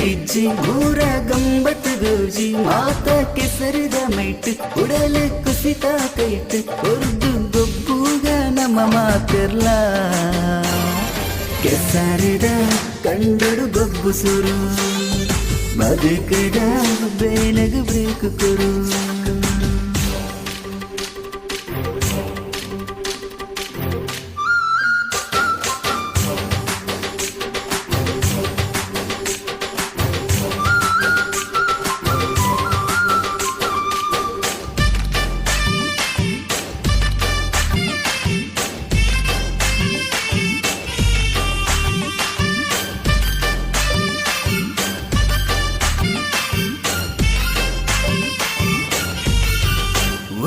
ಇಜ್ಜಿ ಊರ ಗಂಬತ್ ಗೌಜಿ ಮಾತ ಕೆಸರಿದ ಮೈಟ್ ಉಡಲು ಕುಸಿತ ಕೈಟ್ ಒರ್ದು ಗೊಬ್ಬುಗ ನಮ್ಮ ಮಾತಿರ್ಲ ಕೆಸರಿದ ಕಂಡಡು ಗೊಬ್ಬು ಸುರು ಬದುಕದ ಬೇನಗು ಬ್ರೇಕ್ ಕೊರು.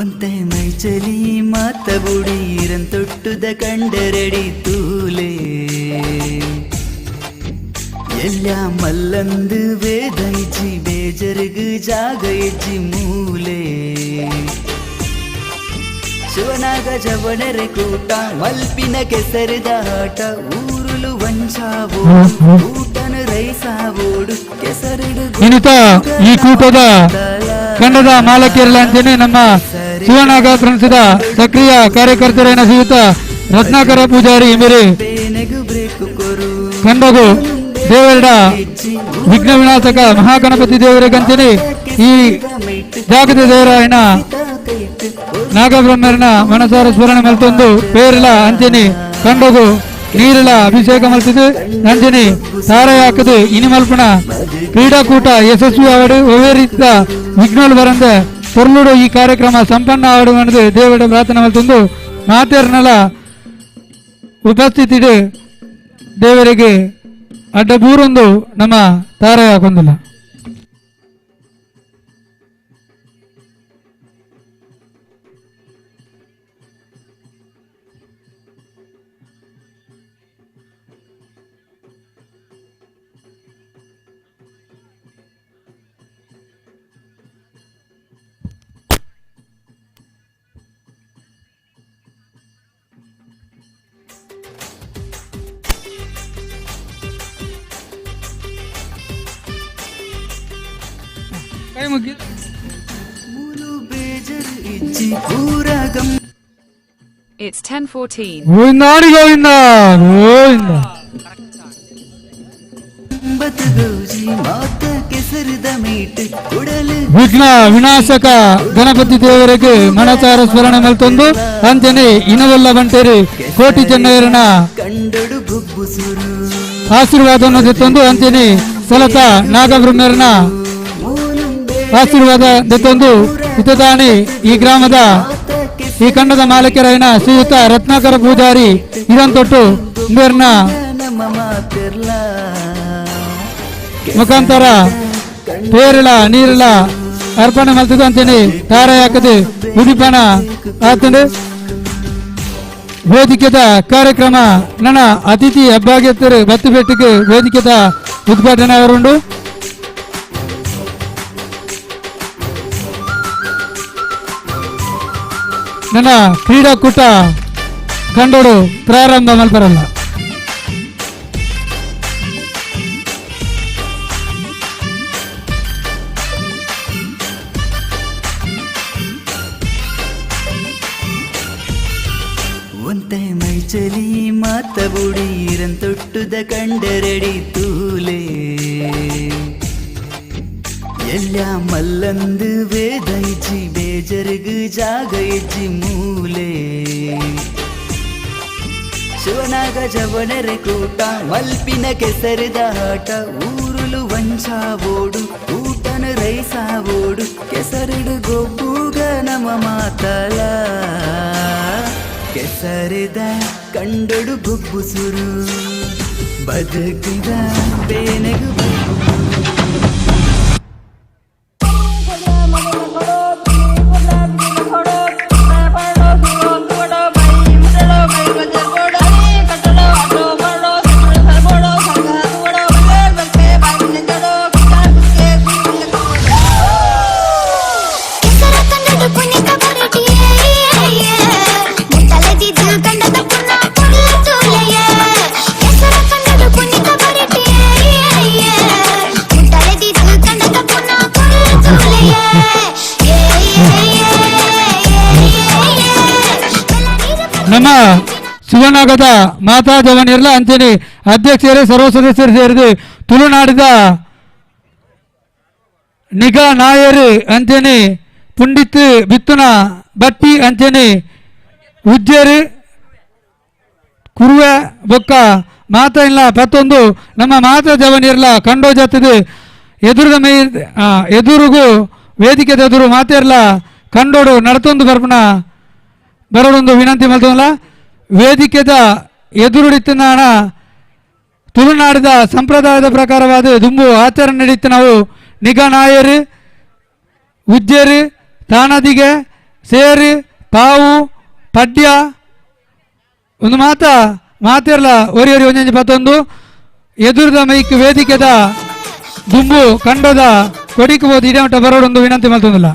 ಒಂತೆ ಮೈಚಲಿ ಮಾತ ಬುಡೀರನ್ ತೊಟ್ಟುದ ಕಂಡರಡಿ ತೂಲೆ ಎಲ್ಲ ಮಲ್ಲಂದು ವೇದ ಇಜ್ಜಿ ಬೇಜರ್ಗು ಜಾಗ ಇಜ್ಜಿ ಮೂಲೆ ಶಿವನಾಗ ಜವನರೆ ಕೂಟ ಮಲ್ಪಿನ ಕೆಸರಿದ ಆಟ ಊರುಲು ವಂಚಾವೋಡು ಊಟನು ರೈಸಾವೋಡು ಕೆಸರಿಡು. ಇನ್ನಿತ ಈ ಕೂಟದ ತಂಡದ ಮಾಲಕಿಯರಲ್ಲ ಅಂಚನೆ ನಮ್ಮ ಶಿವನಾಗ ಫ್ರೆಂಡ್ಸ್ದ ಸಕ್ರಿಯ ಕಾರ್ಯಕರ್ತರೇನ ಶ್ರೀಯುತ ರತ್ನಾಕರ ಪೂಜಾರಿ ಮೇರೆ ಬೇನೆಗು ಬ್ರೇಕ್ ಕೊರು. ಕಂಡಗು ದೇವರ ವಿಘ್ನ ವಿನಾಶಕ ಮಹಾಗಣಪತಿ ದೇವರಿಗಂತೇನೆ ಈ ಜಾಗದ ದೇವರಾಯನ ನಾಗಬ್ರಹ್ಮರನ ಮನಸಾರ ಸ್ಮರಣೆ ಮಲ್ತೊಂದು ಪೇರಲ ಅಂಚನೆ ಕಂಡಗು ನೀರಲ ಅಭಿಷೇಕ ಮಲ್ತಿದ್ದು ಅಂಚನೆ ತಾರೆ ಹಾಕದು ಇನಿ ಮಲ್ಪನ ಕ್ರೀಡಾಕೂಟ ಯಶಸ್ವಿ ಆವಡು ಒವ್ವೇ ರೀತಿಯ ವಿಘ್ನಗಳು ಬರಂದೆ ಪೊರ್ಲುಡು ಈ ಕಾರ್ಯಕ್ರಮ ಸಂಪನ್ನ ಆವಡು ಅನ್ನೋದು ದೇವರ ಪ್ರಾರ್ಥನೆ ಮಲ್ತೊಂದು ಮಾತೇರ್ನಲ ಉಪಸ್ಥಿತಿ ದೇವರಿಗೆ ಅಡ್ಡ ಬೂರೊಂದು ನಮ್ಮ ತಾರೆ ಹಾಕೊಂದಿಲ್ಲ. ಕೈ ಮುಗಿ. ಮೂಲು ಬೇಜರ್ ಇಜ್ಜಿ ಊರ ಗಂ It's 10:14. ಗೋವಿಂದಾಡಿ ಗೋವಿಂದ ಗೋವಿಂದ. ಗಂಬತ್ ಗೌಜಿ ಮಾತ ಕೆಸರಿದ ಮೀಟ್ ಉಡಲು ವಿಘ್ನ ವಿನಾಶಕ ಗಣಪತಿ ದೇವರಿಗೆ ಮನಸಾರ ಸ್ಮರಣೆ ಮಲ್ತೊಂದು ಅಂಚನೆ ಇನವೆಲ್ಲ ಬಂಟೇರಿ ಕೋಟಿ ಚೆನ್ನೈಯರನ ಕಂಡಡು ಗೊಬ್ಬು ಸುರು. ಆಶೀರ್ವಾದವನ್ನು ದೆತ್ತೊಂದು ಅಂಚನೆ ಸಲತ ನಾಗಬ್ರಹ್ಮರನ ಮೂಲುಂಬೆ ಆಶೀರ್ವಾದ ದೆತ್ತೊಂದು ಇತದಾನಿ ಈ ಗ್ರಾಮದ ಈ ಖಂಡದ ಮಾಲೀಕರಾಯನ ಶ್ರೀಯುತ ರತ್ನಾಕರ ಪೂಜಾರಿ ಇದಂತೊಟ್ಟು ಇಂದರ್ನ ನಮ್ಮ ಮಾತಿರ್ಲ ಮುಖಾಂತರ ಪೇರಳ ನೀರಳ ಅರ್ಪಣೆ ಮಲ್ತದ ಅಂಚನೆ ತಾರೆ ಹಾಕದೆ ಉದಿಪನ ಆತಂಡು ವೇದಿಕೆದ ಕಾರ್ಯಕ್ರಮ ನನ್ನ ಅತಿಥಿ ಅಬ್ಬಾಗ್ಯತ್ತರು ಬತ್ತುಬೆಟ್ಟಿಗೆ ವೇದಿಕೆದ ಉದ್ಘಾಟನೆ ಅವರುಂಡು. ನನ್ನ ಕ್ರೀಡಾಕೂಟ ಕಂಡೋಡು ಪ್ರಾರಂಭ ಮಲ್ಪರಲ್ಲ. ಒಂತೆ ಮೈಚಲಿ ಮಾತ ಬುಡೀರನ್ ತೊಟ್ಟುದ ಕಂಡರಡಿ ತೂಲೆ ಎಲ್ಲ ಮಲ್ಲಂದು ವೇದ ಇಜ್ಜಿ ಬೇಜರ್ಗು ಜಾಗ ಇಜ್ಜಿ ಮೂಲೆ ಶಿವನಾಗ ಜವನರೆ ಕೂಟ ಮಲ್ಪಿನ ಕೆಸರಿದ ಆಟ ಊರುಲು ವಂಚಾವೋಡು ಊಟನು ರೈಸಾವೋಡು ಕೆಸರಿಡು ಗೊಬ್ಬುಗ ನಮ್ಮ ಮಾತಲ ಕೆಸರಿದ ಕಂಡಡು ಗೊಬ್ಬು ಸುರು ಬದುಕಿದ ಬೇನೆಗು. ಕೆಸರ ಕನ್ನಡ ಪುಣ್ಯಕ ಬರಟಿಯೇ ಮುತ್ತಲದಿ ಕಂಡದ ಪುಣ್ಣ ಪುಲ್ಲ ತೂಲೆಯೇ. ಕೆಸರ ಕನ್ನಡ ಪುಣ್ಯಕ ಬರಟಿಯೇ. ನಮ್ಮ ಶಿವನಾಗದ ಮಾತಾ ಜವನಿರ್ಲ ಅಂಚನೆ ಅಧ್ಯಕ್ಷರೇ ಸರ್ವ ಸದಸ್ಯರು ಸೇರಿದು ತುಳುನಾಡಿದ ನಿಗಾ ನಾಯರು ಅಂಚನೆ ಪುಂಡಿತ್ ಬಿತ್ತುನ ಬಟ್ಟಿ ಅಂಚನೆ ಉಜ್ಜೇರು ಕುರುವೆ ಬೊಕ್ಕ ಮಾತ ಇಲ್ಲ ಪತ್ತೊಂದು ನಮ್ಮ ಮಾತಾ ಜವನಿರ್ಲ ಕಂಡೋ ಜತ್ತದು ಎದುರುದ ಮೈ ಎದುರುಗು ವೇದಿಕೆದ ಎದುರು ಮಾತೆರ್ಲ ಕಂಡೋಡು ನಡತೊಂದು ಬರ್ಪಣ ಬರೋಡೊಂದು ವಿನಂತಿ ಮಲ್ತೊಂದಲ್ಲ. ವೇದಿಕೆದ ಎದುರುಡಿತ್ತನಾಣ ತುಳುನಾಡಿದ ಸಂಪ್ರದಾಯದ ಪ್ರಕಾರವಾದ ದುಂಬು ಆಚರಣೆ ನಡೀತು ನಾವು ನಿಗಾ ನಾಯರು ಉಜ್ಜೇರು ತಾನದಿಗೆ ಸೇರು ಪಾವು ಪಡ್ಯ ಒಂದು ಮಾತ ಮಾತಿರಲ ಒರಿ ಒರಿ ಒಂಜೊಂಜಿ ಪತ್ತೊಂದು ಎದುರುದ ಮೈಕ್ ವೇದಿಕೆದ ದುಂಬು ಕಂಡದ ಕೊಡಿಕು ಹೋದ ಇಡೇ ಮಟ್ಟ ಬರೋಡೊಂದು ವಿನಂತಿ ಮಲ್ತೊಂದಿಲ್ಲ.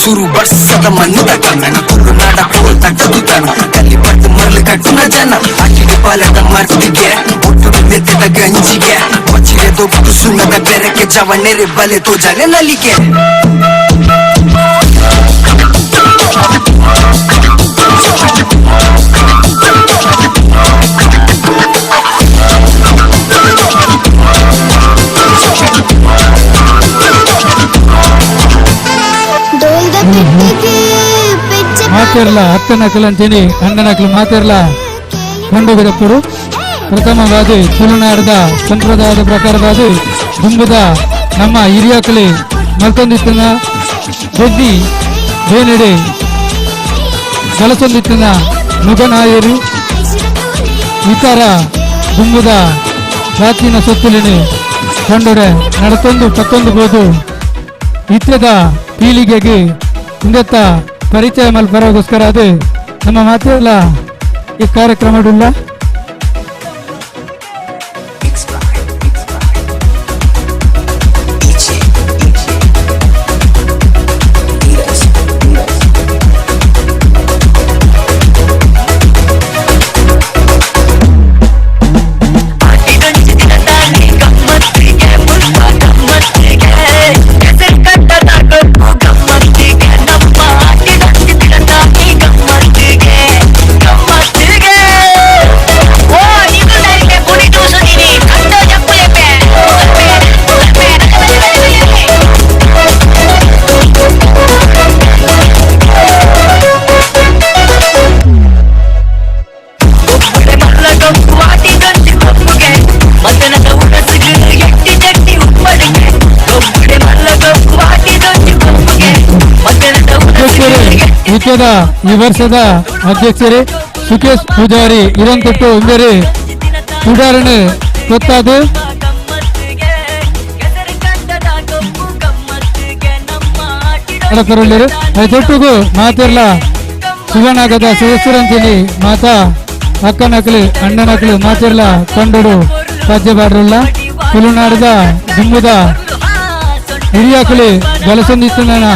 ಸುರು ಬರ್ಸದ ಮಣ್ಣದ ಕನ್ನಡ ತುಳುನಾಡ ಪೋಲ್ ತಟ್ಟದುತನ ಕಲ್ಲಿ ಪಟ್ಟು ಮರಳು ಕಟ್ಟುನ ಜನ ಅಕ್ಕಿಡಿ ಪಾಲದ ಮರ್ತಿಗೆ ಒಟ್ಟು ನೆತ್ತಿದ ಗಂಜಿಗೆ ಬಚ್ಚಿಗೆ ದೊಡ್ಡ ಸುಣ್ಣದ ಬೆರಕೆ ಜವನೆರೆ ಬಲೆ ತೋಜಲೆ ನಲಿಕೆ. ಮಾತಿರಲ ಅಕ್ಕನಕಲ್ ಅಂತೀನಿ ಅಣ್ಣನಕಲು ಮಾತಿರಲ ಕಂಡುಬಿಡಪ್ಪರು ಪ್ರಥಮವಾದ ತುಳುನಾಡದ ಸಂಪ್ರದಾಯದ ಪ್ರಕಾರವಾದ ದುಂಬುದ ನಮ್ಮ ಹಿರಿಯಕಲಿ ಮಲ್ತೊಂದಿತ್ತಿನ ಬೆದ್ದಿ ಬೇನೆಡೆ ಬಳಸೊಂದಿತ್ತಿನ ನುಗನಾಯರು ಇತರ ದುಂಬುದ ಪ್ರಾಚೀನ ಸೊತ್ತುಲಿನಿ ಕಂಡೊಡೆ ನಡತೊಂದು ಪತ್ತೊಂದು ಬೋದು ಇತ್ರದ ಪೀಳಿಗೆಗೆ ಇಂದತ್ತ ಪರಿಚಯ ಮಲ್ಪರೋಗೋಸ್ಕರ ಅದು ನಮ್ಮ ಮಾತೆಲ್ಲ ಈ ಕಾರ್ಯಕ್ರಮಡುಲ್ಲ. ವಿಶ್ವದ ಈ ವರ್ಷದ ಅಧ್ಯಕ್ಷರೇ ಸುಕೇಶ್ ಪೂಜಾರಿ ಇರಂತೊಟ್ಟು ಉಂದರೆ ಉದಾಹರಣೆ ಗೊತ್ತಾದು ತೊಟ್ಟುಗು ಮಾತಿರ್ಲ ಶಿವನಾಗದ ಸದಸ್ಯರಂತೀನಿ ಮಾತಾ ಅಕ್ಕನಕಲು ಅಣ್ಣನಕಲು ಮಾತಿರ್ಲ ಕಂಡುಡು ಪದ್ಯ ಬಾಡ್ರಲ್ಲ ತುಳುನಾಡದ ದುಂಬುದ ಹಿರಿಯಕಲಿ ಬಲಸಂದಿತ್ತನ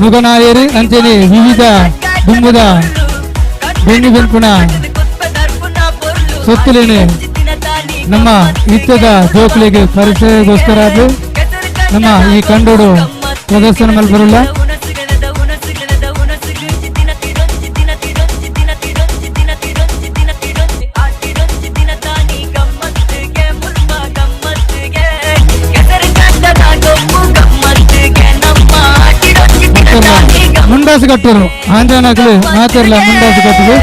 ಮುಗನಾಯರು ಅಂಚನೆ ವಿವಿಧ ದುಂಬುದ ಬೆಣ್ಣಿ ಬೆನ್ಪುಣ ಸೊತ್ತುಲೇನೆ ನಮ್ಮ ಇತ್ತದ ಜೋಕುಲಿಗೆ ಪರಿಚಯಗೋಸ್ಕರ ಅದು ನಮ್ಮ ಈ ಕಂಡೋಡು ಪ್ರದರ್ಶನ ಮಲ್ಪರಲ್ಲ. ಮುಂಡಾಸು ಕಟ್ಟರು ಆಂಜನಕಲು ಮಾತಿರಲ್ಲ ಮುಂಡಾಸು ಕಟ್ಟರು.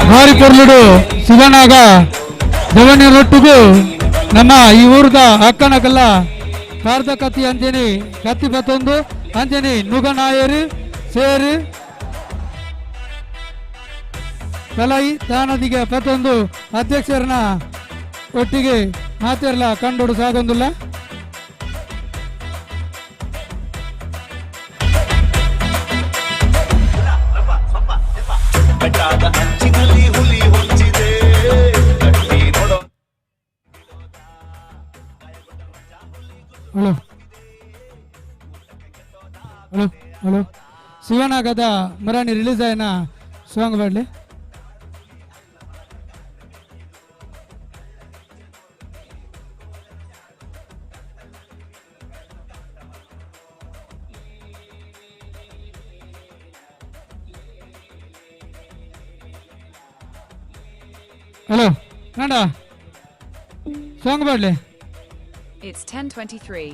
ಭಾರಿ ಪೊರ್ಲುಡು ಶಿವನಾಗ ಜವನಿಯರೊಟ್ಟಿಗೂ ನಮ್ಮ ಈ ಊರದ ಅಕ್ಕನಕಲ್ಲ ಕಾರ್ದ ಕತ್ತಿ ಅಂಜನಿ ಕತ್ತಿ ಬತ್ತೊಂದು ಅಂಜನಿ ನುಗನಾಯರು ಸೇರು ಕಲಾಯಿ ತಾನದಿಗೆ ಪತ್ತೊಂದು ಅಧ್ಯಕ್ಷರನ್ನ ಒಟ್ಟಿಗೆ ಮಾತಿರಲ ಕಂಡೋಡು ಸಾಗೊಂದಿಲ್ಲ. ಹಲೋ ಹಲೋ ಹಲೋ ಶಿವನಾಗದ ಮರಾಣಿ ರಿಲೀಸ್ ಆಯ್ನ ಸಾಂಗ್ ಬಾಡ್ಲಿ. ಹಲೋ ಕಂಡ ಸಾಂಗ್ ಬಾಡ್ಲಿ. It's 10:23.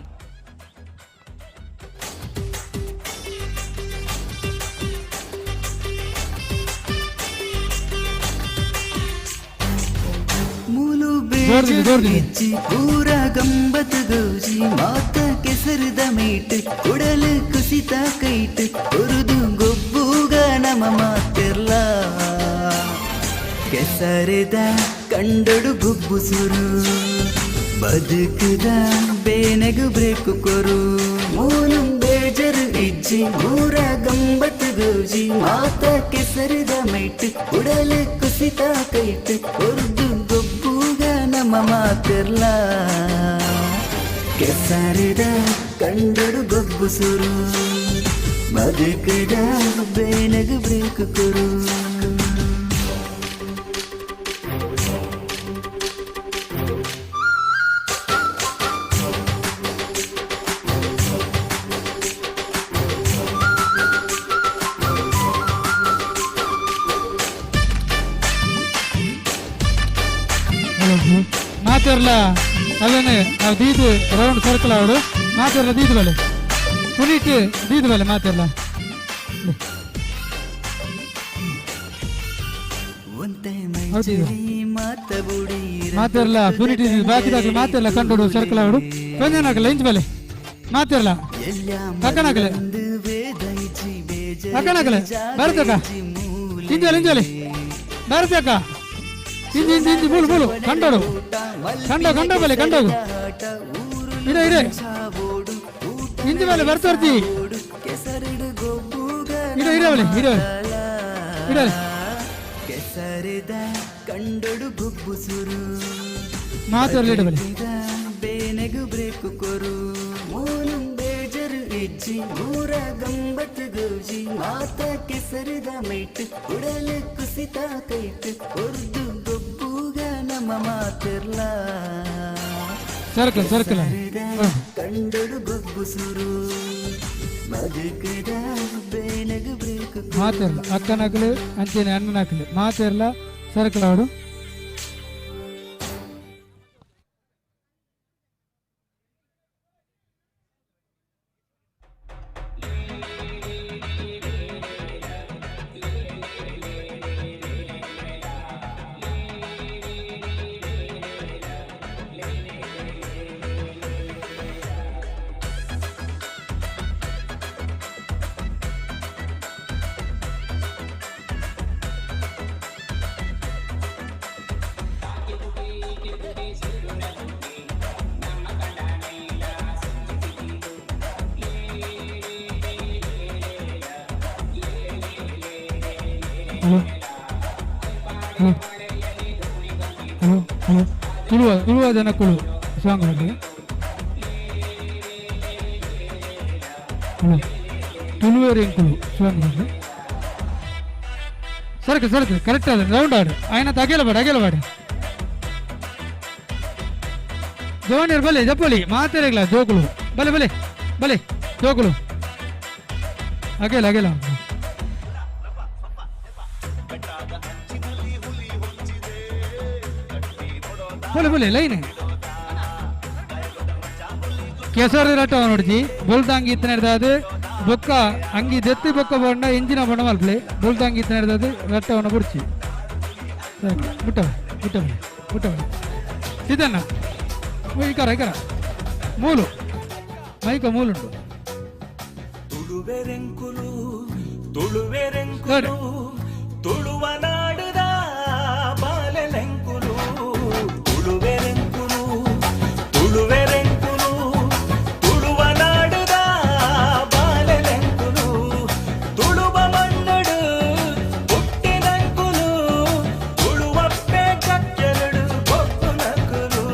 ಮೂಲು ಜೋರ್ದಿದೆ, ಜೋರ್ದಿದೆ. ಬೇಜಿ ಪೂರ ಗಂಬತ್ ಗೌಜಿ ಮಾತ ಕೆಸರದ ಮೇಟ್ ಉಡಲು ಕುಸಿತ ಕೈಟ್ ಉರುದು ಗೊಬ್ಬುಗ ನಮ ಮಾತಿರ್ಲ ಕೆಸರದ ಕಂಡೊಡು ಗೊಬ್ಬು ಸುರು ಬದುಕುದ ಬೇನೆಗು ಬ್ರೇಕು ಕೊರು ಮೂಲು ಬೇಜರು ಇಜ್ಜಿ ಊರ ಗಂಬತ್ ಗೌಜಿ ಮಾತ ಕೆಸರದ ಮೈಟ್ ಉಡಲು ಕುಸಿತ ಕೈಟ್ ಉರ್ದು ಗೊಬ್ಬುಗ ನಮ್ಮ ಮಾತಿರ್ಲ ಕೆಸರದ ಕಂಡೊಡು ಗೊಬ್ಬು ಸುರು ಬದುಕುದ ಬೇನೆಗು ಬ್ರೇಕು ಕೊರು. ಹಲೋ ಮಾತಿರ್ಲ ಅವೇನೆ ಅವು ದೀದು ರೌಂಡ್ ಸರ್ಕಲ್ ಅವಡು ಮಾತಿರ್ಲ ದೀದು ಬಲೆ ಪುನೀಟ್ ದೀದು ಬಲೆ ಮಾತಿರ್ಲ. ಒಂತೆ ಹೌದು. ಮೈಚುರಿ ಮಾತ ಬುಡಿ ಮಾತಿರ್ಲ ಪುನೀಟ್ ಇದು ಬಾಕಿ ದಾಖಲೆ ಮಾತಿರ್ಲ ಕಂಡೋಡು ಸರ್ಕಲ್ ಅವಡು ಕೊಂಜನಾಕಲ್ಲ ಇಂಚ್ ಬಲೆ ಮಾತಿರ್ಲ ಎಲ್ಲ ಅಕ್ಕನಾಗಲೆ. ಮರಂದು ವೇದೈಚಿ ಬೇಜ ಅಕ್ಕನಾಗಲೆ ಭಾರತಕ್ಕ ಇಂಜೋಲಿ ಇಂಜೋಲಿ ಭಾರತಕ್ಕ ಇಂಜಿ ಇಂಜಿ ಇಂಜಿ ಮೂಲು ಮೂಲು ಕಂಡೋಡು ಕಂಡ ಕಂಡ ಬಲೆ ಕಂಡೋಗು ಇಡೆ ಇಡೆ ಇಂಜಿ ಬಲೆ ಬರ್ತರ್ತಿ ಕೆಸರಿಡು ಗೊಬ್ಬುಗ ಇಡ ಇಡ ಬಲೆ ಇಡ ಇಡ ಕೆಸರಿದ ಕಂಡೊಡು ಗೊಬ್ಬು ಸುರು ಮಾತಿರ್ಲ ಇಡ ಬಲೆ ಬೇನೆಗು ಬ್ರೇಕು ಕೊರು ಮೂಲು ಬೇಜರು ಇಜ್ಜಿ ಊರ ಗಂಬತ್ ಗೌಜಿ ಮಾತ ಕೆಸರದ ಮೈಟ್ ಉಡಲು ಕುಸಿತ ಕೈಟ್ ಉರ್ದು ಗೊಬ್ಬುಗ ನಮ್ಮ ಮಾತಿರ್ಲ ಸರ್ಕಲ್ ಸರ್ಕಲ್ ಕಂಡೊಡು ಗೊಬ್ಬು ಸುರು ಬದುಕದ ಬೇನೆಗು ಬ್ರೇಕು ಮಾತಿರ್ಲ ಅಕ್ಕನಾಕಲು ಅಂಚೆನೆ ಅಣ್ಣನಾಕಲು ಮಾತಿರ್ಲ ಸರ್ಕಲ್ ಅವಡು. Hello hello hello hello Tuluva Tuluva ಜನಕ್ಕುಳು song ಬಲ್ಲಿ. ಹಲೋ ತುಳುವೆರಿಂಕುಳು ಸಾಂಗ್ ಬಲ್ಲಿ. ಸರ್ಕು ಸರ್ಕು ಕರೆಕ್ಟ್ ಅದ ರೌಂಡ್ ಆಡು ಆಯ್ನ ಅಗೇಲ ಬೇಡ ಅಗೇಲ ಬೇಡ ಜವಾನಿಯರ್ ಬಲೆ ಜಪ್ಪಲಿ ಮಾತಾಡಗ್ಲ ಜೋಕುಲು ಬಲೆ ಬಲೆ ಬಲೆ ಜೋಕುಲು ಅಗೇಲ ಅಗೇಲ. ಬಲೆ ಬಲೆ ಲೈನ್ ಕೆಸರು ರಟ್ಟ ನೋಡ್ಜಿ ಬೊಲ್ದಂಗಿ ಇತ್ತನ ಹಿಡ್ದಾದು ಬೊಕ್ಕ ಅಂಗಿ ದೆತ್ತಿ ಬೊಕ್ಕ ಬಣ್ಣ ಇಂಜಿನ ಬಣ್ಣ ಮಲ್ಪಲೆ ಬೊಲ್ದಂಗಿ ಇತ್ತನ ಹಿಡ್ದಾದು ರಟ್ಟವನ್ನ ಬುಡ್ಚಿ. ಮುಟ್ಟ ಮುಟ್ಟ ಮುಟ್ಟ ಸಿದ್ದಣ್ಣ, ಇಕರ ಇಕರ ಮೂಲು ಮೈಕ ಮೂಲುಂಟು. ತುಳುವೆರೆಂಕುಲು, ತುಳುವೆರೆಂಕುಲು, ತುಳುವ ನಾಡುದ ಬಾಲೆಲೆಂಕುಲು. ತುಳುವೆರೆಂಕುಲು, ತುಳುವೆರೆಂಕುಲು, ತುಳುವ ನಾಡುದ ಬಾಲೆಲೆಂಕುಲು. ತುಳುವ ಮಣ್ಣಡು ಹುಟ್ಟಿನಂಕುಲು, ತುಳುವಪ್ಪೆ ಕಕ್ಕೆಲಡು ಕೊಕ್ಕುನಕುಲು.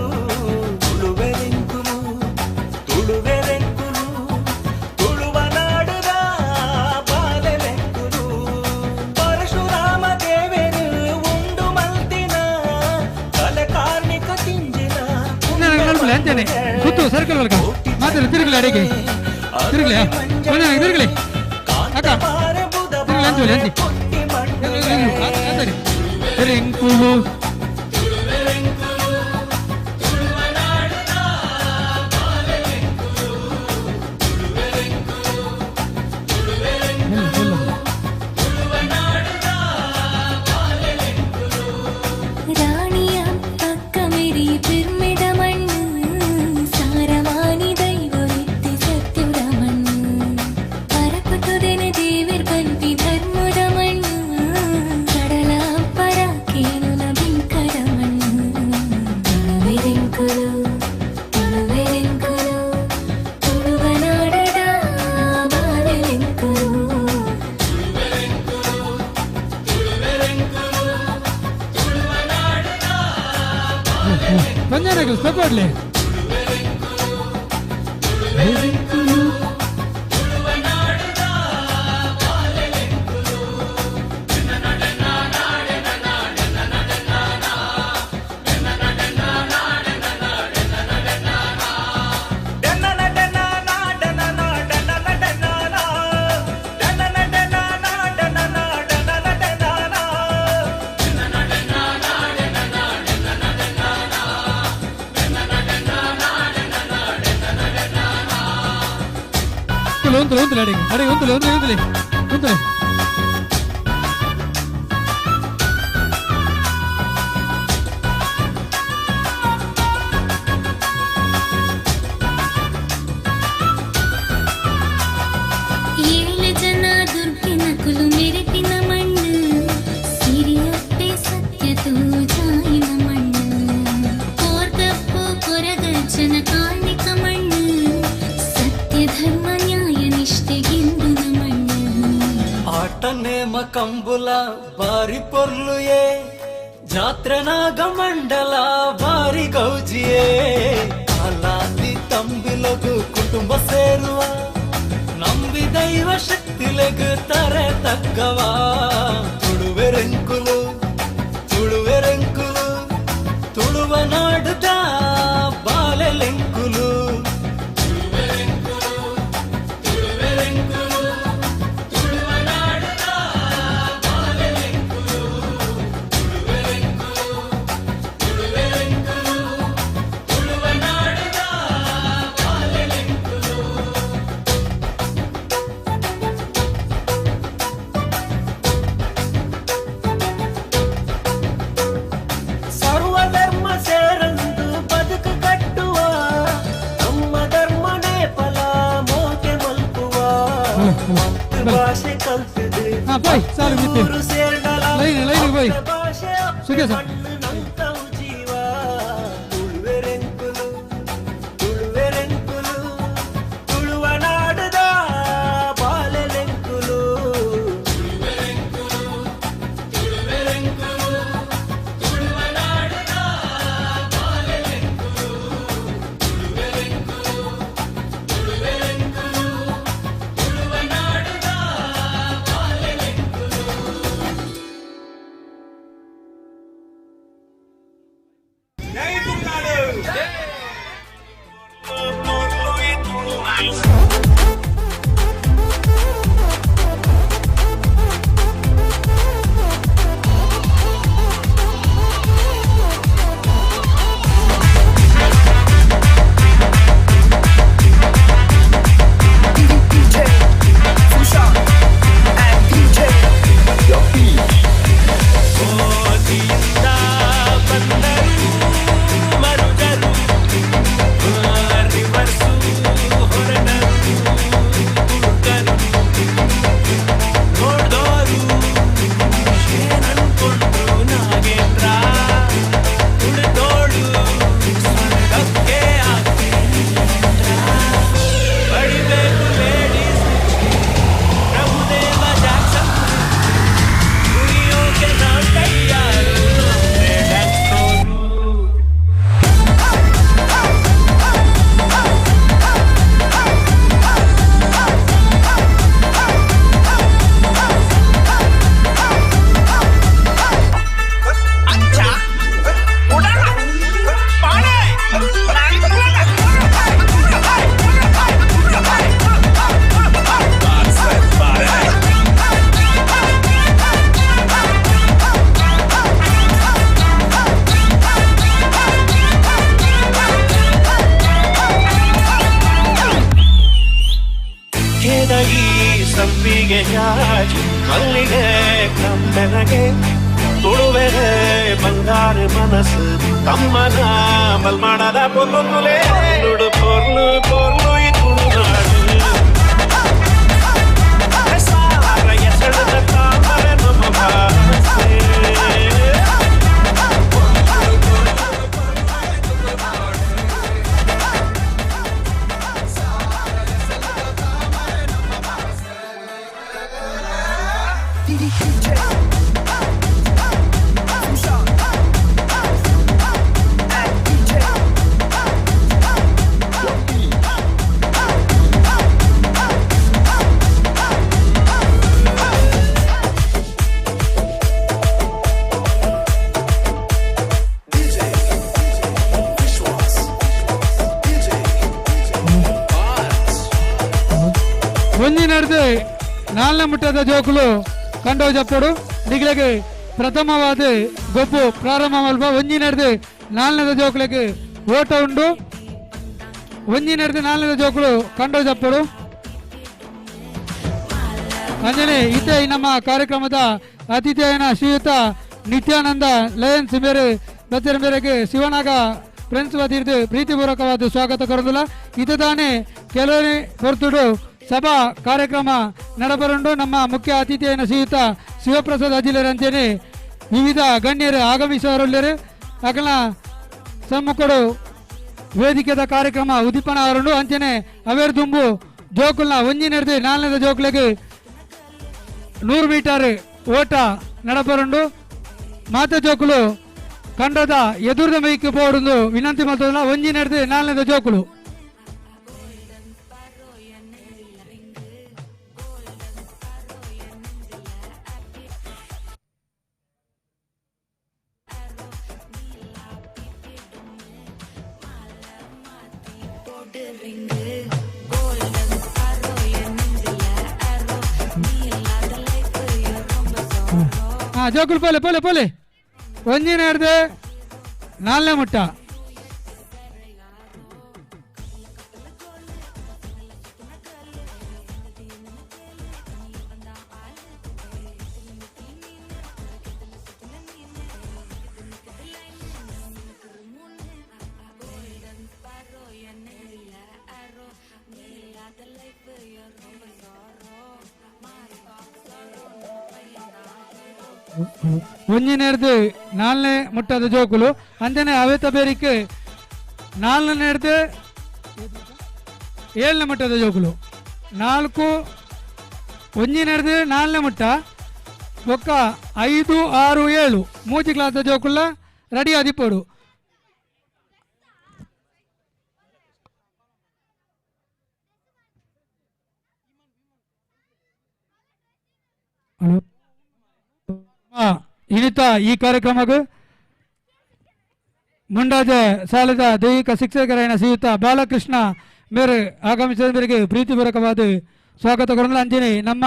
ತುಳುವೆರೆಂಕುಲು, ತುಳುವೆರೆಂಕುಲು, ತುಳುವ ನಾಡುದ ಬಾಲೆಲೆಂಕುಲು. ಪರಶುರಾಮ ದೇವರು ಉಂಡು ಮಲ್ತಿನ ಕಲೆ ಕಾರ್ಣಿಕ ತಿಂಜಿನ ಅಂಚನೆ ಸುತ್ತು ಸರ್ಕಲ್ ಬಲ್ಕ ಮಾತ್ರ ತಿರುಗಲಿ, ಅಡಿಗೆ ತಿರುಗಲಿ, ತಿರುಗಲಿ ಅಕ್ಕ, ತಿರುಗಲಿ ಅಂಚೋಲಿ ಅಂಚಿ ರಿಂಕುಲು. ರಾಣಿಯ ಪಕ್ಕ ಮೆರಿ ಪಿರ್ಮೆದ ಮಣ್ಣು, ಸಾರವಾನಿ ದೈವೊರಿತ್ತಿ ಸತ್ಯುದ ಮಣ್ಣು, ಪರಪುತುದೆನ ದೇವಿರ್ ಪನ್ಪಿ ಧರ್ಮದ ಮಣ್ಣು, ಕಡಲ ಪರಾಕೇನುನ ಬಿಂಕದ ಮಣ್ಣು. ತುಳುವೆರೆಂಕುಲು, ತುಳುವೆರೆಂಕುಲು, ತುಳುವ ನಾಡದ ಬಾಲೆಲೆಂಕುಲು. ಬಂಜಾರಗಳು ಸ್ಟೆಪ್ ಆಡ್ಲಿ. ಉಂತುಲು ಉಂತುಲು, ಅಡಿಗೆ ಅಡಿಗೆ ಉಂತುಲು ಉಂತುಲು ಉಂತುಲಿ ಉಂತುಲಿ. ಏಳು ಜನ ದುರ್ಗಿನಕುಲು ಮೆರೆಪಿನ ಮಣ್ಣು, ಸಿರಿಯಪ್ಪೆ ಸತ್ಯ ತೋಜಾಯಿನ ಮಣ್ಣು, ಕೋರ್ದಪ್ಪು ಕೊರಗಜ್ಜನ ಕಾರ್ಣಿಕ ಮಣ್ಣು, ಸತ್ಯ ಧರ್ಮ ನ್ಯಾಯ ನಿಷ್ಠೆಗೆಂದುನ ಮಣ್ಣು. ಆಟ ನೇಮ ಕಂಬುಲ ಬಾರಿ ಪೊರ್ಲುಯೇ, ಜಾತ್ರೆ ನಾಗ ಮಂಡಲ ಬಾರಿ ಗೌಜಿಯೇ. ಕಾಲಾದಿ ತಂಬಿಲಗು ಕುಟುಂಬ ಸೇರುವ, ನಂಬಿ ದೈವ ಶಕ್ತಿಲೆಗು ತರೆ ತಗ್ಗವ. ತುಳುವೆರೆಂಕುಲು, ತುಳುವೆರೆಂಕುಲು, ತುಳುವ ನಾಡುದ ಬಾಲೆಲೆಂಕುಲು. ಸರ್ವಧರ್ಮ ಸೇರಂದು ಬದುಕು ಕಟ್ಟುವ, ನಮ್ಮ ಧರ್ಮನೇ ಫಲ ಮೋಕೆ ಮಲ್ಪುವ, ಭಾಷೆ ಕಲ್ತಿದೆ ಹಾ ಬಾಯ್ ಸಾಲು ಬಿತ್ತು. ಊರು ಸೇರ್ಡಲ ಲೈನ್ ಲೈನ್ ಬಾಯ್. ಭಾಷೆ ಸುಖೇಶ. ಮಣ್ಣು ನಂತವು ಜೀವ. ತುಳುವೆರೆಂಕುಲು, ತುಳುವೆರೆಂಕುಲು, ತುಳುವ ನಾಡುದ ಬಾಲೆಲೆಂಕುಲು. ಮಲ್ಲಿಗೆ ಕಮ್ಮೆನಗೆ ತುಳುವೆರೆ ಬಂಗಾರ ಮನಸ್ಸು ತಮ್ಮನ ಮಲ್ಮಾಡದ ಪೊರ್ಲು ನುಡು ಪೊರ್ಲು ಪೊರ್ಲು ಈ ತುಳುನಾಡು ಸಾರ ಎಸಳದ ತಾಮರೆ ನಮ್ಮ ಭಾಷೆ. ಒಂಜಿ ನಡ್ದು ನಾಲ್ನ ಮುಟ್ಟದ ಜೋಕುಲು ಕಂಡೋ ಜಪ್ಪಡು ನಿಗ್ಲಗೆ ಪ್ರಥಮವಾದ ಗೊಬ್ಬು ಪ್ರಾರಂಭ ಮಲ್ಪ. ಒಂಜಿ ನಡ್ದು ನಾಲ್ನದ ಜೋಕುಲೆಗ್ ಓಟ ಉಂಡು. ಒಂಜಿ ನಡ್ದು ನಾಲ್ನದ ಜೋಕುಲು ಕಂಡೋ ಜಪ್ಪಡು. ಅಂಜನೆ ಇತ್ತೆ ನಮ್ಮ ಕಾರ್ಯಕ್ರಮದ ಅತಿಥಿಯನ ಶ್ರೀಯುತ ನಿತ್ಯಾನಂದ ಲಯನ್ಸ್ ಮೇರೆ ಬತ್ತರ ಮೇರೆಗೆ ಶಿವನಾಗ ಫ್ರೆಂಡ್ಸ್ ವತಿರ್ದು ಪ್ರೀತಿಪೂರ್ವಕವಾದ ಸ್ವಾಗತ ಕೊರದುಲ್ಲ. ಇತದಾನೆ ಕೆಲವೇ ಹೊರತುಡು ಸಭಾ ಕಾರ್ಯಕ್ರಮ ನಡಬರುಂಡು. ನಮ್ಮ ಮುಖ್ಯ ಅತಿಥಿಯನ್ನು ಶ್ರೀಯುತ ಶಿವಪ್ರಸಾದ್ ಅಜಿಲರ್ ಅಂಚನೆ ವಿವಿಧ ಗಣ್ಯರು ಆಗಮಿಸುವರುಳ್ಳರು. ಅಕಲ ಸಮ್ಮುಖಡು ವೇದಿಕೆದ ಕಾರ್ಯಕ್ರಮ ಉದ್ದೀಪನ ಅವರುಂಡು. ಅಂಚನೆ ಅವೇರ್ ದುಂಬು ಜೋಕುಲ್ನ ಒಂಜಿ ನಡೆದು ನಾಲ್ನದ ಜೋಕುಲೆಗ್ 100 ಮೀಟರ್ ಓಟ ನಡಬರುಂಡು. ಮಾತ ಜೋಕುಲು ಕಂಡದ ಎದುರದ ಮೈಕ್ ಪೋಡುಂದು ವಿನಂತಿ ಮಲ್ತದಲ್ಲ. ಒಂಜಿ ನಡೆದು ನಾಲ್ನದ ಜೋಕುಲು. ಜೋಕುಲು ಪೋಲೆ ಪೋಲೆ ಪೋಲೆ. ಒಂಜಿ ನಡೆದು ನಾಲ್ನೇ ಮುಟ್ಟ. ಒಂಜಿ ನೆಡ್ದು ನಾಲ್ನೇ ಮುಟ್ಟದ ಜೋಕುಲು. ಅಂಚನೆ ಅವೇತ ಬೇರಿಕೆ ನಾಲ್ನೇ ನೆಡ್ದು ಏಳನೇ ಮುಟ್ಟದ ಜೋಕುಲು. ನಾಲ್ಕು ಒಂಜಿ ನೆಡ್ದು ನಾಲ್ನೇ ಮುಟ್ಟ ಬೊಕ್ಕ 5 6 7 ಮೂಜಿ ಕ್ಲಾಸ್ದ ಜೋಕುಲ್ಲ ರೆಡಿ ಆದಿಪ್ಪೊಡು. ಹಲೋ ಇನಿತ ಈ ಕಾರ್ಯಕ್ರಮಕ್ಕೆ ಮುಂಡಾಜೆ ಸಾಲದ ದೈಹಿಕ ಶಿಕ್ಷಕರಾಯನ ಶ್ರೀಯುತ ಬಾಲಕೃಷ್ಣ ಮೇರೆ ಆಗಮಿಸಿದ ಮೇರೆಗೆ ಪ್ರೀತಿಪೂರ್ವಕವಾದ ಸ್ವಾಗತ ಕೊಡಲು. ಅಂಜನಿ ನಮ್ಮ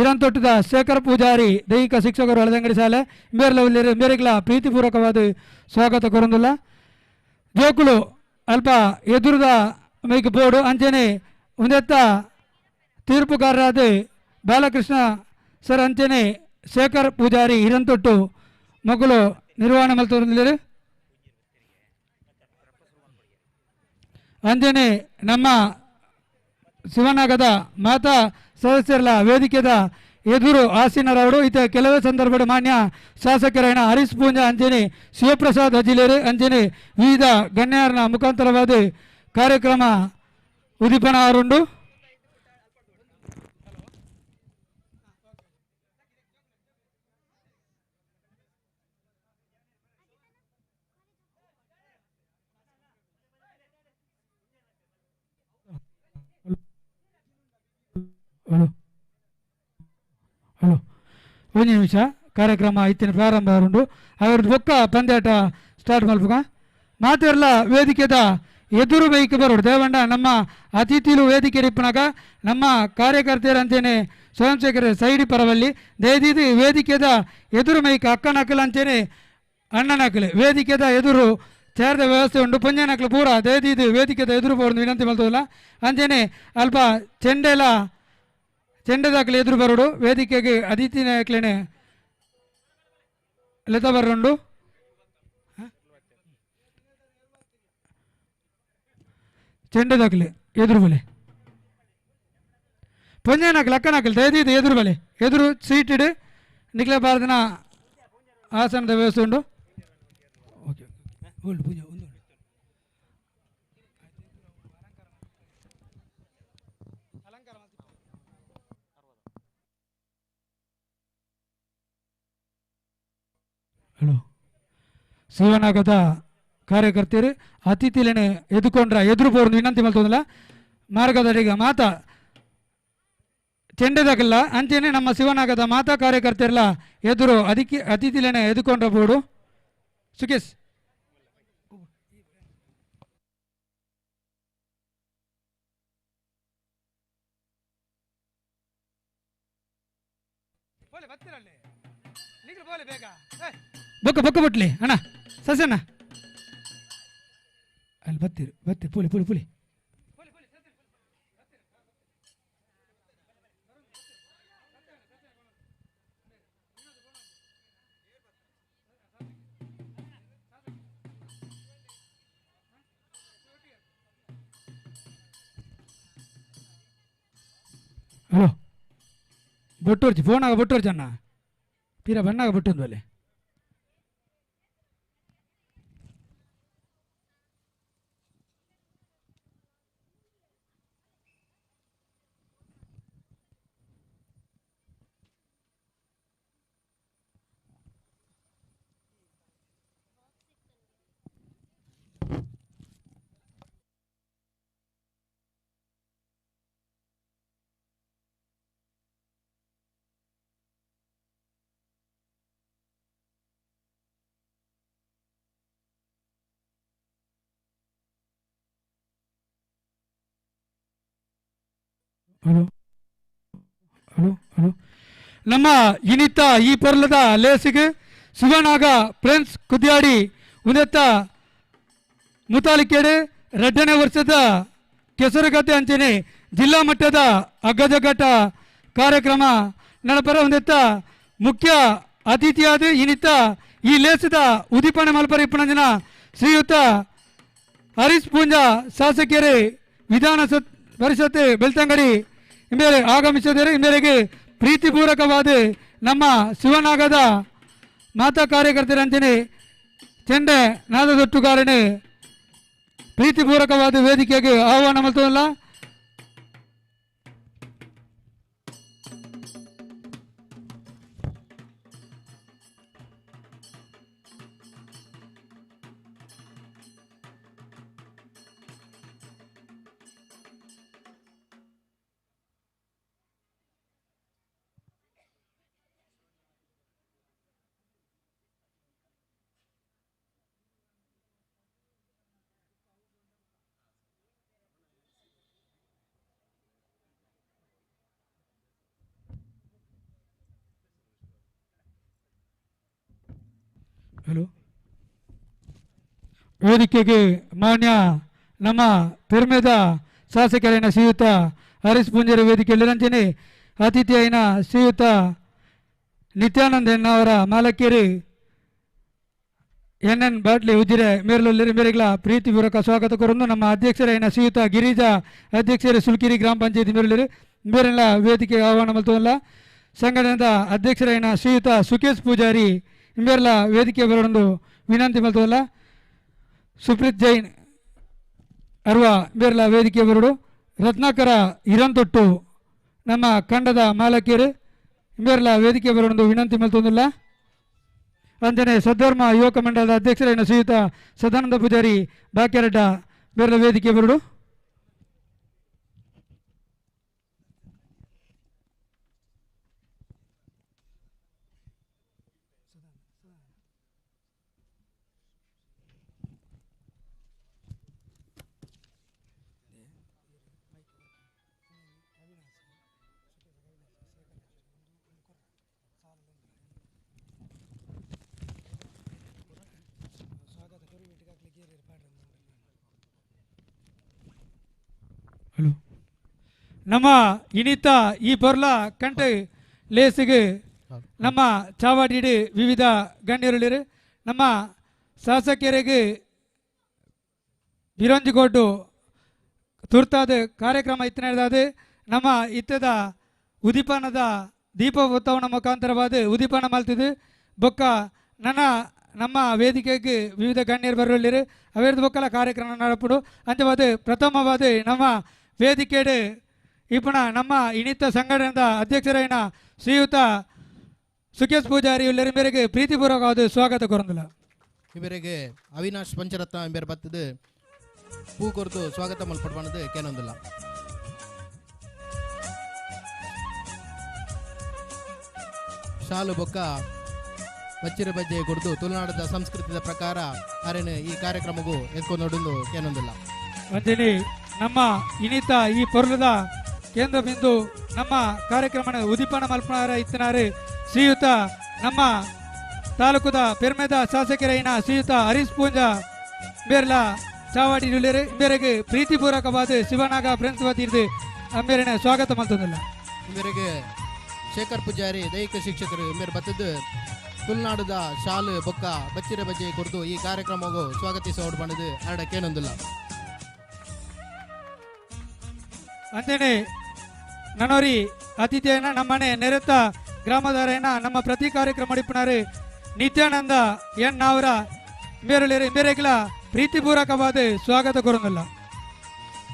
ಇರಂತೊಟ್ಟದ ಶೇಖರ್ ಪೂಜಾರಿ ದೈಹಿಕ ಶಿಕ್ಷಕರು ಹಳದಂಗಡಿ ಶಾಲೆ ಮೇರ್ಲ ಮೇರೆಗಳ ಪ್ರೀತಿಪೂರ್ವಕವಾದ ಸ್ವಾಗತ ಕೊರಂದುಲ್ಲ. ಜೋಕುಲು ಅಲ್ಪ ಎದುರುದ ಮೈಕ್ ಬೋರ್ಡು. ಅಂಚನೆ ಒಂದೆತ್ತ ತೀರ್ಪುಗಾರರಾದ ಬಾಲಕೃಷ್ಣ ಸರ್ ಅಂಚನೆ ಶೇಖರ್ ಪೂಜಾರಿ ಹಿರಂತೊಟ್ಟು ಮಗುಲು ನಿರ್ವಹಣೆ ಮಲ್ತೊಂದಿದ್ದಾರೆ. ಅಂಜನೆ ನಮ್ಮ ಶಿವನಾಗದ ಮಾತಾ ಸದಸ್ಯರ ವೇದಿಕೆದ ಎದುರು ಆಸೀನರವರು. ಇತ ಕೆಲವೇ ಸಂದರ್ಭದ ಮಾನ್ಯ ಶಾಸಕರಾಯಣ ಹರೀಶ್ ಪೂಂಜಾ ಅಂಜನೆ ಶಿವಪ್ರಸಾದ್ ಅಜಿಲೇರು ಅಂಜನೆ ವಿವಿಧ ಗಣ್ಯರನ ಮುಖಾಂತರವಾದ ಕಾರ್ಯಕ್ರಮ ಉದ್ದೀಪನ ಆರುಂಡು. ಹಲೋ ಹಲೋ ಒಂದು ನಿಮಿಷ ಕಾರ್ಯಕ್ರಮ ಇತ್ತಿನ ಪ್ರಾರಂಭ ಉಂಡು. ಅವ್ರದ್ದು ಬೊಕ್ಕ ಪಂದ್ಯಾಟ ಸ್ಟಾರ್ಟ್ ಮಲ್ಪುಗ. ಮಾತೆರ್ಲ ವೇದಿಕೆದ ಎದುರು ಬೈಕ್ ಬರೋಡು ದೇವಂಡ ನಮ್ಮ ಅತಿಥಿಲು ವೇದಿಕೆ ಇಪ್ಪನಾಗ ನಮ್ಮ ಕಾರ್ಯಕರ್ತೆಯರು ಅಂತೇನೆ ಸ್ವಯಂ ಸೇವಕರ ಸೈಡಿ ಪರವಲ್ಲಿ ದಯದೀದು ವೇದಿಕೆದ ಎದುರು ಮೈಕ್ ಅಕ್ಕನಕ್ಕಲು ಅಂತೇನೆ ಅಣ್ಣನಕ್ಕಲು ವೇದಿಕೆದ ಎದುರು ಚೇರ್ದ ವ್ಯವಸ್ಥೆ ಉಂಟು. ಪುಂಜನಕ್ಕಲು ಪೂರ ದಯದೀದು ವೇದಿಕೆದ ಎದುರು ಬೋರ್ದು ವಿನಂತಿ ಮಲ್ತದಲ್ಲ. ಅಂಚೆನೆ ಅಲ್ಪ ಚೆಂಡೆಲ ಚೆಂಡೆದಾಕಲೆ ಎದುರು ಬರೋಡು ವೇದಿಕೆಗೆ ಅದಿತಿ ನಾಯಕ್ಲೇನೆ ಲೆತ ಬರೋಂಡು ಚೆಂಡೆದಾಕಲೆ ಎದುರು ಬಲೆ ಪೊಂಜನಾಕಲೆ ಅಕ್ಕನಾಕಲೆ ದಯದೀದು ಎದುರು ಬಲೆ ಎದುರು ಸೀಟಿಡು ನಿಕ್ಲೆ ಬಾರದಿನ ಆಸನದ ವ್ಯವಸ್ಥೆ ಉಂಡು. ಓಕೆ ಉಂಟು ಪೂಜೆ ಒಂದು ಹಲೋ ಶಿವನಾಗದ ಕಾರ್ಯಕರ್ತರು ಅತಿಥಿಲೇನೆ ಎದುಕೊಂಡ್ರ ಎದುರು ಬೋರ್ದು ವಿನಂತಿ ಮಲ್ತೊಂದಿಲ್ಲ ಮಾರ್ಗದಡಿಗ ಮಾತಾ ಚೆಂಡೆದಾಗಲ್ಲ ಅಂಚೆನೆ ನಮ್ಮ ಶಿವನಾಗದ ಮಾತಾ ಕಾರ್ಯಕರ್ತರೆಲ್ಲ ಎದುರು ಅದಕ್ಕೆ ಅತಿಥಿಲೇನೆ ಎದುಕೊಂಡ್ರ ಬೋರ್ಡು. ಸುಕೇಶ್ ಬೊಕ್ಕ ಬೊಕ್ಕ ಬಟ್ಲಿ ಅಣ್ಣ ಸಸ್ಯಣ್ಣ ಅಲ್ಲಿ ಬತ್ತೀರಿ ಬತ್ತೀರಿ ಪುಲಿ ಪುಲಿ ಪುಲಿ ಹಲೋ ಬೊಟ್ಟೋರ್ಚಿ ಫೋನ್ ಆಗ ಬೊಟ್ಟೋರ್ಚಿ ಅಣ್ಣ ತೀರಾ ಬಣ್ಣಾಗ ಬೊಟ್ಟೊಂದು ಅಲ್ಲಿ. ಹಲೋ ಹಲೋ ಹಲೋ ನಮ್ಮ ಇನಿತ ಈ ಪರ್ಲದ ಲೇಸಿಗೆ ಶಿವನಾಗ ಪ್ರಿನ್ಸ್ ಕುದ್ಯಾಡಿ ಉನ್ನತ ಮುತಾಲಿಕೇಡು 2ನೇ ವರ್ಷದ ಕೆಸರುಗದ್ದೆ ಅಂಚನೆ ಜಿಲ್ಲಾ ಮಟ್ಟದ ಅಗ್ಗಜಗಟ್ಟ ಕಾರ್ಯಕ್ರಮ ನಡಪರ ಒಂದೆತ್ತ ಮುಖ್ಯ ಅತಿಥಿಯಾದ ಇನಿತ ಈ ಲೇಸದ ಉದೀಪನೆ ಮಲ್ಪರ ಇಪ್ಪನಂಜನ ಶ್ರೀಯುತ ಹರೀಶ್ ಪೂಂಜಾ ಶಾಸಕರೇ ವಿಧಾನ ಪರಿಷತ್ ಬೆಳ್ತಂಗಡಿ ಇಂಬೇರೆ ಆಗಮಿಸಿದರೆ ಇಂಬೇರೆಗೆ ಪ್ರೀತಿಪೂರ್ವಕವಾದ ನಮ್ಮ ಶಿವನಾಗದ ಮಾತಾ ಕಾರ್ಯಕರ್ತರಂತೆಯೇ ಚೆಂಡೆ ನಾದದೊಟ್ಟುಗಾರನೇ ಪ್ರೀತಿಪೂರ್ವಕವಾದ ವೇದಿಕೆಗೆ ಆಹ್ವಾನ ಮಲ್ತವಲ್ಲ. ಹಲೋ ವೇದಿಕೆಗೆ ಮಾನ್ಯ ನಮ್ಮ ಪೆರ್ಮೆದ ಶಾಸಕರೈನ ಶ್ರೀಯುತ ಹರೀಶ್ ಪೂಂಜರ ವೇದಿಕೆಯಲ್ಲಿ ರಂಜನೆ ಅತಿಥಿಯೈನ ಶ್ರೀಯುತ ನಿತ್ಯಾನಂದ ಎನ್ನವರ ಮಾಲಕೇರಿ ಎನ್ ಎನ್ ಬಾಟ್ಲಿ ಉಜಿರೆ ಮೇರಲಲ್ಲಿ ಮೇರೆಗಳ ಪ್ರೀತಿಪೂರ್ವಕ ಸ್ವಾಗತ ಕೊರೊಂದು ನಮ್ಮ ಅಧ್ಯಕ್ಷರೈನ ಶ್ರೀಯುತ ಗಿರಿಜಾ ಅಧ್ಯಕ್ಷರೇ ಸುಲ್ಕಿರಿ ಗ್ರಾಮ ಪಂಚಾಯತಿ ಮೇರಲಿರಿ ಮೇರೆಲ್ಲ ವೇದಿಕೆ ಆಹ್ವಾನ ಮಲ್ತವಲ್ಲ. ಸಂಘಟನೆದ ಅಧ್ಯಕ್ಷರೈನ ಶ್ರೀಯುತ ಸುಕೇಶ್ ಪೂಜಾರಿ ಇಂಬೇರ್ಲ ವೇದಿಕೆ ಬರೋಡೊಂದು ವಿನಂತಿ ಮಲ್ತವಲ್ಲ. ಸುಪ್ರೀತ್ ಜೈನ್ ಅರ್ವ ಇಂಬೇರ್ಲ ವೇದಿಕೆ ಬರೋಡು. ರತ್ನಾಕರ ಹಿರಂತೊಟ್ಟು ನಮ್ಮ ಖಂಡದ ಮಾಲಕಿಯರು ಇಂಬೇರ್ಲ ವೇದಿಕೆ ಬರೋಡೊಂದು ವಿನಂತಿ ಮಲ್ತೊಂದಿಲ್ಲ. ಅಂಜನೆ ಸದ್ಧರ್ಮ ಯುವಕ ಮಂಡಲದ ಅಧ್ಯಕ್ಷರೈನ ಶ್ರೀಯುತ ಸದಾನಂದ ಪೂಜಾರಿ ಬಾಕ್ಯರೆಡ್ಡ ಬೇರ್ಲ ವೇದಿಕೆ ಬರೋಡು. ಹಲೋ ನಮ್ಮ ಇನಿತ ಈ ಪೊರ್ಲ ಕಂಟೆ ಲೇಸಿಗೆ ನಮ್ಮ ಚಾವಾಡಿಡು ವಿವಿಧ ಗಣ್ಯರುಳಿರು ನಮ್ಮ ಶಾಸಕರಿಗೆ ಬಿರಂಜಿಗೋಟು ತುರ್ತಾದ ಕಾರ್ಯಕ್ರಮ ಇತ್ತನೇದಾದ ನಮ್ಮ ಇತ್ತದ ಉದೀಪನದ ದೀಪೋತ್ಸವನ ಮುಖಾಂತರವಾದ ಉದೀಪನ ಮಲ್ತಿದ್ದು ಬೊಕ್ಕ ನನ್ನ ನಮ್ಮ ವೇದಿಕೆಗೆ ವಿವಿಧ ಗಣ್ಯರು ಬರುವಲ್ಲಿರು ಅವೇರ್ದು ಬೊಕ್ಕಲ ಕಾರ್ಯಕ್ರಮ ನಡಪಡು ಅಂಚವಾದ ಪ್ರಥಮವಾದ ನಮ್ಮ ವೇದಿಕೆಡು ಇಪ್ಪಣ ನಮ್ಮ ಇನಿತ ಸಂಘಟನೆದ ಅಧ್ಯಕ್ಷರೈನ ಶ್ರೀಯುತ ಸುಖೇಶ್ ಪೂಜಾರಿ ಉಳ್ಳರು ಮೇರೆಗೆ ಪ್ರೀತಿಪೂರ್ವಕವಾದ ಸ್ವಾಗತ ಕೊರಂದಿಲ್ಲ. ಇವರಿಗೆ ಅವಿನಾಶ್ ಪಂಚರತ್ನ ಎಂಬ ಬತ್ತದು ಪೂ ಕೊರತು ಸ್ವಾಗತ ಮಲ್ಪಡ್ಬಾನದು ಕೇನೊಂದಿಲ್ಲ. ಶಾಲು ಬೊಕ್ಕ ಬಚ್ಚಿರ ಬಜ್ಜೆ ಕೊಡ್ದು ತುಳುನಾಡದ ಸಂಸ್ಕೃತಿಯ ಪ್ರಕಾರ ಅರೇನು ಈ ಕಾರ್ಯಕ್ರಮಗೂ ಎತ್ಕೊಂಡು ಕೇನೊಂದಿಲ್ಲ. ಅಂಜನಿ ನಮ್ಮ ಇನಿತ ಈ ಪೊರ್ಲದ ಕೇಂದ್ರ ಬಿಂದು ನಮ್ಮ ಕಾರ್ಯಕ್ರಮನ ಉದೀಪನ ಮಲ್ಪನಾರ ಇತ್ತನಾರು ಶ್ರೀಯುತ ನಮ್ಮ ತಾಲೂಕುದ ಪೆರ್ಮೆದ ಶಾಸಕರೈನ ಶ್ರೀಯುತ ಹರೀಶ್ ಪೂಂಜಾ ಬೇರ್ಲ ಚಾವಾಡಿ ಮೇರೆಗೆ ಪ್ರೀತಿಪೂರ್ವಕವಾದ ಶಿವನಾಗ ಫ್ರೆಂಡ್ಸ್ ವತಿಯಿದ್ದು ಮೇರೆನ ಸ್ವಾಗತ ಮಲ್ತದಿಲ್ಲ. ಮೇರೆಗೆ ಶೇಖರ್ ಪೂಜಾರಿ ದೈಹಿಕ ಶಿಕ್ಷಕರು ಮೇರೆ ಬತ್ತದ್ದು ತುಳುನಾಡದ ಶಾಲು ಬೊಕ್ಕ ಬಚ್ಚಿರ ಬಜ್ಜೆ ಕೊಡ್ದು ಈ ಕಾರ್ಯಕ್ರಮಗೂ ಸ್ವಾಗತಿಸ ಬಂದದ್ದು ಅರಡಕ್ಕೇನೊಂದಿಲ್ಲ. ಅಂತೆಯೇ ನನೋರಿ ಅತಿಥಿಯನ್ನ ನಮ್ಮನೆ ನೆರೆತ ಗ್ರಾಮದಾರೈನ ನಮ್ಮ ಪ್ರತಿ ಕಾರ್ಯಕ್ರಮ ನಿಪುಣರು ನಿತ್ಯಾನಂದ ಎನ್ ನಾವರ ಮೇರಳಿರು ಮೇರೆಗಳ ಪ್ರೀತಿಪೂರ್ವಕವಾದ ಸ್ವಾಗತ ಕೊರೊಂದಿಲ್ಲ.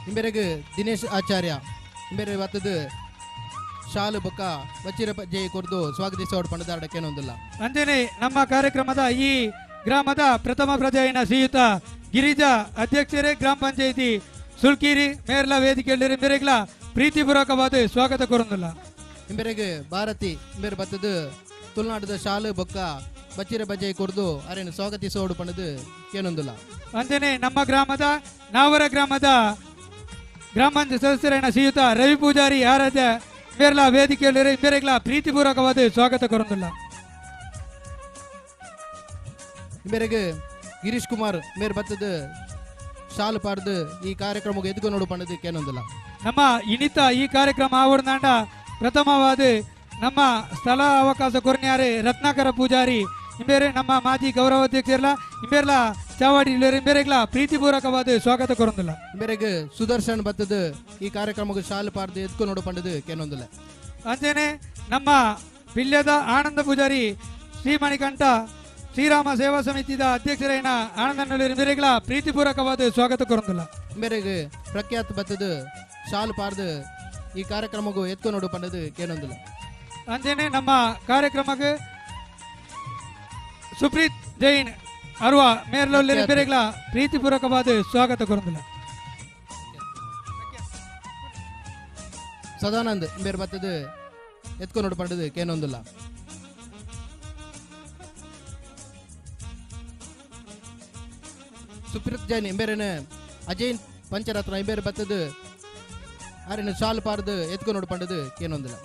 ಇಂಬೆರೆಗೆ ದಿನೇಶ್ ಆಚಾರ್ಯ ಇಂಬೆರೆ ಬತ್ತದು ಶಾಲು ಬೊಕ್ಕ ಬಚ್ಚಿರ ಬಜ್ಜೆ ಕೊರ್ದು ಸ್ವಾಗತಿಸ ಪಂಡದಾರಡಕ್ಕೇನೊಂದಿಲ್ಲ. ಅಂತೆಯೇ ನಮ್ಮ ಕಾರ್ಯಕ್ರಮದ ಈ ಗ್ರಾಮದ ಪ್ರಥಮ ಪ್ರಜೆಯನ್ನ ಶ್ರೀಯುತ ಗಿರಿಜಾ ಅಧ್ಯಕ್ಷರೇ ಗ್ರಾಮ ಪಂಚಾಯಿತಿ ಸುಲ್ಕೀರಿ ಮೇರ್ಲ ವೇದಿಕೆಯಲ್ಲಿ ಮೇರೆಗಳ ಪ್ರೀತಿಪೂರ್ವಕವಾದ ಸ್ವಾಗತ ಕೊರೊಂದಿಲ್ಲ. ಇಂಬೆರೆಗೆ ಭಾರತಿ ಇಂಬೆರೆ ಬತ್ತದು ತುಳುನಾಡದ ಶಾಲು ಬೊಕ್ಕ ಬಚ್ಚಿರ ಬಜ್ಜೆ ಕೊರ್ದು ಅರೇನು ಸ್ವಾಗತಿಸೋಡು ಪಂಡದು ಕೇನೊಂದಿಲ್ಲ. ಅಂತೆಯೇ ನಮ್ಮ ಗ್ರಾಮದ ನಾವರ ಗ್ರಾಮದ ಗ್ರಾಮ ಪಂಚಾಯತ್ ಸದಸ್ಯರೈನ ಶ್ರೀಯುತ ರವಿ ಪೂಜಾರಿ ಆರಾಧ್ಯ ಮೇರ್ಲ ವೇದಿಕೆಯಲ್ಲಿ ಮೇರೆಗಳ ಪ್ರೀತಿಪೂರ್ವಕವಾದ ಸ್ವಾಗತ ಕೊರೊಂದಿಲ್ಲ. ಇಂಬೆರೆಗೆ ಗಿರೀಶ್ ಕುಮಾರ್ ಮೇರ್ ಬತ್ತದು ಶಾಲು ಪಾಡ್ದು ಈ ಕಾರ್ಯಕ್ರಮಕ್ಕೆ ಎದುಕು ನೋಡು ಪಂಡದು ಕೇನೊಂದಿಲ್ಲ. ನಮ್ಮ ಇನಿತ ಈ ಕಾರ್ಯಕ್ರಮ ಆವರಣಾಂಡ ಪ್ರಥಮವಾದ ನಮ್ಮ ಸ್ಥಳ ಅವಕಾಶ ಕೊರ್ನ್ಯಾರೆ ರತ್ನಾಕರ ಪೂಜಾರಿ ಇಂಬೇರೆ ನಮ್ಮ ಮಾಜಿ ಗೌರವಾಧ್ಯಕ್ಷರಲ್ಲ ಇಂಬೇರ್ಲ ಚಾವಾಡಿ ಇಂಬೇರೆಗಳ ಪ್ರೀತಿಪೂರ್ವಕವಾದ ಸ್ವಾಗತ ಕೊರೊಂದಿಲ್ಲ. ಇಂಬೇರೆಗೆ ಸುದರ್ಶನ್ ಬತ್ತದು ಈ ಕಾರ್ಯಕ್ರಮಕ್ಕೆ ಶಾಲು ಪಾಡ್ದು ಎದುಕು ನೋಡು ಪಂಡದು ಕೇನೊಂದಿಲ್ಲ. ಅಂಚೆನೆ ನಮ್ಮ ಪಿಲ್ಯದ ಆನಂದ ಪೂಜಾರಿ ಶ್ರೀಮಣಿಕಂಠ ಶ್ರೀರಾಮ ಸೇವಾ ಸಮಿತಿಯ ಅಧ್ಯಕ್ಷರೈನ ಆನಂದ ಇಂಬೇರೆಗಳ ಪ್ರೀತಿಪೂರ್ವಕವಾದ ಸ್ವಾಗತ ಕೊರೊಂದಿಲ್ಲ. ಇಂಬೇರೆಗೆ ಪ್ರಖ್ಯಾತ ಬತ್ತದು ಶಾಲು ಪಾಡ್ದು ಈ ಕಾರ್ಯಕ್ರಮಕ್ಕೂ ಎತ್ಕೊ ನೋಡು ಪಂಡದು ಕೇನೊಂದಿಲ್ಲ. ಅಂಚೆನೆ ನಮ್ಮ ಕಾರ್ಯಕ್ರಮಕ್ಕೆ ಸುಪ್ರೀತ್ ಜೈನ್ ಅರುವ ಮೇರ್ಲೊಲ್ಲಿ ಬೇರೆಗಳ ಪ್ರೀತಿಪೂರ್ವಕವಾದ ಸ್ವಾಗತ ಕೊರೊಂದಿಲ್ಲ. ಸದಾನಂದ್ ಬೇರೆ ಬತ್ತದು ಎತ್ಕೊ ನೋಡು ಪಂಡದು ಕೇನೊಂದಿಲ್ಲ. ಸುಪ್ರೀತ್ ಜೈನ್ ಇಂಬೇರೇನು ಅಜಯ್ ಪಂಚರತ್ನ ಇಂಬೇರೆ ಬತ್ತದು ಆರೇನು ಶಾಲು ಪಾರ್ದು ಎತ್ಕೊ ನೋಡು ಪಂಡದು ಕೇನೊಂದಿಲ್ಲ.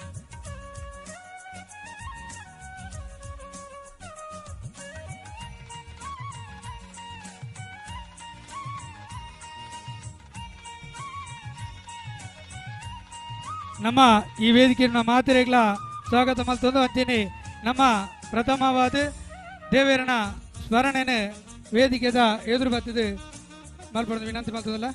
ನಮ್ಮ ಈ ವೇದಿಕೆಯನ್ನು ಮಾತೆರೆಗಳ ಸ್ವಾಗತ ಮಲ್ತೊಂದು ಅಂತೀನಿ ನಮ್ಮ ಪ್ರಥಮವಾದ ದೇವೇರನ ಸ್ಮರಣೆನೆ ವೇದಿಕೆದ ಎದುರು ಬರ್ತದೆ ಮಲ್ಪಡೋದು ವಿನಂತಿ ಮಾಡ್ತದಲ್ಲ.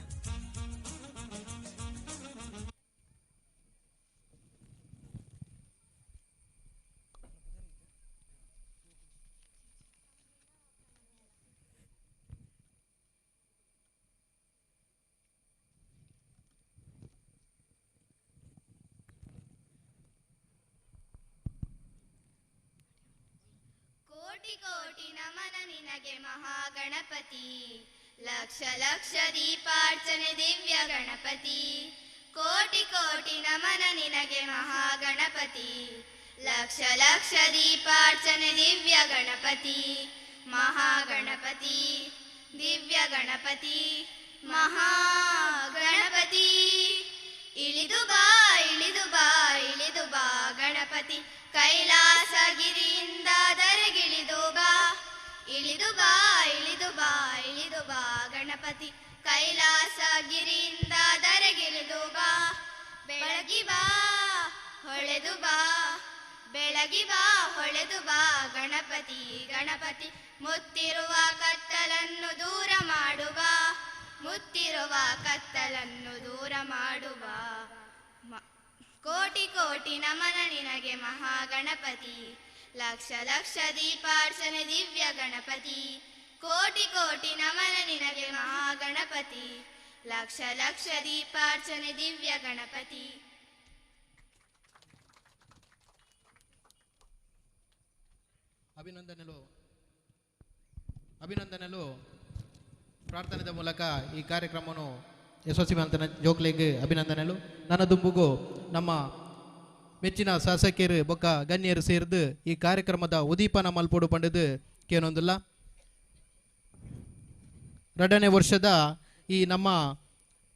ಕೋಟಿ ಕೋಟಿ ನಮನ ನಿನಗೆ ಮಹಾಗಣಪತಿ, ಲಕ್ಷ ಲಕ್ಷ ದೀಪಾರ್ಚನೆ ದಿವ್ಯ ಗಣಪತಿ. ಕೋಟಿ ಕೋಟಿ ನಮನ ನಿನಗೆ ಮಹಾಗಣಪತಿ, ಲಕ್ಷ ಲಕ್ಷ ದೀಪಾರ್ಚನೆ ದಿವ್ಯ ಗಣಪತಿ. ಮಹಾಗಣಪತಿ ದಿವ್ಯ ಗಣಪತಿ ಮಹಾಗಣಪತಿ, ಇಳಿದು ಬಾ ಇಳಿದು ಬಾ ಇಳಿದು ಬಾ ಗಣಪತಿ, ಕೈಲಾಸಗಿರಿಯಿಂದ ಧರೆಗಿಳಿದು ಬಾ. ಇಳಿದು ಬಾ ಇಳಿದು ಬಾ ಇಳಿದು ಬಾ ಗಣಪತಿ, ಕೈಲಾಸಗಿರಿಯಿಂದ ಧರೆಗಿಳಿದು ಬಾ. ಬೆಳಗಿ ಬಾ ಹೊಳೆದು ಬಾ, ಬೆಳಗಿ ಬಾ ಹೊಳೆದು ಬಾ ಗಣಪತಿ ಗಣಪತಿ. ಮುತ್ತಿರುವ ಕತ್ತಲನ್ನು ದೂರ ಮಾಡುವ, ಮುತ್ತಿರುವ ಕತ್ತಲನ್ನು ದೂರ ಮಾಡುವ. ಕೋಟಿ ಕೋಟಿ ನಮನ ನಿನಗೆ ಮಹಾಗಣಪತಿ, ಲಕ್ಷ ಲಕ್ಷ ದೀಪಾರ್ಚನೆ ದಿವ್ಯ ಗಣಪತಿ. ಕೋಟಿ ಕೋಟಿ ನಮನ ನಿನಗೆ ಮಹಾಗಣಪತಿ, ಲಕ್ಷ ಲಕ್ಷ ದೀಪಾರ್ಚನೆ ದಿವ್ಯ ಗಣಪತಿ. ಅಭಿನಂದನೆಲು ಅಭಿನಂದನೆಲು ಪ್ರಾರ್ಥನೆದ ಮೂಲಕ ಈ ಕಾರ್ಯಕ್ರಮವನ್ನು ಯಶಸ್ವಿ ಮಂತನ ಜೋಕ್ಲೆಗ್ ಅಭಿನಂದನೆಲು. ನನ್ನ ದುಂಬುಗು ನಮ್ಮ ಮೆಚ್ಚಿನ ಶಾಸಕಿಯರು ಬೊಕ್ಕ ಗಣ್ಯರು ಸೇರಿದು ಈ ಕಾರ್ಯಕ್ರಮದ ಉದೀಪನ ಮಲ್ಪೊಡು ಪಂಡದು ಕೇನೊಂದಿಲ್ಲ. 2ನೇ ವರ್ಷದ ಈ ನಮ್ಮ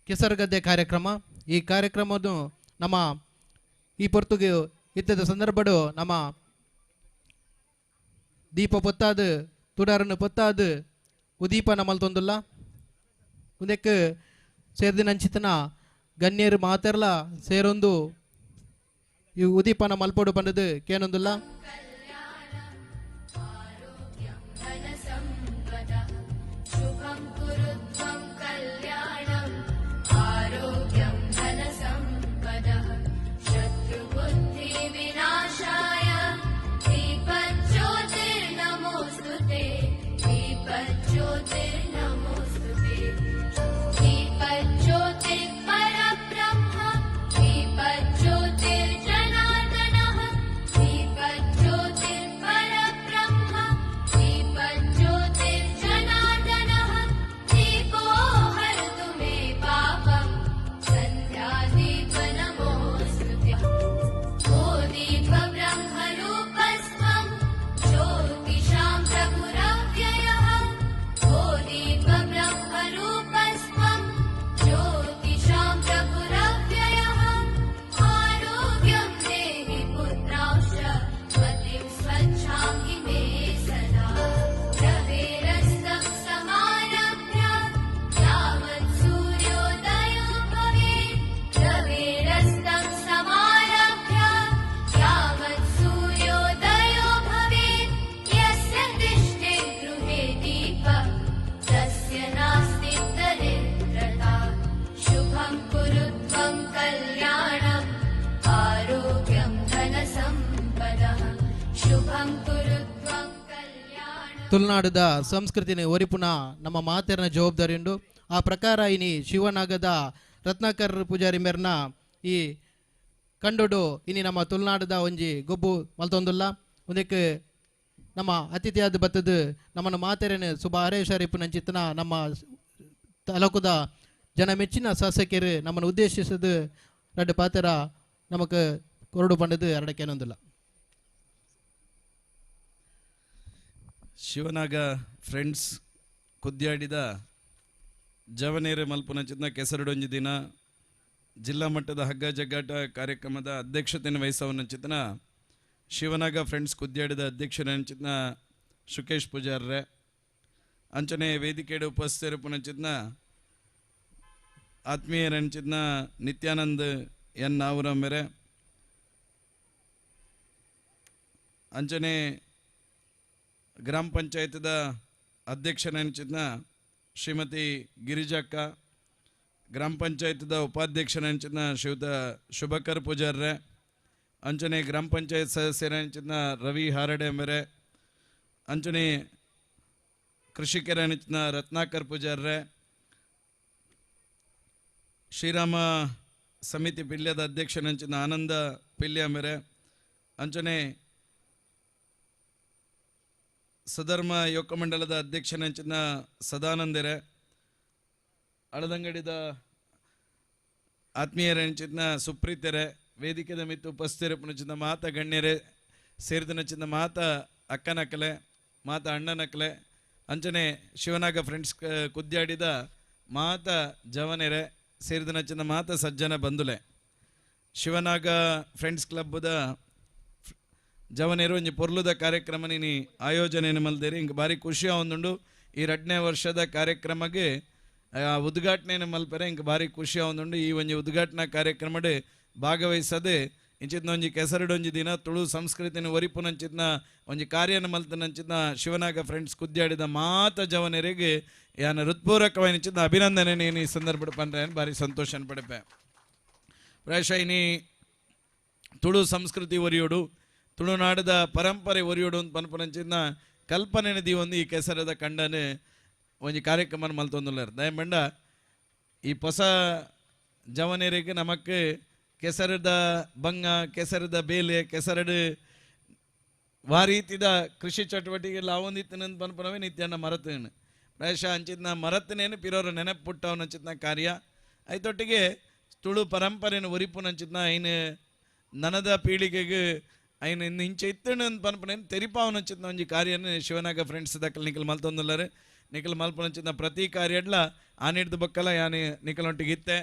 ಕೆಸರುಗದ್ದೆ ಕಾರ್ಯಕ್ರಮ, ಈ ಕಾರ್ಯಕ್ರಮವನ್ನು ನಮ್ಮ ಈ ಪೊರ್ತುಗೆ ಇತ್ತದ ಸಂದರ್ಭಡು ನಮ್ಮ ದೀಪ ಪೊತ್ತಾದು ತುಡಾರನ್ನು ಪೊತ್ತಾದು ಉದೀಪನ ಮಲ್ತೊಂದುಲ್ಲ. ಉದಕ್ಕೆ ಸೇರ್ದಿನಂಚಿತನ ಗಣ್ಯರು ಮಾತೆರ್ಲ ಸೇರೊಂದು ಈ ಉದೀಪನ ಮಲ್ಪೊಡು ಪಂಡದು ಕೇನೊಂದುಲ್ಲ. ತುಳುನಾಡದ ಸಂಸ್ಕೃತಿನ ಒರಿಪುನ ನಮ್ಮ ಮಾತೆರನ ಜವಾಬ್ದಾರಿ ಉಂಡು. ಆ ಪ್ರಕಾರ ಇನಿ ಶಿವನಾಗದ ರತ್ನಾಕರ್ ಪೂಜಾರಿ ಮೇರ್ನ ಈ ಕಂಡೋಡು ಇನಿ ನಮ್ಮ ತುಳುನಾಡದ ಒಂಜಿ ಗೊಬ್ಬು ಮಲ್ತೊಂದುಲ್ಲ. ಒಂದಕ್ಕೆ ನಮ್ಮ ಅತಿಥಿಯಾದ ಬತ್ತದು ನಮ್ಮನ್ನು ಮಾತೆರನ ಸುಬ ಹರೇಶ್ ಇಪ್ಪುನಂಚಿತನ ನಮ್ಮ ತಾಲೂಕುದ ಜನ ಮೆಚ್ಚಿನ ಶಾಸಕರು ನಮ್ಮನ್ನು ಉದ್ದೇಶಿಸದು ರಡ್ಡು ಪಾತೆರ ನಮಕ್ ಕೊರಡು ಪಂಡದು ಎರಡಕ್ಕೇನೊಂದಿಲ್ಲ. ಶಿವನಾಗ ಫ್ರೆಂಡ್ಸ್ ಕುದ್ಯಾಡಿದ ಜವನೇರೆ ಮಲ್ಪುನಂಚಿತ್ನ ಕೆಸರುಡೊಂಜಿ ದಿನ ಜಿಲ್ಲಾ ಮಟ್ಟದ ಹಗ್ಗ ಜಗ್ಗಾಟ ಕಾರ್ಯಕ್ರಮದ ಅಧ್ಯಕ್ಷತೆಯನ್ನು ವಹಿಸವನಂಚಿತ್ನ ಶಿವನಾಗ ಫ್ರೆಂಡ್ಸ್ ಕುದ್ಯಾಡಿದ ಅಧ್ಯಕ್ಷರಂಚಿತ್ನ ಸುಕೇಶ್ ಪೂಜಾರ್ರೆ, ಅಂಚನೆ ವೇದಿಕೆಡೆ ಉಪಸ್ಥಿತರಿಪುನಂಚಿತ್ನ ಆತ್ಮೀಯರಂಚಿತ್ನ ನಿತ್ಯಾನಂದ್ ಎನ್ ನಾವರ ಮೇರೆ, ಅಂಚನೆ ಗ್ರಾಮ ಪಂಚಾಯತ್ದ ಅಧ್ಯಕ್ಷರಂಚಿತ್ನ ಶ್ರೀಮತಿ ಗಿರಿಜಕ್ಕ, ಗ್ರಾಮ ಪಂಚಾಯತ್ದ ಉಪಾಧ್ಯಕ್ಷರಂಚಿತ್ನ ಶ್ರೀಯುತ ಶುಭಕರ್ ಪೂಜಾರ್ರೆ, ಅಂಚನೆ ಗ್ರಾಮ ಪಂಚಾಯತ್ ಸದಸ್ಯರಂಚಿತ್ನ ರವಿ ಹಾರಡೆ ಮೇರೆ, ಅಂಚನೆ ಕೃಷಿಕರಂಚಿತ್ನ ರತ್ನಾಕರ್ ಪೂಜಾರ್ರೆ, ಶ್ರೀರಾಮ ಸಮಿತಿ ಪಿಲ್ಯದ ಅಧ್ಯಕ್ಷರಂಚಿತ್ನ ಆನಂದ ಪಿಲ್ಯ ಮೇರೆ, ಅಂಚನೆ ಸಧರ್ಮ ಯೋಗ ಮಂಡಲದ ಅಧ್ಯಕ್ಷನಂಚಿನ ಸದಾನಂದರೆ, ಅಳದಂಗಡಿದ ಆತ್ಮೀಯರಂಚಿನ ಸುಪ್ರೀತರೆ, ವೇದಿಕೆದ ಮಿತ್ತು ಉಪಸ್ಥಿರಪುನಚಿನ ಮಾತ ಗಣ್ಯರೇ, ಸೇರಿದನಚಿನ ಮಾತ ಅಕ್ಕನಕಲೆ ಮಾತ ಅಣ್ಣನಕಲೆ, ಅಂಚನೆ ಶಿವನಾಗ ಫ್ರೆಂಡ್ಸ್ ಕುದ್ಯಾಡಿದ ಮಾತ ಜವನೆರೆ, ಸೇರಿದನಚಿನ ಮಾತ ಸಜ್ಜನ ಬಂಧುಲೆ, ಶಿವನಾಗ ಫ್ರೆಂಡ್ಸ್ ಕ್ಲಬ್ದ ಜವನೇರು ಒಂಜಿ ಪೊರ್ಲುದ ಕಾರ್ಯಕ್ರಮ ನೀನಿ ಆಯೋಜನೆ ಮಲ್ದೇರಿ. ಹಿಂಗೆ ಭಾರಿ ಖುಷಿ ಆವೊಂದುಂಡು. ಈ 2ನೇ ವರ್ಷದ ಕಾರ್ಯಕ್ರಮಕ್ಕೆ ಉದ್ಘಾಟನೆ ಮಲ್ಪರೆ ಹಿಂಗೆ ಭಾರಿ ಖುಷಿ ಆವೊಂದುಂಡು. ಈ ಒಂಜಿ ಉದ್ಘಾಟನಾ ಕಾರ್ಯಕ್ರಮಡ್ ಭಾಗವಹಿಸದೆ ಇಂಚಿತ್ನ ಒಂಜಿ ಕೆಸರುಡೊಂಜಿ ದಿನ ತುಳು ಸಂಸ್ಕೃತಿನ ಒರಿಪುನಂಚಿತ್ನ ಒಂಜಿ ಕಾರ್ಯನ ಮಲ್ತನಂಚಿತ್ನ ಶಿವನಾಗ ಫ್ರೆಂಡ್ಸ್ ಕುದ್ಯಾಡಿದ ಮಾತ ಜವನರಿಗೆ ಯಾನ ಹೃತ್ಪೂರ್ವಕವಾಯಿನಂಚಿತ್ನ ಅಭಿನಂದನೆ ನೀನು ಈ ಸಂದರ್ಭ ಪಂಡ್ರೆ ಭಾರಿ ಸಂತೋಷ ಪಡೆಪೆ. ಪ್ರಾಯಶಃ ಇನಿ ತುಳು ಸಂಸ್ಕೃತಿ ಒರಿಯೋಡು ತುಳುನಾಡದ ಪರಂಪರೆ ಒರಿಯೋಡು ಅಂತ ಪನ್ಪುನಂಚಿತ್ನ ಕಲ್ಪನೆ ದೀವೊಂದು ಈ ಕೆಸರದ ಕಂಡನೆ ಒಂಜಿ ಕಾರ್ಯಕ್ರಮ ಮಲ್ತೊಂದುಲ್ಲೆರ್. ದಯಮಂಡ ಈ ಹೊಸ ಜವನರಿಗೆ ನಮಕ್ ಕೆಸರದ ಬಂಗ ಕೆಸರದ ಬೇಲೆ ಕೆಸರಡು ವಾರೀತಿದ ಕೃಷಿ ಚಟುವಟಿಕೆ ಲಾವೊಂದಿತ್ತನಂತ ಪನ್ಪುನವೇ ನಿತ್ಯಣ್ಣ ಮರತೇನು. ಪ್ರಾಯಶಃ ಅಂಚಿತ್ನ ಮರತನೇನು ಪಿರೋರ ನೆನಪುಟ್ಟವನಂಚಿತ್ನ ಕಾರ್ಯ ಐತೊಟ್ಟಿಗೆ ತುಳು ಪರಂಪರೆನ ಒರಿಪುನಂಚಿತ್ನ ಐನು ನನದ ಪೀಳಿಗೆಗೆ ಐನು ಇನ್ನು ಇಂಚೆ ಇತ್ತಣ ಅಂತ ಪನ್ಪುನೇನು ತೆರಿಪಾವನಂಚಿತ್ನ ಒಂಜಿ ಕಾರ್ಯನ ಶಿವನಾಗ ಫ್ರೆಂಡ್ಸ್ ದಕ್ಕಲ್ ನಿಕಲ್ ಮಲ್ತೊಂದುಲ್ಲಾರೆ. ನಿಕಲ್ ಮಲ್ಪನಂಚಿತ್ನ ಪ್ರತಿ ಕಾರ್ಯಡ್ಲ ಆನಿಡ್ದು ಬಕ್ಕಲ ಯಾನೆ ನಿಕಲೊಟ್ಟಿಗೆ ಇತ್ತೆ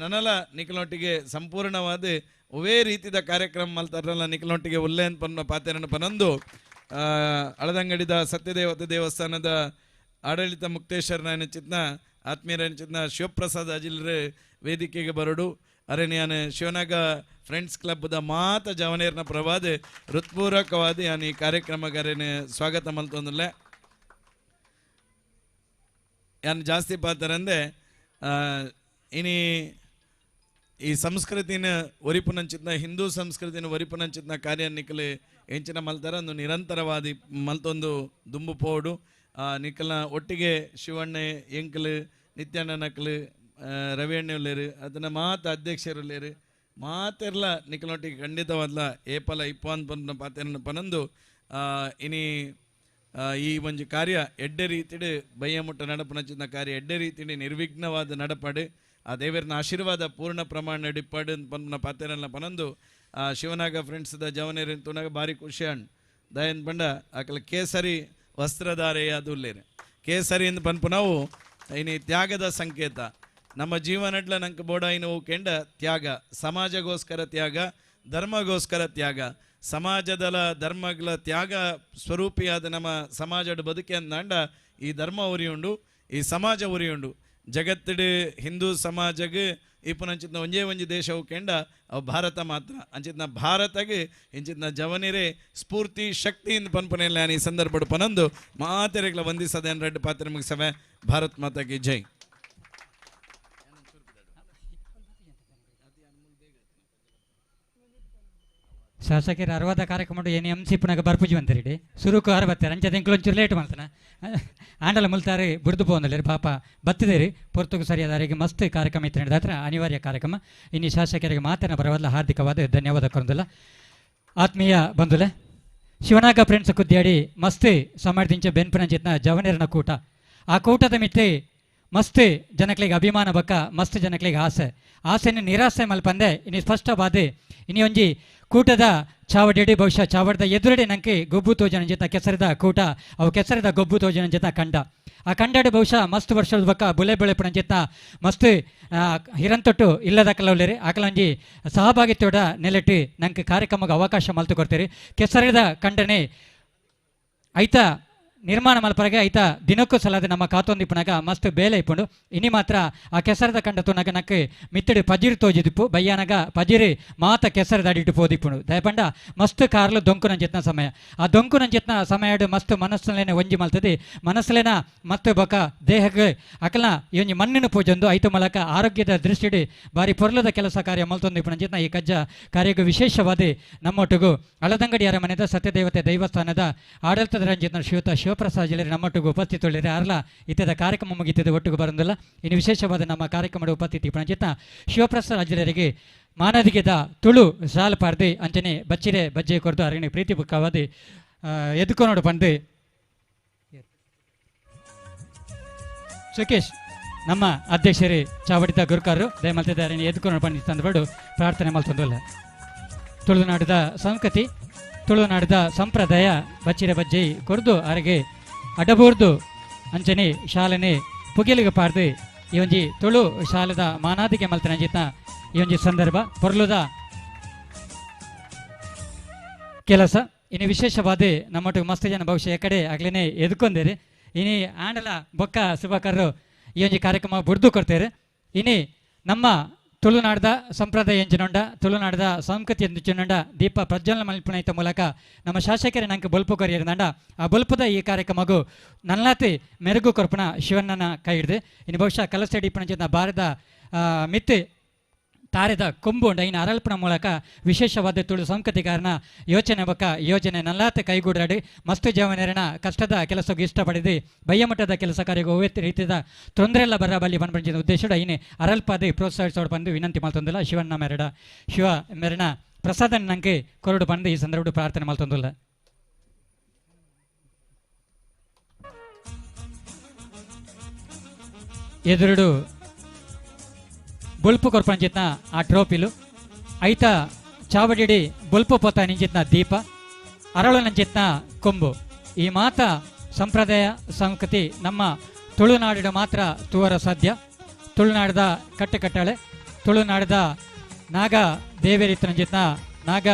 ನನಲ ನಿಕಲೊಟ್ಟಿಗೆ ಸಂಪೂರ್ಣವಾದ ಒವೇ ರೀತಿದ ಕಾರ್ಯಕ್ರಮ ಮಲ್ತಾರಲ್ಲ ನಿಕಲೊಟ್ಟಿಗೆ ಉಲ್ಲೆ ಅಂತ ಪನ್ನ ಪಾತೆರನ್ನು ಪನೊಂದು ಅಳದಂಗಡಿದ ಸತ್ಯದೇವತೆ ದೇವಸ್ಥಾನದ ಆಡಳಿತ ಮುಕ್ತೇಶ್ವರನ ಚಿತ್ನ ಆತ್ಮೀಯರ ಚಿತ್ನ ಶಿವಪ್ರಸಾದ್ ಅಜಿಲ್ರೆ ವೇದಿಕೆಗೆ ಬರಡು. ಅರೆ ನಾನು ಶಿವನಾಗ ಫ್ರೆಂಡ್ಸ್ ಕ್ಲಬ್ದ ಮಾತ ಜವನೇರ್ನ ಪ್ರವಾದ ಹೃತ್ಪೂರ್ವಕವಾದ ಯಾನ್ ಈ ಕಾರ್ಯಕ್ರಮಗಾರೇನೆ ಸ್ವಾಗತ ಮಲ್ತೊಂದುಲ್ಲೆ. ಯಾನ್ ಜಾಸ್ತಿ ಪಾತರಂದೆ ಇನಿ ಈ ಸಂಸ್ಕೃತಿನ ಒರಿಪುನಂಚಿತ್ನ ಹಿಂದೂ ಸಂಸ್ಕೃತಿನ ಒರಿಪುನಂಚಿತ್ನ ಕಾರ್ಯ ನಿಕಲೆ ಎಂಚಿನ ಮಲ್ತಾರ ಒಂದು ನಿರಂತರವಾದಿ ಮಲ್ತೊಂದು ದುಂಬು ಪೋಡು. ನಿಕಲ್ನ ಒಟ್ಟಿಗೆ ಶಿವಣ್ಣೆ ಎಂಕಲು ನಿತ್ಯಣ್ಣ ನಕಲು ರವಿ ಅಣ್ಣೆ ಉಲ್ಲೇರು ಅದನ್ನ ಮಾತು ಅಧ್ಯಕ್ಷರು ಉಲ್ಲೇರು ಮಾತೆರ್ಲ ನಿಕಲೊಟ್ಟಿಗೆ ಖಂಡಿತವಾದ್ಲ ಏಪಲ ಇಪ್ಪಾನ್ ಪನ್ಪುನ ಪಾತೆರನ ಪನೊಂದು ಇನಿ ಈ ಒಂಜಿ ಕಾರ್ಯ ಎಡ್ಡೆ ರೀತಿಡ್ ಬಯ್ಯಮುಟ್ಟ ನಡಪುನಂಚಿನ ಕಾರ್ಯ ಎಡ್ಡೆ ರೀತಿಡ್ ನಿರ್ವಿಘ್ನವಾದ ನಡಪಡು ಆ ದೇವರನ ಆಶೀರ್ವಾದ ಪೂರ್ಣ ಪ್ರಮಾಣ ಡಿಪ್ಪಡು ಪನ್ಪುನ ಪಾತೆರನ ಪನೊಂದು ಶಿವನಾಗ ಫ್ರೆಂಡ್ಸ್ದ ಜವನೇರಿನ ತುನಾಗ ಭಾರಿ ಖುಷಿ ಅಣ್ ದಯನ್ ಪಂಡ ಆಕಲ ಕೇಸರಿ ವಸ್ತ್ರಧಾರೆಯಾದ ಉಲ್ಲೇರು. ಕೇಸರಿ ಎಂದು ಪನ್ಪುನವು ಇನಿ ತ್ಯಾಗದ ಸಂಕೇತ. ನಮ್ಮ ಜೀವನಡ್ಲ ನಂಗೆ ಬೋಡಾಯಿನ ಕೆಂಡ ತ್ಯಾಗ, ಸಮಾಜಗೋಸ್ಕರ ತ್ಯಾಗ, ಧರ್ಮಗೋಸ್ಕರ ತ್ಯಾಗ, ಸಮಾಜದಲ ಧರ್ಮಗಳ ತ್ಯಾಗ ಸ್ವರೂಪಿಯಾದ ನಮ್ಮ ಸಮಾಜದ ಬದುಕೆ ಅಂದಾಂಡ ಈ ಧರ್ಮ ಉರಿಯುಂಡು, ಈ ಸಮಾಜ ಉರಿಯುಂಡು. ಜಗತ್ತಿಡು ಹಿಂದೂ ಸಮಾಜಗೆ ಇಪ್ಪನಂಚಿತ್ನ ಒಂಜೇ ಒಂಜಿ ದೇಶವು ಕೆಂಡ ಅವು ಭಾರತ ಮಾತ್ರ. ಅಂಚಿತ್ನ ಭಾರತಗೆ ಇಂಚಿತ್ನ ಜವನಿರೇ ಸ್ಫೂರ್ತಿ ಶಕ್ತಿಯಿಂದ ಪನ್ಪನೆಲ್ಲ ನಾನು ಈ ಸಂದರ್ಭ ಪನೊಂದು ಮಾತೆರೆಗಳ ವಂದಿಸದೆ ರೆಡ್ ಪಾತ್ರ ಮುಗಿಸವೆ. ಭಾರತ್ ಮಾತಾಗೆ ಜೈ. ಶಾಸಕರ ಅರವದ ಕಾರ್ಯಕ್ರಮ ಏನು ಎಂ ಸಿ ಪುನಗ ಬರ್ಪುಜಿ ಬಂತರಿ ಸುರುಕು ಆರು ಬರ್ತಾರೆ ಅಂಚೆ ಎಂಕ್ಲೊಂಚೂರು ಲೇಟ್ ಮಾಡ್ತಾನೆ ಆಂಡಲ ಮುಲ್ತಾರೆ ಬುಡ್ದು ಪೋಂದಲೇರಿ ಪಾಪ ಬತ್ತಿದೇರಿ ಪೊರ್ತುಗು ಸರಿಯಾದ ಅವರಿಗೆ ಮಸ್ತ್ ಕಾರ್ಯಕ್ರಮ ಇತ್ತು ನಡೆದ ಹತ್ರ ಅನಿವಾರ್ಯ ಕಾರ್ಯಕ್ರಮ. ಇನ್ನು ಶಾಸಕರಿಗೆ ಮಾತನ್ನ ಬರವಲ್ಲ ಹಾರ್ದಿಕವಾದ ಧನ್ಯವಾದ ಕೊರಂದಿಲ್ಲ. ಆತ್ಮೀಯ ಬಂಧುಲೆ ಶಿವನಾಗ ಫ್ರೆಂಡ್ಸ್ ಕುದ್ಯಾಡಿ ಮಸ್ತ್ ಸಮರ್ಥಿಂಚ ಬೆನ್ಪುನಂಚಿತ್ನ ಜವನೇರನ ಕೂಟ. ಆ ಕೂಟದ ಮಿತ್ತೆ ಮಸ್ತ್ ಜನಕ್ಲಿಗೆ ಅಭಿಮಾನ ಬಕ್ಕ ಮಸ್ತ್ ಜನಕ್ಲಿಗೆ ಆಸೆ ಆಸೆನ ನಿರಾಸೆ ಮಲ್ಪಂದೆ ಇನ್ನು ಸ್ಪಷ್ಟವಾದ ಇನಿ ಒಂಜಿ ಕೂಟದ ಚಾವಡಿಡಿ ಬಹುಶಃ ಚಾವಡದ ಎದುರಡೆ ನಂಗೆ ಗೊಬ್ಬು ತೋಜನ ಜೊತೆ ಕೆಸರದ ಕೂಟ ಅವು ಕೆಸರದ ಗೊಬ್ಬು ತೋಜನ ಜೊತೆ ಕಂಡ ಆ ಕಂಡಾಡು ಬಹುಶಃ ಮಸ್ತ್ ವರ್ಷದ ಬಕ್ಕ ಬುಲೆ ಬೆಳೆಪುನ ಜೊತೆ ಮಸ್ತ್ ಹಿರಂತೊಟ್ಟು ಇಲ್ಲದ ಕಲವಲೇರಿ ಆಕಲಂಜಿ ಸಹಭಾಗಿತ್ವದ ನೆಲೆಟ್ಟು ನಂಗೆ ಕಾರ್ಯಕ್ರಮಕ್ಕೆ ಅವಕಾಶ ಮಲ್ತು ಕೊಡ್ತೀರಿ. ಕೆಸರದ ಕಂಡನೆ ಐತ ನಿರ್ಮಾಣ ಮಲ್ಪರಗೆ ಐತ ದಿನಕ್ಕೂ ಸಲಾದ ನಮ್ಮ ಕಾತೊಂದಿಪ್ಪುನಾಗ ಮಸ್ತ್ ಬೇಲೆ ಇಪ್ಪುಂಡು. ಇನಿ ಮಾತ್ರ ಆ ಕೆಸರದ ಕಂಡ ತುನಗ ನಕ್ ಮಿತ್ತಡಿ ಪಜಿರು ತೋಜಿದಿಪ್ಪು ಬಯ್ಯಾನಗ ಪಜಿರಿ ಮಾತ ಕೆಸರದ ಅಡಿಟ್ಟು ಪೋದಿಪ್ಪುಂಡು. ದಯಪಂಡ ಮಸ್ತ್ ಕಾರ್ಲು ದೊಂಕು ನಂಜೆತ್ನ ಸಮಯ ಆ ದೊಂಕು ನಂಜೆತ್ನ ಸಮಯ ಮಸ್ತ್ ಮನಸ್ಸುಲೇನೆ ಒಂಜಿ ಮಲ್ತದೆ ಮನಸ್ಸುಲೇನ ಮತ್ತು ಬೊಕ ದೇಹಕ್ಕೆ ಅಕಲ್ನ ಈ ಒಂಜಿ ಮಣ್ಣಿನ ಪೂಜೊಂದು ಐತು ಮೂಲಕ ಆರೋಗ್ಯದ ದೃಷ್ಟಿಡಿ ಬಾರಿ ಪೊರ್ಲದ ಕೆಲಸ ಕಾರ್ಯ ಮಲ್ತೊಂದಿಪ್ಪು ನಂಜೆತ್ನ ಈ ಕಜ್ಜ ಕಾರ್ಯಕ್ಕೆ ವಿಶೇಷವಾದ ನಮ್ಮೊಟ್ಟಿಗೂ ಅಳದಂಗಡಿ ಅರಮನೆದ ಸತ್ಯದೇವತೆ ದೇವಸ್ಥಾನದ ಆಡಳಿತದ ರಂಜಿತ್ನ ಶ್ರೀಯುತ ಶಿವಪ್ರಸಾದ್ ಜಿಲ್ಲೆ ನಮ್ಮೊಟ್ಟಿಗೆ ಉಪಸ್ಥಿತುಳ್ಳಿರಿ ಅರ್ಲ ಇತ್ಯದ ಕಾರ್ಯಕ್ರಮ ಮುಗಿತಿದೆ ಒಟ್ಟಿಗೆ ಬರಂದಿಲ್ಲ. ಇನ್ನು ವಿಶೇಷವಾದ ನಮ್ಮ ಕಾರ್ಯಕ್ರಮದ ಉಪಸ್ಥಿತಿ ಪಣಜಿತ್ನ ಶಿವಪ್ರಸಾದ್ ಅಜಿಲರಿಗೆ ಮಾನದಿಗೆದ ತುಳು ಸಾಲ್ ಪಾರ್ದಿ ಅಂಚನೆ ಬಚ್ಚಿರೆ ಬಜ್ಜೆ ಕೊರದು ಅರಣ್ಯ ಪ್ರೀತಿ ಬುಕ್ಕವಾದಿ ಎದುಕೊನೋಡು ಪಂದು ಸುಕೇಶ್ ನಮ್ಮ ಅಧ್ಯಕ್ಷರೇ ಚಾವಡಿದ ಗುರುಕಾರರು ದಯಮಲ್ತಿದ್ದಾರೆ ಎದುಕೊನೋಡು ಪಂಡಿ ತಂದುಬಿಡು ಪ್ರಾರ್ಥನೆ ಮಲ್ತೊಂದಿಲ್ಲ. ತುಳುನಾಡದ ಸಂಸ್ಕೃತಿ ತುಳುನಾಡದ ಸಂಪ್ರದಾಯ ಬಚ್ಚಿರೆ ಬಜ್ಜೆ ಕೊರ್ದು ಅರಗೆ ಅಡಬೂರ್ದು ಅಂಚನೆ ಶಾಲನೆ ಪುಗೆಲಿಗೆ ಪಾಡ್ದು ಈ ಒಂಜಿ ತುಳು ಶಾಲೆದ ಮಾನಾದಿಗೆ ಮಲ್ತನಂಜಿತ್ನ ಈ ಒಂಜಿ ಸಂದರ್ಭ ಪೊರ್ಲುದ ಕೆಲಸ. ಇನ್ನು ವಿಶೇಷವಾದ ನಮ್ಮೊಟ್ಟಿಗೆ ಮಸ್ತ್ ಜನ ಬಹುಶಃ ಕಡೆ ಆಗ್ಲೇನೆ ಎದ್ಕೊಂದೇರಿ ಇನಿ ಆಂಡಲ ಬೊಕ್ಕ ಸುಭಾಕರ್ರು ಈ ಒಂಜಿ ಕಾರ್ಯಕ್ರಮ ಬುಡ್ದು ಕೊಡ್ತೇವೆ. ಇನಿ ನಮ್ಮ ತುಳುನಾಡದ ಸಂಪ್ರದಾಯ ಎಂಚಿನೊಂಡ ತುಳುನಾಡದ ಸಂಸ್ಕೃತಿ ಎಂಚಿನೊಂಡ ದೀಪ ಪ್ರಜ್ವಲನ ಮಲ್ಪುನೈತ ಮೂಲಕ ನಮ್ಮ ಶಾಸಕರೇ ನಂಗೆ ಬೊಲ್ಪು ಕೊರಿಯರ್ದಂಡ ಆ ಬೊಲ್ಪುದ ಈ ಕಾರ್ಯಕ್ರಮಗೂ ನಲ್ಲಾತಿ ಮೆರುಗು ಕೊರ್ಪುನ ಶಿವಣ್ಣನ ಕೈ ಹಿಡ್ದು ಇನ್ನು ಬಹುಶಃ ಕಲಸಡಿ ಪಣಚಿನ ಭಾರತ ಮಿತ್ತು ತಾರೆದ ಕೊಂಬು ಉಂಡು ಐನ ಅರಲ್ಪನ ಮೂಲಕ ವಿಶೇಷವಾದ ತುಳು ಸಂಸ್ಕೃತಿಗಾರನ ಯೋಚನೆ ಬೊಕ್ಕ ಯೋಜನೆ ನಲ್ಲಾತ ಕೈಗೂಡಾಡಿ ಮಸ್ತು ಜವನರನ ಕಷ್ಟದ ಕೆಲಸಕ್ಕೆ ಇಷ್ಟಪಡಿದು ಬಯ್ಯಮಟ್ಟದ ಕೆಲಸ ಕಾರ್ಯಕ್ಕೆ ಒವ್ವೆ ರೀತಿಯ ತೊಂದರೆ ಎಲ್ಲ ಬರ ಬಲ್ಲಿ ಪನ್ಪಂಚಿನ ಉದ್ದೇಶದ ಐನೆ ಅರಲ್ಪಾದಿ ಪ್ರೋತ್ಸಾಹಿಸೋಡು ಬಂದು ವಿನಂತಿ ಮಲ್ತೊಂದಿಲ್ಲ. ಶಿವಣ್ಣ ಮೆರಡ ಶಿವ ಮೆರಣ ಪ್ರಸಾದ ನಂಗೆ ಕೊರಡು ಬಂದು ಈ ಸಂದರ್ಭ ಪ್ರಾರ್ಥನೆ ಮಲ್ತೊಂದಿಲ್ಲ. ಎದುರುಡು ಬೊಲ್ಪು ಕೊರ್ಪಂಚಿತ್ನ ಆ ಟ್ರೋಫಿಲು ಐತ ಚಾವಡಿಡಿ ಬೊಲ್ಪು ಪೊತ್ತ ನಿಂಚಿತ್ನ ದೀಪ ಅರಳು ನಂಚಿತ್ನ ಕೊಂಬು ಈ ಮಾತ ಸಂಪ್ರದಾಯ ಸಂಸ್ಕೃತಿ ನಮ್ಮ ತುಳುನಾಡಿನ ಮಾತ್ರ ತೂವರ ಸಾಧ್ಯ. ತುಳುನಾಡದ ಕಟ್ಟುಕಟ್ಟಳೆ ತುಳುನಾಡದ ನಾಗ ದೇವೇರಿ ನಂಜಿತ್ನ ನಾಗ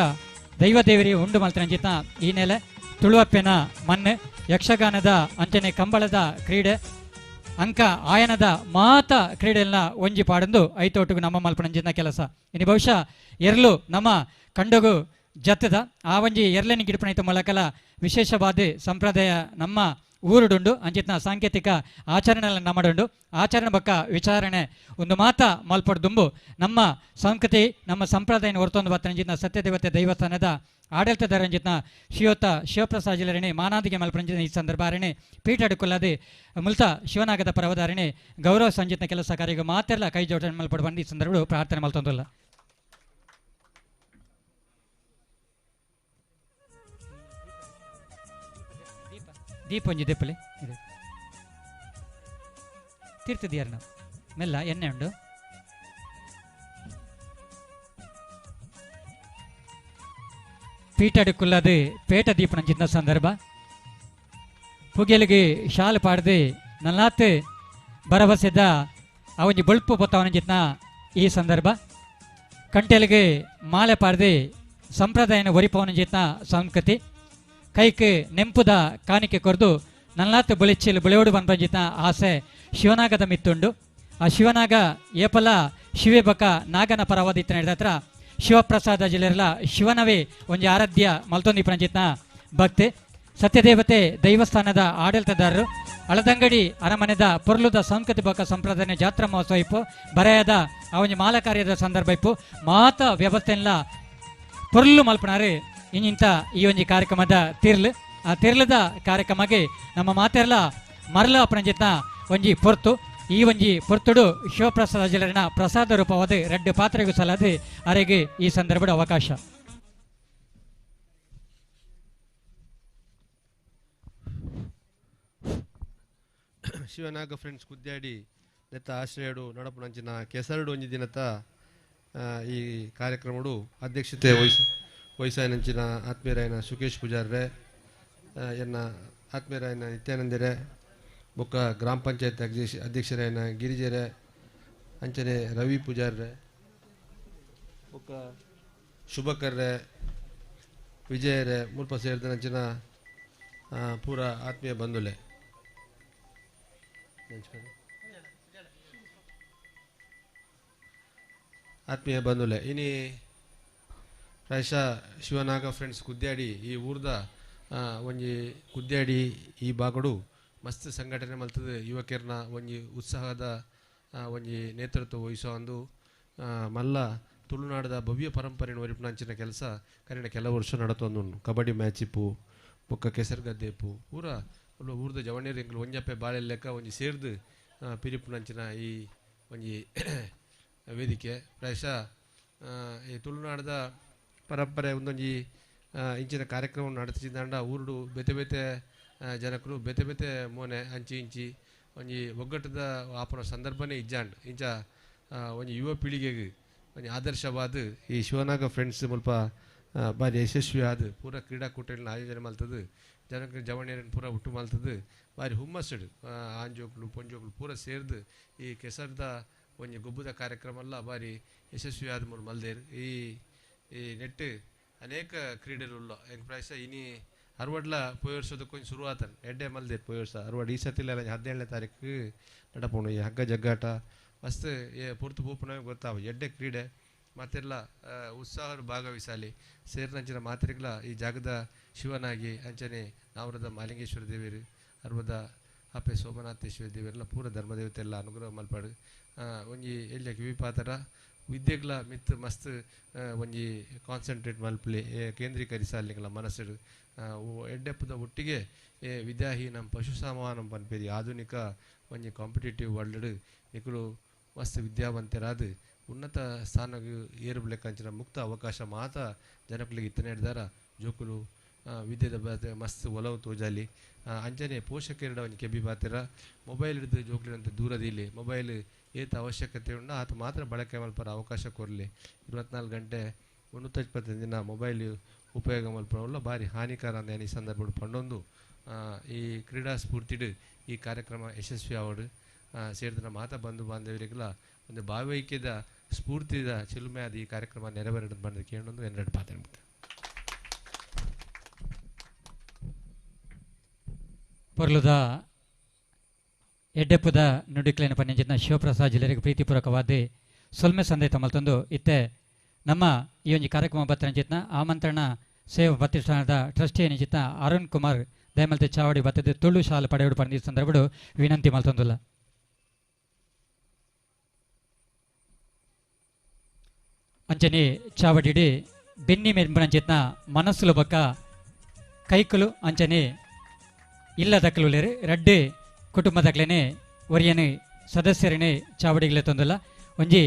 ದೈವ ದೇವರಿ ಉಂಡು ಮಲ್ತನಂಜಿತ್ನ ಈ ನೆಲೆ ತುಳುವಪ್ಪೆನ ಮಣ್ಣು ಯಕ್ಷಗಾನದ ಅಂಚನೆ ಕಂಬಳದ ಕ್ರೀಡೆ ಅಂಕ ಆಯನದ ಮಾತ ಕ್ರೀಡೆಯನ್ನ ಒಂಜಿ ಪಾಡಂದು ಐತೋಟುಗು ನಮ್ಮ ಮಲ್ಪನಂಜಿನ ಕೆಲಸ. ಇನ್ನು ಬಹುಶಃ ಎರ್ಲು ನಮ್ಮ ಕಂಡಗು ಜತ್ತದ ಆ ಒಂಜಿ ಎರ್ಲೆನ ಗಿಡಪಣೈತ ಮೂಲಕಲ ವಿಶೇಷವಾದ ಸಂಪ್ರದಾಯ ನಮ್ಮ ಊರುಡುಂಡು ಅಂಚಿತ್ನ ಸಾಂಕೇತಿಕ ಆಚರಣೆಲ್ಲ ನಮ್ಮಡುಂಡು ಆಚರಣೆ ಬಕ್ಕ ವಿಚಾರಣೆ ಒಂದು ಮಾತ ಮಲ್ಪಡ್ ದುಂಬು ನಮ್ಮ ಸಂಸ್ಕೃತಿ ನಮ್ಮ ಸಂಪ್ರದಾಯನ ಹೊರತೊಂದು ಬತ್ತನಂಜಿತ್ನ ಸತ್ಯದೇವತೆ ದೈವಸ್ಥಾನದ ಆಡಳಿತದಾರಂಜಿತ್ನ ಶ್ರೀಯುತ ಶಿವಪ್ರಸಾದ್ ಜಿಲ್ಲರಣಿ ಮಾನಾದಿಗೆ ಮಲ್ಪರಂಜಿನ ಈ ಸಂದರ್ಭ ಅರಣಿ ಪೀಠ ಮುಲ್ತ ಶಿವನಾಗದ ಪರ್ವದಾರಣಿ ಗೌರವ ಸಂಜಿತ್ನ ಕೆಲಸ ಕಾರ್ಯಕ್ಕೆ ಮಾತೆಲ್ಲ ಕೈ ಜೋಡಣೆ ಮಲ್ಪಡ್ ಬಂದು ಈ ಸಂದರ್ಭ ಪ್ರಾರ್ಥನೆ ಮಲ್ತೊಂದಿಲ್ಲ. ದೀಪ ಒಂಜಿ ದೀಪಲಿ ಇದೆ ತೀರ್ಥದಿಯಾರ ನಾವು ಮೆಲ್ಲ ಎಣ್ಣೆ ಉಂಡು ಪೀಠ ಪೇಟ ದೀಪನಂಚಿನ ಸಂದರ್ಭ ಪುಗೆಲಿಗೆ ಶಾಲು ಪಾಡ್ದು ನಲ್ಲಾತ್ ಭರವಸೆದ ಆ ಒಂಜಿ ಬೊಲ್ಪು ಪೊತ್ತವನಂಚಿನ ಈ ಸಂದರ್ಭ ಕಂಟೆಲಿಗೆ ಮಾಲೆ ಪಾಡ್ದು ಸಂಪ್ರದಾಯನ ಒರಿಪವನಂಚಿನ ಸಂಸ್ಕೃತಿ ಕೈಕ್ ನೆಂಪುದ ಕಾಣಿಕೆ ಕೊರ್ದು ನಲ್ಲಾತ್ ಬೊಳಿಚಿಲ್ ಬೊಳೆಯೋಡು ಪನ್ಪಂಚಿನ ಆಸೆ ಶಿವನಾಗದ ಮಿತ್ತುಂಡು. ಆ ಶಿವನಾಗ ಏಪಲ ಶಿವೆ ಬಕ ನಾಗನ ಪರವಾದಿತ್ತ ನಡೆದ ಶಿವಪ್ರಸಾದ ಜಿಲ್ಲೆರಲ ಶಿವನವೇ ಒಂಜಿ ಆರಾಧ್ಯ ಮಲ್ತೊಂದಿ ಪಂಚಿತ್ನ ಭಕ್ತಿ ಸತ್ಯದೇವತೆ ದೈವಸ್ಥಾನದ ಆಡಳಿತದಾರರು ಅಳದಂಗಡಿ ಅರಮನೆದ ಪೊರ್ಲುದ ಸಂಸ್ಕೃತಿ ಬೊಕ್ಕ ಸಂಪ್ರದಾಯ ಜಾತ್ರಾ ಮಹೋತ್ಸವ ಇಪ್ಪು ಬರೆಯದ ಆ ಒಂಜಿ ಮಾಲಕಾರ್ಯದ ಸಂದರ್ಭ ಇಪ್ಪು ಮಾತ ವ್ಯವಸ್ಥೆಲ್ಲ ಪೊರ್ಲು ಮಲ್ಪನಾರು ಇನ್ನಿಂತ ಈ ಒಂಜಿ ಕಾರ್ಯಕ್ರಮದ ತಿರ್ಲು ಆ ತಿರ್ಲದ ಕಾರ್ಯಕ್ರಮಕ್ಕೆ ನಮ್ಮ ಮಾತೆರ್ಲ ಮರಲ ಪಣಂಜಿತ್ನ ಒಂಜಿ ಪೊರ್ತು ಈ ಒಂಜಿ ಪೊರ್ತುಡು ಶಿವಪ್ರಸಾದ ಜಿಲ್ಲನ ಪ್ರಸಾದ ರೂಪವಾದ ರೆಡ್ಡು ಪಾತ್ರೆಗೂ ಸಲದೆ ಅರೆಗೆ ಈ ಸಂದರ್ಭದ ಅವಕಾಶ. ಶಿವನಾಗ ಫ್ರೆಂಡ್ಸ್ ಕುದ್ಯಾಡಿ ನೆತ್ತ ಆಶ್ರಯಡು ನಡಪುನಂಚಿನ ಕೆಸರಡು ಒಂಜಿ ದಿನತ ಈ ಕಾರ್ಯಕ್ರಮಡು ಅಧ್ಯಕ್ಷತೆ ವಹಿಸಾಯನಂಚಿನ ಆತ್ಮೀಯರಾಯನ ಸುಕೇಶ್ ಪೂಜಾರ್ರೆ ಎನ್ನ ಆತ್ಮೀಯರಾಯನ ನಿತ್ಯಾನಂದರೆ ಬೊಕ್ಕ ಗ್ರಾಮ ಪಂಚಾಯತ್ ಅಧ್ಯಕ್ಷರಾಯನ ಗಿರಿಜರೆ ಅಂಚನೆ ರವಿ ಪೂಜಾರ್ರೆ ಬೊಕ್ಕ ಶುಭಕರ್ರೆ ವಿಜಯರೇ ಮುಲ್ಪ ಸೇರಿದ ಪೂರ ಆತ್ಮೀಯ ಬಂಧುಲೆ. ಆತ್ಮೀಯ ಬಂಧುಲೆ ಇನಿ ಪ್ರಾಯಶಃ ಶಿವನಾಗ ಫ್ರೆಂಡ್ಸ್ ಕುದ್ಯಾಡಿ ಈ ಊರ್ದ ಒಂಜಿ ಕುದ್ಯಾಡಿ ಈ ಭಾಗಡು ಮಸ್ತ್ ಸಂಘಟನೆ ಮಲ್ತದೆ ಯುವಕರನ್ನ ಒಂಜಿ ಉತ್ಸಾಹದ ಒಂಜಿ ನೇತೃತ್ವ ವಹಿಸೋ ಒಂದು ಮಲ್ಲ ತುಳುನಾಡದ ಭವ್ಯ ಪರಂಪರೆಯನ್ನು ಒರಿಪುನಂಚಿನ ಕೆಲಸ ಕನ್ನಡ ಕೆಲವು ವರ್ಷ ನಡತೊಂದು ಕಬಡ್ಡಿ ಮ್ಯಾಚ್ ಇಪ್ಪು ಬೊಕ್ಕ ಕೆಸರುಗದ್ದೆ ಇಪ್ಪು ಪೂರ ಊರ್ದ ಜವಣೀರ್ ಎಂಕ್ಲು ಒಂಜಪ್ಪೆ ಬಾಳೆ ಲೆಕ್ಕ ಒಂಜಿ ಸೇರ್ದು ಪಿರಿಪುನಂಚಿನ ಈ ಒಂಜಿ ವೇದಿಕೆ ಪ್ರಾಯಶಃ ಈ ತುಳುನಾಡದ ಪರಂಪರೆ ಒಂದೊಂಜಿ ಇಂಚಿನ ಕಾರ್ಯಕ್ರಮ ನಡೆಸಿದಂಡ ಊರುಡು ಬೇತೆ ಬೇತೆ ಜನಕರು ಬೇತೆ ಬೇತೆ ಮೋನೆ ಅಂಚಿ ಇಂಚಿ ಒಂಜಿ ಒಗ್ಗಟ್ಟದ ಆಪನ ಸಂದರ್ಭನೇ ಇಜ್ಜಾಂಡ್ ಇಂಚ ಒಂಜಿ ಯುವ ಪೀಳಿಗೆಗೆ ಒಂಜಿ ಆದರ್ಶವಾದ ಈ ಶಿವನಾಗ ಫ್ರೆಂಡ್ಸ್ ಮುಲ್ಪ ಭಾರಿ ಯಶಸ್ವಿ ಆದ ಪೂರ ಕ್ರೀಡಾಕೂಟಗಳನ್ನ ಆಯೋಜನೆ ಮಲ್ತದೆ ಜನಕ್ಕೆ ಜವಣಿಯರನ್ನು ಪೂರ ಹುಟ್ಟು ಮಲ್ತದೆ ಭಾರಿ ಹುಮ್ಮಸ್ಸುಡು ಆಂಜೋಕ್ಲು ಪೊಂಜೋಕ್ಲು ಪೂರ ಸೇರ್ದು ಈ ಕೆಸರ್ದ ಒಂಜಿ ಗೊಬ್ಬದ ಕಾರ್ಯಕ್ರಮ ಎಲ್ಲ ಭಾರಿ ಯಶಸ್ವಿ ಆದ ಮೂಲ ಮಲ್ದೇರು ಈ ಈ ನೆಟ್ಟು ಅನೇಕ ಕ್ರೀಡೆಲು ಪ್ರಾಯಶಃ ಇನಿ ಅರವಡ್ಲ ಪೋಯ ವರ್ಷದಕ್ಕೆ ಕೊಂಚ ಶುರುವಾತನ್ ಎಡ್ಡೆ ಮಲ್ದೇರು ಪೋಯ ವರ್ಷ ಅರವಡ್ ಈ ಸತಿಲ್ಲ 17ನೇ ತಾರೀಕು ನಡಪೋಣ ಈ ಹಗ್ಗ ಜಗ್ಗಾಟ ಮಸ್ತ್ ಪೊರ್ತು ಪೋಪುನವೇ ಗೊತ್ತಾವು ಎಡ್ಡೆ ಕ್ರೀಡೆ ಮಾತೆರ್ಲ ಉತ್ಸಾಹ ಭಾಗವಹಿಸಾಲಿ ಸೇರಿನಂಚಿನ ಮಾತ್ರೆಗಳ ಈ ಜಾಗದ ಶಿವನಾಗಿ ಅಂಚನೆ ನಾವರದ ಮಾಲಿಂಗೇಶ್ವರ ದೇವರು ಅರ್ವದ ಅಪ್ಪೆ ಸೋಮನಾಥೇಶ್ವರ ದೇವರೆಲ್ಲ ಪೂರ ಧರ್ಮದೇವತೆ ಎಲ್ಲ ಅನುಗ್ರಹ ಮಲ್ಪಾಡು ಒಂಜಿ ಎಲ್ಯ ಕಿವಿಪಾತರ ವಿದ್ಯೆಗಳ ಮಿತ್ ಮಸ್ತ್ ಒಂಜಿ ಕಾನ್ಸಂಟ್ರೇಟ್ ಮಲ್ಪಲೆ ಕೇಂದ್ರೀಕರಿಸಾಲಿಗಳ ಮನಸ್ಸು ಎಡ್ಡೆಪ್ಪದ ಒಟ್ಟಿಗೆ ವಿದ್ಯಾಹೀನಂ ಪಶು ಸಮಾನಂ ಪನ್ಪೇರಿ ಆಧುನಿಕ ಒಂಜಿ ಕಾಂಪಿಟೇಟಿವ್ ವರ್ಲ್ಡ್ ನಿಕುಲು ಮಸ್ತ್ ವಿದ್ಯಾವಂತರಾದ ಉನ್ನತ ಸ್ಥಾನಕ್ಕೆ ಏರ್ಬಲೆಕ್ಕಂಚಿನ ಮುಕ್ತ ಅವಕಾಶ ಮಾತ ಜನಕುಲಿಗೆ ಇತ್ತನೆ ಹಿಡ್ದಾರ ಜೋಕುಲು ವಿದ್ಯೆದ ಮಸ್ತ್ ಒಲವು ತೋಜಾಲಿ ಅಂಚನೆ ಪೋಷಕരുടെ ಒಂಜಿ ಕೆಬಿ ಪಾತೆರ ಮೊಬೈಲ್ ಹಿಡಿದು ಜೋಕುಲಿನಂತೆ ದೂರದಿಲ್ಲಿ ಮೊಬೈಲ್ ಏತ ಅವಶ್ಯಕತೆ ಉಂಡು ಆತ ಮಾತ್ರ ಬಳಕೆ ಮಲ್ಪರ ಅವಕಾಶ ಕೊರಲಿ 24 ಗಂಟೆ 325 ದಿನ ಮೊಬೈಲ್ ಉಪಯೋಗ ಮಲ್ಪನವಲ್ಲ ಭಾರಿ ಹಾನಿಕಾರ ಅಂದ ಈ ಸಂದರ್ಭ ಪಂಡೊಂದು ಈ ಕ್ರೀಡಾ ಸ್ಫೂರ್ತಿಡು ಈ ಕಾರ್ಯಕ್ರಮ ಯಶಸ್ವಿ ಆವಡು ಸೇರಿದ ಮಾತಾ ಬಂಧು ಬಾಂಧವರಿಗೆಲ್ಲ ಒಂದು ಭಾವೈಕ್ಯದ ಸ್ಫೂರ್ತಿದ ಚಿಲುಮೆ ಅದು ಈ ಕಾರ್ಯಕ್ರಮ ನೆರವೇರಡು ಬಂದ ಕೇಳೊಂದು ಎರಡು ಪಾತ್ರ. ಪೊರ್ಲುದ ಎಡ್ಡೆಪ್ಪುದ ನುಡಿಕ್ಲೇನ ಪನ್ನಿಂಚಿನ ಶಿವಪ್ರಸಾದ್ ಜಿಲ್ಲೆಗೆ ಪ್ರೀತಿಪೂರ್ವಕವಾದ ಸೊಲ್ಮೆ ಸಂದೇಶ ಮಲ್ತೊಂದು ಇತ್ತೆ ನಮ್ಮ ಈ ಒಂದು ಕಾರ್ಯಕ್ರಮ ಬತ್ತರಂಚಿತ್ನ ಆಮಂತ್ರಣ ಸೇವಾ ಪ್ರತಿಷ್ಠಾನದ ಟ್ರಸ್ಟಿ ಏನಿಚಿತ್ನ ಅರುಣ್ ಕುಮಾರ್ ದಯಮಲ್ತೆ ಚಾವಡಿ ಬತ್ತದ ತುಳು ಶಾಲೆ ಪಡೆಯುಡು ಪಂಡಿ ಸಂದರ್ಭಡು ವಿನಂತಿ ಮಲ್ತೊಂದುಲ್ಲ. ಅಂಚನೆ ಚಾವಡಿಡಿ ಬೆನ್ನಿ ಮೆಂಬರಂಚಿತ್ನ ಮನಸ್ಸುಲ ಬಕ್ಕ ಕೈಕುಲು ಅಂಚನೆ ಇಲ್ಲದಕ್ಕಲು ಲೇರು ರಡ್ಡೆ ಕುಟುಂಬದಕ್ಲೇನೆ ಒರಿಯನೆ ಸದಸ್ಯರನೇ ಚಾವಡಿಗಳೇ ತಂದಲ್ಲ. ಒಂಜಿ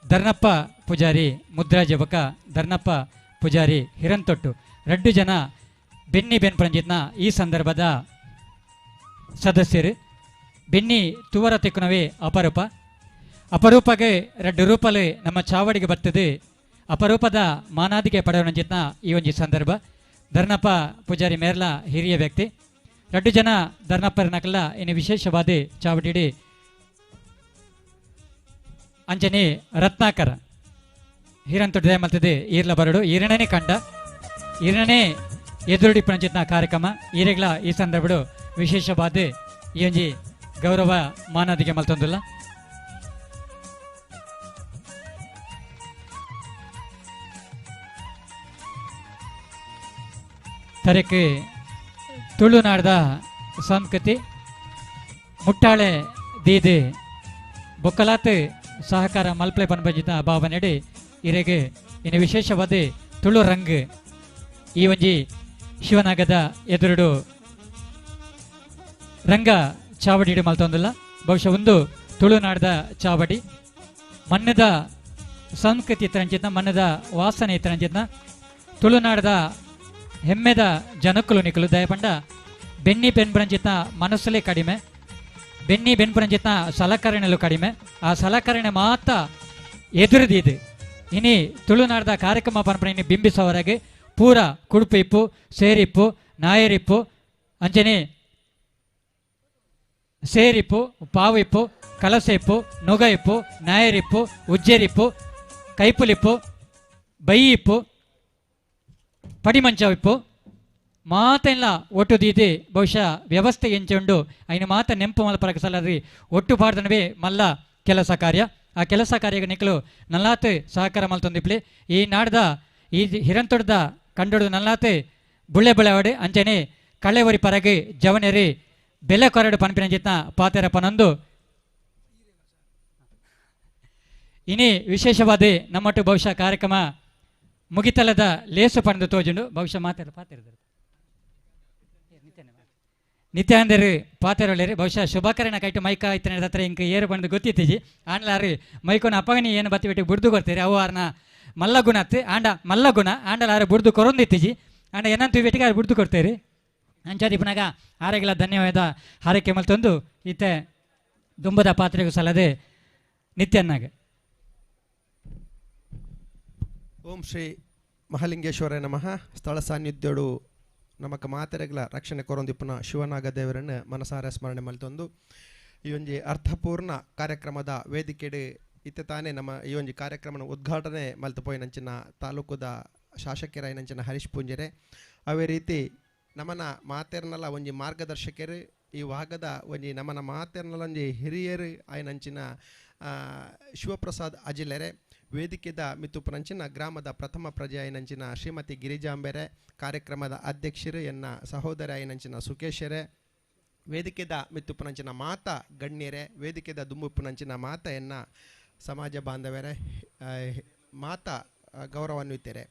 ಧರ್ನಪ್ಪ ಪೂಜಾರಿ ಮುದ್ರಾಜ ಬಕ್ಕ ಧರ್ನಪ್ಪ ಪೂಜಾರಿ ಹಿರಂತೊಟ್ಟು ರಡ್ಡು ಜನ ಬೆನ್ನಿ ಬೆನ್ಪರಂಜಿತ್ನ ಈ ಸಂದರ್ಭದ ಸದಸ್ಯರು. ಬೆನ್ನಿ ತುವರ ತೆಕ್ಕುನವೇ ಅಪರೂಪ ಅಪರೂಪಗೆ ರಡ್ಡು ರೂಪಲೆ ನಮ್ಮ ಚಾವಡಿಗೆ ಬರ್ತದೆ ಅಪರೂಪದ ಮಾನಾದಿಗೆ ಪಡೆಯೋಣಂಜಿತ್ನ ಈ ಒಂಜಿ ಸಂದರ್ಭ. ಧರ್ನಪ್ಪ ಪೂಜಾರಿ ಮೇರ್ಲ ಹಿರಿಯ ವ್ಯಕ್ತಿ ರಡ್ಡು ಜನ ಧರ್ನಪ್ಪರನಕಲ್ಲ ಇನ್ನು ವಿಶೇಷವಾದ ಚಾವಡಿಡಿ. ಅಂಚನೆ ರತ್ನಾಕರ ಹಿರಂತೊಡ್ಡ ಮಲ್ತದೆ ಈರ್ಲ ಬರಡು ಈರಣನೇ ಕಂಡ ಈರಣನೇ ಎದುರುಡಿ ಪಂಚಿತ್ನ ಕಾರ್ಯಕ್ರಮ ಈರೆಗಳ ಈ ಸಂದರ್ಭಡು ವಿಶೇಷವಾದ ಈ ಒಂಜಿ ಗೌರವ ಮಾನಾದಿಗೆ ಮಲ್ತೊಂದುಲ್ಲ. ತರಕ್ಕೆ ತುಳುನಾಡದ ಸಂಸ್ಕೃತಿ ಮುಟ್ಟಾಳೆ ದೀದಿ ಬೊಕ್ಕಲಾತ್ ಸಹಕಾರ ಮಲ್ಪಲೆ ಪನ್ಪಂಜಿತ ಭಾವನೆಡಿ ಇರೆಗೆ ಇನ್ನು ವಿಶೇಷವಾದ ತುಳು ರಂಗ್ ಈ ಒಂಜಿ ಶಿವನಾಗದ ಎದುರುಡು ರಂಗ ಚಾವಡಿ ಮಲ್ತೊಂದಿಲ್ಲ. ಬಹುಶಃ ಒಂದು ತುಳುನಾಡದ ಚಾವಡಿ ಮಣ್ಣದ ಸಂಸ್ಕೃತಿ ಇತ್ತರಂಚಿತ್ನ ಮಣ್ಣದ ವಾಸನೆ ಇತ್ತರಂಚಿತ್ನ ತುಳುನಾಡದ ಹೆಮ್ಮೆದ ಜನಕ್ಕಲು ನಿಕಲು ದಯಪಂಡ ಬೆನ್ನಿ ಬೆನ್ಪುರಂಜಿತ್ನ ಮನಸ್ಸಲ್ಲೇ ಕಡಿಮೆ ಬೆನ್ನಿ ಬೆನ್ಪುರಂಜಿತ್ನ ಸಲಕರಣೆಲು ಕಡಿಮೆ ಆ ಸಲಕರಣೆ ಮಾತ್ರ ಎದುರಿದಿದೆ. ಇನಿ ತುಳುನಾಡದ ಕಾರ್ಯಕ್ರಮ ಪರಂಪರೆ ಇನಿ ಬಿಂಬಿಸವರೆಗೆ ಪೂರ ಕುಡುಪಿಪ್ಪು ಸೇರಿಪ್ಪು ನಾಯರಿಪ್ಪು ಅಂಚನೆ ಸೇರಿಪ್ಪು ಪಾವಿಪ್ಪು ಕಲಸೆಪ್ಪು ನೊಗಯಿಪ್ಪು ನಾಯರಿಪ್ಪು ಉಜ್ಜೇರಿಪ್ಪು ಕೈಪುಲಿಪ್ಪು ಬೈಯಿಪ್ಪು ಪಡಿಮಂಚವಿಪ್ಪು ಮಾತೆಲ್ಲ ಒಟ್ಟು ದೀದಿ ಬಹುಶಃ ವ್ಯವಸ್ಥೆ ಎಂಚುಂಡು ಐನ ಮಾತ ನೆಂಪು ಮಲ್ಪರಕ ಸಲರಿ ಒಟ್ಟು ಪಾಡ್ದನವೇ ಮಲ್ಲ ಕೆಲಸ ಕಾರ್ಯ. ಆ ಕೆಲಸ ಕಾರ್ಯಕ್ಕೆ ನಿಕ್ಕಲು ನಲ್ಲಾತ್ ಸಹಕಾರ ಮಲ್ತೊಂದಿಪ್ಲಿ ಈ ನಾಡ್ದ ಈ ಹಿರಂತೊಡ್ದ ಕಂಡೊಡ್ದು ನಲ್ಲಾತ್ ಬುಳ್ಳೆ ಬುಳೆವಡೆ ಅಂಚನೆ ಕಳೆವರಿ ಪರಗೆ ಜವನೆರಿ ಬೆಲೆ ಕೊರಡು ಪನ್ಪಿನಂಜಿತ್ನ ಪಾತೆರ ಪನೊಂದು ಇನಿ ವಿಶೇಷವಾದ ನಮ್ಮಟ್ಟು ಬಹುಶಃ ಕಾರ್ಯಕ್ರಮ ಮುಗಿತಲದ ಲೇಸು ಪಡೆದು ತೋಜುಂಡು. ಬಹುಶಃ ಮಾತಾಡ ಪಾತೆರ ನಿತ್ಯಾಂದರು ಪಾತೆರೊಳ್ಳೆರಿ ಬಹುಶಃ ಶುಭಕರಣ ಕೈಟು ಮೈಕ ಇತ್ತನೆ ಹತ್ರ ಇಂಕ ಏರು ಬಂದು ಗೊತ್ತಿತ್ತೀಜಿ ಆಂಡ್ಲಾರು ಮೈಕೊನ ಅಪ್ಪಗನಿ ಏನು ಬತ್ತಿ ಬಿಟ್ಟು ಬುಡ್ದು ಕೊಡ್ತೀರಿ ಅವು ಆರ್ನ ಮಲ್ಲ ಗುಣತ್ ಆಂಡ ಮಲ್ಲ ಗುಣ ಆಂಡಲಾರು ಬುಡ್ದು ಕೊರೊಂದಿತ್ತೀಜಿ ಆಂಡ ಏನಂತ ಬೆಟ್ಟಿಗೆ ಆರು ಬುಡ್ದು ಕೊಡ್ತೀರಿ ಅಂಚಾದಿ ಪುನಗ ಆರೆಗಳ ಧನ್ಯವಾದ ಹಾರೈಕೆ ಮಲ್ತೊಂದು ಇತ್ತೆ ದುಂಬದ ಪಾತ್ರೆಗೂ ಸಲದೆ ನಿತ್ಯನ್ನಾಗ. ಓಂ ಶ್ರೀ ಮಹಾಲಿಂಗೇಶ್ವರ ನಮಃ. ಸ್ಥಳ ಸಾನ್ನಿಧ್ಯೋಡು ನಮಕ ಮಾತೆರೆಗಳ ರಕ್ಷಣೆ ಕೊರೊಂದಿಪ್ಪುನ ಶಿವನಾಗ ದೇವರನ್ನು ಮನಸಾರ ಸ್ಮರಣೆ ಮಲ್ತೊಂದು ಈ ಒಂಜಿ ಅರ್ಥಪೂರ್ಣ ಕಾರ್ಯಕ್ರಮದ ವೇದಿಕೆಡು ಇತ್ತೆ ತಾನೇ ನಮ್ಮ ಈ ಒಂಜಿ ಕಾರ್ಯಕ್ರಮನ ಉದ್ಘಾಟನೆ ಮಲ್ತಪೋಯಿನಂಚಿನ ತಾಲೂಕುದ ಶಾಸಕರಾಯಿನಂಚಿನ ಹರೀಶ್ ಪೂಂಜೆರೆ ಅವೇ ರೀತಿ ನಮನ ಮಾತೆರ್ನಲ ಒಂಜಿ ಮಾರ್ಗದರ್ಶಕರು ಈ ಭಾಗದ ಒಂಜಿ ನಮನ ಮಾತೆರ್ನಲ ಒಂಜಿ ಹಿರಿಯರು ಆಯ್ನಂಚಿನ ಶಿವಪ್ರಸಾದ್ ಅಜಿಲೆರೆ ವೇದಿಕೆದ ಮಿತ್ತುಪುನಂಚಿನ ಗ್ರಾಮದ ಪ್ರಥಮ ಪ್ರಜೆ ಆಯಿನಂಚಿನ ಶ್ರೀಮತಿ ಗಿರಿಜಾಂಬೆರೆ ಕಾರ್ಯಕ್ರಮದ ಅಧ್ಯಕ್ಷರು ಎನ್ನ ಸಹೋದರ ಆಯಿನಂಚಿನ ಸುಕೇಶರೇ ವೇದಿಕೆದ ಮಿತ್ತುಪುನಂಚಿನ ಮಾತ ಗಣ್ಯರೇ ವೇದಿಕೆದ ದುಂಬುಪುನಂಚಿನ ಮಾತ ಎನ್ನ ಸಮಾಜ ಬಾಂಧವರೇ ಮಾತ ಗೌರವಾನ್ವಿತರೆ.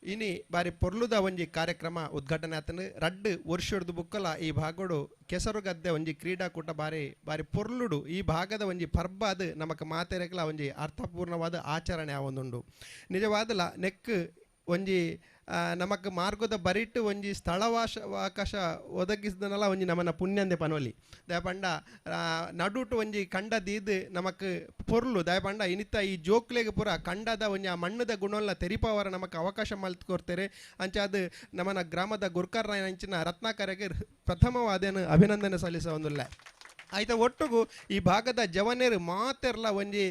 ಇನಿ ಬಾರಿ ಪೊರ್ಲುದ ಒಂಜಿ ಕಾರ್ಯಕ್ರಮ ಉದ್ಘಾಟನೆ ಆತನು ರಡ್ಡು ವರ್ಷದ ಬುಕ್ಕಲ ಈ ಭಾಗಡು ಕೆಸರುಗದ್ದೆ ಒಂಜಿ ಕ್ರೀಡಾಕೂಟ ಬಾರಿ ಬಾರಿ ಪೊರ್ಲುಡು ಈ ಭಾಗದ ಒಂಜಿ ಪರ್ಬ ಅದು ನಮಕ್ ಮಾತೆರೆಗ್ಲ ಒಂಜಿ ಅರ್ಥಪೂರ್ಣವಾದ ಆಚರಣೆ ಆವೊಂದುಂಡು. ನಿಜವಾದಲ ನೆಕ್ ಒಂಜಿ ನಮಕ್ ಮಾರ್ಗದ ಬರಿಟ್ಟು ಒಂಜಿ ಸ್ಥಳವಾಶ ಅವಕಾಶ ಒದಗಿಸಿದನಲ್ಲ ಒಂಜಿ ನಮನ ಪುಣ್ಯಂದೆ ಪನೋಲಿ ದಯಪಂಡ ನಡುಟು ಒಂಜಿ ಕಂಡ ದೀದ್ ನಮಕ್ ಪೊರ್ಲು ದಯಪಂಡ ಇನಿತ ಈ ಜೋಕ್ಲೆಗ್ ಪೂರ ಕಂಡದ ಒಂಜಿ ಆ ಮಣ್ಣದ ಗುಣಲ್ಲ ತೆರಿಪವರ ನಮಕ್ ಅವಕಾಶ ಮಲ್ತ್ಕೊರ್ತಾರೆ. ಅಂಚ ಅದು ನಮನ ಗ್ರಾಮದ ಗುರ್ಕರ್ನ ಅಂಚಿನ ರತ್ನಾಕರೆಗೆ ಪ್ರಥಮವಾದೇನು ಅಭಿನಂದನೆ ಸಲ್ಲಿಸ ಒಂದುಲ್ಲ. ಆಯ್ತ ಒಟ್ಟುಗು ಈ ಭಾಗದ ಜವನೇರು ಮಾತೆರ್ಲ ಒಂಜಿ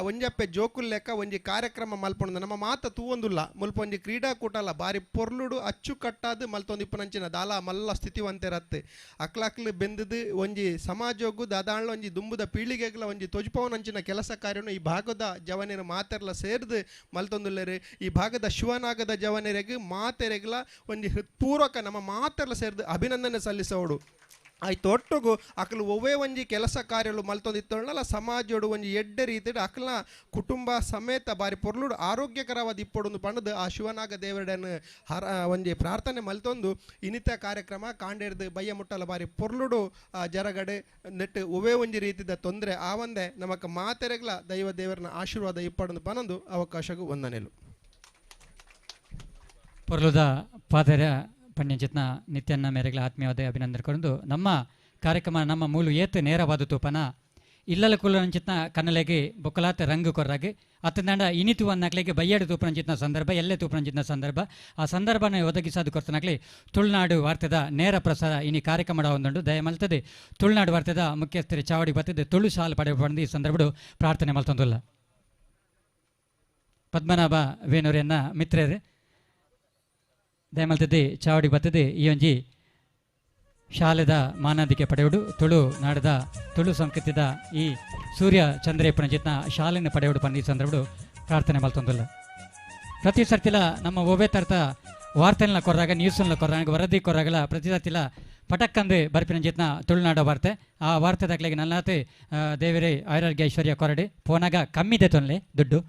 ಒಂಜಪ್ಪೆ ಜೋಕುಲ್ ಲೆಕ್ಕ ಒಂಜಿ ಕಾರ್ಯಕ್ರಮ ಮಲ್ಪೊಂದು ನಮ್ಮ ಮಾತ ತೂವೊಂದುಲ್ಲ ಮುಲ್ಪ ಒಂಜಿ ಕ್ರೀಡಾಕೂಟಲ ಬಾರಿ ಪೊರ್ಲುಡು ಅಚ್ಚುಕಟ್ಟಾದ ಮಲ್ತೊಂದು ಇಪ್ಪನಂಚಿನ ದಾಲ ಮಲ್ಲ ಸ್ಥಿತಿವಂತೆರತ್ತೆ ಅಕ್ಲಕ್ಲು ಬೆಂದದು ಒಂಜಿ ಸಮಾಜೋಗು ದಾದಾಳ್ಲ ಒಂಜಿ ದುಂಬುದ ಪೀಳಿಗೆಗ್ಲ ಒಂಜಿ ತೊಜುಪವನಂಚಿನ ಕೆಲಸ ಕಾರ್ಯನು ಈ ಭಾಗದ ಜವನೇರು ಮಾತೆರ್ಲ ಸೇರ್ದು ಮಲ್ತೊಂದುಲ್ಲೇರು. ಈ ಭಾಗದ ಶಿವನಾಗದ ಜವನೇರೆಗ್ ಮಾತೆರೆಗ್ಲ ಒಂಜಿ ಹೃತ್ಪೂರ್ವಕ ನಮ್ಮ ಮಾತೆರ್ಲ ಸೇರ್ದು ಅಭಿನಂದನೆ ಸಲ್ಲಿಸೋಡು. ಆಯ್ತು ಒಟ್ಟುಗು ಅಕ್ಲು ಒವ್ವೇ ಒಂಜಿ ಕೆಲಸ ಕಾರ್ಯಲು ಮಲ್ತೊಂದಿತ್ತೊಂಡಲ ಸಮಾಜೋಡು ಒಂಜಿ ಎಡ್ಡೆ ರೀತಿಡ್ ಅಕ್ಲ ಕುಟುಂಬ ಸಮೇತ ಬಾರಿ ಪೊರ್ಲುಡು ಆರೋಗ್ಯಕರವಾದ ಇಪ್ಪೊಡೊಂದು ಪಂಡದು ಆ ಶಿವನಾಗ ದೇವರಡನ್ ಹರ ಒಂಜಿ ಪ್ರಾರ್ಥನೆ ಮಲ್ತೊಂದು ಇನಿತ ಕಾರ್ಯಕ್ರಮ ಕಾಂಡೇರ್ದು ಬಯ್ಯ ಮುಟ್ಟಲ ಬಾರಿ ಪೊರ್ಲುಡು ಜರಗಡೆ ನೆಟ್ಟು ಒವ್ವೇ ಒಂಜಿ ರೀತಿದ ತೊಂದರೆ ಆವಂದೆ ನಮಕ್ ಮಾತೆರೆಗ್ಲ ದೈವ ದೇವರನ ಆಶೀರ್ವಾದ ಇಪ್ಪಡೊಂದು ಪನೊಂದು ಅವಕಾಶಗೂ ವಂದನೆಲು. ಪೊರ್ಲುದ ಪಾದರ ಪಣ್ಯಂಚಿತ್ನ ನಿತ್ಯನ್ನ ಮೇರೆಗಳ ಆತ್ಮೀಯವಾದ ಅಭಿನಂದನೆ ಕೊಂಡು ನಮ್ಮ ಕಾರ್ಯಕ್ರಮ ನಮ್ಮ ಮೂಲು ಏತ್ ನೇರವಾದ ತೂಪನ ಇಲ್ಲಲ ಕುಲ್ಲಂಚಿತ್ನ ಕನ್ನಲೆಗೆ ಬೊಕ್ಕಲಾತ ರಂಗು ಕೊರ್ರಾಗಿ ಅತ್ತಂದಾಂಡ ಇನಿತು ಅನ್ನಕ್ಲೆಗೆ ಬಯ್ಯಾಡು ತೂಪನಂಚಿತ್ನ ಸಂದರ್ಭ ಎಲ್ಲೇ ತೂಪನಂಚಿತ್ನ ಸಂದರ್ಭ ಆ ಸಂದರ್ಭನ ಒದಗಿಸೋದು ಕೊರ್ತನಕ್ಲೆ ತುಳುನಾಡು ವಾರ್ತೆದ ನೇರ ಪ್ರಸಾರ ಇನಿ ಕಾರ್ಯಕ್ರಮ ಒಂದುಂಡು ದಯಮಲ್ತದೆ ತುಳುನಾಡು ವಾರ್ತೆದ ಮುಖ್ಯಸ್ಥರು ಚಾವಡಿ ಬತ್ತದೆ ತುಳು ಶಾಲು ಪಡೆಯಬಂದು ಈ ಸಂದರ್ಭಡು ಪ್ರಾರ್ಥನೆ ಮಲ್ತೊಂದುಲ್ಲ. ಪದ್ಮನಾಭ ವೇಣೂರಿಯನ್ನ ಮಿತ್ರರು ದಯಮಲ್ತದೆ ಚಾವಡಿ ಬತ್ತದೆ ಈ ಒಂಜಿ ಶಾಲೆದ ಮಾನಾದಿಕೆ ಪಡೆಯುಡು ತುಳು ನಾಡದ ತುಳು ಸಂಸ್ಕೃತಿದ ಈ ಸೂರ್ಯ ಚಂದ್ರೇಪನ ಜಿತ್ನ ಶಾಲೆನ ಪಡೆಯುಡು ಪಂಡ ಈ ಸಂದರ್ಭಡು ಪ್ರಾರ್ಥನೆ ಮಲ್ತೊಂದುಲ್ಲ. ಪ್ರತಿ ಸರ್ತಿಲ ನಮ್ಮ ಒಬ್ಬೇ ತರ್ತ ವಾರ್ತೆನ ಕೊರ್ರಾಗ ನ್ಯೂಸನ್ನ ಕೊರ್ರಾಗ ವರದಿ ಕೊರ್ರಾಗಲ ಪ್ರತಿ ಸರ್ತಿಲ ಪಟಕ್ಕಂದು ಬರ್ಪಿನ ಜಿತ್ನ ತುಳುನಾಡ ವಾರ್ತೆ ಆ ವಾರ್ತೆ ದಾಖಲೆಗೆ ನಲ್ಲಾತೆ ದೇವರೇ ಆರೋಗ್ಯ ಐಶ್ವರ್ಯ ಕೊರಡಿ ಪೋನಾಗ ಕಮ್ಮಿದೆ ತೊನ್ಲೆ ದುಡ್ಡು.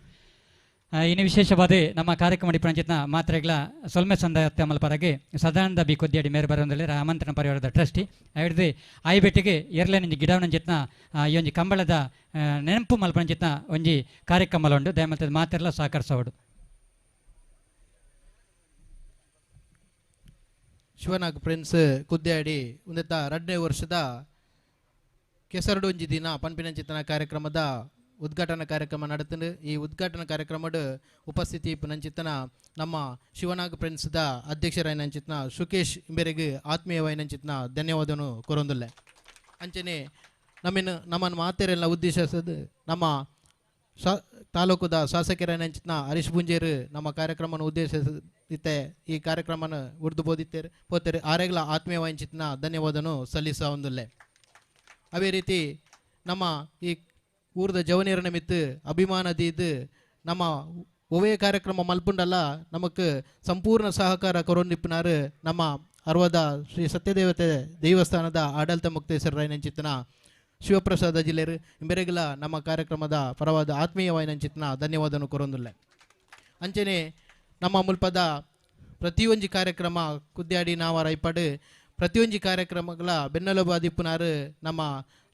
ಇನ್ನು ವಿಶೇಷವಾದ ನಮ್ಮ ಕಾರ್ಯಕ್ರಮ ಡಿಪಂಚಿತ್ನ ಮಾತ್ರೆಗಳ ಸೊಲ್ಮೆ ಸಂದ ಮಲ್ಪರಾಗಿ ಸದಾನಂದ ಬಿ ಕೊದ್ದಿಯಡಿ ಮೇರೆ ಬರೋದಲ್ಲಿ ಆಮಂತ್ರಣ ಪರಿವಾರದ ಟ್ರಸ್ಟಿ ಹಿಡಿದು ಆಯ್ಬೆಟ್ಟಿಗೆ ಎರಲನಿಂಜಿ ಗಿಡವನಂಜಿತ್ನ ಈ ಒಂಜಿ ಕಂಬಳದ ನೆನಪು ಮಲ್ಪನಂಚಿತ್ನ ಒಂಜಿ ಕಾರ್ಯಕ್ರಮ ಉಂಡು ದಯಮಲ್ತದ ಮಾತ್ರೆಲ್ಲ ಸಹಕರಿಸೋಡು. ಶಿವನಾಗ್ ಫ್ರೆಂಡ್ಸ್ ಕುದ್ಯಾಡಿ ಒಂದೆತ್ತ 2ನೇ ವರ್ಷದ ಕೆಸರಡು ಒಂಜಿ ದಿನ ಪನ್ಪಿನಂಚಿತನ ಕಾರ್ಯಕ್ರಮದ ಉದ್ಘಾಟನಾ ಕಾರ್ಯಕ್ರಮ ನಡೆತಂಡು. ಈ ಉದ್ಘಾಟನಾ ಕಾರ್ಯಕ್ರಮದ ಉಪಸ್ಥಿತಿ ನಂಚಿತನ ನಮ್ಮ ಶಿವನಾಗ್ ಫ್ರೆಂಡ್ಸ್ದ ಅಧ್ಯಕ್ಷರಾಯನಂಚಿತನ ಸುಕೇಶ್ ಇಂಬೆರೆಗೆ ಆತ್ಮೀಯವಾಯಿನಂಚಿತನ ಧನ್ಯವಾದನು ಕೊರೊಂದುಲ್ಲೆ. ಅಂಚನೆ ನಮ್ಮಿನ ನಮ್ಮನ್ನು ಮಾತೆರೆಲ್ಲ ಉದ್ದೇಶಿಸದು ನಮ್ಮ ತಾಲೂಕುದ ಶಾಸಕರಾಯನಂಚಿತನ ಹರೀಶ್ ಪೂಂಜೇರು ನಮ್ಮ ಕಾರ್ಯಕ್ರಮವನ್ನು ಉದ್ದೇಶಿಸುತ್ತೆ ಈ ಕಾರ್ಯಕ್ರಮನ ಉರ್ದು ಬೋದಿತ್ತೇರು ಪೋತೇರು ಆರೆಗ್ಲ ಆತ್ಮೀಯವಾಯಿನಂಚಿತನ ಧನ್ಯವಾದನು ಸಲ್ಲಿಸ ಒಂದುಲ್ಲೆ. ಅದೇ ರೀತಿ ನಮ್ಮ ಈ ಊರದ ಜವನಿಯರ ನಿಮಿತ್ತ ಅಭಿಮಾನದೀದು ನಮ್ಮ ಒವೇ ಕಾರ್ಯಕ್ರಮ ಮಲ್ಪುಂಡಲ್ಲ ನಮಕ್ ಸಂಪೂರ್ಣ ಸಹಕಾರ ಕೊರೊಂದಿಪ್ಪನಾರು ನಮ್ಮ ಅರ್ವದ ಶ್ರೀ ಸತ್ಯದೇವತೆ ದೇವಸ್ಥಾನದ ಆಡಳಿತ ಮುಕ್ತೇಶ್ವರರಾಯನಂಚಿತನ ಶಿವಪ್ರಸಾದ ಜಿಲ್ಲೆಯರು ಇಂಬೆರೆಗಲ ನಮ್ಮ ಕಾರ್ಯಕ್ರಮದ ಪರವಾದ ಆತ್ಮೀಯವಾಯಿನಂಚಿತನ ಧನ್ಯವಾದನು ಕೊರೊಂದುಲ್ಲೆ. ಅಂಚನೆ ನಮ್ಮ ಮುಲ್ಪದ ಪ್ರತಿಯೊಂಜಿ ಕಾರ್ಯಕ್ರಮ ಕುದ್ಯಾಡಿ ನಾವರ ಇಪ್ಪಡು ಪ್ರತಿಯೊಂಜಿ ಕಾರ್ಯಕ್ರಮಗಳ ಬೆನ್ನೆಲುಬಾದಿಪ್ಪುನಾರು ನಮ್ಮ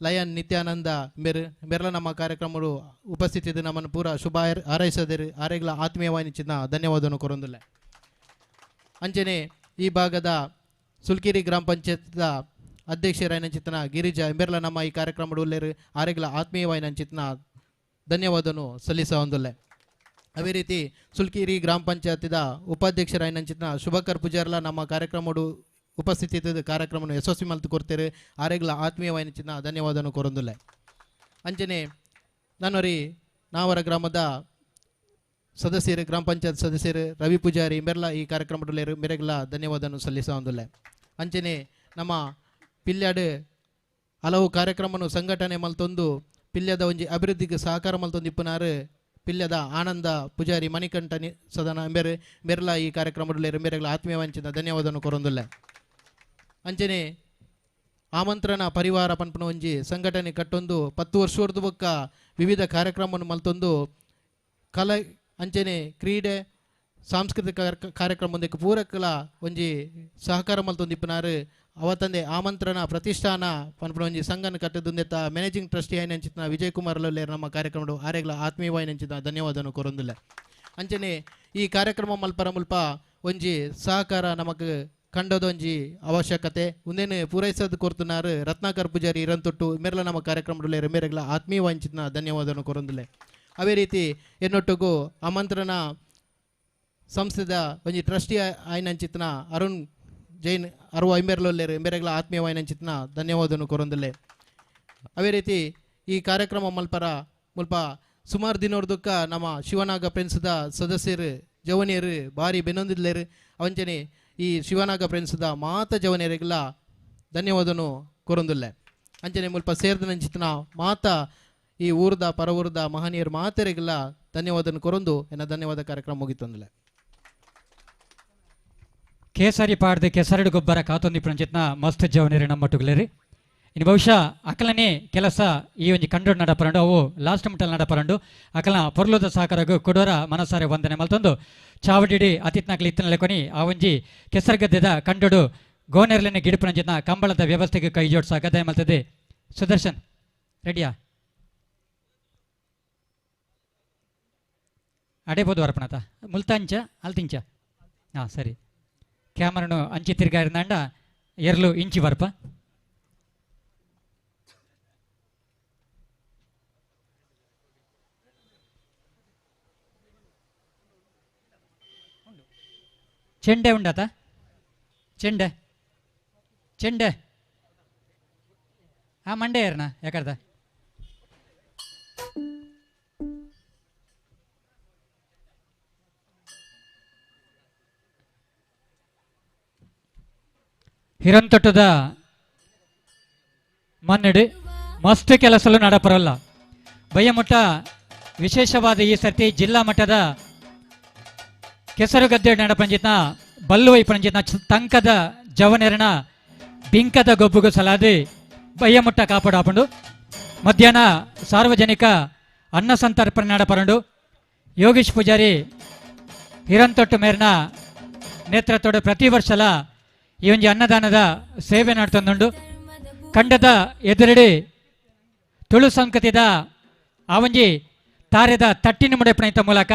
ಲಯನ್ ನಿತ್ಯಾನಂದ ಮೇರು ಬೆರ್ಲ ನಮ್ಮ ಕಾರ್ಯಕ್ರಮಗಳು ಉಪಸ್ಥಿತಿ ನಮ್ಮನ್ನು ಪೂರ ಶುಭ ಹಾರೈಸದಿರು ಆರೆಗಳ ಆತ್ಮೀಯವಾಯಿನ ಧನ್ಯವಾದವನ್ನು ಕೊರೊಂದುಲ್ಲೆ. ಅಂಚನೆ ಈ ಭಾಗದ ಸುಲ್ಕಿರಿ ಗ್ರಾಮ ಪಂಚಾಯತ್ದ ಅಧ್ಯಕ್ಷರಾಯನಂಚಿತನ ಗಿರಿಜಾ ಇಂಬೆರ್ಲ ನಮ್ಮ ಈ ಕಾರ್ಯಕ್ರಮಡು ಉಲ್ಲೇರು ಆರೆಗಳ ಆತ್ಮೀಯವಾಯಿನಂಚಿತನ ಧನ್ಯವಾದವನ್ನು ಸಲ್ಲಿಸ ಒಂದುಲ್ಲೆ. ಅದೇ ರೀತಿ ಸುಲ್ಕಿರಿ ಗ್ರಾಮ ಪಂಚಾಯತಿದ ಉಪಾಧ್ಯಕ್ಷರಾಯನಂಚಿತನ ಶುಭಕರ್ ಪೂಜಾರ್ಲ ನಮ್ಮ ಕಾರ್ಯಕ್ರಮಡು ಉಪಸ್ಥಿತಿ ಕಾರ್ಯಕ್ರಮವನ್ನು ಯಶಸ್ವಿ ಮಲ್ತು ಕೊಡ್ತೇವೆ ಆರೆಗಳ ಆತ್ಮೀಯವಾಯಿನ ಧನ್ಯವಾದವನ್ನು ಕೊರೊಂದುಲ್ಲೆ. ಅಂಚನೆ ನಾನೊರಿ ನಾವರ ಗ್ರಾಮದ ಸದಸ್ಯರು ಗ್ರಾಮ ಪಂಚಾಯತ್ ಸದಸ್ಯರು ರವಿ ಪೂಜಾರಿ ಮೆರ್ಲ ಈ ಕಾರ್ಯಕ್ರಮದಲ್ಲಿ ಮೆರೆಗಳ ಧನ್ಯವಾದವನ್ನು ಸಲ್ಲಿಸ ಒಂದುಲ್ಲೆ. ಅಂಚನೆ ನಮ್ಮ ಪಿಲ್ಯಾಡು ಹಲವು ಕಾರ್ಯಕ್ರಮವನ್ನು ಸಂಘಟನೆ ಮಲ್ತೊಂದು ಪಿಲ್ಯದ ಒಂಜಿ ಅಭಿವೃದ್ಧಿಗೆ ಸಹಕಾರ ಮಲ್ತೊಂದಿಪ್ಪುನಾರು ಪಿಲ್ಯದ ಆನಂದ ಪೂಜಾರಿ ಮಣಿಕಂಠ ಸದನ ಎಂಬೆರು ಮೆರ್ಲ ಈ ಕಾರ್ಯಕ್ರಮದಲ್ಲಿ ಎಂಬೆರೆಗಳ ಆತ್ಮೀಯ ವಂಚಿನ ಧನ್ಯವಾದವನ್ನು ಕೊರೊಂದುಲ್ಲೆ. ಅಂಚನೆ ಆಮಂತ್ರಣ ಪರಿವಾರ ಪನ್ಪುನ ಒಂಜಿ ಸಂಘಟನೆ ಕಟ್ಟೊಂದು 10 ವರ್ಷದ ಬೊಕ್ಕ ವಿವಿಧ ಕಾರ್ಯಕ್ರಮವನ್ನು ಮಲ್ತೊಂದು ಕಲೆ ಅಂಚನೆ ಕ್ರೀಡೆ ಸಾಂಸ್ಕೃತಿಕ ಕಾರ್ಯಕ್ರಮದಕ್ಕೆ ಪೂರಕಲ ಒಂಜಿ ಸಹಕಾರ ಮಲ್ತೊಂದಿಪ್ಪುನಾರು ಅವತ್ತಂದೆ ಆಮಂತ್ರಣ ಪ್ರತಿಷ್ಠಾನ ಪನ್ಪುನ ಒಂಜಿ ಸಂಘನ ಕಟ್ಟದುಂದೆತ್ತ ಮ್ಯಾನೇಜಿಂಗ್ ಟ್ರಸ್ಟಿ ಆಯಿನಂಚಿನ ವಿಜಯ್ ಕುಮಾರ್ ಲಲ್ಲೇರ್ ನಮ್ಮ ಕಾರ್ಯಕ್ರಮಡು ಆರೆಗ್ಲ ಆತ್ಮೀಯವಾಯಿನಂಚಿನ ಧನ್ಯವಾದವನ್ನು ಕೊರೊಂದಿಲ್ಲ. ಅಂಚನೆ ಈ ಕಾರ್ಯಕ್ರಮ ಮಲ್ಪರ ಮುಲ್ಪ ಒಂಜಿ ಸಹಕಾರ ನಮಕ್ ಕಂಡದೊಂಜಿ ಅವಶ್ಯಕತೆ ಉಂದೇನು ಪೂರೈಸೋದು ಕೊರ್ತುನಾರು ರತ್ನಾಕರ್ ಪೂಜಾರಿ ಇರಂತೊಟ್ಟು ಮೇರ್ಲ ನಮ್ಮ ಕಾರ್ಯಕ್ರಮದಲ್ಲಿ ಮೇರೆಗಳ ಆತ್ಮೀಯವಾಂಚಿನ ಧನ್ಯವಾದವನ್ನು ಕೊರೊಂದಿಲ್ಲ. ಅದೇ ರೀತಿ ಎನ್ನೊಟ್ಟಿಗೂ ಆಮಂತ್ರಣ ಸಂಸ್ಥೆದ ಒಂಜಿ ಟ್ರಸ್ಟಿ ಆಯಿನಂಚಿತ್ನ ಅರುಣ್ ಜೈನ್ ಅರುವ ಐಂಬೆರ್ಲೊಲ್ಲೇರು ಎಂಬೆರೆಗಳ ಆತ್ಮೀಯವಾಯಿನಂಚಿತ್ನ ಧನ್ಯವಾದವನ್ನು ಕೊರೊಂದಿಲ್ಲೆ. ಅದೇ ರೀತಿ ಈ ಕಾರ್ಯಕ್ರಮ ಮಲ್ಪರ ಮುಲ್ಪ ಸುಮಾರು ದಿನೋರ್ದಕ್ಕ ನಮ್ಮ ಶಿವನಾಗ ಫ್ರೆಂಡ್ಸ್ದ ಸದಸ್ಯರು ಜವನಿಯರು ಭಾರಿ ಬೆನ್ನೊಂದಿಲ್ಲೇರು ಅವಂಚನೆ ಈ ಶಿವನಾಗ ಫ್ರೆಂಡ್ಸ್ದ ಮಾತ ಜವನಿಯರಿಗೆಲ್ಲ ಧನ್ಯವಾದನು ಕೊರೊಂದಿಲ್ಲೆ. ಅಂಚನೆ ಮುಲ್ಪ ಸೇರಿದ ಮಾತ ಈ ಊರ್ದ ಪರವೂರ್ದ ಮಹನೀಯರು ಮಾತರಿಗೆಲ್ಲ ಧನ್ಯವಾದನು ಕೊರೊಂದು ಎನ್ನ ಧನ್ಯವಾದ ಕಾರ್ಯಕ್ರಮ ಮುಗಿತೊಂದಿಲ್ಲ. ಕೇಸರಿ ಪಾಡ್ದು ಕೆಸರಡು ಗೊಬ್ಬರ ಕಾತೊಂದಿ ಪಂಚಿತ್ನ ಮಸ್ತ್ ಜವನಿರು ನಮ್ಮಟ್ಟುಗಳೇರಿ. ಇನ್ನು ಬಹುಶಃ ಅಕಲನೇ ಕೆಲಸ ಈ ಒಂಜಿ ಕಂಡೋಡ್ ನಡಪರಂಡು ಅವು ಲಾಸ್ಟ್ ಮುಟ್ಟಲ್ ನಡಪರಂಡು ಅಕಲ ಪೊರ್ಲುದ ಸಹಕಾರಗು ಕೊಡೋರ ಮನಸಾರೆ ವಂದನೆ ಮಲ್ತೊಂದು ಚಾವಡಿಡಿ ಅತಿತ್ನಾಕ್ಲಿ ಇತ್ತನಲೆಕೊನಿ ಆ ಒಂಜಿ ಕೆಸರುಗದ್ದೆದ ಕಂಡೋಡು ಗೋನೆರ್ಲನೆ ಗಿಡಪುನಂಚಿತ್ನ ಕಂಬಳದ ವ್ಯವಸ್ಥೆಗೆ ಕೈ ಜೋಡಿಸ ಗದ್ದೆ ಮಲ್ತದೆ. ಸುದರ್ಶನ್ ರೆಡಿಯಾ ಅಡೇಬೋದು ಅರ್ಪಣತ ಮುಲ್ತಾಂಚ ಅಲ್ತಿಂಚ ಹಾಂ ಸರಿ ಕ್ಯಾಮರನು ಅಂಚಿ ತಿರ್ಗಾರಿನಾಂಡ ಎರ್ಲು ಇಂಚಿ ಬರ್ಪ. ಚೆಂಡೆ ಉಂಡಾತ ಚೆಂಡೆ ಚೆಂಡೆ ಹಾಂ ಮಂಡೆ ಏರ್ನ ಯಾಕರ್ದ ಹಿರಂತೊಟ್ಟದ ಮನ್ನಡಿ ಮಸ್ತ್ ಕೆಲಸಲು ನಡಪರಲ್ಲ ಬಯ್ಯಮುಟ್ಟ ವಿಶೇಷವಾದ ಈ ಸರ್ತಿ ಜಿಲ್ಲಾ ಮಟ್ಟದ ಕೆಸರುಗದ್ದೆ ನಡಪಂಜಿತ್ನ ಬಲ್ಲುವೈ ಪಂಜಿತ್ನ ತಂಕದ ಜವನೆರನ ಬಿಂಕದ ಗೊಬ್ಬುಗು ಸಲಾದಿ ಬಯ್ಯಮುಟ್ಟ ಕಾಪಾಡಾಪಂಡು ಮಧ್ಯಾಹ್ನ ಸಾರ್ವಜನಿಕ ಅನ್ನ ಸಂತರ್ಪಣೆ ನಡಪರಂಡು ಯೋಗೀಶ್ ಪೂಜಾರಿ ಹಿರಂತೊಟ್ಟು ಮೇರಿನ ನೇತೃತ್ವದ ಪ್ರತಿ ವರ್ಷಲ ಈ ಒಂಜಿ ಅನ್ನದಾನದ ಸೇವೆ ನಡ್ತೊಂದುಂಡು. ಕಂಡದ ಎದುರಡಿ ತುಳು ಸಂಕತಿದ ಆ ಒಂಜಿ ತಾರೆದ ತಟ್ಟಿನ ಮುಡೆಪಣಿತ ಮೂಲಕ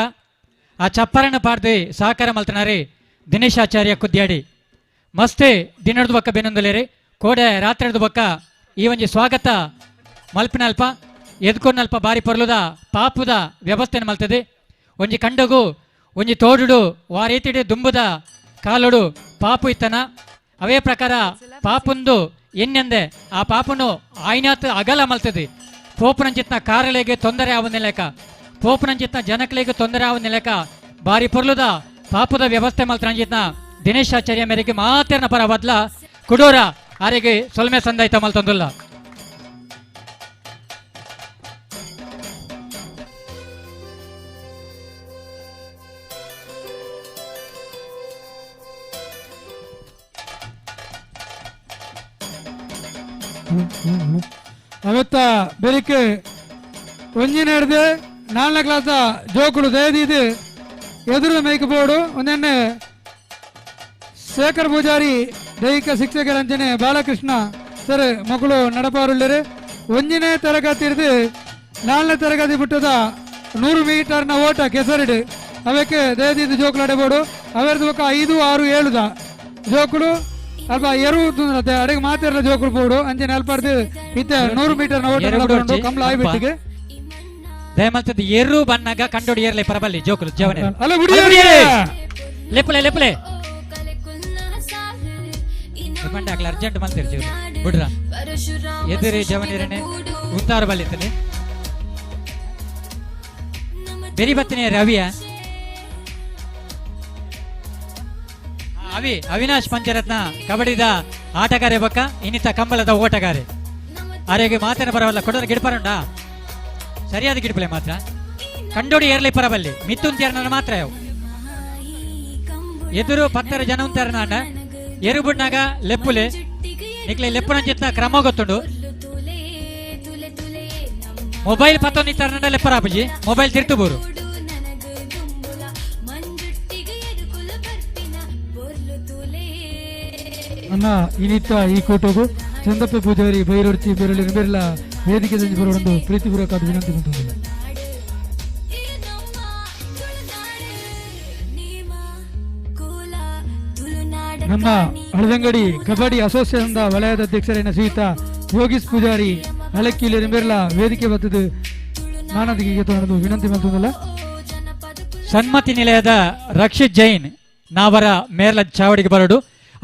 ಆ ಚಪ್ಪರನ್ನು ಪಾಡ್ದು ಸಹಕಾರ ಮಲ್ತನಾರಿ ದಿನೇಶಾಚಾರ್ಯ ಕುದ್ಯಾಡಿ ಮಸ್ತೆ ದಿನದ ಬೊಕ್ಕ ಬೆನೊಂದುಲೇರಿ ಕೋಡೆ ರಾತ್ರಿದ ಬೊಕ್ಕ ಈ ಒಂಜಿ ಸ್ವಾಗತ ಮಲ್ಪಿನಲ್ಪ ಎದ್ಕೊನಲ್ಪ ಬಾರಿ ಪೊರ್ಲುದ ಪಾಪುದ ವ್ಯವಸ್ಥೆನ ಮಲ್ತದೆ. ಒಂಜಿ ಕಂಡಗು ಒಂಜಿ ತೋಡುಡು ವಾರೀತಿಡಿ ದುಂಬುದ ಕಾಲುಡು ಪಾಪು ಇತ್ತನ ಅವೇ ಪ್ರಕಾರ ಪಾಪುಂದು ಎನ್ನೆಂದೆ ಆ ಪಾಪನು ಆಯ್ನಾತ್ ಅಗಲ ಮಲ್ತದೆ. ಪೋಪುನಂಚಿತ್ನ ಕಾರಲೆಗೆ ತೊಂದರೆ ಆವಂದಿಲ್ಲ, ಪೋಪುನಂಚಿತ್ನ ಜನಕಲಿಗೆ ತೊಂದರೆ ಆವಂದಿಲ್ಲ, ಬಾರಿ ಪೊರ್ಲುದ ಪಾಪದ ವ್ಯವಸ್ಥೆ ಮಲ್ತರಂಜಿತ್ನ ದಿನೇಶಾಚಾರ್ಯ ಮೇರೆಗೆ ಮಾತೇರ್ನ ಪರ ಬದ್ಲ ಕುಡೋರ ಆರೆಗೆ ಸೊಲ್ಮೆ ಸಂದಾಯ್ತ ಮಲ್ತೊಂದುಲ್ಲ. ಅವತ್ತ ಬೆಳಿಗ್ಗೆ ಒಂಜಿನ ಹಿಡ್ದು 4ನೇ ಕ್ಲಾಸ್ ಜೋಕುಳು ದಯದೀದು ಎದುರು ಮೈಕ್ ಬೋರ್ಡು ಒಂದನ್ನೇ ಶೇಖರ್ ಪೂಜಾರಿ ದೈಹಿಕ ಶಿಕ್ಷಕರಂಚನೆ ಬಾಲಕೃಷ್ಣ ಸರ್ ಮಕ್ಕಳು ನಡಪಾರುಳ್ಳರು. 1ನೇ ತರಗತಿ ಹಿಡಿದು 4ನೇ ತರಗತಿ ಬಿಟ್ಟದ 100 ಮೀಟರ್ನ ಓಟ ಕೆಸರಿಡು ಅವಕ್ಕೆ ದಯದೀದು ಜೋಕುಳು ಅಡೆಬೋಡು. ಅವೆರದು ಬೊಕ್ಕ 5, 6, 7 ಜೋಕುಳು ಅಲ್ಪ ಎರು ಅಡಿಗೆ ಮಾತಿರಲ್ಲ ಜೋಕುಳು ಬೋಡು ಅಂಚನೆ ಅಲ್ಪಾರ್ದು ಇತ್ತೆ 100 ಮೀಟರ್ನ ಓಟ ನಡಪಾರುಂಡು ಕಮಲ ಆಯ್ಬಿಟ್ಟಿಗೆ ದಯಮಲ್ತದ ಎರು ಬನ್ನಾಗ ಕಂಡೋಡಿ ಏರ್ಲೆ ಪರಬಲ್ಲಿ ಜೋಕುಲು ಜವನೆ ಅಲ್ಲ ಬಿಡಿ ಲೆಪ್ಪಲೆ ಲೆಪ್ಪಲೆ ಬಂಡಾಕ್ಲ ಅರ್ಜೆಂಟ್ ಮಲ್ತಿರ್ ಜೀವ ಬಿಡ್ರ ಎದುರಿ ಜವನಿರನೆ ಉಂತಾರ ಬಲ್ಲಿತ್ತನೆ ಬೆರಿ ಬತ್ತಿನೇ ರವಿಯ ಅವಿ ಅವಿನಾಶ್ ಪಂಚರತ್ನ ಕಬಡ್ಡಿದ ಆಟಗಾರೆ ಬಕ್ಕ ಇನ್ನಿತ ಕಂಬಳದ ಓಟಗಾರೆ ಆರೆಗೆ ಮಾತಿನ ಬರವಲ್ಲ ಕೊಡೋರ ಗಿಡಪರುಂಡಾ. ಸರಿಯಾದ ಗಿಡಪಲೆ ಮಾತ್ರ ಕಂಡೋಡಿ ಏರ್ಲಿ ಪರಬಲ್ಲಿ ಮಿತ್ತುಂತಿಯರ್ನ ಮಾತ್ರ ಯಾವ ಎದುರು ಪತ್ತರ ಜನ ಉಂತಾರ ಎರುಬುಡ್ನಾಗ ಲೆಪ್ಪುಲೆ ನಿಕ್ಲೆ ಲೆಪ್ಪುನಂಚಿತ್ನ ಕ್ರಮ ಗೊತ್ತುಂಡು. Mobile ಪತ್ತೊಂದಿತ್ತಾರ ಲೆಪ್ಪರಾಪುಜಿ mobile ತಿರ್ತುಬೂರು. ಅನ್ನ ಇನಿತ ಈ ಕೂಟಗೂ ಚಂದಪ್ಪ ಪೂಜಾರಿ ಬೈರೊಡ್ಚಿ ಬೆರಳಿ ಬೆರಳ ವೇದಿಕೆ ಬರೋಡೊಂದು ಪ್ರೀತಿಪೂರ್ವಕ ವಿನಂತಿ ಮಾಡ್ತಿದ್ದೇನೆ. ನಮ್ಮ ಹಳದಂಗಡಿ ಕಬಡ್ಡಿ ಅಸೋಸಿಯೇಷನ್ ವಲಯದ ಅಧ್ಯಕ್ಷರಾದ ಶ್ರೀಯುತ ಯೋಗೀಶ್ ಪೂಜಾರಿ ಹಳಕ್ಕಿಲಿ ಬೆರಳ ವೇದಿಕೆ ಬರ್ತದೆ ಮಾನದಿಗೆ ವಿನಂತಿ ಮಾಡ್ತಿದ್ದಲ್ಲ. ಸನ್ಮತಿ ನಿಲಯದ ರಕ್ಷಿತ್ ಜೈನ್ ನಾವರ ಮೇರ್ಲ ಚಾವಡಿಗೆ ಬರೋಡು.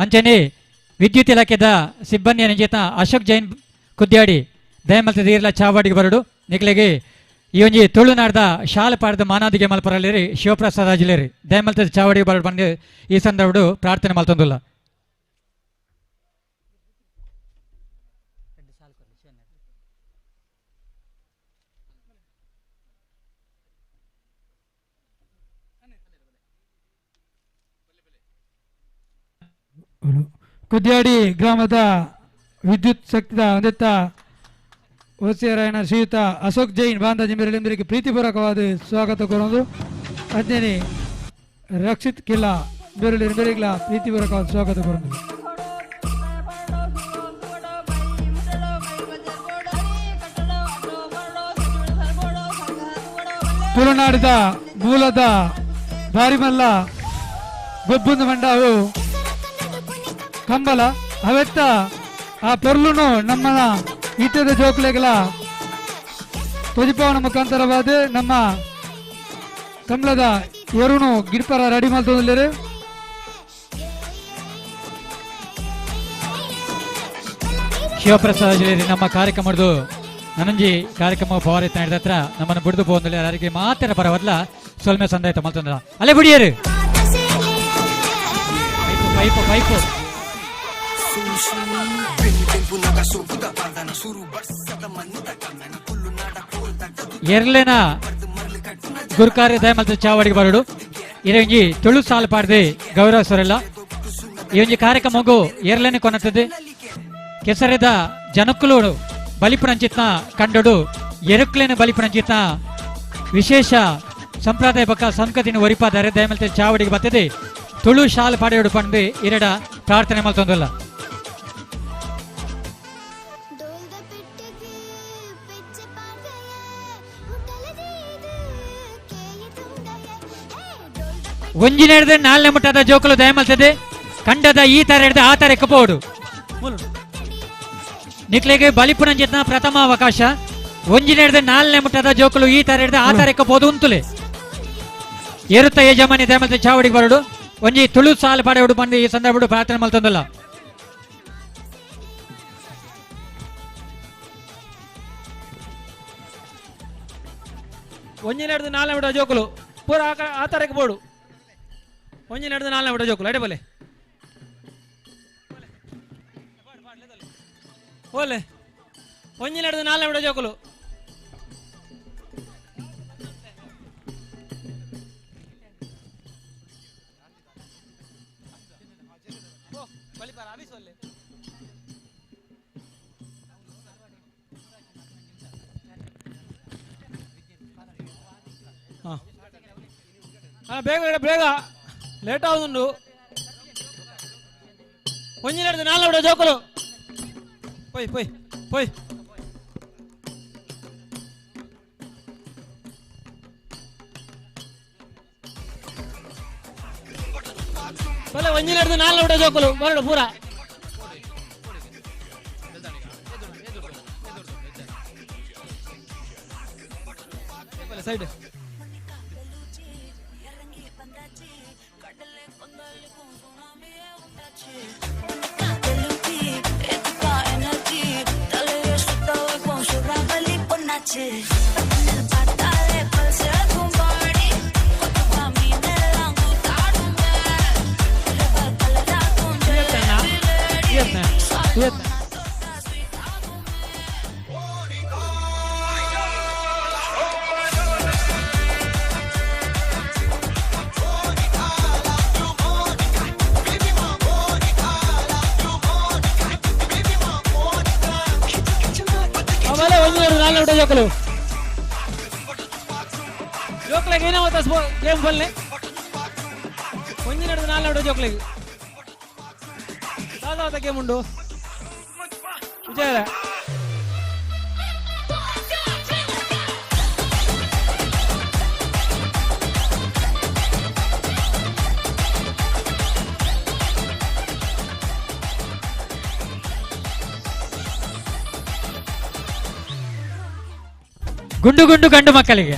ಅಂಚನೆ ವಿದ್ಯುತ್ ಇಲಾಖೆದ ಸಿಬ್ಬಂದಿಯ ನಿಜೇತ ಅಶೋಕ್ ಜೈನ್ ಕುದ್ಯಾಡಿ ದಯಮಲ್ತದ ಈರ್ಲ ಚಾವಡಿಗೆ ಬರೋಡು. ನಿಕ್ಲೆಗೆ ಈ ಒಂಜಿ ತುಳುನಾಡ್ದ ಶಾಲೆ ಪಾಡದ ಮಾನಾದಿಗೆ ಮಲ್ಪರಲೇರಿ ಶಿವಪ್ರಸಾದ್ ಅಜಿಲೇರಿ ದಯಮಲ್ತದ ಚಾವಡಿಗೆ ಬರೋಡು ಬಂದು ಈ ಸಂದರ್ಭಡು ಪ್ರಾರ್ಥನೆ ಮಲ್ತೊಂದುಲ್ಲ. ಕುದ್ಯಾಡಿ ಗ್ರಾಮದ ವಿದ್ಯುತ್ ಶಕ್ತಿದ ಹೊಂದಿತ್ತ ಓಸಿಯರಾಯಣ ಶ್ರೀಯುತ ಅಶೋಕ್ ಜೈನ್ ಬಾಂಧ ಜಿಂಬರಿಗೆ ಪ್ರೀತಿಪೂರ್ವಕವಾದ ಸ್ವಾಗತ ಕೋರೋದು. ಅಜ್ಞಾನಿ ರಕ್ಷಿತ್ ಕಿಲ್ಲಾ ಬೆರಳಿ ಬೆರಳಿಗಳ ಪ್ರೀತಿಪೂರ್ವಕವಾದ ಸ್ವಾಗತ ಕೋರೋದು. ತುಳುನಾಡಿದ ಮೂಲದ ಬಾರಿಮಲ್ಲ ಗೊಬ್ಬುಂದು ಮಂಡಾವು ಕಂಬಲ ಅವೆತ್ತ ಆ ಪೊರ್ಲುನು ನಮ್ಮ ಇತದ ಜೋಕುಲೆಗಳ ತೊಜಿಪಾವನ ಮುಖಾಂತರವಾದ ನಮ್ಮ ಕಂಬಳದ ಎರುನು ಗಿಡ್ಪರ ರೆಡಿ ಮಾಡ್ತೊಂದಿಲ್ಲೇರು. ಶಿವಪ್ರಸಾದ್ ಜಿಲ್ಲೆಯಲ್ಲಿ ನಮ್ಮ ಕಾರ್ಯಕ್ರಮದ್ದು ನನಂಜಿ ಕಾರ್ಯಕ್ರಮ ಪವಾರಿತ ನಡೆದ ಹತ್ರ ನಮ್ಮನ್ನು ಬಿಡಿದು ಹೋಗಂದಿಲ್ಲ ಯಾರಿಗೆ ಮಾತ್ರ ಪರವದ್ಲ ಸೊಲ್ಮೆ ಸಂದಾಯ್ತು ಮಲ್ತಂದ್ರ ಅಲ್ಲೇ ಬಿಡಿಯರು ಪೈಪು ಪೈಪು ಎರ್ಲೆನ ಗುರುಕಾರ್ಯ ದಯಮಲ್ತ ಚಾವಡಿಗೆ ಬರಡು ಇರಂಜಿ ತುಳು ಸಾಲು ಪಾಡ್ದೆ ಗೌರವ ಸೊರೆಲ್ಲ ಈ ಒಂಜಿ ಕಾರ್ಯಕ್ರಮಗೂ ಎರ್ಲೆನೆ ಕೊನತ್ತದೆ ಕೆಸರೆದ ಜನಕ್ಕುಲೋಡು ಬಲಿಪುಣಂಚಿತ್ನ ಕಂಡಡು ಎರುಕ್ಲೇನ ಬಲಿಪುಣಂಚಿತ್ನ ವಿಶೇಷ ಸಂಪ್ರದಾಯ ಬಕ್ಕ ಸಂಸ್ಕೃತಿನ ಒರಿಪಾದರೆ ದಯಮಲ್ತ ಚಾವಡಿಗೆ ಬರ್ತದೆ ತುಳು ಶಾಲು ಪಾಡೆಯೋಡು ಪಂಡು ಇರಡ ಪ್ರಾರ್ಥನೆ ಮಲ್ತೊಂದಲ್ಲ. ಒಂಜಿನ ನಾಲ್ನೇ ಮುಟ್ಟದ ಜೋಕುಲು ದಯಮಲ್ತದೆ ಕಂಡದ ಈ ತರ ಹಿಡ್ದು ಆ ತರ ಎಕ್ಕಪೋಡು ನಿಕ್ಲೆಗೆ ಬಲಿಪುಣಂಜಿತ್ನ ಪ್ರಥಮ ಅವಕಾಶ ಒಂಜಿನ ಹಿಡ್ದು ನಾಲ್ನೇ ಮುಟ್ಟದ ಜೋಕುಲು ಈ ತರ ಹಿಡ್ದು ಆ ತರ ಎಕ್ಕಬೋದು ಉಂತುಲೆ ಏರುತ್ತ ಯಜಮಾನಿ ದಯಮಲ್ತ ಚಾವಡಿಗೆ ಬರಡು ಒಂಜಿ ತುಳು ಸಾಲು ಪಾಡೆಯೋಡು ಬಂದು ಈ ಸಂದರ್ಭ ಪ್ರಾರ್ಥನೆ ಮಲ್ತೊಂದಲ್ಲ. ಒಂಜಿನ ಹಿಡ್ದು ನಾಲ್ನೇ ಮುಟ್ಟದ ಜೋಕುಲು ಪೂರ ಆ ತರ ಎಕ್ಕಬೋಡು ಒಂಜಿನ ಹಿಡ್ದು ನಾಲ್ನೇ ಮುಟ್ಟದ ಜೋಕುಲು ಅಡೆ ಬಲೆ ಓಲೆ ಒಂಜಿನ ಹಿಡ್ದು ನಾಲ್ನೇ ಮುಟ್ಟದ ಜೋಕುಲು ಬೇಗ ಬೇಗ ಲೇಟ್ ಆಗುದುಂಡು ಒಂಜಿನ ಹಿಡ್ದು ನಾಲ್ನೇ ಮುಟ್ಟದ ಜೋಕುಲು ಪೊಯ್ ಪೊಯ್ ಪೊಯ್ ಬಲೆ ಒಂಜಿನ ಹಿಡ್ದು ನಾಲ್ನೇ ಮುಟ್ಟದ ಜೋಕುಲು ಬರಡು ಪೂರ ಸೈಡ್ ಬಲೆ ಒಂಜಿ ನಡು ನಾಲ್ನೇ ಮಟ್ಟ ಜೋಕುಲು ಜೋಕ್ಲೆಗ್ ಏನೇ ಮತ್ತ ಗೇಮ್ ಬಲ್ಲೆ ಒಂಜಿ ನಡು ನಾಲ್ನೇ ಮಟ್ಟ ಜೋಕ್ಲೆಗ್ ದಾದ ಗೇಮ್ ಉಂಡು ವಿಜಯ ಗುಂಡು ಗುಂಡು ಗಂಡು ಮಕ್ಕಳಿಗೆ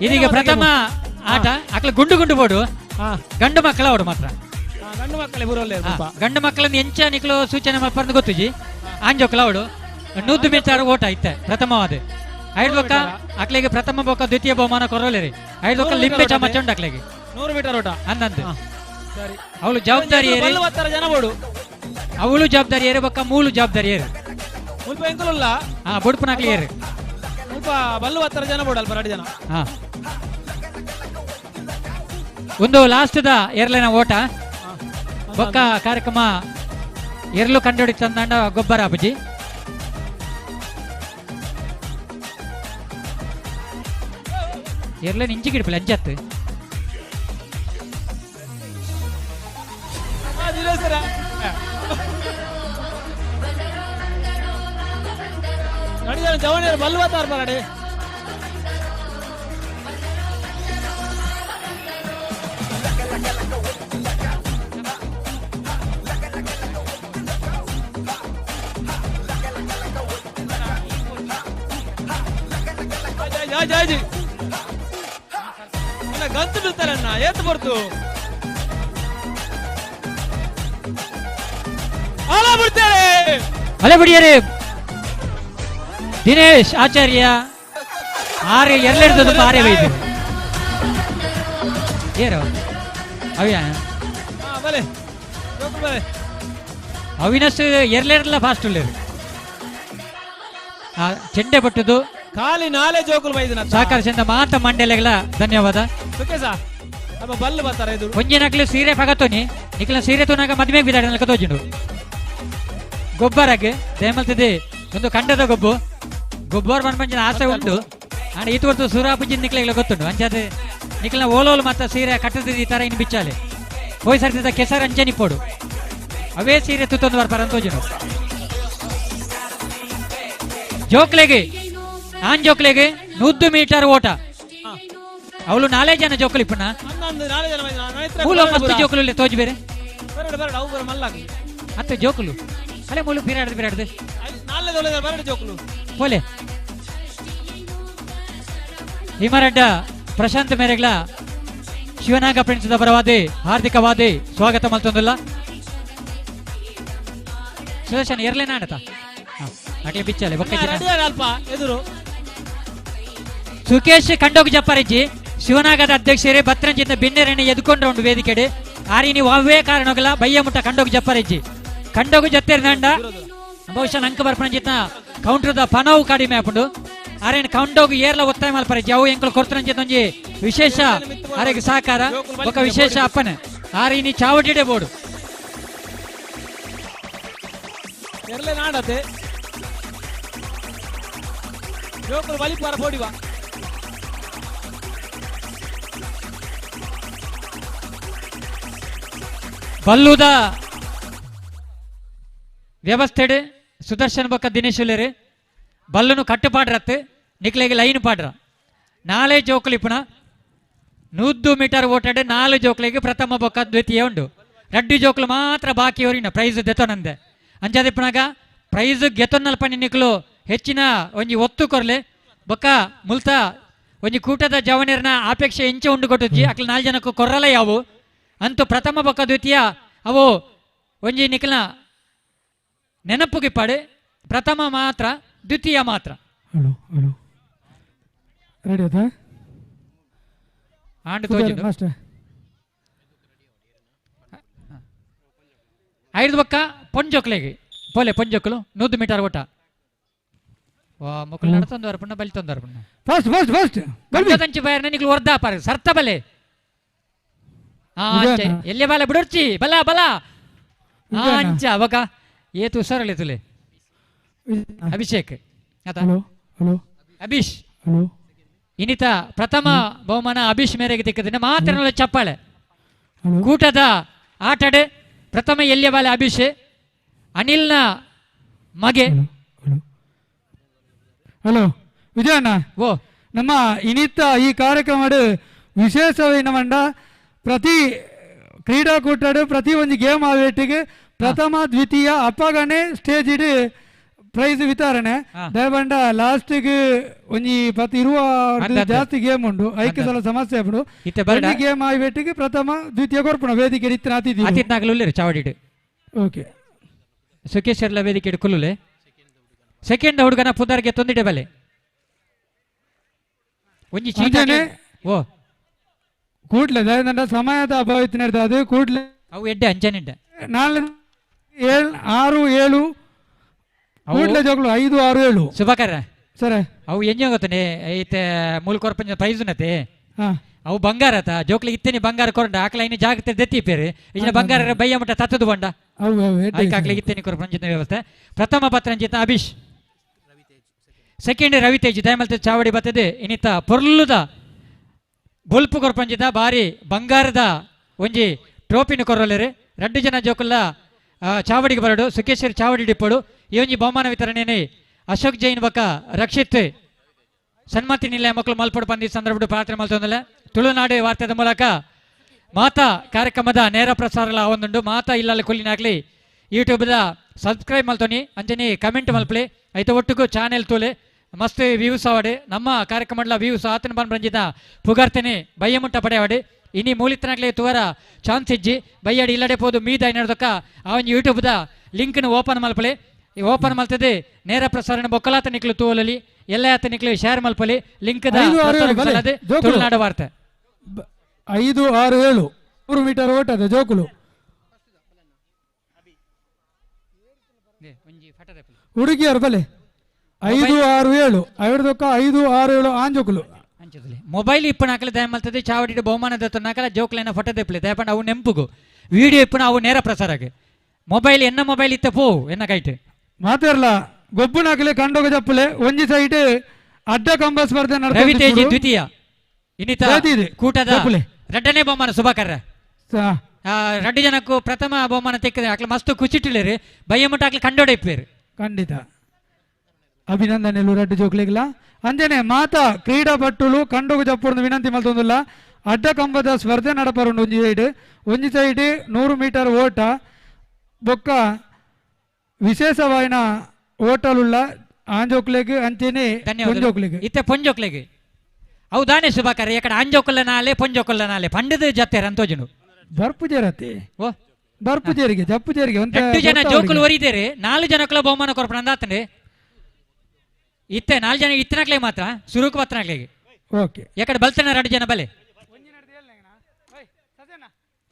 ಇದೀಗ ಪ್ರಥಮ ಆಟ ಅಕ್ಲ ಗುಂಡು ಗುಂಡು ಬೋಡು ಗಂಡು ಮಕ್ಕಳ ಅವಡು ಮಾತ್ರ ಗಂಡು ಮಕ್ಕಳೇ ಗಂಡು ಮಕ್ಕಳನ್ನು ಎಂಚ ನಿಕ್ಲು ಸೂಚನೆ ಮಲ್ಪಂದು ಗೊತ್ತುಜಿ ಆಂಜೋಕ್ಲ ಅವಡು 100 ಮೀಟರ್ ಓಟ ಇತ್ತೆ ಪ್ರಥಮವಾದ ಐದು ಬೊಕ್ಕ ಅಕ್ಲಿಗೆ ಪ್ರಥಮ ಬೊಕ್ಕ ದ್ವಿತೀಯ ಬಹುಮಾನ ಕೊರೋಲೇರಿ ಐದು ಬೊಕ್ಕ ಲಿಂಬೆ ಚಮಚ ಉಂಟು ಅಕ್ಲಿಗೆ 100 ಮೀಟರ್ ಓಟ ಅಂದಂತೆ ಸರಿ ಅವಳು ಜವಾಬ್ದಾರಿ ಜನ ಬೋಡು ಅವಳು ಜವಾಬ್ದಾರಿ ಏರು ಬೊಕ್ಕ ಮೂಲು ಜವಾಬ್ದಾರಿ ಏರು ಮುಲ್ಪ ಎಂಕುಲುಲ್ಲ ಹಾ ಬೊಡ್ಪುನಾಕ್ಲಿ ಏರು ಮುಲ್ಪ ಬಲ್ಲು ಹತ್ತರ ಜನ ಬೋಡು ಅಲ್ಪ ಎರಡು ಜನ ಹಾ ಒಂದು ಲಾಸ್ಟ್ the ಏರ್ಲೈನ ಓಟ ಬೊಕ್ಕ ಕಾರ್ಯಕ್ರಮ ಎರ್ಲು ಕಂಡುಹಿಡಿ ತಂದಂಡ ಗೊಬ್ಬರ ಅಬುಜಿ ಎರ್ಲೈನ್ ಇಂಚಿ ಗಿಡಪಿಲ್ಲ ಅಂಚತ್ತು ಜವನಿಯರು ಬಲ್ಲು ಹತ್ತಾರ ಬರಡಿ ಜಾಜಿ ಅಣ್ಣ ಗಂತು ಬೀಳ್ತಾರಣ್ಣ ಏತು ಬರ್ತು ಅಲ ಬಿಡ್ತಾರೆ ಅಲೆ ಬಿಡಿಯರಿ ದಿನೇಶ್ ಆಚಾರ್ಯ ಆರೆ ಎರಡೆರಡು ಆರೆ ಬೈದು ಏರು ಅವಿಯ ಬಲೆ ಬಲೆ ಅವಿನಸ್ ಎರಡೆರಡಲ ಫಾಸ್ಟ್ ಉಳ್ಳೇರು ಆ ಚೆಂಡೆ ಪಟ್ಟುದು ಖಾಲಿ ನಾಲೆ ಜೋಕುಲು ಬೈದಿನ ಸಹಕರಿಸಿದ ಮಾತ ಮಂಡಳಿಗಳ ಧನ್ಯವಾದ ಸುಖೇಶ ಅಪ್ಪ ಬಲ್ಲು ಬರ್ತಾರೆ ಇದು ಒಂಜಿನಕ್ಲು ಸೀರೆ ಪಗತೋನಿ ನಿಕ್ಲ ಸೀರೆ ತೋನಾಗ ಮದುವೆ ಬಿದಾಡ ನಲ್ಕ ತೋಜಿಂಡು ಗೊಬ್ಬರಗೆ ದಯಮಲ್ತದೆ ಒಂದು ಕಂಡದ ಗೊಬ್ಬು ಗೊಬ್ಬರ ಮನ್ಪಂಚಿನ ಆಸೆ ಉಂಟು ಅಂಡ್ ಈತು ಹೊರತು ಸೂರಾಪುಜಿನ ನಿಕ್ಲೆಗಳ ಗೊತ್ತುಂಟು ಅಂಚಾದ ನಿಕ್ಲನ ಓಲೋಲು ಮಾತ್ರ ಸೀರೆ ಕಟ್ಟದ ಈ ತರ ಇನ್ನು ಬಿಚ್ಚಾಲೆ ಹೋಯ್ ಸರ್ತಿದ ಕೆಸರು ಅಂಚೆ ನಿಪ್ಪೋಡು ಅವೇ ಸೀರೆ ತುತ್ತೊಂದು ಬರ್ಪಾರ ತೋಜಿನು ಜೋಕ್ಲೆಗೆ ಆನ್ ಜೋಕ್ಲೆಗೆ 100 ಮೀಟರ್ ಓಟ ಅವಳು ನಾಲ್ೇ ಜನ ಜೋಕುಲು ಇಪ್ಪಣ್ಣ ಮೂಲ ಮಸ್ತ್ ಜೋಕುಲು ತೋಜ್ ಬೇರೆ ಅತ್ತ ಜೋಕುಲು ಅಲ್ಲೇ ಮೂಲು ಬಿರಾಡ್ದು ಬಿರಾಡ್ದು ಪೋಲೆ ಹಿಮರಡ್ಡ ಪ್ರಶಾಂತ್ ಮೇರೆಗ್ಲ ಶಿವನಾಗ ಫ್ರೆಂಡ್ಸ್ ಪರವಾದಿ ಹಾರ್ದಿಕವಾದಿ ಸ್ವಾಗತ ಮಲ್ತೊಂದುಲ್ಲ ಸುದರ್ಶನ್ ಎರ್ಲೇನ ಆಡತ ಅಟ್ಲಿ ಬಿಚ್ಚಾಲೆ ಬೊಕ್ಕ ಎದುರು ಸುಕೇಶ್ ಕಂಡೋಗ್ ಜಪ್ಪಾರಿಜಿ ಶಿವನಾಗದ ಅಧ್ಯಕ್ಷರೇ ಭದ್ರಂಜಿತ ಬಿನ್ನೆರಣ್ಣೆ ಎದ್ಕೊಂಡ್ರ ಉಂಡು ವೇದಿಕೆಡೆ ಆರಿನಿ ವಾವೇ ಕಾರಣಗಳ ಬಯ್ಯ ಮುಟ್ಟ ಕಂಡೋಗ್ ಜಪ್ಪಾರಿಜಿ ಕಂಡೋಗು ಜತ್ತೇರ್ದಂಡ ಬಹುಶಃ ನಂಕ ಬರ್ಪಣಂಜಿತ ಕೌಂಟ್ರದ ಪನವು ಕಡಿಮೆ ಆಪುಂಡು ಆರೇನು ಕಂಡೋಗು ಏರ್ಲ ಒತ್ತಾಯ ಮಲ್ಪರಿಜಿ ಅವು ಎಂಕುಲು ಕೊರ್ತರಂಜಿತ ಒಂಜಿ ವಿಶೇಷ ಆರೆಗ್ ಸಹಕಾರ ಬೊಕ್ಕ ವಿಶೇಷ ಅಪ್ಪನೆ ಆರಿನಿ ಚಾವಟಿಡೆ ಬೋಡು ಎರ್ಲೆ ನಾಡತೆ ಜೋಕುಲು ಬಲಿಪಾರ ಬೋಡಿವ ಬಲ್ಲುದ ವ್ಯವಸ್ಥೆಡ್ ಸುದರ್ಶನ್ ಬೊಕ್ಕ ದಿನೇಶ್ ಉಲ್ಲೇರು ಬಲ್ಲುನು ಕಟ್ಟುಪಾಡ್ರತ್ತು ನಿಕ್ಲೆಗ್ ಲೈನ್ ಪಾಡ್ರ ನಾಳೆ ಜೋಕುಲು ಇಪ್ಪುನ 100 ಮೀಟರ್ ಓಟಾಡು 4 ಜೋಕುಲಿಗೆ ಪ್ರಥಮ ಬೊಕ್ಕ ದ್ವಿತೀಯ ಉಂಡು ರಡ್ಡು ಜೋಕುಲು ಮಾತ್ರ ಬಾಕಿ ಅವರಿನ ಪ್ರೈಸ್ ದೆತೊನಂದೆ ಅಂಚಾದಿಪ್ಪುನಾಗ ಪ್ರೈಸ್ ಗೆತೊನ್ನಲ್ಪ ನಿಕ್ಲು ಹೆಚ್ಚಿನ ಒಂಜಿ ಒತ್ತು ಕೊರ್ಲೆ ಬೊಕ್ಕ ಮುಲ್ತ ಒಂಜಿ ಕೂಟದ ಜವನಿರ್ನ ಅಪೇಕ್ಷೆ ಎಂಚ ಉಂಡು ಕೊಟ್ಟುಜ್ಜಿ ಅಕ್ಲು 4 ಜನಕ್ಕೂ ಕೊರ್ರಲ ಯಾವು ಅಂತೂ ಪ್ರಥಮ ಬೊಕ್ಕ ದ್ವಿತೀಯ ಅವು ಒಂಜಿ ನಿಕ್ಲ ನೆನಪುಗಿಪ್ಪಾಡು ಪ್ರಥಮ ಮಾತ್ರ ದ್ವಿತೀಯ ಮಾತ್ರ hello hello ready ಆಯ್ತಾ ಆಂಡ್ ತೋಜಿಂಡು ಐದು ಬೊಕ್ಕ ಪೊಂಜೋಕ್ಲೆಗೆ ಪೋಲೆ ಪೊಂಜೋಕ್ಲು 100 ಮೀಟರ್ ಓಟ ವಾ ಮೊಕ್ಕಲು ನಡತೊಂದು ಪುಣ್ಣ ಬಲಿ ತೊಂದರೆ ಪುಣ್ಣ first first first ತಂಚಿ ಬಯರ್ನ ನಿಕ್ಲು ವರ್ದಾ ಪಾರು ಸರ್ತ ಬಲೆ ಎಲ್ಲಿ ಬಾಲ ಬಿಡೋರ್ಚಿ ಬಲ ಬಲ ಅಂಚ ಬೊಕ್ಕ ಏತು ಹುಷಾರಲ್ಲ ತುಲೆ Abhishek hello hello Abhish hello ಇನ್ನಿತ ಪ್ರಥಮ ಬಹುಮಾನ ಅಭಿಷ್ ಮೇರೆಗೆ ತಿಕ್ಕದಿನ ಮಾತ್ರ ಚಪ್ಪಾಳೆ ಕೂಟದ ಆಟಡೆ ಪ್ರಥಮ ಎಲ್ಲಿಯ ಬಾಲೆ ಅಭಿಷ್ ಅನಿಲ್ನ ಮಗೆ ಹಲೋ ವಿಜಯಣ್ಣ ಓ ನಮ್ಮ ಇನಿತ ಈ ಕಾರ್ಯಕ್ರಮ ವಿಶೇಷವೇನವಂಡ ಪ್ರತಿ ಕ್ರೀಡಾಕೂಟಡು ಪ್ರತಿ ಒಂದು ಗೇಮ್ ಆವೇಟಿಗೆ ಪ್ರಥಮ ದ್ವಿತೀಯ ಅಪ್ಪಗನೆ ಸ್ಟೇಜ್ ಇಡು ಪ್ರೈಸ್ ವಿತರಣೆ ದಯಬಂಡ ಲಾಸ್ಟಿಗೆ ಒಂಜಿ ಪತ್ತು ಇರುವ ಜಾಸ್ತಿ ಗೇಮ್ ಉಂಟು ಐಕೆ ಸಲ ಸಮಸ್ಯೆ ಆಪುಂಡು ಇತ್ತೆ ಬರ್ಡ. ಒಂಜಿ ಗೇಮ್ ಆಯ್ಬೇಟಿಗೆ ಪ್ರಥಮ ದ್ವಿತೀಯ ಕೊರ್ಪುಣ ವೇದಿಕೆ ಇತ್ತಿನ ಅತಿಥಿ ಅತಿಥಿನಾಗಲು ಉಲ್ಲೇರು ಚಾವಡಿಡು ಓಕೆ ಸುಖೇಶ್ವರ್ಲ ವೇದಿಕೆ ಕುಲ್ಲುಲೆ ಸೆಕೆಂಡ್ ಹುಡುಗನ ಪುದರ್ಗೆ ತೊಂದಿಡೆ ಬಲೆ ಒಂಜಿ ಚೀಟ ಅಂಚನೆ ಓ ಕೂಡ್ಲೆ ದಯದಂಡ ಸಮಯದ ಅಭಾವ ಇತ್ತಿನ ಅದು ಕೂಡ್ಲೆ ಅವು ಎಡ್ಡೆ ಅಂಚನೆಡ್ಡೆ ನಾಲ್ ಏಳು ಆರು ಏಳು ಕೂಡ್ಲೆ ಜೋಗ್ಲು 5 6 7 ಸುಭಾಕರ ಸರಿ ಅವು ಎಂಜ ಗೊತ್ತನೆ ಐತೆ ಮೂಲ ಕೊರ್ಪಂಜ ಪ್ರೈಸ್ ಉನ್ನತೆ ಹಾ. ಅವು ಬಂಗಾರ ಆತ ಜೋಕ್ಲಿ ಇತ್ತೇನೆ ಬಂಗಾರ ಕೊರಂಡ ಆಕಲ ಇನ್ನು ಜಾಗ್ರತೆ ದೆತ್ತಿ ಪೇರು ಇನ್ನು ಬಂಗಾರ ಬಯ್ಯ ಮಟ್ಟ ತತ್ತದು ಬಂಡ ಅವು ಅವು ಎಡ್ಡೆ ಐಕ್ ಆಕ್ಲಿಗೆ ಇತ್ತೇನೆ ಕೊರ್ಪಂಜಿನ ವ್ಯವಸ್ಥೆ ಪ್ರಥಮ ಪತ್ರಂಜಿತ ಅಭಿಷ್ ಸೆಕೆಂಡ್ ರವಿತೇಜ್ ದಯಮಲ್ತೆ ಚಾವಡಿ ಬರ್ತದೆ ಇನ್ನಿತ ಪೊರ್ಲುದ ಬೊಲ್ಪು ಕೊರ್ಪಂಜಿತ ಬಾರಿ ಬಂಗಾರದ ಒಂಜಿ ಟ್ರೋಫಿನ ಕೊರಲೇರು ರಡ್ಡು ಜನ ಜೋಕುಲ್ಲ ಚಾವಡಿಗೆ ಬರಡು ಸುಖೇಶ್ವರಿ ಚಾವಡಿ ಡಿಪ್ಪಡು ಈ ಒಂಜಿ ಬಹುಮಾನ ವಿತರಣೆನೆ ಅಶೋಕ್ ಜೈನ್ ಬಕ ರಕ್ಷಿತ್ ಸನ್ಮತಿ ನಿಲಯ ಮಕ್ಕಳು ಮಲ್ಪಡು ಬಂದಿ ಸಂದರ್ಭ ಪ್ರಾರ್ಥನೆ ಮಲ್ತೊಂದಲ್ಲ ತುಳುನಾಡು ವಾರ್ತೆದ ಮೂಲಕ ಮಾತಾ ಕಾರ್ಯಕ್ರಮದ ನೇರ ಪ್ರಸಾರ ಒಂದುಂಡು ಮಾತಾ ಇಲ್ಲಲ್ಲಿ ಕೊಲ್ಲಿನಾಗ್ಲಿ ಯೂಟ್ಯೂಬ್ದ ಸಬ್ಸ್ಕ್ರೈಬ್ ಮಲ್ತೊನಿ ಅಂಚನೆ ಕಮೆಂಟ್ ಮಲ್ಪಲೆ ಐತ ಒಟ್ಟುಗು ಚಾನೆಲ್ ತೂಲೆ ಮಸ್ತ್ ವ್ಯೂಸ್ ಆವಡೆ ನಮ್ಮ ಕಾರ್ಯಕ್ರಮಡ್ಲ ವ್ಯೂಸ್ ಆತನ ಬನ್ ರಂಜಿತ ಪುಗಾರ್ತನೆ ಬಯ್ಯಮುಟ್ಟ ಪಡೆಯವಾಡೆ ಇನಿ ಮೂಲಿತನಾಗ್ಲೇ ತುವರ ಚಾನ್ಸ್ ಇಜ್ಜಿ ಬಯ್ಯಾಡಿ ಇಲ್ಲಡೆ ಪೋದು ಮೀದ ಐನರ್ದಕ್ಕ ಆ ಒಂಜಿ ಯೂಟ್ಯೂಬ್ದ ಲಿಂಕ್ನ ಓಪನ್ ಮಲ್ಪಲೆ ಈ ಓಪನ್ ಮಲ್ತದೆ ನೇರ ಪ್ರಸಾರಣ ಬೊಕ್ಕಲಾತ ನಿಕ್ಲು ತೂವಲಲಿ ಎಲ್ಲ ಆತ ನಿಕ್ಲು ಶೇರ್ ಮಲ್ಪಲೆ ಲಿಂಕ್ 5 6 7 ಬಲೆ. ಜೋಕುಲು. ತುಳುನಾಡು ವಾರ್ತೆ 5 6 7 3 ಮೀಟರ್ ಓಟದ ಜೋಕುಲು ಹುಡುಗಿಯರು ಬಲೆ 5 6 7 ಐವತ್ತಕ್ಕ 5 6 7 ಆಂಜೋಕುಲು ಮೊಬೈಲ್ ಇಪ್ಪನಾಕಲೆ ದಯ ಮಲ್ತದೆ ಚಾವಡಿ ಬಹುಮಾನ ದತ್ತನಾಕಲ ಜೋಕ್ಲೈನ ಫೋಟೋ ದೆಪ್ಪಲೆ ದಯಪಂಡ ಅವು ನೆಂಪುಗು ವಿಡಿಯೋ ಇಪ್ಪನ ಅವು ನೇರ ಪ್ರಸಾರಕ್ಕೆ ಮೊಬೈಲ್ ಎನ್ನ ಮೊಬೈಲ್ ಇತ್ತ ಪೋ ಎನ್ನ ಕೈಟ್ ಮಾತಾಡಲ ಗೊಬ್ಬುನಾಕಲೆ ಕಂಡೋಗ ಜಪ್ಪಲೆ ಒಂಜಿ ಸೈಡ್ ಅಡ್ಡ ಕಂಬ ಸ್ಪರ್ಧೆ ರವಿತೇಜಿ ದ್ವಿತೀಯ ಇನ್ನಿತ ಜಯತಿದೆ. ಕೂಟದ ಜಪ್ಪಲೆ. ರಡ್ಡನೇ ಬಹುಮಾನ ಸುಭಾಕರ ರಡ್ಡು ಜನಕ್ಕೂ ಪ್ರಥಮ ಬಹುಮಾನ ತೆಕ್ಕದೆ ಆಕ್ಲ ಮಸ್ತ್ ಖುಷಿಟ್ಟಿಲೇರಿ ಬಯ್ಯಮುಟ್ಟ ಆಕ್ಲ ಕಂಡೋಡ ಇಪ್ಪೇರು ಖಂಡಿತ ಅಭಿನಂದನೆಲು ರಡ್ಡು ಜೋಕ್ಲಿಗ್ಲ ಅಂಜನೆ ಮಾತಾ ಕ್ರೀಡಾಪಟುಲು ಕಂಡೋಗ ಜಪ್ಪುರ್ದು ವಿನಂತಿ ಮಲ್ತೊಂದುಲ್ಲ ಅಡ್ಡ ಕಂಬದ ಸ್ಪರ್ಧೆ ನಡಪರುಂಡು ಒಂಜಿ ಸೈಡ್ ಒಂಜಿ ಸೈಡ್ 100 ಮೀಟರ್ ಓಟ ಬೊಕ್ಕ ವಿಶೇಷವಾಯಿನ ಓಟಲುಳ್ಳ ಆಂಜೋಕ್ಲೆಗ್ ಅಂಚೆನೆ ಪೊಂಜೋಕ್ಲೆಗ್ ಇತ್ತೆ ಪೊಂಜೋಕ್ಲೆಗ್ ಅವು ದಾನೆ ಸುಭಾಕರ ಎಕಡೆ ಆಂಜೋಕುಲ್ಲ ನಾಲೆ ಪೊಂಜೋಕುಲ್ಲ ನಾಲೆ ಪಂಡದ ಜತ್ತೆರ ಅಂತೋಜುನು ಬರ್ಪು ಜೇರತ್ತೆ ಓ ಬರ್ಪು ಜೇರಿಗೆ ಜಪ್ಪು ಜೇರಿಗೆ ಒಂತೆ ಎಂಟು ಜನ ಗೊತ್ತಾವರಿಗೆ. ಜೋಕುಲು ಒರಿದೇರಿ 4 ಜನಕ್ಕಲ ಬಹುಮಾನ ಕೊರ್ಪಣ ಅಂದಾತಂಡೆ ಇತ್ತೆ 4 ಜನ ಇತ್ತನಾಕ್ಲೆ ಮಾತ್ರ ಸುರುಕು ಬತ್ತನಾಕ್ಲೆಗೆ ಓಕೆ ಎಕಡೆ ಬಲ್ತನ 2 ಜನ ಬಲೆ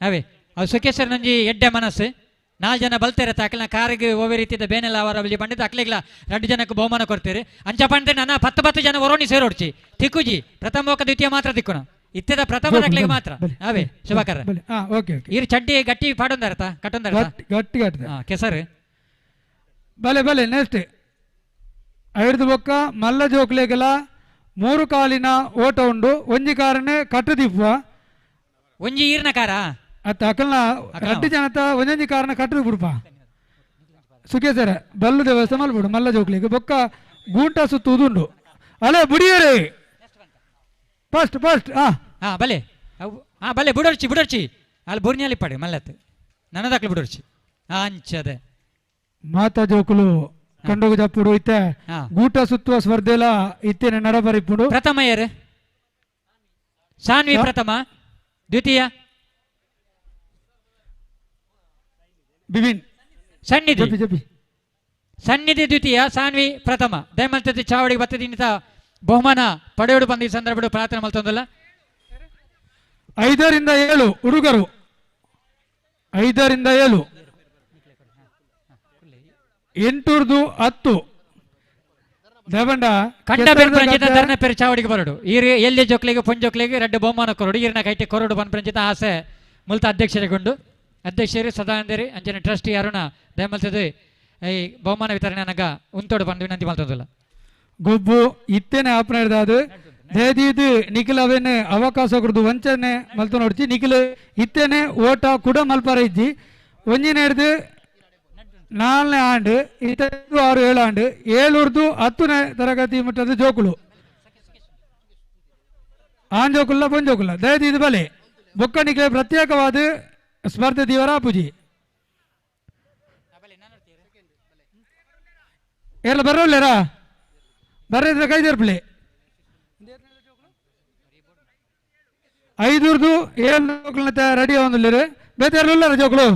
ಅವೇ ಅವು ಸುಖೇಶ್ವರ ನಂಜಿ ಎಡ್ಡೆ ಮನಸ್ಸು 4 ಜನ ಬಲ್ತೇರೆ ತಾಕಲ್ನ ಕಾರಿಗೆ ಓವೆ ರೀತಿಯ ಬೇನೆಲ್ಲ ಅವರ ಬಳಿ ಬಂಡಿದ್ದು ಅಕ್ಲೆಗ್ಲ 2 ಜನಕ್ಕೆ ಬಹುಮಾನ ಕೊಡ್ತೀರಿ ಅಂಚ ಪಂಡೆ ನನ್ನ 10 10 ಜನ ಒರೋಣಿ ಸೇರೋಡ್ಚಿ ತಿಕ್ಕುಜಿ ಪ್ರಥಮ ದ್ವಿತೀಯ ಮಾತ್ರ ತಿಕ್ಕುನ ಇತ್ತೆದ ಪ್ರಥಮ ಅಕ್ಲೆಗೆ ಮಾತ್ರ ಅವೇ ಶುಭಕರ ಓಕೆ ಓಕೆ ಇರು ಚಡ್ಡಿ ಗಟ್ಟಿ ಪಾಡೊಂದಾರತ ಕಟ್ಟೊಂದಾರತ ಗಟ್ಟಿ ಗಟ್ಟಿ ಕೆಸರು ಬಲೆ ಬಲೆ ನೆಕ್ಸ್ಟ್ ಐದು ಬೊಕ್ಕ ಮಲ್ಲ ಜೋಕ್ಲೆಗೆಲ 3 ಕಾಲಿನ ಓಟ ಉಂಡು ಒಂಜಿ ಕಾರನೆ ಕಟ್ಟುದಿಪ್ಪುವ ಒಂಜಿ ಈರ್ನ ಕಾರ ಅತ್ತ ಅಕಲ್ನ ರಡ್ಡು ಜನತ ಒಂಜೊಂಜಿ ಕಾರಣ ಕಟ್ಟದು ಬಿಡುಪ ಸುಖೇಸರ ಬಲ್ಲು ದೇವಸ್ಥಾನ ಮಲ್ಬಿಡು ಮಲ್ಲ ಜೋಕ್ಲಿಗೆ ಬೊಕ್ಕ ಗೂಂಟ ಸುತ್ತುವುದುಂಡು ಅಲೆ ಬುಡಿಯರೇ ಫಸ್ಟ್ ಫಸ್ಟ್ ಆ ಹಾ ಬಲೆ ಅವು ಹಾ ಬಲೆ ಬುಡರ್ಚಿ ಬುಡರ್ಚಿ ಅಲ್ಲಿ ಬುರ್ನಿಯಲ್ಲಿ ಪಡೆ ಮಲ್ಲತ್ತು ನನ್ನದಾಕ್ಲು ಬುಡರ್ಚಿ ಅಂಚದೆ ಮಾತಾ ಜೋಕುಲು ಕಂಡೋಗ ಜಪ್ಪುಡು ಇತ್ತೆ ಗೂಟ ಸುತ್ತುವ ಸ್ಪರ್ಧೆಲ ಇತ್ತೇನೆ ನಡಬರಿಪ್ಪುಡು ಪ್ರಥಮ ಯಾರು ಸಾನ್ವಿ ಪ್ರಥಮ ದ್ವಿತೀಯ ಬಿಬಿನ್ ಸನ್ನಿಧಿ ಜಪಿ ಜಪಿ ಸನ್ನಿಧಿ ದ್ವಿತೀಯ ಸಾನ್ವಿ ಪ್ರಥಮ ದಯಮಲ್ತದ ಚಾವಡಿಗೆ ಬತ್ತದಿನಿತ ಬಹುಮಾನ ಪಡೆಯೋಡು ಬಂದ ಈ ಸಂದರ್ಭ ಪ್ರಾರ್ಥನೆ ಮಲ್ತೊಂದಲ್ಲ 5 ರಿಂದ 7 ಹುಡುಗರು 5 ರಿಂದ 7 8 10 ದೇವಂಡ ಕಂಡ ಬೆರ್ಪಂಚಿತ ಧರ್ಣ ಪೇರು ಚಾವಡಿಗೆ ಬರಡು ಈರು ಎಲ್ಲಿ ಜೋಕ್ಲಿಗೆ ಪೊಂಜೋಕ್ಲಿಗೆ ರಡ್ಡು ಬಹುಮಾನ ಕೊರಡು ಈರಿನ ಕೈಟೆ ಕೊರಡು ಬಂದ ಪಂಚಿತ ಆಸೆ ಮುಲ್ತ ಅಧ್ಯಕ್ಷರಿಗೊಂಡು ಅಧ್ಯಕ್ಷರು ಸದಾನಂದರಿ ಅಂಚನೆ ಟ್ರಸ್ಟಿ ಅರುಣ ದಯಮಲ್ತದೆ ಈ ಬಹುಮಾನ ವಿತರಣೆ ಅನಗ ಉಂತೋಡು ಬಂದು ವಿನಂತಿ ಮಲ್ತೊಂದುಲ್ಲ. ಗೊಬ್ಬು ಇತ್ತೇನೆ ಆಪನ ಹಿಡ್ದಾದು ದಯದೀದು ನಿಖಿಲ್ ಅವೇನೆ ಅವಕಾಶ ಕೊಡ್ದು ವಂಚನೆ ಮಲ್ತು ನೋಡ್ಚಿ ನಿಖಿಲ್ ಇತ್ತೇನೆ ಓಟ ಕುಡ ಮಲ್ಪರ ಇಜ್ಜಿ ಒಂಜಿನ ಹಿಡ್ದು 4ನೇ ಆಂಡು ಇತ್ತ 5 6 7 ಆಂಡು 7 10ನೇ ತರಗತಿ ಮಟ್ಟದ ಜೋಕುಲು ಆನ್ ಜೋಕುಲ್ಲ ಪೊಂಜೋಕುಲ್ಲ ದಯದೀದು ಬಲೆ ಬೊಕ್ಕ ನಿಖಿಲ ಪ್ರತ್ಯೇಕವಾದ ಸ್ಪರ್ಧೆ ದಿವರ ಪೂಜಿ ಏರ್ಲ ಬರೋಲ್ಲೇರಾ ಬರ್ರಿದ್ರೆ ಕೈ ತೆರ್ಪಲಿ 5 7 ಜೋಕುಲನ್ನ ರೆಡಿ ಆವೊಂದುಲ್ಲೆರ್ ಬೇತೆ ಉಲ್ಲೆರ ಜೋಕುಲು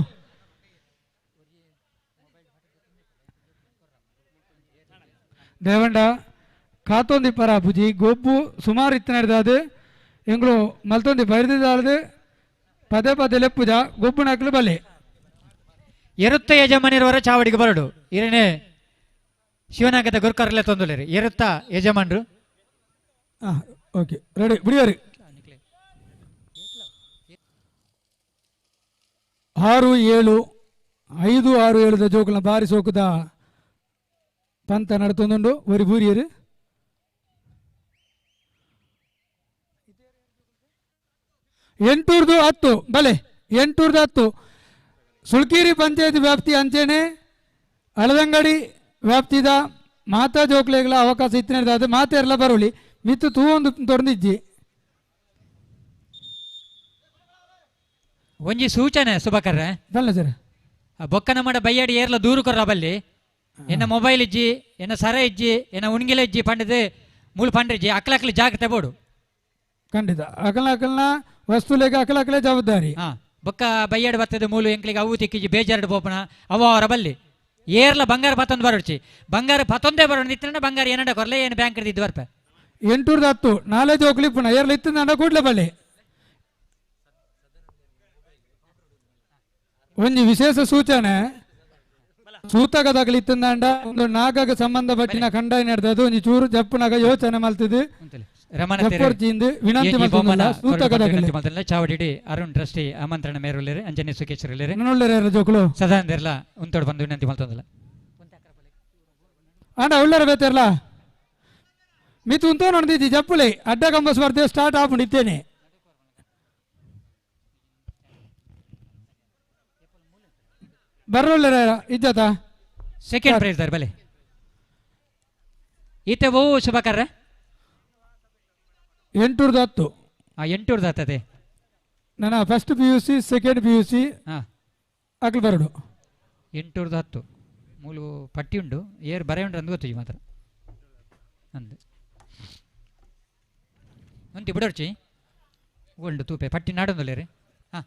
ದೇವಂಡ ಕಾತೊಂದಿಪ್ಪರ ಪೂಜಿ ಗೊಬ್ಬು ಸುಮಾರು ಇತ್ತ ನಡೆದಾದು ಎಂಗ್ಳು ಮಲ್ತೊಂದಿ ಬೈರ್ದಿದಾಲದು ಪದೇ ಪದೇ ಲೆಪ್ಪುಜ ಗೊಬ್ಬು ನಕ್ಲು ಬಲೆ ಎರುತ್ತ ಯಜಮಾನಿರುವರ ಚಾವಡಿಗೆ ಬರಡು ಇರನೇ ಶಿವನಾಗದ ಗುರುಕರ್ಲೆ ತೊಂದುಲೇರಿ ಎರುತ್ತ ಯಜಮಾನರು. ಓಕೆ ರೆಡಿ ಬಿಡಿಯರಿ 6 7 5 6 7 ಜೋಕುಲ ಬಾರಿ ಸೋಕುದ ಪಂತ ನಡತೊಂದುಂಡು ಒರಿ ಬೂರಿಯರು 8 10 ಬಲೆ 8 10 ಸುಳ್ಕೀರಿ ಪಂಚಾಯತ್ ವ್ಯಾಪ್ತಿ ಅಂಚೆನೆ ಅಳದಂಗಡಿ ವ್ಯಾಪ್ತಿದ ಮಾತಾ ಜೋಕ್ಲೆಗಳ ಅವಕಾಶ ಇತ್ತಿನ ಮಾತೆರ್ಲ ಬರೋಲಿ ಮಿತ್ತು ತೂವೊಂದು ತೊಡಂದಿಜ್ಜಿ. ಒಂಜಿ ಸೂಚನೆ ಸುಭಾಕರ್ರೆ ಬಲ್ಲ ಸರ್ ಬೊಕ್ಕನ ಮಾಡ ಬೈಯಾಡಿ ಏರ್ಲ ದೂರು ಕೊರ್ರ ಬಲ್ಲಿ ಎನ್ನ ಮೊಬೈಲ್ ಇಜ್ಜಿ ಎನ್ನ ಸರ ಇಜ್ಜಿ ಎನ್ನ ಉಣ್ಗಿಲ ಇಜ್ಜಿ ಪಂಡದು ಮೂಲು ಪಂಡ್ರಿಜ್ಜಿ ಅಕ್ಲಕ್ಲಿ ಜಾಗ್ರತೆ ಬೋಡು. ಖಂಡಿತ ಅಕಲ ಅಕಲ್ನ ವಸ್ತುಲೇಗ ಅಕಲಕಲೇ ಜವಾಬ್ದಾರಿ. ಹಾ ಬೊಕ್ಕ ಬೈಯಾಡಿ ಬರ್ತದೆ ಮೂಲು ಎಂಕ್ಲಿಗೆ ಅವು ತಿಕ್ಕಿಜ್ಜಿ ಬೇಜಾರು ಪೋಪನ ಅವ ಅವರ ಬಲ್ಲಿ ಏರ್ಲ ಬಂಗಾರ ಪತ್ತೊಂದು ಬರೋಡ್ಚಿ ಬಂಗಾರ ಪತ್ತೊಂದೇ ಬರೋಣ ಇತ್ತಿನ ಬಂಗಾರ ಏನಂಡ ಕೊರಲೆ ಏನು ಬ್ಯಾಂಕ್ ಇದ್ದು ಬರ್ಪೆ. 8 10 ನಾಲೆ ಜೋಕ್ಲಿ ಪುನಃ ಏರ್ಲ ಇತ್ತಿನ ಕೂಡ್ಲೆ ಬಲ್ಲಿ. ಒಂಜಿ ವಿಶೇಷ ಸೂಚನೆ ಸೂತಕದಾಗಲಿ ಇತ್ತಿಂದಾಂಡ ಒಂದು ನಾಗಗ ಸಂಬಂಧಪಟ್ಟಿನ ಖಂಡಾಯ ನಡೆದದು ಒಂಜಿ ಚೂರು ಜಪ್ಪುನಾಗ ಯೋಚನೆ ಮಲ್ತಿದ್ದು ವಿನಂತಿ ಮಲ್ತೊಂದುಲ್ಲ ಚಾವಡಿಡಿ ಅರುಣ್ ಟ್ರಸ್ಟಿ ಆಮಂತ್ರಣ ಮೇರುಲ್ಲೇರು ಅಂಜನಿ ಸುಖೇಶ್ವರಲ್ಲೇರು ಜೋಕುಲು ಸದಾನಂದಿರ್ಲ ಉಂತೋಡು ಬಂದು ವಿನಂತಿ ಮಲ್ತೊಂದುಲ್ಲ. ಆಂಡ ಉಳ್ಳರ ಬೇತಿರ್ಲ ಮಿತು ಉಂತೋ ನೋಡಿದ್ದಿ ಜಪ್ಪುಲೆ ಅಡ್ಡ ಕಂಬ ಸ್ಪರ್ಧೆ ಸ್ಟಾರ್ಟ್ ಆಪುಂಡು ಇತ್ತೇನೆ. ಬರ್ರೋಲ್ಲೇರ ಇಜ್ಜತ ಸೆಕೆಂಡ್ ಪ್ರೈಸ್ ದಾರ್ ಬಲೆ ಈತೆ ಓ ಶುಭಕರ್ರೆ 8 10 8 10 ನನ್ನ first P U C second P U C ಅಕ್ಲು ಬರಡು 8 10 ಮೂಲು ಪಟ್ಟಿ ಉಂಡು ಏರ್ ಬರೆ ಉಂಡು ಅಂದು ಗೊತ್ತು ಮಾತ್ರ ಅಂದು ಒಂತಿ ಬಿಡೋರ್ಚಿ ಉಂಡು ತೂಪೆ ಪಟ್ಟಿ ನಾಡೊಂದುಲ್ಲೇರಿ. ಹಾಂ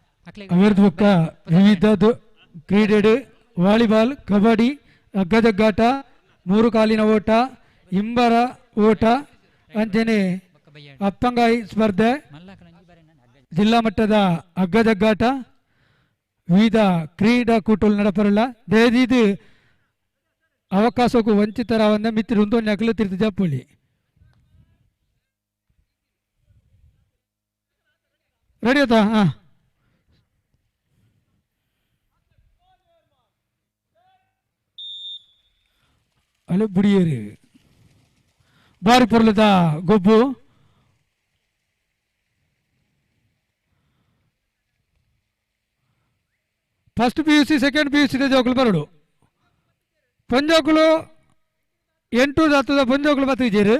ಅವರದ್ದು ಬೊಕ್ಕ ವಿವಿಧ ಕ್ರೀಡೆಡು ವಾಲಿಬಾಲ್ ಕಬಡ್ಡಿ ಹಗ್ಗಜಗ್ಗಾಟ 3 ಕಾಲಿನ ಓಟ ಇಂಬರ ಓಟ ಅಂಚನೆ ಅಪ್ಪಂಗಾಯಿ ಸ್ಪರ್ಧೆ ಜಿಲ್ಲಾ ಮಟ್ಟದ ಹಗ್ಗಜಗ್ಗಾಟ ವಿವಿಧ ಕ್ರೀಡಾಕೂಟಗಳು ನಡಪರಲ್ಲ ದಯದೀದು ಅವಕಾಶಕ್ಕೂ ವಂಚಿತರಾವಂದ ಮಿತ್ರ ಉಂದೊಂದು ಅಕಲು ತಿರ್ತು ಜಪ್ಪುಳಿ ರೆಡಿ ಆಯ್ತಾ? ಹಾಂ ಅಲ್ಲಿ ಬುಡಿಯೇರಿ ಬಾರಿ ಪೊರ್ಲದ ಗೊಬ್ಬು first P U C second P U C ಜೋಕುಲು ಬರಡು ಪಂಜೋಕುಲು 8 10 ಪಂಜೋಕುಲು ಬತ್ತಿದ್ದೀರಿ.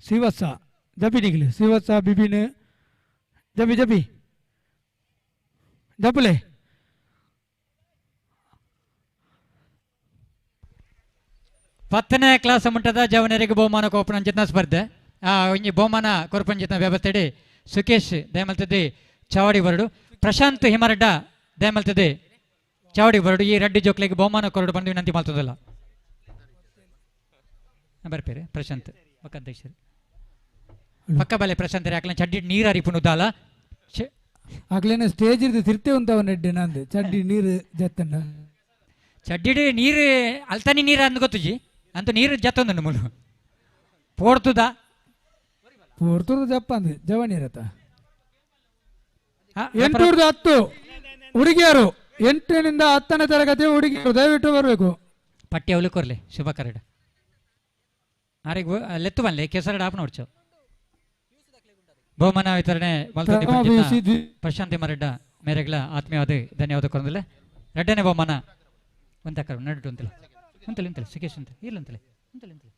ಶಿವತ್ಸ ಜಪಿ ನಿಗಲಿ ಶಿವತ್ಸ ಬಿಬಿನ್ ಜಪಿ ಜಪಿ ಜಪಲೆ 10ನೇ ಕ್ಲಾಸ್ ಮಟ್ಟದ ಜವನರಿಗೆ ಬಹುಮಾನ ಕೋಪನಂಚಿತ ಸ್ಪರ್ಧೆ ಒಂಜಿ ಬಹುಮಾನ ಕೊರ್ಪಂಚಿತ ವ್ಯವಸ್ಥೆಡಿ ಸುಕೇಶ್ ದಯಮಲ್ತದೆ ಚಾವಡಿ ಬರಡು ಪ್ರಶಾಂತ್ ಹಿಮರಡ್ಡ ದಯಮಲ್ತದೆ ಚಾವಡಿ ಬರಡು ಈ ರೆಡ್ಡಿ ಜೋಕ್ಲಿಗೆ ಬಹುಮಾನ ಕೊರಡು ಬಂದು ವಿನಂತಿ ಮಾಡ್ತದಲ್ಲ ಬರ್ಪೇರೆ ಪ್ರಶಾಂತ್ ಪಕ್ಕ ಅಧ್ಯಕ್ಷರು ಪಕ್ಕ ಬಲೆ ಪ್ರಶಾಂತ್ ಯಾಕಲ ಚಡ್ಡಿ ನೀರು ಹರಿಪುನುದಾಲ ಆಗ್ಲೇನೆ ಸ್ಟೇಜ್ ಇರ್ದು ತಿರ್ತೆ ಉಂಟವನ ಎಡ್ಡೆ ನಂದು ಚಡ್ಡಿ ನೀರು ಜತ್ತಂಡ ಚಡ್ಡಿಡಿ ನೀರು ಅಲ್ತಾನಿ ನೀರು ಅಂದ್ ಗೊತ್ತುಜಿ ಅಂತ ನೀರು ಜತ್ತೊಂದು ಮುಲು ಪೋಡ್ತುದ ಪೋಡ್ತುದ ಜಪ್ಪ ಅಂದು ಜವ ನೀರತ್ತ 8-10 ಹುಡುಗಿಯರು 8ರಿಂದ 10ನೇ ತರಗತಿ ಹುಡುಗಿಯರು ದಯವಿಟ್ಟು ಬರಬೇಕು. ಪಟ್ಟಿ ಅವಲಿ ಕೊರ್ಲೆ ಶುಭ ಕರಡ ಆರೆಗ್ ಲೆತ್ತು ಬನ್ಲೆ ಕೆಸರಡ ಆಪ್ ನೋಡ್ಚು. ಬಹುಮಾನ ವಿತರಣೆ ಪ್ರಶಾಂತಿ ಮರಡ್ಡ ಮೇರೆಗಳ ಆತ್ಮೀಯವಾದ ಧನ್ಯವಾದ ಕೊರಂದಿಲ್ಲ. ಎರಡನೇ ಬಹುಮಾನ ಒಂತಕರು ನಡು ಅಂತಲೇ ಅಂತಲೇ ಅಂತಲೇ ಸುಖೇಶ್ ಅಂತ ಇಲ್ಲ ಅಂತಲೇ ಅಂತಲೇ ಅಂತಲೇ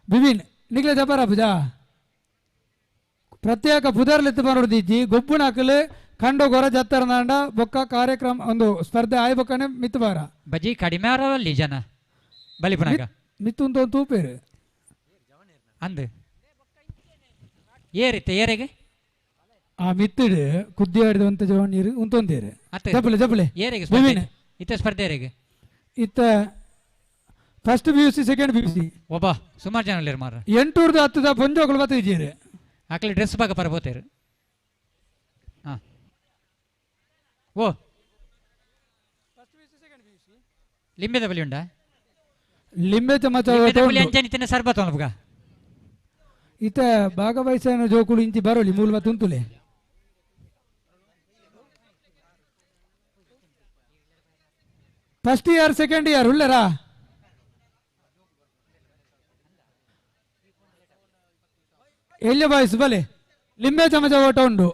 ಬಿಬಿನ್ ನಿಗ್ಲೆ ಜಬರ ಪೂಜಾ ಪ್ರತ್ಯೇಕ ಪುದರ್ಲೆತ್ತು ಬರೋದಿಜ್ಜಿ ಗೊಬ್ಬುನಾಕಲು ಕಂಡು ಗೊರ ಜತ್ತರನಾಂಡ ಬೊಕ್ಕ ಕಾರ್ಯಕ್ರಮ ಒಂದು ಸ್ಪರ್ಧೆ ಆಯ್ಬೊಕ್ಕನೆ ಮಿತ್ತು ಬಾರ ಬಜಿ ಕಡಿಮೆ ಆರವಲ್ಲಿ ಜನ ಬಲಿಪುನಾಗ ಮಿತ್ತು ಅಂತ ಒಂದು ತೂಪೇರು ಅಂದು ಏರಿತ್ತೆ ಏರೆಗೆ ಆ ಮಿತ್ತಿಡು ಕುದ್ದಿ ಆಡಿದಂತ ಜವನ್ ನೀರು ಉಂತೊಂದೇರು ಜಪಲೆ ಜಪಲೆ ಏರೆಗೆ ಸ್ಪರ್ಧೆ ಇತ್ತ ಸ್ಪರ್ಧೆ ಏರೆಗೆ ಇತ್ತ first P U C second P U C ಒಬ್ಬ ಸುಮಾರು ಜನ ಉಳ್ಳೇರು ಮಾರ 8-10 ಪೊಂಜೋಗಳು ಬತ್ತಿದ್ದೀರಿ ಆಕಲಿ ಡ್ರೆಸ್ ಬಾಗ ಪರಬೋತೇರು. ಹಾಂ ಓ ಲಿಂಬೆದ ಬಲಿ ಉಂಡಾ ಲಿಂಬೆ ಚಮಚ ಅಂಚನೆ ಸರ್ಬತ್ ಒಣಬಗ ಇತ್ತ ಭಾಗವಹಿಸನ ಜೋಕುಳು ಇಂಚಿ ಬರೋಲಿ ಮೂಲ ತುಂತುಲೆ first year second year ಉಳ್ಳರಾ ಎಲ್ಲಿ ಬಾಯ್ಸ್ ಬಲೆ ಲಿಂಬೆ ಚಮಚ ಓಟ ಉಂಡು.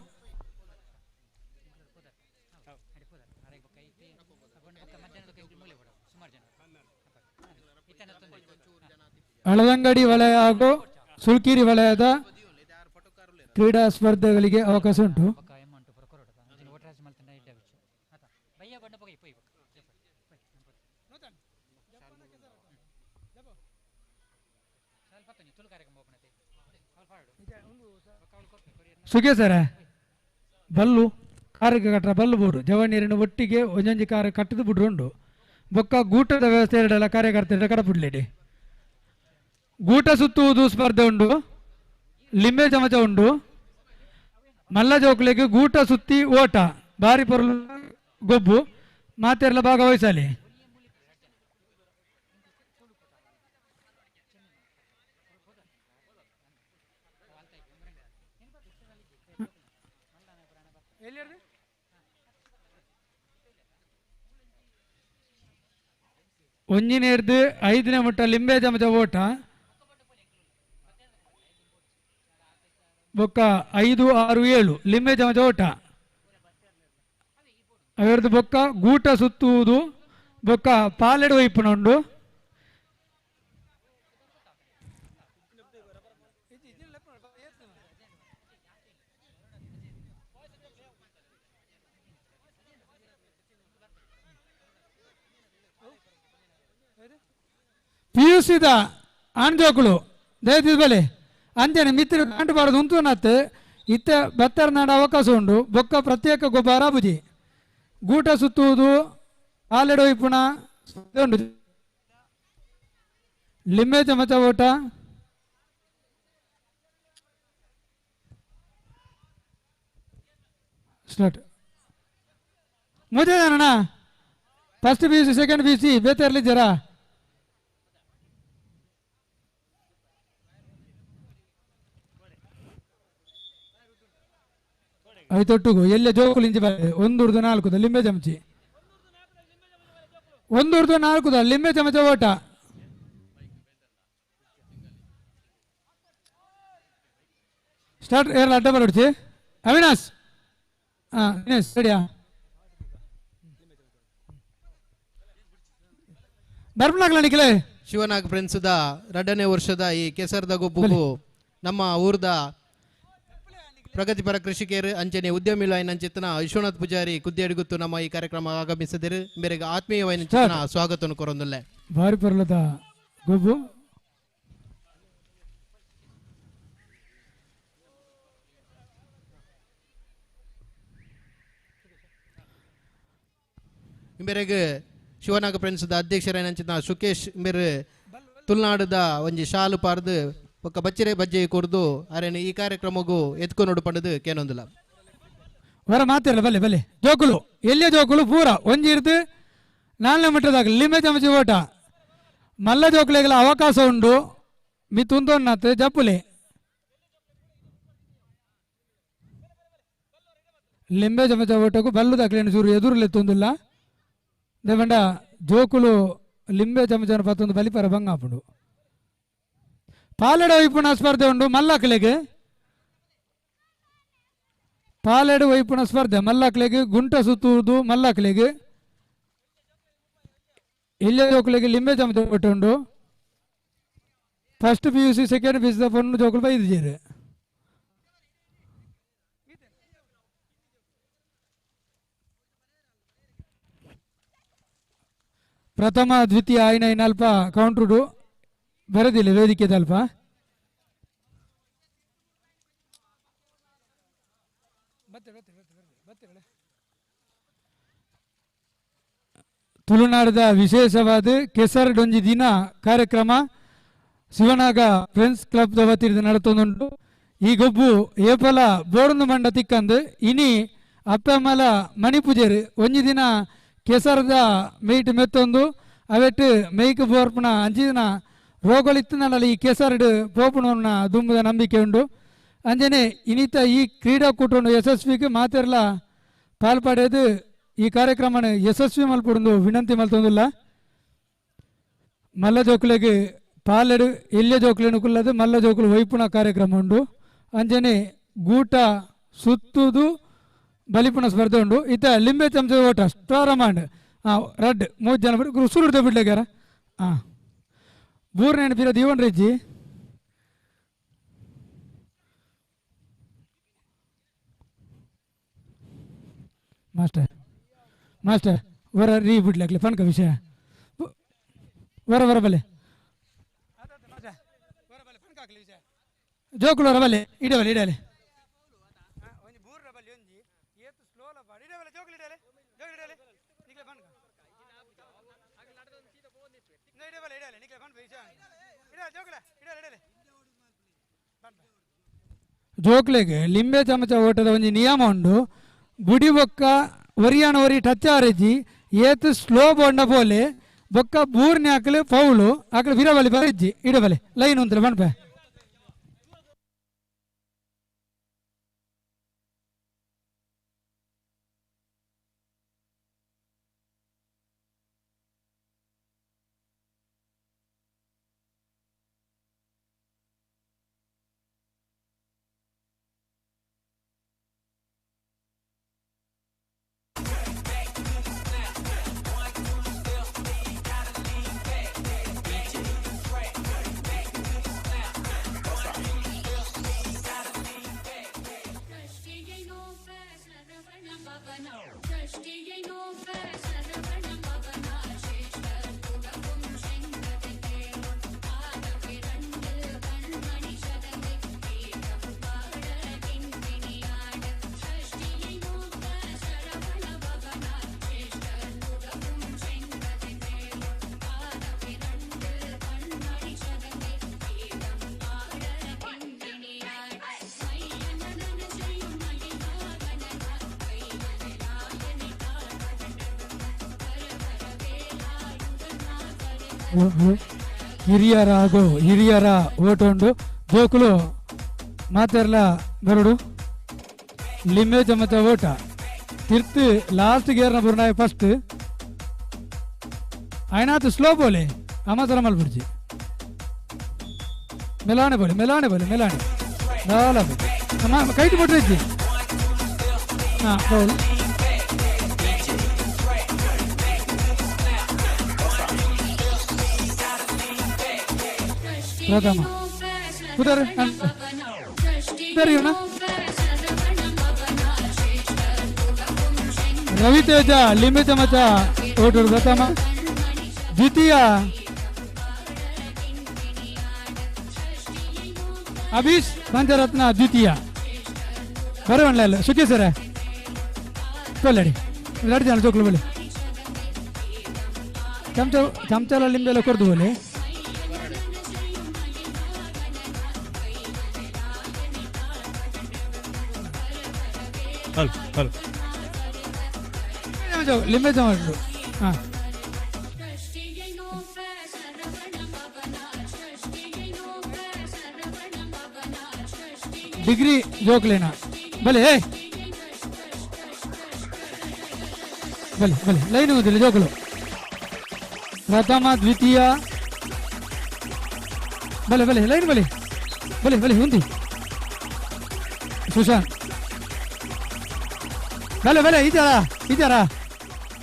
ಹಳದಂಗಡಿ ವಲಯ ಹಾಗೂ ಸುಳ್ಕೀರಿ ವಲಯದ ಕ್ರೀಡಾ ಸ್ಪರ್ಧೆಗಳಿಗೆ ಅವಕಾಶ ಉಂಟು. ಸುಖೇ ಸರ ಬಲ್ಲು ಕಾರಿಗೆ ಕಟ್ಟರ ಬಲ್ಲು ಬೋಡು ಜವನೀರಿನ ಒಟ್ಟಿಗೆ ಒಂಜೊಂಜಿ ಕಾರ ಕಟ್ಟದು ಬಿಡ್ರು ಉಂಡು. ಬೊಕ್ಕ ಗೂಟದ ವ್ಯವಸ್ಥೆ ಎರಡೆಲ್ಲ ಕಾರ್ಯಕರ್ತರ ಕಡಪುಡ್ಲೇಡಿ. ಗೂಟ ಸುತ್ತುವುದು ಸ್ಪರ್ಧೆ ಉಂಡು, ಲಿಂಬೆ ಚಮಚ ಉಂಡು, ಮಲ್ಲ ಜೋಕ್ಲೆಗೆ ಗೂಟ ಸುತ್ತಿ ಓಟ ಬಾರಿ ಪೊರ್ಲು ಗೊಬ್ಬು ಮಾತೆಲ್ಲ ಭಾಗವಹಿಸಲಿ. ಒಂಜಿನೇರ್ದು 5ನೇ ಮುಟ್ಟ ಲಿಂಬೆ ಚಮಚ ಓಟ ಬೊಕ್ಕ 5, 6, 7 ಲಿಂಬೆ ಚಮಚ ಓಟ ಅವೆರದು ಬೊಕ್ಕ ಗೂಟ ಸುತ್ತುವುದು ಬೊಕ್ಕ ಪಾಲೆಡು ಒಯ್ಪುನ ಉಂಡು. ಪಿ ಯು ಸಿದ ಆಣ್ಜೋಕುಳು ದಯದಿದ್ ಬಲೆ ಅಂಚನೆ ಮಿತ್ರ ಕಾಂಟಬಾರದು ಉಂಟು ನತ್ತು ಇತ್ತ ಬತ್ತರ ನಾಡ ಅವಕಾಶ ಉಂಡು. ಬೊಕ್ಕ ಪ್ರತ್ಯೇಕ ಗೊಬ್ಬರ ಬುಜಿ ಗೂಟ ಸುತ್ತುವುದು ಆಲೆಡೊಯ್ಪುಣ ಉಂಡು ಲಿಂಬೆ ಚಮಚ ಓಟ ಸ್ಟಾರ್ಟ್ ಮುಜೆ first P U C second P U C ಬೇತೆರ್ಲಿ ಜರಾ ಐತೊಟ್ಟುಗು ಎಲ್ಲ ಜೋಕುಲು ಇಂಚಿ ಬರ್ತದೆ. 1-4 ಲಿಂಬೆ ಚಮಚಿ 1-4 ಲಿಂಬೆ ಚಮಚ ಓಟ ಸ್ಟಾರ್ಟ್. ಏರ್ಲ ಅಡ್ಡ ಬರೋಡ್ಚಿ ಅವಿನಾಶ್. ಹಾಂ ಅವಿನಾಶ್ ರೆಡಿಯಾ ಬರ್ಪನಾಗ್ಲ ನಿಖಿಲೇ. ಶಿವನಾಗ್ ಫ್ರೆಂಡ್ಸ್ದ 2ನೇ ವರ್ಷದ ಈ ಕೆಸರದ ಗೊಬ್ಬು ನಮ್ಮ ಊರ್ದ ಪ್ರಗತಿಪರ ಕೃಷಿಕರು ಅಂಚನೆ ಉದ್ಯಮಿ ಅಂಚಿತನ ವಿಶ್ವನಾಥ್ ಪೂಜಾರಿ ಕುದ್ದಿಯಡಿಗುತ್ತು ನಮ್ಮ ಈ ಕಾರ್ಯಕ್ರಮ ಆಗಮಿಸಿದರು. ಮೇರೆಗೆ ಆತ್ಮೀಯವಾದ ಸ್ವಾಗತವನ್ನು ಕೊರೊಂದುಲ್ಲೆ. ಭಾರಿ ಪರ್ಲದ ಗೊಬ್ಬು ಮೇರೆಗೆ ಶಿವನಾಗ ಫ್ರೆಂಡ್ಸ್ದ ಅಧ್ಯಕ್ಷರಾದ ಸುಕೇಶ್ ಮೇರೆ ತುಳುನಾಡದ ಒಂಜಿ ಶಾಲು ಪಾರ್ದು ಬೊಕ್ಕ ಬಚ್ಚಿರೆ ಬಜ್ಜೆ ಕೊರ್ದು ಅರೇನು ಈ ಕಾರ್ಯಕ್ರಮಗೂ ಎತ್ಕೊಂಡು ಪಂಡದು ಕೇನೊಂದಿಲ್ಲ. ವರ ಮಾತಿರಲ್ಲ ಬಲ್ಲೆ ಬಲ್ಲೆ ಜೋಕುಲು ಎಲ್ಲಿಯ ಜೋಕುಲು ಪೂರ ಒಂಜಿ ಇರ್ದು 4ನೇ ಮೀಟರ್ದಾಗ ಲಿಂಬೆ ಚಮಚಿ ಓಟ ಮಲ್ಲ ಜೋಕುಲೆಗೆಲ್ಲ ಅವಕಾಶ ಉಂಡು ಮಿತ್ತುಂದೊನ್ನತ್ ಜಪ್ಪುಲೆ. ಲಿಂಬೆ ಚಮಚ ಓಟకు ಬಲ್ಲು ದಕ್ಲೇನು ಚೂರು ಎದುರುಲೆತ್ತೊಂದುಲ್ಲ ದೇವಂಡ ಜೋಕುಲು ಲಿಂಬೆ ಚಮಚನ ಪತ್ತೊಂದು ಬಲಿಪರ ಬಂಗಾಪುಂಡು ಪಾಲೆಡ ವೈಪುಣ ಸ್ಪರ್ಧೆ ಉಂಡು ಮಲ್ಲಕ್ಲೆಗೆ ಪಾಲೆಡು ವೈಪುಣ ಸ್ಪರ್ಧೆ ಮಲ್ಲಕ್ಲೆಗೆ ಗುಂಟ ಸುತ್ತುವುದು ಮಲ್ಲಕ್ಲೆಗೆ ಇಲ್ಲೇ ಜೋಕುಲೆಗೆ ಲಿಂಬೆ ಚಮಚ ಓಟ ಉಂಡು first P U C second P U C ಪೊಣ್ಣು ಜೋಕುಲು ಬೈದಿಜೇರು ಪ್ರಥಮ ದ್ವಿತೀಯ ಐನ ಐನಲ್ಪ ಕೌಂಟ್ರುಡು ಬರದಿಲ್ಲ ವೇದಿಕೆ ಅಲ್ಪ ತುಳುನಾಡದ ವಿಶೇಷವಾದ ಕೆಸರು ಡೊಂಜಿ ದಿನ ಕಾರ್ಯಕ್ರಮ ಶಿವನಾಗ ಫ್ರೆಂಡ್ಸ್ ಕ್ಲಬ್ ವತಿಯಿಂದ ನಡತೊಂದುಂಟು ಈ ಗೊಬ್ಬು ಏಪಲ ಬೋರ್ನು ಮಂಡ ತಿಕ್ಕಂದು ಇನಿ ಅಪ್ಪಮಲ ಮಣಿಪೂಜೆರು ಒಂಜಿ ದಿನ ಕೆಸರದ ಮೇಯ್ಟ್ ಮೆತ್ತೊಂದು ಅವೆಟ್ಟು ಮೇಯ್ಕ್ ಬೋರ್ಪುನ ಅಂಚಿನ ರೋಗಗಳಿತ್ತು ಈ ಕೆಸರಡು ಪೋಪುನ ದುಂಬುದ ನಂಬಿಕೆ ಉಂಡು ಅಂಜನೆ ಇನಿತ ಈ ಕ್ರೀಡಾಕೂಟವನ್ನು ಯಶಸ್ವಿಗೆ ಮಾತೆರ್ಲ ಪಾಲ್ಪಡೆದು ಈ ಕಾರ್ಯಕ್ರಮನ ಯಶಸ್ವಿ ಮಲ್ಪುಂಡು ವಿನಂತಿ ಮಲ್ತೊಂದುಲ್ಲ ಮಲ್ಲ ಜೋಕುಲೆಗೆ ಪಾಲೆಡು ಎಲ್ಯ ಜೋಕುಲೆನು ಕುಲ್ಲದು ಮಲ್ಲ ಜೋಕುಲು ವೈಪುಣ ಕಾರ್ಯಕ್ರಮ ಉಂಡು ಅಂಜನೆ ಗೂಟ ಸುತ್ತುದು ಬಲಿಪುಣ ಸ್ಪರ್ಧೆ ಉಂಡು ಇತ್ತ ಲಿಂಬೆ ಚಮಚ ಓಟ ಸ್ಟಾರಮಾಂಡ್ ಹಾಂ ರಡ್ ಮೂರು ಜನ ಸುರುಡ್ದೆ ಬಿಡ್ಲೆಗಾರ ಹಾಂ ಬೂರ್ ನೆನಪಿರ ದೀವನ್ ರೆಜ್ಜಿ ಮಾಸ್ಟರ್ ಮಾಸ್ಟರ್ ವರ ರೀ ಬಿಡ್ಲಾಗ್ಲಿ ಪನ್ಕ ವಿಷಯ ವರ ವರ ಬಲೆ ಜೋಕುಲು ವರ ಬಲೆ ಇಡಬಲೆ ಇಡಲೆ ಜೋಕ್ಲೆಗೆ ಲಿಂಬೆ ಚಮಚ ಓಟದ ಒಂಜಿ ನಿಯಮ ಉಂಡು ಬುಡಿ ಬೊಕ್ಕ ಒರಿಯಾನ ಒರಿ ಟಚ್ ಆರೆಜಿ ಏತ್ ಸ್ಲೋ ಬೊಂಡ ಪೋಲೆ ಬೊಕ್ಕ ಬೂರ್ನಿ ಹಾಕಲು ಪೌಲು ಆಕಲು ಬಿರಬಲಿ ಬರೆಜ್ಜಿ ಇಡಬಲೆ ಲೈನ್ ಉಂತಲೆ ಬಣ್ಪೆ ಹಿರಿಯರ ಹಾಗೂ ಹಿರಿಯರ ಓಟ ಉಂಡು ಜೋಕುಲು ಮಾತೆರ್ಲ ಬರುಡು ಲಿಂಬೆ ಚಮಚ ಓಟ ತಿರ್ತು ಲಾಸ್ಟ್ ಗೇರ್ನ ಬುರ್ನಾಯ ಫಸ್ಟ್ ಆಯ್ನಾತು ಸ್ಲೋ ಬೋಲೆ ಅಮಸರ ಮಲ್ಪುಡ್ಜಿ ಮೆಲಾನೆ ಬೋಲೆ ಮೆಲಾನೆ ಬೋಲೆ ಮೆಲಾನೆ ದಾಲ ಬೋಲೆ ಕೈಟ್ ಬಿಟ್ರಿಜ್ಜಿ ಹಾಂ ಬೌಲ್ ಪ್ರಥಮ ಉದರ್ ಉದರ್ ಇವನ ರವಿತೇಜ ಲಿಂಬೆ ಚಮಚ ಓಟರು ಪ್ರಥಮ ದ್ವಿತೀಯ ಅಭೀಶ್ ಪಂಚರತ್ನ ದ್ವಿತೀಯ ಬರವಣ್ಣ ಸುಖಿ ಸರ ಕೊಲ್ಲಡಿ ಎರಡು ಜನ ಜೋಕ್ಲು ಬೋಲೆ ಚಮಚ ಚಮಚಲ ಲಿಂಬೆ ಎಲ್ಲ ಕೊರ್ದು ಬೋಲೆ ಹಲೋ ಹಲೋ ಲಿಂಬೆ ಚಮಚ ಹಾಂ ಡಿಗ್ರಿ ಜೋಕ್ಲೇನಾ ಬಲೆ ಬಲೆ ಬಲೆ ಲೈನ್ ಹೋದಿಲ್ಲ ಜೋಕುಲು ಪ್ರಥಮ ದ್ವಿತೀಯ ಬಲೆ ಬಲೆ ಲೈನ್ ಬಲೆ ಬಲೆ ಬಲೆ ಹುಂದಿ ಸುಶಾಂತ್ ಬಲೆ ಬಲೆ ಇದ್ದಾರಾ ಇದ್ದಾರಾ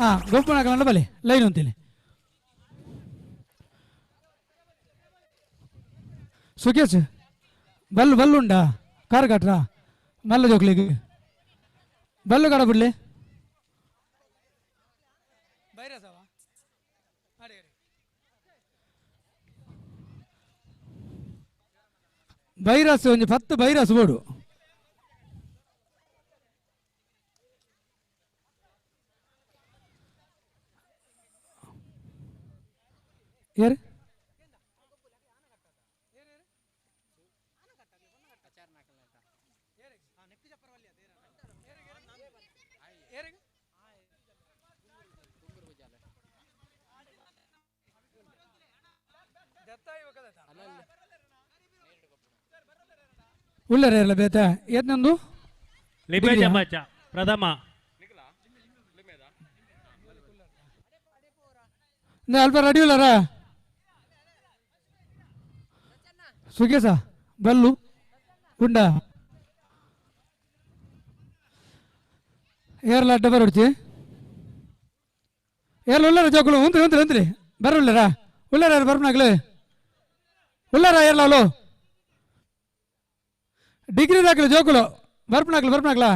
ಹಾಂ ಗೊಬ್ಬನ ಬಲೆ ಲೈನ್ ಅಂತೀನಿ ಸುಖೇಶ್ ಬಲ್ಲು ಬಲ್ಲುಂಡಾ ಕಾರ್ ಕಟ್ರಾ ಮಲ್ಲ ಜೋಕ್ಲಿಗೆ ಬಲ್ಲು ಕಡ ಬಿಡ್ಲಿ ಬೈರಾಸ್ ಒಂಜಿ 10 ಬೈರಾಸ್ ಬೋಡು ಯಾರು ಉಳ್ಳರೆ ಇರಲ್ಲ ಬೇತ ಏತ್ನಂದು ಲಿಂಬೆ ಚಮಚ ಪ್ರಥಮ ಅಲ್ಪ ರೆಡಿ ಉಳ್ಳಾರ ಸುಖೇಶ ಬಲ್ಲು ಉಂಡ ಏರ್ಲ ಅಡ್ಡ ಬರೋಡ್ಚಿ ಏರ್ಲ ಉಳ್ಳಾರ ಜೋಕುಲು ಉಂತ್ರಿ ಉಂತ್ರಿ ಉಂತ್ರಿ ಬರ ಉಳ್ಳಾರ ಉಳ್ಳಾರ ಯಾರು ಬರ್ಪನಾಗ್ಲೆ ಉಳ್ಳಾರ ಏರ್ಲ ಅಲೋ ಡಿಗ್ರಿ ದಾಖಲೆ ಜೋಕುಲು ಬರ್ಪನಾಗ್ಲ ಬರ್ಪನಾಗ್ಲ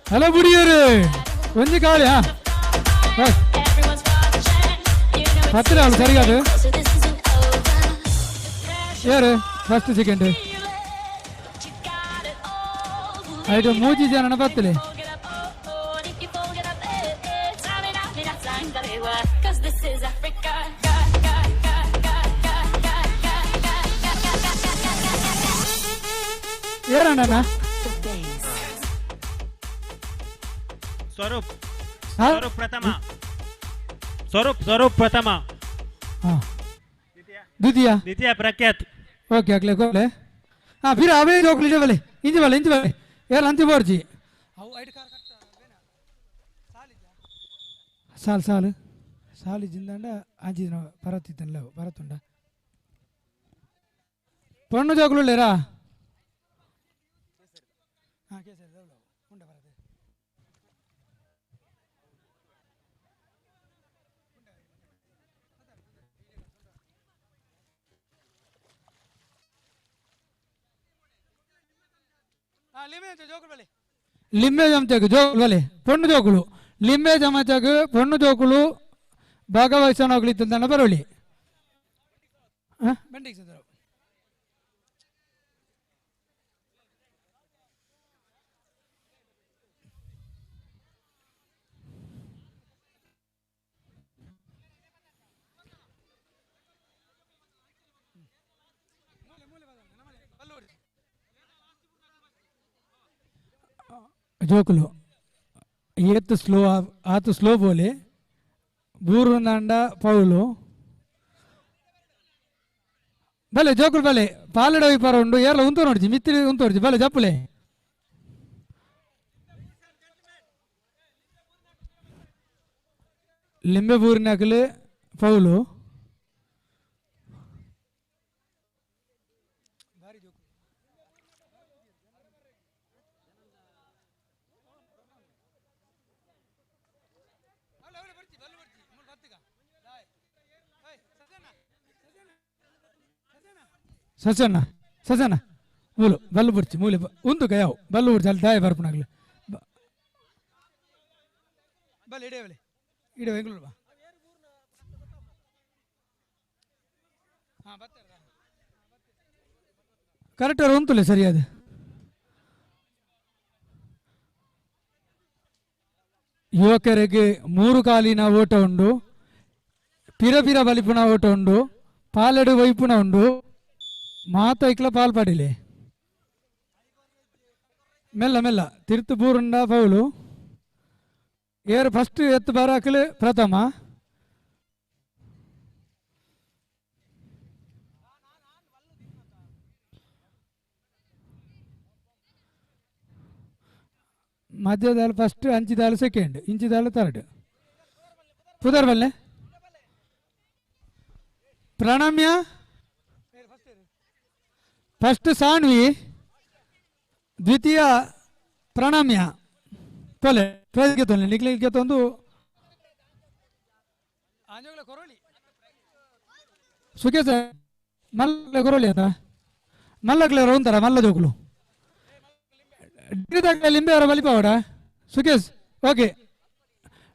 ಹಲೋ ಬುಡಿಯರು ಒಂಜಿ ಕಾಳಿ ಹಾ ಪತ್ರ ಅವಳು ಸರಿಯಾದ ಯಾರು ಫಸ್ಟ್ ಸೆಕೆಂಡ್ ಆಯ್ತು ಮೂಜಿ ಜನ ಬತ್ತಲೆ ಯಾರಣ್ಣ ಸ್ವರೂಪ್ ಸ್ವರೂಪ್ ಪ್ರಥಮ ಸ್ವರೂಪ್ ಸ್ವರೂಪ್ ಪ್ರಥಮ ದ್ವಿತೀಯ ದ್ವಿತೀಯ ಪ್ರಖ್ಯಾತ್ ಓಕೆ ಅಕ್ಲೆ ಕೋಲೆ ಹಾಂ ಫಿರ್ ಅವೇ ಜೋಕ್ಲಿ ಬಲೆ ಇಂಜಿ ಬಲೆ ಇಂಜಿ ಬಲೆ ಯಾರು ಅಂತಿ ಬೋರ್ಜಿ ಸಾಲು ಸಾಲು ಸಾಲು ಜಿಂದಾಂಡ ಆಂಚಿ ಪರತ್ತಿತ್ತಲ್ಲ ಪರತ್ತುಂಡ ಪೊಣ್ಣು ಜೋಕ್ಲು ಉಳ್ಳೇರಾ ಲಿಂಬೆ ಜಮಚకు ಜೋಕುಲು ಬಲೆ ಪೊಣ್ಣು ಜೋಕುಲು ಲಿಂಬೆ ಜಮಚకు ಪೊಣ್ಣು ಜೋಕುಲು ಭಾಗವಹಿಸೋಣ ಇತ್ತಂತ ಬರೋಳಿ ಜೋಕುಲು ಏತ್ ಸ್ಲೋ ಆತು ಸ್ಲೋ ಬೋಲೆ ಬೂರುನಾಂಡ ಪೌಲು ಬಲೆ ಜೋಕುಲು ಬಲೆ ಪಾಲಡ ವಿಪಾರ ಉಂಡು ಏರ್ಲ ಉಂತು ನೋಡ್ಜಿ ಮಿತ್ತಿರಿ ಉಂತು ಬಲೆ ಜಪ್ಪುಲೆ ಲಿಂಬೆ ಬೂರಿನಾಕಲೆ ಪೌಲು ಸಸಣ್ಣ ಸಸಣ್ಣ ಮೂಲು ಬಲ್ಲು ಬುರ್ಚಿ ಮೂಲೆ ಉಂದು ಕಯಾವು ಬಲ್ಲು ಬುರ್ಚಿ ಅಲ್ಲಿ ದಾಯ ಬರ್ಪನಾಗ್ಲಿ ಬಲ್ಲೆ ಇಡೇ ಬಲೆ ಇಡೇ ಬೆಂಗಳೂರು ಬಾ ಕರೆಕ್ಟ್ ಉಂತುಲೆ ಸರಿಯಾದ ಯುವಕರಿಗೆ ಮೂರು ಕಾಲಿನ ಓಟ ಉಂಡು ಪಿರ ಪಿರ ಬಲಿಪುಣ ಓಟ ಉಂಡು ಪಾಲೆಡು ವೈಪುಣ ಉಂಡು ಮಾತ ಇಕ್ಲ ಪಾಲ್ ಪಡಿಲೆ ಮೆಲ್ಲ ಮೆಲ್ಲ ತಿರುತು ಬೂರುಂಡ ಪೌಲು ಏರು ಫಸ್ಟ್ ಎತ್ತು ಬರಾಕಲು ಪ್ರಥಮ ಮಧ್ಯದಾಲ್ ಫಸ್ಟ್ ಅಂಚಿದಾಲ್ ಸೆಕೆಂಡ್ ಇಂಚಿದಾಲ್ ಥರ್ಡ್ ಪುದರ್ ಬಲ್ಲೆ ಪ್ರಣಮ್ಯ ಫಸ್ಟ್ ಸಾನ್ವಿ ದ್ವಿತೀಯ ಪ್ರಣಮ್ಯ ತೊಲೆ ಪ್ರೈಸ್ಗೆ ತೊಲೆ ನಿಕ್ಲಿಗೆ ತಂದು ಸುಖೇಶ ಮಲ್ಲ ಕೊರೊಲಿ ಆತ ಮಲ್ಲಕ್ಲೆ ಒಂಥರ ಮಲ್ಲ ಜೋಕುಲು ಡಿಗ್ರಿ ಲಿಂಬೆ ಅವರ ಬಲಿಪಾವಡ ಸುಖೇಶ್ ಓಕೆ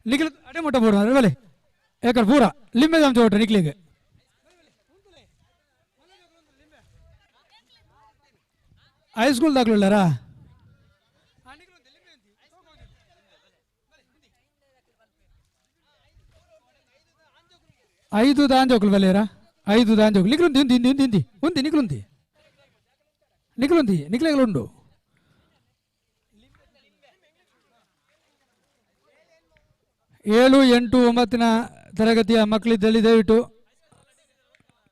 ನಿಖಿಲ್ ಅಡೆ ಮುಟ್ಟ ಬೋಡ ಬಲೆ ಏಕರ್ ಪೂರ ಲಿಂಬೆ ಜಾಮ್ ಚೋಟ ನಿಕ್ಲಿಗೆ ಹೈಸ್ಕೂಲ್ ದಾಖಲುಳ್ಳಾರಾ ಐದು ದಾಂಜೋಕುಲು ಬಲ್ಲೇರಾ ಐದು ದಾಂಜೋಕುಲು ನಿಕ್ಲುಂದಿ ಉಂದಿ ಉಂದಿ ಉಂದಿ ಉಂದಿ ನಿಕ್ಲುಂದಿ ನಿಕ್ಲುಂದಿ ನಿಕ್ಲೆಗಲುಂಡು ಏಳು ಎಂಟು ಒಂಬತ್ತನ ತರಗತಿಯ ಮಕ್ಕಳಿದ್ದಲ್ಲಿ ದಯವಿಟ್ಟು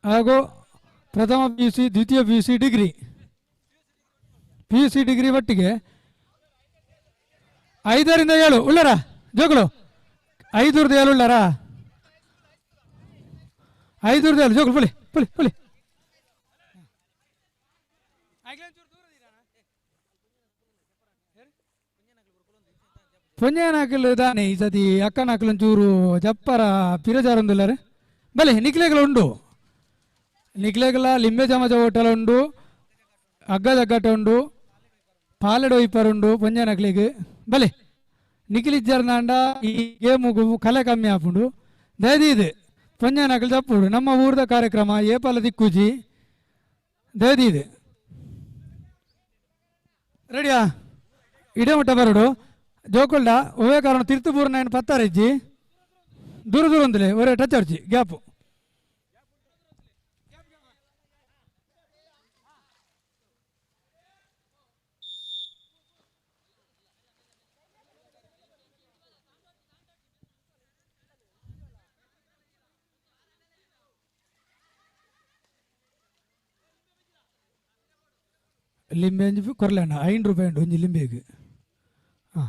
ಹಾಗೂ ಪ್ರಥಮ ಪಿ ಯು ಸಿ ದ್ವಿತೀಯ P U C degree P U C degree ಒಟ್ಟಿಗೆ 5 ರಿಂದ 7 ಉಳ್ಳಾರ ಜೋಗಳು 5 ರಿಂದ 7 ಉಳ್ಳಾರ 5 ರಿಂದ 7 ಜೋಗಳು ಪುಲಿ ಪುಲಿ ಪುಲಿ ಪೊಂಜಾನಾಕಲು ದಾನೆ ಈ ಸತಿ ಅಕ್ಕನಾಕಲು ಒಂಚೂರು ಜಪ್ಪರ ಪಿರಜಾರೊಂದುಲ್ಲಾರೆ ಬಲೆ ನಿಕ್ಲೆಗಳು ಉಂಡು ನಿಕ್ಲೆಗಳ ಲಿಂಬೆ ಚಮಚ ಹೋಟೆಲ್ ಉಂಡು ಅಗ್ಗ ಜಗ್ಗಟ ಉಂಡು ಪಾಲೆಡ್ ಒಯ್ಪರ್ ಉಂಡು ಪೊಂಜಾನಕ್ಲೆಗ್ ಬಲೆ ನಿಖಿಲಿಜ್ಜರ್ನಾಂಡ ಈ ಗೇಮುಗು ಕಲೆ ಕಮ್ಮಿ ಆಪುಂಡು ದಯದೀದು ಪೊಂಜಾನಕ್ಲು ಜಪ್ಪುಡು ನಮ್ಮ ಊರ್ದ ಕಾರ್ಯಕ್ರಮ ಏಪಲ ದಿಕ್ಕುಜಿ ದಯದೀದು ರೆಡಿಯಾ ಇಡೇ ಮುಟ್ಟ ಬರೋಡು ಜೋಕುಲ್ಡ ಒವೇ ಕಾರಣ ತಿರ್ತುಪೂರ್ ನೈನ್ ಪತ್ತಾರಿಜ್ಜಿ ದೂರ ದೂರ ಒಂದಿಲ್ಲ ಒರೇ ಟಚ್ ಅರ್ಜಿ ಗ್ಯಾಪು ಲಿಂಬೆ ಅಂಜಿ ಕೊರ್ಲೆಣ್ಣ 5 ರೂಪಾಯಿ ಉಂಟು ಒಂಜಿ ಲಿಂಬೆಗೆ. ಹಾಂ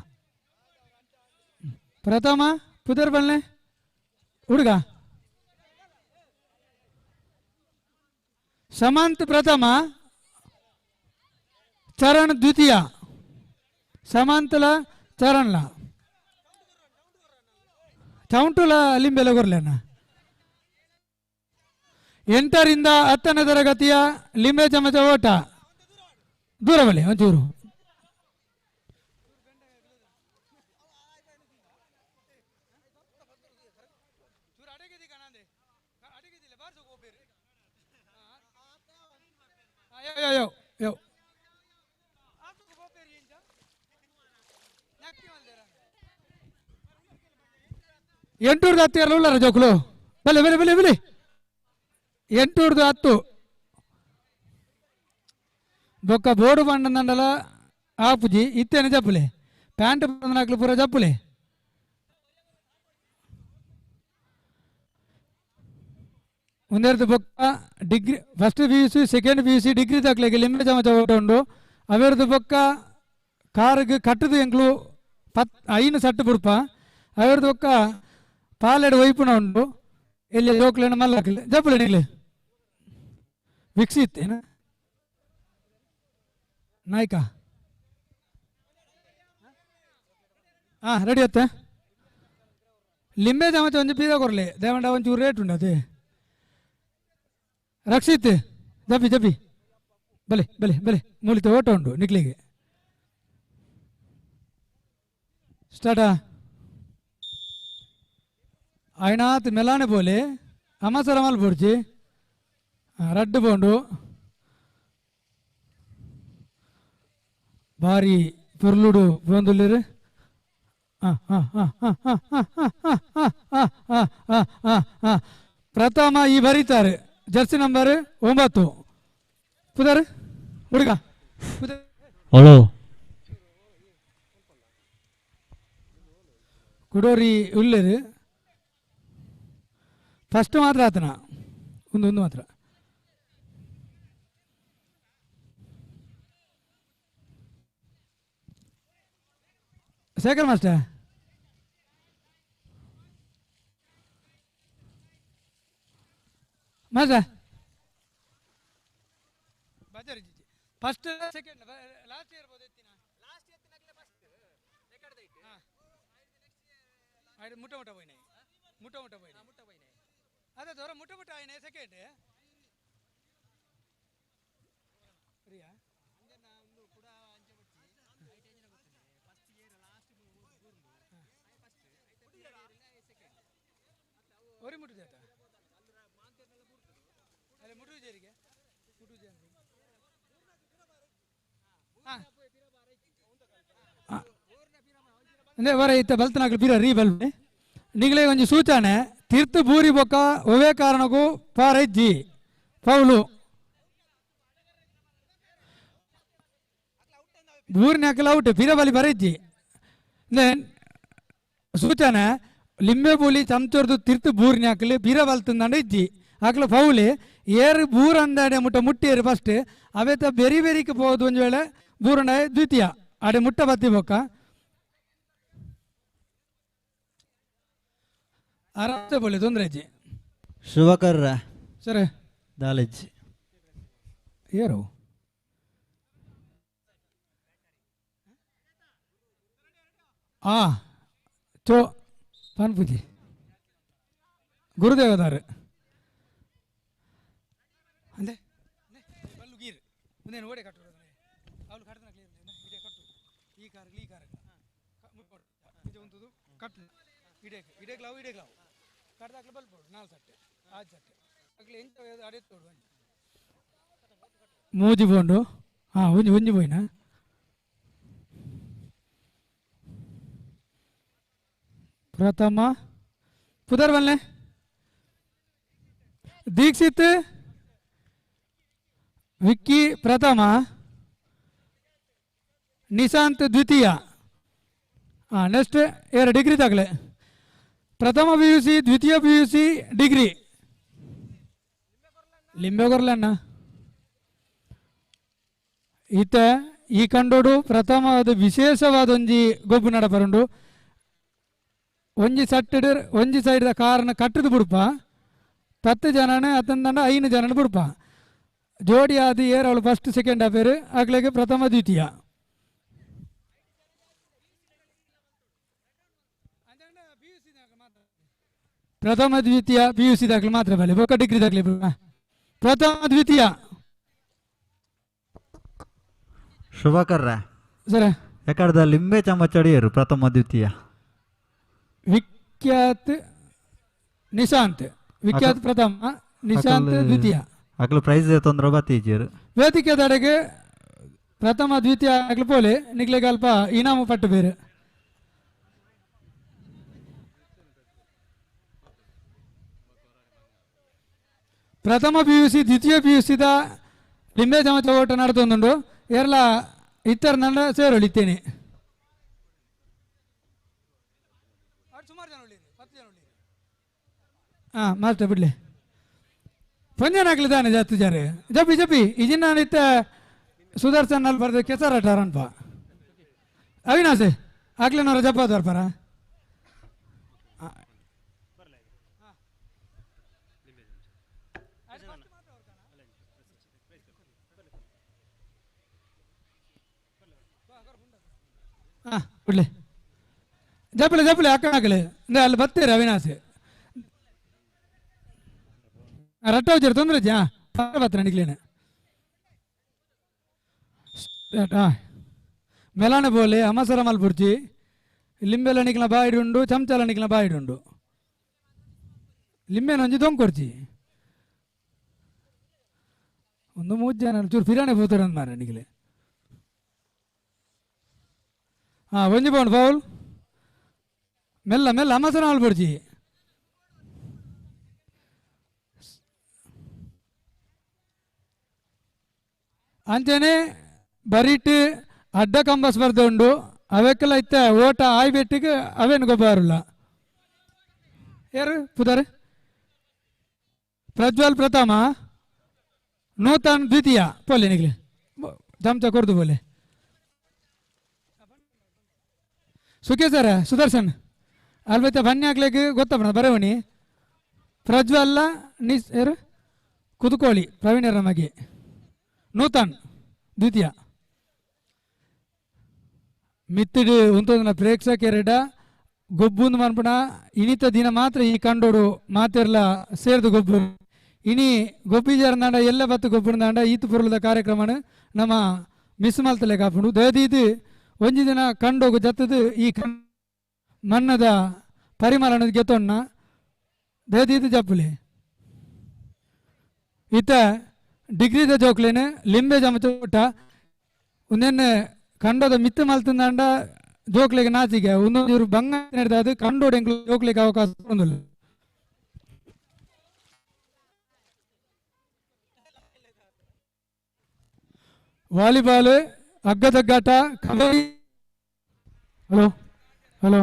ಪ್ರಥಮ ಪುದರ್ ಬಲ್ಲೆ ಹುಡುಗ ಸಮಂತ್ ಪ್ರಥಮ, ಚರಣ್ ದ್ವಿತೀಯ. ಸಮಂತಲ ಚರಣ್ಲ ಚೌಂಟುಲ ಲಿಂಬೆಲ ಕೊರ್ಲೆಣ್ಣ. 8 ರಿಂದ 10ನೇ ತರಗತಿಯ ಲಿಂಬೆ ಚಮಚ ಓಟ ದೂರ ಬಲ್ಲಿ ಒಂಚೂರು. ಯೋ ಎಂಟೂರ್ದು 10 ಎರಡು ಉಳ್ಳಾರ ಜೋಕುಲು ಬಲೆ ಬಲೆ ಬಲೆ ಬಲೆ 8 10 ಬೊಕ್ಕ ಬೋರ್ಡು ಬಂಡಂಡಲ ಆಪುಜಿ ಇತ್ತೇನೆ ಜಪ್ಪುಲೆ ಪ್ಯಾಂಟ್ ಬಂದನಾಕ್ಲು ಪೂರ ಜಪ್ಪುಲೆ. ಒಂದೆರಡು ಬೊಕ್ಕ degree first P U C second P U C degree ದಾಖಲೆಗೆ ಲಿಂಬೆ ಚಮಚ ಓಟ ಉಂಡು. ಅವೆರದು ಬೊಕ್ಕ ಕಾರಿಗೆ ಕಟ್ಟದು ಎಂಕ್ಲು 5 ಸಟ್ಟು ಬುಡ್ಪ. ಅವೆರದು ಬೊಕ್ಕ ಪಾಲೆಡು ಒಯ್ಪುನ ಉಂಡು. ಎಲ್ಲಿ ಜೋಕ್ಲೇನ ಮಲ್ಲಾಕಲೆ ಜಪ್ಪುಲೆ ನಿಕ್ಲೆ ವಿಕಸಿತ್ ಏನ ನಾಯ್ಕ. ಹಾಂ ರೆಡಿ ಅತ್ತೆ ಲಿಂಬೆ ಚಮಚ ಒಂಜಿ ಪೀದ ಕೊರ್ಲೆ ದೇವಂಡ ಒಂಚೂರು ರೇಟ್ ಉಂಡು ಅದೇ. ರಕ್ಷಿತ್ ಜಪಿ ಜಪಿ ಬಲೆ ಬಲೆ ಬಲೆ ಮೂಲಿತ ಓಟ ಉಂಟು ನಿಕ್ಲಿಗೆ. ಸ್ಟಾರ್ಟಾ ಐನಾತ್ ಮೆಲಾನೆ ಬೋಲೆ ಅಮಸರ ಮಲ್ ಬೋಡ್ಚಿ ರಡ್ಡು ಬೋಂಡು ಭಾರಿ ಪೊರ್ಲುಡು ಬಂದುಲ್ಲಿರು. ಪ್ರಥಮ ಈ ಬರೀತಾರೆ ಜರ್ಸಿ ನಂಬರ್ 9 ಪುದರ್ ಹುಡುಗ ಹಲೋ ಕುಡೋರಿ ಉಲ್ಲೇರು ಫಸ್ಟ್ ಮಾತ್ರ ಆತನ ಒಂದು ಒಂದು ಮಾತ್ರ. Shekhar master master first second last year last year ಮುಟ್ಟ ಮುಟ್ಟ ಪೋಯಿನ ಮುಟ್ಟ ಮುಟ್ಟ ಪೋಯಿನ ಮುಟ್ಟ ಪೋಯಿನ ಅದೇ ದೊರ ಮುಟ್ಟ ಮುಟ್ಟ ಆಯ್ನೆ ಸೆಕೆಂಡ್ ಪ್ರಿಯಾ ಒರಿ ಮುಟ್ಟು ಜಾತ ಅಲ್ಲ ಮುಟ್ಟು ಜೇರಿಗೆ ಮುಟ್ಟು ಜೇರಿ ಅಂದ್ರೆ ವರ ಇತ್ತ ಬಲ್ತನಾಕಲು ಬೀರ ರೀ ಬಲ್ಬೆ ನಿಗಲೇ ಒಂಜಿ ಸೂಚನೆ ತೀರ್ಥ ಬೂರಿ ಬೊಕ್ಕ ಒವೇ ಕಾರಣಕ್ಕೂ ಪಾರಜ್ಜಿ ಪೌಲು ಬೂರಿನ ಹಾಕಲ ಔಟ್ ಬೀರ ಬಲಿ ಬರಜ್ಜಿ ಸೂಚನೆ ಲಿಂಬೆ ಬೂಲಿ ಚಮಚೋರ್ದು ತೀರ್ಥ ಬೂರಿನ ಹಾಕಲಿ ಬೀರ ಬಲ್ತಂದಂಡ ಇಜ್ಜಿ ಹಾಕಲು ಫೌಲಿ ಏರು ಬೂರ್ ಅಂದಾಡೆ ಮುಟ್ಟ ಮುಟ್ಟಿಯರು ಫಸ್ಟ್ ಅವೇತ ಬೆರಿ ಬೆರಿಕೆ ಪೋದು ಒಂದು ವೇಳೆ ಬೂರಂಡ ದ್ವಿತೀಯ ಆಡೆ ಮುಟ್ಟ ಬತ್ತಿ ಬೊಕ್ಕ ಆರಾಮ್ಸೆ ಬೋಲಿ ತೊಂದರೆ ಅಜ್ಜಿ ಶುಭಕರ್ ಸರ್ ದಾಲೆಜ್ಜಿ ಏರು ಆ ಚೋ ಪನ್ಪುಜಿ ಗುರುದೇವದಾರು ಅಂದೆ ಬಲ್ಲು ಗೀರ್ ಮುಂದೆ ಓಡೆ ಕಟ್ಟು ಅವಳು ಕಟ್ಟದ ಇಡೇ ಕಟ್ಟು ಈ ಕಾರ್ ಈ ಕಾರ್ ಉಂಟು ಕಟ್ಟು ಇಡೇ ಇಡೇಗ್ಲಾವು ಇಡೇಗ್ಲಾವು ಕಡ್ದಾಕ್ಲೆ ಬಲ್ಪೋಡು ನಾಲ್ ಸಟ್ಟೆ ಆಜ್ ಸಟ್ಟೆ ಅಕ್ಲೆ ಎಂತ ಅಡೆ ತೋಡು ಮೂಜಿ ಬೋಂಡು ಹಾಂ ಒಂಜಿ ಒಂಜಿ ಪೋಯಿನ ಪ್ರಥಮ ಪುದರ್ ಬಲ್ಲೆ ದೀಕ್ಷಿತ್ ವಿಕ್ಕಿ ಪ್ರಥಮ ನಿಶಾಂತ್ ದ್ವಿತೀಯ ಹಾಂ ನೆಕ್ಸ್ಟ್ ಏರ ಡಿಗ್ರಿ ತಗಲೆ ಪ್ರಥಮ P U C ದ್ವಿತೀಯ P U C degree ಲಿಂಬೆ ಕೊರ್ಲಣ್ಣ ಈತ ಈ ಕಂಡೋಡು ಪ್ರಥಮವಾದ ವಿಶೇಷವಾದ ಒಂಜಿ ಗೊಬ್ಬು ನಡಪರುಂಡು ಒಂಜಿ ಸಟ್ಟಡ್ ಒಂಜಿ ಸೈಡ್ದ ಕಾರಣ ಕಟ್ಟದು ಬುಡ್ಪ 10 ಜನನೇ ಅತ್ತಂದಂಡ 5 ಜನನ ಬುಡ್ಪ ಜೋಡಿ ಆದ ಏರ್ ಅವಳು ಫಸ್ಟ್ ಸೆಕೆಂಡ್ ಆಪೇರು ಆಗ್ಲಿಗೆ ಪ್ರಥಮ ದ್ವಿತೀಯ ಪ್ರಥಮ ದ್ವಿತೀಯ P U C ದಾಖಲೆ ಮಾತ್ರ ಬಲೆ ಬೊಕ್ಕ ಡಿಗ್ರಿ ದಾಖಲೆ ಪ್ರಥಮ ದ್ವಿತೀಯ ಶುಭಕರ್ ಸರ್ ಯಾಕಂದ್ರೆ ಲಿಂಬೆ ಚಮಚಡಿಯರು ಪ್ರಥಮ ದ್ವಿತೀಯ ವಿಖ್ಯಾತ್ ನಿಶಾಂತ್ ವಿಖ್ಯಾತ್ ಪ್ರಥಮ ನಿಶಾಂತ್ ದ್ವಿತೀಯ ಅಕ್ಲು ಪ್ರೈಸ್ ತೊಂದರೆ ಬತ್ತೀಜಿಯರು ವೇದಿಕೆದಡೆಗೆ ಪ್ರಥಮ ದ್ವಿತೀಯ ಅಕ್ಲು ಪೋಲೆ ನಿಗ್ಲೆಗೆ ಅಲ್ಪ ಇನಾಮು ಪಟ್ಟು ಬೇರೆ ಪ್ರಥಮ P U C ದ್ವಿತೀಯ ಪಿ ಯು ಸಿದ ಲಿಂಬೆ ಚಮಚ ಓಟ ನಡೆದೊಂದುಂಡು ಏರ್ಲ ಇತ್ತರ ನನ್ನ ಸೇರೊಳಿತೇನೆ ಹಾಂ ಮಾಸ್ಟರ್ ಬಿಡ್ಲಿ ಪಂಜನ ಹಾಕ್ಲಿದ್ದಾನೆ ಜಾಸ್ತಿ ಜಾರೆ ಜಪಿ ಜಪಿ ಇಜಿನ ಇತ್ತ ಸುದರ್ಶನ್ ಅಲ್ಲಿ ಬರ್ದು ಕೆಸರಾಟ ಅನ್ಪ ಅವಿನಾಶ್ ಹಾಕ್ಲಿನವರ ಜಪ್ಪ ಬರ್ಪಾರ ಹಾಂ ಬಿಡ್ಲಿ ಜಪ್ಪಲೆ ಜಪ್ಪಲೆ ಅಕ್ಕ ಹಾಕಲಿ ಅಂದ್ರೆ ಅಲ್ಲಿ ಬರ್ತೀರ ಅವಿನಾಶ್ ರಟ್ಟ ಹೋಜಿರ ತೊಂದರೆ ಹಾಂ ಬತ್ರ ನಿಗ್ಲೇನೆ ಹಾಂ ಮೆಲಾನೆ ಬೋಲೆ ಅಮಸರ ಮಲ್ಪುರ್ಚಿ ಲಿಂಬೆಲ ನಿಕ್ಲ ಬಾಯಿಡುಂಡು ಚಮಚಲ ನಿಕ್ಲ ಬಾಯಿಡುಂಡು ಲಿಂಬೆನ ಒಂಜಿ ದೊಂಕೊರ್ಚಿ ಒಂದು ಮೂರು ಜನ ಚೂರು ಫಿರಾಣೆ ಪೋತಾರೆ ಮಾರ ನಿಕ್ಲೆ ಹಾಂ ಒಂಜಿ ಪೌಂಡ್ ಫೌಲ್ ಮೆಲ್ಲ ಮೆಲ್ಲ ಅಮಸರ ಮಲ್ಪುರ್ಚಿ ಅಂಚನೆ ಬರಿಟ್ ಅಡ್ಡ ಕಂಬ ಸ್ಪರ್ಧೆ ಉಂಡು ಅವೆಕ್ಕೆಲ್ಲ ಇತ್ತ ಓಟ ಆಯ್ ಬೆಟ್ಟಿಗೆ ಅವೇನು ಗೊಬ್ಬರಲ್ಲ ಯಾರು ಪುದಾರೆ ಪ್ರಜ್ವಲ್ ಪ್ರಥಮ ನೂತನ್ ದ್ವಿತೀಯ ಪೋಲೆ ನಿಗ್ಲೆ ಚಮಚ ಕೊರ್ದು ಪೋಲೆ. ಸುಖೇ ಸರ ಸುದರ್ಶನ್ ಅಲ್ಬತ್ತ ಬನ್ನಿ ಹಾಕ್ಲಿಕ್ಕೆ ಗೊತ್ತಪ್ಪಣ ಬರವಣಿ ಪ್ರಜ್ವಲ್ಲ ನಿಸ್ ಯಾರು ಕುದುಕೋಳಿ ಪ್ರವೀಣರ ಮಗೆ ನೂತನ್ ದ್ವಿತೀಯ ಮಿತ್ತಿಡು ಉಂತೋದನ ಪ್ರೇಕ್ಷಕರೆಡ ಗೊಬ್ಬುಂದು ಮನ್ಪುಣ ಇನಿತ ದಿನ ಮಾತ್ರ ಈ ಕಂಡೋಡು ಮಾತೆರ್ಲ ಸೇರ್ದು ಗೊಬ್ಬು ಇನಿ ಗೊಬ್ಬಿಜಾರನಾಂಡ ಎಲ್ಲ ಬತ್ತು ಗೊಬ್ಬುನಾಂಡ ಈತು ಪುರುಳದ ಕಾರ್ಯಕ್ರಮನ ನಮ್ಮ ಮಿಸ್ ಮಲ್ತಲೆ ಕಾಪುಂಡು. ದಯದೀದು ಒಂಜಿ ದಿನ ಕಂಡೋಗು ಜತ್ತದು ಈ ಮನ್ನದ ಪರಿಮಳನ ಗೆತ್ತೊಣ್ಣ ದಯದೀದು ಜಪ್ಪುಲೆ. ಇತ್ತ ಡಿಗ್ರಿದ ಜೋಕ್ಲೇನೆ ಲಿಂಬೆ ಜಮಚ ಒಂದೆನ್ನೆ ಕಂಡೋದ ಮಿತ್ತು ಮಲ್ತಂದಾಂಡ ಜೋಕ್ಲೆಗೆ ನಾಚಿಗೆ ಒಂದೊಂದು ಇವರು ಬಂಗ ನಡೆದ ಕಂಡೋಡು ಎಂಕ್ಲು ಜೋಕ್ಲೆಗೆ ಅವಕಾಶ ಒಂದಿಲ್ಲ. ವಾಲಿಬಾಲ್ ಹಗ್ಗದಗ್ಗಾಟ kabaddi. Hello hello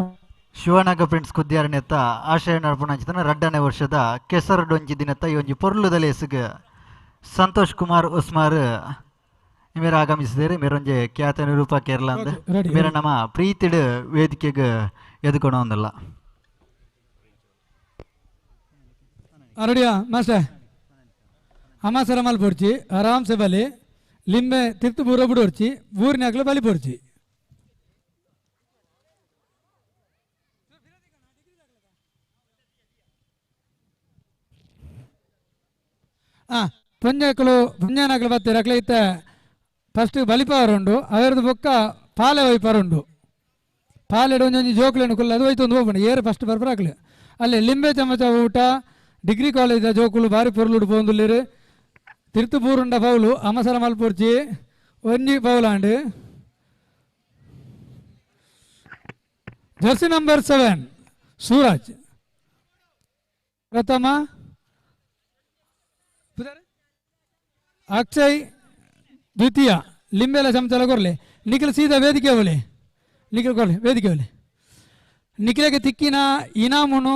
Shivanaga friends ಕುದ್ಯಾರನೆತ್ತ ಆಶಯ ನಡ್ಪುಣಂಚಿತನ ರಡ್ಡನೇ ವರ್ಷದ ಕೆಸರು ಡೊಂಜಿ ದಿನತ್ತ ಈ ಒಂಜಿ ಪೊರ್ಲುದಲೆ ಎಸುಗ ಸಂತೋಷ್ ಕುಮಾರ್ ಉಸ್ಮಾರ್ ಮೇರ ಆಗಮಿಸಿದರೆ ಮೇರೊಂಜೆ ಖ್ಯಾತ ನಿರೂಪ ಕೇರಳ ಅಂದ ಮೇರ ನಮ್ಮ ಪ್ರೀತಿಡು ವೇದಿಕೆಗೆ ಎದುಕೊಣ ಒಂದಲ್ಲ. ರೆಡಿಯಾ ಮಾಸ್ಟರ್ ಅಮಾಸರ ಮಲ್ ಪೊಡ್ಚಿ ಆರಾಮ್ಸೆ ಬಲಿ ಲಿಂಬೆ ತಿರ್ತು ಬೂರ ಬಿಡೋರ್ಚಿ ಊರಿನ ಬಲಿ ಪೊಡ್ಚಿ. ಪೊಂಜಾಕಲು ಪೊಂಜಾನಕಲು ಬತ್ತೀರ ಅಕ್ಲೆ ಇತ್ತ ಫಸ್ಟ್ ಬಲಿಪಾರುಂಡು ಅವರದ್ದು ಬೊಕ್ಕ ಪಾಲೆ ಒಯ್ಪಾರುಂಡು ಪಾಲೆಡು ಒಂಜೊಂಜಿ ಜೋಕುಲೇನು ಕುಲ್ಲ ಅದು ಹೋಯ್ತು ಒಂದು ಹೋಗ್ಬಂಡು ಏರು ಫಸ್ಟ್ ಬರ್ಪರ ಅಕ್ಲೆ ಅಲ್ಲಿ ಲಿಂಬೆ ಚಮಚ ಊಟ ಡಿಗ್ರಿ ಕಾಲೇಜ್ ಜೋಕುಲು ಬಾರಿ ಪೊರ್ಲುಡು ಪೋಂದುಲ್ಲೇರು ತಿರ್ತು ಬೂರುಂಡ ಪೌಲು ಅಮಸರ ಮಲ್ಪುರ್ಚಿ ಒಂಜಿ ಪೌಲಾಂಡು. ಜರ್ಸಿ ನಂಬರ್ 7 ಸೂರಜ್ ಪ್ರಥಮ, ಅಕ್ಷಯ್ ದ್ವಿತೀಯ. ಲಿಂಬೆಲ ಚಮಚಲ ಕೊರ್ಲೆ ನಿಖಿಲ್ ಸೀದಾ ವೇದಿಕೆ ಒಲೆ ನಿಖಿಲ್ ಕೊರ್ಲೆ ವೇದಿಕೆ ಒಲೆ ನಿಖಿಲಗೆ ತಿಕ್ಕಿನ ಇನಾಮುನು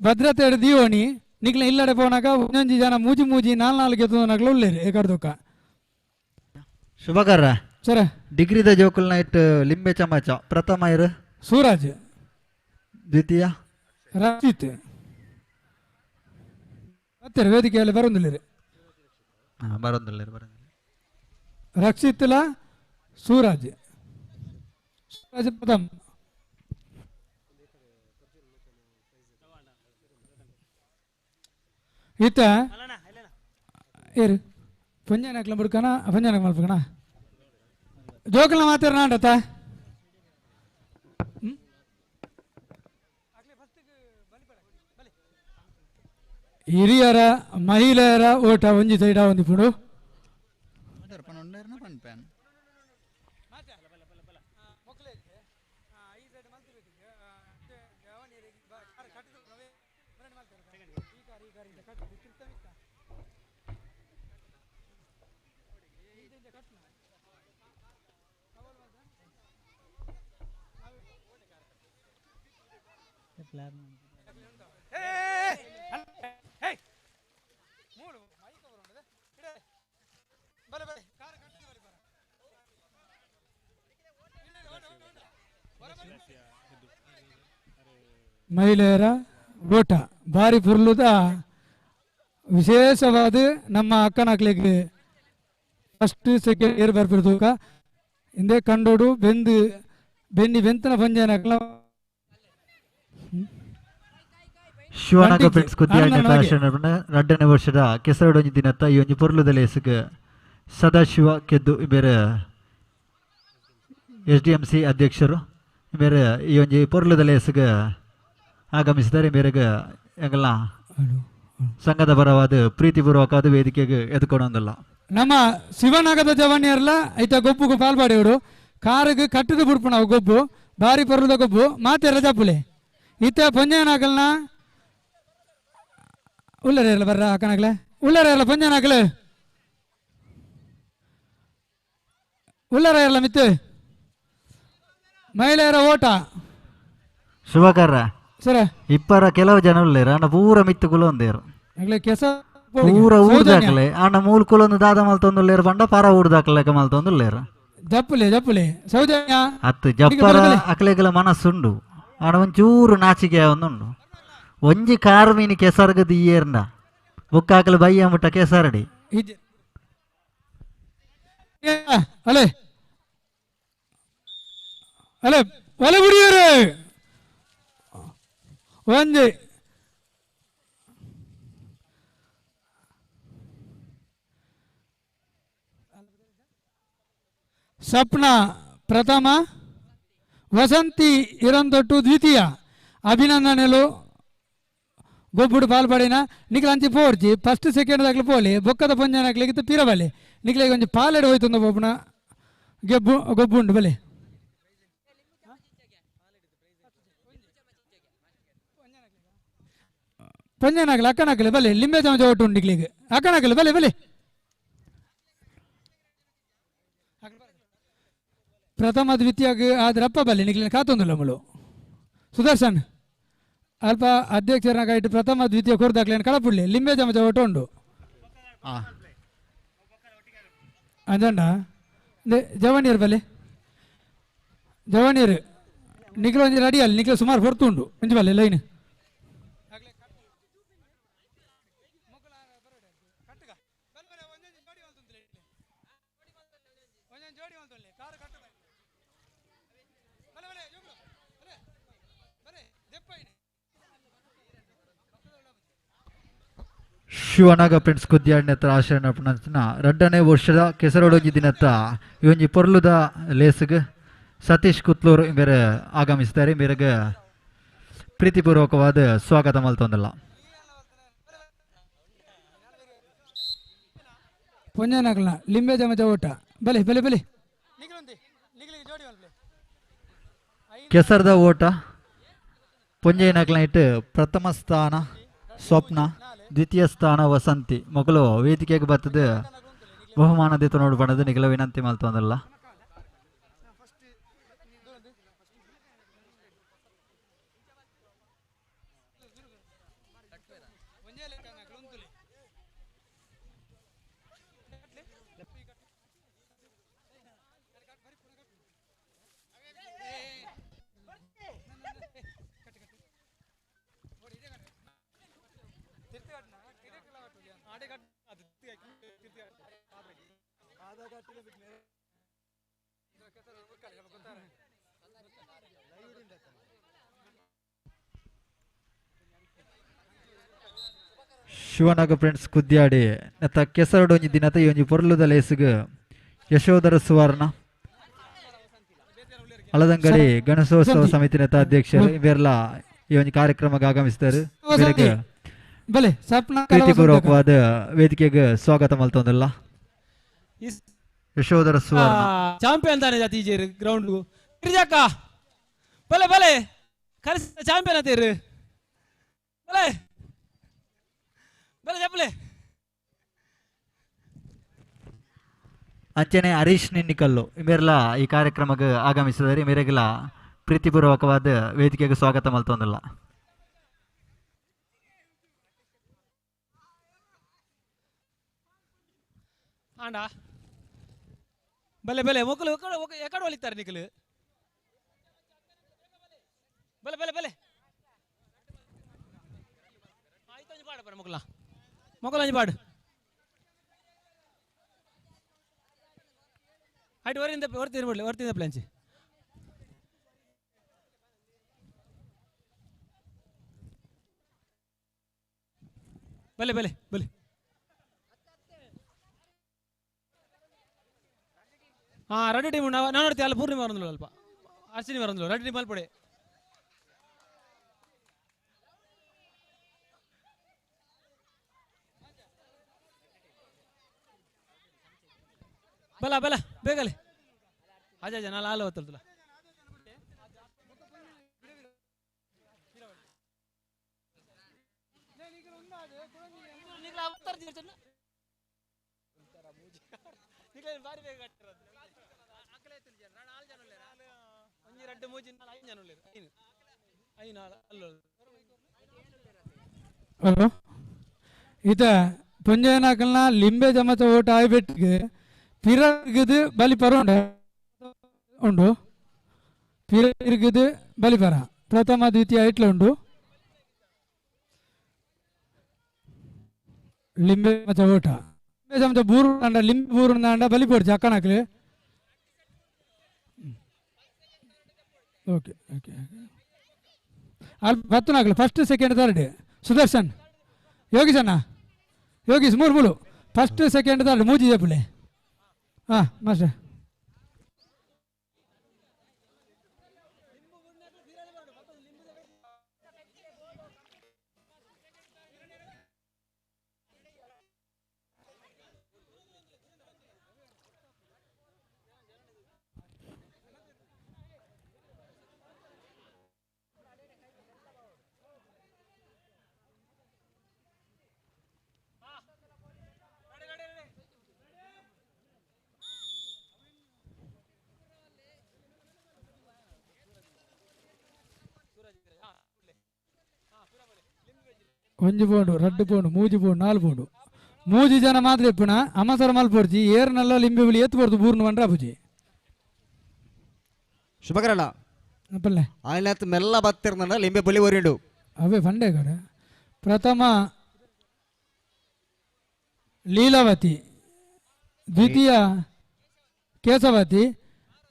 ಭದ್ರತೆ ದೀವಣಿ ನಿಖಿಲ ಇಲ್ಲಡೆ ಪೋನಾಗ ಒಂದೊಂಜಿ ಜನ ಮೂಜಿ ಮೂಜಿ ನಾಲ್ ನಾಲ್ಕು ಎತ್ತುನಕ್ಲು ಉಳ್ಳೇರಿ ಏಕರ್ದೊಕ್ಕ. ಶುಭಕರ ಸರ ಡಿಗ್ರಿದ ಜೋಕುಲ್ ನೈಟ್ ಲಿಂಬೆ ಚಮಚ ಪ್ರಥಮ ಇರು ಸೂರಜ್ ದ್ವಿತೀಯ ರಕ್ಷಿತ್ ಮತ್ತೆ ವೇದಿಕೆಯಲ್ಲಿ ಬರೋದಿಲ್ಲ ಬರೋದಿಲ್ಲ ಬರೋದಿಲ್ಲ ರಕ್ಷಿತ್ಲ ಸೂರಜ್ ಸೂರಜ್ ಪ್ರಥಮ. ಈತ ಏರು ಪಂಜಾನಕ್ಲ ಬುಡ್ಕನ ಪಂಜಾನಕ್ ಮಲ್ಪಕಣ ಜೋಕಲ್ನ ಮಾತಾಡ ನಾಂಡತ ಹಿರಿಯರ ಮಹಿಳೆಯರ ಓಟ ಒಂಜಿ ಸೈಡ ಒಂದು ಪುಡು. ಮಹಿಳೆಯರ ಓಟ ಭಾರಿ ಪುರ್ಲುದ ವಿಶೇಷವಾದ ನಮ್ಮ ಅಕ್ಕನಕ್ಲಿಗೆ first second year ಬರ್ಪಿರ್ತೂಕ ಹಿಂದೆ ಕಂಡೋಡು ಬೆಂದು ಬೆನ್ನಿ ಬೆಂತನ ಪಂಜಾನಕ್ಲ. ಶಿವನಾಗ ಫ್ರೆಂಡ್ಸ್ ಕುದ್ಯಾರಣ್ಯ ರಡ್ಡನೇ ವರ್ಷದ ಕೆಸರಡೊಂಜಿ ದಿನತ್ತ ಈ ಒಂಜಿ ಪೊರ್ಲುದಲೆ ಎಸುಗ ಸದಾಶಿವ ಕೆದ್ದು ಬೇರೆ S D M C ಅಧ್ಯಕ್ಷರು ಬೇರೆ ಈ ಒಂಜಿ ಪೊರ್ಲುದಲೆ ಎಸುಗ ಆಗಮಿಸಿದರೆ ಮೇರೆಗೆ ಎಂಗಲ್ಲ ಸಂಘದ ಪರವಾದ ಪ್ರೀತಿಪೂರ್ವಕವಾದ ವೇದಿಕೆಗೆ ಎದುಕೊಂಡಲ್ಲ. ನಮ್ಮ ಶಿವನಾಗದ ಜವಾನಿಯರ್ಲ ಐತ ಗೊಬ್ಬುಗು ಪಾಲ್ಪಾಡಿಯವರು ಕಾರಿಗೆ ಕಟ್ಟಿದ ಬುಡ್ಪು ನಾವು ಗೊಬ್ಬು ಬಾರಿ ಪರ್ಲದ ಗೊಬ್ಬು ಮಾತೆಲ್ಲ ಜಪ್ಪುಲೆ ಇತ್ತ ಪೊಂಜನಾಗಲ್ನ ಉಳ್ಳರೆ ಬರ್ರ ಅಕ್ಕನಾಗ್ಲೆ ಉಳ್ಳರೆ ಎಲ್ಲ ಪೊಂಜನಾಗಲೆ ಉಳ್ಳರೆ ಎಲ್ಲ ಮಿತ್ತು ಮಹಿಳೆಯರ ಓಟ. ಶುಭಕರ ಸರ ಇಪ್ಪರ ಕೆಲವು ಜನ ಉಳ್ಳೇರು ಅಣ್ಣ ಪೂರ ಮಿತ್ತು ಕುಲೊಂದೇರು ಕೆಸ ಪೂರ ಊರ್ದಾಕ್ಲೆ ಅಣ್ಣ ಮೂಲ ಕುಲೊಂದು ದಾದ ಮಲ್ತೊಂದುಲ್ಲೇರು ಪಂಡ ಪರ ಊರ್ದಾಕ್ಲೆಕ ಮಲ್ತೊಂದುಲ್ಲೇರು. ಜಪ್ಪುಲೆ ಜಪ್ಪುಲೆ ಸೌಜನ್ಯ ಅತ್ತು ಜಪ್ಪರ ಅಕ್ಲೆಗಲ ಮನಸ್ಸುಂಡು ಆಡ ಒಂಚೂರು ನಾಚಿಕೆ ಒಂದುಂಡು ಒಂಜಿ ಕಾರ್ ಮೀನು ಕೆಸರ್ಗ ದಿಯೇರ್ನ ಬುಕ್ಕಾಕಲು ಬಯ್ಯ ಮುಟ್ಟ ಕೆಸರಡಿ ಅಲೆ ಅಲೆ ಒಲೆ ಬುಡಿಯರು ಒಂಜಿ ಸ್ವಪ್ನ ಪ್ರಥಮ ವಸಂತಿ ಇರಂದೊಟ್ಟು ದ್ವಿತೀಯ ಅಭಿನಂದನೆಲು ಗೊಬ್ಬುಡು ಪಾಲ್ಪಡಿನ ನಿಕ್ಲ ಅಂಚಿ ಪೋರ್ಚಿ ಫಸ್ಟ್ ಸೆಕೆಂಡ್ ದಾಕ್ಲು ಪೋಲಿ ಬೊಕ್ಕದ ಪೊಂಜನಾಕ್ಲಿಗೆ ಪಿರ ಬಲೆ ನಿಕ್ಲೆಗ್ ಒಂಜಿ ಪಾಲೆಡ್ ಹೋಯ್ತುಂದ ಪೋಪುನ ಗೆಬ್ಬು ಗೊಬ್ಬುಂಡು ಬಲೆ ಪೊಂಜನಾಕ್ಲೆ ಅಕ್ಕನಾಕ್ಲೆ ಬಲೆ ಲಿಂಬೆ ಚಮಚ ಒಟ್ಟು ಉಂಡು ನಿಕ್ಲೆಗ್ ಅಕ್ಕನಾಕ್ಲೆ ಬಲೆ ಬಲೆ ಪ್ರಥಮ ದ್ವಿತೀಯಗ್ ಆದ್ರೆ ಅಪ್ಪ ಬಲ್ಲೆ ನಿಕ್ಲಿನ ಕಾತೊಂದುಲ್ಲ ಮುಳು ಸುದರ್ಶನ್ ಅಲ್ಪ ಅಧ್ಯಕ್ಷರನ್ನ ಕೈಟ್ ಪ್ರಥಮ ದ್ವಿತೀಯ ಕೊರ್ದಾಕ್ಲೇನು ಕಳಪುಳ್ಳಿ ಲಿಂಬೆ ಚಮಚ ಒಟ್ಟು ಉಂಡು ಅಂಜಂಡ ಜವನೀರು ಬಲ್ಲೆ ಜವನೀರು ನಿಕ್ಲ ಒಂಜಿ ರೆಡಿ ಅಲ್ಲಿ ನಿಕ್ಲ ಸುಮಾರು ಹೊರ್ತು ಉಂಡು ಒಂಜಿ ಬಲ್ಲೆ ಲೈನ್ ಶಿವನಾಗ ಫ್ರೆಂಡ್ಸ್ ಕುದ್ಯಾಡ್ನೆತ್ರ ಆಶಯನ ಪುನಂಚಿನ ರಡ್ಡನೇ ವರ್ಷದ ಕೆಸರೊಡೊಂಜಿ ದಿನತ್ತ ಇವೊಂಜಿ ಪೊರ್ಲುದ ಲೇಸ್ಗ್ ಸತೀಶ್ ಕುತ್ಲೂರು ಬೇರೆ ಆಗಮಿಸ್ತಾರೆ ಮೇರೆಗೆ ಪ್ರೀತಿಪೂರ್ವಕವಾದ ಸ್ವಾಗತ ಮಲ್ತೊಂದಲ್ಲ ಪೊಂಜನಾಗ್ಲ ಲಿಂಬೆ ಚಮಚ ಓಟ ಬಲೆ ಬಲೆ ಬಲೆ ಕೆಸರದ ಓಟ ಪೊಂಜೆನಕ್ಲ ಇಟ್ಟು ಪ್ರಥಮ ಸ್ಥಾನ ಸ್ವಪ್ನ ದ್ವಿತೀಯ ಸ್ಥಾನ ವಸಂತಿ ಮೊಗಲು ವೇದಿಕೆಗೆ ಬರ್ತದೆ ಬಹುಮಾನ ದಿತ್ತು ನೋಡು ಬಣ್ಣದ ನಿಗಲ ವಿನಂತಿ ಮಲ್ತೊಂದಲ್ಲ ಶಿವನಾಗ ಫ್ರೆಂಡ್ಸ್ ಕುದ್ಯಾಡಿ ನತ್ತ ಕೆಸರಡೊಂಜಿ ದಿನತ ಈ ಒಂಜಿ ಪೊರ್ಲುದ ಲೇಸ್ಗ್ ಯಶೋಧರ ಸುವರ್ಣ ಅಲದಂಗಡಿ ಗಣೇಶೋತ್ಸವ ಸಮಿತಿ ನೆತ ಅಧ್ಯಕ್ಷರು ಇವೆಲ್ಲ ಈ ಒಂದು ಕಾರ್ಯಕ್ರಮಕ್ಕೆ ಆಗಮಿಸಿದರು. ಬಲೆ ಸ್ವಪ್ನ ಪ್ರೀತಿಪೂರ್ವಕವಾದ ವೇದಿಕೆಗೆ ಸ್ವಾಗತ ಮಲ್ತೊಂದಲ್ಲ ಯಶೋಧರ ಸುವರ್ಣ ಚಾಂಪಿಯನ್ ತಾನೆ ಜಾತಿ ಗ್ರೌಂಡ್ ಗಿರಿಜಕ್ಕ ಬಲೆ ಬಲೆ ಕಲಿಸ ಚಾಂಪಿಯನ್ ಅತೀರು ಬಲೆ ಬಲೆ ಚಪ್ಪಲೆ ಅಂಚನೆ ಹರೀಶ್ ನಿನ್ನಿಕಲ್ಲು ಇವೆಲ್ಲ ಈ ಕಾರ್ಯಕ್ರಮಕ್ಕೆ ಆಗಮಿಸಿದರೆ ಮೇರೆಗೆಲ್ಲ ಪ್ರೀತಿಪೂರ್ವಕವಾದ ವೇದಿಕೆಗೆ ಸ್ವಾಗತ ಮಲ್ತೊಂದಲ್ಲ. ಆಂಡ ಬಲೆ ಬಲೆ ಮೊಕ್ಕಲು ಎಕಡೆ ಒಲಿತಾರೆ ನಿಕಲು ಬಲೆ ಬಲೆ ಬಲೆ ಆಯ್ತು ಪಾಡು ಬರ ಮೊಕ್ಕಲ ಮೊಕ್ಕಲ ಒಂಜಿ ಪಾಡು ಆಯ್ತು ಹೊರಿಂದ ಹೊರ್ತೀನಿ ಬಿಡ್ಲಿ ಹೊರ್ತಿಂದ ಪ್ಲಾಂಚಿ ಬಲೆ ಬಲೆ ಬಲೆ ಹಾಂ ರೆಡ್ ಟೀಮ್ ನಾನು ನೋಡ್ತೀವಿ ಅಲ್ಲ ಪೂರ್ಣಿಮಾ ಬರಂದ್ಲು ಅಲ್ಪ ಅಶ್ವಿನಿ ಬರಂದ್ಲು ರೆಡ್ ಟೀಮ್ ಅಲ್ಪಡೆ ಬಲ ಬಲ ಬೇಗಲೆ ಅಜ ನಾನು ಹಾಲು ಹೊತ್ತಲ್ಲ ಹಲೋ ಇತ ಪೊಂಜನಾಕಲ್ನ ಲಿಂಬೆ ಜಮತ ಓಟ ಆಯ್ಬಿಟ್ಟಿಗೆ ಪಿರಗದು ಬಲಿ ಪರೋಂಡ ಉಂಡು ಪಿರ ಬಲಿಪರ ಪ್ರಥಮ ದ್ವಿತೀಯ ಇಟ್ಲ ಉಂಡು ಲಿಂಬೆ ಮಚ ಓಟ ಲಿಂಬೆ ಚಮಚ ಬೂರು ಅಂಡ ಲಿಂಬೆ ಬೂರು ಅಂಡ ಬಲಿಪೋಡು ಚಕ್ಕನಾಕ್ಲೆ ಓಕೆ ಓಕೆ ಅಲ್ಲಿ ಬತ್ತನಾಕ್ಲೆ first second third Sudarshan Yogish ಅಣ್ಣ ಯೋಗೀಶ್ ಮೂರು ಮೂರು ಫಸ್ಟ್ ಸೆಕೆಂಡ್ ಥರ್ಡ್ ಮೂಜಿ ಜಪುಲೆ ಹಾಂ ಮಾಸ್ಟರ್ ಒಂಜಿ ಪೋಂಡು ರಡ್ಡು ಪೋಂಡು ಮೂಜಿ ಪೋಂಡು ನಾಲ್ ಪೋಂಡು ಮೂಜಿ ಜನ ಮಾತ್ರ ಇಪ್ಪುನ ಅಮಸರ ಮಲ್ಪೊಡ್ಚಿ ಏರ್ನಲ್ಲ ಲಿಂಬೆ ಬುಲಿ ಎತ್ತು ಪೊರ್ತು ಬೂರ್ನು ಬಂಡ್ರ ಅಪುಜಿ ಶುಭಕರಣ ಅಪ್ಪಲ್ಲೆ ಆಯ್ನಾತ್ ಮೆಲ್ಲ ಬತ್ತಿರ್ನ ಲಿಂಬೆ ಬುಲಿ ಒರಿಂಡು ಅವೇ ಫಂಡೆ ಕಡೆ ಪ್ರಥಮ ಲೀಲಾವತಿ ದ್ವಿತೀಯ ಕೇಶವತಿ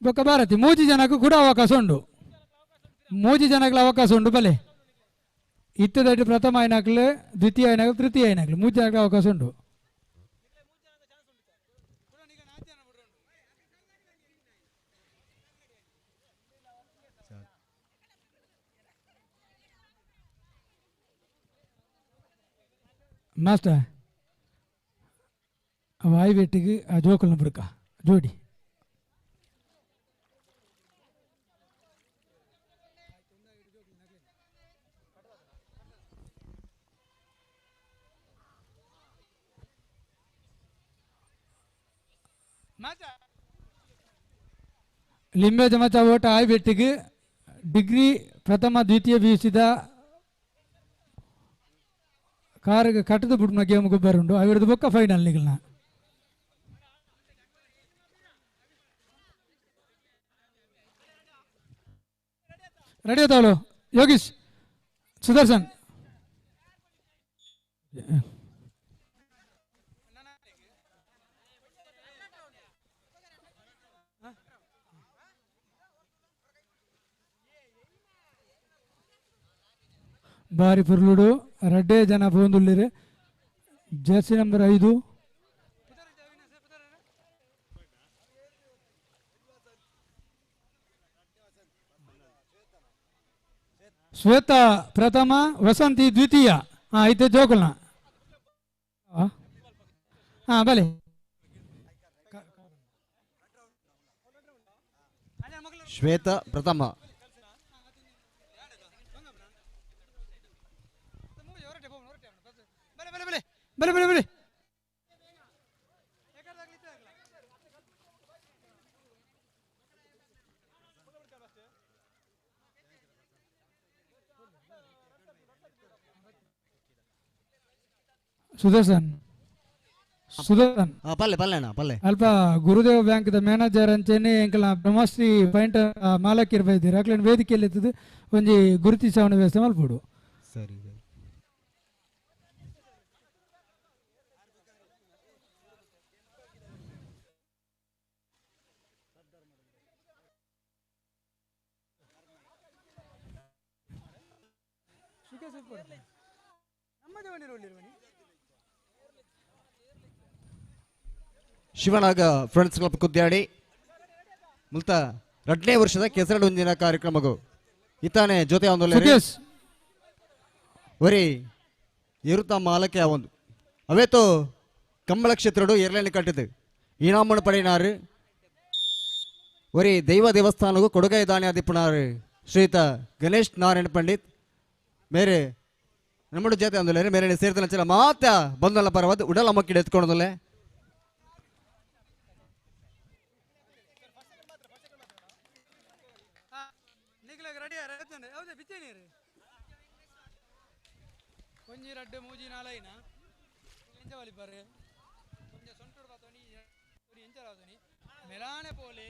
ಬೊಕ್ಕ ಭಾರತಿ ಮೂಜಿ ಜನಕ್ಕೂ ಕೂಡ ಅವಕಾಶ ಉಂಡು ಮೂಜಿ ಜನಕ್ಕೆ ಅವಕಾಶ ಉಂಡು ಬಲೆ ಇತ್ತದಟ್ಟು ಪ್ರಥಮ అయినాకలే ದ್ವಿತೀಯ అయినాక ತೃತೀಯ అయినాకలే ಮೂರು ಜನಕ್ಕೆ ಅವಕಾಶ ಉಂಟು. ಮಾಸ್ಟರ್ ವಾಯ್ ವೆಟ್ಟಿಗೆ ಆ ಜೋಕಲ್ನ ಬುಡ್ಕ ಜೋಡಿ ಲಿಂಬೆ ಚಮಚ ಓಟ ಆಯ್ಬೆಟ್ಟಿಗೆ ಡಿಗ್ರಿ ಪ್ರಥಮ ದ್ವಿತೀಯ ಬೀಸಿದ ಕಾರಿಗೆ ಕಟ್ಟದ ಬುಡ್ನ ಗೇಮ್ ಗೊಬ್ಬರ ಉಂಡು ಅವಿರದು ಬೊಕ್ಕ ಫೈನಲ್ ನಿಗಲ್ನ ರೆಡಿ ಆತಾವಳು ಯೋಗೀಶ್ ಸುದರ್ಶನ್ ಬಾರಿ ಪುರ್ಲುಡು ರಡ್ಡೆ ಜನ ಪೋಂದುಳ್ಳಿರು ಜರ್ಸಿ ನಂಬರ್ 5 ಶ್ವೇತಾ ಪ್ರಥಮ ವಸಂತಿ ದ್ವಿತೀಯ ಹಾಂ ಐತೆ ಜೋಕುಲ್ನ ಹಾಂ ಬಲೆ ಶ್ವೇತಾ ಪ್ರಥಮ ಬಲೆ ಬಲೆ ಬಲೆ ಸುದರ್ಶನ್ ಸುದರ್ಶನ್ ಪಲ್ಲೆ ಪಲ್ಲೆ ಅಣ್ಣ ಪಲ್ಲೆ ಅಲ್ಪ ಗುರುದೇವ ಬ್ಯಾಂಕ್ ದ ಮ್ಯಾನೇಜರ್ ಅಂಚೆನೆ ಎಂಕಲ್ನ ಬ್ರಹ್ಮಶ್ರೀ ಪಾಯಿಂಟ್ ಮಾಲಕಿರ್ ಬೈದಿರ ಅಕ್ಲೆನ ವೇದಿಕೆಯಲ್ಲಿ ಇತ್ತದು ಒಂಜಿ ಗುರುತಿಸವಣ ವ್ಯವಸ್ಥೆ ಮಲ್ಪೊಡು. ಸರಿ ಶಿವನಾಗ ಫ್ರೆಂಡ್ಸ್ ಕ್ಲಬ್ ಕುದ್ಯಾಡಿ ಮುಲ್ತ ರಡ್ನೇ ವರ್ಷದ ಕೆಸರಡುಂಜಿನ ಕಾರ್ಯಕ್ರಮಗೂ ಇತಾನೆ ಜೊತೆ ಒಂದು ಒರಿ ಇರುತ್ತ ಮಾಲಕ್ಕೆ ಒಂದು ಅವೇತೋ ಕಂಬಳ ಕ್ಷೇತ್ರಡು ಎರಲೇನೆ ಕಟ್ಟಿದ್ದು ಇನಾಮನ್ನು ಪಡೆಯಿನಾರು ಒರಿ ದೈವ ದೇವಸ್ಥಾನಗೂ ಕೊಡುಗೈ ದಾನಿ ಆದಿಪ್ಪನಾರು ಶ್ರೀತ ಗಣೇಶ್ ನಾರಾಯಣ ಪಂಡಿತ್ ಮೇರೆ ನಮ್ಮಡು ಜೊತೆ ಅಂದುಲೇರೆ ಮೇರೆ ಸೇರ್ತನ ಮಾತ ಬಂದಲ್ಲ ಪರವಾದ ಉಡಲ ಮಕ್ಕಿಡ ಎತ್ಕೊಂಡದಲ್ಲೇ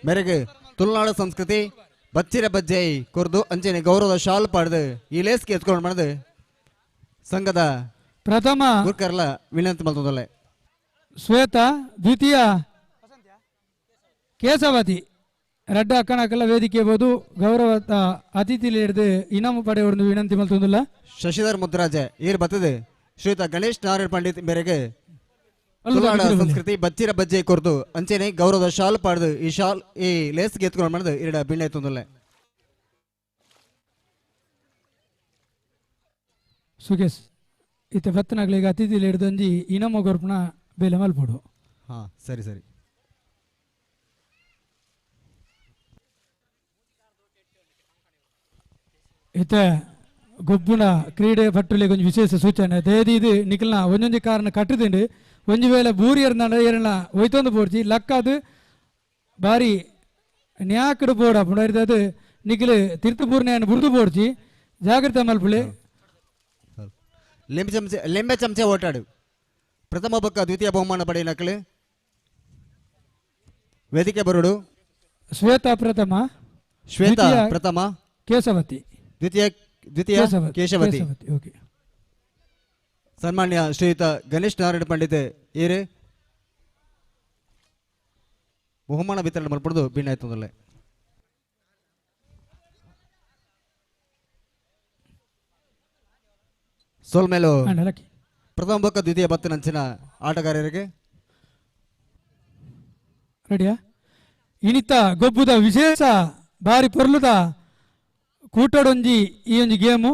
ಮೇರೆಗೆ ತುಳುನಾಡು ಸಂಸ್ಕೃತಿ ಬಚ್ಚಿರ ಬಜ್ಜೈ ಕೊರ್ದು ಅಂಚನೆ ಗೌರವದ ಶಾಲ್ ಪಾಡ್ದು ಈ ಲೇಸ್ಗೆ ಎತ್ಕೊಂಡು ಮಾಡಿದು ಸಂಘದ ಪ್ರಥಮ ಗುರ್ಕರ್ಲ ವಿನಂತಿ ಮಲ್ತೊಂದೊಲ್ಲೆ. ಶ್ವೇತಾ, ದ್ವಿತೀಯ ಕೇಶವತಿ ರಡ್ಡ ಅಕ್ಕನಕಲ್ಲ ವೇದಿಕೆ ಬೋದು ಗೌರವ ಅತಿಥಿ ಹಿಡಿದು ಇನಾಮು ಪಡೆಯವರು ವಿನಂತಿ ಮಲ್ತೊಂದುಲ್ಲ. ಶಶಿಧರ್ ಮುದ್ರಾಜ ಈರ್ ಬತ್ತದೆ ಶ್ರೀಯುತ ಗಣೇಶ್ ನಾರಾಯಣ್ ಪಂಡಿತ್ ಮೇರೆಗೆ ತುಳುನಾಡ ಸಂಸ್ಕೃತಿ ಬಚ್ಚಿರ ಬಜ್ಜೆ ಕೊರ್ದು ಅಂಚನೆ ಗೌರವದ ಶಾಲ್ ಪಾಡ್ದು ಈ ಶಾಲ್ ಈ ಲೇಸ್ಗೆ ಎತ್ಕೊಂಡು ಮಾಡಿದು ಇರಡ ಬಿಣ್ಣೆ ತೊಂದಲ್ಲ. ಸುಖೇಶ್ ಇತ್ತೆ ಬತ್ತನಾಗ್ಲಿಗ ಅತಿಥಿ ಹಿಡಿದೊಂಜಿ ಇನಾಮು ಕೊರ್ಪುನ ಬೇಲೆ ಮಲ್ಪೊಡು. ಹಾ ಸರಿ ಸರಿ. ಇತ್ತೆ ಗೊಬ್ಬುನ ಕ್ರೀಡೆ ಪಟ್ಟುಲಿ ಕೊಂಚ ವಿಶೇಷ ಸೂಚನೆ ದೇದಿ ಇದು ನಿಖಲ್ನ ಒಂಜೊಂಜಿ ಕಾರಣ ಕಟ್ಟುದುಂಡು ಒಂಜಿ ವೇಳೆ ಬೂರಿಯರ್ನ ಏರನ ಒಯ್ತೊಂದು ಪೋಡ್ಚಿ ಲಕ್ಕಾದು ಬಾರಿ ನ್ಯಾಕಡು ಬೋಡ ಪುಂಡ ನಿಖಲ್ ತಿರ್ತಪೂರ್ಣೆಯನ್ನು ಬುಡ್ದು ಪೋಡ್ಚಿ ಜಾಗ್ರತೆ ಮಲ್ಪುಳಿ. ಲಿಂಬೆ ಚಮಚೆ ಓಟಾಡು ಪ್ರಥಮ ಬೊಕ್ಕ ದ್ವಿತೀಯ ಬಹುಮಾನ ಪಡೆಯ ನಕಲು ವೇದಿಕೆ ಬರುಡು. ಶ್ವೇತಾ ಪ್ರಥಮ, ಶ್ವೇತಾ ಪ್ರಥಮ, ಕೇಶವತಿ ದ್ವಿತೀಯ, ದ್ವಿತೀಯ ಕೇಶವತಿ. ಓಕೆ. ಸನ್ಮಾನ್ಯ ಶ್ರೀಯುತ ಗಣೇಶ್ ನಾರಾಯಣ ಪಂಡಿತ್ ಏರು ಬಹುಮಾನ ವಿತರಣೆ ಮಲ್ಪಡುದು ಭಿನ್ನಾಯ್ತದಲ್ಲೇ. ಸೋಲ್ಮೇಲು ಪ್ರಥಮ ಬೊಕ್ಕ ದ್ವಿತೀಯ ಬತ್ತಿನಂಚಿನ ಆಟಗಾರರಿಗೆ ರೆಡಿಯಾ. ಇನಿತ ಗೊಬ್ಬುದ ವಿಶೇಷ ಬಾರಿ ಪೊರ್ಲುದ ಕೂಟಡೊಂಜಿ ಈ ಒಂಜಿ ಗೇಮು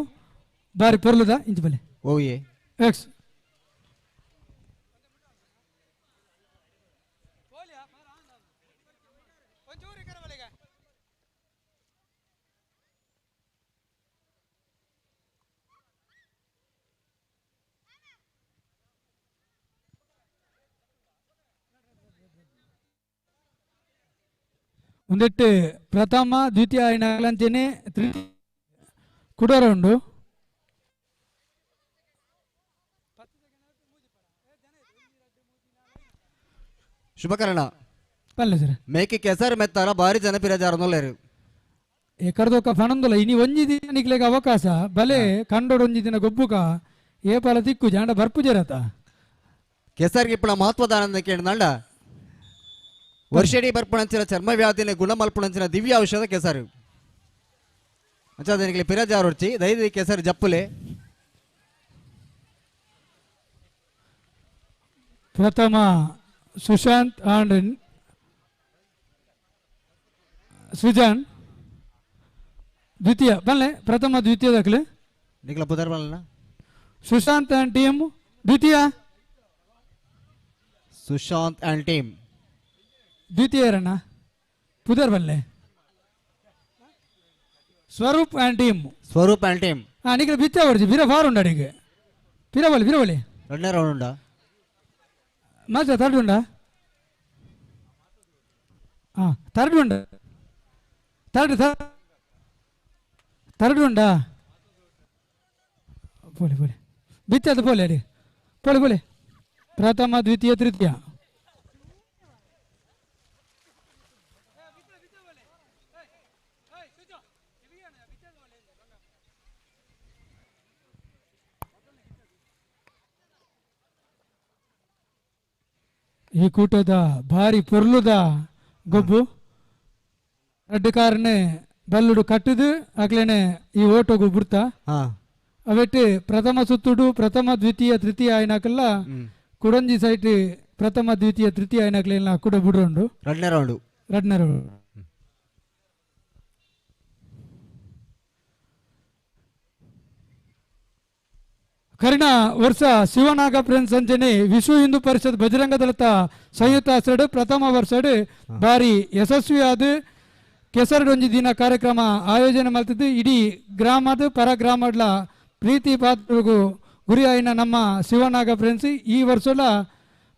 ಬಾರಿ ಪೊರ್ಲುದ ಇಂಚ ಬಲೆ ಓಯೆ ಎಕ್ಸ್ ಒಂದೆಟ್ಟು ಪ್ರಥಮ ದ್ವಿತೀಯ ಆಯ್ನಂಚನೆ ಕುಡೋರ ಉಂಡು. ಶುಭಕರಣ ಪಲ್ಲೆ ಸರ್ ಮೇಕೆ ಕೆಸರು ಮೆತ್ತಾರ ಭಾರಿ ಜನಪ್ರಿಯ ಜಾರನೊಲ್ಲೇರು ಎಕರ್ದೊಕ್ಕ ಫಣಂದುಲ ಇನಿ ಒಂಜಿ ದಿನ ನಿಕ್ಲೆಗ್ ಅವಕಾಶ ಬಲೆ ಕಂಡೋಡು ಒಂಜಿ ದಿನ ಗೊಬ್ಬುಕ ಏಪಾಲ ತಿಕ್ಕು ಜಾಂಡ ಬರ್ಪು ಜರತ ಕೆಸರಿಗೆ ಇಪ್ಪಣ ಮಹತ್ವದಾನಂದ ಕೇಳಿದಂಡ ವರ್ಷಡಿ ಬರ್ಪಣಂಚಿನ ಚರ್ಮ ವ್ಯಾಧಿನ ಗುಣಮಲ್ಪಣಂಚಿನ ದಿವ್ಯ ಔಷಧ ಕೆಸರು ಅಂಚಾದನಿಗೆ ಪಿರಜಾರೊರ್ಚಿ ದೈದಿ ಕೆಸರು ಜಪ್ಪುಲೆ. ಪ್ರಥಮ ಸುಶಾಂತ್ ಆಂಡ್ ಸುಜಾನ್, ದ್ವಿತೀಯ ಬಲ್ಲೆ ಪ್ರಥಮ ದ್ವಿತೀಯ ದಾಖಲೆ ನಿಖಲ ಪುದರ್ ಬಲ್ಲ ಸುಶಾಂತ್ ಆಂಡ್ ಟೀಮ್ ದ್ವಿತೀಯ ಸುಶಾಂತ್ ಆಂಡ್ ಟೀಮ್ ದ್ವಿತೀಯ ರಣ್ಣ ಪುದರ್ ಬಲ್ಲೆ Swaroop and team Swaroop and team ಹಾಂ ನಿಖಲ ಬಿಚ್ಚ ಹೊಡ್ಚಿ ಬಿರ ಫಾರ್ ಉಂಡು ಅಡಿಗೆ ಪಿರಬಲಿ ಪಿರಬಲಿ ಎರಡನೇ ರೌಂಡ್ ಉಂಡಾ ಮಾಸ್ಟರ್ ಥರ್ಡ್ ಉಂಡಾ ಹಾಂ ಥರ್ಡ್ ಉಂಡು ಥರ್ಡ್ ಥರ್ಡ್ ಉಂಡಾ ಪೋಲಿ ಪೋಲಿ ಬಿಚ್ಚದು ಪೋಲಿ ಅಡಿ ಪೋಲಿ ಪೋಲಿ ಪ್ರಥಮ ದ್ವಿತೀಯ ತೃತೀಯ ಈ ಕೂಟದ ಭಾರಿ ಪೊರ್ಲುದ ಗೊಬ್ಬು ರಡ್ಡು ಕಾರನೆ ಬಲ್ಲುಡು ಕಟ್ಟುದು ಅಕ್ಲೇನೆ ಈ ಓಟೋಗು ಬಿಡ್ತಾ ಅವೆಟ್ಟು ಪ್ರಥಮ ಸುತ್ತುಡು ಪ್ರಥಮ ದ್ವಿತೀಯ ತೃತೀಯ ಆಯ್ನಾಕಲ್ಲ ಕುಡಂಜಿ ಸೈಟ್ ಪ್ರಥಮ ದ್ವಿತೀಯ ತೃತೀಯ ಆಯ್ನಾಕ್ಲೆಲ್ಲ ಕೂಡ ಬಿಡ್ರುಂಡು ರಡ್ನೇ ರೌಂಡು ರಡ್ನೇ ರೌಂಡ್. ಕರಿಣ ವರ್ಷ ಶಿವನಾಗ ಫ್ರೆಂಡ್ಸ್ ಅಂಚನೆ ವಿಶ್ವ ಹಿಂದೂ ಪರಿಷತ್ ಬಜರಂಗ ದಳತ ಸಂಯುಕ್ತ ಆಶ್ರಯಡ್ ಪ್ರಥಮ ವರ್ಷಡ್ ಬಾರಿ ಯಶಸ್ವಿಯಾದ ಕೆಸರಡೊಂಜಿ ದಿನ ಕಾರ್ಯಕ್ರಮ ಆಯೋಜನೆ ಮಲ್ತಿದ್ದು ಇಡೀ ಗ್ರಾಮದ ಪರ ಗ್ರಾಮಡ್ಲ ಪ್ರೀತಿ ಪಾತ್ರಗೂ ಗುರಿಯಾಯಿನ ನಮ್ಮ ಶಿವನಾಗ ಫ್ರೆಂಡ್ಸ್ ಈ ವರ್ಷಲ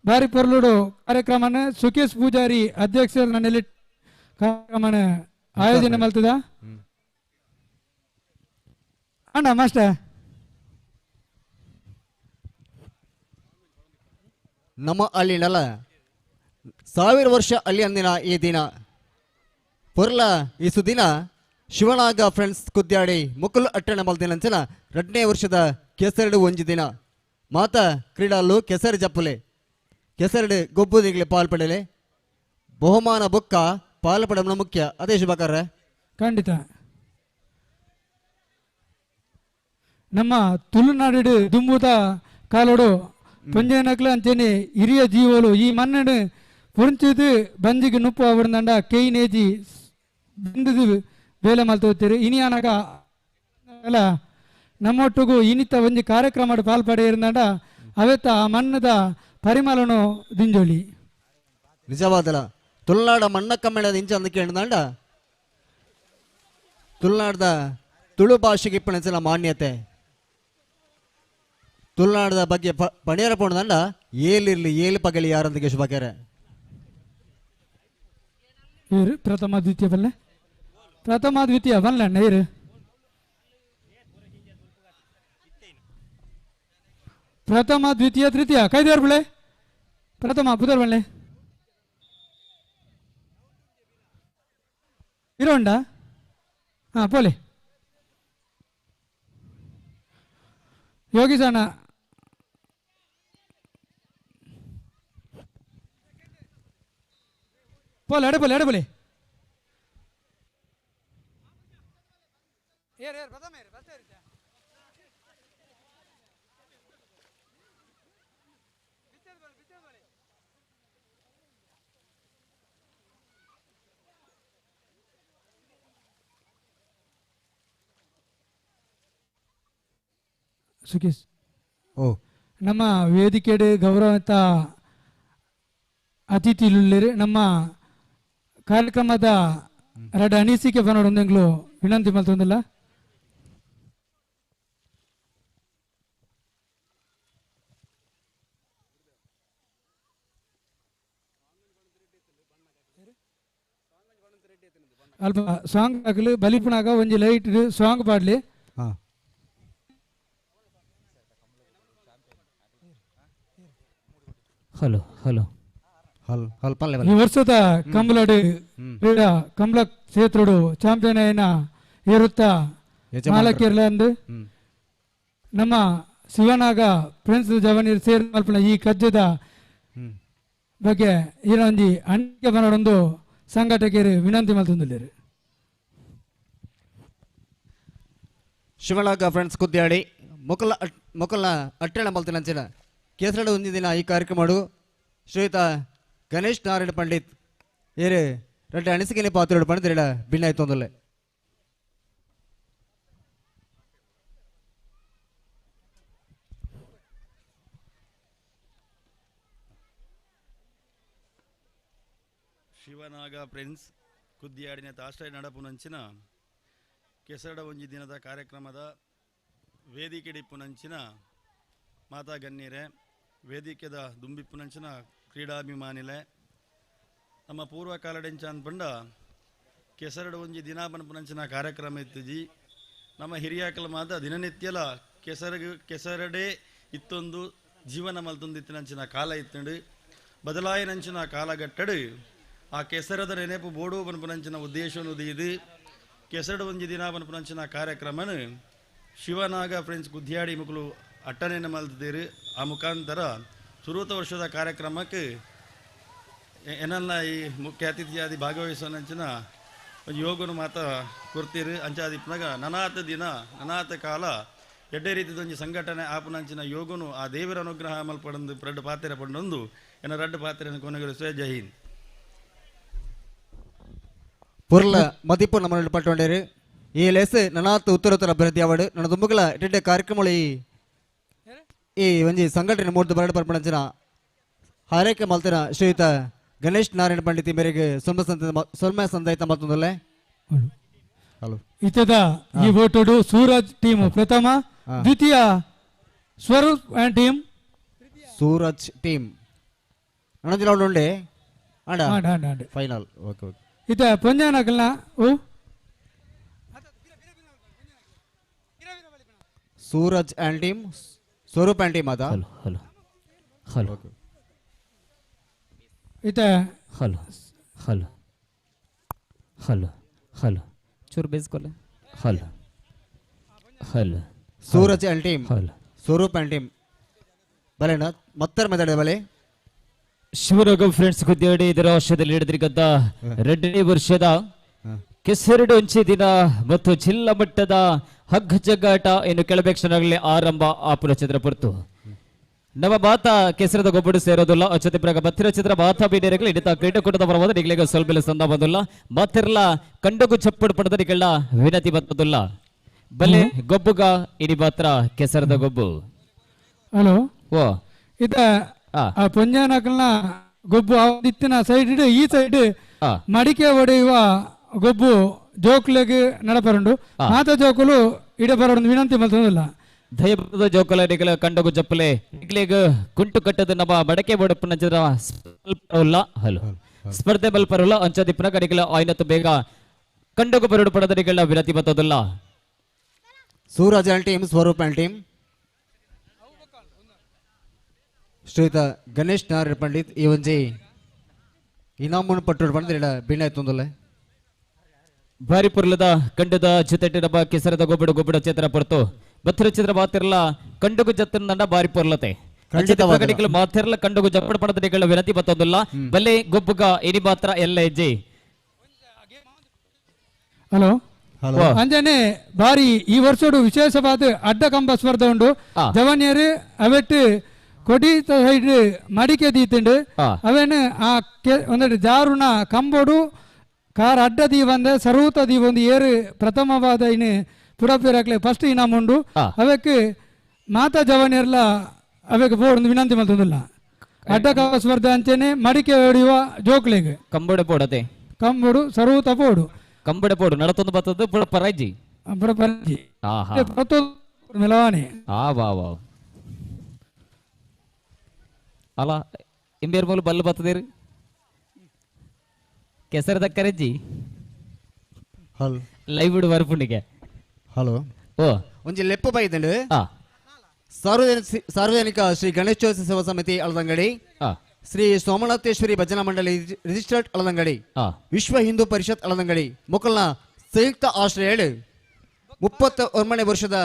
ಬಾರಿ ಪೊರ್ಲುಡು ಕಾರ್ಯಕ್ರಮನ ಸುಕೇಶ್ ಪೂಜಾರಿ ಅಧ್ಯಕ್ಷರ ನನ್ನೆಲ್ಲಿ ಕಾರ್ಯಕ್ರಮನ ಆಯೋಜನೆ ಮಲ್ತದ ಅಣ್ಣ ಮಾಸ್ಟರ್. ನಮ್ಮ ಅಲ್ಲಿನಲ್ಲ 1000 ವರ್ಷ ಅಲ್ಲಿ ಅಂದಿನ ಈ ದಿನ ಪೊರ್ಲ ಈ ಸುದಿನ ಶಿವನಾಗ ಫ್ರೆಂಡ್ಸ್ ಕುದ್ಯಾಡಿ ಮುಕುಲ್ ಅಟ್ಟಣ ಮಲ್ದಿನಂಚನ 2ನೇ ವರ್ಷದ ಕೆಸರಡು ಒಂಜಿ ದಿನ ಮಾತ ಕ್ರೀಡಾಲು ಕೆಸರು ಜಪ್ಪುಲೆ ಕೆಸರಡು ಗೊಬ್ಬುದಿಗ್ಲೆ ಪಾಲ್ಪಡಲೆ ಬಹುಮಾನ ಬೊಕ್ಕ ಪಾಲ್ಪಡಮನ ಮುಖ್ಯ ಅದೇ ಶುಭಕರ. ಖಂಡಿತ ನಮ್ಮ ತುಳುನಾಡು ದುಂಬುದ ಕಾಲೋಡು ಪೊಂಜನಕ್ಲು ಅಂಚನೆ ಹಿರಿಯ ಜೀವಲು ಈ ಮಣ್ಣು ಪುಂಚಿದು ಬಂಜಿಗೆ ನುಪ್ಪು ಅವರಂಡ ಕೇಯಿನೇಜಿ ಬಂದಿದ್ದು ಬೇಲೆ ಮಲ್ತೋಗ್ತೀರಿ ಇನಿಯಾನಾಗ ನಮ್ಮೊಟ್ಟಿಗೂ ಇನಿತ ಒಂಜಿ ಕಾರ್ಯಕ್ರಮ ಪಾಲ್ಪಡೆ ಇರಂಡ ಅವೆತ್ತ ಆ ಮಣ್ಣದ ಪರಿಮಳನು ದಿಂಜೋಳಿ. ನಿಜವಾದಲ ತುಳುನಾಡ ಮಣ್ಣ ಕಮ್ಮೆಣದ ಇಂಚ ಅಂದ ಕೇಳಿದಂಡ ತುಳುನಾಡದ ತುಳು ಭಾಷೆಗೆ ಇಪ್ಪಣಸಲ ಮಾನ್ಯತೆ ತುಳುನಾಡದ ಬಗ್ಗೆ ಪಣಿಯರ ಪೋಣದಂಡ ಏಲಿರ್ಲಿ ಏಲು ಪಗಲಿ ಯಾರೊಂದಿಗೆ ಶುಭಕೆರೆ. ಇರು ಪ್ರಥಮ ದ್ವಿತೀಯ ಬಲ್ಲೆ ಪ್ರಥಮ ದ್ವಿತೀಯ ಬಲ್ಲೆ ಇರು ಪ್ರಥಮ ದ್ವಿತೀಯ ತೃತೀಯ ಕೈದೇರ್ ಬಿಳೆ ಪ್ರಥಮ ಪುದರ್ ಬಲ್ಲೆ ಇರೋಂಡ ಹಾ ಪೋಲೆ ಯೋಗೀಶಣ್ಣ ಪೋಲೆ ಎಡೆ ಪೋಲೆ ಎಡೆ ಪೋಲೆ ಸುಕೇಶ್ ಓ ನಮ್ಮ ವೇದಿಕೆಡೆ ಗೌರವಂತ ಅತಿಥಿಲುಳ್ಳೇರು ನಮ್ಮ ಕಾರ್ಯಕ್ರಮದ ಎರಡು ಅನಿಸಿಕೆ ಬನ್ನೋಡೊಂದೆಂಗ್ಲು ವಿನಂತಿ ಮಲ್ತೊಂದಿಲ್ಲ. ಅಲ್ಪ ಸಾಂಗ್ ಹಾಕಲಿ ಬಲಿಪುಣಾಗ ಒಂಜಿ ಲೈಟ್ ಸಾಂಗ್ ಪಾಡ್ಲಿ. ಹಲೋ ಹಲೋ ಈ ವರ್ಷದ ಕಂಬಳಡು ಕ್ರೀಡಾ ಕಂಬಳ ಕ್ಷೇತ್ರಡು ಚಾಂಪಿಯನ್ అయిన ಏರುತ್ತ ಮಾಲಕಿರ್ಲಂದು ನಮ್ಮ ಶಿವನಾಗ ಫ್ರೆಂಡ್ಸ್ ಜವನೀರ್ ಸೇರ್ ಮಲ್ಪನ ಈ ಕಜ್ಜದ ಬಗ್ಗೆ ಈರೊಂಜಿ ಅಣಿಕೆ ಬನ್ನಡೊಂದು ಸಂಘಟಕರು ವಿನಂತಿ ಮಲ್ತೊಂದುಲ್ಲೆರ್. ಶಿವನಾಗ ಫ್ರೆಂಡ್ಸ್ ಕುದ್ಯಾಡಿ ಮೊಕಲ ಮೊಕಲ ಅಟ್ಟಣ ಮಲ್ತಿನಂಚಿನ ಕೇಸರಡು ಒಂದು ದಿನ ಈ ಕಾರ್ಯಕ್ರಮ ಶ್ರೀಯುತ ಗಣೇಶ್ ನಾರಾಯಣ ಪಂಡಿತ್ ಏರು ரெண்டு ಅನಿಸಿಕೆನೆ ಪಾತ್ರೋಡು ಪಂಡಿತ್ ಭಿನ್ನಾಯ್ತೊಂದುಲ್ಲೆ. ಶಿವನಾಗ ಫ್ರೆಂಡ್ಸ್ ಕುದ್ಯಾಡಿನ ತಾಶ್ರಯ ನಡಪುನಂಚಿನ ಕೆಸರಡ ಒಂಜಿ ದಿನದ ಕಾರ್ಯಕ್ರಮದ ವೇದಿಕೆಡಿಪ್ಪುನಂಚಿನ ಮಾತಾ ಗಣ್ಯರೇ, ವೇದಿಕೆದ ದುಂಬಿಪ್ಪುನಂಚಿನ ಕ್ರೀಡಾಭಿಮಾನಿಲೆ, ನಮ್ಮ ಪೂರ್ವ ಕಾಲಡೆಂಚ ಅನ್ಪಂಡ ಕೆಸರಡ ಒಂಜಿ ದಿನ ಪನ್ಪುನಂಚಿನ ಕಾರ್ಯಕ್ರಮ ಇತ್ತಿಜಿ. ನಮ್ಮ ಹಿರಿಯಾಕಲ ಮಾತ ದಿನನಿತ್ಯಲ ಕೆಸರಡೆ ಇತ್ತೊಂದು ಜೀವನ ಮಲ್ತೊಂದಿತ್ತಿನಂಚಿನ ಕಾಲ ಇತ್ತಂಡು ಬದಲಾಯಿನಂಚಿನ ಕಾಲಗಟ್ಟಡು ಆ ಕೆಸರದ ನೆನಪು ಬೋಡು ಪನ್ಪುನಂಚಿನ ಉದ್ದೇಶವನ್ನು ಇದು ಕೆಸರಡು ಒಂಜಿ ದಿನ ಪನ್ಪುನಂಚಿನ ಕಾರ್ಯಕ್ರಮನು ಶಿವನಾಗ ಫ್ರೆಂಡ್ಸ್ ಕುದ್ಯಾಡಿ ಮುಕುಲು ಅಟ್ಟನೆಯನ್ನು ಮಲ್ತಿದ್ದೀರಿ. ಆ ಮುಖಾಂತರ ಸುರೂತ ವರ್ಷದ ಕಾರ್ಯಕ್ರಮಕ್ಕೆ ಎನಲ್ಲ ಈ ಮುಖ್ಯ ಅತಿಥಿಯಾದಿ ಭಾಗವಹಿಸುವ ಯೋಗನು ಮಾತ ಕೊರ್ತೀರಿ. ಅಂಚಾದಿಪ್ಪನಾಗ ನನಾತ ದಿನ ನನಾತ ಕಾಲ ಎಡ್ಡೆ ರೀತಿದೊಂಜಿ ಸಂಘಟನೆ ಆಪುನಂಚಿನ ಯೋಗನು ಆ ದೇವರ ಅನುಗ್ರಹ ಮಲ್ಪಡಂದು ರಡ್ಡು ಪಾತ್ರೆ ಪಂಡೊಂದು ಎನ್ನ ರಡ್ಡು ಪಾತ್ರೆಯನ್ನು ಕೊನೆಗೊಳಿಸುವ. ಜೈ ಹಿಂದ್. ಪೊರ್ಲ ಮದಿಪು ನಮ್ಮ ಪಟ್ಟೊಂಡೇರು ಈ ಲೇಸ್ ನನಾತ್ ಉತ್ತರ ಅಭ್ಯರ್ಥಿ ಅವಡು ನನ್ನ ದುಂಬುಗಳ ಎಡ್ಡೆ ಕಾರ್ಯಕ್ರಮಗಳು ಈ ಒಂಜಿ ಸಂಘಟನೆ ಮೂರ್ದು ಬರಡು ಪರ್ಪಣಂಚಿನ ಹಾರೈಕೆ ಮಲ್ತಿನ ಶ್ರೀಯುತ ಗಣೇಶ್ ನಾರಾಯಣ ಪಂಡಿತ್ ಮೇರೆಗೆ ಸೊಲ್ಮ ಸಂದಾಯಿತ ಮತ್ತೊಂದಲ್ಲೇ. ಹಲೋ ಇತದ ಈ ಓಟೋಡು ಸೂರಜ್ ಟೀಮ್ ಪ್ರಥಮ, ದ್ವಿತೀಯ ಸ್ವರೂಪ್ ಅಂಡ್ ಟೀಮ್ ಸೂರಜ್ ಟೀಮ್ ಅಣ್ಣಂದಿನ ಉಂಡೆ ಅಂಡ ಫೈನಲ್. ಓಕೆ ಓಕೆ ಇತ ಪೊಂಜಾನಕಲ್ನ ಓ Suraj and team Swaroop and team ಅದ. ಹಲೋ ಹಲೋ ಹಲೋ ಇತ ಹಲೋ ಹಲೋ ಹಲೋ ಹಲೋ ಚೂರು ಬೇಯಿಸ್ಕೊಲ್ಲ. Hello hello. Suraj and team, hello. Swaroop and team ಬಲೆನಾ ಮತ್ತರ ಮಾತಾಡಿದ ಬಲೆ. ಶಿವರೋಗ ಫ್ರೆಂಡ್ಸ್ ಗುದ್ದೇಡಿ ಇದರ ವರ್ಷದಲ್ಲಿ ಹಿಡಿದ್ರಿಗದ್ದ 2ನೇ ವರ್ಷದ ಕೆಸರಡು ಒಂಚಿ ದಿನ ಮತ್ತು ಜಿಲ್ಲಾ ಮಟ್ಟದ ಹಗ್ಗ ಜಗ್ಗಾಟ ಇನ್ನು ಕೆಲವೇ ಕ್ಷಣಗಳಲ್ಲಿ ಆರಂಭ ಆಪುರ ಚಿತ್ರಪುರ್ತು. ನಮ್ಮ ಬಾತ ಕೆಸರದ ಗೊಬ್ಬಡು ಸೇರೋದಿಲ್ಲ ಅಚ್ಚತಿ ಪ್ರಗ ಬತ್ತಿರ ಚಿತ್ರ ಬಾತ ಬೀಡೇರಗಳು ಹಿಡಿತ ಕ್ರೀಡಾಕೂಟದ ಪರವಾದ ನಿಗಳಿಗೆ ಸ್ವಲ್ಪ ಸಂದ ಬಂದಿಲ್ಲ ಮತ್ತಿರಲ ಕಂಡಗು ಚಪ್ಪಡು ಪಡೆದ ನಿಗಳ ವಿನತಿ ಬತ್ತದಿಲ್ಲ ಬಲೆ ಗೊಬ್ಬುಗ ಇಡಿ ಮಾತ್ರ ಕೆಸರದ ಗೊಬ್ಬು. ಹಲೋ. ಓ ಇದ ಆ ಪೊಂಜಾನಕಲ್ನ ಗೊಬ್ಬು ಇತ್ತಿನ ಸೈಡ್ ಈ ಸೈಡ್ ಮಡಿಕೆ ಒಡೆಯುವ ಗೊಬ್ಬು ಜೋಕ್ಲೆಗ್ ನಡಪರುಂಡು ಮಾತ ಜೋಕುಲು ಇಡ ಬರೋಡು ವಿನಂತಿ ಮಲ್ತೊಂದಿಲ್ಲ. ದಯದ ಜೋಕುಲ ನಿಗಲ ಕಂಡಗು ಜಪ್ಪಲೆ ನಿಗ್ಲೆಗ್ ಕುಂಟು ಕಟ್ಟದ ನಮ್ಮ ಮಡಕೆ ಬಡಪುನ ಚಿತ್ರ ಹಲೋ ಸ್ಪರ್ಧೆ ಬಲ್ಪರುಲ್ಲ ಅಂಚದಿಪ್ಪನ ಕಡಿಗಳ ಆಯ್ನತ್ತು ಬೇಗ ಕಂಡಗು ಬರಡು ಪಡೆದ ನಿಗಳ ವಿನಂತಿ ಬತ್ತೋದಿಲ್ಲ. Suraj and team, Swaroop and team, ಶ್ರೀಯುತ ಗಣೇಶ್ ನಾರಾಯಣ ಪಂಡಿತ್ ಈ ಒಂಜಿ ಇನಾಮನ್ನು ಪಟ್ಟು ಪಂಡಿತ ಬಿನ್ನ ತೊಂದಲ್ಲ. ಭಾರಿ ಪುರ್ಲದ ಕಂಡದ ಜೊತೆ ನಮ್ಮ ಕೆಸರದ ಗೊಬ್ಬಡು ಗೊಬ್ಬಡ ಚೇತರ ಪೊರ್ತು ಬತ್ತಿರ ಚಿತ್ರ ಮಾತಿರಲ ಕಂಡುಗು ಜತ್ತನ ಬಾರಿ ಪೊರ್ಲತೆ ಮಾತಿರಲ ಕಂಡುಗು ಜಪ್ಪಡ ಪಡದ ನಿಗಳ ವಿನಂತಿ ಬತ್ತೊಂದಿಲ್ಲ ಬಲೆ ಗೊಬ್ಬುಗ ಇನಿ ಮಾತ್ರ ಎಲ್ಲ ಹೆಜ್ಜೆ. ಹಲೋ ಅಂಜನೆ ಬಾರಿ ಈ ವರ್ಷಡು ವಿಶೇಷವಾದ ಅಡ್ಡ ಕಂಬ ಸ್ಪರ್ಧೆ ಉಂಡು. ಜವನಿಯರು ಅವೆಟ್ಟು ಕೊಡಿ ಸೈಡ್ ಮಡಿಕೆ ದೀತುಂಡು ಅವೇನು ಆ ಒಂದೆರಡು ಜಾರುನ ಕಂಬೋಡು ಕಾರ್ ಅಡ್ಡ ದೀವಂದೆ ಸರ್ವತ ದೀವೊಂದು ಏರು ಪ್ರಥಮವಾದ ಇನ್ನು ಪುಡಪೇರಾಕ್ಲೆ ಫಸ್ಟ್ ಇನಾಮ ಉಂಡು. ಅವಕ್ಕೆ ಮಾತಾ ಜವನಿಯರ್ಲ ಅವಕ್ಕೆ ಬೋರ್ಡ್ ವಿನಂತಿ ಮಲ್ತೊಂದಿಲ್ಲ. ಅಡ್ಡ ಕಂಬ ಸ್ಪರ್ಧೆ ಅಂಚೆನೆ ಮಡಿಕೆ ಹೊಡೆಯುವ ಜೋಕ್ಲೆಗ್ ಕಂಬೋಡೆ ಪೋಡತೆ ಕಂಬೋಡು ಸರ್ವತ ಪೋಡು ಕಂಬಡೆ ಪೋಡು ನಡತೊಂದು ಬತ್ತದ್ದು ಪುಡಪರಾಜಿ ಪುಡಪರಾಜಿ ಮೆಲವಾನೆ. ಆ ವಾ ವಾ ಅಲ್ಲ ಇಂಬೇರ್ ಮೂಲ ಬಲ್ಲು ಬತ್ತದೇರು ಕೆಸರು ದಕ್ಕರಜ್ಜಿ ಹಲೋ ಲೈವ್ ಬರ್ಪುಂಡಿಗೆ. ಹಲೋ. ಓ ಒಂಜಿ ಲೆಪ್ಪು ಬೈದಂಡು. ಸಾರ್ವಜನಿಕ ಶ್ರೀ ಗಣೇಶೋತ್ಸವ ಸೇವಾ ಸಮಿತಿ ಅಳದಂಗಡಿ, ಶ್ರೀ ಸೋಮನಾಥೇಶ್ವರಿ ಭಜನಾ ಮಂಡಳಿ ರಿಜಿಸ್ಟರ್ಡ್ ಅಳದಂಗಡಿ, ವಿಶ್ವ ಹಿಂದೂ ಪರಿಷತ್ ಅಳದಂಗಡಿ ಮೊಕ್ಕಲ್ನ ಸಂಯುಕ್ತ ಆಶ್ರಯ 39ನೇ ವರ್ಷದ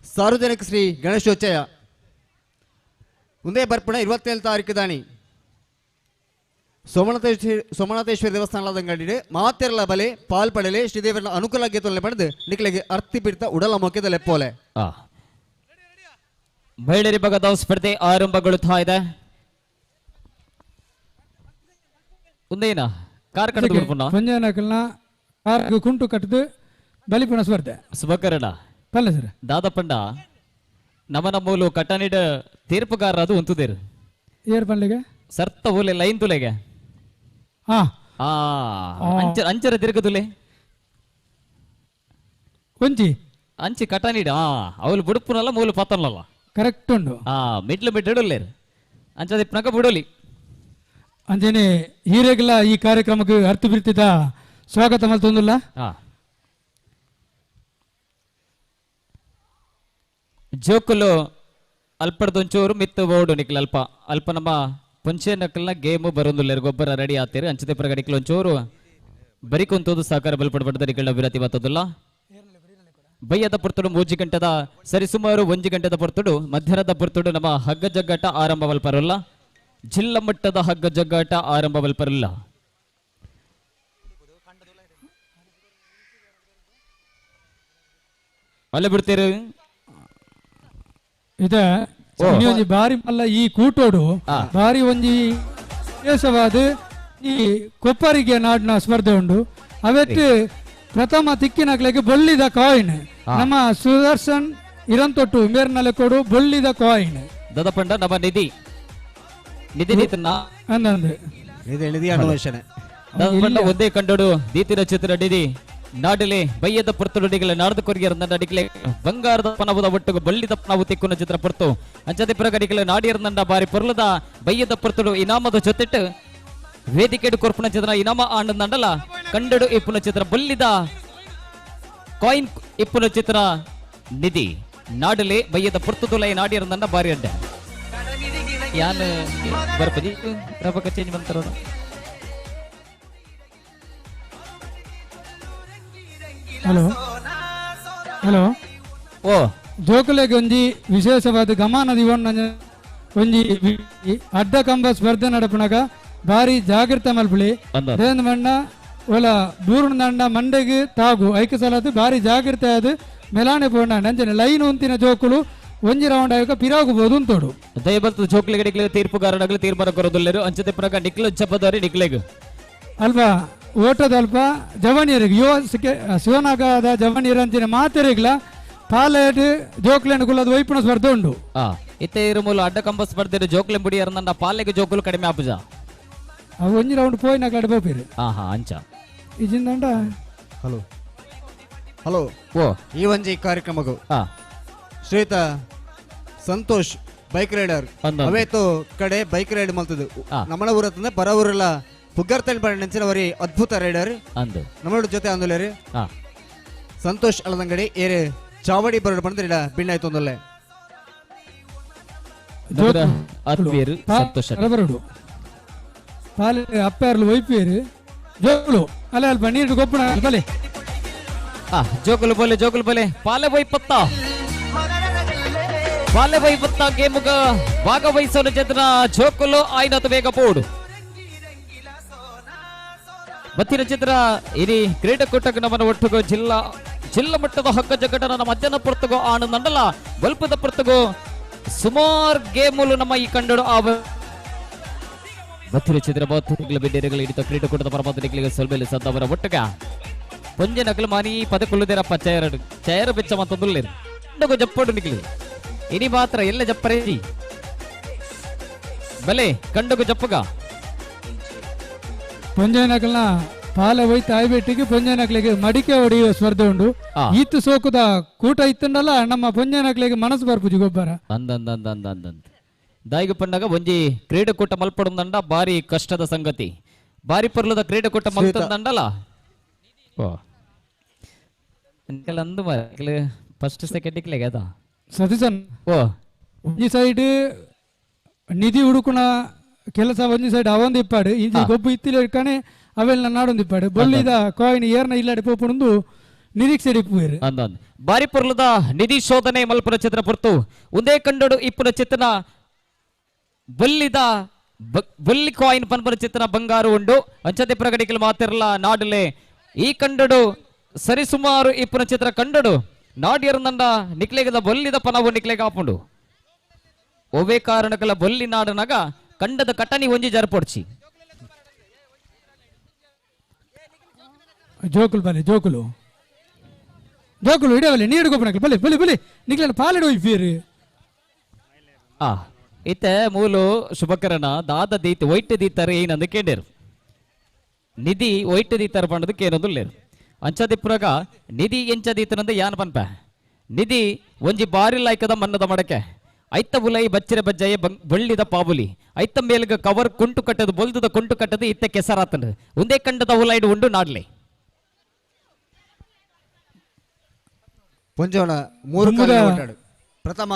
ಸಾರ್ವಜನಿಕ ಶ್ರೀ ಗಣೇಶೋತ್ಸವ ಒಂದೇ ಬರ್ಪಣ 27 ತಾರೀಕು ದಾನಿ ಸೋಮನಾಥೇಶ್ವರಿ ದೇವಸ್ಥಾನದ ಅಂಗಡಿ ಮಾತೆರಲ ಬಲೆ ಪಾಲ್ ಪಡೆಲೆ ಶ್ರೀದೇವರ ಅನುಕೂಲ ತೊಲೆ ಪಡೆದು ನಿಕ್ಲೆಗೆ ಅರ್ತಿ ಬಿಡ್ತ ಉಡಲ ಮೊಕ್ಕೆದ ಲೆಪ್ಪೋಲೆ. ಮಹಿಳೆಯರ ಭಾಗದ ಸ್ಪರ್ಧೆ ಆರಂಭಗೊಳ್ಳುತ್ತಾ ಇದೆ. ಒಂದೇನ ಕಾರ್ ಕಟ್ಟದ ಕುಂಟು ಕಟ್ಟದು ಬಲಿಪುಣ ಸ್ಪರ್ಧೆ ಸುಭಕರಣ ಪಲ್ಲೆ ಸರ್ ದಾದಪಂಡ ನಮನ ಮೂಲು ಕಟ್ಟನಿಡ ತೀರ್ಪುಗಾರರು ಅದು ಉಂತುದೇರು ಏರ್ ಪಲ್ಲೆಗೆ ಸರ್ತ ಊಲೆ ಲೈನ್ ತುಲೆಗೆ ಅಂಚರ ತಿರುಗುದುಲೆ ಒಂಜಿ ಅಂಚಿ ಕಟ್ಟನಿಡ ಅವಳು ಬುಡುಪುನಲ್ಲ ಮೂಲು ಪತ್ತನಲ್ಲ ಕರೆಕ್ಟ್ ಉಂಡು ಮಿಡ್ಲು ಮಿಡ್ಡುಲ್ಲೇರು ಅಂಚದ ಪ್ರಕ ಬುಡೋಲಿ. ಅಂಚನೆ ಹೀರೆಗೆಲ್ಲ ಈ ಕಾರ್ಯಕ್ರಮಕ್ಕೆ ಅರ್ಥ ಬಿಡ್ತಿದ್ದ ಸ್ವಾಗತ ಮಲ್ತೊಂದುಲ್ಲ. ಜೋಕುಲು ಅಲ್ಪಡ್ದೊಂಚೂರು ಮಿತ್ತು ಬೋರ್ಡು ನಿಕ್ಲ ಅಲ್ಪ ಅಲ್ಪ ನಮ್ಮ ಪುಂಚೆ ನಕಲ್ನ ಗೇಮು ಬರೋದಿಲ್ಲ ಗೊಬ್ಬರ ರೆಡಿ ಆತೀರಿ ಅಂಚತೆ ಪ್ರಗಡಿಕ್ಲ ಒಂಚೂರು ಬರಿಕೊಂತೋದು ಸಹಕಾರ ಬಲ್ಪಡ್ಪಡ್ದ ನಿಕ್ಲ ವಿರತಿ ಬತ್ತದಿಲ್ಲ. ಬಯ್ಯದ ಪೊರ್ತುಡು 3 ಗಂಟೆದ ಸರಿಸುಮಾರು 1 ಗಂಟೆದ ಪೊರ್ತುಡು ಮಧ್ಯಾಹ್ನದ ಪೊರ್ತುಡು ನಮ್ಮ ಹಗ್ಗ ಜಗ್ಗಾಟ ಆರಂಭವಲ್ಪರಲ್ಲ. ಜಿಲ್ಲಾ ಮಟ್ಟದ ಹಗ್ಗ ಜಗ್ಗಾಟ ಆರಂಭವಲ್ಪರಲ್ಲ. ಅಲ್ಲೇ ಬಿಡ್ತೀರಿ ಇದ ಒಂಜಿ ಬಾರಿ ಮಲ್ಲ ಈ ಕೂಟೋಡು ಬಾರಿ ಒಂಜಿ ವಿಶೇಷವಾದ ಈ ಕೊಪ್ಪರಿಗೆ ನಾಡಿನ ಸ್ಪರ್ಧೆ ಉಂಡು. ಅವೆಟ್ಟು ಪ್ರಥಮ ತಿಕ್ಕಿನಕ್ಲೆಗೆ ಬೊಳ್ಳಿದ ಕಾಯಿನ್ ನಮ್ಮ ಸುದರ್ಶನ್ ಇರಂತೊಟ್ಟು ಮೇರ್ನಲೆ ಕೊಡು ಬೊಳ್ಳಿದ ಕಾಯಿನ್ ದದಪಂಡ ನಮ್ಮ ನಿಧಿ ನಿಧಿ ನಿಧಿ ಅನ್ವೇಷಣೆ ದದಪಂಡ ಒಂದೇ ಕಂಡೋಡು ದೀತಿರ ಚಿತ್ರ ನಿಧಿ ನಾಡಲೆ ಬಯ್ಯದ ಪೊರ್ತುಡಿಗಳ ನಾಡದ ಕೊರಿಯರ ಅಡಿಕಲೆ ಬಂಗಾರದ ಪನವುದ ಒಟ್ಟುಗು ಬಳ್ಳಿದ ಪನವು ತಿಕ್ಕುನ ಚಿತ್ರ ಪೊರ್ತು ಅಂಚದೆ ಪ್ರಗಡಿಗಳ ನಾಡಿಯರ ಬಾರಿ ಪೊರ್ಲದ ಬಯ್ಯದ ಪೊರ್ತುಡು ಇನಾಮದ ಜೊತೆಟ್ಟು ವೇದಿಕೆಡು ಕೊರ್ಪುನ ಚಿತ್ರ ಇನಾಮ ಆಂಡಂಡಲ ಕಂಡಡು ಇಪ್ಪುನ ಚಿತ್ರ ಬಲ್ಲಿದ ಕಾಯಿನ್ ಇಪ್ಪುನ ಚಿತ್ರ ನಿಧಿ ನಾಡಲೆ ಬಯ್ಯದ ಪೊರ್ತುದುಲೈ ನಾಡಿಯರ ಬಾರಿ ಅಡ್ಡ ಯಾನ್ ಬರ್ಪದಿ ರಬಕ ಚೇಂಜ್ ಬಂತಾರ. ಹಲೋ ಹಲೋ ಓ ಜೋಕುಲೆಗ್ ಒಂಜಿ ವಿಶೇಷವಾದ ಗಮನ ದಿವೊನ್ನ ಒಂಜಿ ಅಡ್ಡ ಕಂಬ ಸ್ಪರ್ಧೆ ನಡಪುನಗ ಭಾರಿ ಜಾಗೃತ ಮಲ್ಪುಳಿ ದೇಂದ ಮಣ್ಣ ಒಲ ಬೂರುಣ ದಂಡ ಮಂಡೆಗ್ ತಾಗು ಐಕ ಸಲದು ಭಾರಿ ಜಾಗೃತೆ ಅದು ಮೆಲಾನೆ ಪೋಣ ನಂಜನೆ ಲೈನ್ ಉಂತಿನ ಜೋಕುಲು ಒಂಜಿ ರೌಂಡ್ ಆಯೋಗ ಪಿರಾಗಬಹುದು ಅಂತೋಡು ದಯಬಲ್ತ ಜೋಕ್ಲೆಗೆ ನಿಕ್ಲೆಗ್ ತೀರ್ಪುಗಾರನಾಗಲು ತೀರ್ಮಾನ ಕೊರೋದಿಲ್ಲರು ಅಂಚತೆ ಪುನಗ ನಿಕ್ಲು ಜಪದಾರಿ ನಿಕ್ಲೆಗ್ ಅಲ್ಪ ಓಟದ ಅಲ್ಪ ಜವನಿಯರಿಗೆ ಯುವ ಶಿವನಾಗದ ಜವನಿಯರಂಚಿನ ಮಾತೆರಿಗ್ಲ ಪಾಲೇಟ್ ಜೋಕ್ಲೆನ್ ಕುಲ್ಲದ ವೈಪುಣ ಸ್ಪರ್ಧೆ ಉಂಡು. ಇತ್ತೆ ಇರು ಮೂಲ ಅಡ್ಡ ಕಂಬ ಸ್ಪರ್ಧೆ ಜೋಕ್ಲೆ ಬುಡಿಯರಂದ ಪಾಲೆಗೆ ಜೋಕುಲು ಕಡಿಮೆ ಆಪುಜ ಅವು ಒಂಜಿ ರೌಂಡ್ ಪೋಯಿ ನಕಲಡೆ ಪೋಪಿರು. ಹಾ ಅಂಚ ಇಜಿಂದಂಡ ಹಲೋ ಹಲೋ ಓ ಈ ಒಂಜಿ ಕಾರ್ಯಕ್ರಮಗೂ ಶ್ರೀತ ಸಂತೋಷ್ ಬೈಕ್ ರೈಡರ್ ಅವೇತು ಕಡೆ ಬೈಕ್ ರೈಡ್ ಮಲ್ತದು ನಮ್ಮಳ ಊರತ್ತಂದ್ರೆ ಪರ ಊರೆಲ್ಲ ಪುಗ್ಗರ್ತಲ್ ನೆಂಚಿನವರಿ ಅದ್ಭುತ ರೈಡರ್ ನಮ್ಮಳ ಜೊತೆ ಅಂದುಲೇರಿ ಸಂತೋಷ್ ಅಳದಂಗಡಿ ಏರೆ ಚಾವಡಿ ಬರಡು ಬಂದ್ರೆ ಬಿಣ್ಣಾಯ್ತು ಒಂದಲ್ಲೇ ಸಂತೋಷ ಬರಡು ಪಾಲೆ ಅಪ್ಪರ್ಲು ಒಯ್ಪೇರು ಜೋಕುಲು ಅಲ್ಲ ಅಲ್ಪ ನೀರು ಗೊಪ್ಪಣ ಬಲೆ ಜೋಕುಲು ಬೋಲೆ ಜೋಕುಲು ಬೋಲೆ ಪಾಲೆ ಒಯ್ಪತ್ತ ಪಾಲೆ ವೈಪತ್ತ ಗೇಮುಗ ಭಾಗವಹಿಸೋಣ ಜನ ಜೋಕುಲು ಆಯ್ನತ ಬೇಗ ಪೋಡು ಮತ್ತಿನ ಚಿತ್ರ ಇಡೀ ಕ್ರೀಡಾಕೂಟಕ್ಕೆ ನಮ್ಮನ್ನು ಒಟ್ಟುಗೋ ಜಿಲ್ಲಾ ಜಿಲ್ಲಾ ಮಟ್ಟದ ಹಗ್ಗ ಜಗಟನ ನಮ್ಮ ಮಧ್ಯಾಹ್ನ ಪುರ್ತಗೋ ಆನು ನಂಡಲ ಬಲ್ಪದ ಪುರ್ತಗೋ ಸುಮಾರು ಗೇಮುಲು ನಮ್ಮ ಈ ಕಂಡಡು ಆವ ಮತ್ತಿನ ಚಿತ್ರ ಬಿಡ್ಡೇರುಗಳು ಹಿಡಿತ ಕ್ರೀಡಾಕೂಟದ ಪರಮಾತ್ಮ ಸೊಲ್ಬೇಲಿ ಸದ್ದವರ ಒಟ್ಟುಗ ಪೊಂಜೆ ನಕಲು ಮಾನಿ ಪದಕುಳ್ಳುದೇರಪ್ಪ ಚೇರಡು ಚೇರ ಬೆಚ್ಚ ಮತ್ತೊಂದುಲ್ಲೇರು ಜಪ್ಪಡು ನಿಕ್ಲಿ ಇನಿ ಮಾತ್ರ ಎಲ್ಲ ಜಪ್ಪರೇಜಿ ಬಲೆ ಕಂಡಗು ಜಪ್ಪಗ ಪೊಂಜೆನಕಲ್ನ ಪಾಲೆ ಒಯ್ತು ಆಯ್ಬೆಟ್ಟಿಗೆ ಪೊಂಜೆನಕ್ಲಿಗೆ ಮಡಿಕೆ ಹೊಡೆಯುವ ಸ್ಪರ್ಧೆ ಉಂಡು. ಈತು ಸೋಕುದ ಕೂಟ ಇತ್ತಂಡಲ್ಲ ನಮ್ಮ ಪೊಂಜೆನಕ್ಲಿಗೆ ಮನಸ್ಸು ಬರ್ಪುಜಿ ಗೊಬ್ಬರ ಅಂದಂದಂದಂದಂದಂದ ದಾಯಿಗೆ ಪಂಡಗ ಒಂಜಿ ಕ್ರೀಡಾಕೂಟ ಮಲ್ಪಡುಂದಂಡ ಬಾರಿ ಕಷ್ಟದ ಸಂಗತಿ ಬಾರಿ ಪರ್ಲದ ಕ್ರೀಡಾಕೂಟ ಮಲ್ತಂದಂಡಲ್ಲ ಅಂದು ಫಸ್ಟ್ ಸೆಕೆಂಡ್ ಇಕ್ಲೆಗೆ ಅದ ಸತೀಶನ್ ಓ ಒಂಜಿ ಸೈಡ್ ನಿಧಿ ಹುಡುಕುನ ಕೆಲಸ ಒಂಜಿ ಸೈಡ್ ಅವೊಂದು ಇಪ್ಪಾಡು ಇಂಚಿ ಗೊಬ್ಬು ಇತ್ತಿಲ ಇಟ್ಕಾನೆ ಅವೆಲ್ಲ ನಾಡೊಂದು ಇಪ್ಪಾಡು ಬೊಲ್ಲಿದ ಕಾಯಿನ್ ಏರ್ನ ಇಲ್ಲಾಡಿ ಪೋಪುಂದು ನಿರೀಕ್ಷೆ ಇಪ್ಪುವೇರು ಅಂದಂದು ಬಾರಿ ಪೊರ್ಲದ ನಿಧಿ ಶೋಧನೆ ಮಲ್ಪುನ ಚಿತ್ರ ಪೊರ್ತು ಒಂದೇ ಕಂಡಡು ಇಪ್ಪುನ ಚಿತ್ರನ ಬೊಲ್ಲಿದ ಬೊಲ್ಲಿ ಕಾಯಿನ್ ಪನ್ಪುನ ಚಿತ್ರನ ಬಂಗಾರು ಉಂಡು ಅಂಚತೆ ಪ್ರಗಡಿಕಲು ಮಾತಿರಲ್ಲ ನಾಡಲೆ ಈ ಕಂಡಡು ಸರಿಸುಮಾರು ಇಪ್ಪುನ ಚಿತ್ರ ಕಂಡಡು ನಾಡಿಯರಂದಂಡ ನಿಕ್ಲೆಗದ ಬೊಲ್ಲಿದ ಪನವು ನಿಕ್ಲೆಗ ಆಪುಂಡು ಒವೇ ಕಾರಣಕಲ ಬೊಲ್ಲಿ ನಾಡನಗ ಕಂಡದ ಕಟನಿ ಒಂಜಿ ಜರ್ಪೊಡ್ಚಿ ಜೋಕುಲು ಬಲೆ ಜೋಕುಲು ಜೋಕುಲು ಇಡವಲೆ ನೀರು ಗೊಬ್ಬರ ಬಲೆ ಬಲೆ ಬಲೆ ನಿಕ್ಲೆನ ಪಾಲೆಡು ಒಯ್ಪೀರು. ಇತ್ತೆ ಮೂಲು ಶುಭಕರಣ ದಾದ ದೀತ್ ಒಯ್ಟ್ ದೀತಾರೆ ಏನಂದು ಕೇಂಡೇರು ನಿಧಿ ಒಯ್ಟ್ ದೀತಾರ ಪಂಡದಕ್ಕೆ ಏನೊಂದು ಅಂಚದಿಪ್ಪುರಗ ನಿಧಿ ಎಂಚ ದೀತನಂದು ಯಾನ್ ಪನ್ಪ ನಿಧಿ ಒಂಜಿ ಬಾರಿ ಲಾಯ್ಕದ ಮನ್ನದ ಮಡಕೆ ಐತ ಬುಲೈ ಬಚ್ಚಿರ ಬಜ್ಜಾಯ ಬೊಳ್ಳಿದ ಪಾಬುಲಿ ಐತ ಮೇಲ್ಗ ಕವರ್ ಕುಂಟು ಕಟ್ಟದು ಬೊಲ್ದದ ಕುಂಟು ಕಟ್ಟದು ಇತ್ತ ಕೆಸರಾತಂಡು ಒಂದೇ ಕಂಡದ ಉಲೈಡು ಉಂಡು ನಾಡ್ಲೆ ಪೊಂಜೋಣ ಮೂರು ಪ್ರಥಮ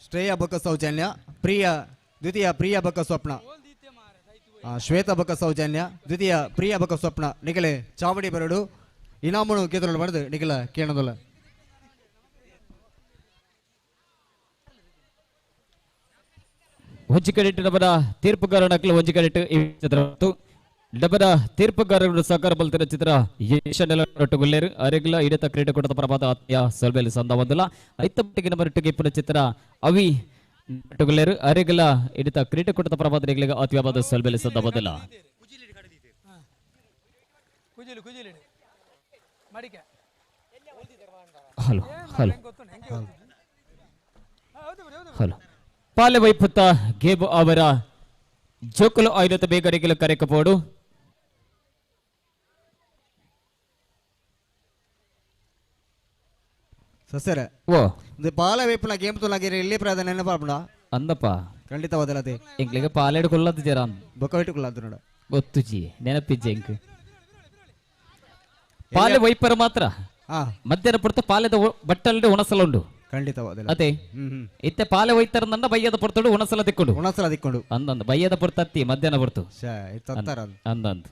ಶ್ರೇಯ ಬೊಕ್ಕ ಸೌಜನ್ಯ ಪ್ರಿಯ ದ್ವಿತೀಯ ಪ್ರಿಯ ಬೊಕ್ಕ ಸ್ವಪ್ನ ಶ್ವೇತ ಬೊಕ್ಕ ಸೌಜನ್ಯ ದ್ವಿತೀಯ ಪ್ರಿಯ ಬೊಕ್ಕ ಸ್ವಪ್ನ ನಿಖಲೆ ಚಾವಡಿ ಬರಡು ಇನಾಮುನು ಕೇತಲು ಬರೆದು ನಿಖಲ ಕೇಣದಲ್ಲ ಒಂಜಿ ಕಡೆಟ್ ಡಬದ ತೀರ್ಪುಗಾರನಕ್ಲು ಒಂಜಿ ಕಡೆಟ್ ಈ ಚಿತ್ರ ಡಬದ ತೀರ್ಪುಗಾರರು ಸಹಕಾರ ಬಲ್ತಿರ ಚಿತ್ರ ಯಶನೆಲ್ಲ ಅರೆಗ್ಲ ಇಡತ ಕ್ರೀಡಾಕೂಟದ ಪ್ರಭಾತ ಆತ್ಮೀಯ ಸೊಲ್ಬೇಲಿ ಸಂದ ಒಂದಲ್ಲ ಐತ ಮಟ್ಟಿಗೆ ನಂಬರ್ ಇಪ್ಪುನ ಚಿತ್ರ ಅವಿ ಟುಗುಲ್ಲೇರು ಅರೆಗ್ಲ ಇಡತ ಕ್ರೀಡಾಕೂಟದ ಪ್ರಭಾತ ಆತ್ಮೀಯವಾದ ಸೊಲ್ಬೇಲಿ ಸಂದ ಒಂದಲ್ಲ ಹಲೋ ಹಲೋ ಹಲೋ ಪಾಲೆ ವೈಪುತ್ತ ಗೇಬು ಅವರ ಜೋಕುಲು ಆಯ್ದತ ಬೇಗರಿಗೆಲು ಕರೆಕಪೋಡು ಸಸರ ಓ ಪಾಲೆ ವೈಪುನ ಗೇಮ್ ತುಲಾಗಿರಿ ಇಲ್ಲಿ ಪ್ರಾದ ನೆನಪಾಪುಣ ಅಂದಪ್ಪ ಖಂಡಿತವಾದಲತೆ ಎಂಕ್ಲಿಗೆ ಪಾಲೆಡು ಕೊಲ್ಲದು ಜರಾನ್ ಬೊಕ್ಕ ಕೊಲ್ಲದು ನೋಡ ಗೊತ್ತುಜಿ ನೆನಪಿಜ್ಜೆ ಎಂಕ್ ಪಾಲೆ ವೈಪರ ಮಾತ್ರ ಮಧ್ಯಾಹ್ನ ಪುರ್ತ ಪಾಲೆದ ಬಟ್ಟಲ್ಡೆ ಉಣಸಲ ಉಂಡು ಖಂಡಿತವಾದ ಅದೇ ಇತ್ತೆ ಪಾಲೆ ಒಯ್ತಾರಂದ ಬಯ್ಯದ ಪೊರ್ತುಡು ಉಣಸಲ ತಿಕ್ಕೊಂಡು ಉಣಸಲ ತಿಕ್ಕೊಂಡು ಅಂದಂದು ಬಯ್ಯದ ಪೊರ್ತತ್ತಿ ಮಧ್ಯಾಹ್ನ ಪೊರ್ತು ಅಂದಂದು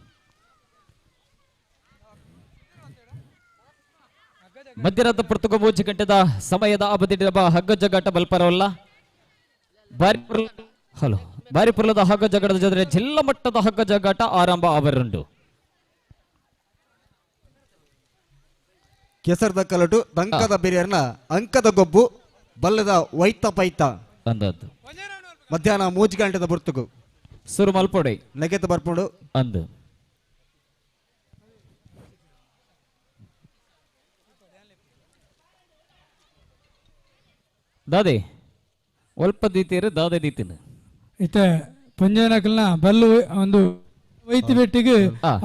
ಮಧ್ಯರಾತ್ರಿ ಪುರ್ತಕ 3 ಗಂಟೆದ ಸಮಯದ ಅವಧಿ ಹಗ್ಗ ಜಗ್ಗಾಟ ಬಲ್ಪರವಲ್ಲ ಬಾರಿ ಹಲೋ ಬಾರಿ ಪುರ್ಲದ ಹಗ್ಗ ಜಗ್ಗಾಟದ ಜೊತೆ ಜಿಲ್ಲಾ ಮಟ್ಟದ ಹಗ್ಗ ಜಗ್ಗಾಟ ಆರಂಭ ಅವರುಂಡು. ಕೆಸರದ ಕಲಟು ದಂಕದ ಬಿರಿಯರ್ನ ಅಂಕದ ಗೊಬ್ಬು ಬಲ್ಲದ ವೈತ ಪೈತ ಅಂದದ್ದು ಮಧ್ಯಾಹ್ನ 3 ಗಂಟೆದ ಬುರ್ತುಗು ಸುರು ಮಲ್ಪೊಡೆ ನೆಗೆತ ಬರ್ಪುಂಡು ಅಂದು. ದಾದೆ ಒಲ್ಪ ದೀತೀರು ದಾದೆ ದೀತಿನ ಇತ್ತೆ ಪಂಜನಕಲ್ನ ಬಲ್ಲು ಒಂದು ವೈತಿ ಬೆಟ್ಟಿಗೆ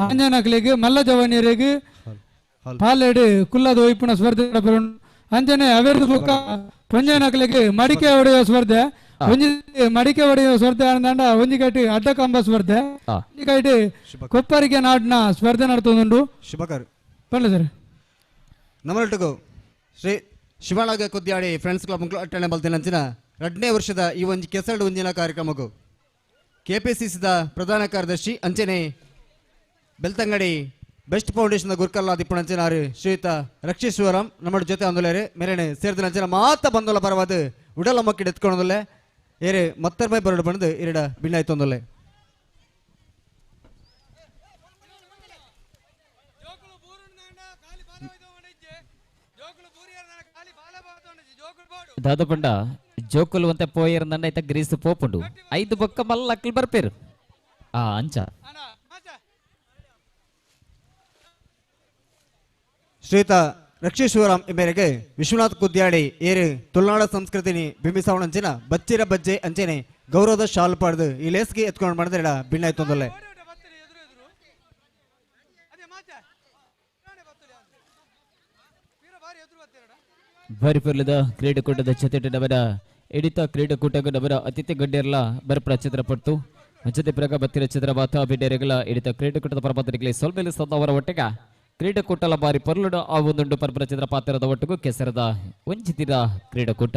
ಆಂಜನಕಲಿಗೆ ಮಲ್ಲ ಜವಾನಿಯರಿಗೆ ಪಾಲೆಡು ಕುಲ್ಲದ ಒಯ್ಪುನ ಸ್ಪರ್ಧೆ ಅಂಜನೆ ಅವೆರ್ದು ಬೊಕ್ಕ ಪಂಜನಕಲಿಗೆ ಮಡಿಕೆ ಹೊಡೆಯುವ ಸ್ಪರ್ಧೆ, ಒಂಜಿ ಮಡಿಕೆ ಹೊಡೆಯುವ ಸ್ಪರ್ಧೆ ಅಂದಂಡ ಒಂಜಿ ಕೈಟ್ ಅಡ್ಡಕಂಬ ಸ್ಪರ್ಧೆ, ಒಂಜಿ ಕೈಟ್ ಕೊಪ್ಪರಿಗೆ ನಾಡಿನ ಸ್ಪರ್ಧೆ ನಡ್ತೊಂದುಂಡು. ಶುಭಕರ್ ಪನ್ಲೆ ಸರ್. ನಮ್ಮೊಟ್ಟಿಗೂ ಶ್ರೀ ಶಿವನಾಗ ಕುದ್ಯಾಡಿ ಫ್ರೆಂಡ್ಸ್ ಕ್ಲಬ್ ಅಟ್ಟಣೆ ಬಲ್ತಿನಂಚಿನ 2ನೇ ವರ್ಷದ ಈ ಒಂಜಿ ಕೆಸರಡು ಒಂಜಿನ ಕಾರ್ಯಕ್ರಮಕ್ಕೂ ಕೆಪಿಸಿಸಿದ ಪ್ರಧಾನ ಕಾರ್ಯದರ್ಶಿ ಅಂಚನೆ ಬೆಳ್ತಂಗಡಿ ಬೆಸ್ಟ್ ಫೌಂಡೇಶನ್ ಗುರ್ಕಲ್ಲಾದಿ ದಿಪ್ಪಣಂಚಿನಾರು ಶ್ರೀಯುತ ರಕ್ಷೇಶ್ವರಂ ನಮ್ಮ ಜೊತೆ ಅಂದುಲೇರು ಮೇರೆನೆ ಸೇರಿದ ಮಾತ ಬಂದೊಲ್ಲ ಪರವಾದ ಉಡಲ ಮಕ್ಕಿಡ್ ಎತ್ಕೊಂಡೊಂದುಲ್ಲೆ ಏರೆ ಮತ್ತರ್ಮೈ ಬರಡು ಬಂದು ಎರಡ ಭಿನ್ನಾಯ್ತೊಂದುಲ್ಲೆ. ದಾದಪಂಡ ಜೋಕುಲು ಅಂತ ಪೋಯರ್ ನನ್ನ ಐತ ಗ್ರೀಸ್ ಪೋಪುಂಡು 5 ಬೊಕ್ಕ ಮಲ್ಲ ಅಕ್ಲು ಬರ್ಪೇರು ಆ ಅಂಚ. ಶ್ರೀಯುತ ರಕ್ಷೇಶ್ವರಂ ಮೇರೆಗೆ ವಿಶ್ವನಾಥ್ ಕುದ್ಯಾಡಿ ಏರು ತುಳುನಾಡ ಸಂಸ್ಕೃತಿನಿ ಬಿಂಬಿಸಾವಣಂಚಿನ ಬಚ್ಚಿರ ಬಜ್ಜೆ ಅಂಚೆನೆ ಗೌರವದ ಶಾಲು ಪಾಡ್ದು ಈ ಲೇಸ್ಗೆ ಎತ್ಕೊಂಡು ಮಾಡಿದ್ರೆ ಭಿನ್ನಾಯ್ತೊಂದಲ್ಲೆ. ಬಾರಿಪುರ್ಲದ ಕ್ರೀಡಾಕೂಟದ ಜೊತೆ ನವರ ಎಡಿತ ಕ್ರೀಡಾಕೂಟಗ ನವರ ಅತಿಥಿ ಗಡ್ಡೆರ್ಲ ಬರ್ಪುನ ಚಿತ್ರಪಟ್ಟು ಜೊತೆ ಪ್ರಗ ಬತ್ತಿರ ಚಿತ್ರ ಬಾತ ಬಿಡ್ಡೆರೆಗಳ ಎಡಿತ ಕ್ರೀಡಾಕೂಟದ ಪರಮಾತ್ರಿಗಳಿಗೆ ಸೊಲ್ಮೆಲೆ ಸದವರ ಒಟ್ಟಿಗ ಕ್ರೀಡಾಕೂಟಲ ಬಾರಿ ಪೊರ್ಲುಡು ಆ ಒಂದುಂಡು ಪರ್ಪುನ ಚಿತ್ರ ಪಾತ್ರದ ಒಟ್ಟಿಗೂ ಕೆಸರದ ವಂಚಿತಿರ ಕ್ರೀಡಾಕೂಟ.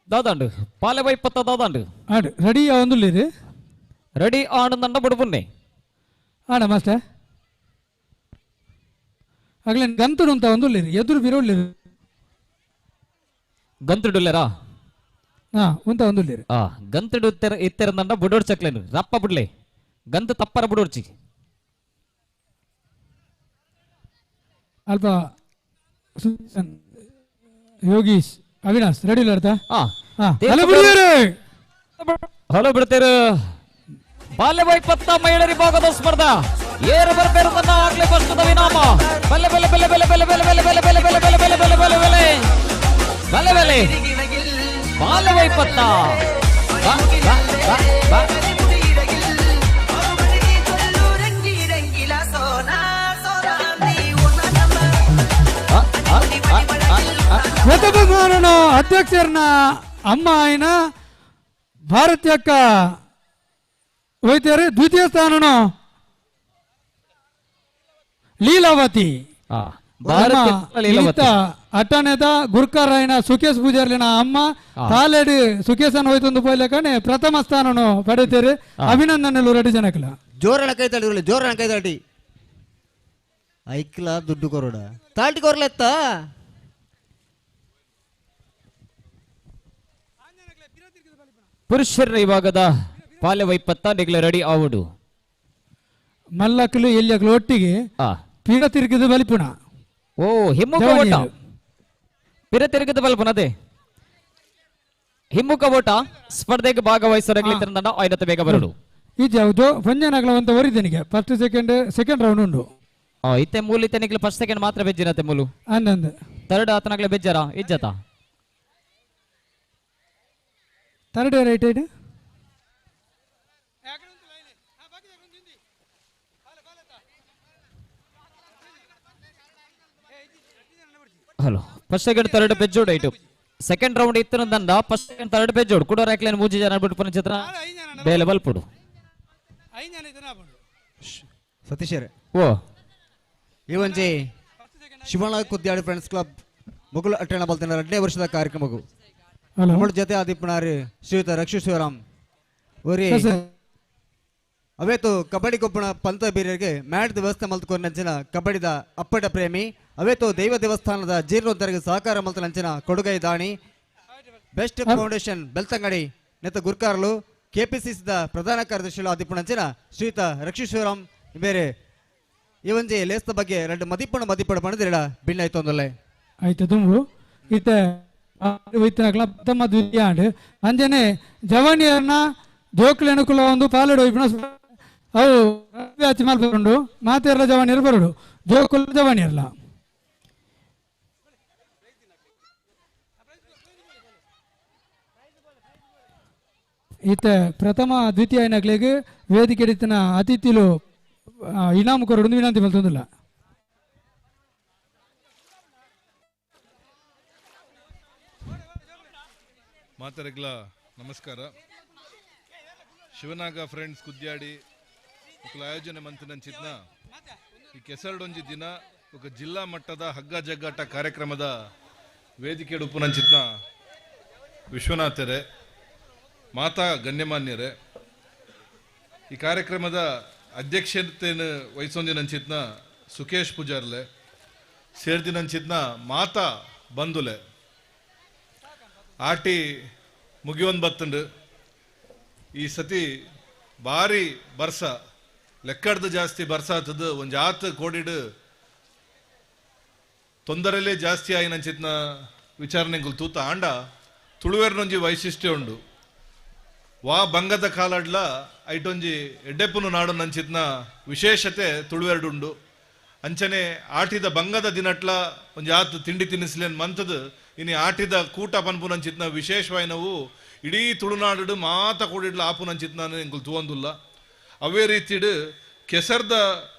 ದಾದಾಂಡು ಪಾಲೆ ಇಪ್ಪತ್ತ ದಾದಾಂಡು ಆಡು ರೆಡಿ ಆವೊಂದುಲ್ಲೆರ್ ರೆಡಿ ಆಂಡ ಬುಡುಪುನ್ನೆ ಆಡ ಮಾಸ್ಟರ್ ಅಗಲೇನ್ ಗಂತುಡು ಅಂತ ಒಂದುಲ್ಲೆರ್ ಎದುರು ಬಿರೋಲ್ಲೆರ್ ಗಂತುಡುಲ್ಲೆರಾ ಹಾ ಉಂತ ಒಂದುಲ್ಲೆರ್ ಆ ಗಂತುಡು ಇತ್ತೆರಂದಂಡ ಬುಡೋಡ್ಚಕ್ಲೇನು ರಪ್ಪ ಬುಡ್ಲೆ ಗಂತು ತಪ್ಪರ ಬುಡೋಡ್ಚಿ ಅಲ್ಪ ಯೋಗೀಶ್ ಅವಿನಾಶ್ ರೆಡಿ ಇಲ್ಲಾರ್ತಾ? ಹಲೋ ಬಿಡ್ತೀರಿ ಹಲೋ ಬಿಡ್ತೀರಿ ಬಾಲ್ಯ ವೈಪತ್ತ ಮಹಿಳೆಯರ ಭಾಗದ ಸ್ಪರ್ಧಾ ಏರು ಬರ್ಬೇರು ತನ್ನ ಆಗ್ಲೇ ಫಸ್ಟದ ವಿನಾಮ ಬಲ್ಲೆ ಬಲ್ಲೆ ಬಲ್ಲೆ ಬಲ್ಲೆ ಬಲ್ಲೆ ಬಲ್ಲೆ ಬಲ್ಲೆ ಬಲ್ಲೆ ಬಲ್ಲೆ ಬಲ್ಲೆ ಬಲ್ಲೆ ಬಲ್ಲೆ ಬಲ್ಲೆ ಬಲ್ಲೆ ಬಲ್ಲೆ ಬಲ್ಲೆ ಬಾಲ್ಯ ವೈಪತ್ತ ಅಧ್ಯಕ್ಷರನ್ನ ಅಮ್ಮ ఆయన ಭಾರತ್ యొక్క ವೈದ್ಯರು ದ್ವಿತೀಯ ಸ್ಥಾನನು ಲೀಲಾವತಿ ಅಟ್ಟನೇದ ಗುರ್ಕರ್ ಸುಖೇಶ್ ಪೂಜಾರ್ಲಿನ ಅಮ್ಮ ತಾಲೇಡು ಸುಖೇಶನ್ ಹೋಯ್ತೊಂದು ಪೋಯ್ಲಕನೆ ಪ್ರಥಮ ಸ್ಥಾನನು ಪಡೆಯುತ್ತಾರೆ. ಅಭಿನಂದನೆಲು ರೆಡ್ಡಿ ಜನಕಲ ಜೋರಣ ಕೈತಾಡಿ ಜೋರಣ ಕೈತಾಡಿ ಐಕ್ಲ ದುಡ್ಡು ಕೊರೋಡ ತಾಟಿ ಕೊರ್ಲೆತ್ತ ಪುರುಷರ ಇವಾಗದ ಪಾಲೆ ವೈಪತ್ತ ನಿಗ್ಲ ರೆಡಿ ಆವುಡು ಮಲ್ಲಕಲು ಎಲ್ಲಿಯಕಲು ಒಟ್ಟಿಗೆ ಪೀಡ ತಿರುಗಿದ ಬಲಿಪುಣ ಓ ಹಿಮ್ಮುಖ ಓಟ ಪಿರ ತಿರುಗಿದ ಬಲ್ಪುಣ ಅದೇ ಹಿಮ್ಮುಖ ಓಟ ಸ್ಪರ್ಧೆಗೆ ಭಾಗವಹಿಸೋರಾಗ್ಲಿ ಐನತ್ತು ಬೇಗ ಬರಡು ಈ ಯಾವುದು ಪಂಜನಾಗಲ ಅಂತ ಒರಿದನಿಗೆ first second second round ಉಂಡು ಇತ್ತೆ ಮೂಲು ಇತ್ತೆ ನಿಗ್ಲ ಫಸ್ಟ್ ಸೆಕೆಂಡ್ ಮಾತ್ರ ಬೆಜ್ಜಿನತ್ತೆ ಮೂಲು ಅಂದಂದು ಥರ್ಡ್ ಆತನಾಗ್ಲೆ ಬೆಜ್ಜಾರ ಇಜ್ಜತ third right right hello first second third ಬೆಜ್ಜೋಡ್ ಐಟು second round ಇತ್ತು ದಂಡ first second third ಬೆಜ್ಜೋಡ್ ಕೂಡ ರಾಕ್ಲೇನ್ ಮೂಜಿ ಜನ ಬಿಟ್ಟು ಚಿತ್ರ ಬೇಲೆ ಬಲ್ಪುಡು ಸತೀಶ್ ಓ ಈ ಒಂಜಿ ಶಿವನಾಗ ಕುದ್ಯಾಡಿ ಫ್ರೆಂಡ್ಸ್ ಕ್ಲಬ್ ಮುಗುಲ್ ಅಟ್ಟಣ ಬಲ್ತಿನ 2ನೇ ವರ್ಷದ ಕಾರ್ಯಕ್ರಮಕ್ಕೂ ನಮ್ಮ ಜೊತೆ ಆದಿಪ್ಪನಾರು ಶ್ರೀಯುತ ರಕ್ಷಿತ್ ಶಿವರಾಮ್ ಒರಿ ಅವೇತು ಕಬಡ್ಡಿ ಕೊಪ್ಪಣ ಪಂತ ಬೀರರಿಗೆ ಮ್ಯಾಟ್ ವ್ಯವಸ್ಥೆ ಮಲ್ತುಕೊಂಡಂಚಿನ ಕಬಡ್ಡಿದ ಅಪ್ಪಟ ಪ್ರೇಮಿ ಅವೇತು ದೈವ ದೇವಸ್ಥಾನದ ಜೀರ್ಣೋದ್ಧಾರಕ್ಕೆ ಸಹಕಾರ ಮಲ್ತನಂಚಿನ ಕೊಡುಗೈ ದಾಣಿ ಬೆಸ್ಟ್ ಫೌಂಡೇಶನ್ ಬೆಲ್ತಂಗಡಿ ನೆತ್ತ ಗುರ್ಕಾರ್ಲು ಕೆಪಿಸಿಸಿದ ಪ್ರಧಾನ ಕಾರ್ಯದರ್ಶಿಗಳು ಆದಿಪ್ಪಣಂಚಿನ ಶ್ರೀಯುತ ರಕ್ಷಿತ್ ಶಿವರಾಮ್ ಬೇರೆ ಈ ಒಂಜಿ ಲೇಸ್ದ ಬಗ್ಗೆ ಎರಡು ಮದಿಪ್ಪಣ ಮದಿಪ್ಪಣ ಪಣದಿರಡ ಭಿನ್ನ ಆಯ್ತು ತುಂಬು ಇತ್ತ ಪ್ರಥಮ ದ್ವಿತೀಯ ಅಂಜನೆ ಜವನಿಯರ್ನ ಜೋಕ್ಲೆನುಕುಲ ಒಂದು ಪಾಲೆಡು ಇಪ್ಪಣ ಅವು ಬ್ಯಾಚ್ ಮಲ್ಪುಂಡು ಮಾತೆರ್ಲ ಜವಾನಿಯರ್ ಬರಡು ಜೋಕುಲ ಜವಾನಿಯರ್ಲ ಇತ್ತ ಪ್ರಥಮ ದ್ವಿತೀಯ ನಕ್ಲೆಗ್ ವೇದಿಕೆ ಇತ್ತಿನ ಅತಿಥಿಲು ಇನಾಮು ಕೊರಡು ವಿನಂತಿ ಮಲ್ತೊಂದಿಲ್ಲ. ಮಾತರೆಗ್ಲ ನಮಸ್ಕಾರ. ಶಿವನಾಗ ಫ್ರೆಂಡ್ಸ್ ಕುದ್ಯಾಡಿ ఒక ಆಯೋಜನೆ ಮಂತಿನಂಚಿತ್ನ ಈ ಕೆಸರಡೊಂಜಿ ದಿನ ఒక ಜಿಲ್ಲಾ ಮಟ್ಟದ ಹಗ್ಗ ಜಗ್ಗಾಟ ಕಾರ್ಯಕ್ರಮದ ವೇದಿಕೆ ಉಪ್ಪುನಂಚಿತ್ನ ವಿಶ್ವನಾಥರೇ, ಮಾತಾ ಗಣ್ಯಮಾನ್ಯರೇ, ಈ ಕಾರ್ಯಕ್ರಮದ ಅಧ್ಯಕ್ಷತೆಯನ್ನು ವಹಿಸೊಂದಿನಂಚಿತ್ನ ಸುಕೇಶ್ ಪೂಜಾರ್ಲೆ, ಸೇರ್ದಿನಂಚಿತ್ನ ಮಾತಾ ಬಂಧುಲೆ. ಆಟಿ ಮುಗಿಯೊಂದು ಬತ್ತಂಡು ಈ ಸತಿ ಭಾರಿ ಬರ್ಸ, ಲೆಕ್ಕಡ್ದು ಜಾಸ್ತಿ ಬರ್ಸ ಆತದ್ದು ಒಂದು ಆತ ಕೋಡಿಡು ತೊಂದರೆಲೇ ಜಾಸ್ತಿ ಆಯಿನಂಚಿತ್ನ ವಿಚಾರಣೆಗಳು ತೂತ ಆಂಡ ತುಳುವೇರ್ನೊಂಜಿ ವೈಶಿಷ್ಟ್ಯ ಉಂಡು. ವಾ ಬಂಗದ ಕಾಲಡ್ಲ ಐಟೊಂಜಿ ಎಡ್ಡೆಪ್ಪುನು ನಾಡು ನಂಚಿತ್ನ ವಿಶೇಷತೆ ತುಳುವೆರಡುಂಡು. ಅಂಚನೆ ಆಟಿದ ಬಂಗದ ದಿನಟ್ಲ ಒಂಜಿ ಆತ ತಿಂಡಿ ತಿನ್ನಿಸ್ಲೇನ್ ಮಂತದು ಇನಿ ಆಟಿದ ಕೂಟ ಪನ್ಪು ನಂಚಿತ್ನ ವಿಶೇಷವಾಯಿನವು ಇಡೀ ತುಳುನಾಡು ಮಾತ ಕೂಡಿಡ್ಲ ಆಪು ನಂಚಿತ್ನ ಎಂಕುಲು ತೂವೊಂದುಲ್ಲ. ಅವೇ ರೀತಿಡು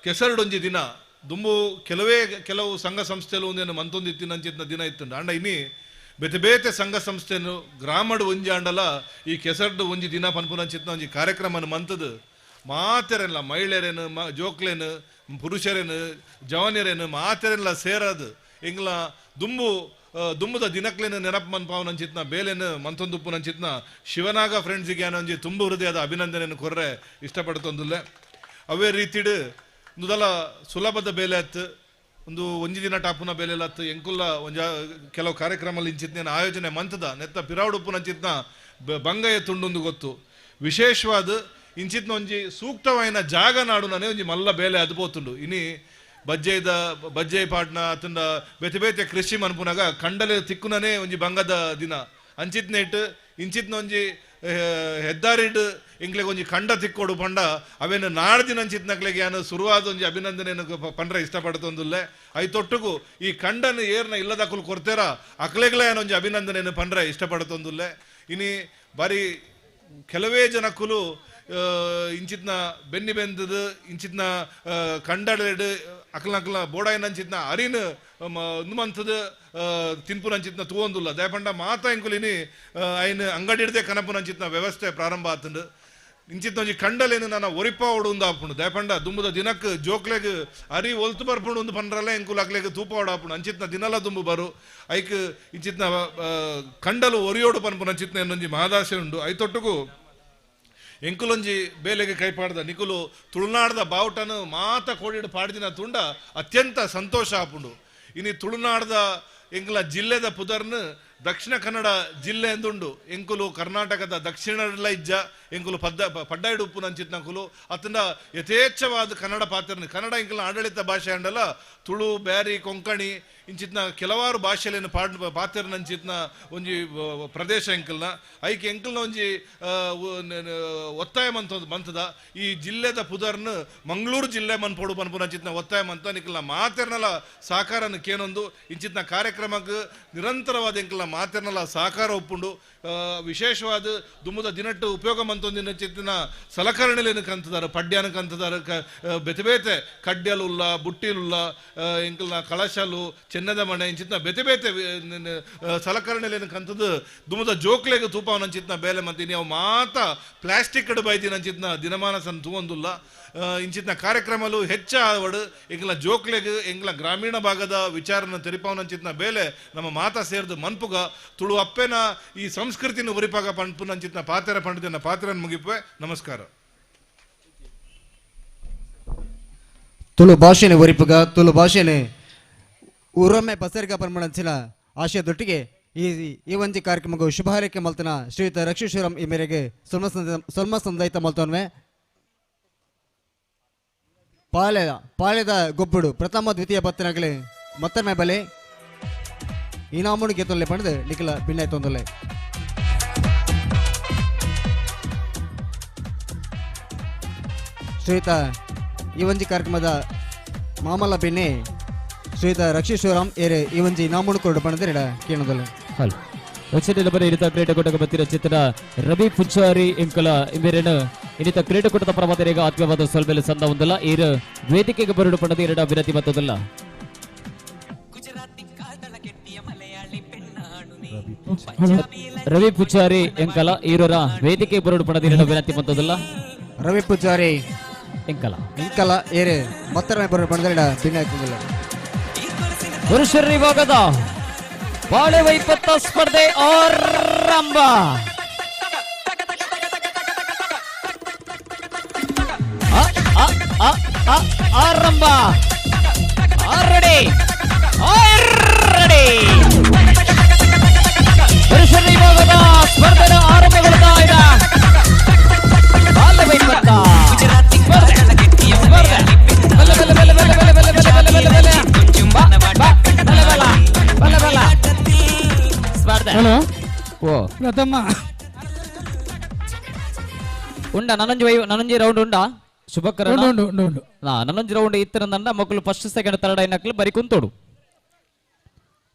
ಕೆಸರ್ಡೊಂಜಿ ದಿನ ದುಂಬು ಕೆಲವು ಸಂಘ ಸಂಸ್ಥೆಲು ಒಂದೇನು ಮಂತೊಂದಿತ್ತಿನ ನಂಚಿತ್ನ ದಿನ ಇತ್ತುಂಡು. ಅಂಡ ಇನಿ ಬೇತೆ ಬೇತೆ ಸಂಘ ಸಂಸ್ಥೆನು ಗ್ರಾಮಡು ಒಂಜಿ ಆಂಡಲ ಈ ಕೆಸರ್ಡು ಒಂಜಿ ದಿನ ಪನ್ಪುನಂಚಿತ್ನ ಒಂಜಿ ಕಾರ್ಯಕ್ರಮನ ಮಂತದು ಮಾತೆರೆಲ್ಲ ಮಹಿಳೆಯರೇನು ಜೋಕ್ಲೇನು ಪುರುಷರೇನು ಜವಾನಿಯರೇನು ಮಾತೆರೆಲ್ಲ ಸೇರದು ಎಂಗ್ಲ ದುಂಬು ದುಂಬುದ ದಿನಕ್ಲೇನು ನೆನಪು ಮನ್ಪಾವನಂಚಿತ್ನ ಬೇಲೇನು ಮಂತೊಂದುಪ್ಪು ನಂಚಿತ್ನ ಶಿವನಾಗ ಫ್ರೆಂಡ್ಸಿಗೆ ಏನೊಂಜಿ ತುಂಬು ಹೃದಯದ ಅಭಿನಂದನೆಯನ್ನು ಕೊರ್ರೆ ಇಷ್ಟಪಡ್ತೊಂದುಲ್ಲೆ. ಅವೇ ರೀತಿಡು ಒಂದುದಲ ಸುಲಭದ ಬೇಲೆ ಆತು, ಒಂದು ಒಂಜಿ ದಿನ ಟಾಪುನ ಬೇಲೆ ಆತು. ಎಂಕುಲ್ಲ ಒಂಜ ಕೆಲವು ಕಾರ್ಯಕ್ರಮ ಇಂಚಿತ್ನ ಆಯೋಜನೆ ಮಂತದ ನೆತ್ತ ಪಿರಾವುಡುಪ್ಪು ನಂಚಿತ್ನ ಬಂಗಯ ತುಂಡೊಂದು ಗೊತ್ತು. ವಿಶೇಷವಾದ ಇಂಚಿತ್ನ ಒಂಜಿ ಸೂಕ್ತವಾಯಿನ ಜಾಗ ನಾಡುನೇ ಒಂಜಿ ಮಲ್ಲ ಬೇಲೆ ಅದು ಪೋತುಂಡು. ಇನಿ ಬಜ್ಜೆದ ಬಜ್ಜೆ ಪಾಡ್ನ ಅತಂಡ ಬೇತೆ ಬೇತೆ ಕೃಷಿ ಮನ್ಪುನಾಗ ಕಂಡಲೆ ತಿಕ್ಕುನನೇ ಒಂಜಿ ಬಂಗದ ದಿನ ಅಂಚಿತ್ನ ಇಟ್ಟು ಇಂಚಿತ್ನ ಒಂಜಿ ಹೆದ್ದಾರಿಡ್ ಎಂಕ್ಲೆಗ್ ಒಂಜಿ ಕಂಡ ತಿಕ್ಕೋಡು ಪಂಡ ಅವೇನು ನಾಡ್ದಿನ ಅಂಚಿತ್ನಕ್ಲೆಗೆ ಯಾನು ಶುರುವಾದ ಒಂಜಿ ಅಭಿನಂದನೆಯನ್ನು ಪಂಡ್ರೆ ಇಷ್ಟಪಡ್ತೊಂದುಲ್ಲೆ. ಐತೊಟ್ಟುಗು ಈ ಕಂಡನ ಏರ್ನ ಇಲ್ಲದಕ್ಕಲು ಕೊಡ್ತೇರ ಅಕ್ಲೆಗ್ಲ ಏನೊಂಜಿ ಅಭಿನಂದನೆಯನ್ನು ಪಂಡ್ರೆ ಇಷ್ಟಪಡ್ತೊಂದುಲ್ಲೆ. ಇನಿ ಬಾರಿ ಕೆಲವೇ ಜನಕ್ಕಲು ಇಂಚಿತ್ನ ಬೆನ್ನಿ ಬೆಂದದು ಇಂಚಿತ್ನ ಕಂಡಡೆಡು ಅಕ್ಲನಕ್ಲ ಬೋಡಾಯಿನಂಚಿತ್ನ ಅರಿನ ನುಮಂತದ ತಿನ್ಪುನಂಚಿತ್ನ ತೂವೊಂದುಲ್ಲ. ದಯಪಂಡ ಮಾತಾ ಎಂಕುಲಿನಿ ಐನ್ ಅಂಗಡಿ ಹಿಡ್ದೆ ಕನಪುನಂಚಿತ್ನ ವ್ಯವಸ್ಥೆ ಪ್ರಾರಂಭ ಆತಂಡು. ಇಂಚಿತ್ನ ಒಂಜಿ ಕಂಡಲೇನು ನಾನು ಒರಿಪಾವಡು ಒಂದು ಆಪುಂಡು. ದಯಪಂಡ ದುಂಬುದ ದಿನಕ್ಕೆ ಜೋಕ್ಲೆಗ್ ಅರಿ ಒಲ್ತು ಬರ್ಪುಂಡು ಒಂದು ಪಂಡ್ರಲ್ಲ ಎಂಕುಲು ಅಕ್ಲೆಗ್ ತೂಪಾವಡು ಆಪುಂಡು. ಅಂಚಿತ್ನ ದಿನಲ ದುಂಬು ಬರು ಐಕ್ ಇಂಚಿತ್ನ ಕಂಡಲು ಒರಿಯೋಡು ಪನ್ಪುನಂಚಿತ್ನ ಇನ್ನೊಂಜಿ ಮಹದಾಸೆ ಉಂಡು. ಐತೊಟ್ಟುಗು ಎಂಕುಲೊಂಜಿ ಬೇಲೆಗೆ ಕೈಪಾಡ್ದ ನಿಕುಲು ತುಳುನಾಡ್ದ ಬಾವುಟನು ಮಾತ ಕೋಡಿಡು ಪಾಡ್ದಿನ ತುಂಡ ಅತ್ಯಂತ ಸಂತೋಷ ಆಪುಂಡು. ಇನಿ ತುಳುನಾಡ್ದ ಎಂಕುಲ ಜಿಲ್ಲೆದ ಪುದರ್ನು ದಕ್ಷಿಣ ಕನ್ನಡ ಜಿಲ್ಲೆ ಎಂದುಂಡು. ಎಂಕುಲು ಕರ್ನಾಟಕದ ದಕ್ಷಿಣಡ್ಲ ಇಜ್ಜ ಎಂಕುಲು ಪಡ್ಡಾಯಿಡು ಉಪ್ಪು ನಂಚಿತ್ನಕುಲು ಅತನ ಯಥೇಚ್ಛವಾದ ಕನ್ನಡ ಪಾತ್ರನ ಕನ್ನಡ ಎಂಕುಲ ಆಡಳಿತ ಭಾಷೆ ಅಂಡಲ ತುಳು ಬ್ಯಾರಿ ಕೊಂಕಣಿ ಇಂಚಿತ್ನ ಕೆಲವಾರು ಭಾಷೆಲೇನು ಪಾತ್ರ ನಂಚಿತ್ನ ಒಂಜಿ ಪ್ರದೇಶ ಎಂಕಲ್ನ ಐಕೆ ಎಂಕಲ್ನ ಒಂಜಿ ಒತ್ತಾಯ ಮಂತದ ಈ ಜಿಲ್ಲೆದ ಪುದರ್ನು ಮಂಗಳೂರು ಜಿಲ್ಲೆ ಮನ್ಪೋಡು ಪನ್ಪು ನಂಚಿತ್ನ ಒತ್ತಾಯ ಮಂತ ನಿಕಲ್ನ ಮಾತೆರ್ನಲ ಸಹಕಾರನ ಕೇನೊಂದು ಇಂಚಿತ್ನ ಕಾರ್ಯಕ್ರಮಕ್ಕೆ ನಿರಂತರವಾದ ಎಂಕಲ್ನ ಮಾತೆರ್ನಲ ಸಹಕಾರ ಒಪ್ಪುಂಡು. ವಿಶೇಷವಾದ ದುಮ್ಮದ ದಿನಟ್ಟು ಉಪಯೋಗ ಮಂತೊಂದಿನ ಚಿತ್ತಿನ ಸಲಕರಣೆಲೇನು ಕಂತದಾರ ಪಡ್ಯಾನ ಕಂತದಾರ ಬೇತೆ ಬೇತೆ ಕಡ್ಯಲುಲ್ಲ ಬುಟ್ಟಿಲುಲ್ಲ ಎಂಕಲ್ನ ಕಳಶಲು ಚೆನ್ನದ ಮಣೆ ಇಂಚಿತ್ನ ಬೇತೆ ಬೇತೆ ಸಲಕರಣೆಲೇನು ಕಂತದ್ದು ದುಮ್ಮದ ಜೋಕ್ಲೆಗ್ ತೂಪಾವನಂಚಿತ್ನ ಬೇಲೆ ಮಂತೀನಿ ಅವು ಮಾತ ಪ್ಲಾಸ್ಟಿಕ್ ಕಡು ಬೈದಿನ ಅಂಚಿತ್ನ ದಿನಮಾನ ಸನ್ ತೂವೊಂದುಲ್ಲ. ಇಂಚಿನ ಕಾರ್ಯಕ್ರಮಲು ಹೆಚ್ಚಾವಡು ಎಂಗ್ಲ ಜೋಕ್ಲೆಗ್ ಎಂಗ್ಲ ಗ್ರಾಮೀಣ ಭಾಗದ ವಿಚಾರನ ತೆರಿಪಾವನಂಚಿನ ಬೇಲೆ ನಮ್ಮ ಮಾತಾ ಸೇರ್ದು ಮನ್ಪುಗ ತುಳು ಅಪ್ಪೆನ ಈ ಸಂಸ್ಕೃತಿನ ಉರಿಪಾಗ ಪನ್ಪುನಂಚಿನ ಪಾತ್ರ ಪಂಡಿತನ ಪಾತ್ರನ ಮುಗಿಪೆ. ನಮಸ್ಕಾರ. ತುಳು ಭಾಷೆನೆ ಒರಿಪುಗ ತುಳು ಭಾಷೆನೆ ಊರೊಮ್ಮೆ ಪಸರಿಗ ಪನ್ಮಣಂಚಿನ ಆಶಯದೊಟ್ಟಿಗೆ ಈ ಈ ಒಂಜಿ ಕಾರ್ಯಕ್ರಮಕ್ಕೂ ಶುಭ ಹಾರೈಕೆ ಮಲ್ತನ ಶ್ರೀಯುತ ರಕ್ಷೇಶ್ವರಂ ಈ ಮೇರೆಗೆ ಸೊಲ್ಮ ಸಂದೈತ ಮಲ್ತೋನ್ವೆ. ಪಾಳೆದ ಗೊಬ್ಬುಡು ಪ್ರಥಮ ದ್ವಿತೀಯ ಬತ್ತನಗಲಿ ಮತ್ತೊಮ್ಮೆ ಬಲೆ ಇನಾಮುನು ಗೆತ್ತೊಲ್ಲೆ ಪಂಡದು ನಿಖಲ ಭಿನ್ನಾಯ್ತೊಂದೊಲ್ಲೆ. ಶ್ರೀಯುತ ಈ ಒಂಜಿ ಕಾರ್ಯಕ್ರಮದ ಮಾಮಲ್ಲ ಬೆನ್ನೆ ಶ್ರೀಯುತ ರಕ್ಷೇಶ್ವರಂ ಏರೆ ಈ ಒಂಜಿ ಇನಾಮುನು ಕೊರಡು ಪಂಡದು ಕೇಳೋದಲ್ಲ. ಹಲೋ ವಚನ ಇರಿತ ಕ್ರೀಡಾಕೂಟಕ್ಕೆ ಬತ್ತಿರ ಚಿತ್ರ ರವಿ ಪೂಜಾರಿ ಎಂಕಲ ಇಂಬೇರೇನು ಇನ್ನಿತ ಕ್ರೀಡಾಕೂಟದ ಪ್ರಮಾದರಿಗೆ ಆತ್ಮೀಯವಾದ ಸೊಲ್ಮೆಲೆ ಸಂದ ಒಂದಲ್ಲ ಈರು ವೇದಿಕೆಗೆ ಬರಡು ಪಣದ ಎರಡು ಅಭಿನತಿ ಮತ್ತೊಂದಲ್ಲ. ರವಿ ಪೂಜಾರಿ ಎಂಕಲ ಈರರ ವೇದಿಕೆ ಬರಡು ಪಣದ ಎರಡು ಅಭಿನತಿ ಮತ್ತೊಂದಲ್ಲ. ರವಿ ಪೂಜಾರಿ ಎಂಕಲ ಎಂಕಲ ಏರೆ ಮತ್ತೊಮ್ಮೆ ಬರಡು ಪಣದ ಎರಡು ಭಿನ್ನ. ಪುರುಷರ ವಿಭಾಗದ ಬಾಳೆ ವೈಪತ್ತ ಸ್ಪರ್ಧೆ ಆರಂಭ. ಆರಂಭ. ಆರಡಿ ಆರಡಿ ಪುರುಷರ ವಿಭಾಗದ ಸ್ಪರ್ಧೆ ಆರಂಭಗೊಳ್ತಾ ಇದೆ. ಬಾಳೆ ವೈಪತ್ತ ಸ್ಪರ್ಧೆ ಸ್ಪರ್ಧೆ ಬಲ ಬಲ ಬಲ ಬಲ ಬಲ ಬಲ ಬಲ ಬಲ ಬಲ ಬಲ ಬಲ ಬಲ. ಹಲೋ ಓ ಪ್ರಥಮ ಉಂಡ ನನೊಂಜಿ ನನೊಂಜಿ ರೌಂಡ್ ಉಂಡ ಶುಭಕರ ಉಂಡು ಉಂಡು ಉಂಡು. ನನೊಂಜಿ ರೌಂಡ್ ಇತ್ತಿರಂದಂಡ ಮಕ್ಕಳು ಫಸ್ಟ್ ಸೆಕೆಂಡ್ ಥರ್ಡ್ ಐನಕ್ಲು ಬರಿ ಕುಂತೋಡು.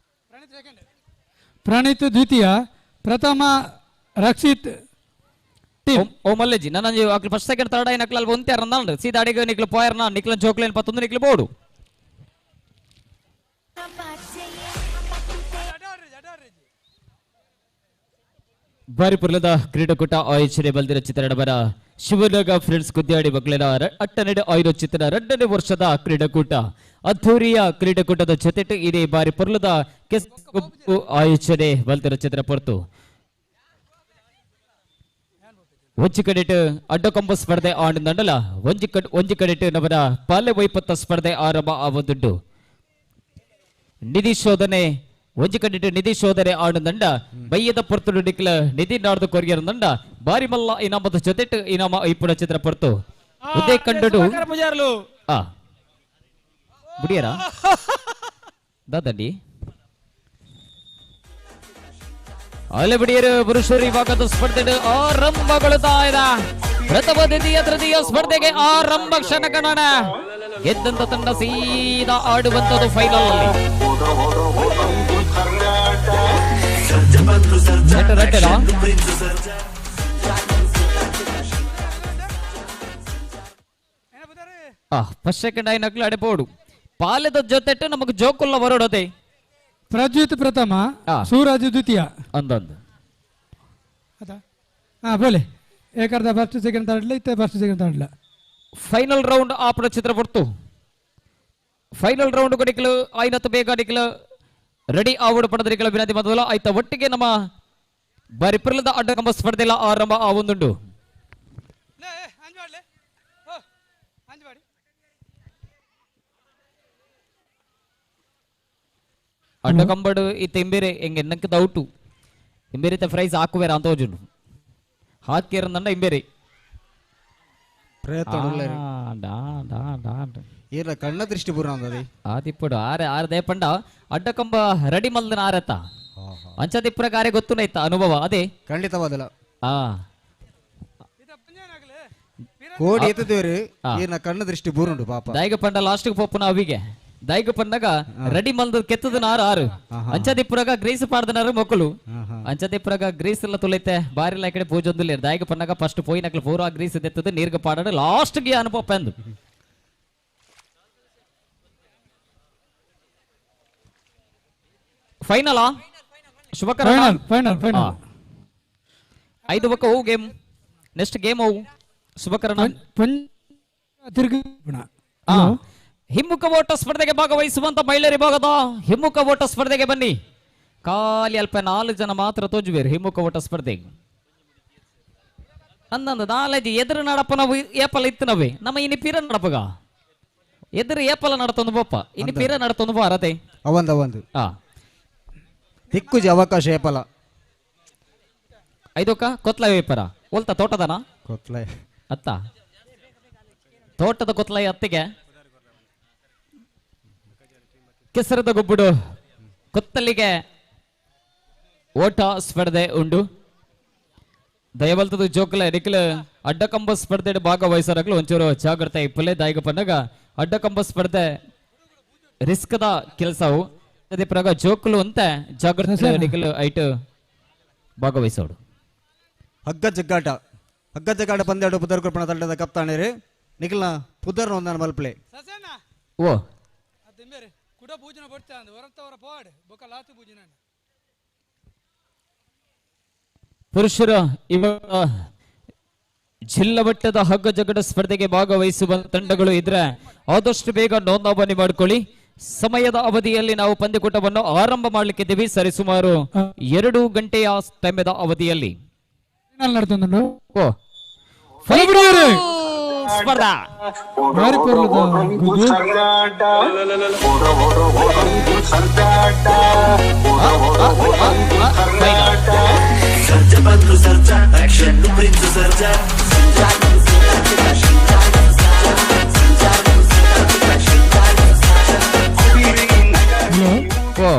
ಪ್ರಣೀತ್ ದ್ವಿತೀಯ, ಪ್ರಥಮ ರಕ್ಷಿತ್. ಓ ಮಲ್ಲೇಜಿ ನನೊಂಜಿ ಅಕ್ಲು ಫಸ್ಟ್ ಸೆಕೆಂಡ್ ಥರ್ಡ್ ಐನಕ್ಲು ಅಲ್ಲಿ ಒಂತೆ ಸೀದಾ ಅಡಿಗೆ ನಿಕ್ಲು ಪೋಯರ್ನ ನಿಕ್ಲ ಜೋಕ್ಲೇನ್ ಪತ್ತೊಂದು ನಿಕ್ಲು ಬೋಡು. ಬಾರಿ ಪುರ್ಲದ ಕ್ರೀಡಾಕೂಟ ಆಯೋಜನೆ ಬಲ್ದಿರ ಚಿತ್ರನವರ ಶಿವನಗ ಫ್ರೆಂಡ್ಸ್ ಕುದ್ಯಾಡಿ ಮಕ್ಕಳಿನ ಅಟ್ಟನೆಡೆ ಆಯ್ದ ಚಿತ್ರ 2ನೇ ವರ್ಷದ ಕ್ರೀಡಾಕೂಟ ಅದ್ಧೂರಿಯ ಕ್ರೀಡಾಕೂಟದ ಜೊತೆಟು ಇದೇ ಬಾರಿ ಪುರ್ಲದ ಕೆಸರು ಆಯೋಜನೆ ಬಲ್ದಿರ ಚಿತ್ರ ಪೊರ್ತು. ಒಂಜಿ ಕಡೆಟ್ ಅಡ್ಡಕೊಂಬ ಸ್ಪರ್ಧೆ ಆಂಡಲ್ಲ ಒಂಜಿ ಕಡೆಟ್ ನವರ ಪಾಲೆ ವೈಪತ್ತ ಸ್ಪರ್ಧೆ ಆರಂಭ ಆವದುಂಡು. ನಿಧಿ ಶೋಧನೆ ಒಂಜಿ ಕಡೆಟ್ ನಿಧಿ ಶೋಧನೆ ಆಡುದಂಡ ಬಯ್ಯದ ಪೊರ್ತುಡು ನಿಕ್ಲ ನಿಧಿ ನಾಡ್ದು ಕೊರಿಯರ್ ದಂಡ ಬಾರಿ ಮಲ್ಲ ಇನಾಮದ ಜೊತೆಟ್ ಇನಾಮ ಐಪುಣ ಚಿತ್ರ ಪೊರ್ತು. ಉದೇ ಕಂಡು ಆ ಬುಡಿಯರ ದಾದಂಡಿ ಅಲೆ ಬಿಡಿಯರು ಪುರುಷರು ವಿಭಾಗದ ಸ್ಪರ್ಧೆ ಆರಂಭಗೊಳ್ಳುತ್ತಾ ಇದೆ. ಪ್ರಥಮ ದ್ವಿತೀಯ ತೃತೀಯ ಸ್ಪರ್ಧೆಗೆ ಆರಂಭ ಕ್ಷಣ ಕಣಣ ಗೆದ್ದಂತ ತಂಡ ಸೀದಾ ಆಡುವಂತದ್ದು ಫೈನಲ್ ಅಲ್ಲಿ. ಫಸ್ಟ್ ಸೆಕೆಂಡ್ ಐನಕ್ಲು ಅಡೆಬೋಡು ಪಾಲೆದ ಜೊತೆ ನಮಗೆ ಜೋಕುಲ್ಲ ಬರೋಡದೆ. ಪ್ರಜ್ವಿತ್ ಪ್ರಥಮ, ಸೂರಜ್ ದ್ವಿತೀಯ. ಅಂದೊಂದು ಹಾ ಬೋಲೆ ಏಕರ್ದ ಫಸ್ಟ್ ಸೆಕೆಂಡ್ ಥರ್ಡ್ ಇತ್ತೆ first second third final round ಆಪಣ ಚಿತ್ರ ಬರ್ತು. ಫೈನಲ್ ರೌಂಡ್ ಕೊಡಿಕಲು ಐನತ್ತು ಬೇಗ ಅಡಿಕಲು ರೆಡಿ ಆವಡು ಪಡೆದರಿಕಲು ವಿನಂತಿ ಮೊದಲು ಆಯ್ತ ಒಟ್ಟಿಗೆ ನಮ್ಮ ಬಾರಿ ಪುರ್ಲದ ಅಡ್ಡಕಂಬ ಸ್ಪರ್ಧೆಲ್ಲ ಆರಂಭ ಆ ಒಂದುಂಡು. ಅಡ್ಡಕಂಬಡು ಇತ್ತ ಇಂಬೇರೆ ಎಂಗೆ ನಕ್ಕೆ ದೌಟು ಇಂಬೇರಿತ ಫ್ರೈಸ್ ಹಾಕುವೇರ ಅಂತ ಹೋಜುಂಡು ಹಾಕಿರಂದಂಡ ಇಂಬೇರೆ ಪ್ರಯತ್ನ ಕಣ್ಣ ದೃಷ್ಟಿ ಪೂರ್ಣ ಆದಿಪ್ಪಡು ಆರೆ ಆರೆ ದೇಪಂಡ ಅಡ್ಡಕಂಬ ರೆಡಿ ಮಲ್ದನ ಆರೆತ ಅಂಚದಿಪ್ಪುರ ಕಾರ್ಯ ಗೊತ್ತುನೈತ ಅನುಭವ ಅದೇ ಖಂಡಿತವಾದಲ್ಲ. ಕೋಡಿ ಎತ್ತದೇವ್ರಿ ಏನ ಕಣ್ಣ ದೃಷ್ಟಿ ಬೂರುಂಡು ಪಾಪ. ದಾಯಿಗ ಪಂಡ ಲಾಸ್ಟ್ ಪೋಪುನ ಅವಿಗೆ ದಾಯಿಗ ಪಂಡಗ ರೆಡಿ ಮಲ್ದ ಕೆತ್ತದ ಆರು ಆರು ಅಂಚದಿಪ್ಪುರಗ ಗ್ರೀಸ್ ಪಾಡ್ದನಾರು ಮೊಕ್ಕಲು ಅಂಚದಿಪ್ಪುರಗ ಗ್ರೀಸ್ ಎಲ್ಲ ತುಲೈತೆ ಬಾರಿಲ್ಲ ಈ ಕಡೆ ಪೂಜೊಂದುಲ್ಲ ದಾಯಿಗ ಪಂಡಗ ಫಸ್ಟ್ ಪೋಯಿನಕ್ಲು ಪೂರ ಗ್ರೀಸ್ ಎತ್ತದ ನೀರ್ಗ ಪಾಡಾಡು ಲಾಸ್ಟ್ ಗೆ ಅನುಭವ ಪಂದು. ಫೈನಲ್ ಶುಭಕರ ಫೈನಲ್ ಫೈನಲ್ ಐದು ಬಕ್ಕ ಅವು ಗೇಮ್ ನೆಕ್ಸ್ಟ್ ಗೇಮ್ ಅವು ಶುಭಕರಣ. ತಿರುಗಿ ಹಿಮ್ಮುಖ ಓಟ ಸ್ಪರ್ಧೆಗೆ ಭಾಗವಹಿಸುವಂತ ಮಹಿಳೆಯರ ವಿಭಾಗದ ಹಿಮ್ಮುಖ ಓಟ ಸ್ಪರ್ಧೆಗೆ ಬನ್ನಿ. ಖಾಲಿ ಅಲ್ಪ 4 ಜನ ಮಾತ್ರ ತೋಜುವೇರು ಹಿಮ್ಮುಖ ಓಟ ಸ್ಪರ್ಧೆಗೆ. ಅಂದಂದು ನಾಲಜಿ ಎದುರು ನಡಪ ನಾವು ಏಪಲ ಇತ್ತು ನಾವೇ ನಮ್ಮ ಇನಿ ಪಿರ ನಡಪಗ ಎದುರು ಏಪಲ ನಡತೊಂದು ಬೋಪ ಇನಿ ಪಿರ ನಡತೊಂದು ಬೋ ಅರತೆ ಅವಂದು ಅವಂದು ದಿಕ್ಕುಜಿ ಅವಕಾಶ ಏಪಲ ಐದೋಕ ಕೊತ್ಲ ವೇಪರ ಒಲ್ತ ತೋಟದನ ಕೊತ್ಲ ಅತ್ತ ತೋಟದ ಕೊತ್ಲ ಅತ್ತಿಗೆ ಕೆಸರದ ಗೊಬ್ಬುಡು ಕೊತ್ತಲಿಗೆ ಓಟ ಸ್ಪರ್ಧೆ ಉಂಡು. ದಯಬಲ್ತದ ಜೋಕುಲ ನಿಕ್ಲ ಅಡ್ಡಕಂಬ ಸ್ಪರ್ಧೆ ಭಾಗವಹಿಸರಕ್ಲು ಒಂಚೂರು ಜಾಗ್ರತೆ ಇಪ್ಪಲೆ ದಾಯಿಗ ಪನ್ನಗ ಅಡ್ಡಕಂಬ ಸ್ಪರ್ಧೆ ರಿಸ್ಕ್ದ ಕೆಲಸವು ಅದೇ ಪ್ರಗ ಜೋಕುಲು ಅಂತ ಜಾಗ್ರತೆ ನಿಕ್ಲು ಐಟ್ ಭಾಗವಹಿಸೋಡು. ಹಗ್ಗ ಜಗ್ಗಾಟ ಹಗ್ಗ ಜಗ್ಗಾಟ ಪಂದ್ಯಾಡು ಪುದರ್ ಕೃಪಣ ತಂಡದ ಕಪ್ತಾನೇರು ನಿಖಿಲ್ನ ಪುದರ್ನ ಒಂದನ ಮಲ್ಪಲೆ. ಓ ಪುರುಷರ ಇವಾಗ ಜಿಲ್ಲಾ ಮಟ್ಟದ ಹಗ್ಗ ಜಗ್ಗಡ ಸ್ಪರ್ಧೆಗೆ ಭಾಗವಹಿಸುವ ತಂಡಗಳು ಇದ್ರೆ ಆದಷ್ಟು ಬೇಗ ನೋಂದಾವಣಿ ಮಾಡಿಕೊಳ್ಳಿ. ಸಮಯದ ಅವಧಿಯಲ್ಲಿ ನಾವು ಪಂದ್ಯಕೂಟವನ್ನು ಆರಂಭ ಮಾಡಲಿಕ್ಕಿದ್ದೀವಿ. ಸರಿಸುಮಾರು 2 ಗಂಟೆಯ ಸಮಯದ ಅವಧಿಯಲ್ಲಿ ಸ್ಪರ್ಧಾ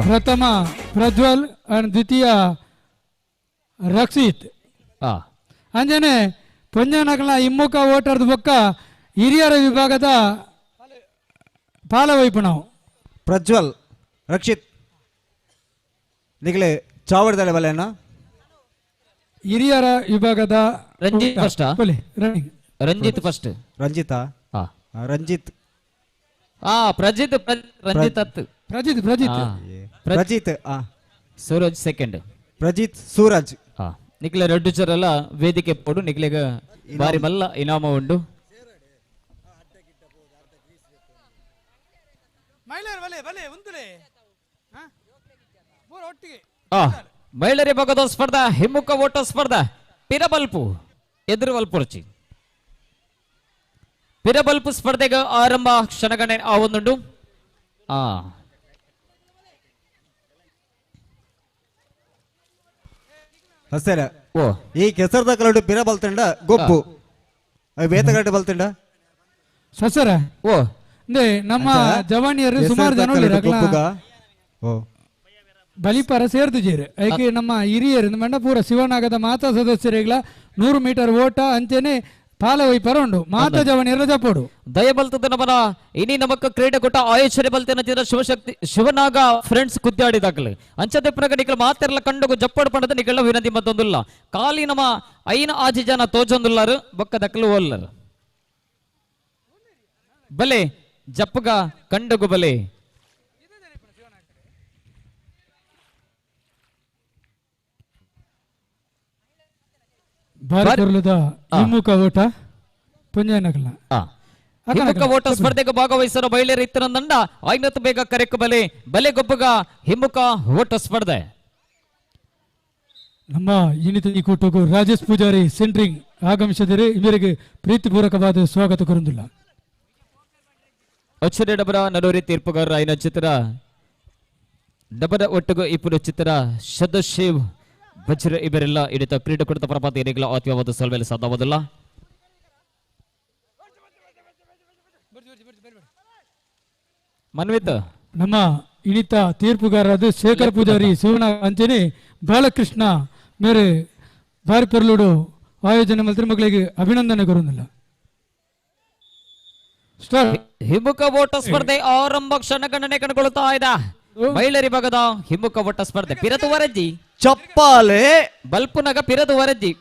ಪ್ರಥಮ ಪ್ರಜ್ವಲ್ ಅಂಡ್ ದ್ವಿತೀಯ ರಕ್ಷಿತ್. ಅಂಜನೆ ಪೊಂಜನಕಲ ಹಿಮ್ಮುಖ ಓಟರ್ದ ಬೊಕ್ಕ ಹಿರಿಯರ ವಿಭಾಗದ ಪಾಲವೈಪು ನಾವು ಪ್ರಜ್ವಲ್ ರಕ್ಷಿತ್ ನಿಗಲೆ ಚಾವಡದಳೆ ಬಲೆನ ಹಿರಿಯರ ವಿಭಾಗದ ರಂಜಿತ್ ಫಸ್ಟ್ ರಂಜಿತ್ ಫಸ್ಟ್ ರಂಜಿತಾ ರಂಜಿತ್ ಪ್ರಜಿತ್ ರಂಜಿತ್ ಅತ್ ಪ್ರಜಿತ್ ಪ್ರಜಿತ್ ಪ್ರಜಿತ್ ಸೂರಜ್ ಸೆಕೆಂಡ್ ಪ್ರಜಿತ್ ಸೂರಜ್ ನಿಕ್ಲೆ ರಡ್ಡು ಚರಲ್ಲ ವೇದಿಕೆ ಪೋಡು ನಿಕ್ಲೆಗ ಬಾರಿ ಮಲ್ಲ ಇನಾಮ ಉಂಡು. ಮಹಿಳೆಯರ ವಿಭಾಗದ ಸ್ಪರ್ಧಾ ಹಿಮ್ಮುಖ ಓಟ ಸ್ಪರ್ಧಾ ಪಿರಬಲ್ಪು ಎದುರು ವಲ್ಪುರ್ಚಿ ಪಿರಬಲ್ಪು ಸ್ಪರ್ಧೆಗೆ ಆರಂಭ ಕ್ಷಣಗಣನೆ ಆ ಒಂದುಂಡು. ಹಸರ ಓ ಈ ಕೆಸರದ ಕಲಡು ಪಿರ ಬಲ್ತಂಡ ಗೊಬ್ಬು ಬೇತಗಡ್ಡೆ ಬಲ್ತಂಡ ಸಸರ ಓ ನಮ್ಮ ಜವಾನಿಯರು ಸುಮಾರು ಜನ ಬಲಿಪರ ಸೇರ್ದಿಜೇರು ಐಕೆ ನಮ್ಮ ಹಿರಿಯರು ಮಂಡ ಪೂರ ಶಿವನಾಗದ ಮಾತಾ ಸದಸ್ಯರಿಗಳ 100 ಮೀಟರ್ ಓಟ ಅಂಚೆನೆ ಪಾಲವೈಪರ ಉಂಡು ಮಾತಾ ಜವನಿಯರ ಜಪೋಡು ದಯಬಲ್ತದ ನಮನ ಇನಿ ನಮಕ ಕ್ರೀಡಾಕೂಟ ಆಯೋಜನೆ ಬಲ್ತೇನ ಚಿರ ಶಿವಶಕ್ತಿ ಶಿವನಾಗ ಫ್ರೆಂಡ್ಸ್ ಕುದ್ದಾಡಿದಾಗಲಿ ಅಂಚದೆ ಪ್ರಗಡಿಗಳ ಮಾತೆರ್ಲ ಕಂಡಗು ಜಪ್ಪಡು ಪಣದ ನಿಗಳ ವಿನಂತಿ ಮತ್ತೊಂದುಲ್ಲ ಖಾಲಿ ನಮ್ಮ ಐನ ಆಜಿ ಜನ ತೋಜೊಂದುಲ್ಲಾರು ಬೊಕ್ಕ ದಕ್ಕಲು ಓಲ್ಲರು ಬಲೆ ಜಪ್ಪಗ ಕಂಡಗು ಬಲೆ ಭಾರತದ ಹಿಮ್ಮುಖ ಓಟ ಪುಂಜನಗಲ ಹಿಮ್ಮುಖ ಓಟ ಸ್ಪರ್ಧೆಗೆ ಭಾಗವಹಿಸಲು ಮಹಿಳೆಯರ ಇತರ ತಂಡ ಐನತ್ತು ಬೇಗ ಕರೆಕು ಬಲೆ ಬಲೆ ಗೊಬ್ಬಗ ಹಿಮ್ಮುಖ ಓಟ ಸ್ಪರ್ಧೆ. ನಮ್ಮ ಇನ್ನಿತ ಈ ಕೂಟಕ್ಕೂ ರಾಜೇಶ್ ಪೂಜಾರಿ ಸೆಂಟ್ರಿಂಗ್ ಆಗಮಿಸಿದರೆ ಇವರಿಗೆ ಪ್ರೀತಿಪೂರ್ವಕವಾದ ಸ್ವಾಗತ ಕೊರಂದಿಲ್ಲ. ಅಚ್ಚರಿ ಡಬರ ನಡೋರಿ ತೀರ್ಪುಗಾರರ ಐನ ಚಿತ್ರ ಡಬರ ಒಟ್ಟುಗು ಇಪ್ಪು ಚಿತ್ರ ಸದಶಿವ್ ವಜ್ರ ಇವರೆಲ್ಲ ಹಿಡಿತ ಕ್ರೀಡಾಕೂಟದ ಪ್ರಪಾತ ಏರಿಗಳ ಆತ್ಮೀಯವಾದ ಸಲ್ವೆಲ್ಲ ಸಾಧ್ಯವಾದಿಲ್ಲ. ಮನ್ವಿತ್ ನಮ್ಮ ಇಣಿತ ತೀರ್ಪುಗಾರರಾದ ಶೇಖರ್ ಪೂಜಾರಿ ಶಿವನ ಅಂಚನೆ ಬಾಲಕೃಷ್ಣ ಮೇರೆ ಬಾರಿ ಪೊರ್ಲುಡು ಆಯೋಜನೆ ಮಂತ್ರಿ ಮಕ್ಕಳಿಗೆ ಅಭಿನಂದನೆ ಕೊರುವುದಿಲ್ಲ. ಹಿಮ್ಮುಖ ಓಟ ಸ್ಪರ್ಧೆ ಆರಂಭ ಕ್ಷಣಗಣನೆ ಕಣ್ಗೊಳ್ಳುತ್ತಾ ಇದೆ. ಮಹಿಳೆಯರ ವಿಭಾಗದ ಹಿಮ್ಮುಖ ಓಟ ಸ್ಪರ್ಧೆ ಪಿರತು ವರಜ್ಜಿ ಚಪ್ಪಾಲೆ ಬಲ್ಪುನಗ ಪಿರದು ವರಜ್ಜಿ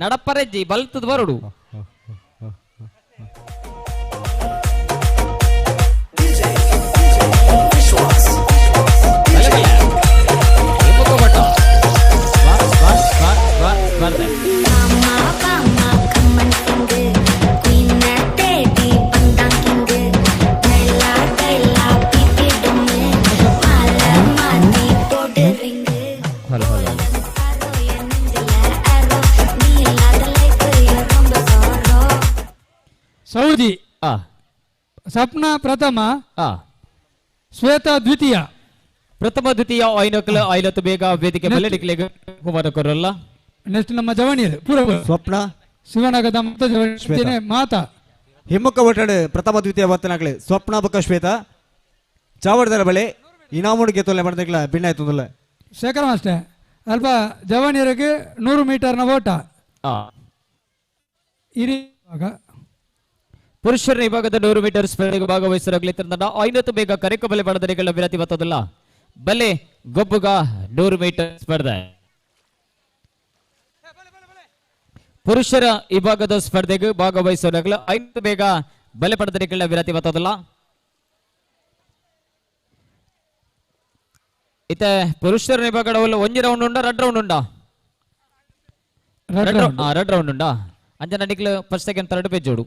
ನಡಪರಜ್ಜಿ ಬಲ್ತದ ಬರುಡು ಸ್ಪರ್ಧೆ. ಸಪ್ನ ಪ್ರಥಮ, ಶ್ವೇತಾ ದ್ವಿತೀಯ. ಪ್ರಥಮ ದ್ವಿತೀಯ ಐನಕಲ ಐಲತ್ತು ಬೇಗ ವೇದಿಕೆ ಮೇಲೆ ನಿಕ್ಲೆಗ್ ಕುಮಾರ ಕೊರಲ್ಲ. ನೆಕ್ಸ್ಟ್ ನಮ್ಮ ಜವಣಿಯರು ಪೂರ ಸ್ವಪ್ನ ಶಿವನಗದ ಮಾತ ಜವಣಿ ಮಾತಾ ಹಿಮ್ಮುಖ ಒಟ್ಟಡೆ ಪ್ರಥಮ ದ್ವಿತೀಯ ಬರ್ತನಾಗಲಿ ಸ್ವಪ್ನ ಬೊಕ್ಕ ಶ್ವೇತಾ ಚಾವಡದರ ಬಳಿ ಇನಾಮುಡಿಗೆ ತೊಲೆ ಮಾಡಿದಾಗಲ ಭಿನ್ನ ಆಯ್ತು. ಶೇಖರ್ ಮಾಸ್ಟರ್ ಅಲ್ಪ ಜವಣಿಯರಿಗೆ 100 ಮೀಟರ್ನ ಓಟ. ಪುರುಷರ ವಿಭಾಗದ 100 ಮೀಟರ್ ಸ್ಪರ್ಧೆಗೆ ಭಾಗವಹಿಸಿರಲಿ ತಂಡ ಐನತ್ತು ಬೇಗ ಕರೆಕ ಬಲೆ ಬಡದರಿಗಳ ವಿರತಿ ಬತ್ತದಲ್ಲ ಬಲೆ ಗೊಬ್ಬುಗ 100 ಮೀಟರ್ ಸ್ಪರ್ಧೆ. ಪುರುಷರ ವಿಭಾಗದ ಸ್ಪರ್ಧೆಗೆ ಭಾಗವಹಿಸಿರಲಿ 5 ಬೇಗ ಬಲೆ ಪಡೆದರಿಗಳ ವಿರತಿ ಬತ್ತದಲ್ಲ. ಇತ್ತೆ ಪುರುಷರ ವಿಭಾಗದ ಒಂಜಿ ರೌಂಡ್ ಉಂಡ ರಡ್ ರೌಂಡ್ ಉಂಡ ರಡ್ ರೌಂಡ್ ಉಂಡ ಅಂಜನ ನಿಕ್ಲು ಫಸ್ಟ್ ಸೆಕೆಂಡ್ ಥರ್ಡ್ ಪೇಜ್ ಜೋಡು.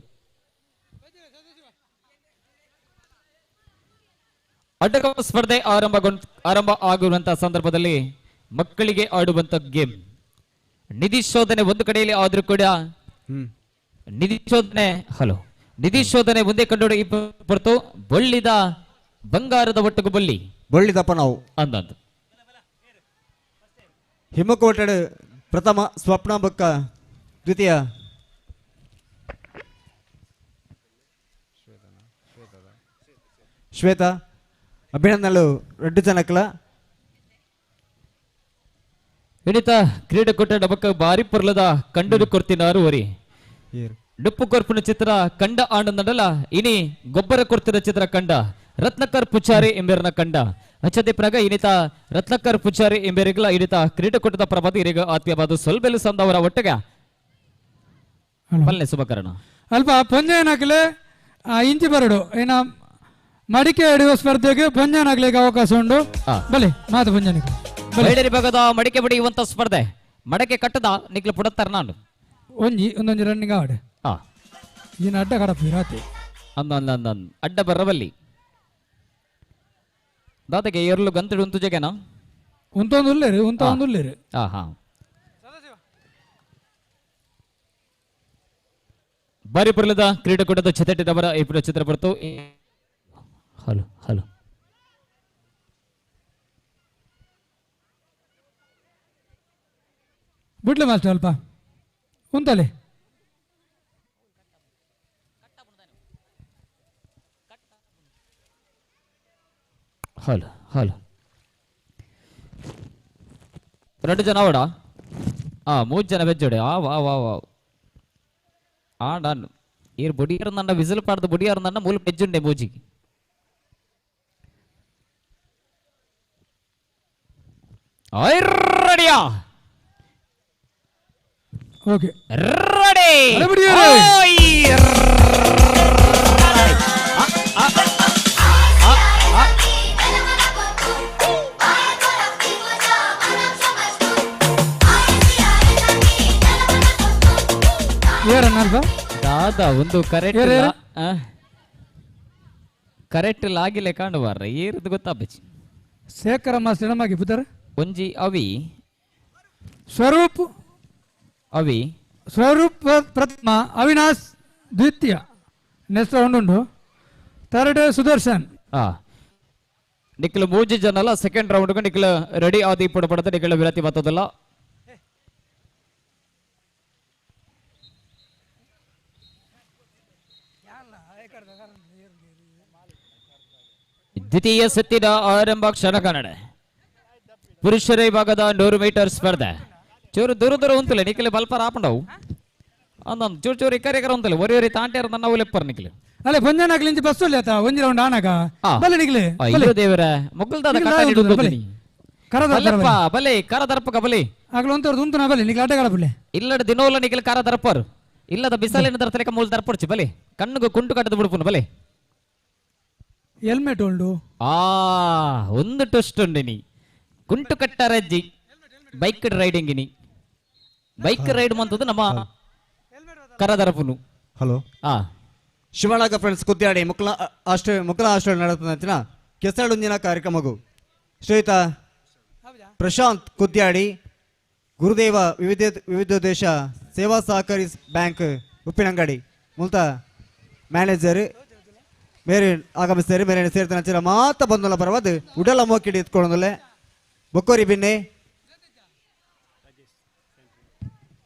ಅಡ್ಡಕ ಸ್ಪರ್ಧೆ ಆರಂಭ ಆಗುವಂತಹ ಸಂದರ್ಭದಲ್ಲಿ ಮಕ್ಕಳಿಗೆ ಆಡುವಂತ ಗೇಮ್ ನಿಧಿ ಶೋಧನೆ ಒಂದು ಕಡೆಯಲ್ಲಿ ಆದ್ರೂ ಕೂಡ ನಿಧಿ ಶೋಧನೆ ಹಲೋ ನಿಧಿ ಶೋಧನೆ ಮುಂದೆ ಕಂಡು ಹೊರತು ಬೊಳ್ಳಿದ ಬಂಗಾರದ ಒಟ್ಟಿಗೆ ಬೊಳ್ಳಿ ಬೊಳ್ಳಿದಪ್ಪ ನಾವು ಅಂದಂದು. ಹಿಮಕೋಟೆಡು ಪ್ರಥಮ ಸ್ವಪ್ನ ಬೊಕ್ಕ ದ್ವಿತೀಯ ಶ್ವೇತಾ. ಅಭಿನಂದನೆಗಳು ರಡ್ಡು ಜನಕ್ಕಲ. ಹಿಡಿತ ಕ್ರೀಡಾಕೂಟ ಡಬಕ ಬಾರಿ ಪೊರ್ಲದ ಕಂಡರು ಕೊರ್ತಿನಾರು ಒರಿ ಡುಪ್ಪು ಕೊರ್ಪುನ ಚಿತ್ರ ಕಂಡ ಆನಂದಡಲ ಇನಿ ಗೊಬ್ಬರ ಕೊರ್ತಿನ ಚಿತ್ರ ಕಂಡ ರತ್ನಕರ್ ಪೂಜಾರಿ ಎಂಬೆರನ ಕಂಡ ಅಚ್ಚದೆ ಪ್ರಗ ಇನಿತ ರತ್ನಕರ್ ಪೂಜಾರಿ ಎಂಬೆರಿಗಲ ಇನಿತ ಕ್ರೀಡಾಕೂಟದ ಪ್ರಭಾದ ಇರಿಗ ಆತ್ಮೀಯವಾದ ಸೊಲ್ಬೆಲು ಸಂದವರ ಒಟ್ಟಿಗೆ ಬಲ್ಲೆ ಶುಭಕರಣ. ಅಲ್ಪ ಪಂಜಯನಕಲೆ ಇಂಚಿ ಬರಡು ಏನ ಮಡಿಕೆ ಹಿಡಿಯುವ ಸ್ಪರ್ಧೆಗೆ ಪಂಜನಾಗ್ಲಿಕ್ಕೆ ಅವಕಾಶ ಉಂಟು. ಬಲೆ ಮಾತು ಪಂಜನಿಗೆ ಮಹಿಳೆಯರ ಭಾಗದ ಮಡಿಕೆ ಬಡಿಯುವಂತ ಸ್ಪರ್ಧೆ ಮಡಕೆ ಕಟ್ಟದ ನಿಕ್ಲು ಪುಡತ್ತಾರ ನಾನು ಒಂಜಿ ಒಂದೊಂಜಿ ರನ್ನಿಂಗ್ ಆಡು ಇನ್ನು ಅಡ್ಡ ಕಡಪು ರಾತ್ರಿ ಅಂದ ಅಂದ ಅಂದ ಅಡ್ಡ ಬರಬಲ್ಲಿ ದಾದಗೆ ಎರಲು ಗಂತಡು ಉಂತು ಜಗನ ಉಂತೊಂದು ಉಲ್ಲೇರು ಉಂತ ಒಂದು ಉಲ್ಲೇರು. ಹಾ ಬಾರಿ ಪುರ್ಲದ ಕ್ರೀಡಾಕೂಟದ ಚತಟಿದವರ ಈ ಚಿತ್ರ ಬರ್ತು. ಹಲೋ ಹಲೋ ಬಿಡ್ಲಿ ಮಾಸ್ಟರ್ ಅಲ್ಪ ಉಂತಲೆ ಹಲೋ ಹಲೋ ಎರಡು ಜನ ಅವಡ ಮೂರು ಜನ ಬೆಜ್ಜೋಡೆ. ಆ ವಾ ವಾ ವಾ ಆ ಡನ್ ಈರ್ ಬೊಡಿಯಾರ ನನ್ನ ವಿಸಿಲ್ ಪಾಡ್ದು ಬೊಡಿಯಾರ ನನ್ನ ಮೂಲ ಬೆಜ್ಜುಂಡೆ ಮೂಜಿ ರೆಡಿಯಾ? Okay ready. ದಾದಾ ಒಂದು ಕರೆಕ್ಟ್ ಕರೆಕ್ಟ್ ಲಾಗಿಲೆ ಕಾಣುವಾರ ಏರದು ಗೊತ್ತಾಬಚ್ಚಿ ಶೇಖರ ಮಾಸ್ಟರ್ ನಮಗೆ ಪುತರ ಒಂಜಿ ಅವಿ ಸ್ವರೂಪ್ ಅವಿ ಸ್ವರೂಪ್ ಪ್ರಥಮ, ಅವಿನಾಶ್ ದ್ವಿತೀಯ, ನೆಕ್ಸ್ಟ್ ರೌಂಡ್ ಉಂಟು. ಥರ್ಡ್ ಸುದರ್ಶನ್. ನಿಖಿಲ್ ಮೂಜಿ ಜನಲ್ಲ ಸೆಕೆಂಡ್ ರೌಂಡ್ ನಿಖಿಲ್ ರೆಡಿ ಆದಿ ಪಡ ನಿಖಿಲ್ ವಿರತಿ ಬತ್ತದಲ್ಲ. ದ್ವಿತೀಯ ಸುತ್ತಿನ ಆರಂಭ ಕ್ಷಣ ಕನ್ನಡ ಪುರುಷರ ವಿಭಾಗದ 100 ಮೀಟರ್ ಸ್ಪರ್ಧೆ. ಚೂರು ದೂರ ದೂರ ಉಂತಲೆ ನಿಖಿಲ್ ಬಲ್ಪರ್ ಆಪಂಡವು ಅಂದೊಂದು ಚೂರು ಚೂರು ಇಕ್ಕರೆ ಇಕ್ಕರೆ ಉಂತಲೆ ಒರಿ ಒರಿ ತಾಂಟ್ಯಾರ ನನ್ನ ಲೆಪ್ಪರ್ ನಿಖಿಲ್. ಅಲ್ಲೇ ಪಂಜನಾಗ್ಲಿ ಇಂಚಿ ಬಸ್ ಉಲ್ಲೆ ಆತ ಒಂಜಿ ರೌಂಡ್ ಆನಾಗ ಬಲೆ ನಿಖಿಲ್ ಅಯ್ಯೋ ದೇವರ ಮುಗ್ಗಲ್ದಾದ ಕಟ್ಟ ಬಲೆ ಕರ ದರ್ಪಕ ಬಲೆ ಆಗಲ ಒಂತರ್ದು ಉಂತುನ ಬಲೆ ನಿಖಿಲ್ ಆಟಗಾಡ ಬಲೆ ಇಲ್ಲಡ ದಿನೋಲ ನಿಖಿಲ್ ಕರ ದರ್ಪರು ಇಲ್ಲದ ಬಿಸಲಿನ ದರ್ತಲೆಕ ಮೂಲ ದರ್ಪರ್ಚಿ ಬಲೆ ಕಣ್ಣುಗು ಕುಂಟು ಕಟ್ಟದ ಬಿಡ್ಪುನ ಬಲೆ ಹೆಲ್ಮೆಟ್ ಉಂಡು ಆ ಒಂದು ಟೆಸ್ಟ್ ಉಂಡು ನೀ ಕುಂಟು ಕಟ್ಟರಜ್ಜಿ ಬೈಕ್ ರೈಡಿಂಗ್ ನೀ ಬೈಕ್ ರೈಡ್ ಮಂತದ್ದು ನಮ್ಮ ಕರದರಪುನು. ಹಲೋ ಶಿವನಾಗ ಫ್ರೆಂಡ್ಸ್ ಕುದ್ಯಾಡಿ ಮುಕ್ಲ ಆಶ್ರಯ ಮುಕ್ಲ ಆಶ್ರಯ ನಡೆದ ಕೆಸರಡುಂಜಿನ ಕಾರ್ಯಕ್ರಮಗೂ ಶ್ರೀಯುತ ಪ್ರಶಾಂತ್ ಕುದ್ಯಾಡಿ ಗುರುದೇವ ವಿವಿಧ ದೇಶ ಸೇವಾ ಸಹಕಾರಿ ಬ್ಯಾಂಕ್ ಉಪ್ಪಿನಂಗಡಿ ಮುಲ್ತ ಮ್ಯಾನೇಜರ್ ಮೇರೆ ಆಗಮಿಸ್ತಾರೆ ಮೇರೆ ಸೇರ್ತಾನೆ ಅಂಚಿನ ಮಾತ ಬಂದಲ್ಲ ಪರವಾದ ಉಡಲ ಮೋಕಿಡಿ ಎತ್ಕೊಳ್ಳೋದಲ್ಲೇ ಬೊಕ್ಕೋರಿ ಬಿನ್ನೆ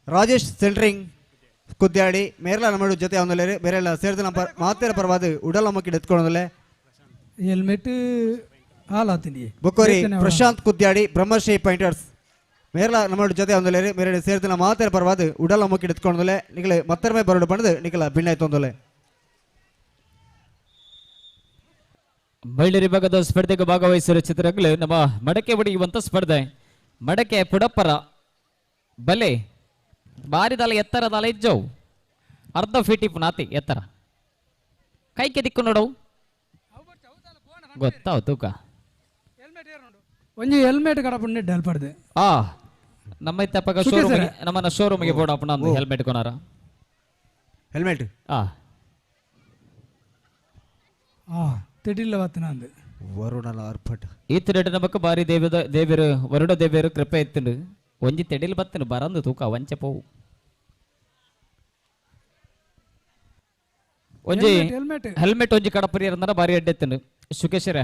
ರಾಜೇಶ್ ಸೆಂಟ್ರಿಂಗ್ ಕುದ್ಯಾಡಿ ಮೇರ್ಲ ನಮ್ಮ ಜೊತೆ ಅವನಲ್ಲೇ ಬೇರೆಲ್ಲ ಸೇರ್ದ ಮಾತೇರ ಪರವಾದ ಉಡಲ ಮೋಕಿಡಿ ಎತ್ಕೊಳ್ಳೋದಲ್ಲೇ ಹೆಲ್ಮೆಟ್ ಹಾಲಾತೀನಿ ಬೊಕ್ಕೋರಿ ಪ್ರಶಾಂತ್ ಕುದ್ಯಾಡಿ ಬ್ರಹ್ಮಶ್ರೀ ಪೈಂಟರ್ಸ್ ಮೇರ್ಲ ನಮ್ಮ ಜೊತೆ ಅವನಲ್ಲೇ ಮೇರೆ ಸೇರ್ದಿನ ಮಾತೇರ ಪರವಾದ ಉಡಲ ಮೋಕಿಡಿ ಎತ್ಕೊಳ್ಳೋದಲ್ಲೇ ನಿಗಲೆ ಮತ್ತರ್ಮೆ ಬರೋಡು ಬಂದು ನಿಗಲ ಭಿನ್ನಾಯ್ತೊಂದಲ್ಲೇ. ಮಹಿಳೆಯರ ವಿಭಾಗದ ಸ್ಪರ್ಧೆಗೆ ಭಾಗವಹಿಸಿರುವ ಚಿತ್ರಗಳು ನಮ್ಮ ಮಡಕೆ ಹೊಡೆಯುವಂತ ಸ್ಪರ್ಧೆ. ಮಡಕೆ ಪುಡಪ್ಪರ ಬಲೆ ಬಾರಿದಲ ಎತ್ತರದಲ ಇಜ್ಜವು ಅರ್ಧ ಫೀಟ್ ನಾತಿ ಎತ್ತರ ಕೈಗೆ ದಿಕ್ಕು ನೋಡವು ಗೊತ್ತಾವ್ ತೂಕ ಒಂಜಿ ಹೆಲ್ಮೆಟ್ ಕಡಪುಂಡೆ ಡಲ್ಪಡ್ದೆ ಆ ನಮ್ಮ ಇತ್ತಪ್ಪಗ ಶೋರೂಮ್ ನಮ್ಮನ್ನ ಶೋರೂಮ್ಗೆ ಬೋಡಪ್ಪ ನಂದು ಹೆಲ್ಮೆಟ್ ಕೊನಾರ ಹೆಲ್ಮೆಟ್ ಆ ಆ ತೆಡಿಲ್ಲ ವತ್ತನಂದು ವರುಣನ ಆರ್ಭಟ ಈ ತಿರಟ ನಮಕ್ ಬಾರಿ ದೇವದ ದೇವರು ವರುಣ ದೇವರು ಕೃಪೆ ಇತ್ತು ಒಂಜಿ ತೆಡಿಲ್ ಬತ್ತನು ಬರಂದು ತೂಕ ವಂಚ ಪೋವು ಒಂಜಿ ಹೆಲ್ಮೆಟ್ ಒಂಜಿ ಕಡಪುರಿ ಅಂದ್ರ ಬಾರಿ ಅಡ್ಡೆತ್ತನು ಸುಖೇಶ್ವರ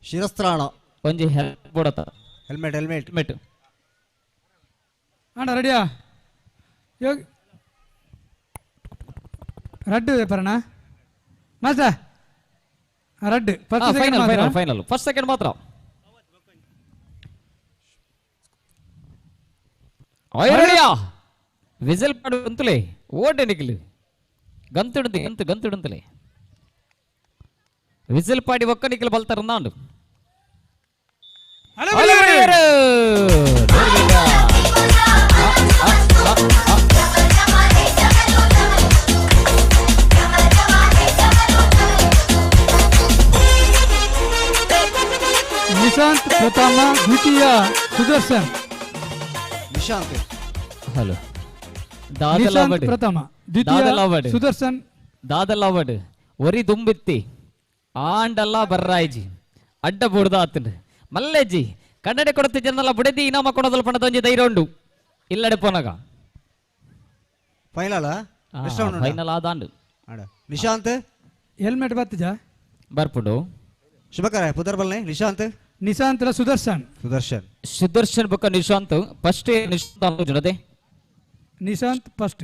ಶಿರಸ್ತ್ರಾಣ ಒಂಜಿ ಹೆಲ್ಮೆಟ್ ಬೋಡತ ಹೆಲ್ಮೆಟ್ ಹೆಲ್ಮೆಟ್ ಹೆಲ್ಮೆಟ್ ಅಣ್ಣ ರೆಡಿಯಾ ಯೋಗ ರಡ್ಡು ಪರಣ master ರಡ್ಡು final final final first second ಮಾತ್ರ ರೆಡಿಯಾ ವಿಸಿಲ್ ಪಾಡು ಅಂತಲೇ ಓಡೆ ನಿಖಿಲ್ ಗಂತಿಡುಂತಿ ಗಂತು ಗಂತಿಡುಂತಲೇ ವಿಸಿಲ್ ಪಾಡಿ ಒಕ್ಕ ನಿಖಿಲ್ ಬಲ್ತಾರಂದಾಂಡು ನಿಶಾಂತ್ ಪ್ರಥಮ, ದ್ವಿತೀಯ ಸುದರ್ಶನ್. ನಿಶಾಂತ್ ಹಲೋ ನಿಶಾಂತ್ ಪ್ರಥಮ, ದ್ವಿತೀಯ ಸುದರ್ಶನ್. ದಾದಲಾವಡ್ ಒರಿ ದುಂಬಿತ್ತಿ ಆಂಡಲ್ಲ ಬರ್ರಾಯ್ಜಿ ಅಡ್ಡ ಬೂಡ್ದ ಆತಂಡು ಮಲ್ಲೇಜಿ ಕನ್ನಡ ಕೊಡತಿ ಜನಲ್ಲ ಬುಡದಿ ಇನಾಮ ಕೊಡದಲ್ ಪಣದ ಒಂಜಿ ಧೈರ್ಯ ಉಂಡು ಇಲ್ಲಡೆ ಪೋನಗ ಫೈನಲ್ ಫೈನಲ್ ಆದಾಂಡು ನಿಶಾಂತ್ ಹೆಲ್ಮೆಟ್ ಬತ್ತಿಜಾ ಬರ್ಪುಂಡು ಶುಭಕರ ಪುದರ್ ಬಲ್ನೆ ನಿಶಾಂತ್ ನಿಶಾಂತ್ ಸುದರ್ಶನ್ ಸುದರ್ಶನ್ ಸುದರ್ಶನ್ ಬೊಕ್ಕ ನಿಶಾಂತ್ ಫಸ್ಟ್ ನಿಶಾಂತ್ ಆಲೋಚನೆ Nishant first,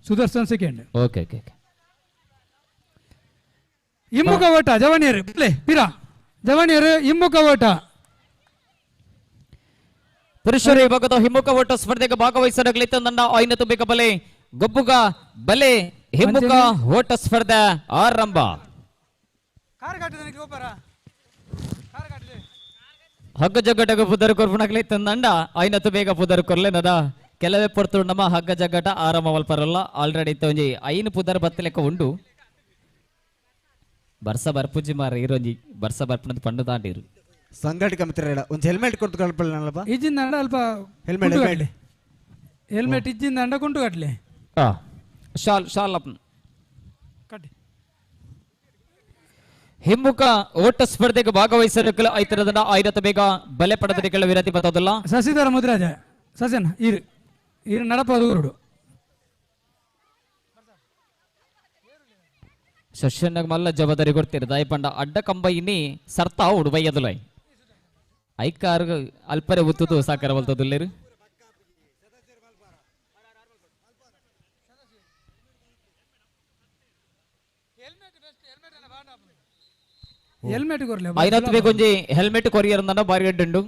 Sudarshan second. Okay okay ಹಿಮ್ಮುಖ ಓಟ ಜವನಿಯರು ಪ್ಲೇ ಪಿರಾ ಜವನಿಯರು ಹಿಮ್ಮುಖ ಓಟ ಪುರುಷರ ವಿಭಾಗದ ಹಿಮ್ಮುಖ ಓಟ ಸ್ಪರ್ಧೆಗೆ ಭಾಗವಹಿಸಲಾಗಲಿತ್ತು ನನ್ನ ಐನ ತುಂಬಿಕ ಬಲೆ ಗೊಬ್ಬುಗ ಬಲೆ ಹಿಮ್ಮುಖ ಓಟ ಸ್ಪರ್ಧೆ ಆರಂಭ. ಹಗ್ಗ ಜಗ್ಗಟಗ ಪುದರ್ ಕೊರ್ಪುಣಗ್ಲಿ ತಂದಂಡ ಐನತ್ತು ಬೇಗ ಪುದರ್ ಕೊರ್ಲೆ ನದ ಕೆಲವೇ ಪೊರ್ತು ನಮ್ಮ ಹಗ್ಗ ಜಗ್ಗಟ ಆರಂಭ ಮಲ್ಪರಲ್ಲ ಆಲ್ರೆಡಿ ಒಂಜಿ ಐನು ಪುದರ್ ಬತ್ತಲೆಕ್ಕ ಉಂಡು ಬರ್ಸ ಬರ್ಪುಜಿ ಮಾರ ಇರೋಂಜಿ ಬರ್ಸ ಬರ್ಪುನದ ಪಂಡು ದಾಂಡಿರು ಸಂಘಟಕ ಮಿತ್ರರ ಒಂದು ಹೆಲ್ಮೆಟ್ ಕೊಡ್ತು ಕಲ್ಪಲ್ಲನಲ್ಲಪ್ಪ ಇಜ್ಜಿಂದ ಅಂಡ ಅಲ್ಪ ಹೆಲ್ಮೆಟ್ ಹೆಲ್ಮೆಟ್ ಹೆಲ್ಮೆಟ್ ಇಜ್ಜಿಂದ ಅಂಡ ಕುಂಟು ಕಟ್ಲೆ ಶಾಲ್ ಶಾಲ್ ಅಪ್ಪ ಕಟ್ಟಿ. ಹಿಮ್ಮುಖ ಓಟ ಸ್ಪರ್ಧೆಗೆ ಭಾಗವಹಿಸಲು ಐತರದನ್ನ ಐರತ ಬೇಗ ಬಲೆ ಪಡೆದ ವಿನಂತಿ ಬರ್ತದಲ್ಲ. ಶಶಿಧರ ಮುದ್ರಾಜ ಸಸನ್ ಇರು ಇರು ನಡಪದು ಊರುಡು ಶಶಿಯನ್ನಾಗ ಮಲ್ಲ ಜವಾಬ್ದಾರಿ ಕೊಡ್ತೀರಿ ದಾಯಪಂಡ ಅಡ್ಡ ಕಂಬ ಇನ್ನಿ ಸರ್ತಾ ಉಡು ಬೈಯದುಲೈ ಐಕಾರು ಅಲ್ಪರೆ ಉತ್ತುದು ಸಾಕಾರ ಬಲ್ತದುಲ್ಲೇರು ಹೆಲ್ಮೆಟ್ ಕೊರ್ಲೆ ಐನತ್ತು ಬೇಕೊಂಜಿ ಹೆಲ್ಮೆಟ್ ಕೊರಿಯರ್ ಅಂದ ಬಾರಿ ಅಡ್ಡುಂಡು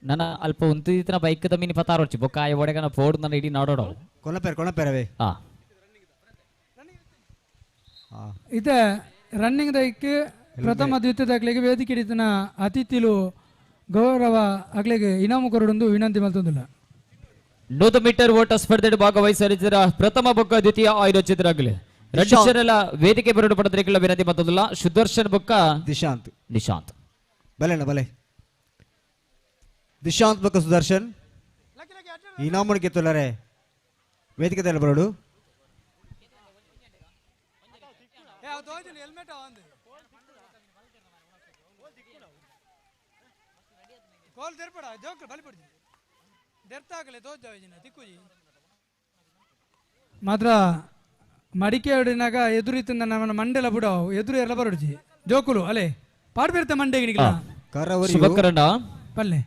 ನನ್ನ ಅಲ್ಪ ಉಂತಿನ ಬೈಕ್ the ಮೀನಿ ಪತಾರ ಹೊಡ್ಚಿ ಬೊಕ್ಕ ಆಯ ಒಡೆಗನ ಫೋಡ್ ನನ್ನ ಇಡೀ ನಾಡೋಡ ಕೊನಪೇರ್ ಕೊನಪೇರವೇ ಹಾ ಇತ್ತೆ ರನ್ನಿಂಗ್ ದೈಕ್ ಪ್ರಥಮ ದ್ವಿತೀಯದಾಕ್ಲೆಗ್ ವೇದಿಕೆ ಹಿಡಿತನ ಅತಿಥಿಲು ಗೌರವ ಅಗ್ಲೆಗ್ ಇನಾಮು ಕೊರಡೊಂದು ವಿನಂತಿ ಮಲ್ತೊಂದುಲ್ಲ. 100 ಮೀಟರ್ ಓಟ ಸ್ಪರ್ಧೆ ಭಾಗವಹಿಸಲಿದ್ದೀರ ಪ್ರಥಮ ಬೊಕ್ಕ ದ್ವಿತೀಯ ಐದು ಚಿತ್ರಗಳು ರಡ್ಡು ವೇದಿಕೆ ಬರಡು ಪಡೆದ್ರಿಗಳ ವಿನಂತಿ ಮತ್ತೊಂದಿಲ್ಲ. ಸುದರ್ಶನ್ ಬೊಕ್ಕ ದಿಶಾಂತ್ ನಿಶಾಂತ್ ಬಲೆಣ್ಣ ಬಲೆ ದಿಶಾಂತ್ ಬೊಕ್ಕ ಸುದರ್ಶನ್ ಇನಾಮು ಗೆತ್ತುಲ್ಲರೆ ವೇದಿಕೆ ತಲೆ ಬರಡು ಮಾತ್ರ ಮಡಿಕೆ ಹೊಡಿನಾಗ ಎದುರಿತ್ತು ನನ್ನ ಮಂಡೆಲ ಬಿಡವು ಎದುರು ಎಲ್ಲ ಬರೋಡ್ಜಿ ಜೋಕುಲು ಅಲೆ ಪಾಡ್ಬಿರ್ತ ಮಂಡೆಗೆ ನಿಗಲ ಶುಭಕರಣ ಪಲ್ಲೆ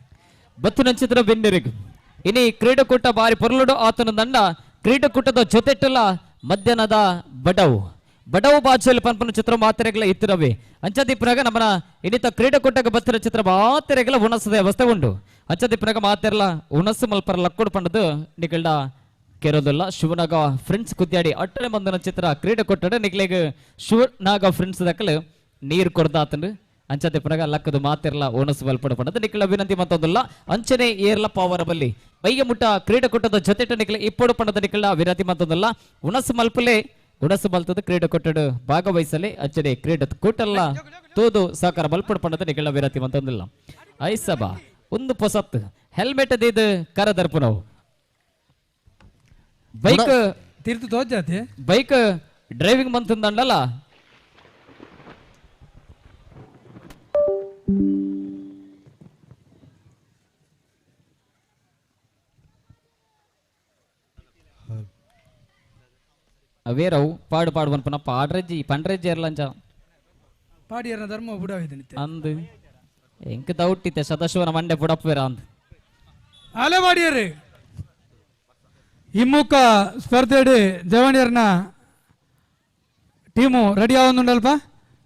ಬತ್ತು ನಂಚಿತ್ರ ಬೆನ್ನಿರಿಗ್ ಇನಿ ಕ್ರೀಡಾಕೂಟ ಬಾರಿ ಪೊರ್ಲುಡು ಆತನ ದಂಡ ಕ್ರೀಡಾಕೂಟದ ಜೊತೆಟ್ಟಲ ಮಧ್ಯಾಹ್ನದ ಬಡವು ಬಡವು ಬಾಚುವಲ್ಲಿ ಪನ್ಪನ ಚಿತ್ರ ಮಾತೆರೆಗಳ ಇತ್ತಿರವೆ ಅಂಚದಿಪ್ಪನಾಗ ನಮ್ಮನ ಇನ್ನಿತ ಕ್ರೀಡಾಕೂಟಕ್ಕೆ ಬತ್ತಿರ ಚಿತ್ರ ಮಾತೆರೆಗಳ ಉಣಸದ ವ್ಯವಸ್ಥೆ ಉಂಡು ಅಂಚದಿಪ್ಪನಾಗ ಮಾತೆರಲ ಉಣಸು ಮಲ್ಪರ ಲಕ್ಕುಡು ಪಂಡದು ನಿಗಲ್ಡ ಕೆರೋದಲ್ಲ ಶಿವನಾಗ ಫ್ರೆಂಡ್ಸ್ ಕುದ್ಯಾಡಿ ಅಟ್ಟನೆ ಬಂದನ ಚಿತ್ರ ಕ್ರೀಡಾಕೂಟದ ನಿಗ್ಲೆಗ್ ಶಿವನಾಗ ಫ್ರೆಂಡ್ಸ್ ದಕ್ಕಲು ನೀರು ಕೊಡ್ದಾತನು ಅಂಚದಿಪ್ಪನಾಗ ಲಕ್ಕದು ಮಾತಿರಲ ಉಣಸು ಮಲ್ಪಡ ಪಂಡದು ನಿಖಲ ವಿನಂತಿ ಮತ್ತೊಂದಲ್ಲ ಅಂಚನೆ ಏರ್ಲ ಪಾವರ ಬಲ್ಲಿ ಬೈಗೆ ಮುಟ್ಟ ಕ್ರೀಡಾಕೂಟದ ಜೊತೆಟ ನಿಖಲ ಇಪ್ಪಡು ಪಂಡದ ನಿಖಲ ವಿನಂತಿ ಮತ್ತೊಂದಲ್ಲ ಉಣಸು ಮಲ್ಪಲೆ ಉಣಸು ಮಲ್ತದ ಕ್ರೀಡಾಕೂಟಡು ಭಾಗವಹಿಸಲಿ ಅಂಚನೆ ಕ್ರೀಡ ಕೂಟಲ್ಲ ತೋದು ಸಹಕಾರ ಬಲ್ಪಡು ಪಂಡದ ನಿಖಲ ವಿನಂತಿ ಮತ್ತೊಂದಿಲ್ಲ ಐಸಬಾ ಒಂದು ಪೊಸತ್ತು ಹೆಲ್ಮೆಟ್ ಅದಿದು ಕರ ದರ್ಪು ನಾವು ಬೈಕ್ ತೀರ್ಥ ತೋಜಾತೆ ಬೈಕ್ ಡ್ರೈವಿಂಗ್ ಬಂತಂದಲ್ಲ ಅವೇರವು ಪಾಡು ಪಾಡು ಪನ್ಪುನ ಪಾಡ್ರೆಜ್ಜಿ ಪಂಡ್ರೆಜ್ಜಿ ಎರ್ಲಂಚ ಪಾಡಿಯರ್ನ ಧರ್ಮ ಬುಡವಿದೆ ಅಂದು ಎಂಕ್ ದೌಟ್ಟಿತ್ತೆ ಸದಾಶಿವನ ಮಂಡೆ ಬುಡಪ್ಪೇರ ಅಂದ್ ಅಲೆ ಪಾಡಿಯರು ಹಿಮ್ಮುಖ ಸ್ಪರ್ಧೆಡು ಜವಣಿಯರ್ನ ಟೀಮು ರೆಡಿ ಆವೊಂದುಂಡಲ್ಪ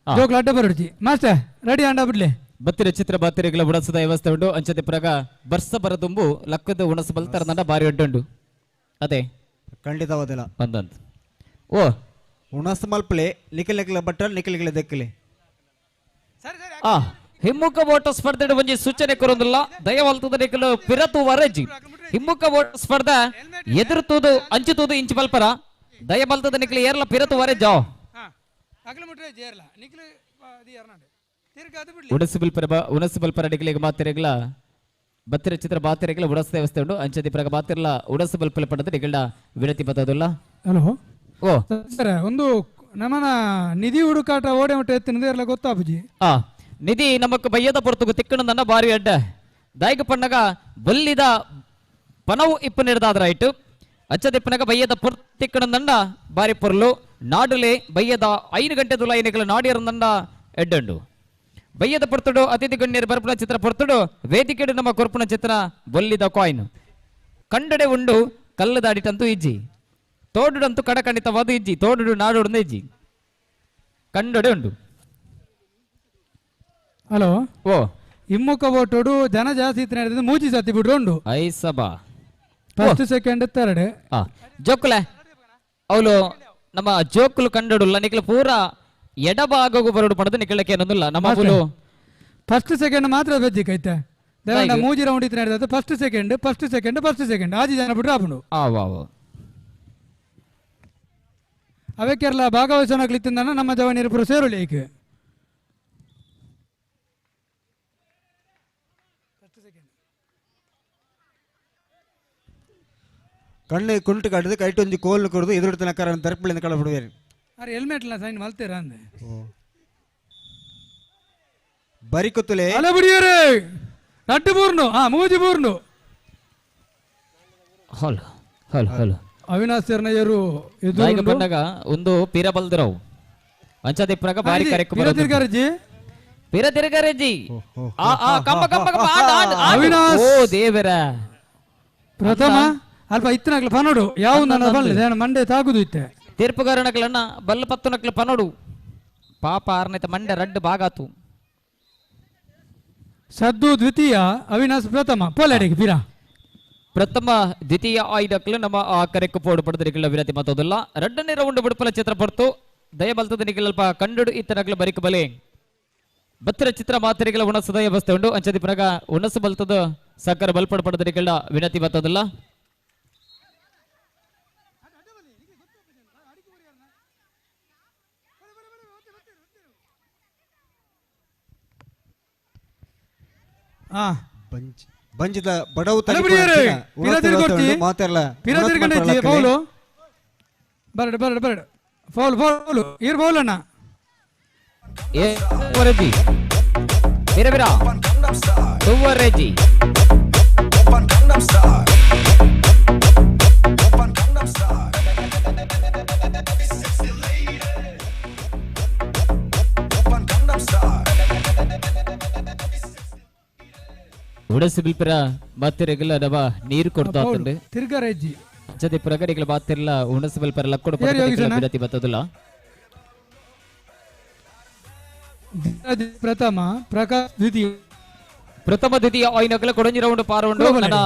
ಜೋಕ್ಲು ಅಡ್ಡ ಬರೋಡ್ಜಿ ಮಾಸ್ಟರ್ ರೆಡಿ ಅಂಡ ಬಿಡ್ಲಿ ಬತ್ತಿರ ಚಿತ್ರ ಬತ್ತಿರಿಗಳ ಉಣಸದ ವ್ಯವಸ್ಥೆ ಉಂಟು ಅಂಚತೆ ಪ್ರಗ ಬರ್ಸ ಬರದುಂಬು ಲಕ್ಕದ ಉಣಸ ಬಲ್ತರ ಬಾರಿ ಉಂಟು ಅದೇ ಖಂಡಿತವಾದಿಲ್ಲ ಒಂದೊಂದು ಓ ಉಣಸ್ ಮಲ್ಪಲೆ ನಿಖಲ್ ನಿಖಲ ಬಟ್ಟ ನಿಖಲ್ ನಿಖಲ ದೆಕ್ಕಲೆ ಆ ಹಿಮ್ಮುಖ ಓಟ ಸ್ಪರ್ಧೆ ಒಂಜಿ ಸೂಚನೆ ಕೊರೊಂದಿಲ್ಲ ದಯವಲ್ತದ ನಿಖಲು ಪಿರತು ವರಜಿ ಹಿಮ್ಮುಖ ಓಟ ಸ್ಪರ್ಧೆ ಎದುರು ತೂದು ಅಂಚು ತೂದು ಇಂಚು ಬಲ್ಪರ ದಯಬಲ್ತದ ನಿಖಲು ಏರ್ಲ ಪಿರತು ವರಜ್ ಉಣಸು ಬಲ್ಪರ ಉಣಸು ಬಲ್ಪರ ನಿಖಲಿಗೆ ಮಾತಿರಗ್ಲ ಬತ್ತಿರ ಚಿತ್ರ ಬಾತಿರಗ್ಲ ಉಡಸ ವ್ಯವಸ್ಥೆ ಉಂಟು ಅಂಚದಿ ಪ್ರಗ ಬಾತಿರ್ಲ ಉಡಸು ಬಲ್ಪಲ ಪಡೆದ ನಿಖಲ ವಿನತಿ ಬತ್ತದಿಲ್ಲ ಹಲೋ ಓ ಸರ್ ಒಂದು ನಮ್ಮನ ನಿಧಿ ಹುಡುಕಾಟ ಓಡೆ ಮಟ್ಟ ಎತ್ತಿನದೇ ಇರಲ್ಲ ಗೊತ್ತಾಪುಜಿ ಆ ನಿಧಿ ನಮಕ್ ಬಯ್ಯದ ಪೊರ್ತುಗು ತಿಕ್ಕಣದನ್ನ ಬಾರಿ ಅಡ್ಡ ದಾಯಿಗ ಪಣ್ಣಗ ಬಲ್ಲಿದ ಪನವು ಇಪ್ಪು ನೀಡ್ದಾದ್ರಾಯ್ತು ಅಚ್ಚದಿಪ್ಪನಗ ಬಯ್ಯದ ಪೊರ್ ತಿಕ್ಕಣದನ್ನ ಬಾರಿ ಪೊರ್ಲು ನಾಡುಲೆ ಬಯ್ಯದ 5 ಗಂಟೆ ದುಲಾಯಿನಿಗಳ ನಾಡಿಯರಂದಂಡ ಎಡ್ಡಂಡು ಬಯ್ಯದ ಪೊರ್ತುಡು ಅತಿಥಿ ಗಣ್ಯರು ಬರ್ಪುನ ಚಿತ್ರ ಪೊರ್ತುಡು ವೇದಿಕೆಡು ನಮ್ಮ ಕೊರ್ಪುನ ಚಿತ್ರ ಬೊಲ್ಲಿದ ಕಾಯಿನ್ ಕಂಡಡೆ ಉಂಡು ಕಲ್ಲದಾಡಿಟಂತೂ ಇಜ್ಜಿ ತೋಡುಡಂತೂ ಕಡಕಣಿತವಾದ ಇಜ್ಜಿ ತೋಡುಡು ನಾಡುಡು ಇಜ್ಜಿ ಕಂಡಡೆ ಉಂಡು ಹಲೋ ಓ ಹಿಮ್ಮುಖ ಓಟೋಡು ಜನ ಜಾಸ್ತಿ ಇತ್ತು ನಡೆದಿದ್ದು ಮೂಜಿ ಸತಿ ಬಿಡ್ರು ಉಂಡು ಐಸಬಾ ಫಸ್ಟ್ ಸೆಕೆಂಡ್ ಥರ್ಡ್ ಆ ಜೋಕುಲೆ ಅವಳು ನಮ್ಮ ಜೋಕುಲು ಕಂಡಡುಲ್ಲ ನಿಖಲ ಪೂರ ಎಡಭಾಗಗೂ ಬರಡು ಪಡೆದು ನಿಖಲಕ್ಕೆ ಏನೊಂದಿಲ್ಲ ನಮ್ಮ ಪುಲು ಫಸ್ಟ್ ಸೆಕೆಂಡ್ ಮಾತ್ರ ಬೆಜ್ಜಿ ಕೈತೆ ದೇವಂಡ ಮೂಜಿ ರೌಂಡ್ ಇತ್ತು ನಡೆದ first second first second first second ಆಜಿ ಜನ ಬಿಟ್ರೆ ಆಪುಂಡು ಆ ವಾ ವಾ ಅವಕ್ಕೆಲ್ಲ ಭಾಗವಹಿಸೋಣ ನಮ್ಮ ಜವನಿಯರು ಪೂರ ಸೇರುಳಿ ಐಕ್ ಕಣ್ಣು ಕುಂಟು ಕಡ್ದು ಕೈಟೊಂಜಿ ಕೋಲು ಕೊಡುದು ಎದುರು ತನಕ ತರ್ಪಿಳಿಂದ ಕಳ ಬಿಡುವೇರು ಅರೆ ಹೆಲ್ಮೆಟ್ ಇಲ್ಲ ಸೈನ್ ಮಲ್ತೀರ ಅಂದೆ ಬರಿ ಕುತ್ತುಲೆ ಅಲೆ ಬಿಡಿಯರೇ ರಡ್ಡು ಪೂರ್ಣು ಆ ಮೂಜಿ ಪೂರ್ಣು ಹಲ್ ಹಲ್ ಹಲ್ ಅವಿನಾಶ್ ಸರ್ನಯ್ಯರು ದಾಯಿಗ ಬಂದಾಗ ಒಂದು ಪೀರ ಬಲ್ದಿರವು ಅಂಚದಿಪ್ಪನಾಗ ಬಾರಿ ಕರೆಕ್ಟ್ ಬರೋದು ತಿರ್ಗಾರಜ್ಜಿ ಪೀರ ತಿರ್ಗಾರಜ್ಜಿ ಆ ಆ ಕಂಬ ಕಂಬ ಕಂಬ ಆಡ್ ಆಡ್ ಆಡ್. ಅವಿನಾಶ್. ಓ ದೇವರ ಪ್ರಥಮ ಅಲ್ಪ ಇತ್ತನಾಗ್ಲ ಪನೋಡು ಯಾವ ನನ್ನ ಬಲ್ಲೆ ಮಂಡೆ ತಾಗುದು ಇತ್ತೆ ತೀರ್ಪುಗಾರನಕ್ಲನ್ನ ಬಲ್ಲ ಪತ್ತು ನಕ್ಲ ಪನೋಡು ಪಾಪ ಆರ್ನೈತ ಮಂಡೆ ರಡ್ಡು ಬಾಗಾತು ಸದ್ದು ದ್ವಿತೀಯ ಅವಿನಾಶ್ ಪ್ರಥಮ ಪೋಲಾಡಿಗೆ ಪೀರಾ ಪ್ರಥಮ ದ್ವಿತೀಯ ಆಯ್ದಕ್ಲು ನಮ್ಮ ಆ ಕರೆಕ್ಕು ಪೋಡು ಪಡೆದರಿಗಳ ವಿನಂತಿ ಮತ್ತೊಂದಿಲ್ಲ ರಡ್ಡನೇ ರೌಂಡ್ ಬಿಡುಪಲ ಚಿತ್ರ ಪಡ್ತು ದಯಬಲ್ತದ ನಿಖಲಲ್ಪ ಕಂಡುಡು ಇತ್ತನಗ್ಲ ಬರಿಕ ಬಲೆ ಬತ್ತಿರ ಚಿತ್ರ ಮಾತರಿಗಳ ಉಣಸದ ವ್ಯವಸ್ಥೆ ಉಂಟು ಅಂಚದಿ ಪನಗ ಉಣಸು ಬಲ್ತದ ಸಕ್ಕರೆ ಬಲ್ಪಡು ಪಡೆದರಿಗಳ ವಿನಂತಿ ಮತ್ತೊಂದಿಲ್ಲ ಆ ಬಂಜ್ ಬಂಜಿದ ಬಡವು ಅಲೆ ಬಿಡಿಯರೇ ಪಿರ ತಿರ್ಗೊಡ್ತಿ ಮಾತಾಡಲ್ಲ ಪಿರ ತಿರ್ಗಂಡೈತಿ ಫೌಲು ಬರಡು ಬರಡು ಬರಡು ಫೌಲ್ ಫೌಲ್ ಈರ್ ಫೌಲ್ ಅಣ್ಣ ಏ ವರಜಿ ಬೀರ ಬೀರ ತುವರೆಜಿ ಉಡಸು ಬಿಲ್ಪಿರ ಮಾತಿರೆಗಲ ನವ ನೀರು ಕೊಡ್ತಾ ಆತಂಡು ತಿರ್ಗರೆಜ್ಜಿ ಜೊತೆ ಪ್ರಗಡಿಗಳ ಬಾತಿರ್ಲ ಉಣಸು ಬಿಲ್ಪರ ಲಕ್ಕಡು ಬಿಡತಿ ಬತ್ತದಲ್ಲ. ಪ್ರಥಮ ಪ್ರಕಾಶ್ ದ್ವಿತೀಯ ಪ್ರಥಮ ದ್ವಿತೀಯ ಐನಕಲ ಕೊಡಂಜಿ ರೌಂಡ್ ಪಾರೌಂಡು ನನ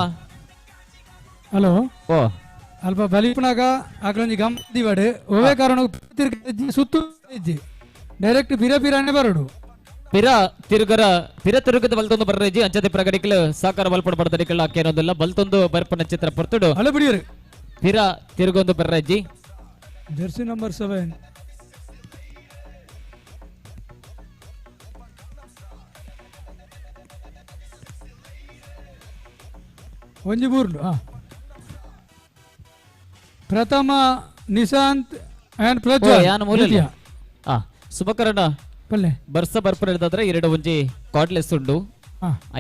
ಹಲೋ ಓ ಅಲ್ಪ ಬಲಿಪುನಾಗ ಅಕಲೊಂಜಿ ಗಮ್ ದಿವಡೆ ಒವೆ ಕಾರಣ ತಿರ್ಗರೆಜ್ಜಿ ಸುತ್ತು ಇಜ್ಜಿ ಡೈರೆಕ್ಟ್ ಬಿರ ಬಿರಾನೆ ಬರಡು ಪಿರ ತಿರುಗರ ಪಿರ ತಿರುಗದ ಬಲ್ತೊಂದು ಬರ್ರೇಜಿ ಅಂಚತೆ ಪ್ರಗಡಿಕಲು ಸಾಕಾರ ಬಲ್ಪಡ ಬಡದಡಿಕಲ ಆಕೇನೊಂದಿಲ್ಲ ಬಲ್ತೊಂದು ಬರ್ಪನ ಚಿತ್ರ ಪೊರ್ತುಡು ಹಲೋ ಬಿಡಿಯರು ಪಿರ ತಿರುಗೊಂದು ಬರ್ರೇಜಿ. ಜೆರ್ಸಿ ನಂಬರ್ 7 ಒಂಜಿ ಬೂರ್ಲು. ಪ್ರಥಮ ನಿಶಾಂತ್ ಅಂಡ್ ಪ್ರಜ್ವಲ್. ಯಾನ ಮೂಲ ಸುಭಕರಣ ಪಲ್ಲೆ ಬರ್ಸ ಬರ್ಪರ ಹಿಡ್ದಾದ್ರೆ ಎರಡು ಒಂಜಿ ಕಾರ್ಡ್ಲೆಸ್ ಉಂಡು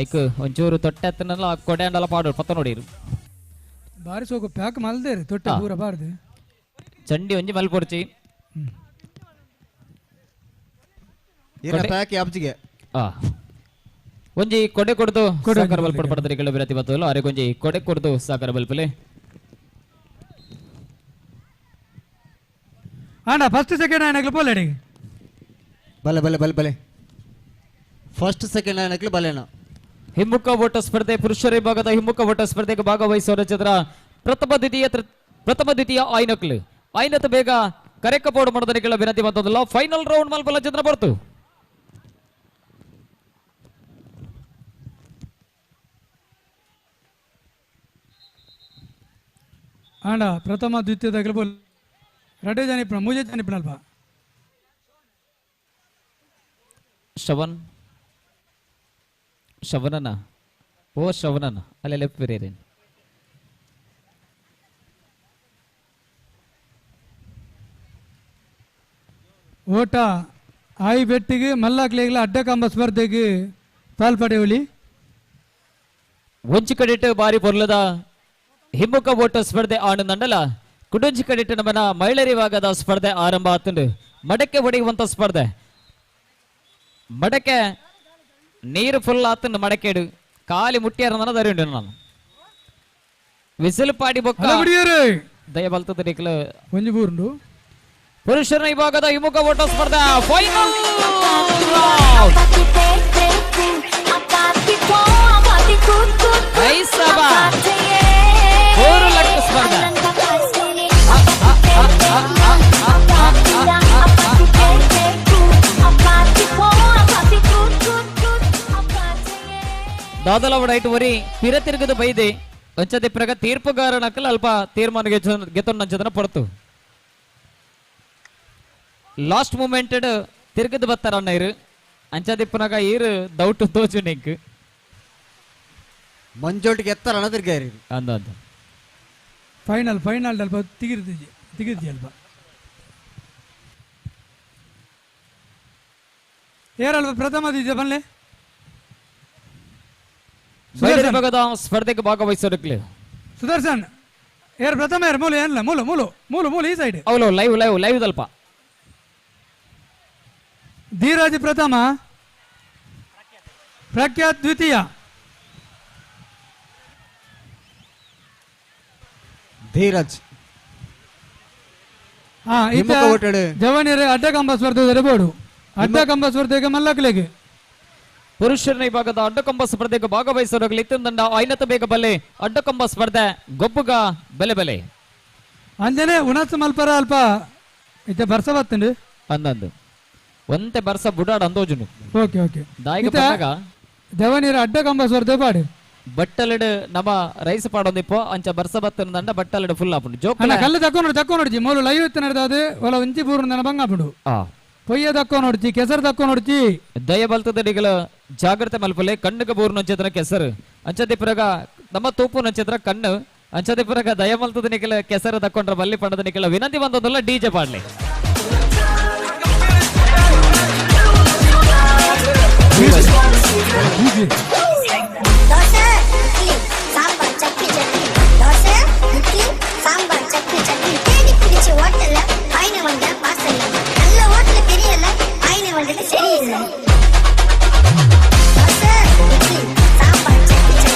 ಐಕ್ ಒಂಚೂರು ತೊಟ್ಟೆ ಹತ್ತನಲ್ಲ ಕೊಡೆ ಅಂಡಲ ಪಾಡು ಪತ್ತ ನೋಡಿರು ಬಾರಿ ಸೋಕು ಪ್ಯಾಕ್ ಮಲ್ದೇರಿ ತೊಟ್ಟೆ ಪೂರ ಬಾರ್ದು ಚಂಡಿ ಒಂಜಿ ಮಲ್ಪೊರ್ಚಿ ಪ್ಯಾಕ್ ಯಾಬ್ಜಿಗೆ ಒಂಜಿ ಕೊಡೆ ಕೊಡ್ದು ಸಾಕಾರ ಬಲ್ಪಡ ಪಡದರಿಗಳ ಬಿರತಿ ಬತ್ತದಲ್ಲ ಅರೆ ಒಂಜಿ ಕೊಡೆ ಕೊಡ್ದು ಸಾಕಾರ ಬಲ್ಪಲೆ ಅಣ್ಣ ಫಸ್ಟ್ ಸೆಕೆಂಡ್ ಆಯ್ನಕ್ಲು ಪೋಲೆಡಿ ಬಲೆ ಬಲೆ ಬಲೆ ಬಲೆ ಫಸ್ಟ್ ಸೆಕೆಂಡ್ ಆಯ್ನಕ್ಲು ಬಲೆನಾ. ಹಿಮ್ಮುಖ ಓಟ ಸ್ಪರ್ಧೆ ಪುರುಷರ ವಿಭಾಗದ ಹಿಮ್ಮುಖ ಓಟ ಸ್ಪರ್ಧೆಗೆ ಭಾಗವಹಿಸುವ ಚಂದ್ರ ಪ್ರಥಮ ದ್ವಿತೀಯ ಆಯ್ನಕ್ಲು ಐನತ್ ಬೇಗ ಕರೆಕ್ಕ ಬೋರ್ಡ್ ಮಾಡೋದಕ್ಕೆ ವಿನಂತಿ ಬಂತದಲ್ಲ. ಫೈನಲ್ ರೌಂಡ್ ಮಲ್ಪಲ ಚಂದ್ರ ಬರ್ತು. ಅಣ್ಣ ಪ್ರಥಮ ದ್ವಿತೀಯದಾಗಲೂ ಬೋಲ್ ರಡೆ ಜನ ಮೂಜೆ ಜನ ಅಲ್ಪ ಶ್ರವಣ್ ಶ್ರವಣನ ಓ ಶ್ರವಣನ ಅಲ್ಲೆಲ್ಲ ಬೇರೆ ಓಟ ಆಯಿ ಬೆಟ್ಟಿಗೆ ಮಲ್ಲಾಕ್ಲೇಗ್ಲ ಅಡ್ಡ ಕಂಬ ಸ್ಪರ್ಧೆಗೆ ಪಾಲ್ಪಡೆಯುಳಿ. ಒಂಚಿ ಕಡೆಟ್ ಬಾರಿ ಪೊರ್ಲದ ಹಿಮ್ಮುಖ ಓಟ ಸ್ಪರ್ಧೆ ಆನಂದಂಡಲ ಕುಡೊಂಜಿ ಕಡೆಟ್ ನಮ್ಮನ ಮಹಿಳೆಯರ ವಿಭಾಗದ ಸ್ಪರ್ಧೆ ಆರಂಭ ಆತಂಡು. ಮಡಕೆ ಹೊಡೆಯುವಂತ ಸ್ಪರ್ಧೆ ಮಡಕೆ ನೀರು ಫುಲ್ ಆತಂಡು ಮಡಕೆಡು ಕಾಲಿ ಮುಟ್ಟಿಯಾರ ದರಿಯುಂಡು ನಾನು ವಿಸಿಲು ಪಾಡಿ ಬೊಕ್ಕ ದಯ ಬಲ್ತದ ನಿಕ್ಲು ಒಂಜಿ ಬೂರುಂಡು. ಪುರುಷರ ವಿಭಾಗದ ಹಿಮ್ಮುಖ ಓಟ ಸ್ಪರ್ಧೆ ಫೈನಲ್ ಲಕ್ಷ ಸ್ಪರ್ಧೆ. ದಾದಲವಡ ಐಟು ವರಿ ಪಿರ ತಿರುಗದ ಬೈದೆ ಒಂಚದೆ ಪ್ರಗ ತೀರ್ಪುಗಾರನಕಲ್ ಅಲ್ಪ ತೀರ್ಮಾನ ಗೆತ್ತೊಂದಂಚದನ ಪೊರತು ಲಾಸ್ಟ್ ಮೂಮೆಂಟ್ ತಿರುಗದ ಬತ್ತಾರ ಅಣ್ಣ ಇರು ಅಂಚದಿಪ್ಪನಾಗ ಈರು ದೌಟು ತೋಚು ನಿಂಕ್ ಮಂಜೋಟಿಗೆ ಎತ್ತರ ಅಣ್ಣ ತಿರ್ಗಾರಿ ಅಂದ ಅಂದ ಫೈನಲ್ ಫೈನಲ್ ಅಲ್ಪ ತಿಗಿರ್ತಿ ತಿಗಿರ್ತಿ ಅಲ್ಪ ಏರಲ್ವ ಪ್ರಥಮ ದಿದ್ಯ ಬನ್ಲೆ ವಿಭಾಗದ ಸ್ಪರ್ಧೆಗೆ ಭಾಗವಹಿಸೋದಕ್ಕೆ ಸುದರ್ಶನ್ ಏರ್ ಪ್ರಥಮ ಏರ್ ಮೂಲ ಏನಿಲ್ಲ ಮೂಲ ಮೂಲ ಮೂಲ ಮೂಲ ಈ ಸೈಡ್ ಅವಳು ಲೈವ್ ಲೈವ್ ಲೈವ್ ದಲ್ಪ ಧೀರಾಜ್ ಪ್ರಥಮ ಪ್ರಖ್ಯಾತ್ ದ್ವಿತೀಯ ಧೀರಜ್ ಜವನಿಯರ ಅಡ್ಡಕಂಬ ಸ್ಪರ್ಧೆ ಬೋಡು ಅಡ್ಡಕಂಬ ಸ್ಪರ್ಧೆಗೆ ಮಲ್ಲಕ್ಲೆಗೆ ಪುರುಷರ ವಿಭಾಗದ ಅಡ್ಡಕಂಬ ಸ್ಪರ್ಧೆಗೆ ಭಾಗವಹಿಸುವ ಇತ್ತಂದಂಡ ಐನತ ಬೇಗ ಬಲೆ ಅಡ್ಡಕಂಬ ಸ್ಪರ್ಧೆ ಗೊಬ್ಬುಗ ಬೆಲೆ ಬೆಲೆ ಅಂಜನೆ ಉಣಸ್ ಮಲ್ಪರ ಅಲ್ಪ ಇತ್ತೆ ಬರ್ಸ ಬತ್ತಂಡು ಅಂದಂದು ಒಂತೆ ಬರ್ಸ ಬುಡಾಡ ಅಂದೋಜುನು ಓಕೆ ಓಕೆ ದಾಯಿಗೆ ಬಂದಾಗ ಜವನಿಯರ ಅಡ್ಡಕಂಬ ಸ್ಪರ್ಧೆ ಪಾಡು ಬಟ್ಟಲಡು ನಮ್ಮ ರೈಸ್ ಪಾಡೊಂದಿಪ್ಪೋ ಅಂಚ ಬರ್ಸ ಬತ್ತಂದಂಡ ಬಟ್ಟಲಡು ಫುಲ್ ಆಪುಂಡು ಜೋಕ್ ಅಣ್ಣ ಕಲ್ಲು ತಕ್ಕೊ ನೋಡಿ ತಕ್ಕೊ ನೋಡ್ಚಿ ಮೂಲು ಲೈವ್ ಇತ್ತು ನಡೆದಾದು ಒಲ ಒಂಚಿ ಪೂರ್ಣ ನನ್ನ ಬಂಗಾಪುಂಡು ಪೊಯ್ಯ ತಕ್ಕೊ ನೋಡ್ಚಿ ಕೆಸರು ತಕ್ಕೊ ನೋಡ್ಚಿ ದಯ ಬಲ್ತದಡಿಗಳ ಜಾಗ್ರತೆ ಮಲ್ಪಲೆ ಕಣ್ಣುಗ ಬೂರು ನಂಚದ್ರ ಕೆಸರು ಅಂಚದಿಪ್ಪರಗ ನಮ್ಮ ತೂಪು ನಂಚದ್ರ ಕಣ್ಣು ಅಂಚದಿಪ್ಪರಗ ದಯ ಮಲ್ತದ ನಿಕಲ ಕೆಸರು ತಕ್ಕೊಂಡ್ರ ಬಲ್ಲಿ ಪಂಡದ ನಿಕಲ ವಿನಂತಿ ಬಂದದಲ್ಲ ಡಿಜೆ ಪಾಡ್ಲಿ ದೋಸೆ ಇಡ್ಲಿ ಸಾಂಬಾರ್ ಚಟ್ನಿ ಚಟ್ನಿ ದೋಸೆ இட்லி சாம்பார் சட்னி சட்னி தேடி பிடிச்ச ஹோட்டல்ல ஆயின வந்த பார்சல்ல நல்ல ஹோட்டல் தெரியல ஆயின வந்தது சரியில்லை. தோசை இட்லி சாம்பார் சட்னி.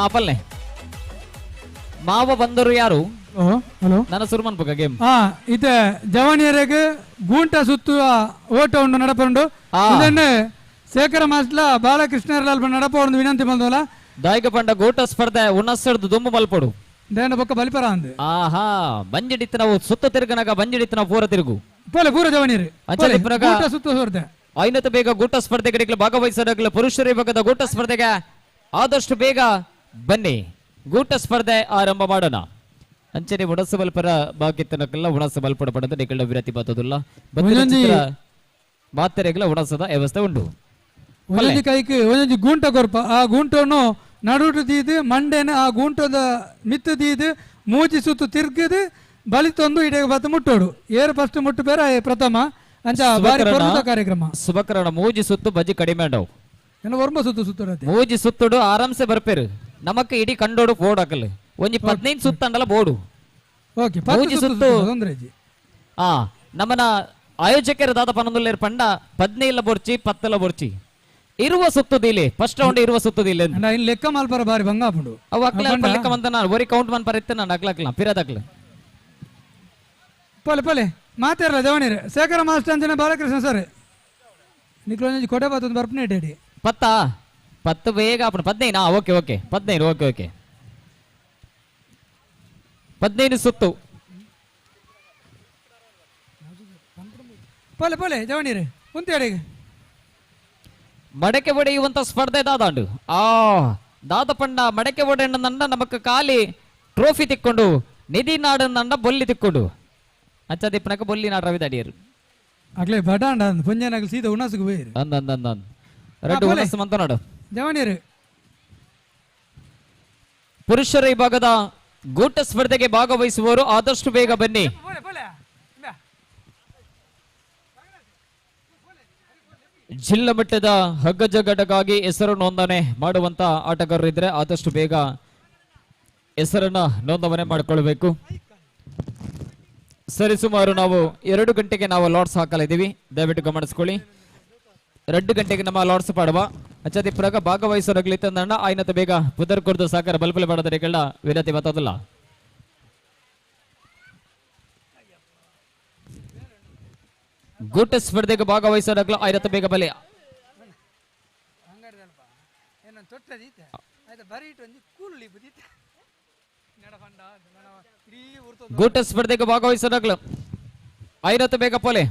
ಆ ಪಲ್ಲೆ ಮಾವ ಬಂದರು ಯಾರು ಹಲೋ ನನ್ನ ಸುರುಮನ್ ಪುಗ ಗೇಮ್ ಇತ್ತೆ ಜವನಿಯರಿಗೆ ಗೂಂಟ ಸುತ್ತುವ ಓಟ ಉಂಡು ನಡಪುಂಡು ಇದನ್ನೇ ಶೇಖರ ಮಾಸ್ಲ ಬಾಲಕೃಷ್ಣರ ನಡಪುಂಡು ವಿನಂತಿ ಬಂದವಲ್ಲ ದಾಯಿಕ ಪಂಡ ಗೂಟ ಸ್ಪರ್ಧೆ ಉನ್ನಸರ್ದು ದುಂಬು ಮಲ್ಪಡು ದೇನ ಬೊಕ್ಕ ಬಲಿಪರ ಅಂದೆ ಆಹಾ ಬಂಜಿಡಿತ್ತು ನಾವು ಸುತ್ತ ತಿರುಗನಾಗ ಬಂಜಿಡಿತ್ತು ನಾವು ಪೂರ ತಿರುಗು ಪೋಲೆ ಪೂರ ಜವನಿಯರು ಗೂಟ ಸುತ್ತ ಸ್ಪರ್ಧೆ ಐನತ್ತು ಬೇಗ ಗೂಟ ಸ್ಪರ್ಧೆಗೆ ಭಾಗವಹಿಸೋದಾಗಲಿ ಪುರುಷರ ವಿಭಾಗದ ಗೂಟ ಸ್ಪರ್ಧೆಗೆ ಆದಷ್ಟು ಬೇಗ ಬನ್ನಿ. ಗೂಟ ಸ್ಪರ್ಧೆ ಆರಂಭ ಮಾಡೋಣ. ಅಂಚನೆ ಉಣಸು ಬಲ್ಪರ ಬಾಕಿತ್ತನಕ್ಕೆಲ್ಲ ಉಣಸು ಬಲ್ಪಡ ಪಡೆದ ನಿಗಳ ವಿರತಿ ಬತ್ತದಿಲ್ಲ ಮಾತೆರೆಗಳ ಉಣಸದ ವ್ಯವಸ್ಥೆ ಉಂಟು. ಒಂದೊಂದು ಕೈಗೆ ಒಂದೊಂದು ಗೂಂಟ ಕೊರ್ಪ ಆ ಗೂಂಟವನ್ನು ನಡುಟು ತೀದು ಮಂಡೆನ ಆ ಗೂಂಟದ ಮಿತ್ತು ತೀದು ಮೂಚಿ ಸುತ್ತು ತಿರ್ಗದು ಬಲಿತೊಂದು ಇಡೀ ಬತ್ತ ಮುಟ್ಟೋಡು ಏರು ಫಸ್ಟ್ ಮುಟ್ಟು ಬೇರೆ ಪ್ರಥಮ ಅಂಚ ಬಾರಿ ಪೊರ್ಲುದ ಕಾರ್ಯಕ್ರಮ. ಸುಬಕರಣ ಮೂಜಿ ಸುತ್ತು ಬಜ್ಜಿ ಕಡಿಮೆ ಅಂಡವು ಒರ್ಂಬ ಸುತ್ತು ಸುತ್ತು ಮೂಜಿ ಸುತ್ತುಡು ಆರಾಮ್ಸೆ ಬರ್ಪೇರು ನಮಕ್ ಇಡೀ ಕಂಡೋಡು ಬೋರ್ಡ್ ಹಾಕಲು ಒಂಜಿ 15 ಸುತ್ತಂಡಲ ಬೋರ್ಡು ಓಕೆ ಮೂಜಿ ಸುತ್ತು ಆ ನಮ್ಮನ ಆಯೋಜಕರ ದಾದ ಪನ್ನೊಂದುಲ್ಲೇರು ಪಂಡ 15 ಬೋರ್ಚಿ 10 ಬೋರ್ಚಿ ಇರುವ ಸುತ್ತುದಿಲೆ ಫಸ್ಟ್ ರೌಂಡ್ ಇರುವ ಸುತ್ತುದಿಲೆ ಲೆಕ್ಕ ಮಾಲ್ಪರ ಬಾರಿ ಬಂಗ ಆಪುಂಡು ಅವು ಅಕ್ಲ ಲೆಕ್ಕ ಮಂತ ನಾನು ಒರಿ ಕೌಂಟ್ ಮನ್ ಪರ ಇತ್ತು ನಾನು ಅಕ್ಲಕ್ಲ ಪಿರದಕ್ಲ ಪೋಲೆ ಪೋಲೆ ಮಾತಾಡಲ್ಲ ಜವಣಿರು ಶೇಖರ ಮಾಸ್ಟರ್ ಅಂಚನೆ ಬಾಲಕೃಷ್ಣ ಸರ್ ನಿಕ್ಲೊಂಜಿ ಕೊಡೆ ಬಾತೊಂದು ಬರ್ಪನೆ ಡೇಡಿ ಪತ್ತ ಪತ್ತು ಬೇಗ ಆಪುಂಡು 15 ಓಕೆ ಓಕೆ 15 ಓಕೆ ಓಕೆ 15 ಸುತ್ತು ಪೋಲೆ ಪೋಲೆ ಜವಣಿರು ಉಂತೇಡಿ ಮಡಕೆ ಒಡೆಯುವಂತ ಸ್ಪರ್ಧೆ ದಾದಾಂಡು ಆ ದಾದ ಪಂಡ ಮಡಕೆ ಒಡೆಯಣ್ಣ ನಮಕ್ ಖಾಲಿ ಟ್ರೋಫಿ ತಿಕ್ಕೊಂಡು ನಿಧಿ ನಾಡನ್ನ ಬೊಲ್ಲಿ ತಿಕ್ಕೊಂಡು ಅಂಚ ದಿಪ್ಪನಕ ಬೊಲ್ಲಿ ನಾಡು ರವಿ ದಾಡಿಯರು ಅಗ್ಲೇ ಬಡಾಂಡ ಪುಂಜನಾಗಲಿ ಸೀದಾ ಉಣಸುಗು ಬೇರು ಅಂದ ಅಂದ ಅಂದ ರಡ್ಡು ಉಣಸು ಮಂತ ನಾಡು ಜವಣಿರು ಪುರುಷರ ವಿಭಾಗದ ಗೂಟ ಸ್ಪರ್ಧೆಗೆ ಭಾಗವಹಿಸುವವರು ಆದಷ್ಟು ಬೇಗ ಬನ್ನಿ. ಜಿಲ್ಲಾ ಮಟ್ಟದ ಹಗ್ಗಜಗ್ಗಾಟಕ್ಕಾಗಿ ಹೆಸರು ನೋಂದಣಿ ಮಾಡುವಂತ ಆಟಗಾರರು ಇದ್ರೆ ಆದಷ್ಟು ಬೇಗ ಹೆಸರನ್ನ ನೋಂದಣಿ ಮಾಡಿಕೊಳ್ಬೇಕು. ಸರಿಸುಮಾರು ನಾವು 2 ಗಂಟೆಗೆ ನಾವು ಲಾಟ್ಸ್ ಹಾಕಲಿದ್ದೀವಿ, ದಯವಿಟ್ಟು ಗಮನಿಸಿಕೊಳ್ಳಿ. 2 ಗಂಟೆಗೆ ನಮ್ಮ ಲಾಟ್ಸ್ ಪಾಡುವ ಅಚ್ಚದಿಪ್ರಾಗ ಭಾಗವಹಿಸೋರಗ್ಲಿತ್ತಂದಣ್ಣ ಆಯ್ನತ ಬೇಗ ಪುದರ್ ಕೊರ್ದು ಸಾಕಾರ ಬಲ್ಪಲೆ ಮಾಡದರಿಗಳ ವಿನಂತಿ ಮಾತಾದಲ್ಲ. ಗೂಟ ಸ್ಪರ್ಧೆಗೆ ಭಾಗವಹಿಸೋರಗ್ಲ ಆಯ್ನತ ಬೇಗ ಬಲೆ ಗೂಟ ಸ್ಪರ್ಧೆಗೆ ಭಾಗವಹಿಸೋರಗ್ಲ ಐರತ್ತು ಬೇಗ ಪೋಲೆ.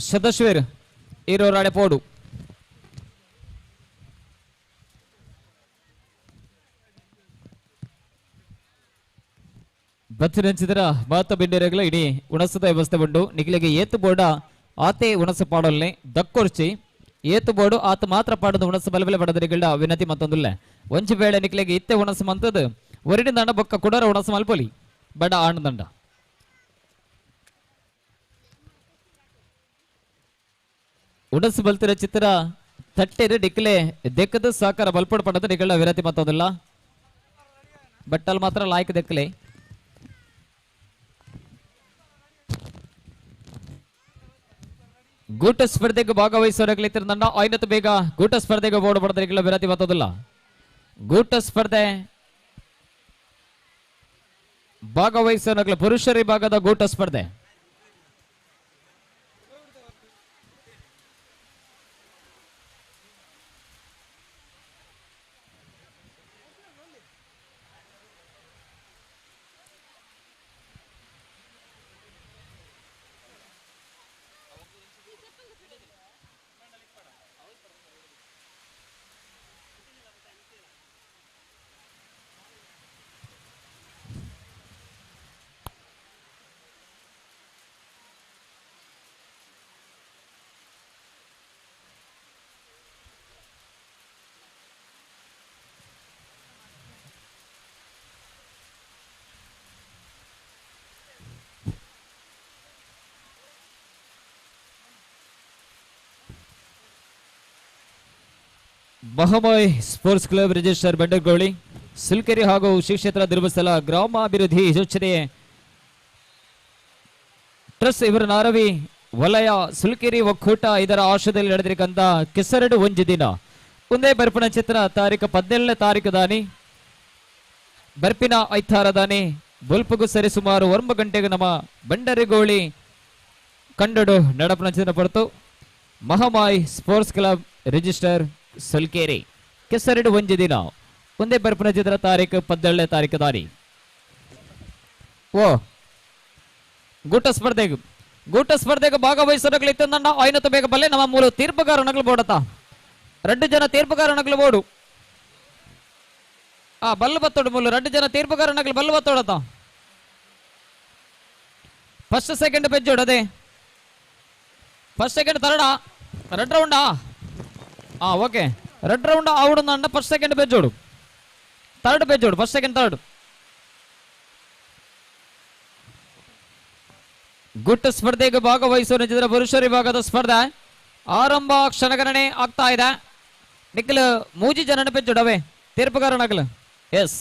ಸದಸ್ಯರು ಇರೋರಾಡೆ ಪೋಡು ಬತ್ತಿನಂಚಿದರ ಮಾತ ಬಿಂಡಿರಗಲ ಇಡೀ ಉಣಸದ ವ್ಯವಸ್ಥೆ ಉಂಡು. ನಿಗಲಿಗೆ ಏತು ಬೋರ್ಡ ಆತೆ ಉಣಸು ಪಾಡೊಲ್ಲೆ ದಕ್ಕೊರ್ಚಿ ಏತು ಬೋರ್ಡು ಆತ ಮಾತ್ರ ಪಾಡದು ಉಣಸು ಬಲಬಲೆ ಪಡದರಿಗಳ ವಿನಂತಿ ಮತ್ತೊಂದುಲ್ಲ. ಒಂಜಿ ವೇಳೆ ನಿಗಲಿಗೆ ಇತ್ತೆ ಉಣಸು ಮಂತದ್ದು ಒರಿಡಿನ ದಂಡ ಬೊಕ್ಕ ಕುಡರ ಉಣಸು ಮಲ್ಪೊಲಿ ಬಡ ಆಣ್ ದಂಡ. ಉಣಸು ಬಲ್ತಿರ ಚಿತ್ರ ತಟ್ಟೆರು ಡಿಕ್ಲೆ ದೆಕ್ಕದ ಸಾಕಾರ ಬಲ್ಪಡ್ ಪಡದ ನಿಗಳ ವಿನಂತಿ ಮತ್ತೊಂದಿಲ್ಲ. ಬಟ್ಟಲ್ ಮಾತ್ರ ಲಾಯ್ಕ್ ದೆಕ್ಕಲೆ. ಗೂಟ ಸ್ಪರ್ಧೆಗೆ ಭಾಗವಹಿಸೋರಗ್ಲಿತ್ತಿರ ಐನತ್ತು ಬೇಗ ಗೂಟ ಸ್ಪರ್ಧೆಗೆ ಬೋರ್ಡ್ ಪಡೆದರಿಗಳ ವಿನಂತಿ ಮತ್ತೊಂದಿಲ್ಲ. ಗೂಟ ಸ್ಪರ್ಧೆ ಭಾಗವಹಿಸೋರಗ್ಲ ಪುರುಷರ ವಿಭಾಗದ ಗೂಟ ಸ್ಪರ್ಧೆ. Mahamai sports club register Bendargoli ಸುಲ್ಕೆರೆ ಹಾಗೂ ಶ್ರೀ ಕ್ಷೇತ್ರ ಧರ್ಮಸ್ಥಳ ಗ್ರಾಮಾಭಿವೃದ್ಧಿ ಯೋಜನೆ ಟ್ರಸ್ಟ್ ಇವರ ನಾರವಿ ವಲಯ ಸುಲ್ಕೆರಿ ಒಕ್ಕೂಟ ಇದರ ಆಶಯದಲ್ಲಿ ನಡೆದಿರತಕ್ಕಂಥ ಕೆಸರಡು ಒಂಜಿ ದಿನ ಒಂದೇ ಬರ್ಪಿನ ಚಿತ್ರ ತಾರೀಕು 17ನೇ ತಾರೀಕು ದಾನಿ ಬರ್ಪಿನ ಐತಾರ ದಾನಿ ಬೊಲ್ಪಗು ಸರಿ ಸುಮಾರು 9 ಗಂಟೆಗೆ ನಮ್ಮ ಬಂಡರಿಗೋಳಿ ಕಂಡಡು ನಡಪನ ಚಿತ್ರ ಪಡ್ತು Mahamai sports club register Sulkeri ಕೆಸರಡು ಒಂಜಿ ದಿನ ಒಂದೇ ಬರ್ಪಿನ ಚಿತ್ರ ತಾರೀಕು 17ನೇ ತಾರೀಕು ದಾನಿ. ಓ ಗೂಟ ಸ್ಪರ್ಧೆಗೆ ಗೂಟ ಸ್ಪರ್ಧೆಗೆ ಭಾಗವಹಿಸೋದಾಗ್ಲಿತ್ತಂದ ಐನತ್ತು ಬೇಗ ಬಲ್ಲೆ ನಮ್ಮ ಮೂಲ ತೀರ್ಪುಗಾರನಗಳು ಬೋಡತ 2 ಜನ ತೀರ್ಪುಗಾರನಗಳು ಬೋಡು ಆ ಬಲ್ಲು ಬತ್ತೋಡು ಮೂಲ 2 ಜನ ತೀರ್ಪುಗಾರನಗಳು ಬಲ್ಲು ಬತ್ತೋಡತ ಫಸ್ಟ್ ಸೆಕೆಂಡ್ ಬೆಜ್ಜೋಡು ಅದೇ ಫಸ್ಟ್ ಸೆಕೆಂಡ್ ತರಡ ರೆಡ್ ರೌಂಡಾ ಆ ಓಕೆ ರೆಡ್ ರೌಂಡ್ ಆవుడుಂದ ಫಸ್ಟ್ ಸೆಕೆಂಡ್ ಬೆಜ್ಜೋಡು ಥರ್ಡ್ ಬೆಜ್ಜೋಡು ಫಸ್ಟ್ ಸೆಕೆಂಡ್ ಥರ್ಡ್. ಗುಟ್ಟ ಸ್ಪರ್ಧೆಗೆ ಭಾಗವಹಿಸುವ ನಿಜದ ಪುರುಷರ ವಿಭಾಗದ ಸ್ಪರ್ಧೆ ಆರಂಭ ಕ್ಷಣಗಣನೆ ಆಗ್ತಾ ಇದೆ. ನಿಖಿಲ್ ಮೂಜಿ ಜನನ ಪೆಜ್ಜುಡವೆ ತೀರ್ಪುಗಾರನಾಗಲು ಎಸ್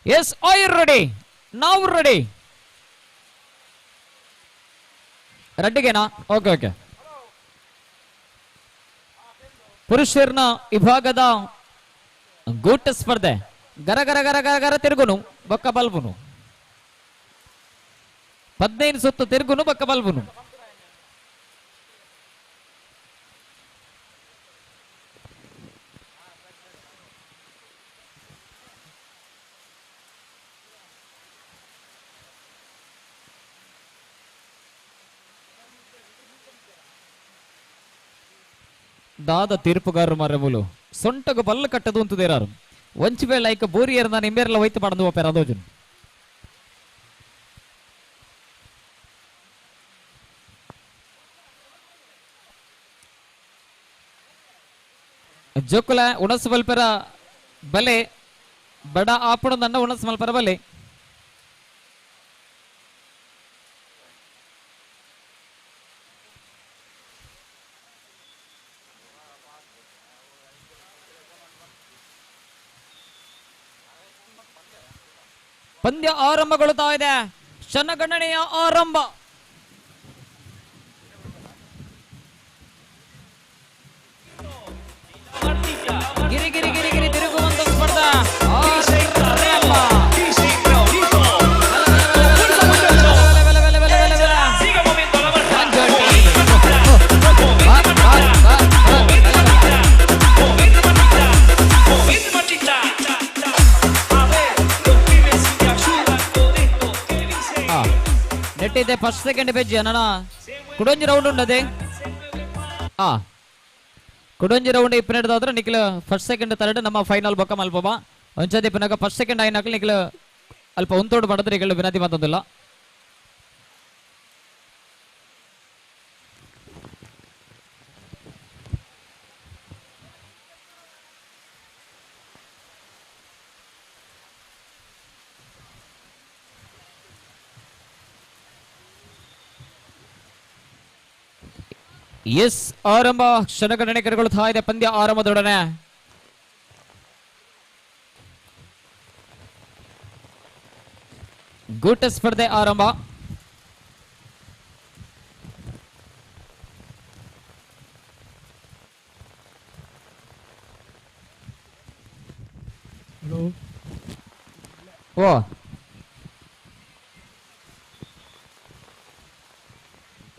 ಎಸ್ I ready ನಾವು ರೆಡಿ ರೆಡ್ಡಿಗೆನಾ ಓಕೆ ಓಕೆ. ಪುರುಷರನ ವಿಭಾಗದ ಗೂಟ ಸ್ಪರ್ಧೆ ಗರ ಗರ ಗರ ಗರ ಗರ ತಿರುಗುನು ಬೊಕ್ಕ ಬಲ್ಬುನು 15 ಸುತ್ತು ತಿರುಗುನು ಬೊಕ್ಕ ಬಲ್ಬುನು. ದಾದ ತೀರ್ಪುಗಾರರು ಮರಮುಲು ಸೊಂಟಗು ಬಲ್ಲು ಕಟ್ಟದು ಅಂತಿದ್ದೇರಾರು ಒಂಚಿ ವೇಳೆ ಐಕ ಬೋರಿಯರ್ ನಾನು ಇಂಬೇರೆಲ್ಲ ಹೋಯ್ತು ಪಡೆದು ಹೋಗ್ಯಾರ ಅದೋಜನ್. ಜೋಕುಲ ಉಣಸ್ ಮಲ್ಪರ ಬಲೆ ಬಡ ಆಪುಣ ನನ್ನ ಉಣಸ್ ಮಲ್ಪರ ಬಲೆ ಪಂದ್ಯ ಆರಂಭಗೊಳ್ಳುತ್ತಾ ಇದೆ. ಕ್ಷಣಗಣನೆಯ ಆರಂಭ. ಗಿರಿ ಗಿರಿ ಗಿರಿ ಗಿರಿ ತಿರುಗುವಂತ ಸ್ಪರ್ಧಾ. ನೆಟ್ಟಿದೆ ಫಸ್ಟ್ ಸೆಕೆಂಡ್ ಬೆಜ್ಜಿ ಅಣ್ಣ ಕುಡೊಂಜಿ ರೌಂಡ್ ಉಂಡದೆ ಆ ಕುಡೊಂಜಿ ರೌಂಡ್ ಇಪ್ಪನೆಡ್ದಾದ್ರೆ ನಿಖಿಲ ಫಸ್ಟ್ ಸೆಕೆಂಡ್ ಥರ್ಡ್ ನಮ್ಮ ಫೈನಲ್ ಬೊಕ್ಕ ಮಲ್ಪಬ ಒಂಚದಿ ಇಪ್ಪನಾಗ ಫಸ್ಟ್ ಸೆಕೆಂಡ್ ಆಯ್ನಾಕಲ್ ನಿಖಿಲ ಅಲ್ಪ ಒಂತೋಡು ಪಡೆದ್ರೆ ನಿಖಿಲ ವಿನಂತಿ ಮಾತೊಂದಿಲ್ಲ. ಎಸ್ ಆರಂಭ ಕ್ಷಣಗಣನೆ ಕರೆಗೊಳ್ತಾ ಇದೆ ಪಂದ್ಯ ಆರಂಭದೊಡನೆ. ಗೂಟ ಸ್ಪರ್ಧೆ ಆರಂಭ. ಹಲೋ ಓ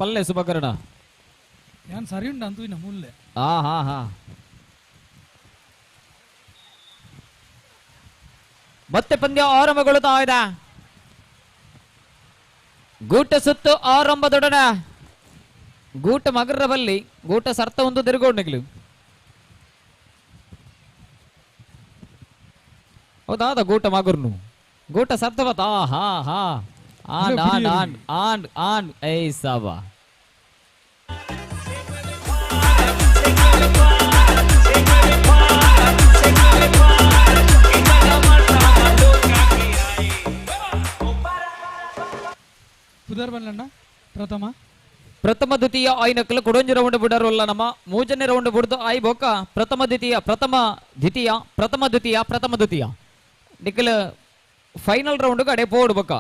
ಪಲ್ಲೆ ಸುಭಕರಣ ಯಾನ್ ಸರಿ ಉಂಟು ಅಂತೂ ಇನ್ನ ಮುಲ್ಲೆ. ಹಾ ಹಾ ಹಾ ಮತ್ತೆ ಪಂದ್ಯ ಆರಂಭಗೊಳ್ಳುತ್ತಾ ಇದೆ. ಗೂಟ ಸುತ್ತು ಆರಂಭದೊಡನೆ ಗೂಟ ಮಗರ ಬಲ್ಲಿ ಗೂಟ ಸರ್ತ ಒಂದು ತಿರುಗೋಣಿಗ್ಲು ಹೌದಾದ ಗೂಟ ಮಗರ್ನು ಗೂಟ ಸರ್ತ ಬತ್ತ ಹಾ ಹಾ ಆನ್ ಆನ್ ಆನ್ ಆನ್ on I ಸಾಬಾ. ಪುದರ್ ಬಲ್ಲಣ್ಣ ಪ್ರಥಮ ಪ್ರಥಮ ದ್ವಿತೀಯ ಆಯ್ನಕಲು ಕೊಡೊಂಜಿ ರೌಂಡ್ ಬಿಡರಲ್ಲ ನಮ್ಮ ಮೂಜನೇ ರೌಂಡ್ ಬಿಡ್ದು ಆಯ್ ಬೊಕ್ಕ ಪ್ರಥಮ ದ್ವಿತೀಯ ಪ್ರಥಮ ದ್ವಿತೀಯ ಪ್ರಥಮ ದ್ವಿತೀಯ ಪ್ರಥಮ ದ್ವಿತೀಯ ನಿಖಲ್ ಫೈನಲ್ ರೌಂಡ್ ಕಡೆ ಪೋಡು ಬೊಕ್ಕ.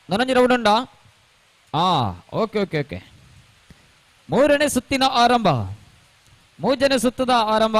ನನೊಂಜಿ ರೌಂಡ್ ಉಂಡಾ? ಆ ಓಕೆ ಓಕೆ ಓಕೆ. ಮೂರನೇ ಸುತ್ತಿನ ಆರಂಭ, ಮೂರನೇ ಸುತ್ತದ ಆರಂಭ.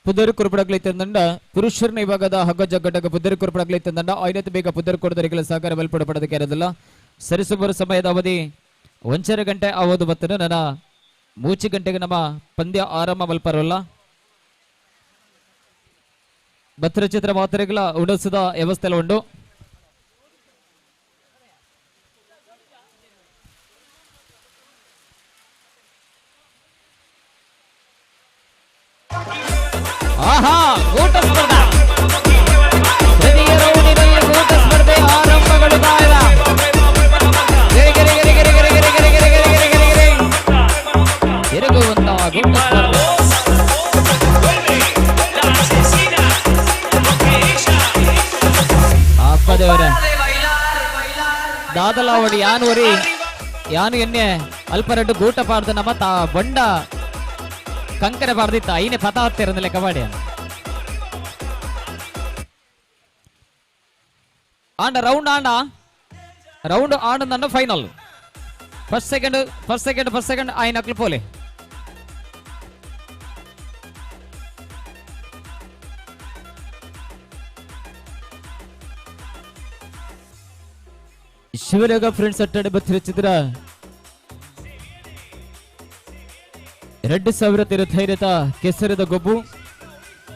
ಪುದರ್ ಕುರುಪಡಗ್ಲೈತಂದಂಡ ಪುರುಷರನ್ನ ಇವಾಗದ ಹಗ್ಗ ಜಗ್ಗಟಗ ಪುದರ್ ಕುರುಪಡಗ್ಲೈತಂದಂಡ ಐನತ್ತು ಬೇಗ ಪುದರ್ ಕೊಡದರಿಗಳ ಸಹಕಾರ ಬಲ್ಪಡ ಪಡೆದಕ್ಕೆ ಇರೋದಿಲ್ಲ. ಸರಿಸುಮಾರು ಸಮಯದ ಅವಧಿ 1.5 ಗಂಟೆ ಆವದು ಬತ್ತನ ನನ್ನ 3 ಗಂಟೆಗೆ ನಮ್ಮ ಪಂದ್ಯ ಆರಂಭ ಮಲ್ಪರಲ್ಲ. ಭದ್ರಚಿತ್ರ ಮಾತ್ರೆಗಳ ಉಡಸದ ವ್ಯವಸ್ಥೆ ಉಂಟು. ಆಹಾ, ಊಟ ಸ್ಪರ್ಧೆ ತೃತೀಯ ರೌಂಡಿನಲ್ಲಿ ಊಟ ಸ್ಪರ್ಧೆ ಆರಂಭಗೊಳ್ಳುತ್ತಾ ಇದೆ. ಗಿರಿ ಗಿರಿ ಗಿರಿ ಗಿರಿ ಗಿರಿ ಗಿರಿ ಗಿರಿ ಗಿರಿ ಗಿರಿ ಗಿರಿ ಗಿರಿ. ತಿರುಗುವಂತಹ ಗೂಟ ಸ್ಪರ್ಧೆ. ಅಪ್ಪ ದೇವರೇ, ದಾದಲಾವಡಿ ಯಾನು ಒರಿ ಯಾನು ಎನ್ನೆ ಅಲ್ಪರಡ್ಡು ಗೂಟ ಪಾಡ್ದ ನಮ್ಮ ತಾ ಬೊಂಡ ಕಂಕನೆ ಪಾಡ್ದಿತ್ತ ಐನೆ ಪತ ಹತ್ತಿರ ಕಬಡ್ಡಿ ಆಂಡ ರೌಂಡ್ ಆಂಡ ರೌಂಡ್ ಆಂಡ final. First second first second first second ಆಯ್ನಕ್ಲು ಪೋಲೆ. ಶಿವಯೋಗ ಫ್ರೆಂಡ್ಸ್ ಅಟ್ಟಡೆ ಬತ್ತಿರ 2000 ಧೈರ್ಯದ ಕೆಸರದ ಗೊಬ್ಬು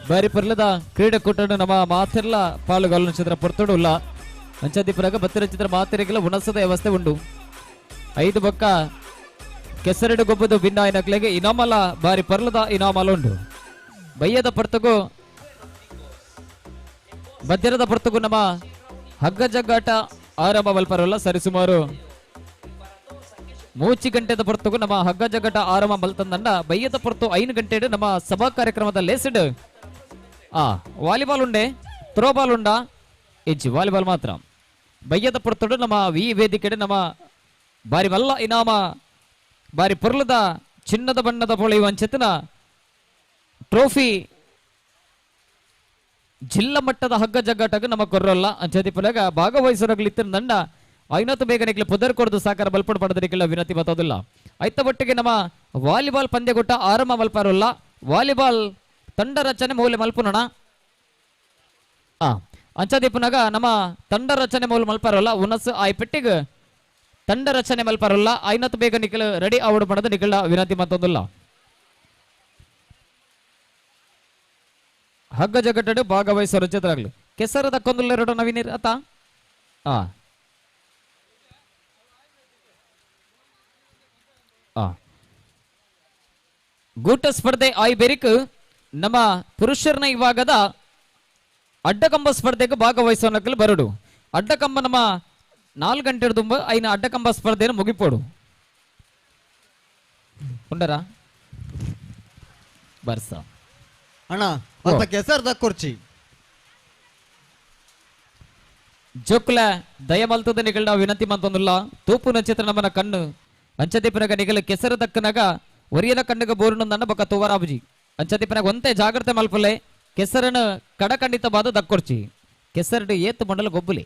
ಬಾರಿ ಪರ್ಲದ ಕ್ರೀಡಾಕೂಟವನ್ನು ನಮ್ಮ ಮಾತೆಲ್ಲ ಪಾಲುಗಾಲನ ಚಿತ್ರ ಪೊರ್ತೊಡುಲ್ಲ. ಅಂಚಾದಿಪುರಾಗ ಬತ್ತಿರ ಚಿತ್ರ ಮಾತೆರೆಗೆಲ್ಲ ಉಣಸದ ವ್ಯವಸ್ಥೆ ಉಂಟು. 5 ಬೊಕ್ಕ ಕೆಸರಡು ಗೊಬ್ಬದ ಭಿನ್ನ ಇನಕ್ಲೆಗೆ ಇನಾಮಲ ಬಾರಿ ಪರ್ಲದ ಇನಾಮಲ ಉಂಟು. ಬಯ್ಯದ ಪೊರ್ತಗು ಮಧ್ಯದ ಪೊರ್ತಗು ನಮ್ಮ ಹಗ್ಗ ಜಗ್ಗಾಟ ಆರಂಭ ಮಲ್ಪರಲ್ಲ. ಸರಿಸುಮಾರು 3 ಗಂಟೆದ ಪೊರ್ತಗು ನಮ್ಮ ಹಗ್ಗ ಜಗ್ಗಾಟ ಆರಂಭ ಮಲ್ತಂದಂಡ ಬಯ್ಯದ ಪೊರ್ತು 5 ಗಂಟೆ ನಮ್ಮ ಸಭಾ ಕಾರ್ಯಕ್ರಮದ ಲೇಸಿಡ್ ಆ ವಾಲಿಬಾಲ್ ಉಂಡೆ ಥ್ರೋಬಾಲ್ ಉಂಡ ಇಜ್ಜಿ ವಾಲಿಬಾಲ್ ಮಾತ್ರ. ಬಯ್ಯದ ಪೊರ್ತುಡು ನಮ್ಮ ವಿ ವೇದಿಕೆಡೆ ನಮ್ಮ ಬಾರಿ ಮಲ್ಲ ಇನಾಮ ಬಾರಿ ಪೊರ್ಲದ ಚಿನ್ನದ ಬಣ್ಣದ ಪೊಳೆಯುವಂಚೆತನ ಟ್ರೋಫಿ ಜಿಲ್ಲಾ ಮಟ್ಟದ ಹಗ್ಗ ಜಗ್ಗಾಟಕ್ಕೆ ನಮ್ಮ ಕೊರ್ರಲ್ಲ. ಅಂಚದಿಪುಲಾಗ ಭಾಗವಹಿಸೋರಾಗ್ಲಿತ್ತಿನ ದಂಡ ಐನತ್ತು ಬೇಗನೆ ಪುದರ್ ಕೊಡದು ಸಾಕಾರ ಬಲ್ಪಡು ಪಡೆದರಿಕೆಲ್ಲ ವಿನಂತಿ ಬತ್ತೋದಿಲ್ಲ. ಐತ ಒಟ್ಟಿಗೆ ನಮ್ಮ ವಾಲಿಬಾಲ್ ಪಂದ್ಯಗೂಟ ಆರಂಭ ಮಲ್ಪಾರಲ್ಲ. ವಾಲಿಬಾಲ್ ತಂಡ ರಚನೆ ಮೂಲೆ ಮಲ್ಪುನೋಣ. ಅಂಚದೀಪನಾಗ ನಮ್ಮ ತಂಡ ರಚನೆ ಮೂಲ ಮಲ್ಪಾರಲ್ಲ. ಉನಸ್ ಆಯ್ ಪೆಟ್ಟಿಗೆ ತಂಡ ರಚನೆ ಮಲ್ಪಾರಲ್ಲ. ಐನತ್ತು ಬೇಗ ನಿಖಲ್ ರೆಡಿ ಆವಡು ಪಡೆದ ನಿಖಲ ವಿನಂತಿ ಮತ್ತೊಂದಿಲ್ಲ. ಹಗ್ಗ ಜಗಟ್ಟಡು ಭಾಗವಹಿಸೋ ರಚಿತರಾಗ್ಲಿ ಕೆಸರದ ಕೊಂದುಲ್ಲೆರಡು ನವೀನ ಅತ ಆ ಗೂಟ ಸ್ಪರ್ಧೆ ಆಯ್ ಬೆರಿಕ್ ನಮ್ಮ ಪುರುಷರನ್ನ ಇವಾಗದ ಅಡ್ಡಕಂಬ ಸ್ಪರ್ಧೆಗೆ ಭಾಗವಹಿಸೋನಕ್ಕಲು ಬರಡು. ಅಡ್ಡಕಂಬ ನಮ್ಮ 4 ಗಂಟೆ ತುಂಬ ಐನ ಅಡ್ಡಕಂಬ ಸ್ಪರ್ಧೆಯನ್ನು ಮುಗಿಪೋಡು ಉಂಡರ ಬರ್ಸ ಅಣ್ಣ ಅಲ್ಪ ಕೆಸರ್ದ ಕುರ್ಚಿ ಜೋಕುಲ ದಯಮಲ್ತದ ನಿಗಳ ವಿನಂತಿ ಮಂತೊಂದುಲ್ಲ. ತೂಪು ನಕ್ಷತ್ರ ನಮ್ಮನ ಕಣ್ಣು ಅಂಚದೀಪನಗ ನಿಗಲ ಕೆಸರು ದಕ್ಕನಗ ಒರಿಯನ ಕಣ್ಣಗ ಬೋರುನಂದನ್ನ ಬೊಕ್ಕ ತೂವರಾಬುಜಿ. ಅಂಚದೀಪನಗ ಒಂತೆ ಜಾಗ್ರತೆ ಮಲ್ಪಲೆ ಕೆಸರನ್ನು ಕಡಖಂಡಿತವಾದ ದಕ್ಕೊರ್ಚಿ ಕೆಸರಡು ಏತು ಮಂಡಲ ಗೊಬ್ಬುಲಿ.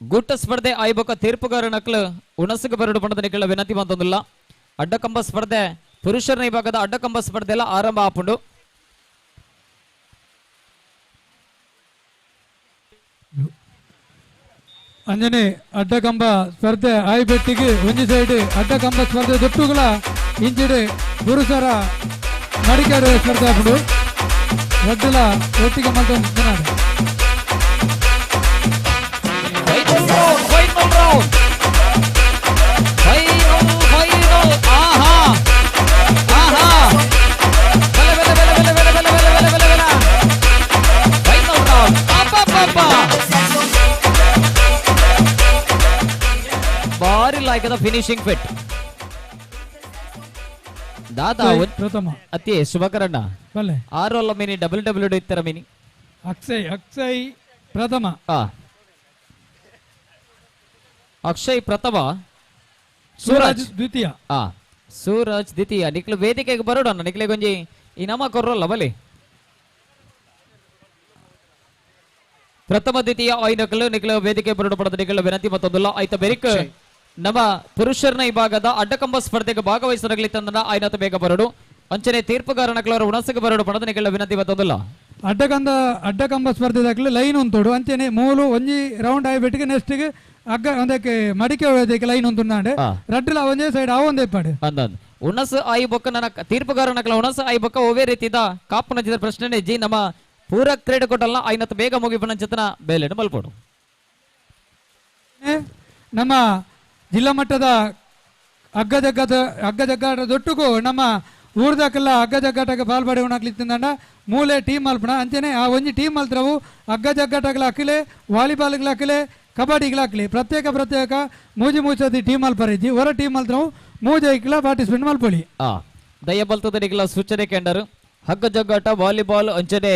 ಗೂಟ ಸ್ಪರ್ಧೆ ಆಯ್ಬೊಕ್ಕ ತೀರ್ಪುಗಾರ ನಕಲು ಉಣಸುಗೆ ಬರಡು ಪಣದ ನಿಕಲ ವಿನಂತಿ ಬಂತೊಂದಿಲ್ಲ. ಅಡ್ಡಕಂಬ ಸ್ಪರ್ಧೆ ಪುರುಷರ ವಿಭಾಗದ ಅಡ್ಡಕಂಬ ಸ್ಪರ್ಧೆ ಎಲ್ಲ ಆರಂಭ ಆಪುಂಡು. ಅಂಜನೆ ಅಡ್ಡಕಂಬ ಸ್ಪರ್ಧೆ ಆಯ್ಬೆಟ್ಟಿಗೆ ಒಂಜಿ ಸೈಡ್ ಅಡ್ಡಕಂಬ ಸ್ಪರ್ಧೆ ದೊಟ್ಟುಗಳ ಇಂಚಿಡೆ ಪುರುಷರ ಮಡಿಕೇರಿ ಸ್ಪರ್ಧೆ ಆಪುಂಡು. ರಡ್ಡುಲ ಒಟ್ಟಿಗೆ ಮಲ್ತೊಂದು Final round. Final, final. ಆಹಾ ಆಹಾ ಬಲೆ ಬಲೆ ಬಲೆ ಬಲೆ ಬಲೆ ಬಲೆ ಬಲೆ ಬಲೆ ಬಲೆ ಬಲೆ. Final round. ಅಬ್ಬಬ್ಬಬ್ಬ. ಬಾರಿ ಲಾಯ್ಕದ ಫಿನಿಶಿಂಗ್ ಫಿಟ್ ದಾದಾ ಪ್ರಥಮ ಅತಿ ಶುಭಕರಣ್ಣ ಬಲ್ಲೆ ಆರು ಅಲ್ಲ ಮಿನಿ ಡಬಲ್ ಡಬ್ಲ್ಯೂ ಇತ್ತರ ಮಿನಿ ಅಕ್ಷಯ್ ಅಕ್ಷಯ್ ಪ್ರಥಮ ಅಕ್ಷಯ್ ಪ್ರಥಮ, ಸೂರಜ್ ದ್ವಿತೀಯ. ಸೂರಜ್ ದ್ವಿತೀಯ. ನಿಕ್ಲು ವೇದಿಕೆಗೆ ಬರೋಣ, ನಿಕ್ಲೆ ಗೊಂಜಿ ಇನಾಮ ಕೊರ್ರಲ್ಲ ಬಲಿ. ಪ್ರಥಮ ದ್ವಿತೀಯ ಐನಕಲು ನಿಕ್ಲು ವೇದಿಕೆ ಬರೋಣ ಪಡೆದ ನಿಕ್ಲು ವಿನಂತಿ ಮತ್ತೊಂದಲ್ಲ. ಆಯ್ತ ಬೆರಿಕ್ ನಮ್ಮ ಪುರುಷರನ ವಿಭಾಗದ ಅಡ್ಡಕಂಬ ಸ್ಪರ್ಧೆಗೆ ಭಾಗವಹಿಸಲಿ ತಂದ ಐನತ ಬೇಗ ಬರೋಡು. ಅಂಚನೆ ತೀರ್ಪುಗಾರನಕ್ಲವರು ಉಣಸಗೆ ಬರೋಡು ಪಡೆದ ನಿಕ್ಲು ವಿನಂತಿ ಮತ್ತೊಂದಲ್ಲ. ಅಡ್ಡಕಂಬ ಸ್ಪರ್ಧೆ ದಾಖಲೆ ಲೈನ್ ಉಂಟೋಡು ಅಂಚನೆ ಮೂಲು ಒಂಜಿ ರೌಂಡ್ ಆಯ್ಬಿಟ್ಟಿಗೆ ನೆಕ್ಸ್ಟ್ ಅಗ್ಗ ಒಂದಕ್ಕೆ ಮಡಿಕೆ ಹೋದಕ್ಕೆ ಲೈನ್ ಉಂಟು ರಡ್ಡುಲ ಒಂದೇ ಸೈಡ್ ಆ ಒಂದೇ ಪಾಡು ಅಂದಂದ್ ಉಣಸು ಆಯಿ ಬೊಕ್ಕ ನನ್ನ ತೀರ್ಪುಗಾರನಕ್ಲ ಉಣಸು ಆಯಿ ಬೊಕ್ಕ ಒವೇ ರೀತಿದ ಕಾಪುನ ಜಿದ ಪ್ರಶ್ನೆ ಜಿ ನಮ್ಮ ಪೂರ ಕ್ರೀಡಾಕೂಟಲ್ಲ ಐನತ್ ಬೇಗ ಮುಗಿಪನ ಚಿತನ ಬೇಲೆನು ಮಲ್ಪೋಡು. ನಮ್ಮ ಜಿಲ್ಲಾ ಮಟ್ಟದ ಹಗ್ಗ ಜಗ್ಗಾಟ ದೊಟ್ಟುಗೂ ನಮ್ಮ ಊರ್ದಕ್ಕೆಲ್ಲ ಹಗ್ಗ ಜಗ್ಗಾಟಕ್ಕೆ ಪಾಲ್ಪಡೆಯುವನಾಗ್ಲಿತ್ತಿಂದಂಡ ಮೂಲೆ ಟೀಮ್ ಮಲ್ಪಣ ಅಂಚನೆ ಆ ಒಂಜಿ ಟೀಮ್ ಮಲ್ತ್ರವು ಹಗ್ಗ ಜಗ್ಗಾಟಗಳ ಅಕ್ಕಿಲೆ ವಾಲಿಬಾಲ್ಗಳ ಅಕ್ಕಿಲೆ ಕಬಡ್ಡಿಗಳ ಹಾಕ್ಲಿ ಪ್ರತ್ಯೇಕ ಪ್ರತ್ಯೇಕ ಮೂಜಿ ಮೂಚದಿ ಟೀಮ್ ಮಲ್ಪರಿಜ್ಜಿ ಹೊರ ಟೀಮ್ ಮಲ್ತ್ರವು ಮೂಜೈಕ್ಲ ಪಾರ್ಟಿಸಿಪೇಟ್ ಮಲ್ಪೊಳಿ. ದಯ ಬಲ್ತದ ನಿಗಲ ಸೂಚನೆ ಕೇಂಡರು ಹಗ್ಗ ಜಗ್ಗಾಟ ವಾಲಿಬಾಲ್ ಅಂಚನೆ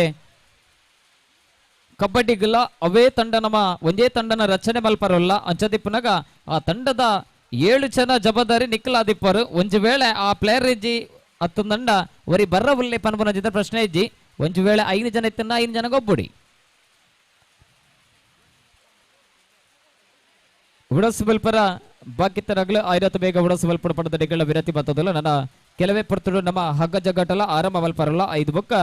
ಕಬಡ್ಡಿಗಳ ಅವೇ ತಂಡ ನಮ್ಮ ಒಂದೇ ತಂಡನ ರಚನೆ ಮಲ್ಪರಲ್ಲ ಅಂಚದಿಪ್ಪನಾಗ ಆ ತಂಡದ 7 ಜನ ಜವಾಬ್ದಾರಿ ನಿಕ್ಕಲಾದಿಪ್ಪರು. ಒಂಜು ವೇಳೆ ಆ ಪ್ಲೇಯರ್ ಇಜ್ಜಿ ಹತ್ತೊಂದಂಡ ಒರಿ ಬರ್ರ ಉಲ್ಲೆ ಪನ್ಪುನ ಜಿತ ಪ್ರಶ್ನೆ ಇಜ್ಜಿ. ಒಂಜು ವೇಳೆ 5 ಜನ ಇತ್ತನ್ನ 5 ಜನ ಗೊಬ್ಬುಡಿ. ಉಡಸಬಲ್ಪರ ಬಾಕಿತ್ತರಾಗಲು ಐರತ್ತು ಬೇಗ ಉಡಸಬಲ್ಪಡ ಪಡೆದ ಡಿಗಳ ವಿರತಿ ಬತ್ತದಲ್ಲ. ನನ್ನ ಕೆಲವೇ ಪರ್ತುಡು ನಮ್ಮ ಹಗ್ಗ ಜಗ್ಗಾಟಲ ಆರಂಭ ಮಲ್ಪರಲ್ಲ. 5 ಬೊಕ್ಕ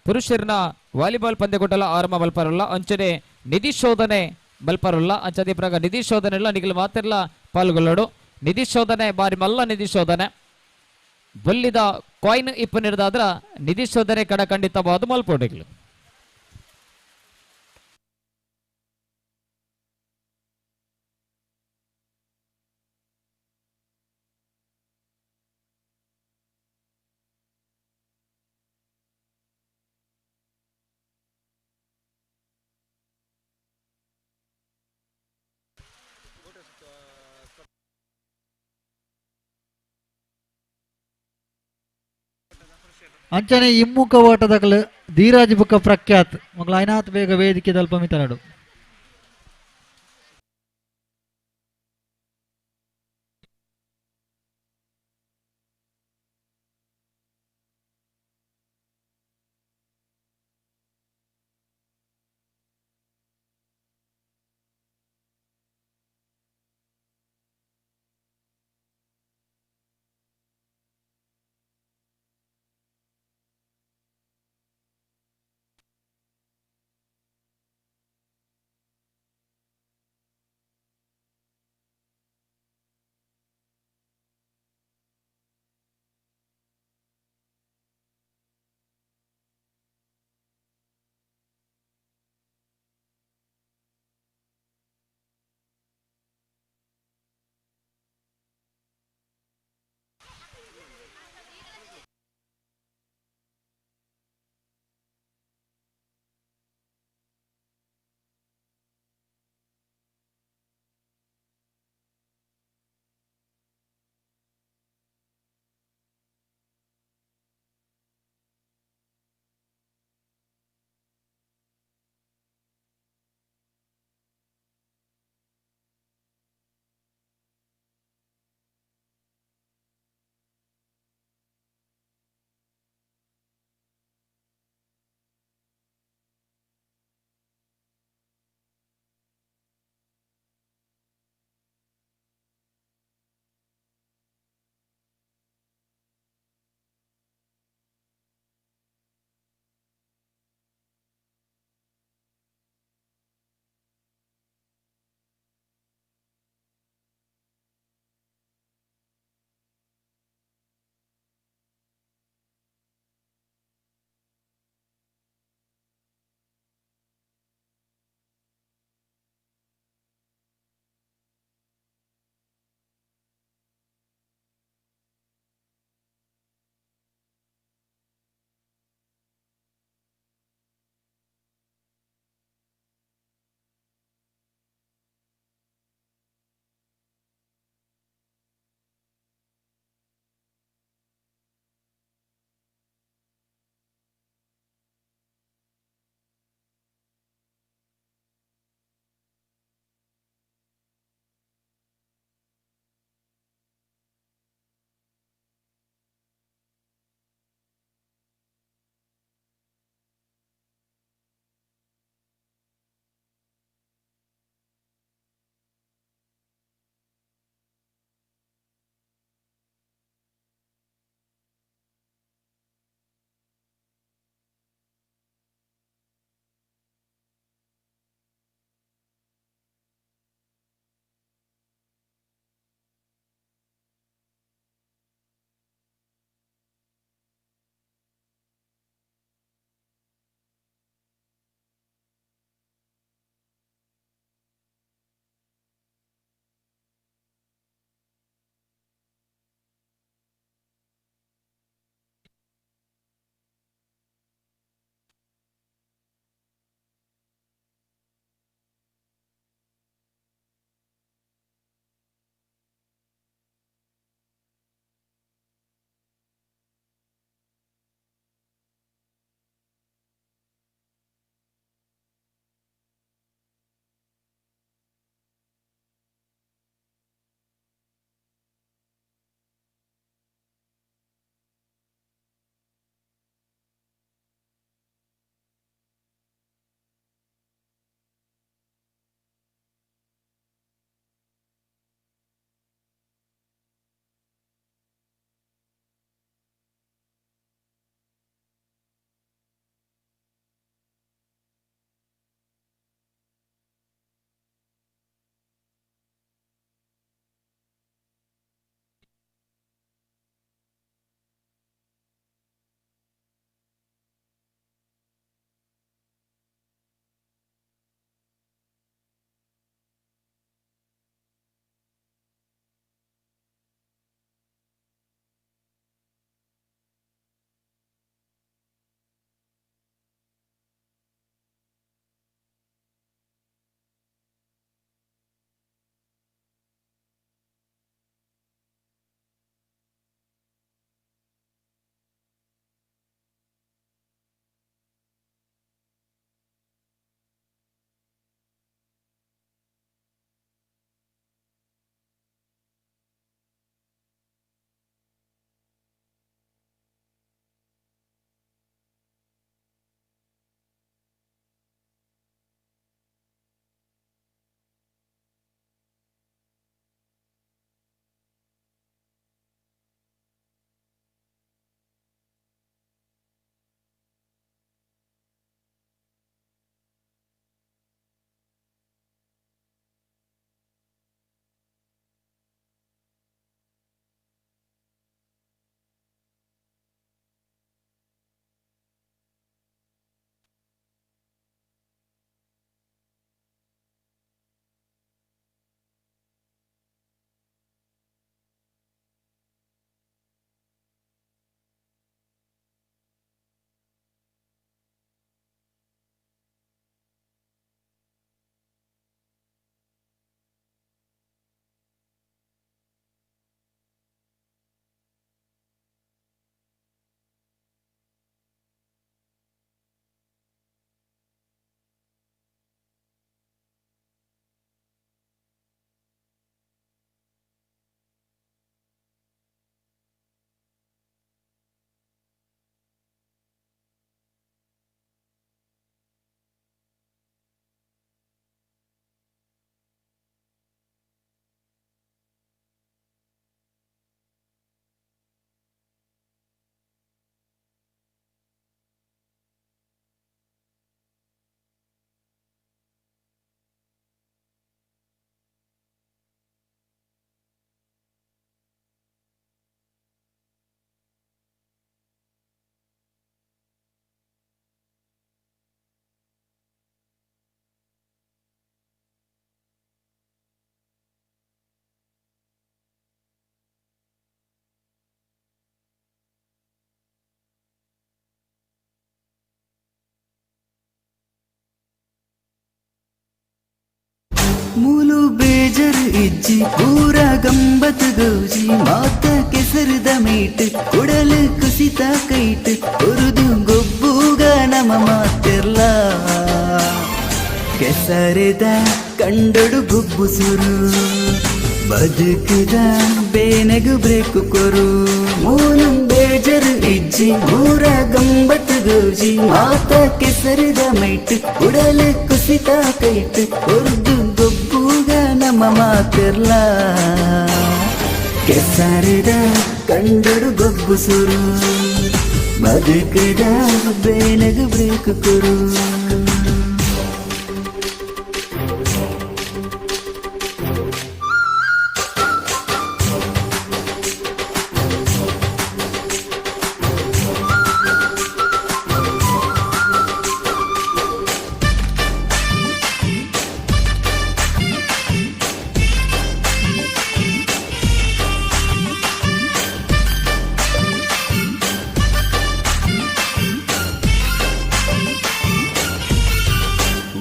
ಪುರುಷರನ ವಾಲಿಬಾಲ್ ಪಂದ್ಯಕೂಟಲ ಆರಂಭ ಮಲ್ಪರಲ್ಲ. ಅಂಚನೆ ನಿಧಿ ಶೋಧನೆ ಮಲ್ಪರಲ್ಲ. ಅಂಚನೆ ಪ್ರಗ ನಿಧಿ ಶೋಧನೆ ಇಲ್ಲ ನಿಗಲು ಮಾತಿರ್ಲ ಪಾಲ್ಗೊಳ್ಳೋಡು. ನಿಧಿ ಶೋಧನೆ ಬಾರಿ ಮಲ್ಲ ನಿಧಿ ಶೋಧನೆ ಬಲ್ಲಿದ ಕಾಯಿನ್ ಇಪ್ಪು ನಿರ್ದಾದ್ರ ನಿಧಿ ಶೋಧನೆ ಕಡ ಖಂಡಿತವಾದ ಮಲ್ಪೋಡಿಗಳು. ಅಂಚನೆ ಇಮ್ಮುಖ ಓಟದಕಲು ಧೀರಾಜ್ ಬುಕ್ಕ ಪ್ರಖ್ಯಾತ್ ಮಗಳ ಐನಾಥ್ ಬೇಗ ವೇದಿಕೆ ತಲುಪಮಿತನಡು. ಮೂಲು ಬೇಜರ್ ಇಜ್ಜಿ ಪೂರ ಗಂಬತ್ ಗೌಜಿ ಮಾತ ಕೆಸರದ ಮೀಟ್ ಉಡಲು ಕುಸಿತ ಕೈಟ್ ಉರುದು ಗೊಬ್ಬುಗ ನಮ ಮಾತಿರ್ಲ ಕೆಸರದ ಕಂಡಡು ಗೊಬ್ಬು ಸುರು ಬದುಕದ ಬೇನೆಗು ಬ್ರೇಕು ಕೊರು ಮೂಲು ಬೇಜರು ಇಜ್ಜಿ ಊರ ಗಂಬತ್ ಗೌಜಿ ಮಾತ ಕೆಸರದ ಮೈಟ್ ಉಡಲು ಕುಸಿತ ಕೈಟ್ ಉರ್ದು ಗೊಬ್ಬುಗ ನಮ್ಮ ಮಾತಿರ್ಲ ಕೆಸರದ ಕಂಡಡು ಗೊಬ್ಬು ಸುರು ಬದುಕದ ಬೇನೆಗು ಬ್ರೇಕು ಕೊರು.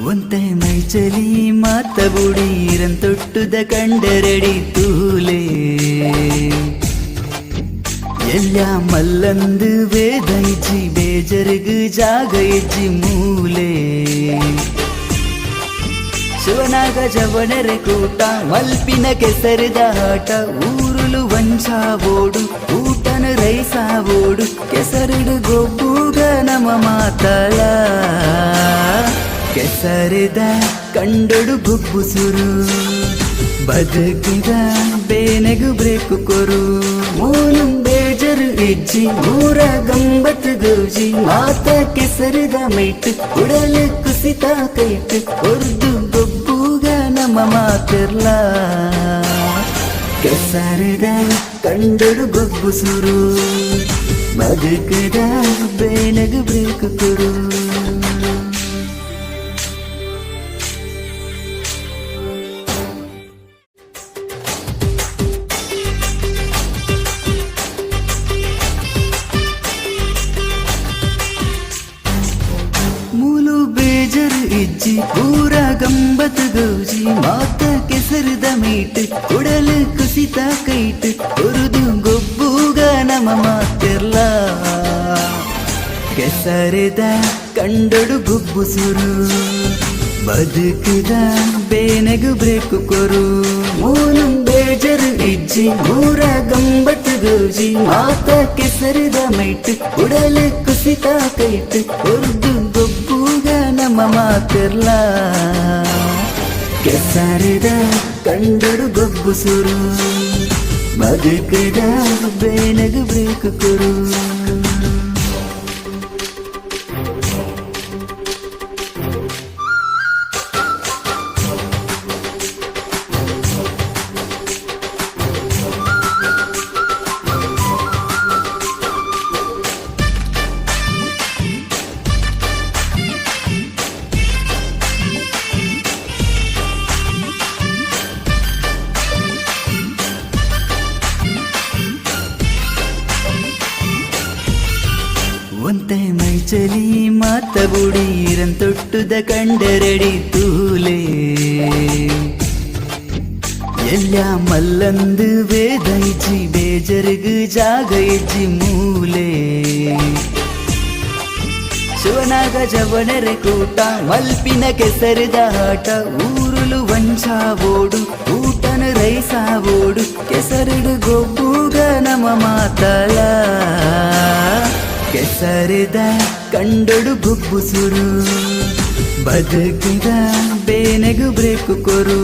ಒಂತೆ ಮೈಚಲಿ ಮಾತ ಬುಡೀರಂತೊಟ್ಟುದ ಕಂಡರಡಿ ತೂಲೆ ಎಲ್ಲ ಮಲ್ಲಂದು ವೇದ ಇಜ್ಜಿ ಬೇಜರ್ಗು ಜಾಗ ಇಜ್ಜಿ ಮೂಲೆ ಶಿವನಾಗ ಜವನರೆ ಕೂಟ ಮಲ್ಪಿನ ಕೆಸರದ ಆಟ ಊರುಲು ವಂಚಾವೋಡು ಊಟನ ರೈಸಾವೋಡು ಕೆಸರುಡು ಗೊಬ್ಬುಗ ನಮ ಮಾತಲ ಕೆಸರದ ಕಂಡಡು ಗೊಬ್ಬು ಸುರು ಬದುಕಿದ ಬೇನೆಗು ಬ್ರೇಕು ಕೊರು ಮೂಲು ಬೇಜರು ಇಜ್ಜಿ ಊರ ಗಂಬತ್ ಗೌಜಿ ಮಾತ ಕೆಸರದ ಮೈಟ್ ಉಡಲು ಕುಸಿತ ಕೈಟ್ ಉರ್ದು ಗೊಬ್ಬುಗ ನಮ್ಮ ಮಾತಿರ್ಲ ಕೆಸರದ ಕಂಡಡು ಗೊಬ್ಬು ಸುರು ಬದುಕದ ಬೇನೆಗು ಬ್ರೇಕು ಕೊರು. ಮೂಲು ಬೇಜರು ಇಜ್ಜಿ ಪೂರ ಗಂಬತ್ ಗೌಜಿ ಮಾತ ಕೆಸರದ ಮೀಟ್ ಉಡಲು ಕುಸಿತ ಕೈಟ್ ಉರುದು ಗೊಬ್ಬುಗ ನಮ ಮಾತಿರ್ಲ ಕೆಸರದ ಕಂಡಡು ಗೊಬ್ಬು ಸುರು ಬದುಕದ ಬೇನೆಗು ಬ್ರೇಕು ಕೊರು ಮೂಲು ಬೇಜರು ಇಜ್ಜಿ ಊರ ಗಂಬತ್ ಗೌಜಿ ಮಾತ ಕೆಸರದ ಮೈಟ್ ಉಡಲು ಕುಸಿತ ಕೈಟ್ ಉರ್ದು ಗೊಬ್ಬುಗ ನಮ್ಮ ಮಾತಿರ್ಲ ಕೆಸರದ ಕಂಡಡು ಗೊಬ್ಬು ಸುರು ಬದುಕದ ಬೇನೆಗು ಬ್ರೇಕು ಕೊರು. ಒಂತೆ ಮೈಚಲಿ ಮಾತ ಬುಡೀರಂತೊಟ್ಟುದ ಕಂಡರಡಿ ತೂಲೆ ಎಲ್ಲ ಮಲ್ಲಂದು ವೇದ ಇಜ್ಜಿ ಬೇಜರ್ಗು ಜಾಗ ಇಜ್ಜಿ ಮೂಲೆ ಶಿವನಾಗ ಜವನರೆ ಕೂಟ ಮಲ್ಪಿನ ಕೆಸರದ ಆಟ ಊರುಲು ವಂಚಾವೋಡು ಊಟನ ರೈಸಾವೋಡು ಕೆಸರುಡು ಗೊಬ್ಬುಗ ನಮ ಮಾತಲ ಕೆಸರದ ಕಂಡಡು ಗೊಬ್ಬು ಸುರು ಬದುಕಿದ ಬೇನೆಗು ಬ್ರೇಕು ಕೊರು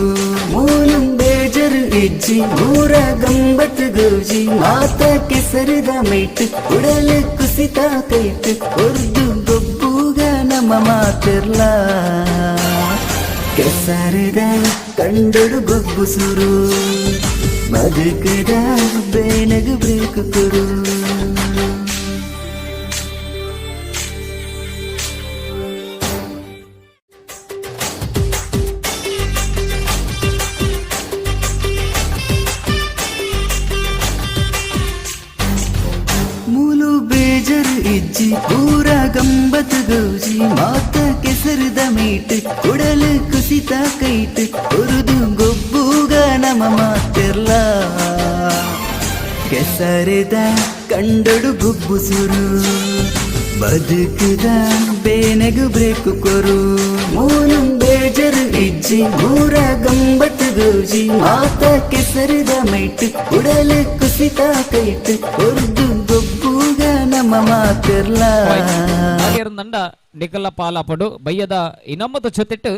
ಮೂಲು ಬೇಜರು ಇಜ್ಜಿ ಊರ ಗಂಬತ್ ಗೌಜಿ ಮಾತ ಕೆಸರದ ಮೈಟ್ ಉಡಲು ಕುಸಿತ ಕೈಟ್ ಉರ್ದು ಗೊಬ್ಬುಗ ನಮ್ಮ ಮಾತಿರ್ಲ ಕೆಸರದ ಕಂಡಡು ಗೊಬ್ಬು ಸುರು ಬದುಕದ ಬೇನೆಗು ಬ್ರೇಕು ಕೊರು. ಮೂಲು ಬೇಜರು ಇಜ್ಜಿ ಪೂರ ಗಂಬತ್ ಗೌಜಿ ಮಾತ ಕೆಸರದ ಕೆಸರುದ ಮೈಟ್ ಉಡಲು ಕುಸಿತ ಕೈಟ್ ಉರುದು ಗೊಬ್ಬುಗ ನಮ ಮಾತಿರ್ಲ ಕೆಸರದ ಕಂಡೊಡು ಗೊಬ್ಬು ಸುರು ಬದುಕುದ ಬೇನೆಗು ಬ್ರೇಕು ಕೊರು ಮೂನು ಬೇಜರು ಇಜ್ಜಿ ಮೂರ ಗಂಬತ್ತು ಗೌಜಿ ಮಾತ ಕೆಸರದ ಮೈಟ್ ಉಡಲು ಕುಸಿತ ಕೈಟ್ ಉರ್ದು ಗೊಬ್ಬುಗ ನಮ್ಮ ಮಾತಿರ್ಲ ದಂಡ ನಿಕಲ ಪಾಲಾಪಡು ಬಯ್ಯದ ಇನಮ್ಮದ ಜೊತೆಟ್ಟು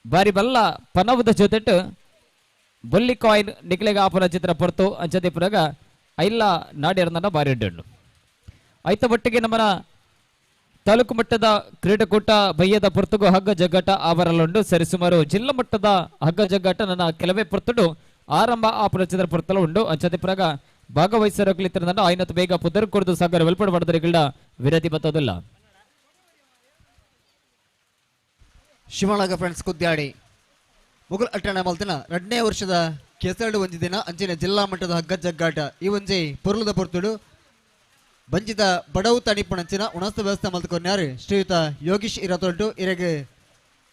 ಬಾರಿ ಬಲ್ಲ ಪನವದ ಜೊತೆಟ್ಟು ಬೊಲ್ಲಿ ಕಾಯಿನ್ ನಿಕ್ಲೆಗ ಆಪನ ಚಿತ್ರ ಪೊರ್ತು ಅಂಚದೆ ಪುರಗ ಐಲ್ಲ ನಾಡಿಯರ್ದಂಡ ಬಾರಿ ಅಡ್ಡಣ್ಣು. ಐತ ಮಟ್ಟಿಗೆ ನಮ್ಮನ ತಾಲೂಕು ಮಟ್ಟದ ಕ್ರೀಡಾಕೂಟ ಬಯ್ಯದ ಪೊರ್ತುಗು ಹಗ್ಗ ಜಗ್ಗಾಟ ಆವರಲುಂಡು. ಸರಿಸುಮಾರು ಜಿಲ್ಲಾ ಮಟ್ಟದ ಹಗ್ಗ ಜಗ್ಗಾಟ ನನ್ನ ಕೆಲವೇ ಪೊರ್ತುಡು ಆರಂಭ ಆಪನ ಚಿತ್ರ ಪೊರ್ತಲ ಉಂಡು. ಅಂಚದೆ ಪುರಗ ಭಾಗವಹಿಸರಕ್ಲಿತ್ತಿರಂಡ ಐನತ್ತು ಬೇಗ ಪುದರ್ ಕೊರದು ಸಾಗರ ವೆಲ್ಪಡ ಪಡೆದರಿಗಳ ವಿರತಿ ಬತ್ತದಿಲ್ಲ. ಶಿವನಾಗ ಫ್ರೆಂಡ್ಸ್ ಕುದ್ಯಾಡಿ ಮುಗುಲ್ ಅಟ್ಟಣ ಮಲ್ತಿನ 2ನೇ ವರ್ಷದ ಕೆಸರಡು ಒಂಜಿ ದಿನ ಅಂಚಿನ ಜಿಲ್ಲಾ ಮಟ್ಟದ ಹಗ್ಗ ಜಗ್ಗಾಟ ಈ ಒಂಜಿ ಪೊರುಲದ ಪೊರ್ತುಡು ಬಂಜಿದ ಬಡವು ತಣಿಪಣಂಚಿನ ಉಣಸ್ತ ವ್ಯವಸ್ಥೆ ಮಲ್ತಕೊನ್ಯಾರು ಶ್ರೀಯುತ ಯೋಗೀಶ್ ಇರತೊಂಟು ಇರೆಗೆ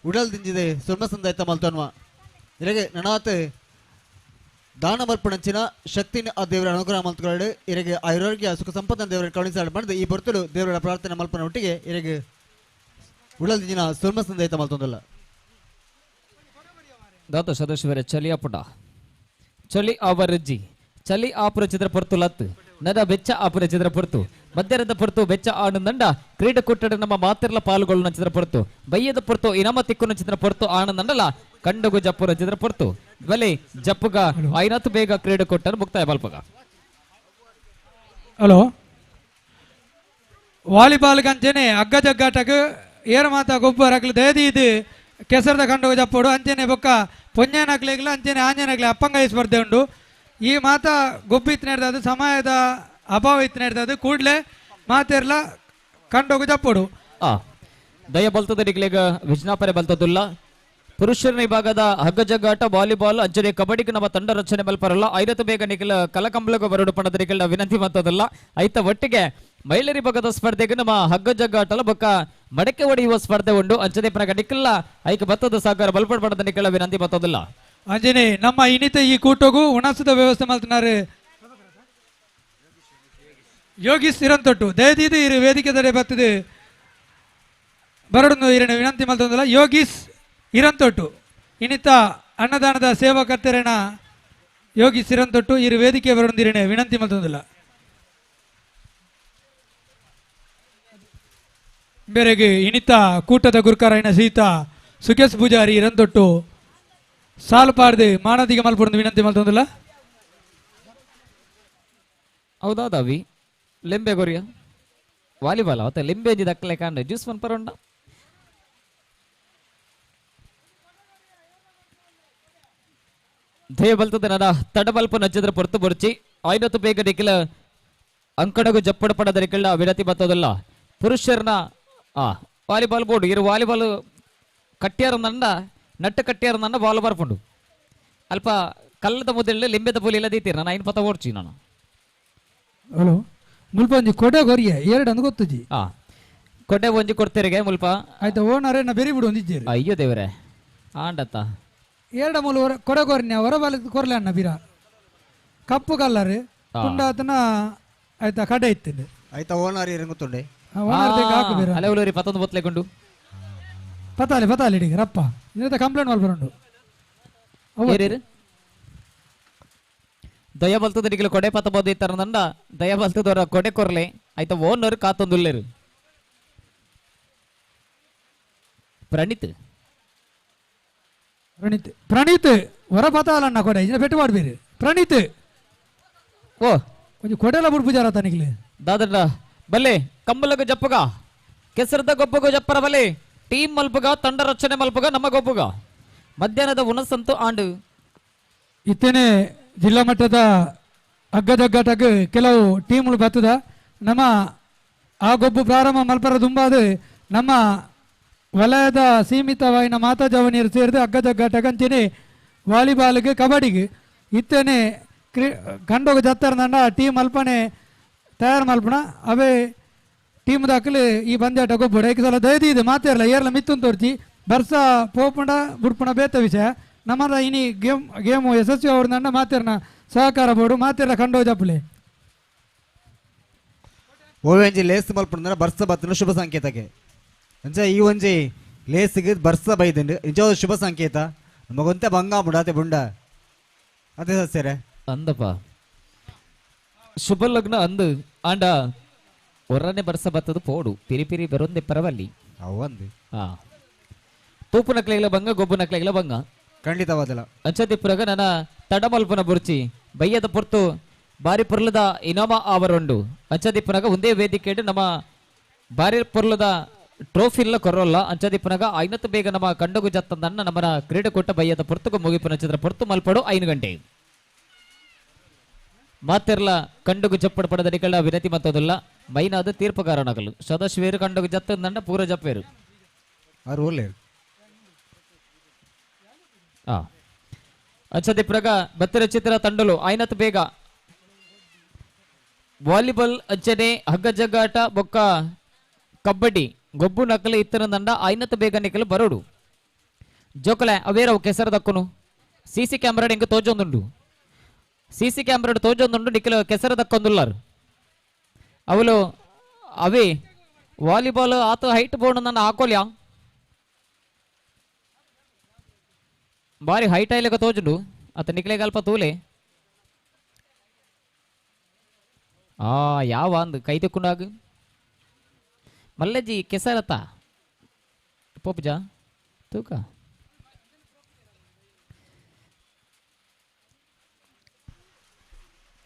ಉಡಲ್ ದಿಂಜಿದೆ ಸುರ್ಮ ಸಂದಾಯ್ತ ಮಲ್ತನ್ವ ಇರೆಗೆ ನನಾತ್ ದಾನ ಮರ್ಪಣಂಚಿನ ಶಕ್ತಿನ ಆ ದೇವರ ಅನುಗ್ರಹ ಮಲ್ತುಕೊಳ್ಳು ಇರೆಗೆ ಆರೋಗ್ಯ ಸುಖ ಸಂಪತ್ತಿನ ದೇವರ ಕರುಣಿಸಾಡು ಮಾಡಿದ ಈ ಪೊರ್ತುಡು ದೇವರ ಪ್ರಾರ್ಥನೆ ಮಲ್ಪನ ಒಟ್ಟಿಗೆ ಇರೆಗೆ ಉಡಲ್ ದಿಂಜಿನ ಸುರ್ಮ ಸಂದಾಯ್ತ ಮಲ್ತೊಂದಲ್ಲ. ದಾತ ಸದಸ್ಯವರೇ ಚಲಿಯ ಪುಟ ಚಳಿ ಆವರಜ್ಜಿ ಚಲಿ ಆಪುರ ಚಿತ್ರ ಪೊರ್ತು ಲತ್ತು ನದ ಬೆಚ್ಚ ಆಪುರ ಚಿತ್ರ ಪೊರ್ತು ಮಧ್ಯರದ ಪೊರ್ತು ಬೆಚ್ಚ ಆನಂದಂಡ ಕ್ರೀಡಾಕೂಟದ ನಮ್ಮ ಮಾತಿರ್ಲ ಪಾಲ್ಗೊಳ್ಳುವ ಚಿತ್ರ ಪೊರ್ತು ಬಯ್ಯದ ಪೊರ್ತು ಇನಮ ತಿಕ್ಕುನ ಚಿತ್ರ ಪೊರ್ತು ಆನಂದಂಡಲ ಕಂಡಗು ಜಪ್ಪುರ ಚಿತ್ರ ಪೊರ್ತು ಬಲೆ ಜಪ್ಪುಗ ಐನತ್ತು ಬೇಗ ಕ್ರೀಡಾಕೂಟನ ಮುಕ್ತಾಯ ಬಲ್ಪಗ. ಹಲೋ ವಾಲಿಬಾಲ್ ಅಂಚೆನೆ ಹಗ್ಗ ಜಗ್ಗಾಟಕ್ಕೆ ಏರ ಮಾತ ಗೊಬ್ಬರ ಅಕ್ಲು ದಯದಿ ಇದು ಕೆಸರದ ಕಂಡೋಗ ಜಪ್ಪೋಡು ಅಂಚೆನೆ ಬೊಕ್ಕ ಪೊಂಜನಕ್ಲೆಗ್ಲ ಅಂಚೆನೆ ಆಂಜನಕ್ಲೆ ಅಪ್ಪಂಗಾಯಿ ಸ್ಪರ್ಧೆ ಉಂಡು. ಈ ಮಾತ ಗೊಬ್ಬು ಇತ್ತು ಸಮಯದ ಅಭಾವ ಇತ್ತು ಕೂಡಲೇ ಮಾತೆರ್ಲ ಕಂಡೋಗ ಜಪ್ಪೋಡು. ದಯ ಬಲ್ತದ ನಿಗ್ಲೇಗ ವಿಜ್ಞಾಪನೆ ಬಲ್ತದುಲ್ಲ. ಪುರುಷರ ವಿಭಾಗದ ಹಗ್ಗ ಜಗ್ಗಾಟ ವಾಲಿಬಾಲ್ ಅಂಚನೆ ಕಬಡ್ಡಿಗೆ ನಮ್ಮ ತಂಡ ರಚನೆ ಮಲ್ಪರಲ್ಲ ಐರತ್ತು ಬೇಗ ನಿಖಿಲ ಕಲಕಂಬಲಗ ಬರಡು ಪಣದ ನಿಖಿಲ ವಿನಂತಿ ಮಾಡ್ತದಲ್ಲ. ಐತ ಒಟ್ಟಿಗೆ ಮಹಿಳೆಯರ ವಿಭಾಗದ ಸ್ಪರ್ಧೆಗೆ ನಮ್ಮ ಹಗ್ಗ ಜಗ್ಗಾಟಲ ಬೊಕ್ಕ ಮಡಕೆ ಹೊಡೆಯುವ ಸ್ಪರ್ಧೆ ಉಂಡು. ಅಂಚನೆ ಪನಗ ನಿಖಿಲ ಐಕ ಬತ್ತದ ಸಾಗರ ಬಲ್ಪಡ್ ಪಣದ ನಿಖಿಲ ವಿನಂತಿ ಬತ್ತದಿಲ್ಲ. ಅಂಜನೆ ನಮ್ಮ ಇನ್ನಿತ ಈ ಕೂಟಗೂ ಉಣಸದ ವ್ಯವಸ್ಥೆ ಮಾಡ್ತಿದ್ದಾರೆ ಯೋಗೀಶ್ ಇರಂತೊಟ್ಟು ದಯದೀದು ಇರು ವೇದಿಕೆ ತಡೆ ಬರ್ತದೆ ಬರಡು ಇರಣ ವಿನಂತಿ ಮಾಡ್ತದಲ್ಲ. ಯೋಗೀಶ್ ಇರಂತೊಟ್ಟು ಇನ್ನಿತ ಅನ್ನದಾನದ ಸೇವಾಕರ್ತರೇನ ಯೋಗೀಶ್ ಇರಂತೊಟ್ಟು ಇರು ವೇದಿಕೆ ಬರಡು ವಿನಂತಿ ಮಾಡ್ತದಲ್ಲ. ಬೇರೆಗೆ ಇನಿತ ಕೂಟದ ಗುರುಕರಾಯನ ಸೀತಾ ಸುಖೇಶ್ ಪೂಜಾರಿ ಇರಂತೊಟ್ಟು ಸಾಲು ಪಾಡ್ದು ಮಾನದಿಗೆ ಮಲ್ಪುರಂದು ವಿನಂತಿ ಮಲ್ತೊಂದಿಲ್ಲ. ಹೌದಾದವಿ ಲಿಂಬೆ ಗೊರಿಯ ವಾಲಿಬಾಲ್ ಅವತ್ತ ಲಿಂಬೆ ಅಂಜಿ ದಕ್ಕಲೆ ಕಾಂಡ ಜ್ಯೂಸ್ ಮನ್ಪರುಂಡ. ಧ್ಯೇಯ ಬಲ್ತದ ನದ ತಡಬಲ್ಪ ನಜ್ಜದ್ರ ಪೊರ್ತು ಬೊರ್ಚಿ ಐನತ್ತು ಬೇಗ ನಿಖಿಲ ಅಂಕಣಗು ಜಪ್ಪಡ ಪಡದ ನಿಖಿಲ ವಿನಂತಿ ಬತ್ತದಲ್ಲ. ಪುರುಷರನ ವಾಲಿಬಾಲ್ ಬೋರ್ಡು ಇರು ವಾಲಿಬಾಲ್ ಕಟ್ಟಿಯಾರ ನಂಡ ನಟ್ಟು ಕಟ್ಟಿಯಾರ ನನ್ನ ಬಾಲ್ ಬರ್ಪುಂಡು ಅಲ್ಪ ಕಲ್ಲದ ಮುದ್ದೆಲ್ಲ ಲಿಂಬೆದ ಪುಲಿ ಎಲ್ಲ ದೀತೀರ ನಾನು ಐನ್ ಪತ್ತ ಓಡ್ಚಿ ನಾನು. ಹಲೋ ಮುಲ್ಪ ಒಂಜಿ ಕೊಡೆ ಕೊರಿಯ ಎರಡು ಅಂದ್ ಗೊತ್ತುಜಿ. ಕೊಡೆ ಒಂಜಿ ಕೊಡ್ತೀರಿಗೆ ಮುಲ್ಪ ಆಯ್ತಾ ಓನರ್ ನಾ ಬೆರಿ ಬಿಡು ಒಂದಿಜ್ಜೇರಿ. ಅಯ್ಯೋ ದೇವರೇ ಆಂಡತ್ತ ಎರಡ ಮೂಲ ಕೊಡೆ ಕೊರಿನ ಹೊರ ಬಾಲ ಕೊರ್ಲೆ ಅಣ್ಣ ಬೀರ ಕಪ್ಪು ಕಲ್ಲರ್ ತುಂಡಾತನ ಆಯ್ತಾ ಕಡೆ ಇತ್ತಿಂದು ಆಯ್ತಾ ಓನರ್ ಇರಂಗುತ್ತುಂಡೆ ಅಲೆ ಉಲೂರಿ ಪತ್ತೊಂದು ಬೊತ್ಲೆಗೊಂಡು ಪತಾಲೆ ಪತಾಲೆ ಇಡೀ ರಪ್ಪ ಇದನ್ನ ಕಂಪ್ಲೇಂಟ್ ಮಲ್ಪರುಂಡು ದಯ ಬಲ್ತದ ನಿಖಿಲ ಕೊಡೆ ಪತ್ತ ಬೋದು ಇತ್ತಾರಂದ ದಯ ಬಲ್ತದವರ ಕೊಡೆ ಕೊರ್ಲೆ ಆಯ್ತಾ ಓನರ್ ಕಾತೊಂದುಲ್ಲೇರು ಪ್ರಣೀತ್ ಪ್ರಣೀತ್ ಪ್ರಣೀತ್ ಹೊರ ಪತಾಲಣ್ಣ ಕೊಡೆ ಇದನ್ನ ಪೆಟ್ಟು ಮಾಡ್ಬೇರಿ ಪ್ರಣೀತ್ ಓ ಒಂಜಿ ಕೊಡೆಲ ಬುಡ್ ಪೂಜಾರ ತನಿಖಿಲ್ ದಾದಣ್ಣ ಬಲ್ಲೆ ಕಂಬಲಗ ಜಪ್ಪಗ ಕೆಸರದ ಗೊಬ್ಬಗ ಜಪ್ಪರ ಬಲೆ ಟೀಮ್ ಮಲ್ಪಗ ತಂಡ ರಚನೆ ಮಲ್ಪಗ ನಮ್ಮ ಗೊಬ್ಬಗ ಮಧ್ಯಾಹ್ನದ ಉಣಸಂತು ಆಂಡು. ಇತ್ತೇನೆ ಜಿಲ್ಲಾ ಮಟ್ಟದ ಹಗ್ಗಜಗ್ಗಾಟಕ್ಕೆ ಕೆಲವು ಟೀಮ್ಗಳು ಬರ್ತದ ನಮ್ಮ ಆ ಗೊಬ್ಬು ಪ್ರಾರಂಭ ಮಲ್ಪರ ದುಂಬಾದು ನಮ್ಮ ವಲಯದ ಸೀಮಿತವಾಯಿನ ಮಾತಾ ಜವನಿಯರು ಸೇರಿದು ಹಗ್ಗಜಗ್ಗಾಟಕ್ಕೆ ಅಂಚೆನೆ ವಾಲಿಬಾಲ್ಗೆ ಕಬಡ್ಡಿಗೆ ಇತ್ತೇನೆ ಕ್ರೀ ಕಂಡೋಗ ಜತ್ತರ ನಂಡ ಟೀಮ್ ಅಲ್ಪನೆ ತಯಾರು ಮಲ್ಪಣ ಅವೇ ಟೀಮ್ ದಾಖಲೆ ಈ ಪಂದ್ಯಾಟ ಗೊಬ್ಬಡು ಏಕೆ ಸಲ ದಯದೀದು ಮಾತೇರಲ್ಲ ಏರ್ಲ ಮಿತ್ತುನ್ ತೋರ್ಚಿ ಬರ್ಸ ಪೋಪುಂಡ ಬುಡ್ಪುಣ ಬೇತ ವಿಷಯ ನಮ್ಮದ ಇನಿ ಗೇಮ್ ಗೇಮು ಯಶಸ್ವಿ ಅವ್ರನ್ನ ಮಾತೇರ್ನ ಸಹಕಾರ ಬೋಡು ಮಾತೇರ್ಲ ಕಂಡೋ ಜಪ್ಪುಲೆ ಓವೆಂಜಿ ಲೇಸ್ ಮಲ್ಪುಂಡ ಬರ್ಸ ಬತ್ತನ ಶುಭ ಸಂಕೇತಕ್ಕೆ ಅಂಚ ಈ ಒಂಜಿ ಲೇಸಿಗೆ ಬರ್ಸ ಬೈದುಂಡು ನಿಜವಾದ ಶುಭ ಸಂಕೇತ ನಮಗೊಂತೆ ಬಂಗ ಬುಡಾತೆ ಬುಂಡ ಅದೇ ಸಸ್ಯರೇ ಅಂದಪ್ಪ ಶುಭ ಲಗ್ನ ಅಂದು ಆಂಡ ಒರ್ರನೆ ಬರ್ಸ ಬತ್ತದು ಪೋಡು ಪಿರಿ ಪಿರಿ ಬರೊಂದೆ ಪರವಲ್ಲಿ ಅವಂದು ಹಾ ತೂಪು ನಕ್ಲೆಗಳ ಬಂಗ ಗೊಬ್ಬು ನಕ್ಲೆಗಳ ಬಂಗ ಖಂಡಿತವಾದಲ್ಲ ಅಂಚತಿಪ್ಪುರಗ ನನ್ನ ತಡಮಲ್ಪನ ಬುರ್ಚಿ ಬಯ್ಯದ ಪೊರ್ತು ಬಾರಿ ಪೊರ್ಲದ ಇನಾಮ ಆವರುಂಡು ಅಂಚದಿಪ್ಪುನಗ ಒಂದೇ ವೇದಿಕೆ ನಮ್ಮ ಬಾರಿ ಪೊರ್ಲದ ಟ್ರೋಫಿ ಇಲ್ಲ ಕೊರೋಲ್ಲ ಅಂಚದಿಪ್ಪುನಗ ಐನತ್ತು ಬೇಗ ನಮ್ಮ ಕಂಡಗು ಜತ್ತಂದನ್ನ ನಮ್ಮನ ಕ್ರೀಡಾಕೂಟ ಬಯ್ಯದ ಪೊರ್ತುಗು ಮುಗಿಪುನ ಚಿತ್ರ ಪೊರ್ತು ಮಲ್ಪಡು 5 ಗಂಟೆ ಮಾತೆರ್ಲ ಕಂಡುಗು ಚಪ್ಪಡ ಪಡೆದ ನಿಕಳ ವಿನತಿ ಮತ್ತದಲ್ಲ ಮೈನಾದ ತೀರ್ಪುಗಾರನಗಲು ಸದಸ್ಯವೇರು ಕಂಡುಗು ಜತ್ತಂದನ್ನ ಪೂರ ಜಪ್ಪೇರು ಆ ಅಂಚದಿಪ್ಪುನಗ ಬತ್ತಿರ ಚಿತ್ರ ತಂಡಲು ಐನತ್ತು ಬೇಗ ವಾಲಿಬಾಲ್ ಅಂಚನೆ ಹಗ್ಗ ಜಗ್ಗಾಟ ಬೊಕ್ಕ ಕಬಡ್ಡಿ ಗೊಬ್ಬು ನಕಲು ಇತ್ತನ ದಂಡ ಐನತ್ತು ಬೇಗ ನಿಕಲು ಬರೋಡು ಜೋಕಲೆ ಅವೇರವು ಕೆಸರು ದಕ್ಕುನು ಸಿಸಿ ಕ್ಯಾಮ್ರಾ ಇಂಕ ತೋಜೊಂದುಂಡು ಸಿಸಿ ಕ್ಯಾಮ್ರಾ ತೋಜೊಂದುಂಡು ನಿಕಲು ಕೆಸರು ದಕ್ಕೊಂದುಲ್ಲಾರು ಅವಳು ಅವೇ ವಾಲಿಬಾಲ್ ಆತ ಹೈಟ್ ಬೋರ್ಡ್ ನನ್ನ ಹಾಕೋಲ್ಯಾ ಬಾರಿ ಹೈಟ್ ಆಯ್ಲಕ ತೋಜುಂಡು ಆತ ನಿಕ್ಲೆಗಲ್ಪ ತೂಲೆ ಆ ಯಾವ ಅಂದ್ ಕೈ ತಿಕ್ಕೊಂಡಾಗ ಮಲ್ಲಜ್ಜಿ ಕೆಸರತ್ತ ಪೋಪುಜ ತೂಕ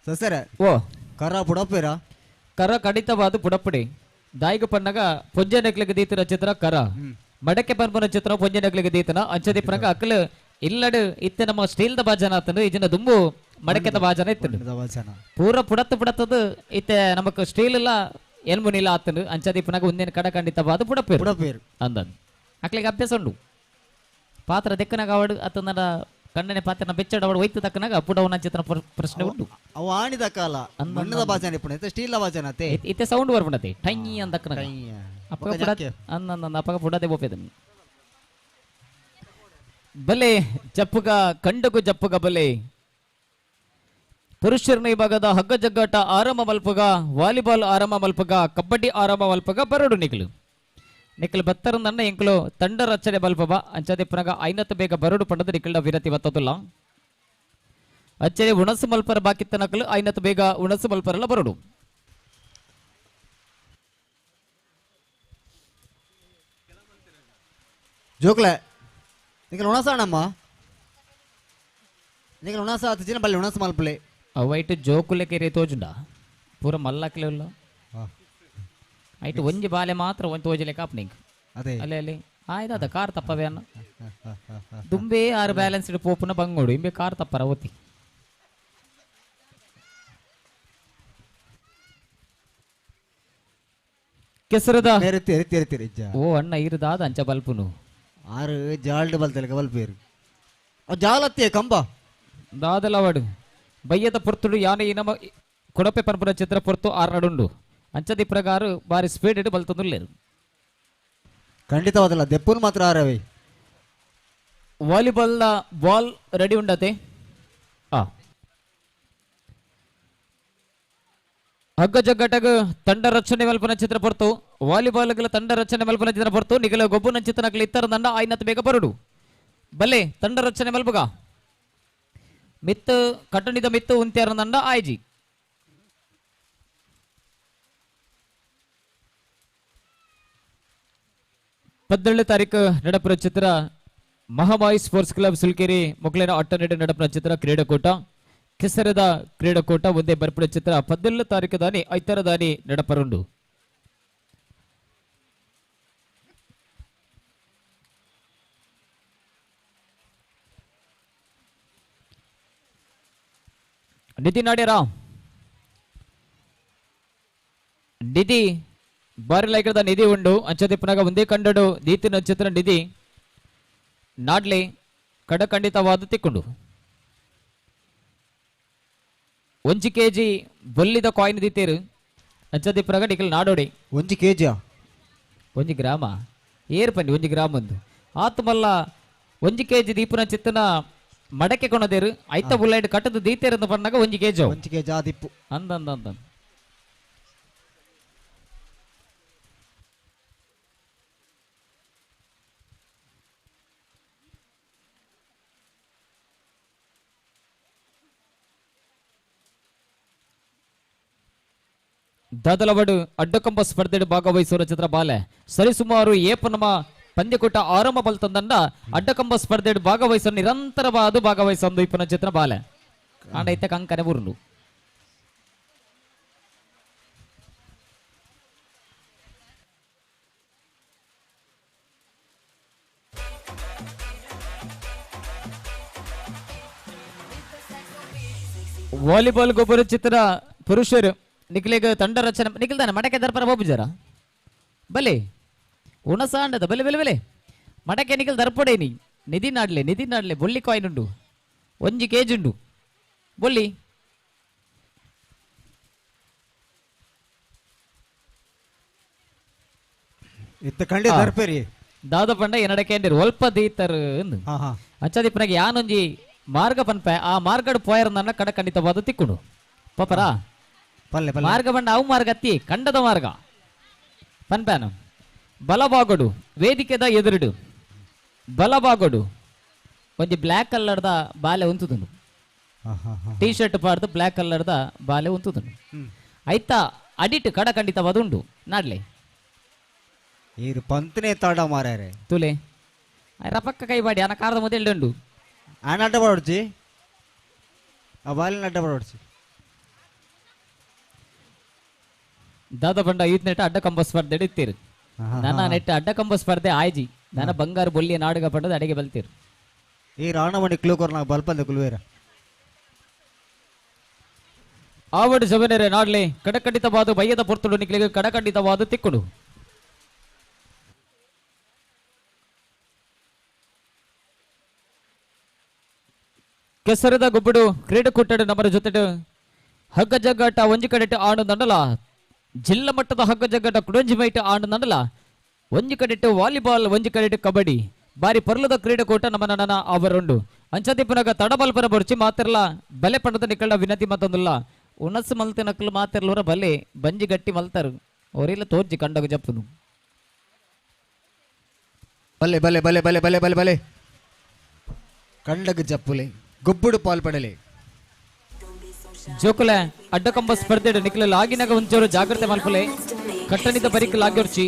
ಸಸರ ಓ ಕರ ಪುಡಪ್ಪೇರ ಕರ ಕಡಿತವಾದ ಪುಡಪ್ಪಡಿ ದಾಯಿಗ ಪನ್ನಗ ಪೊಂಜೆ ನೆಕ್ಲಿಗೆ ದೀತನ ಚಿತ್ರ ಕರ ಮಡಕೆ ಪನ್ಪನ ಚಿತ್ರ ಪೊಂಜೆ ನೆಕ್ಲಿಗೆ ದೀತನ ಅಂಚದಿ ಪನಗ ಅಕ್ಕಲು ಇಲ್ಲಡು ಇತ್ತೆ ನಮ್ಮ ಸ್ಟೀಲ್ದ ಬಾಜನ ಆತನು ಇಜಿನ ದುಂಬು ಮಡಕೆದ ಬಾಜನ ಇತ್ತು ಪೂರ ಪುಡತ್ತು ಪುಡತ್ತದು ಇತ್ತೆ ನಮಕ್ ಸ್ಟೀಲ್ ಇಲ್ಲ ಎಲ್ಮುನಿಲ್ಲ ಆತನು ಅಂಚದಿ ಪನಗ ಒಂದೇನು ಕಡ ಖಂಡಿತವಾದ ಪುಡಪ್ಪೇರು ಪುಡಪ್ಪೇರು ಅಂದನ್ ಅಕ್ಲಿಗೆ ಅಭ್ಯಾಸ ಉಂಡು ಪಾತ್ರ ದೆಕ್ಕನಾಗ ಅವಡು ಅತನ ಕಣ್ಣನೆ ಪಾತ್ರನ ಬೆಚ್ಚಡ ಅವಡು ಒಯ್ತು ತಕ್ಕನಾಗ ಪುಡವನ ಚಿತ್ರ ಪ್ರಶ್ನೆ ಉಂಟು ಅವು ಆಣಿದ ಕಾಲ ಮಣ್ಣದ ಬಾಜನ ಇಪ್ಪುಣ ಸ್ಟೀಲ್ ಬಾಜನ ಅತ್ತೆ ಇತ್ತೆ ಸೌಂಡ್ ಬರ್ಪುಣತೆ ಟೈ ಅಂದಕ್ಕನಾಗ ಅಪ್ಪಗ ಪುಡ ಅಂದ ಅಪ್ಪಗ ಪುಡದೆ ಬೋಪೆದನ್ ಬಲೆ ಜಪ್ಪುಗ ಕಂಡಗು ಜಪ್ಪುಗ ಬಲೆ ಪುರುಷರನ ವಿಭಾಗದ ಹಗ್ಗ ಜಗ್ಗಾಟ ಆರಂಭ ಮಲ್ಪಗ ವಾಲಿಬಾಲ್ ಆರಂಭ ಮಲ್ಪಗ ಕಬಡ್ಡಿ ಆರಂಭ ಮಲ್ಪಗ ಬರಡು ನಿಕ್ಲು ನಿಕ್ಲು ಬತ್ತರಂದನ್ನ ಎಂಕ್ಲು ತಂಡ ರಚನೆ ಮಲ್ಪಬ ಅಂಚದೆ ಪುನಗ ಐನತ್ತು ಬೇಗ ಬರಡು ಪಂಡದ ನಿಕ್ಲ ವಿರತಿ ಬತ್ತದುಲ್ಲ ಅಚ್ಚನೆ ಉಣಸು ಮಲ್ಪರ ಬಾಕಿತ್ತ ನಕಲು ಐನತ್ತು ಬೇಗ ಉಣಸು ಮಲ್ಪರಲ್ಲ ಬರಡು ಜೋಕ್ಲೆ ನಿಕ್ಲು ಉಣಸಾಣಮ್ಮ ನಿಕ್ಲು ಉಣಸ ಆತಿನ ಬಲ್ಲಿ ಉಣಸು ಮಲ್ಪಲೆ ಅವೈಟ್ ಜೋಕುಲೆ ಕೆರೆ ತೋಜುಂಡ ಪೂರ ಮಲ್ಲಕ್ಲೆ ಉಲ್ಲ ಐಟ್ ಒಂಜಿ ಬಾಲೆ ಮಾತ್ರ ಒಂಜಿ ತೋಜಲೆ ಕಾಪ್ನಿಂಗ್ ಅದೇ ಅಲ್ಲೇ ಅಲ್ಲಿ ಆಯ್ತು ಕಾರ್ ತಪ್ಪವೇ ಅನ್ನ ದುಂಬೆ ಆರು ಬ್ಯಾಲೆನ್ಸ್ಡ್ ಪೋಪುನ ಬಂಗೋಡು ಇಂಬೆ ಕಾರ್ ತಪ್ಪರ ಓತಿ ಕೆಸರದ ಓ ಅಣ್ಣ ಇರುದಾದ ಅಂಚ ಬಲ್ಪುನು ಆರು ಜಾಲ್ಡ್ ಬಲ್ತಲಕ ಬಲ್ಪೇರು ಜಾಲತ್ತೆ ಕಂಬ ದಾದಲವಾಡು ಬಯ್ಯದ ಪೊರ್ತುಡು ಯಾನೆ ಈ ನಮ್ಮ ಕೊಡಪೆ ಪರ್ಪುನ ಚಿತ್ರ ಪೊರ್ತು ಆರು ನಡುಂಡು ಅಂಚದಿ ಪ್ರಕಾರ ಬಾರಿ ಸ್ಪೀಡ್ ಇಡು ಬಲ್ತಂದುಲ್ಲೇರು ಖಂಡಿತವಾದಲ್ಲ ದೆಪ್ಪುನು ಮಾತ್ರ ಆರವೇ ವಾಲಿಬಾಲ್ನ ಬಾಲ್ ರೆಡಿ ಉಂಡತೆ ಆ ಹಗ್ಗ ಜಗ್ಗಟಗ ತಂಡ ರಚನೆ ಮಲ್ಪನ ಚಿತ್ರ ಪೊರ್ತು ವಾಲಿಬಾಲ್ಗಳ ತಂಡ ರಚನೆ ಮಲ್ಪನ ಚಿತ್ರ ಪೊರ್ತು ನಿಗಲ ಗೊಬ್ಬು ಚಿತ್ರನಕಲು ಇತ್ತರ ದಂಡ ಆಯ್ನತ್ ಬೇಗ ಬರುಡು ಬಲ್ಲೆ ತಂಡ ರಚನೆ ಮಲ್ಪಗ ಮಿತ್ತು ಕಟ್ಟಣಿದ ಮಿತ್ತು ಉಂತ್ಯಾರ ದಂಡ ಆಯ್ಜಿ 17 ತಾರೀಕು ನಡಪುರ ಚಿತ್ರ ಮಹಾಮಾಯಿ ಸ್ಪೋರ್ಟ್ಸ್ ಕ್ಲಬ್ ಸುಲ್ಕೇರಿ ಮೊಗಲಿನ ಅಟ್ಟನೆಡೆ ನಡಪುರ ಚಿತ್ರ ಕ್ರೀಡಾಕೂಟ ಕೆಸರದ ಕ್ರೀಡಾಕೂಟ ಒಂದೇ ಬರ್ಪುರ ಚಿತ್ರ 17 ತಾರೀಕು ದಾನಿ ಐತರ ದಾನಿ ನಡಪರುಂಡು. ನಿಧಿ ನಾಡ್ಯರ ನಿಧಿ ಬಾರಿ ಲೈಕದ ನಿಧಿ ಉಂಡು ಅಂಚದಿಪ್ಪನಾಗ ಒಂದೇ ಕಂಡಡು ದೀತಿನ ಚಿತ್ರ ನಿಧಿ ನಾಡ್ಲಿ ಕಡಖಂಡಿತವಾದ ತಿಕ್ಕೊಂಡು 1 ಕೆಜಿ ಬೊಲ್ಲಿದ ಕಾಯಿನ್ ದೀತೇರು ಅಂಚದಿ ಪ್ರಗಡಿ ಇಕಲ್ ನಾಡೋಡಿ ಒಂಜಿ ಕೆಜಿ ಒಂಜಿ ಗ್ರಾಮ ಏರ್ ಪಂಡಿ ಒಂಜಿ ಗ್ರಾಮ ಒಂದು ಆತ್ಮಲ್ಲ ಒಂಜಿ ಕೆಜಿ ದೀಪನ ಚಿತ್ತನ ಮಡಕೆ ಕೊಣದೇರು ಐತ ಬುಲ್ಲೈಟ್ ಕಟ್ಟದ ದೀತೇರಂದ ಪಣ್ಣಾಗ ಒಂಜಿ ಕೆಜಿ ಒಂಜಿ ಕೆಜಿ ಆದಿಪ್ಪು ಅಂದ ಅಂದ ಅಂದ ದಾದಲವಡು ಅಡ್ಡಕಂಬ ಸ್ಪರ್ಧೆಡ್ ಭಾಗವಹಿಸುವ ಚಿತ್ರ ಬಾಲೆ ಸರಿಸುಮಾರು ಏಪ ನಮ್ಮ ಪಂದ್ಯಕೂಟ ಆರಂಭ ಬಲ್ತಂದಂಡ ಅಡ್ಡಕಂಬ ಸ್ಪರ್ಧೆಡ್ ಭಾಗವಹಿಸುವ ನಿರಂತರವಾದ ಭಾಗವಹಿಸೊಂದು ಇಪ್ಪನ ಚಿತ್ರ ಬಾಲೆ ಆಂಡ ಇತ್ತ ಕಂಕನೆ ಬುರುಂಡು ವಾಲಿಬಾಲ್ ಗೊಬ್ಬರ ಚಿತ್ರ ಪುರುಷರು ನಿಖಿಲಿಗ ತಂಡ ರಚನೆ ನಿಖಿಲ್ದಾನೆ ಮಡಕೆ ದರ್ಪರ ಬಾಬುಜಾರ ಬಲೆ ಉಣಸಾಂಡದ ಬಲೆ ಬಲೆ ಬಲೆ ಮಡಕೆ ನಿಖಿಲ್ ದರ್ಪಡೆ ನೀ ನಿಧಿ ನಾಡ್ಲೆ ನಿಧಿ ನಾಡ್ಲೆ ಬೊಳ್ಳಿ ಕಾಯಿನ್ ಉಂಡು ಒಂಜಿ ಕೇಜ್ ಉಂಡು ಬೊಳ್ಳಿ ಇತ್ತ ಕಂಡೆ ದರ್ಪೇರಿ ದಾದ ಪಂಡ ಎನ್ನಡಕೆ ಅಂದಿರು ಒಲ್ಪ ದೀತರು ಎಂದು ಅಂಚದಿಪ್ಪನಾಗ ಯಾನೊಂಜಿ ಮಾರ್ಗ ಪನ್ಪೆ ಆ ಮಾರ್ಗಡ್ ಪೋಯರ್ ನನ್ನ ಕಡ ಖಂಡಿತವಾದ ತಿಕ್ಕುಂಡು ಪಪರಾ ಪಲ್ಲೆ ಪಲ್ಲೆ ಮಾರ್ಗ ಬಂಡ ಅವು ಮಾರ್ಗ ಅತ್ತಿ ಕಂಡದ ಮಾರ್ಗ ಪನ್ಪ್ಯಾನು ಬಲಬಾಗಡು ವೇದಿಕೆದ ಎದುರುಡು ಬಲಬಾಗಡು ಒಂಜಿ ಬ್ಲ್ಯಾಕ್ ಕಲರ್ದ ಬಾಲೆ ಉಂತುದುಂಡು ಟೀ ಶರ್ಟ್ ಪಾಡ್ದು ಬ್ಲ್ಯಾಕ್ ಕಲರ್ದ ಬಾಲೆ ಉಂತುದುಂಡು ಐತಾ ಅಡಿಟ್ ಕಡ ಖಂಡಿತವಾದ ಉಂಡು ನಾಡ್ಲೆ ಈರು ಪಂತನೇ ತಾಡ ಮಾರ್ಯಾರೆ ತುಲೆ ರಪಕ್ಕ ಕೈ ಬಾಡಿ ಅನ ಕಾರದ ಮೊದಲು ಉಂಡು ಆನ ಅಡ್ಡ ಬಾಡೋಡ್ಚಿ ಆ ಬಾಲಿನ ಅಡ್ಡ ಬಾಡೋಡ್ಚಿ ದಾದ ಬಂಡ ಈತ್ ನೆಟ್ಟ ಅಡ್ಡ ಕಂಬ ಸ್ಪರ್ಧೆ ಇತ್ತೀರು ನನ್ನ ನೆಟ್ಟ ಅಡ್ಡ ಕಂಬ ಸ್ಪರ್ಧೆ ಆಯ್ಜಿ ನನ್ನ ಬಂಗಾರ ಬೊಲ್ಲಿಯ ನಾಡುಗ ಪಂಡದ ಅಡಿಗೆ ಬಲ್ತೀರು ಈ ರಾಣಮಣಿ ಕ್ಲೂಕೋರ್ ನಾಗ ಬಲ್ಪಂದ ಕುಲುವೇರ ಆವಡು ಜವನರೆ ನಾಡ್ಲೆ ಕಡಕಂಡಿತವಾದ ಬಯ್ಯದ ಪೊರ್ತುಡು ನಿಕ್ಲಿಗೆ ಕಡಕಂಡಿತವಾದ ತಿಕ್ಕುಡು ಕೆಸರದ ಗೊಬ್ಬಡು ಕ್ರೀಡಾಕೂಟಡು ನಮ್ಮರ ಜೊತೆ ಹಗ್ಗ ಜಗ್ಗಾಟ ಒಂಜಿ ಕಡೆಟ್ ಆಡು ದಂಡಲ ಜಿಲ್ಲಾ ಮಟ್ಟದ ಹಗ್ಗ ಜಗ್ಗಾಟ ಕುಡಂಜಿ ಮೈಟ್ ಆಡು ದಂಡಲ ಒಂಜಿ ಕಡೆಟ್ ವಾಲಿಬಾಲ್ ಒಂಜಿ ಕಡೆಟ್ ಕಬಡ್ಡಿ ಬಾರಿ ಪರ್ಲದ ಕ್ರೀಡಾಕೂಟ ನಮ್ಮ ನನ್ನ ಅವರುಂಡು ಅಂಚದಿಪ್ಪನಗ ತಡಬಲ್ಪರ ಬೊರ್ಚಿ ಮಾತಿರ್ಲ ಬಲೆ ಪಂಡದ ನಿಕ್ಕಳ ವಿನಂತಿ ಮತ್ತೊಂದುಲ್ಲ ಉಣಸು ಮಲ್ತೆ ನಕಲು ಮಾತಿರ್ಲೋರ ಬಲೆ ಬಂಜಿ ಗಟ್ಟಿ ಮಲ್ತಾರು ಅವರೆಲ್ಲ ತೋರ್ಜಿ ಕಂಡಗ ಜಪ್ಪುನು ಬಲೆ ಬಲೆ ಬಲೆ ಬಲೆ ಬಲೆ ಬಲೆ ಬಲೆ ಕಂಡಗ ಜಪ್ಪುಲೆ ಗೊಬ್ಬುಡು ಪಾಲ್ಪಡಲೆ ಜೋಕುಲೆ ಅಡ್ಡಕಂಬ ಸ್ಪರ್ಧೆ ನಿಕ್ಲಲ್ಲಿ ಆಗಿನಾಗ ಒಂಚೂರು ಜಾಗ್ರತೆ ಮಲ್ಪಲೆ ಕಟ್ಟನಿದ ಬರಿಕ್ ಲಾಗಿರ್ಚಿ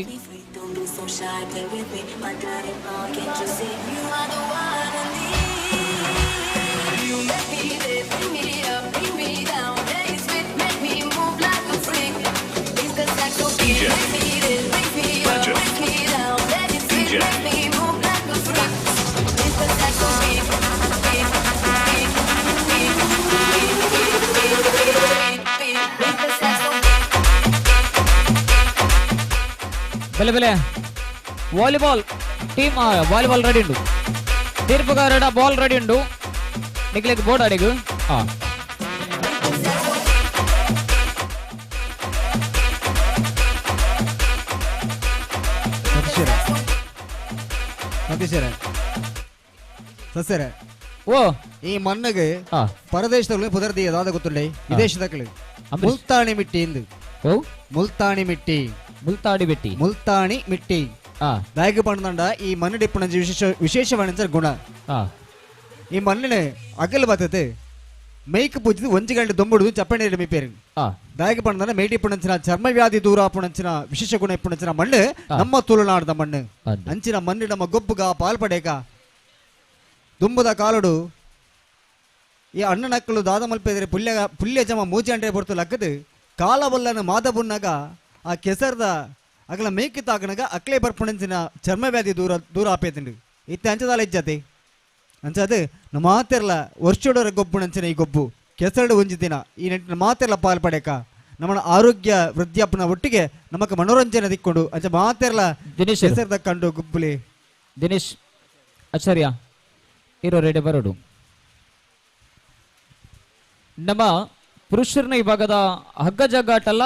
ಬೆಲೆ ಬೆಲೆ ವಾಲಿಬಾಲ್ ಟೀಮ್ ವಾಲಿಬಾಲ್ ರೆಡಿ ಉಂಡು ತೀರ್ಪುಗಾರಡ ಬಾಲ್ ರೆಡಿ ಉಂಡು ನಿಕ್ಲೆಗ್ ಬೋರ್ಡ್ ಅಡಿಗು ಹಾ ಸತೀಶರೇ ಸತೀಶರೇ ಸಸ್ಯರೇ ಓ ಈ ಮಣ್ಣಗೆ ಪರದೇಶದಲ್ಲಿ ಪುದರ್ದಿ ದಾದ ಗೊತ್ತುಂಡೆ ವಿದೇಶದಕ್ಲು ಮುಲ್ತಾಣಿ ಮಿಟ್ಟಿ ಇಂದು ಓ ಮುಲ್ತಾಣಿ ಮಿಟ್ಟಿ ಮುಲ್ತಾಡಿ ಬಿಟ್ಟಿ ಮುಲ್ತಾಣಿ ಮಿಟ್ಟಿ ದಾಯಕ ಪಂಡದಂಡ ಈ ಮಣ್ಣು ಡಿಪ್ಪುನಂಚಿ ವಿಶೇಷ ವಿಶೇಷವಾಣಿಂಚ ಗುಣ ಈ ಮಣ್ಣಿನ ಅಗಲ್ ಬರ್ತದೆ ಮೇಯ್ಕ್ ಪೂಜಿದ್ ಒಂಜಿ ಗಂಟೆ ದೊಂಬುಡುದು ಚಪ್ಪಣೆ ಮಿಪೇರು ದಾಯಕ ಪಂಡದಂಡ ಮೇಟಿ ಪುಣಂಚಿನ ಚರ್ಮ ವ್ಯಾಧಿ ದೂರ ಪುಣಂಚಿನ ವಿಶೇಷ ಗುಣ ಇಪ್ಪುಣಂಚಿನ ಮಣ್ಣು ನಮ್ಮ ತುಳುನಾಡದ ಮಣ್ಣು ಅಂಚಿನ ಮಣ್ಣು ನಮ್ಮ ಗೊಬ್ಬುಗ ಪಾಲ್ಪಡೇಕ ದುಂಬುದ ಕಾಲುಡು ಈ ಅಣ್ಣನಕ್ಕಲು ದಾದ ಮಲ್ಪೆದರೆ ಪುಲ್ಯ ಪುಲ್ಯ ಜಮ ಮೂಜಿ ಅಂಟೆ ಬೊರ್ತು ಲಕ್ಕದು ಕಾಲವಲ್ಲನ ಮಾದಬುನ್ನಗ ಆ ಕೆಸರ್ದ ಅಗಲ ಮೇಕಿ ತಾಕನಗ ಅಕ್ಲೆ ಬರ್ಪುಣಂಚಿನ ಚರ್ಮ ವ್ಯಾಧಿ ದೂರ ದೂರ ಆಪೇತುಂಡು ಇತ್ತೆ ಅಂಚದಾಲ ಇಜ್ಜತೆ ಅಂಚದು ನಮ್ಮ ಮಾತೆರ್ಲ ವರ್ಷಡೊರ ಗೊಬ್ಬುಣಂಚಿನ ಈ ಗೊಬ್ಬು ಕೆಸರಡು ಒಂಜಿ ದಿನ ಈ ನೆಟ್ಟಿನ ಮಾತೆರ್ಲ ಪಾಲ್ ಪಡೆಕ ನಮ್ಮ ಆರೋಗ್ಯ ವೃದ್ಧಿಯಪ್ಪನ ಒಟ್ಟಿಗೆ ನಮಕ್ ಮನೋರಂಜನೆ ದಿಕ್ಕೊಂಡು ಅಂಚ ಮಾತೆರ್ಲ ದಿನೇಶ್ ಕೆಸರ್ದ ಕಂಡು ಗುಬ್ಬುಲಿ ದಿನೇಶ್ ಆಚಾರ್ಯ ಇರೋ ರೆಡಿ ಬರೋಡು ನಮ್ಮ ಪುರುಷರನ್ನ ವಿಭಾಗದ ಹಗ್ಗ ಜಗ್ಗಾಟಲ್ಲ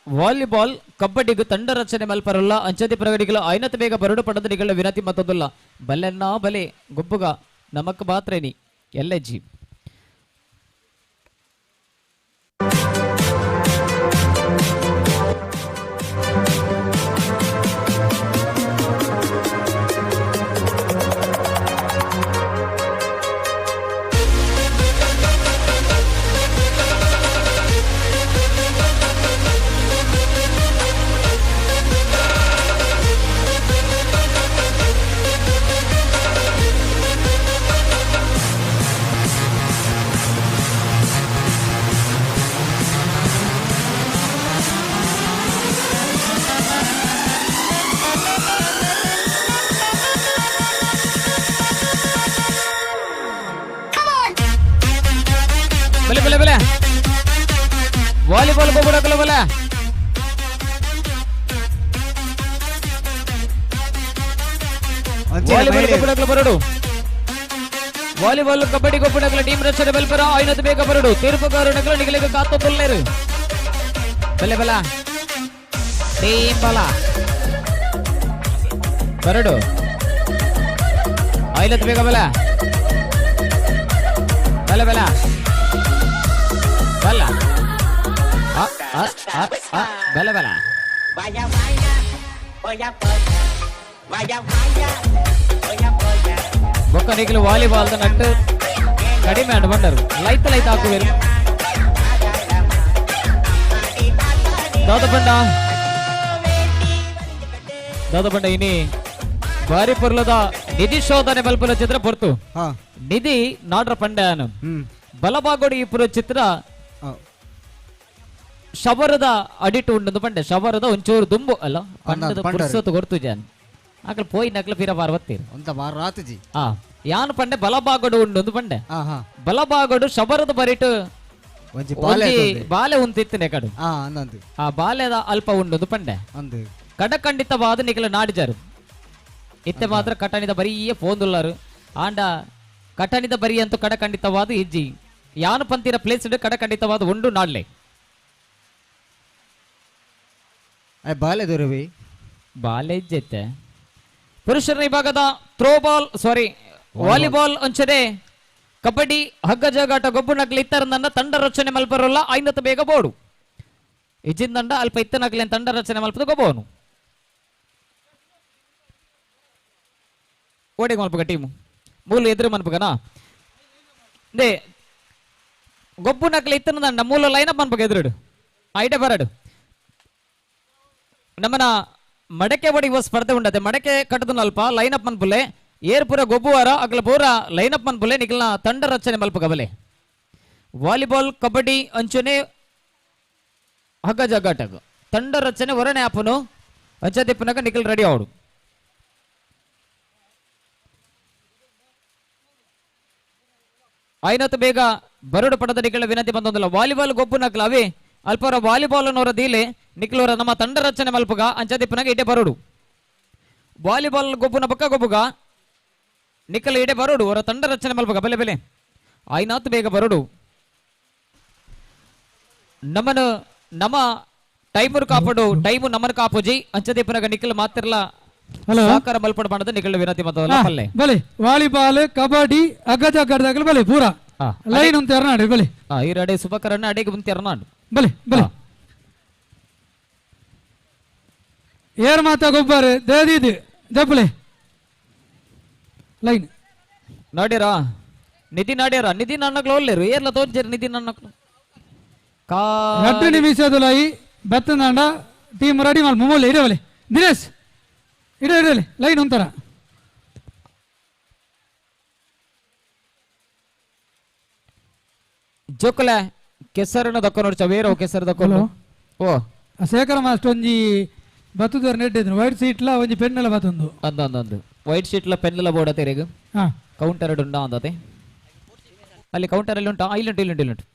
Volleyball ಕಬಡ್ಡಿಗೂ ತಂಡ ರಚನೆ ಮಲ್ಪರಲ್ಲ ಅಂಚದಿ ಪ್ರಗಡಿಗಳು ಐನತ್ ಬೇಗ ಬರಡು ಪಡೆದ ನಿಗಳ ವಿನತಿ ಮತ್ತೊಂದಲ್ಲ ಬಲೆನ್ನ ಬಲೆ ಗೊಬ್ಬುಗ ನಮಕ್ ಮಾತ್ರೇನಿ ಎಲ್ಲ ಜಿ ವಾಲಿಬಾಲ್ ಗೊಬ್ಬರಕಲ ಬಲ ವಾಲಿಬಾಲ್ ಗೊಬ್ಬರಕಲ ಬರಡು ವಾಲಿಬಾಲ್ ಕಬಡ್ಡಿ ಗೊಬ್ಬರಕಲ ಟೀಮ್ ರಚನೆ ಬಲ್ಪರ ಐನತ್ ಬೇಗ ಬರಡು ತೀರ್ಪುಗಾರನಕಲ ನಿಗಲಿಗ ಕಾತು ಪುಲ್ಲೇರು ಬಲೆ ಬಲ ಟೀಮ್ ಬಲ ಬರಡು ಐನತ್ ಬೇಗ ಬಲ ಬಲ ಬಲ ಬಲ ಬಲ ಬಲ ಬೊಕ್ಕ ನಿಗಲು ವಾಲಿಬಾಲ್ ನಟ್ಟು ಕಡಿಮೆ ಅಂಡ್ ಬಂದರು ಲೈತ್ ಲೈತ್ ಹಾಕುವೇರು ದಾದಪಂಡ ದಾದಪಂಡ ಇನಿ ಬಾರಿ ಪೊರ್ಲದ ನಿಧಿ ಶೋಧನೆ ಬಲ್ಪುಲ ಚಿತ್ರ ಪೊರ್ತು ನಿಧಿ ನಾಡ್ರ ಪಂಡ್ಯಾನು ಬಲಬಾಗೋಡಿ ಇಪ್ಪುರ ಚಿತ್ರ ಶಬರದ ಅಡಿಟು ಉಂಡು ಪಂಡೆ ಶಬರದ ಒಂಚೂರು ದುಂಬು ಅಲ್ಲ ಪಂಡದ ಪುರ್ಸೊತ್ತು ಗೊರ್ತು ಜಾನ್ ಆಕಲ್ ಪೋಯಿ ನಕ್ಲ ಪೀರ ಪಾರ್ವತ್ತೀರು ಅಂತ ಮಾರಾತುಜಿ ಆ ಯಾನ್ ಪಂಡೆ ಬಲಬಾಗೋಡು ಉಂಡು ಪಂಡೆ ಬಲಬಾಗೋಡು ಶಬರದ ಬರಿಟು ಒಂಜಿ ಬಾಲೆ ಬಾಲೆ ಉಂತಿತ್ತನೆ ಕಡು ಆ ಬಾಲೆದ ಅಲ್ಪ ಉಂಡು ಪಂಡೆ ಕಡಖಂಡಿತವಾದ ನಿಕಲ ನಾಡಿಜಾರು ಇತ್ತೆ ಮಾತ್ರ ಕಟಣಿದ ಬರಿಯೇ ಫೋಂದುಲ್ಲಾರು ಆಂಡ ಕಟಣಿದ ಬರಿ ಅಂತೂ ಕಡಖಂಡಿತವಾದ ಇಜ್ಜಿ ಯಾನು ಪಂತಿರ ಪ್ಲೇಸ್ ಕಡಖಂಡಿತವಾದ ಉಂಡು ನಾಡ್ಲೆ ಬಾಲೆ ದೊರವಿ ಬಾಲೆ ಇಜ್ಜೈತೆ ಪುರುಷರ ವಿಭಾಗದ ಥ್ರೋಬಾಲ್ ಸಾರಿ ವಾಲಿಬಾಲ್ ಅಂಚನೆ ಕಬಡ್ಡಿ ಹಗ್ಗ ಜಗಾಟ ಗೊಬ್ಬು ನಕ್ಲಿ ಇತ್ತರ ತಂಡ ರಚನೆ ಮಲ್ಪರಲ್ಲ ಐನತ್ತು ಬೇಗ ಬೋಡು ಇಜ್ಜಿನ ದಂಡ ಅಲ್ಪ ಇತ್ತ ನಕ್ಲಿ ತಂಡ ರಚನೆ ಮಲ್ಪದ ಗೊಬ್ಬವನು ಓಡಿಗೆ ಮಲ್ಪಗ ಟೀಮು ಮೂಲು ಎದುರು ಮನ್ಪಗನಾ they ಗೊಬ್ಬು ನಕ್ಲಿ ಇತ್ತನ ದಂಡ ಮೂಲ ಲೈನಪ್ ಮನ್ಪಗ ಎದುರುಡು ಐಟೆ ಬರಡು ನಮ್ಮನ ಮಡಕೆ ಒಡಿಗುವ ಸ್ಪರ್ಧೆ ಉಂಡತೆ ಮಡಕೆ ಕಟ್ಟದ ಅಲ್ಪ ಲೈನಪ್ ಮನ್ಪುಲೆ ಏರ್ಪುರ ಗೊಬ್ಬುವಾರ ಅಗಲ ಪೂರ ಲೈನಪ್ ಮನ್ಪುಲೆ ನಿಖಲ್ನ ತಂಡ ರಚನೆ ಮಲ್ಪ ಕಬಲೆ ವಾಲಿಬಾಲ್ ಕಬಡ್ಡಿ ಅಂಚನೆ ಹಗ್ಗ ಜಗ್ಗಾಟಗ ತಂಡ ರಚನೆ ಹೊರಣೆ ಆಪನು ಅಂಚದಿಪ್ಪನಕ ನಿಖಲ್ ರೆಡಿ ಅವಡು ಐನತ್ತು ಬೇಗ ಬರಡು ಪಡೆದ ನಿಖಲ ವಿನಂತಿ ಬಂದೊಂದಲ್ಲ ವಾಲಿಬಾಲ್ ಗೊಬ್ಬು ನಕಲ ಅವೇ ಅಲ್ಪರ ವಾಲಿಬಾಲ್ ಅನ್ನೋರ ದೀಲೆ ನಿಖಲೋರ ನಮ್ಮ ತಂಡ ರಚನೆ ಮಲ್ಪುಗ ಅಂಚದಿಪ್ಪನಾಗ ಇಡೆ ಬರೋಡು ವಾಲಿಬಾಲ್ ಗೊಬ್ಬುನ ಪಕ್ಕ ಗೊಬ್ಬುಗ ನಿಖಲ ಇಡೆ ಬರೋಡು ಅವರ ತಂಡ ರಚನೆ ಮಲ್ಪುಗ ಬೆಲೆ ಬೆಲೆ ಐನಾತ್ ಬೇಗ ಬರೋಡು ನಮ್ಮನು ನಮ್ಮ ಟೈಮರ್ ಕಾಪಡು ಟೈಮು ನಮ್ಮನ್ನು ಕಾಪುಜಿ ಅಂಚದಿಪ್ಪನಾಗ ನಿಖಲ್ ಮಾತ್ರಲ್ಲ ಸಹಕಾರ ಮಲ್ಪಡು ಮಾಡದ ನಿಖಲ ವಿನಂತಿ ಮಾತಲ್ಲ ಪಲ್ಲೆ ಬಲೆ ವಾಲಿಬಾಲ್ ಕಬಡ್ಡಿ ಅಗ್ಗಜ ಅಗ್ಗದಾಗಲು ಬಲೆ ಪೂರಾ ಲೈನ್ ಉಂಟು ಎರನಾಡು ಬಲೆ ಈ ರಡೆ ಸುಭಕರನ್ನ ಅಡೆಗೆ ಮುಂತೆ ಎರನಾಡು ಬಲೆ ಬಲೆ ಏರ್ ಮಾತಾ ಗೊಬ್ಬರ ದೇದಿದು ಜಪ್ಪಲೆ ಲೈನ್ ನಾಡ್ಯಾರ ನಿಧಿ ನಾಡ್ಯಾರ ನಿಧಿ ನನ್ನಕ್ಲು ಒಲ್ಲೇರು ಏರ್ಲ ತೋರ್ಜೇರು ನಿಧಿ ನನ್ನಕ್ಲು ಕಾ 2 ನಿಮಿಷದಲೈ ಬತ್ತಂದಾಂಡ ಟೀಮ್ ರೆಡಿ ಮಾಲ್ ಮುಮ್ಮೂಲೆ ಇಡವಲೆ ದಿನೇಶ್ ಇಡ ಇಡಲಿ ಲೈನ್ ಒಂಥರ ಜೋಕುಲೆ ಕೆಸರನ್ನು ದಕ್ಕ ನೋಡಿ ಚವೇರೋ ಕೆಸರು ದಕ್ಕೊಂಡು ಓ ಶೇಖರ ಮಾಸ್ಟರ್ ಒಂಜಿ ಬತ್ತುದರ್ ನೆಟ್ಟಿದ್ರು ವೈಟ್ ಸೀಟ್ಲ ಒಂಜಿ ಪೆನ್ನೆಲ ಬತ್ತೊಂದು ಅಂದೊಂದು ವೈಟ್ ಶೀಟ್ಲ ಪೆನ್ನೆಲ ಬೋರ್ಡ್ ತೆರೆಗು ಕೌಂಟರ್ ಉಂಟಾ ಅಂದತೆ ಅಲ್ಲಿ ಕೌಂಟರ್ ಅಲ್ಲಿ ಉಂಟಾ ಇಲ್ಲುಂಟು ಇಲ್ಲುಂಟು ಇಲ್ಲುಂಟು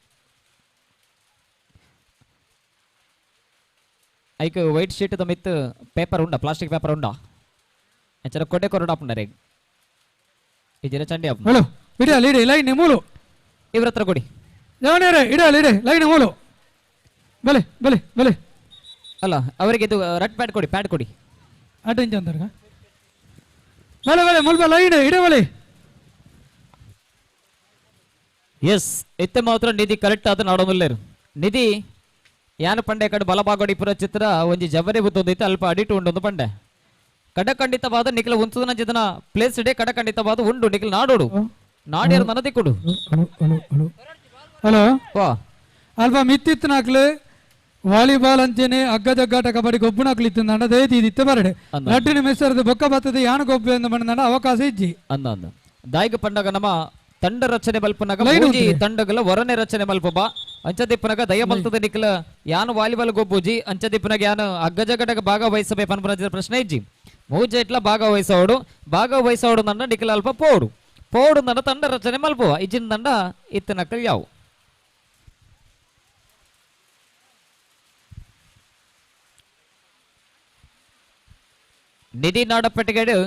ಐಕ್ white sheet the ಮಿತ್ paper ಉಂಡ ಪ್ಲಾಸ್ಟಿಕ್ ಪೇಪರ್ ಉಂಡ ಎಚ್ಚರ ಕೊಡೆ ಕೊರಡ ಆಪುಂಡರೆ ಈ ಜನ ಚಂಡಿ ಆಪುಂಡು ಹಲೋ ಇಡಲಿ ಇಡಿ ಲೈನ್ ಮೂಲು ಇವ್ರ ಹತ್ರ ಕೊಡಿ ಜವನೇರೆ ಇಡಲಿ ಇಡಿ ಲೈನ್ ಮೂಲು ಬಲೆ ಬಲೆ ಬಲೆ ಅಲ್ಲ ಅವರಿಗೆ ಇದು ರೆಡ್ ಪ್ಯಾಡ್ ಕೊಡಿ, ಪ್ಯಾಡ್ ಕೊಡಿ. ಅಟೆಂಚ್ ಅಂತಾರ ಬಲೆ ಬಲೆ ಮುಲ್ಪ ಲೈನ್ ಇಡೆ ಬಲೆ. ಎಸ್ ಇತ್ತೆ ಮಾತ್ರ ನಿಧಿ ಕರೆಕ್ಟ್ ಆದ ನಾಡೋಮಲ್ಲೇರು ನಿಧಿ ಯಾನ ಪಂಡೆ ಕಡೆ ಬಲಭಾಗಡಿ ಪುರ ಚಿತ್ರ ಒಂಜಿ ಜವರಿ ಬುತ್ತೊಂದಿತ್ತು ಅಲ್ಪ ಅಡಿಟು ಉಂಡೊಂದು ಪಂಡೆ ಕಡಖಂಡಿತವಾದ ನಿಖಿಲ ಉಂತುದನ ಜಿತನ ಪ್ಲೇಸ್ ಇಡೆ ಕಡಖಂಡಿತವಾದ ಉಂಡು ನಿಖಿಲ ನಾಡೋಡು ನಾಡಿಯರ್ ಮನ ದಿಕ್ಕುಡು. ಹಲೋ ವಾ ಅಲ್ಪ ಮಿತ್ತಿತ್ತನಾಕ್ಲು ವಾಲಿಬಾಲ್ ಅಂಚೆನೆ ಅಗ್ಗ ಜಗ್ಗಾಟ ಕಬಡ್ಡಿ ಗೊಬ್ಬುನಾಕ್ಲು ಇತ್ತು ದಯತಿ ಇತ್ತೆ ಬರಡೆ ಲಟ್ಟಿನ ಮಿಸ್ಸರ್ದು ಬೊಕ್ಕ ಬತ್ತದ ಯಾನು ಗೊಬ್ಬು ಎಂದು ಬಂದ ಅವಕಾಶ ಇಜ್ಜಿ ಅಂದ ಅಂದ ದಾಯಿಗ ಪಂಡಗ ನಮ್ಮ ತಂಡ ರಚನೆ ಮಲ್ಪನಗ ಮೂಜಿ ತಂಡಗಳ ಹೊರನೆ ರಚನೆ ಮಲ್ಪಬ ಅಂಚದಿಪ್ಪನಗ ದಯ ಬಲ್ತದ ನಿಖಲ ಯಾನು ವಾಲಿಬಾಲ್ ಗೊಬ್ಬುಜಿ ಅಂಚದಿಪ್ಪನಗ ಯಾನು ಅಗ್ಗಜಗಟಗ ಭಾಗವಹಿಸಬೇ ಪನ್ಪನ ಪ್ರಶ್ನೆ ಇಜ್ಜಿ ಮೂಜೆ ಇಟ್ಲ ಭಾಗವಹಿಸೋಡು ಭಾಗವಹಿಸೋಡು ನನ್ನ ನಿಖಲ ಅಲ್ಪ ಪೋಡು ಪೋಡು ನನ್ನ ತಂಡ ರಚನೆ ಮಲ್ಪುವ ಇಜ್ಜಿನ ತಂಡ ಇತ್ತನಕಲ್ ಯಾವು ನಿಧಿ ನಾಡಪೆಟ್ಟಿಗೆಡು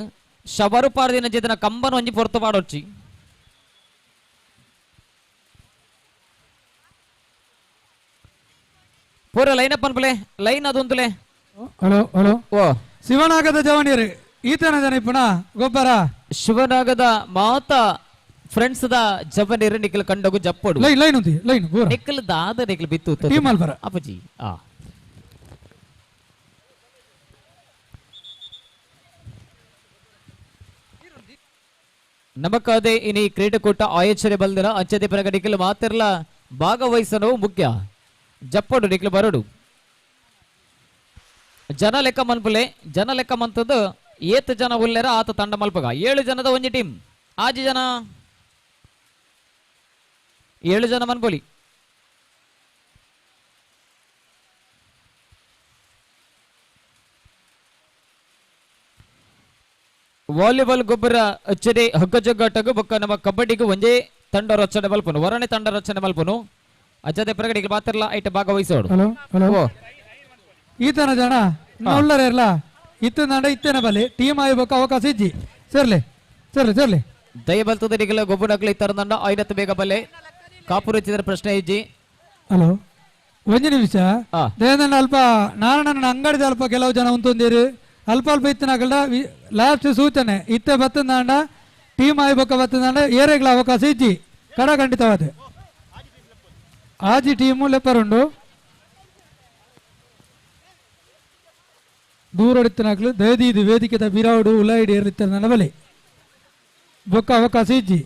ಶಬರು ಪಾರದಿನ ಜಿತನ ಕಂಬನ ಒಂಜಿ ಪೊರ್ತು ಪಾಡೊಚ್ಚಿ ಪೂರ ಲೈನ್ ಅಪ್ ಅನ್ಪಲೆ ಲೈನ್ ಅದೊಂದುಲೆ. ಹಲೋ ಹಲೋ ಓ ಶಿವನಾಗದ ಜವನಿಯರು ಈತನ ಜನ ಇಪ್ಪಣ ಗೊಬ್ಬರ ಶಿವನಾಗದ ಮಾತ ಫ್ರೆಂಡ್ಸ್ the ಜವನಿಯರು ನಿಖಲ್ ಕಂಡಗು ಜಪ್ಪಡು ಲೈನ್ ಲೈನ್ ಉಂದಿ ಲೈನ್ ಪೂರ ನಿಖಲ್ ದಾದ ನಿಖಲ್ ಬಿತ್ತು ಟೀಮ್ ಅಲ್ಬರ ಅಪ್ಪಜಿ ಆ ನಮಕಾದೆ ಇನಿ ಕ್ರೀಡಾಕೂಟ ಆಯೋಜನೆ ಬಲ್ದಿನ ಅಂಚೆ ಪ್ರಗಡಿಕಲು ಮಾತಿರ್ಲ ಭಾಗವಹಿಸಲು ಮುಖ್ಯ ಜಪ್ಪಡು ನಿಖಲು ಬರಡು ಜನ ಲೆಕ್ಕ ಮನ್ಪುಲೆ ಜನ ಲೆಕ್ಕ ಮಂತದ್ದು ಏತ್ ಜನ ಉಲ್ಲೇರ ಆತ ತಂಡ ಮಲ್ಪಗ 7 ಜನದ ಒಂಜಿ ಟೀಮ್ ಆಜಿ ಜನ 7 ಜನ ಮನ್ಪೊಲಿ ವಾಲಿಬಾಲ್ ಗೊಬ್ಬರ ಅಚ್ಚರಿ ಹಗ್ಗಜಗ್ಗಾಟಗೂ ಬೊಕ್ಕ ನಮ್ಮ ಕಬಡ್ಡಿಗೂ ಒಂದೇ ತಂಡ ರಚನೆ ಮಲ್ಪನು ವರನೆ ತಂಡ ರಚನೆ ಮಲ್ಪನು ಅಜ್ಜದೆ ಪ್ರಗಡಿಗೆ ಮಾತ್ರಲ್ಲ ಐಟ ಭಾಗವಹಿಸೋಡು. ಹಲೋ ಹಲೋ ಈತನ ಜನ ಉಳ್ಳರೆ ಇರಲ್ಲ ಇತ್ತ ನಡ ಇತ್ತೇನ ಬಲೆ ಟೀಮ್ ಆಯ್ಬೇಕು ಅವಕಾಶ ಇಜ್ಜಿ ಸರ್ಲೆ ಸರ್ಲೆ ಸರ್ಲೆ ದಯ ಬಲ್ತದ ನಿಗಲ ಗೊಬ್ಬರಕ್ಲೆ ಇತ್ತರ ನಂಡ ಐನತ್ತು ಬೇಗ ಬಲೆ ಕಾಪುರ ಹೆಚ್ಚಿದ್ರೆ ಪ್ರಶ್ನೆ ಇಜ್ಜಿ. ಹಲೋ ಒಂಜಿ ನಿಮಿಷ ದಯನಂದ ಅಲ್ಪ ನಾನು ನನ್ನ ಅಂಗಡಿದ ಅಲ್ಪ ಕೆಲವು ಜನ ಉಂತೊಂದಿರು ಅಲ್ಪ ಅಲ್ಪ ಇತ್ತನಾಗಲ್ಡ ಲಾಸ್ಟ್ ಸೂಚನೆ ಇತ್ತೆ ಬತ್ತಂದಾಂಡ ಟೀಮ್ ಆಯ್ಬೇಕ ಬತ್ತಂದಾಂಡ ಏರೆಗಳ ಅವಕಾಶ ಇಜ್ಜಿ ಕಡ ಖಂಡಿತವಾದ ಆಜಿ ಟೀಮು ಲೆಪ್ಪರುಂಡು ದೂರಡಿತ್ತನಾಗ್ಲು ದಯದೀದು ವೇದಿಕೆದ ಬಿರಾವುಡು ಉಲಾಯಿಡಿ ಏರಿತ್ತ ನನ್ನ ಬಲೆ ಬೊಕ್ಕ ಅವಕಾಶ ಇಜ್ಜಿ.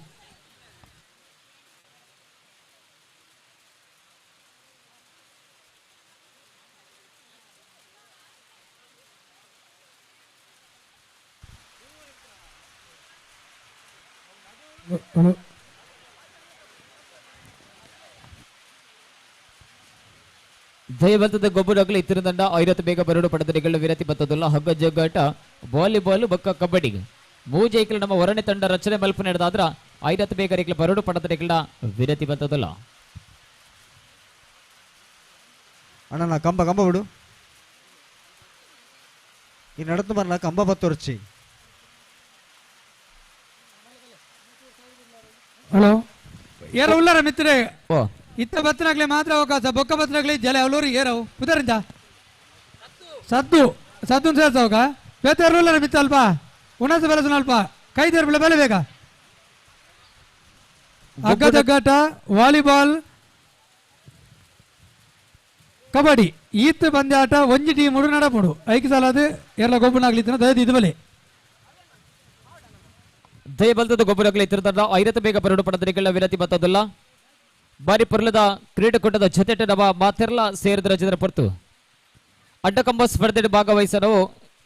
ದಯಬಲ್ತದ ಗೊಬ್ಬರಗಳು ಇತ್ತಿರದಂಡ ಐರತ್ತು ಬೇಗ ಬರಡು ಪಡೆದ ನಿಗಲು ವಿರತಿ ಬತ್ತದಲ್ಲ ಹಗ್ಗ ಜಗ್ಗಾಟ ವಾಲಿಬಾಲ್ ಬೊಕ್ಕ ಕಬಡ್ಡಿ ಮೂಜೈಕಲ್ ನಮ್ಮ ಹೊರನೆ ತಂಡ ರಚನೆ ಮಲ್ಪ ನಡೆದಾದ್ರ ಐರತ್ತು ಬೇಗ ರಿಕ್ಲ ಬರಡು ಪಡೆದ ನಿಗಲ ವಿರತಿ ಬತ್ತದಲ್ಲ. ಅಣ್ಣ ಕಂಬ ಕಂಬ ಬಿಡು ಈ ನಡತು ಬರಲ್ಲ ಕಂಬ ಬತ್ತೊರ್ಚಿ. ಹಲೋ ಏರ ಉಳ್ಳಾರ ಮಿತ್ರೇ ಇತ್ತ ಬತ್ತನಾಗ್ಲಿ ಮಾತ್ರ ಅವಕಾಶ ಬೊಕ್ಕ ಬತ್ತನಾಗ್ಲಿ ಜಲ ಅವಲೂರು ಏರವು ಉದರಿಂದ ಸದ್ದು ಸದ್ದು ಸೇರ್ಸವಾಗ ಬೇತೆ ಉಳ್ಳಾರ ಮಿತ್ತ ಅಲ್ಪ ಉಣಸ ಬೆಲಸನ ಅಲ್ಪ ಕೈ ದೇರ್ಬಿಳ ಬೆಲೆ ಬೇಗ ಹಗ್ಗ ಜಗ್ಗಾಟ ವಾಲಿಬಾಲ್ ಕಬಡ್ಡಿ ಈತ್ ಪಂದ್ಯಾಟ ಒಂಜಿ ಟೀಮ್ ಉಡು ನಡಪುಡು ಐಕೆ ಸಲ ಅದು ಎಲ್ಲ ಗೊಬ್ಬನಾಗ್ಲಿತ್ತಿನ ದಯದಿ ಇದು ಬಲೆ ದಯಬಲ್ತದ ಗೊಬ್ಬರಗಳು ಇತ್ತಿರದಂಡ ಐರತ್ತು ಬೇಗ ಬರಡು ಪಡೆದ ವಿರತಿ ಬತ್ತದಲ್ಲ ಬಾರಿ ಪೊರ್ಲದ ಕ್ರೀಡಾಕೂಟದ ಜೊತೆಟ ನಮ್ಮ ಮಾತೆರ್ಲ ಸೇರಿದ ರಚಿತರ ಪೊರ್ತು ಅಡ್ಡಕಂಬ ಸ್ಪರ್ಧೆ ಭಾಗವಹಿಸಲು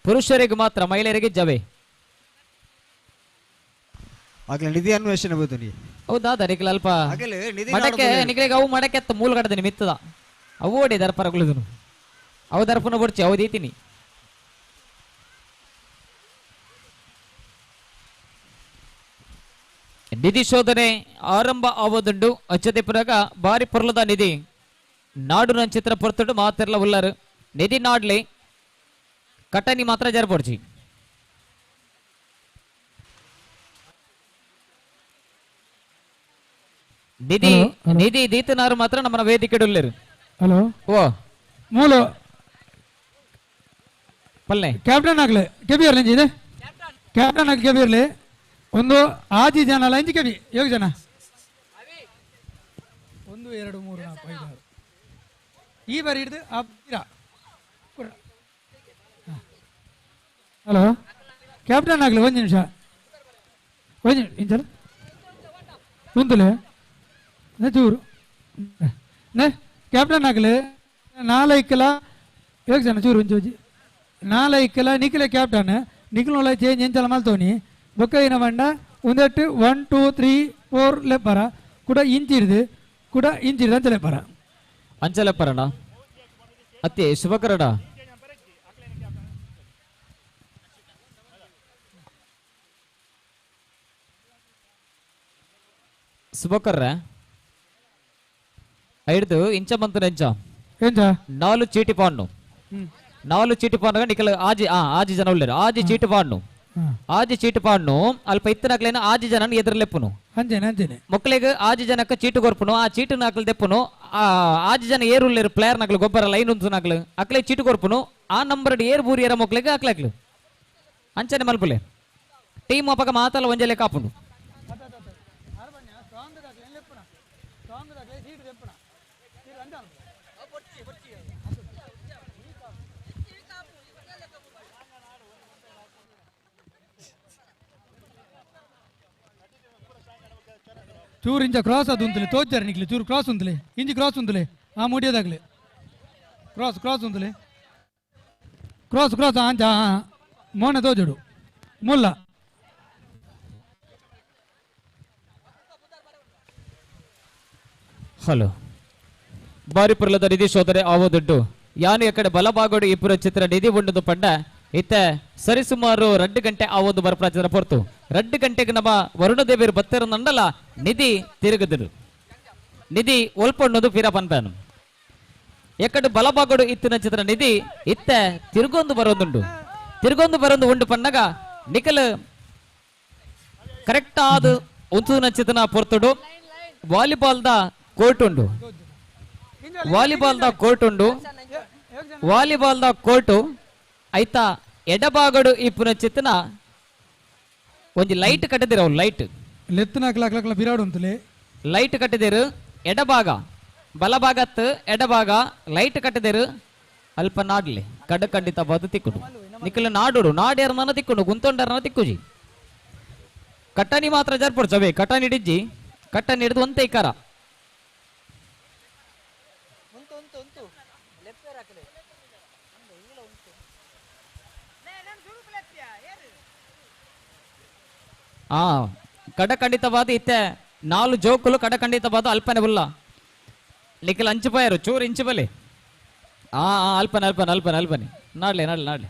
ಪುರುಷರಿಗೆ ಮಾತ್ರ ಮಹಿಳೆಯರಿಗೆ ಜವೆ ಆಗಲೇ ನಿಧಿ ಅನ್ವೇಷಣೆ ಬೋದು ಹೌದಾ ನಿಖಿಲ್ ಅಲ್ಪ ಮಡಕೆ ನಿಖಿಲಿಗೆ ಅವು ಮಡಕೆ ಮೂಲ ಕಡದಿನಿ ಮಿತ್ತದ ಅವು ಓಡಿ ದರ್ಪರಗುಳಿದನು ಅವು ದರ್ಪನ ಬೊಡ್ಚಿ ಅವು ದೀತೀನಿ ನಿಧಿ ಶೋಧನೆ ಆರಂಭ ಆವದುಂಡು ಅಚ್ಚತೆ ಪುರಗ ಬಾರಿ ಪೊರ್ಲದ ನಿಧಿ ನಾಡು ನಂಚಿತ್ರ ಪೊರ್ತುಡು ಮಾತೆರ್ಲ ಉಲ್ಲರು ನಿಧಿ ನಾಡ್ಲಿ ಕಟನಿ ಮಾತ್ರ ಜರ್ಪೊಡ್ಚಿ. ನಿಧಿ ನಿಧಿ ದೀತನಾರು ಮಾತ್ರ ನಮ್ಮ ವೇದಿಕೆ ಉಳ್ಳರು. ಹಲೋ ಓ ಮೂಲ ಪಲ್ಲೆ ಕ್ಯಾಪ್ಟನ್ ಆಗಲೆ ಕೆಬಿಯರ್ಲಿ ಇಂಜಿ ಇದೆ ಕ್ಯಾಪ್ಟನ್ ಆಗಿ ಕೆಬಿಯರ್ಲಿ ಒಂದು ಆಜಿ ಜನ ಅಲ್ಲ ಇಂಜಿ ಕೆಬಿ ಯೋಗ ಜನ 1 2 3 4 5 6 ಈ ಬಾರಿ ಹಿಡಿದು ಆ ಹಲೋ ಕ್ಯಾಪ್ಟನ್ ಆಗಲಿ ಒಂದು ನಿಮಿಷ ಒಂದು ಇಂಚಲ ಉಂತಲೆ ಚೂರು ನೇ ಕ್ಯಾಪ್ಟನ್ ಆಗಲಿ ನಾಲ್ಕಲ ಯೋಗ ಜನ ಚೂರು ಒಂಚು ಒಂಜಿ ನಾಲ್ಕಲ ನಿಖಿಲ ಕ್ಯಾಪ್ಟನ್ ನಿಖಿಲ ಚೇಂಜ್ ಎಂಚಲ ಮಲ್ತೋನಿ ಬೊಕ್ಕ ಏನ ಬಂಡ ಒಂದೆಟ್ಟು 1 2 3 4 ಲೆಪ್ಪರ ಕೂಡ ಇಂಚಿಡ್ದು ಕೂಡ ಇಂಚಿಡ್ದು ಅಂಚ ಲೆಪ್ಪರ ಅಂಚ ಲೆಪ್ಪರಣ ಅತ್ತೆ ಶುಭಕರಣ ಶುಭಕರ್ರ ಐಡ್ದು ಇಂಚ ಮಂತನ ಎಂಚ ಎಂಚ 4 ಚೀಟಿ ಪಾಣ್ಣು 4 ಚೀಟಿ ಪಾಣ್ಣು ನಿಖಲ ಆಜಿ ಆಜಿ ಜನ ಉಳ್ಳೇರು ಆಜಿ ಚೀಟಿ ಪಾಣ್ಣು ಆಜಿ ಚೀಟಿ ಪಾಣ್ಣು ಅಲ್ಪ ಇತ್ತನಕ್ಲೇನು ಆಜಿ ಜನ ಎದುರುಲೆಪ್ಪುನು ಅಂಜನೆ ಅಂಜನೆ ಮೊಕ್ಕಳಿಗೆ ಆಜಿ ಜನಕ್ಕೆ ಚೀಟು ಕೊರ್ಪುನು ಆ ಚೀಟು ನಾಕಲು ದೆಪ್ಪುನು ಆ ಆಜಿ ಜನ ಏರುಲ್ಲೇರು ಪ್ಲೇಯರ್ ನಕಲು ಗೊಬ್ಬರ ಲೈನ್ ಉಂಟು ನಕಲು ಅಕ್ಲೆ ಚೀಟು ಕೊರ್ಪುನು ಆ ನಂಬರ್ ಏರ್ ಬೂರಿಯರ ಮೊಕ್ಕಳಿಗೆ ಅಕ್ಲಾಕ್ಲು ಅಂಚನೆ ಮಲ್ಪುಲೆ ಟೀಮ್ ಅಪಕ ಮಾತಲ್ಲ ಒಂಜಲೆ ಕಾಪುನು ಚೂರು ಇಂಚ ಕ್ರಾಸ್ ಅದು ಉಂತಲೆ ತೋಚಾರ ನಿಕ್ಲೆ ಚೂರು ಕ್ರಾಸ್ ಉಂತಲೆ ಇಂಚಿ ಕ್ರಾಸ್ ಉಂತಲೆ ಆ ಮುಡಿಯೋದಾಗ್ಲೆ ಕ್ರಾಸ್ ಕ್ರಾಸ್ ಉಂತಲೆ ಕ್ರಾಸ್ ಕ್ರಾಸ್ ಆಂಚ ಮೋನೆ ತೋಜೋಡು ಮುಲ್ಲ ಹಲೋ ಬಾರಿ ಪುರ್ಲದ ನಿಧಿ ಶೋಧನೆ ಆವೋ ದುಡ್ಡು ಯಾನು ಎಕಡೆ ಬಲಭಾಗೋಡು ಇಬ್ಬರ ಚಿತ್ರ ನಿಧಿ ಉಂಡದು ಪಂಡ ಇತ್ತ ಸರಿಸುಮಾರು 2 ಗಂಟೆ ಆವೊಂದು ಬರಪ್ರಾಚರ ಪೊರ್ತು 2 ಗಂಟೆಗೆ ನಮ್ಮ ವರುಣ ದೇವಿಯರು ಬತ್ತರ ನಂಡಲ ನಿಧಿ ತಿರುಗದರು ನಿಧಿ ಒಲ್ಪಣ್ಣದು ಫಿರ ಪನ್ಪಾನು ಎಕ್ಕಡೆ ಬಲಭಾಗೋಡು ಇತ್ತಿನ ಚಿತ್ರ ನಿಧಿ ಇತ್ತ ತಿರುಗೊಂದು ಬರೋದುಂಡು ತಿರುಗೊಂದು ಬರೋದು ಉಂಡು ಪಣ್ಣಗ ನಿಖಲ್ ಕರೆಕ್ಟ್ ಆದ ಉಂತು ಚಿತ್ರನ ಪೊರ್ತುಡು ವಾಲಿಬಾಲ್ the court ಉಂಡು ವಾಲಿಬಾಲ್ the court ಉಂಡು ವಾಲಿಬಾಲ್ the court ಐತಾ ಎಡಭಾಗಡು ಈ ಪುನಚಿತ್ತನ ಒಂಜಿ ಲೈಟ್ ಕಟ್ಟದಿರ ಅವು ಲೈಟ್ ಲೆತ್ತನ ಅಕ್ಲ ಬಿರಾಡು ಅಂತಲೇ ಲೈಟ್ ಕಟ್ಟದಿರು ಎಡಭಾಗ ಬಲಭಾಗತ್ ಎಡಭಾಗ ಲೈಟ್ ಕಟ್ಟದಿರು ಅಲ್ಪ ನಾಡ್ಲಿ ಕಡ ಖಂಡಿತ ಬಾದು ತಿಕ್ಕುಡು ನಿಖಲ ನಾಡುಡು ನಾಡ್ಯಾರನ ತಿಕ್ಕುಡು ಗುಂತೊಂಡರನ ತಿಕ್ಕುಜಿ ಕಟ್ಟನಿ ಮಾತ್ರ ಜರ್ಪೊಡು ಚವೆ ಕಟ್ಟನಿ ಹಿಡಿಜ್ಜಿ ಕಟ್ಟನಿ ಹಿಡಿದು ಒಂತೆ ಇಕ್ಕಾರ ಆ ಕಡಖಂಡಿತವಾದ ಇತ್ತೆ 4 ಜೋಕುಲು ಕಡಖಂಡಿತವಾದ ಅಲ್ಪನೆ ಬುಲ್ಲ ನಿಖಲ್ ಅಂಚಿಪಾಯರು ಚೂರು ಇಂಚು ಬಲೆ ಆ ಅಲ್ಪನೆ ಅಲ್ಪನೆ ಅಲ್ಪನೆ ಅಲ್ಪನೆ ನಾಡ್ಲೆ ನಾಡ್ಲೆ ನಾಡ್ಲೆ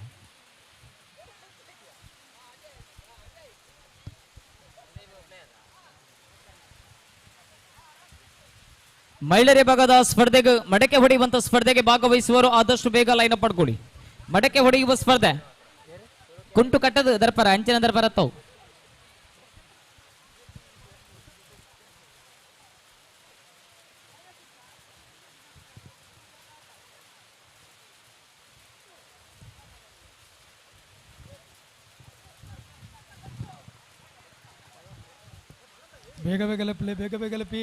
ಮಹಿಳೆಯರ ಭಾಗದ ಸ್ಪರ್ಧೆಗೆ ಮಡಕೆ ಹೊಡೆಯುವಂತ ಸ್ಪರ್ಧೆಗೆ ಭಾಗವಹಿಸುವವರು ಆದಷ್ಟು ಬೇಗ ಲೈನ್ ಅಪ್ ಪಡ್ಕೊಳ್ಳಿ. ಮಡಕೆ ಹೊಡೆಯುವ ಸ್ಪರ್ಧೆ ಕುಂಟು ಕಟ್ಟದು ದರ್ಪರ ಅಂಚಿನ ದರ್ಪರ ತಾವು ಬೇಗ ಬೇಗ ಲಪ್ಪಲೆ ಬೇಗ ಬೇಗ ಲಪ್ಪಿ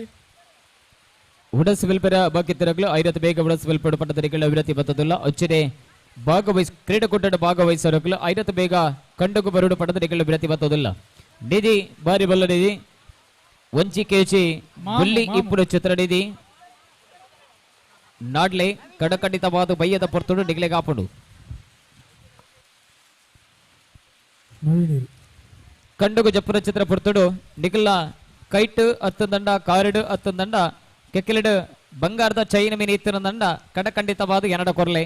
ಉಡಸ್ ವಿಲ್ಪರ ಬಾಕಿತ್ತಿರಗಲು ಐರತ್ ಬೇಗ ಉಡಸ್ ವಿಲ್ಪಡು ಪಟ್ಟದರಿಗಳ ಅವಿರತಿ ಬತ್ತದಲ್ಲ ಅಚ್ಚರೆ ಭಾಗವಹಿಸ್ ಕ್ರೀಡಾಕೂಟದ ಭಾಗವಹಿಸೋರಗಲು ಐರತ್ ಬೇಗ ಕಂಡಗು ಬರುಡು ಪಟ್ಟದರಿಗಳ ವಿರತಿ ಬತ್ತದಲ್ಲ ನಿಧಿ ಬಾರಿ ಬಲ್ಲ ನಿಧಿ ಒಂಚಿ ಕೆಜಿ ಬುಲ್ಲಿ ಇಪ್ಪುಡು ಚಿತ್ರ ನಿಧಿ ನಾಡ್ಲೆ ಕಡಕಂಡಿತವಾದ ಬಯ್ಯದ ಪೊರ್ತುಡು ಡಿಗ್ಲೆಗಾಪುಡು ಕಂಡುಗು ಜಪ್ಪುನ ಚಿತ್ರ ಪೊರ್ತುಡು ನಿಗಲ ಕೈಟ್ ಅತ್ತಂದಂಡ ಕಾರಿಡು ಅತ್ತಂದಂಡ ಕೆಕ್ಕೆಲಿಡು ಬಂಗಾರದ ಚೈನ ಮೀನು ಇತ್ತಿನದಂಡ ಕಡಖಂಡಿತವಾದ ಎನಡ ಕೊರ್ಲೆ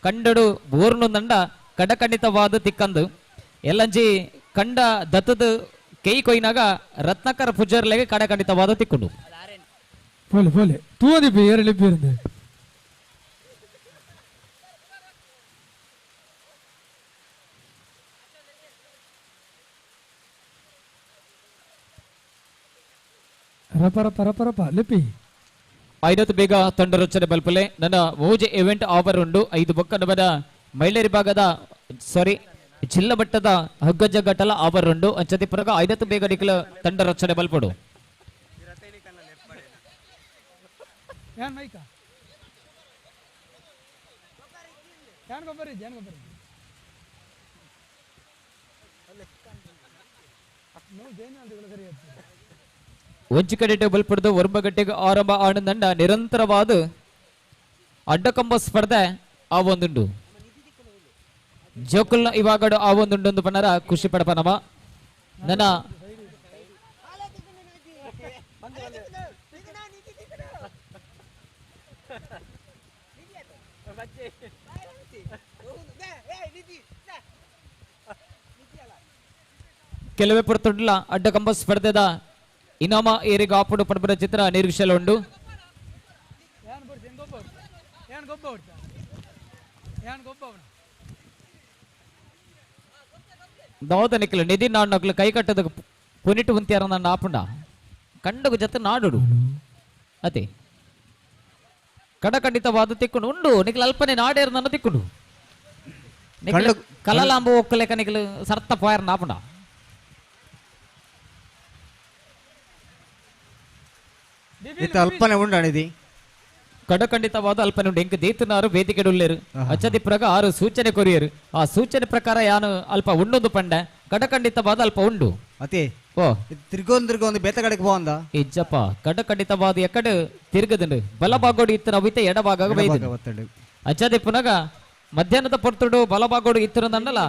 ಕಂಡಡು ಬೋರ್ನುದಂಡ ಕಡಖಂಡಿತವಾದ ತಿಕ್ಕಂದು ಎಲ್ಲಂಜಿ ಕಂಡ ದತ್ತದ ಕೈ ಕೊಯ್ನಾಗ ರತ್ನಾಕರ ಪೂಜಾರ್ಲೆಗೆ ಕಡಖಂಡಿತವಾದ ತಿಕ್ಕುಂಡು ಪೋಲೆ ಪೋಲೆ ತೂದಿಪ್ಪಿ ಏರಲಿಪ್ಪಿ ಇருந்து ರಪ ರಪ ರಪ ರಪ ಲಿಪಿ ಐದತ್ತು ಬೇಗ ತಂಡ ರಚನೆ ಬಲ್ಪಲೆ ನನ್ನ ಮೋಜೆ ಇವೆಂಟ್ ಆಫರ್ ಉಂಡು ಐದು ಬೊಕ್ಕ ನಮದ ಮಹಿಳೆಯರ ಭಾಗದ ಸಾರಿ ಜಿಲ್ಲಾ ಮಟ್ಟದ ಹಗ್ಗಜಗ್ಗಾಟಲ ಆವರುಂಡು ಅಂಚತಿ ಪುರಗ ಐದತ್ತು ಬೇಗ ನಿಕಲ ತಂಡ ರಚನೆ ಬಲ್ಪಡು ಒಂಜಿ ಕಡೆಟ್ ಬಲ್ಪಡ್ದು ಒರ್ಂಬ ಗಂಟೆಗೆ ಆರಂಭ ಆನಂದಂಡ ನಿರಂತರವಾದ ಅಡ್ಡಕಂಬ ಸ್ಪರ್ಧೆ ಆ ಒಂದುಂಡು ಜೋಕುಲ್ನ ಇವಾಗಡು ಆ ಒಂದುಂಡೊಂದು ಪಣ್ಣರ ಖುಷಿ ಪಡಪನವ ನನ್ನ ಕೆಲವೇ ಪುರತೊಡ್ಲ ಅಡ್ಡಕಂಬ ಸ್ಪರ್ಧೆದ ಇನಾಮ ಏರಿಗ ಆಪುಡು ಪಡ್ಬರ ಚಿತ್ರ ನಿರೀಕ್ಷೆಲ ಉಂಡು. ದಾವದ ನಿಕ್ಕಲು ನಿಧಿ ನಾಡು ಕೈ ಕಟ್ಟದ ಪುನಿಟ್ಟು ಉಂತಿಯಾರ ನನ್ನ ಆಪುಂಡ ಕಂಡಗು ಜೊತೆ ನಾಡುಡು ಅದೇ ಕಡಖಂಡಿತವಾದ ತಿಕ್ಕುಂಡು ಉಂಡು ನಿಖಲ್ ಅಲ್ಪನೆ ನಾಡೇರ್ ನನ್ನ ತಿಕ್ಕುಂಡು ಕಲಲಾಂಬು ಒಕ್ಕಲೇಕ ನಿಖಲು ಸರ್ತ ಪೋಯರ್ ನಾಪುಂಡ ಅಲ್ಪನೆ ಉಂಡಾಣಿದಿ ಕಡಖಂಡಿತವಾದ ಅಲ್ಪನೆ ಉಂಡು ಎಂಕ್ ದೇತುನಾರು ವೇದಿಕೆಡುಲ್ಲೇರು ಅಚ್ಚದಿ ಪ್ರಗ ಆರು ಸೂಚನೆ ಕೊರಿಯರು ಆ ಸೂಚನೆ ಪ್ರಕಾರ ಯಾನು ಅಲ್ಪ ಉಂಡೊಂದು ಪಂಡೆ ಕಡಖಂಡಿತವಾದ ಅಲ್ಪ ಉಂಡು ಅತಿ ಓ ತಿರ್ಗೊಂದು ತಿರ್ಗೊಂದು ಬೇತ ಕಡೆಗೆ ಪೋಂದ ಇಜ್ಜಪ್ಪ ಕಡಖಂಡಿತವಾದ ಎಕ್ಕಡೆ ತಿರುಗದಂಡು ಬಲಭಾಗೋಡು ಇತ್ತಿನ ಅವಿತೆ ಎಡಭಾಗ ಬೈದು ಅಚ್ಚದಿ ಪುನಗ ಮಧ್ಯಾಹ್ನದ ಪೊರ್ತುಡು ಬಲಭಾಗೋಡು ಇತ್ತಿರದನ್ನಲ್ಲ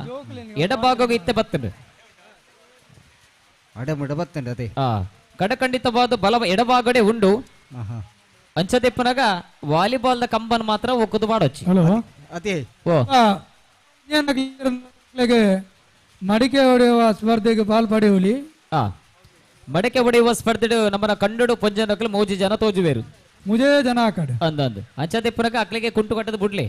ಎಡಭಾಗೋಗು ಇತ್ತೆ ಬತ್ತಂಡು ಅಡಮುಡ ಬತ್ತಂಡು ಅದೇ ಆ ಕಡಖಂಡಿತವಾದ ಬಲ ಎಡಭಾಗಡೆ ಉಂಡು ಅಂಚದೆಪ್ಪನಾಗ ವಾಲಿಬಾಲ್ the ಕಂಬನ್ ಮಾತ್ರ ಒಕ್ಕದು ಮಾಡೊಚ್ಚಿ ಅದೇ ಓ ಮಡಿಕೆ ಹೊಡೆಯುವ ಸ್ಪರ್ಧೆಗೆ ಪಾಲ್ ಪಡೆಯುವಲಿ ಆ ಮಡಿಕೆ ಹೊಡೆಯುವ ಸ್ಪರ್ಧೆ ನಮ್ಮನ ಕಂಡಡು ಪೊಂಜನಕಲು ಮೋಜಿ ಜನ ತೋಜುವೇರು ಮುಜೇ ಜನ ಆ ಕಡೆ ಅಂದಂದು ಅಂಚದೆಪ್ಪನಾಗ ಅಕ್ಲಿಗೆ ಕುಂಟು ಕಟ್ಟದ ಬುಡ್ಲಿ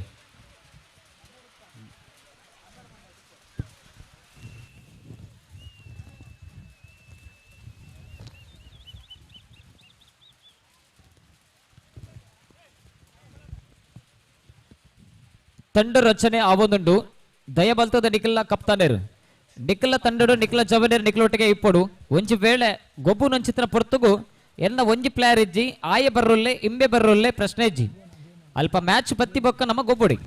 ತಂಡ ರಚನೆ ಆವೊಂದುಂಡು ದಯಬಲ್ತದ ನಿಖಿಲ್ನ ಕಪ್ತಾನೇರು ನಿಖಿಲ ತಂಡಡು ನಿಖಿಲ ಜವನೇರು ನಿಖಿಲೊಟ್ಟಿಗೆ ಇಪ್ಪಡು ಒಂಜಿ ವೇಳೆ ಗೊಬ್ಬು ನಂಚಿತ್ರ ಪೊರ್ತುಗು ಎನ್ನ ಒಂಜಿ ಪ್ಲೇಯರ್ ಇಜ್ಜಿ ಆಯ ಬರ್ರುಲ್ಲೆ ಇಂಬೆ ಬರ್ರುಲ್ಲೆ ಪ್ರಶ್ನೆ ಇಜ್ಜಿ ಅಲ್ಪ ಮ್ಯಾಚ್ ಪತ್ತಿ ಬೊಕ್ಕ ನಮ್ಮ ಗೊಬ್ಬುಡಿ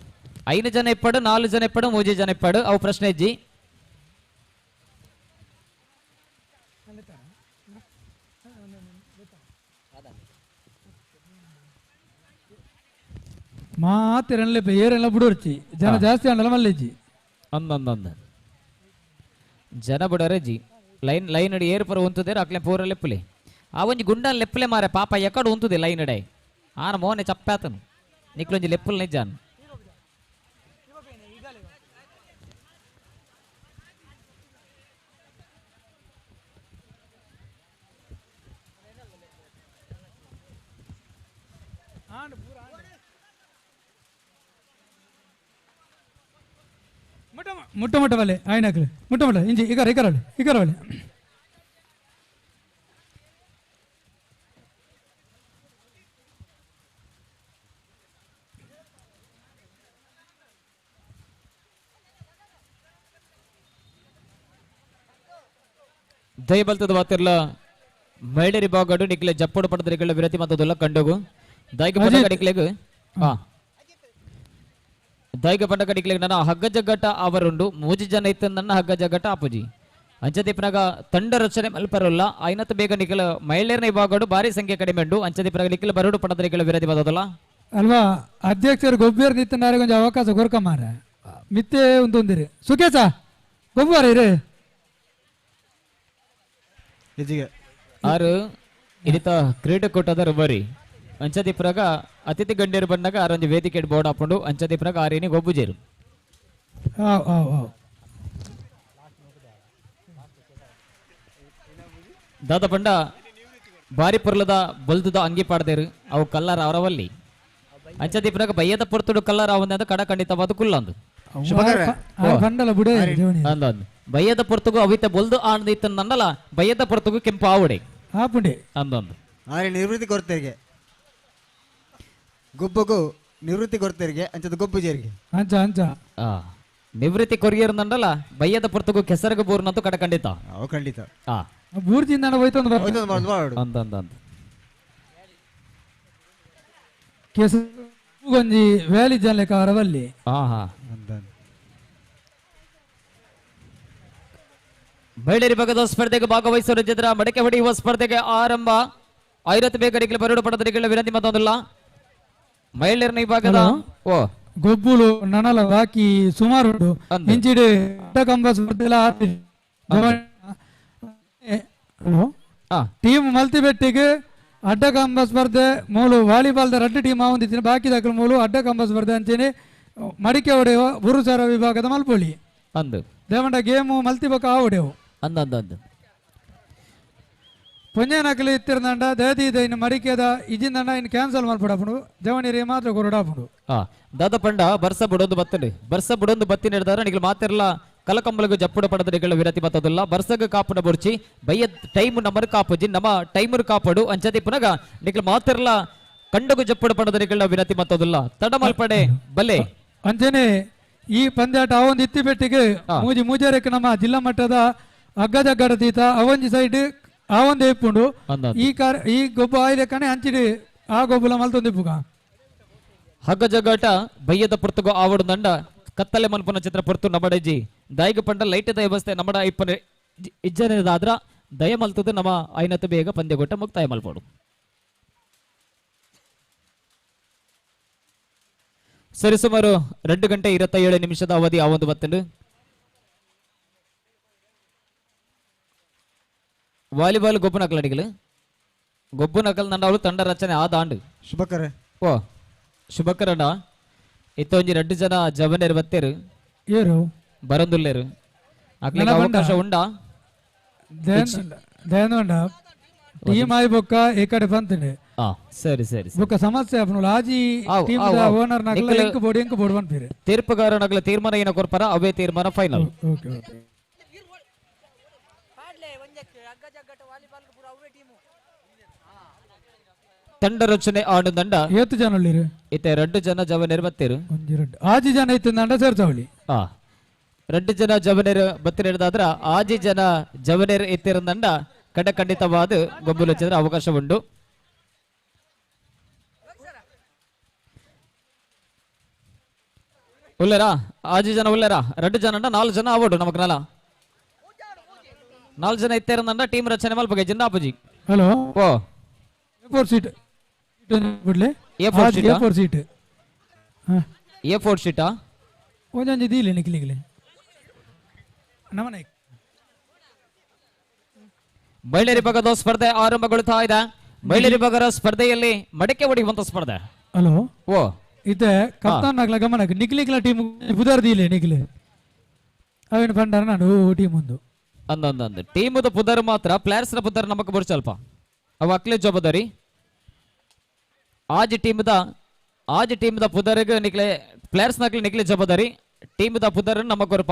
5 ಜನ ಇಪ್ಪಡು 4 ಜನ ಇಪ್ಪಡು 3 ಜನ ಇಪ್ಪಡು ಅವು ಪ್ರಶ್ನೆ ಇಜ್ಜಿ. ಮಾತಿರನ್ಲೆ ಏರೆಲ್ಲ ಬಿಡೋರ್ಚಿ ಜನ ಜಾಸ್ತಿ ಅಂಡಲ ಮಲ್ಲೆಜ್ಜಿ ಅಂದಂದ ಜನ ಬಿಡೋರೆ ಜಿ ಲೈನ್ ಲೈನ್ ಅಡಿ ಏರ್ ಪರ ಉಂತುದೇರು ಅಕ್ಲೆ ಪೂರ ಲೆಪ್ಪುಲೆ ಆ ಒಂಜಿ ಗುಂಡನ್ ಲೆಪ್ಪುಲೆ ಮಾರೆ ಪಾಪ ಎಕ್ಕಡು ಉಂತುದೆ ಲೈನ್ ಅಡೈ ಆನ ಮೋನೆ ಚಪ್ಪಾತನು ನಿಕ್ಲೊಂಜಿ ಲೆಪ್ಪುಲ್ ನಿಜಾನ್ ಮುಟ್ಟ ಮುಟ್ಟ ಬಲೆ ಆಯ್ನಕ್ಲೆ ಮುಟ್ಟ ಮುಟ್ಟ ಇಂಜಿ ಇಕರ ಇಕರವಳೆ ಇಕರವಳೆ ದಯಬಲ್ತದ ವಾತಿರ್ಲ ಮಹಿಳೆಯರಿ ಬಾಗಡು ನಿಕ್ಲೆ ಜಪ್ಪಡು ಪಡೆದ ವಿರತಿ ಮತ್ತದೆಲ್ಲ ಕಂಡೋಗು ದಾಯಿಗೆ ಪಂಡ ಕಡಿಕ್ಲೆಗ್ ಹಾ ದಾಯಿಗೆ ಪಂಡ ಕಡಿಕ್ಲೆಗ್ ನನ್ನ ಹಗ್ಗ ಜಗ್ಗಟ ಅವರುಂಡು ಮೂಜಿ ಜನ ಇತ್ತು ನನ್ನ ಹಗ್ಗ ಜಗ್ಗಟ ಆಪುಜಿ ಅಂಚದೀಪನಾಗ ತಂಡ ರಚನೆ ಮಲ್ಪರಲ್ಲ ಐನತ್ತು ಬೇಗ ನಿಖಲ ಮಹಿಳೆಯರನ್ನ ಇವಾಗಡು ಭಾರಿ ಸಂಖ್ಯೆ ಕಡಿಮೆ ಉಂಡು ಅಂಚದೀಪನಾಗ ನಿಖಲ ಬರಡು ಪಡೆದ ನಿಖಲ ವಿರತಿ ಬದಲ್ಲ ಅಲ್ವಾ ಅಧ್ಯಕ್ಷರು ಗೊಬ್ಬಿಯರ್ ನಿತ್ತನಾರೆ ಕೊಂಚ ಅವಕಾಶ ಕೊರ್ಕ ಮಾರ ಮಿತ್ತೆ ಒಂದೊಂದಿರಿ ಸುಖೇಶ ಗೊಬ್ಬರ ಇರೇ ಆರು ಇನಿತ ಕ್ರೀಡಾಕೂಟದ ರುಬರಿ ಅಂಚದೀಪನಾಗ ಅತಿಥಿ ಗಣ್ಯರು ಬಂದಾಗ ಆರೊಂದು ವೇದಿಕೆ ಬೋರ್ಡ್ ಹಾಕೊಂಡು ಅಂಚದೀಪನಾಗ ಆರೇನಿ ಗೊಬ್ಬುಜೇರು ಆವ್ ಆವ್ ಆವ್ ದಾದ ಪಂಡ ಬಾರಿ ಪೊರ್ಲದ ಬಲ್ದುದ ಅಂಗಿ ಪಾಡ್ದೇರು ಅವು ಕಲ್ಲರ್ ಅವರವಲ್ಲಿ ಅಂಚದೀಪನಾಗ ಬಯ್ಯದ ಪೊರ್ತುಡು ಕಲ್ಲರ್ ಅವಂದ ಕಡ ಖಂಡಿತವಾದ ಕುಲ್ಲಂದು ಅಂದಂದು ಬಯ್ಯದ ಪೊರ್ತುಗು ಅವಿತ ಬೊಲ್ದು ಆಣದ ಇತ್ತನ್ನಲ್ಲ ಬಯ್ಯದ ಪೊರ್ತುಗು ಕೆಂಪು ಆವುಡೆ ಆಪುಂಡೆ ಅಂದಂದು ಆರೆ ನಿವೃತ್ತಿ ಕೊರತೆಗೆ ಗೊಬ್ಬಗೂ ನಿವೃತ್ತಿ ಕೊರತೆರಿಗೆ ಅಂಚದ ಗೊಬ್ಬು ಜೇರಿಗೆ ಅಂಚ ಅಂಚ ಆ ನಿವೃತ್ತಿ ಕೊರಿಯರ್ ನಂಡಲ ಬಯ್ಯದ ಪುರ್ತಗೂ ಕೆಸರಗ ಬೋರ್ನಂತೂ ಕಡ ಖಂಡಿತ ಖಂಡಿತ ಬೂರ್ಜಿಂದ ಹೋಯ್ತು ಅಂದ ಅಂದ ಅಂದ ಕೆಸರು ವ್ಯಾಲಿ ಜನ ಕಾರವಲ್ಲಿ ಹಾ ಹಾ ಮಹಿಳೆಯರ ಭಾಗದ ಸ್ಪರ್ಧೆಗೆ ಭಾಗವಹಿಸುವ ಜೊತೆ ಮಡಕೆ ಹೊಡೆಯುವ ಸ್ಪರ್ಧೆಗೆ ಆರಂಭ. ಐರತ್ತು ಬೇಗಡಿಗೆ ಬರಡು ಪಡೆದರಿಗಳ ವಿನಂತಿ ಮತ್ತೊಂದಿಲ್ಲ. ಮಹಿಳೆಯರನ್ನ ಈ ಭಾಗದ ಓ ಗೊಬ್ಬುಲು ನನಲ ಬಾಕಿ ಸುಮಾರು ಉಂಟು. ಇಂಚಿಡು ಕಂಬ ಸ್ಪರ್ಧೆಲ ಟೀಮ್ ಮಲ್ತಿಬೆಟ್ಟಿಗೆ ಅಡ್ಡ ಕಂಬ ಸ್ಪರ್ಧೆ ಮೂಲು ವಾಲಿಬಾಲ್ ರಡ್ಡು ಟೀಮ್ ಆವೊಂದಿತ್ತಿನ ಬಾಕಿ ದಾಖಲು ಮೂಲು ಅಡ್ಡ ಕಂಬ ಸ್ಪರ್ಧೆ ಅಂಚೆನೆ ಮಡಿಕೆ ಹೊಡೆಯುವ ಪುರುಷರ ವಿಭಾಗದ ಮಲ್ಪೊಳಿ ಅಂದು ದೇವಂಡ ಗೇಮು ಮಲ್ತಿಬಕ ಆ ಹೊಡೆವು ಅಂದ ಅಂದ ಅಂದ ಪೊಂಜನಕಲಿ ಇತ್ತಿರಂಡ ದಯದೀದ ಇನ್ನು ಮಡಿಕೆದ ಇಜಿಂದಂಡ ಇನ್ನು ಕ್ಯಾನ್ಸಲ್ ಮಲ್ಪಡಪುಂಡು ಜವನಿರಿ ಮಾತ್ರ ಕೊರಡಾಪುಂಡು. ದಾದ ಪಂಡ ಬರ್ಸ ಬುಡೊಂದು ಬತ್ತಂಡು ಬರ್ಸ ಬುಡೊಂದು ಬತ್ತಿ ನಡೆದಾರ ನಿಗಲು ಮಾತಿರಲ್ಲ ಕಲಕಂಬಲಗು ಜಪ್ಪುಡ ಪಡದರಿಗಳ ವಿರತಿ ಬತ್ತದಿಲ್ಲ. ಬರ್ಸಗ ಕಾಪುನ ಬೊರ್ಚಿ ಬಯ್ಯ ಟೈಮ್ ನಮ್ಮರು ಕಾಪುಜಿ ನಮ್ಮ ಟೈಮರ್ ಕಾಪಡು ಅಂಚತಿ ಪುನಗ ನಿಗಲು ಮಾತಿರಲ್ಲ ಕಂಡಗು ಜಪ್ಪುಡ ಪಡದರಿಗಳ ವಿನತಿ ಮತ್ತದಿಲ್ಲ. ತಡಮಲ್ಪಡೆ ಬಲೆ ಅಂಚನೆ ಈ ಪಂದ್ಯಾಟ ಅವೊಂದು ಇತ್ತಿ ಬೆಟ್ಟಿಗೆ ಮೂಜಿ ಮೂಜಾರಕ್ಕೆ ನಮ್ಮ ಜಿಲ್ಲಾ ಮಟ್ಟದ ಅಗ್ಗಜಗ್ಗಡ ತೀತ ಅವೊಂಜಿ ಸೈಡ್ ಆ ಒಂದು ಇಪ್ಪುಂಡು. ಈ ಕಾರ್ ಈ ಗೊಬ್ಬ ಆಯ್ದೆ ಅಂಚಿಡಿ ಆ ಗೊಬ್ಬಲ ಮಲ್ತೊಂದು ಇಪ್ಪುಗ ಹಗ್ಗ ಜಗ್ಗಾಟ ಬಯ್ಯದ ಪುರ್ತಗು ಆವಡು ದಂಡ ಕತ್ತಲೆ ಮನ್ಪುನ ಚಿತ್ರ ಪುರ್ತು ನಮಡಜಿ ದಾಯಿಗ ಪಂಡ ಲೈಟ್ ವ್ಯವಸ್ಥೆ ನಮಡ ಇಪ್ಪನೆ ಇಜ್ಜನೇದಾದ್ರ ದಯ ಮಲ್ತದ ನಮ್ಮ ಐನತ ಬೇಗ ಪಂದ್ಯಗೊಟ್ಟ ಮುಕ್ತಾಯ ಮಲ್ಪೋಡು. ಸರಿಸುಮಾರು 2 ಗಂಟೆ 27 ನಿಮಿಷದ ಅವಧಿ ಆ ಒಂದು ಬತ್ತಂಡು. ವಾಲಿಬಾಲ್ ಗೊಬ್ಬು ನಕಲ್ ಅಡಿಗಲು ಗೊಬ್ಬು ನಕಲ್ ನಂಡವಳು ತಂಡ ರಚನೆ ಆದ ಆಂಡು ಶುಭಕರ ಓ ಶುಭಕರಣ ಇತ್ತೊಂಜಿ 2 ಜನ ಜವನೇರು ಬತ್ತೇರು ಏರು ಬರಂದುಲ್ಲೇರು ಅಕ್ಲಿಗೆ ಅವಕಾಶ ಉಂಡಾ ದಯನೋಂಡ ಟೀಮ್ ಆಯಿ ಬೊಕ್ಕ ಈ ಕಡೆ ಬಂತಂಡೆ. ಸರಿ ಸರಿ ಬೊಕ್ಕ ಸಮಸ್ಯೆ ಆಪುಂಡು ಆಜಿ ಟೀಮ್ ದ ಓನರ್ ನಕಲ ಎಂಕ್ ಬೋರ್ಡ್ ಎಂಕ್ ಬೋರ್ಡ್ ಪನ್ಪೇರು ತೀರ್ಪುಗಾರ ನಕಲ ತೀರ್ಮಾನ ಏನ ಕೊರ್ಪರ ಅವೇ ತೀರ್ಮಾನ ಫೈನಲ್. Okay okay ತಂಡ ರಚನೆ ಆಡು ದಂಡ ಏತು ಜನ ಉಳ್ಳೀರು ಇತ್ತೆ 2 ಜನ ಜವನೇರು ಬತ್ತೇರು ಆಜಿ ಜನ ಇತ್ತು ದಂಡ ಸೇರ್ತಾವಳಿ 2 ಜನ ಜವನೇರು ಬತ್ತಿರೇದಾದ್ರ ಆಜಿ ಜನ ಜವನೇರು ಇತ್ತಿರ ದಂಡ ಕಡ ಖಂಡಿತವಾದ ಗೊಬ್ಬಲು ಚಂದ್ರ ಅವಕಾಶ ಉಂಟು. ಉಲ್ಲೇರಾ ಆಜಿ ಜನ ಉಲ್ಲೇರಾ 2 ಜನ 4 ಜನ ಆವಡು ನಮಕ್ ನಲ 4 ಜನ ಇತ್ತೇರ ದಂಡ ಟೀಮ್ ರಚನೆ ಮಲ್ಪಗೆ ಜಿಂದಾಪುಜಿ. ಹಲೋ ಓ A4 sheet ಬಿಡ್ಲೆ A4 sheet A4 sheet A4 sheet ಒಂಜೊಂಜಿ ದೀಲೆ ನಿಕ್ಲಿಗ್ಲೆ ನಮನೆ. ಮಹಿಳೆಯರ ಭಾಗದ ಸ್ಪರ್ಧೆ ಆರಂಭಗೊಳ್ತಾ ಇದೆ. ಮಹಿಳೆಯರ ಭಾಗದ ಸ್ಪರ್ಧೆಯಲ್ಲಿ ಮಡಕೆ ಹೊಡೆಯುವಂತ ಸ್ಪರ್ಧೆ. ಹಲೋ ಓ ಇದೆ ಕಪ್ತಾನ್ ನಗಲ ಗಮನ ನಿಕ್ಲಿಗ್ಲ ಟೀಮ್ ಬುಧರ್ ದೀಲೆ ನಿಕ್ಲೆ ಅವೇನು ಪಂಡಾರ ನಾನು ಟೀಮ್ ಒಂದು ಅಂದ ಟೀಮದ ಪುದರ್ ಮಾತ್ರ ಪ್ಲೇಯರ್ಸ್ ನ ಪುದರ್ ನಮಕ್ ಬರ್ಚಲ್ಪ ಅವ ಅಕ್ಲೆ ಜವಾಬ್ದಾರಿ. ಆಜ್ ಟೀಮ್ದ ಪುದರ್ಗೆ ನಿಕ್ಲೆ ಪ್ಲೇಯರ್ಸ್ ನಕ್ಲೆ ನಿಕ್ಲೆ ಜವಾಬ್ದಾರಿ ಟೀಮ್ದ ಪುದರ್ ನಮ್ಮ ಕೊರಪ.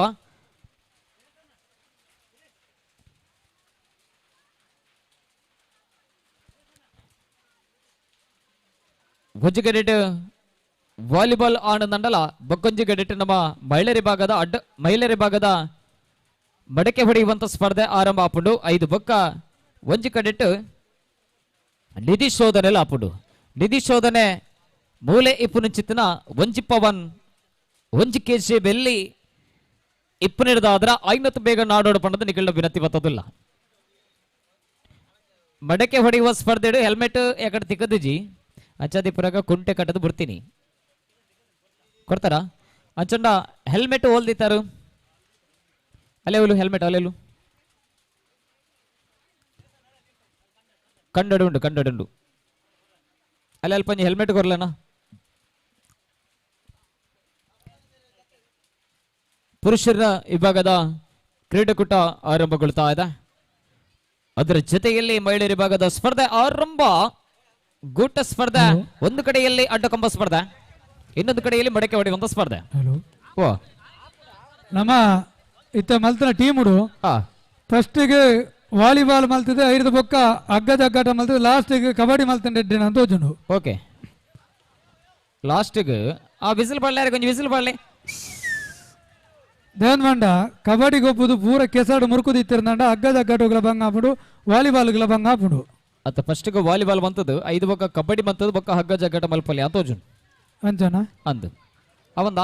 ಒಂಜಿ ಗಡಿಟ್ ವಾಲಿಬಾಲ್ ಆನಂದಂಡಲ ಬೊಕ್ಕೊಂಜಿ ಗಡಿಟ್ ನಮ್ಮ ಮಹಿಳೆಯರ ಭಾಗದ ಅಡ್ಡ ಮಹಿಳೆಯರ ಭಾಗದ ಮಡಕೆ ಹೊಡೆಯುವಂತ ಸ್ಪರ್ಧೆ ಆರಂಭ ಆಪುಂಡು. 5 ಬೊಕ್ಕ ಒಂಜಿ ಕಡೆಟ್ ನಿಧಿ ಶೋಧನೆ ಆಪುಂಡು. ನಿಧಿ ಶೋಧನೆ ಮೂಲೆ ಇಪ್ಪುನಂಚಿತ್ತಿನ ಒಂಜಿ ಪವನ್ 1 ಕೆಜಿ ಬೆಲ್ಲಿ ಇಪ್ಪುನಿಡ್ದಾದ್ರ ಐನತ್ತು ಬೇಗ ನಾಡೋಡು ಪಂಡದ ನಿಗಳ ವಿನಂತಿ ಬತ್ತದಿಲ್ಲ. ಮಡಕೆ ಹೊಡೆಯುವ ಸ್ಪರ್ಧೆ ಹೆಲ್ಮೆಟ್ ಯಾಕಡೆ ತಿಕ್ಕದಿಜಿ ಅಂಚಾದಿ ಪುರಾಗ ಕುಂಟೆ ಕಟ್ಟದು ಬರ್ತೀನಿ ಕೊಡ್ತಾರ ಅಂಚಂಡ ಹೆಲ್ಮೆಟ್ ಹೋಲ್ದಿತ್ತಾರು ಅಲ್ಲೇವಲು ಹೆಲ್ಮೆಟ್ ಅಲ್ಲೇಲು ಕಂಡಡು ಉಂಡು ಕಂಡಡುಂಡು ಅಲ್ಲ ಅಲ್ಪ ಹೆಲ್ಮೆಟ್ ಕೊರ್ಲನ. ಪುರುಷರ ವಿಭಾಗದ ಕ್ರೀಡಾಕೂಟ ಆರಂಭಗೊಳ್ತಾ ಇದೆ. ಅದರ ಜೊತೆಯಲ್ಲಿ ಮಹಿಳೆಯರ ವಿಭಾಗದ ಸ್ಪರ್ಧೆ ಆರಂಭ. ಗೂಟ ಸ್ಪರ್ಧೆ ಒಂದು ಕಡೆಯಲ್ಲಿ ಅಡ್ಡಕಂಬ ಸ್ಪರ್ಧೆ, ಇನ್ನೊಂದು ಕಡೆಯಲ್ಲಿ ಮಡಕೆ ಹೊಡೆಯುವಂತ ಸ್ಪರ್ಧೆ. ಓ ನಮ್ಮ ಇತ್ತ ಮಲ್ತನ ಟೀಮ್ ಫಸ್ಟಿಗೆ ವಾಲಿಬಾಲ್ ಮಲ್ತಿದೆ, ಐದು ಬೊಕ್ಕ ಅಗ್ಗದ ಅಗ್ಗಾಟ ಮಲ್ತದೆ, ಲಾಸ್ಟಿಗೆ ಕಬಡ್ಡಿ ಮಲ್ತಂಡೆ ಅಂತ ಹೋಜುಂಡು. ಓಕೆ ಲಾಸ್ಟಿಗೆ ಆ ವಿಸಿಲ್ ಬಾಡ್ಲೆ, ಯಾರು ಕೊಂಚ ವಿಸಿಲ್ ಬಾಡ್ಲೆ. ದೇವನ್ಮಂಡ ಕಬಡ್ಡಿ ಗೊಬ್ಬುದು ಪೂರ ಕೆಸಡು ಮುರುಕುದಿತ್ತಿರಂಡ ಅಗ್ಗದ ಅಗ್ಗಟುಗಳ ಬಂಗ ಹಾಪುಡು ವಾಲಿಬಾಲ್ಗಳ ಬಂಗ ಹಾಪುಡು. ಅತ್ತ ಫಸ್ಟ್ ವಾಲಿಬಾಲ್ ಬಂತದ್ದು ಐದು ಬೊಕ್ಕ ಕಬಡ್ಡಿ ಬಂತದ್ದು ಬೊಕ್ಕ ಹಗ್ಗ ಜಗ್ಗಾಟ ಮಲ್ಪಲ್ಲಿ ಅಂತ ಅರ್ಜುನ್ ಅಂಜನ ಅಂದು ಅವಂದ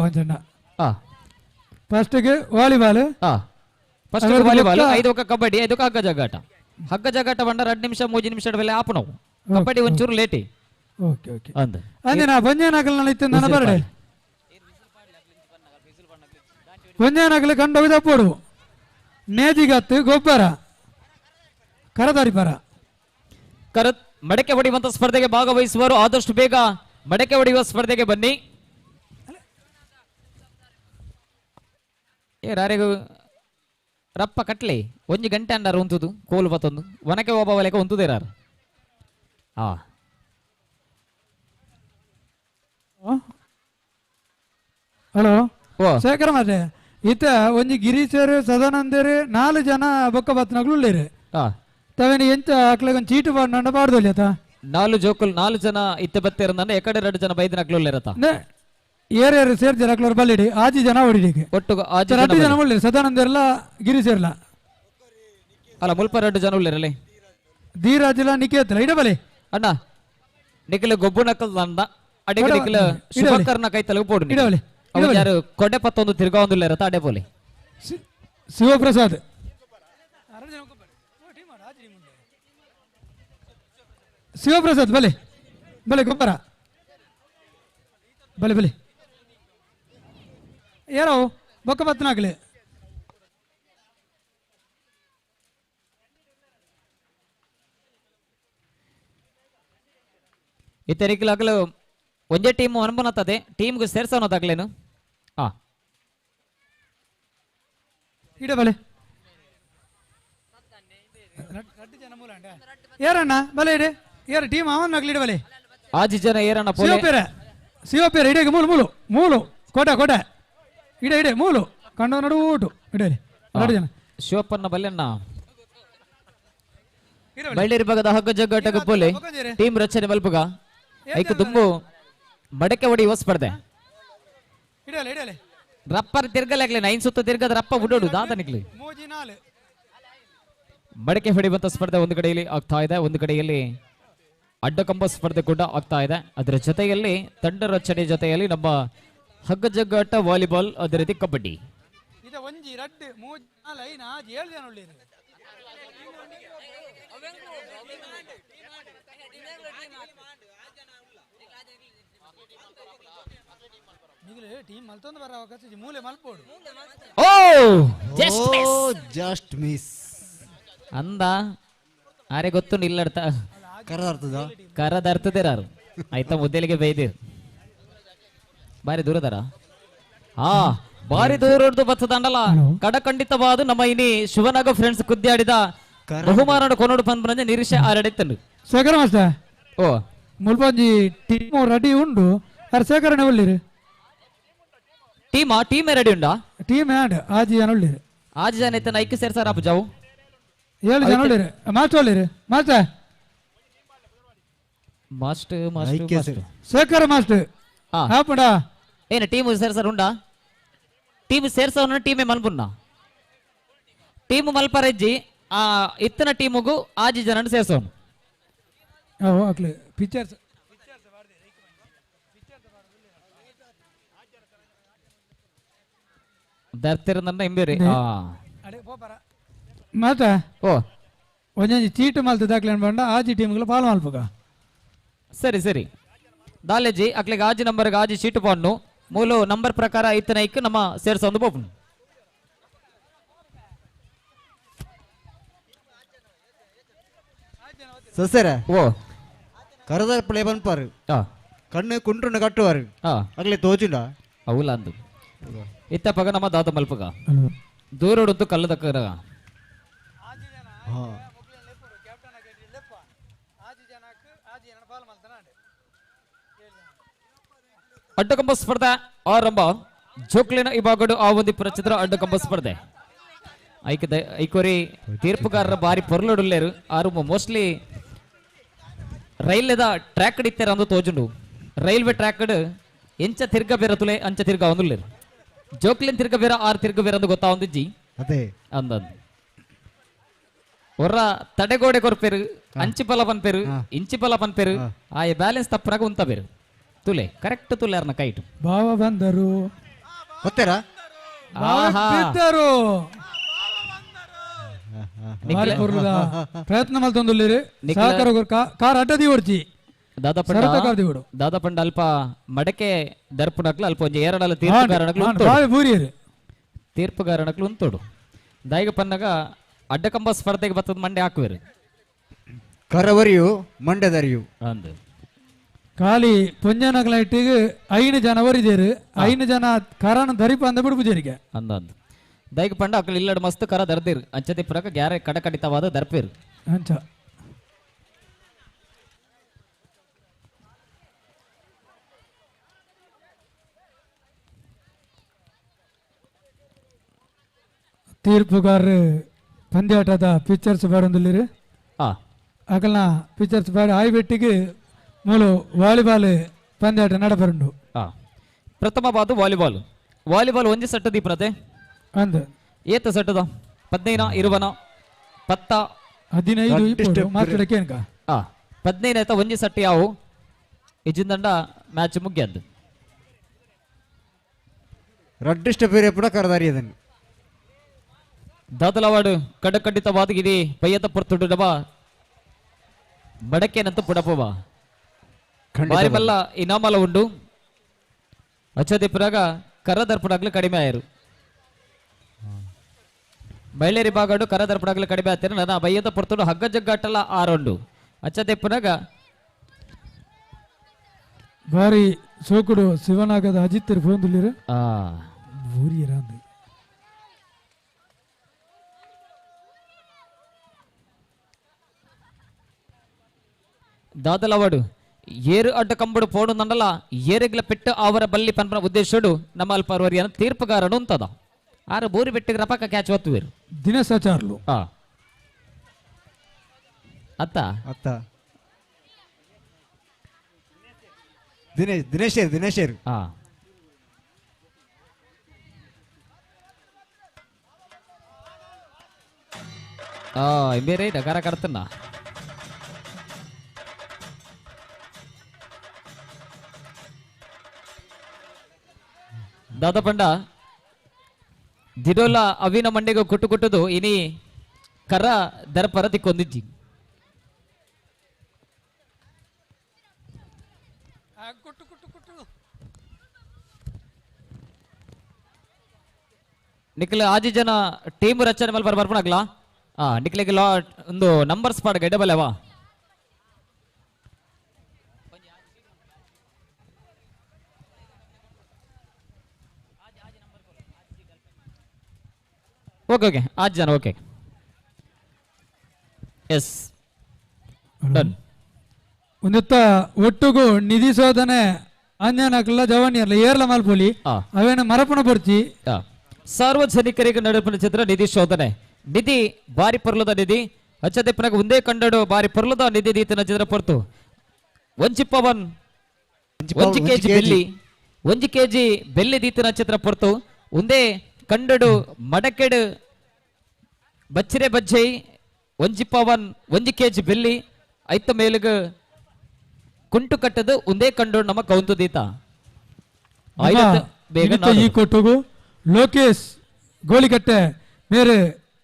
ಅಂಜಣ್ಣ ಫಸ್ಟ್ಗೆ ವಾಲಿಬಾಲ್ ಫಸ್ಟ್ ವಾಲಿಬಾಲ್ ಐದು ಬೊಕ್ಕ ಕಬಡ್ಡಿ ಐದು ಹಗ್ಗ ಜಗ್ಗಾಟ. ಹಗ್ಗ ಜಗ್ಗಾಟ ಬಂಡ 2 ನಿಮಿಷ 3 ನಿಮಿಷ ಮೇಲೆ ಆಪು ನಾವು ಕಬಡ್ಡಿ ಒಂಚೂರು ಲೇಟಿ. ಓಕೆ ಓಕೆ ಅಂದ ಅಂದಿನ ಬಂಜೇನಾಗಲ್ಲ ಇತ್ತು ನನ್ನ ಬರಡೆ ಒಂಜೇನಾಗಲಿ ಕಂಡೋಗಿ ತಪ್ಪೋಡು ನೇಜಿಗತ್ತು ಗೊಬ್ಬರ ಕರದಾರಿ ಪರ ಕರತ್ ಮಡಕೆ ಹೊಡೆಯುವಂತ ಸ್ಪರ್ಧೆಗೆ ಭಾಗವಹಿಸುವರು ಆದಷ್ಟು ಬೇಗ ಮಡಕೆ ಹೊಡೆಯುವ ಸ್ಪರ್ಧೆಗೆ ಬನ್ನಿ. ಏ ಯಾರಿಗೂ ರಪ್ಪ ಕಟ್ಲಿ ಒಂಜಿ ಗಂಟೆ ಅಂಡಾರ ಉಂತುದು ಕೋಲು ಬತ್ತೊಂದು ಒನಕೆ ಒಬ್ಬ ಒಲೆಕ ಉಂತುದೇರಾರು. ಆ ಹಲೋ ಶೇಖರ ಮಾತೆ ಇತ್ತ ಒಂಜಿ ಗಿರೀಶರು ಸದಾನಂದರು 4 ಜನ ಬೊಕ್ಕ ಬತ್ತನಗಳು ಉಳ್ಳೇರು ತವೇನು ಎಂಚ ಅಕ್ಲೆಗ್ ಒಂಜಿ ಚೀಟು ಪಾಡ್ನಂಡ ಪಾಡ್ದೊಲಿ ಆತ 4 ಜೋಕುಲ್ 4 ಜನ ಇತ್ತ ಬತ್ತೇರಂದ ಎಕಡೆ 2 ಜನ ಬೈದಿನ ಅಕ್ಲು ಉಳ್ಳೇರತ ಏರು ಏರು ಸೇರ್ಜರ ಅಕ್ಲೋರ್ ಬಲ್ಲಿಡಿ ಆಜಿ ಜನ ಹೊಡಿಡಿಗೆ ಒಟ್ಟು ಆಜಿ 2 ಜನ ಉಳ್ಳೇರು ಸದಾನಂದರ್ಲ ಗಿರೀಶರ್ಲ ಅಲ್ಲ ಮುಲ್ಪ 2 ಜನ ಉಳ್ಳೇರಲ್ಲೇ ಧೀರಾಜಿಲ ನಿಕೇತಲ ಇಡಬಲೆ ಅಣ್ಣ ನಿಖಿಲ ಗೊಬ್ಬು ನಕಲ್ ನಂದ ಅಡಿಗೆ ನಿಖಿಲ ಶುಭಕರ್ನ ಕೈ ತಲುಗು ಪೋಡು ಇಡಬಲೆ ಅವ ಯಾರು ಕೊಡೆ ಪತ್ತೊಂದು ತಿರ್ಗಾವೊಂದುಲ್ಲೇರತ ಅಡೆ ಪೋಲಿ ಶಿವಪ್ರಸಾದ್ ಶಿವಪ್ರಸಾದ್ ಬಲೆ ಬಲೆ ಗೊಬ್ಬರ ಬಲೆ ಬಲೆ ಯಾರೋ ಬೊಕ್ಕ ಬತ್ತನಾಗಲಿ ಇತ್ತರಿಕಲಾಗಲು ಒಂದೇ ಟೀಮ್ ಅನ್ಬನತ್ತದೆ ಟೀಮ್ಗೆ ಸೇರ್ಸೋನದಾಗ್ಲೇನು ಆ ಇಡ ಬಲೆ ಯಾರಣ್ಣ ಬಲೆ ಇಡೆ ಯಾರ ಟೀಮ್ ಅವನ್ನಾಗ್ಲಿ ಇಡ ಬಲೆ ಆಜಿ ಜನ ಏರಣ್ಣ ಪೋಲೆ ಶಿವಪೇರ ಶಿವಪೇರ ಇಡೀಗ ಮೂಲು ಮೂಲು ಮೂಲು ಕೋಟ ಕೋಟ ಇಡೆ ಇಡೆ ಮೂಲು ಕಂಡ ನಡು ಊಟು ಇಡೆ ಎರಡು ಜನ ಶಿವಪ್ಪನ ಬಲ್ಲೆಣ್ಣ ಬಳ್ಳೇರಿ ಭಾಗದ ಹಗ್ಗ ಜಗ್ಗಾಟಕ ಪೋಲೆ ಟೀಮ್ ರಚನೆ ಮಲ್ಪುಗ ಐಕ ದುಂಬು ಮಡಕೆ ಹೊಡೆಯುವ ಸ್ಪರ್ಧೆ ರಪ್ಪರ್ ತಿರ್ಗಲಾಗ್ಲಿ ನೈನ್ ಸುತ್ತ ತಿರ್ಗದ ರಪ್ಪ ಉಡೋಡು ದಾದನಿಗ್ಲಿ. ಮಡಕೆ ಹೊಡೆಯುವಂತ ಸ್ಪರ್ಧೆ ಒಂದು ಕಡೆಯಲ್ಲಿ ಆಗ್ತಾ ಇದೆ, ಒಂದು ಕಡೆಯಲ್ಲಿ ಅಡ್ಡಕಂಬ ಸ್ಪರ್ಧೆ ಕೂಡ ಆಗ್ತಾ ಇದೆ. ಅದರ ಜೊತೆಯಲ್ಲಿ ತಂಡ ರಚನೆ ಜೊತೆಯಲ್ಲಿ ನಮ್ಮ ಹಗ್ಗ ಜಗ್ಗಾಟ ವಾಲಿಬಾಲ್, ಅದೇ ರೀತಿ ಕಬಡ್ಡಿ. ಜಸ್ಟ್ ಮಿಸ್ ಅಂದ ಆರೆ ಗೊತ್ತು ಇಲ್ಲಡ್ತ ಕರದರ್ತದೇರಾರು ಆಯ್ತಾ ಮುದ್ದೆಲಿಗೆ ಬೈದಿರು ಬಾರಿ ದೂರದಾರ ಹಾ ಬಾರಿ ದೂರ ಬತ್ತದಂಡಲ ಕಡಖಂಡಿತವಾದ ನಮ್ಮ ಇನಿ ಶಿವನಾಗ ಫ್ರೆಂಡ್ಸ್ ಕುದ್ದಾಡಿದ ಬಹುಮಾನ ಕೊನೋಡು ಪಂದ್ರಂಜೆ ನಿರೀಕ್ಷೆ ಆರಡಿತ್ತನು. ಶೇಖರ ಮಾಸ್ಟರ್ ಓ ಮುಲ್ಪಂಜಿ ಟೀಮ್ ರೆಡಿ ಉಂಡು ಅರ್ ಶೇಖರಣೆ ಒಳ್ಳಿರು ಟೀಮ್ ಟೀಮ್ ರೆಡಿ ಉಂಡಾ ಟೀಮ್ ಆ್ಯಂಡ್ ಆಜಿ ಜನ ಒಳ್ಳಿರು ಆಜಿ ಜನ ಇತ್ತ ಐಕ್ಯ ಸೇರ್ಸಾರ ಅಪ್ಪ ಜಾವು 7 ಜನ ಒಳ್ಳಿರು ಮಾಸ್ಟರ್ ಒಳ್ಳಿರು master master master Shekhar master ಆಪಡ ಏನು ಟೀಮ್ ಸೇರ್ಸಾರ ಉಂಡಾ ಟೀಮ್ ಸೇರ್ಸವನ ಟೀಮೇ ಮಲ್ಪುನ್ನ ಟೀಮ್ ಮಲ್ಪರೆಜ್ಜಿ ಆ ಇತ್ತನ ಟೀಮುಗು ಆಜಿ ಜನ ಸೇರ್ಸವನು ಪಿಕ್ಚರ್ಸ್ ದರ್ತಿರಂದ ಇಂಬೇರಿ ಮಾತಾ ಓ ಒಂಜೊಂಜಿ ಚೀಟು ಮಲ್ತು ದಾಖಲೆ ಬಂಡ ಆಜಿ ಟೀಮ್ಗಳು ಪಾಲ್ ಮಲ್ಪುಗ. ಸರಿ ಸರಿ ದಾಲೇಜಿ ಅಕ್ಲಿಗೆ ಆಜಿ ನಂಬರ್ಗೆ ಆಜಿ ಚೀಟು ಪಾಡ್ನು ಮೂಲು ನಂಬರ್ ಪ್ರಕಾರ ಇತ್ತನ ಐಕ್ ನಮ್ಮ ಸೇರ್ಸೊಂದು ಬೋಪುನು. ಸಸರ ಓ ಕರದರ್ ಪ್ಲೇ ಬನ್ಪಾರು ಕಣ್ಣು ಕುಂಟ್ರನ್ನು ಕಟ್ಟುವಾರು ಅಗ್ಲೆ ತೋಜುಂಡ అవుಲ ಅಂದು ಇತ್ತ ಪಗ ನಮ್ಮ ದಾದ ಮಲ್ಪಗ ದೂರೊಡಂತು ಕಲ್ಲದಕ್ಕರ ಅಡ್ಡಕಂಬ ಸ್ಪರ್ಧೆ ಆರಂಭ. ಜೋಕ್ಲಿನ ಈ ಭಾಗಡು ಆ ಒಂದು ಪ್ರಚಿತ್ರ ಅಡ್ಡಕಂಬ ಸ್ಪರ್ಧೆ ಐಕದ ಐಕೋರಿ ತೀರ್ಪುಗಾರರ ಬಾರಿ ಪೊರ್ಲೊಡುಲ್ಲೇರು ಆರು ಮೋಸ್ಟ್ಲಿ ರೈಲ್ವೆದ ಟ್ರ್ಯಾಕ್ ಇತ್ತಾರೆ ಅಂದು ತೋಜುಂಡು. ರೈಲ್ವೆ ಟ್ರ್ಯಾಕ್ ಎಂಚ ತಿರ್ಗ ಬೆರತುಲೆ ಅಂಚ ತಿರ್ಗ ಒಂದುಲ್ಲೇರು. ಜೋಕ್ಲಿನ್ ತಿರ್ಗಬೇರ ಆರ್ ತಿರ್ಗಬೇರ ಅಂದ್ ಗೊತ್ತಾವಂದಿಜ್ಜಿ ಅದೇ ಅಂದಂದು ಒರ್ರ ತಡೆಗೋಡೆ ಕೊರ್ಪೇರು ಅಂಚಿ ಬಲ ಪನ್ಪೇರು ಇಂಚಿ ಬಲ ಪನ್ಪೇರು ಆಯ ಬ್ಯಾಲೆನ್ಸ್ ತಪ್ಪರಾಗ ಉಂತಬೇರು ತುಲೆ ಕರೆಕ್ಟ್ ತುಲೆ ಅರ್ನ ಕೈಟು ಭಾವ ಬಂದರು ಗೊತ್ತೇರಾ ಬಿದ್ದರು ಭಾರಿ ಪೊರ್ಲುದ ಪ್ರಯತ್ನ ಮಲ್ತೊಂದುಲ್ಲೆರ್ ಸಹಕಾರ ಕಾರ್ ಅಡ್ಡ ದೀವೊಡ್ಚಿ ದಾದಾ ಸರತ ಕಾರ್ ಪಂಡ ದೀವೊಡು ದಾದಾ ಪಂಡ ಅಲ್ಪ ಮಡಕೆ ದರ್ಪುನಕ್ಲು ಅಲ್ಪ ಒಂಜಿ ಏರಡಲ ತೀರ್ಪುಗಾರನಕ್ಲು ಉಂತೋಡು ಬಾವಿ ಬೂರಿಯರು ತೀರ್ಪುಗಾರನಕ್ಲು ಉಂತೋಡು ದಾಯಿಗ ಪನ್ನಗ ಅಡ್ಡಕಂಬ ಸ್ಪರ್ಧೆಗೆ ಬತ್ತದ ಮಂಡೆ ಹಾಕುವೆರು ಕರವರಿಯು ಮಂಡ್ಯದರಿಯು ಅಂದು ಖಾಲಿ ಪೊಂಜನಕ್ಲ ಇಟ್ಟಿಗೆ 5 ಜನ ಒರಿದೇರು 5 ಜನ ಕರನ ಧರಿಪ ಅಂದ ಬಿಡು ಪೂಜಾರಿಗೆ ಅಂದಂದು ದೈಗ ಪಂಡ ಅಕ್ಕಲು ಇಲ್ಲಡ್ ಮಸ್ತ್ ಕರ ದರ್ದಿರು ಅಂಚತಿ ಪುರಕ ಗ್ಯಾರೆ ಕಡಕಡಿತವಾದ ದರ್ಪೇರು ಅಂಚ ತೀರ್ಪುಗಾರರು ಪಂದ್ಯಾಟದ ಪಿಕ್ಚರ್ಸ್ ಬೇಡೊಂದುಲ್ಲೆರ್ ಅಕಲ್ನ ಪಿಕ್ಚರ್ಸ್ ಬೇಡ ಆಯ್ಬೆಟ್ಟಿಗೆ ಮೂಲು ವಾಲಿಬಾಲ್ ಪಂದ್ಯಾಟ ನಡಪರುಂಡು. ಪ್ರಥಮ ಬಾದು ವಾಲಿಬಾಲ್ ವಾಲಿಬಾಲ್ ಒಂಜಿ ಸೆಟ್ ದೀಪನತೆ ಅಂದು ಏತ ಸೆಟ್ಟದ 15 20 10 15 ಮಾತಾಡಕ್ಕೆ ಏನ್ಕ 15 ಆಯ್ತಾ ಒಂಜಿ ಸೆಟ್ ಯಾವು ಇಜಿಂದಂಡ ಮ್ಯಾಚ್ ಮುಗಿಯದ್ದು ರಡ್ಡಿಷ್ಟ ಬೇರೆ ಪುಡ ಕರದಾರಿ ಅದನ್ನು ದಾದಲವಾಡು ಕಡಕಂಡಿತವಾದ ಇದೆ ಪಯ್ಯದ ಪೊರ್ತುಡುಡವ ಬಡಕೇನಂತ ಪುಡಪವ ಬಾರಿ ಬಲ್ಲ ಇನಾಮಲ ಉಂಡು ಅಚ್ಚದಿಪುರಾಗ ಕರದರ್ಪುಡಾಗ್ಲು ಕಡಿಮೆ ಆಯರು ಬೈಲೇರಿ ಬಾಗಡು ಕರದರ್ಪುಡಾಗ್ಲು ಕಡಿಮೆ ಆಯ್ತಾರೆ ನನ್ನ ಬಯ್ಯದ ಪೊರ್ತುಡು ಹಗ್ಗ ಜಗ್ಗಾಟಲ ಆರೊಂಡು ಅಚ್ಚದಿಪ್ಪುನಾಗ ಬಾರಿ ಸೋಕುಡು ಶಿವನಾಗದ ಅಜಿತ್ ಫೋನ್ ಊರಿಯರ ದಾದಲವಾಡು ಏರು ಅಡ್ಡ ಕಂಬಡು ಪೋಡು ನಂಡಲ ಏರೆಗ್ಲ ಪೆಟ್ಟು ಅವರ ಬಲ್ಲಿ ಪನ್ಪನ ಉದ್ದೇಶಡು ನಮ್ಮ ಅಲ್ಪರ್ವರಿಯನ ತೀರ್ಪುಗಾರನು ಅಂತದ ಆರು ಬೋರಿ ಬೆಟ್ಟಿಗೆ ರಪಕ ಕ್ಯಾಚ್ ಒತ್ತುವೇರು ದಿನಸಾಚಾರ್ಲು ಅತ್ತ ಅತ್ತ ದಿನೇಶ್ ದಿನೇಶೇರ್ ದಿನೇಶೇರ್ ಬೇರೆ ಡಗಾರ ಕಡ್ತನ್ನ ದಾದಪಂಡ ದಿಡೋಲ ಅವಿನ ಮಂಡೆಗೆ ಕೊಟ್ಟು ಕೊಟ್ಟದು ಇನಿ ಕರ ದರ್ಪರ ತಿಕ್ಕೊಂದಿಜ್ಜಿ ನಿಖಿಲ್ ಆಜಿ ಜನ ಟೀಮ್ ರಚನೆ ಮೇಲೆ ಬರ್ಪಣಾಗ್ಲ ನಿಖಿಲಿಗೆ ಲಾ ಒಂದು ನಂಬರ್ಸ್ ಪಾಡ ಗಡ್ಡೆ ಓಕೆ ಓಕೆ ಆರು ಜನ ಓಕೆ ಎಸ್ ಡನ್ ಒಂದಿತ್ತ ಒಟ್ಟುಗು ನಿಧಿ ಶೋಧನೆ ಅಂಜನಕ್ಲ ಜವನಿಯರ್ಲ ಏರ್ಲ ಮಲ್ಪೊಲಿ ಅವೇನ ಮರಪಣ ಬರ್ಚಿ ಸಾರ್ವಜನಿಕರಿಗೆ ನಡುಪಿನ ಚಿತ್ರ ನಿಧಿ ಶೋಧನೆ ನಿಧಿ ಬಾರಿ ಪೊರ್ಲದ ನಿಧಿ ಅಚ್ಚದಿಪ್ಪನಾಗ ಒಂದೇ ಕಂಡಡು ಬಾರಿ ಪೊರ್ಲದ ನಿಧಿ ದೀತನ ಚಿತ್ರ ಪೊರ್ತು ಒಂಜಿ ಪವನ್ ಒಂಜಿ ಕೆಜಿ ಬೆಲ್ಲಿ ಒಂಜಿ ಕೆಜಿ ಬೆಲ್ಲಿ ದೀತನ ಚಿತ್ರ ಪೊರ್ತು ಒಂದೇ ಕಂಡಡು ಮಡಕೆಡು ಬಚ್ಚಿರೆ ಬಜ್ಜೈ ಒಂಜಿ ಪವನ್ ಒಂಜಿ ಕೆಜಿ ಬೆಲ್ಲಿ ಐತ ಮೇಲುಗ ಕುಂಟು ಕಟ್ಟದು ಒಂದೇ ಕಂಡು ನಮ್ಮ ಕೌಂತು ದೀತ ಬೇಗ ಈ ಕೊಟ್ಟುಗು ಲೋಕೇಶ್ ಗೋಳಿಕಟ್ಟೆ ಮೇರೆ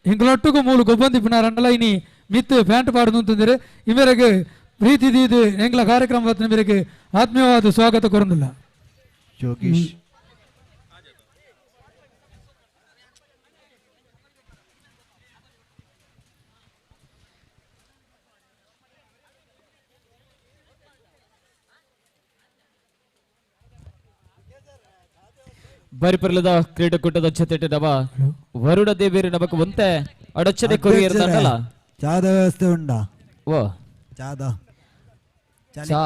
ಎಂಗಳೊಟ್ಟುಗು ಮೂಲು ಗೊಬ್ಬಂದಿಪ್ಪನಾರಂಡಲ ಇನಿ ಮಿತ್ತು ಪ್ಯಾಂಟ್ ಪಾಡುದು ಅಂತಂದರೆ ಈ ಮೇರೆಗೆ ಪ್ರೀತಿ ದೀದು ಎಂಗ್ಲ ಕಾರ್ಯಕ್ರಮ ಮೇರೆಗೆ ಆತ್ಮೀಯವಾದ ಸ್ವಾಗತ ಕೊರಂದಿಲ್ಲ ಜೋಗೀಶ್ ಬರಿಪರ್ಲದ ಕ್ರೀಡಾಕೂಟದ ಜೊತೆ ನವ ವರುಣ ದೇವಿಯರು ನಮಕ್ ಒಂತೆ ಅಡಚಣೆ ಕೊರಿಯರ್ ತಂಡಲ ಚಾದ ವ್ಯವಸ್ಥೆ ಉಂಡಾ ಓ ಚಾದ ಚಾ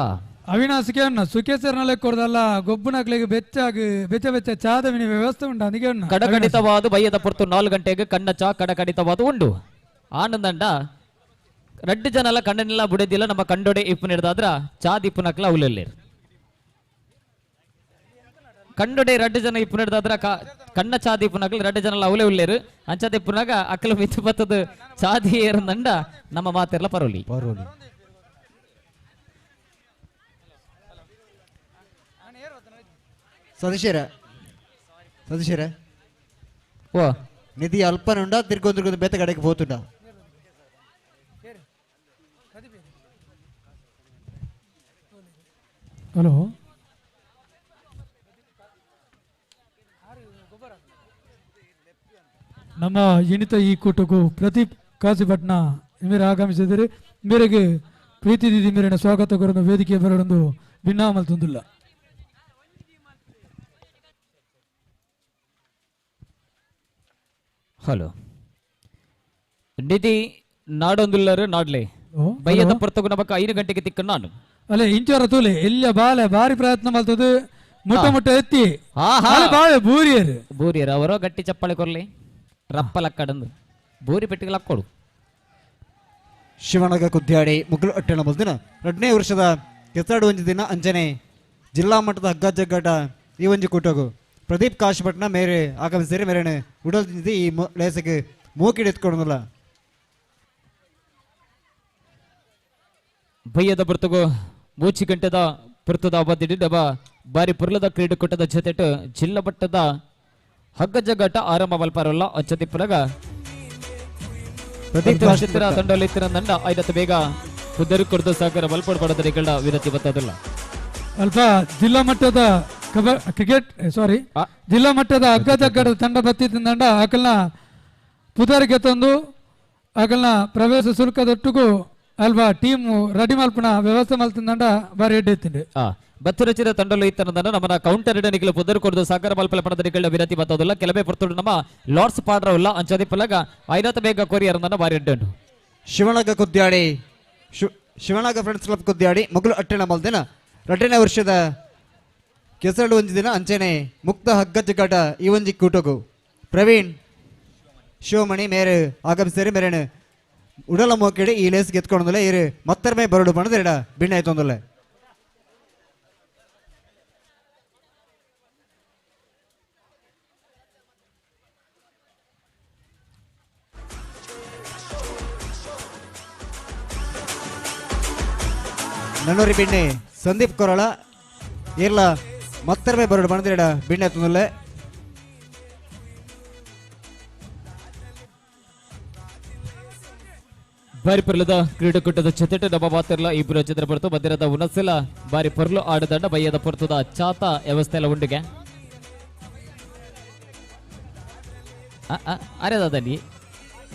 ಅವಿನಾಶ್ ಅನ್ನ ಸುಖೇಶ್ವರನಲ್ಲೇ ಕೊಡದಲ್ಲ ಗೊಬ್ಬನಕ್ಲಿಗೆ ಬೆಚ್ಚಾಗಿ ಬೆಚ್ಚ ಬೆಚ್ಚ ಚಾದ ಮಿನಿ ವ್ಯವಸ್ಥೆ ಉಂಟು ಅದಕ್ಕೆ ಅನ್ನ ಕಡಕಡಿತವಾದ ಬಯ್ಯದ ಪೊರ್ತು 4 ಗಂಟೆಗೆ ಕಣ್ಣ ಚಾ ಕಡಕಡಿತವಾದ ಉಂಡು ಆನಂದಂಡ ರಡ್ಡು ಜನ ಎಲ್ಲ ಕಣ್ಣನೆಲ್ಲ ಬುಡದಿಲ್ಲ ನಮ್ಮ ಕಂಡೊಡೆ ಇಪ್ಪು ಹಿಡ್ದಾದ್ರ ಚಾ ದಿಪ್ಪುನಕ್ಲ ಅವಲಲ್ಲಿ ಕಂಡೊಡೆ ರಡ್ಡು ಜನ ಇಪ್ಪು ಹಿಡ್ದಾದ್ರ ಕಣ್ಣ ಚಾದಿ ಪುನಗಲ್ ರಡ್ಡು ಜನಲ ಅವಲೇ ಉಲ್ಲೇರು ಅಂಚದೆ ಪುನಗ ಅಕ್ಕಲು ಮಿತ್ತು ಬತ್ತದ ಚಾದಿ ಏರಂದಂಡ ನಮ್ಮ ಮಾತೆರ್ಲ ಪರೋಲಿ ಪರೋಲಿ. ಸದಸ್ಯರ ಸದಸ್ಯರ ಓ ನಿಧಿ ಅಲ್ಪನುಂಡ ತಿರ್ಗೊಂದು ತಿರ್ಗೊಂದು ಬೇತ ಕಡೆಗೆ ಹೋತುಂಡ. ಹಲೋ ನಮ್ಮ ಇಣಿತ ಈ ಕೂಟಕ್ಕೂ ಪ್ರದೀಪ್ ಕಾಸಿಪಟ್ನ ಮೇರೆ ಆಗಮಿಸಿದರೆ ಮೇರೆಗೆ ಪ್ರೀತಿ ದೀದಿ ಮೇರಿನ ಸ್ವಾಗತ ಕೊರೊಂದು ವೇದಿಕೆ ಬರಡೊಂದು ಭಿನ್ನಾಮಲ್ ತಂದಿಲ್ಲ. ಹಲೋ ನಿಧಿ ನಾಡೊಂದುಲ್ಲರು ನಾಡ್ಲೆ ಬಯ್ಯದ ಪೊರ್ತಗು ನಮಕ 5 ಗಂಟೆಗೆ ತಿಕ್ಕ ನಾನು ಅಲ್ಲೇ ಇಂಚೋರ ತೂಲೆ ಎಲ್ಲ ಬಾಲೆ ಭಾರಿ ಪ್ರಯತ್ನ ಮಾಡ್ತದೆ ಮುಟ್ಟ ಮುಟ್ಟ ಎತ್ತಿ ಬಾಳೆ ಬೂರಿಯರು ಬೂರಿಯರು ಅವರೋ ಗಟ್ಟಿ ಚಪ್ಪಾಳೆ ಕೊರ್ಲಿ ರಪ್ಪಲಕ್ಕಡಂದು ಬೂರಿ ಪೆಟ್ಟಿಗೆ ಲಕ್ಕೊಡು. ಶಿವನಗ ಕುದ್ಯಾಡಿ ಮುಗ್ಲು ಅಟ್ಟಣ ಮೊದಲಿನ 2ನೇ ವರ್ಷದ ಕೆಸರಾಡು ಒಂಜಿ ದಿನ ಅಂಜನೆ ಜಿಲ್ಲಾ ಮಟ್ಟದ ಹಗ್ಗ ಜಗ್ಗಾಟ ಈ ಒಂಜಿ ಕೂಟಗು ಪ್ರದೀಪ್ ಕಾಶಪಟ್ನ ಮೇರೆ ಆಗಮಿಸಿದರೆ ಮೇರೆನೆ ಉಡಲ್ ತಿಂದಿ ಈ ಲೇಸಕ್ಕೆ ಮೂಕಿಡಿ ಎತ್ಕೊಂಡಲ್ಲ. ಬಯ್ಯದ ಬರ್ತಗು ಮೂಚಿ ಗಂಟೆದ ಪುರ್ತದ ಅವಧಿ ಡಬ ಬಾರಿ ಪುರ್ಲದ ಕ್ರೀಡಾಕೂಟದ ಜೊತೆಟು ಜಿಲ್ಲಾ ಮಟ್ಟದ ಹಗ್ಗ ಜಗ್ಗಾಟ ಆರಂಭ ಮಲ್ಪಾರಲ್ಲ ಅಚ್ಚತಿ ಪುಲಗ ತಂಡಲ್ಲಿ ತಂಡ ಐದತ್ತು ಬೇಗ ಕುದರು ಕೊಡ್ದು ಸಾಗರ ಬಲ್ಪಡ್ ಪಡೋದರಿಗಳ ವಿನಂತಿ ಬತ್ತದಲ್ಲ. ಅಲ್ಪ ಜಿಲ್ಲಾ ಮಟ್ಟದ ಕ್ರಿಕೆಟ್ ಸಾರಿ ಜಿಲ್ಲಾ ಮಟ್ಟದ ಹಗ್ಗ ಜಗ್ಗಾಟದ ತಂಡ ಬತ್ತಿದ್ದ ತಂಡ ಅಕಲ್ನ ಪುದರಿಗೆ ತಂದು ಅಕಲ್ನ ಪ್ರವೇಶ ಶುಲ್ಕದೊಟ್ಟಿಗೂ ಅಲ್ವಾ ಟೀಮ್ ರೆಡಿ ಮಲ್ಪನ ವ್ಯವಸ್ಥೆ ಮಲ್ತಂಡ ಬಾರಿ ಎಡ್ಡೆ ಎತ್ತಿಂಡು. ಬತ್ತುರಚಿದ ತಂಡಲು ಇತ್ತನದನ್ನ ನಮ್ಮನ ಕೌಂಟರ್ ಇಡನಿಗಳು ಪುದರು ಕೊಡದು ಸಾಗರ ಮಲ್ಪಲ ಪಡದರಿಗಳ ವಿನಂತಿ ಬತ್ತದಲ್ಲ. ಕೆಲವೇ ಪೊರ್ತುಡು ನಮ್ಮ ಲಾರ್ಡ್ಸ್ ಪಾಡ್ರವಲ್ಲ ಅಂಚದಿ ಪಲಗ ಐನತ ಬೇಗ ಕೊರಿಯರ್ ಬಾರಿ ಎಡ್ಡೆ. ಶಿವನಗ ಕುದ್ಯಾಡಿ ಶಿವನಗ ಫ್ರೆಂಡ್ಸ್ ಕ್ಲಬ್ ಕುದ್ಯಾಡಿ ಮಗಳು ಅಟ್ಟಣ ಮಲ್ದಿನ 2ನೇ ವರ್ಷದ ಕೆಸರಡು ಒಂಜಿ ದಿನ ಅಂಚನೆ ಮುಕ್ತ ಹಗ್ಗ ಜಗ್ಗಾಟ ಈ ಒಂಜಿ ಕೂಟಗು ಪ್ರವೀಣ್ ಶಿವಮಣಿ ಮೇರೆ ಆಗಮಿಸಿದರೆ ಮೇರೇನು ಉಡಲ ಮೋಕಿಡಿ ಈ ಲೇಸ್ ಗೆತ್ಕೊಂಡಲ್ಲ ಇರು ಮತ್ತರ್ಮೆ ಬರಡು ಬಣ್ಣದ ಎಡ ಬಿಣ್ಣ ಆಯ್ತೊಂದಲ್ಲ. ನನ್ನೂರಿ ಬಿಣ್ಣೆ ಸಂದೀಪ್ ಕೊರಳ ಇರ್ಲ ಮತ್ತರ್ಮೆ ಬರಡು ಬಣ್ಣದ ಎಡ ಬಿಣ್ಣ ಆಯ್ತೊಂದಲ್ಲ. ಬಾರಿ ಪರ್ಲದ ಕ್ರೀಡಾಕೂಟದ ಜೊತೆಟು ನಮ್ಮ ಮಾತಿರಲ್ಲ ಇಬ್ಬರು ಚಿತ್ರ ಪೊರ್ತು ಮಧ್ಯದ ಉನಸಿಲ ಬಾರಿ ಪೊರ್ಲು ಆಡದಂಡ ಬಯ್ಯದ ಪೊರ್ತದ ಚಾತ ವ್ಯವಸ್ಥೆ ಎಲ್ಲ ಉಂಡಿಗೆ ಅರೆ ದಾದಲ್ಲಿ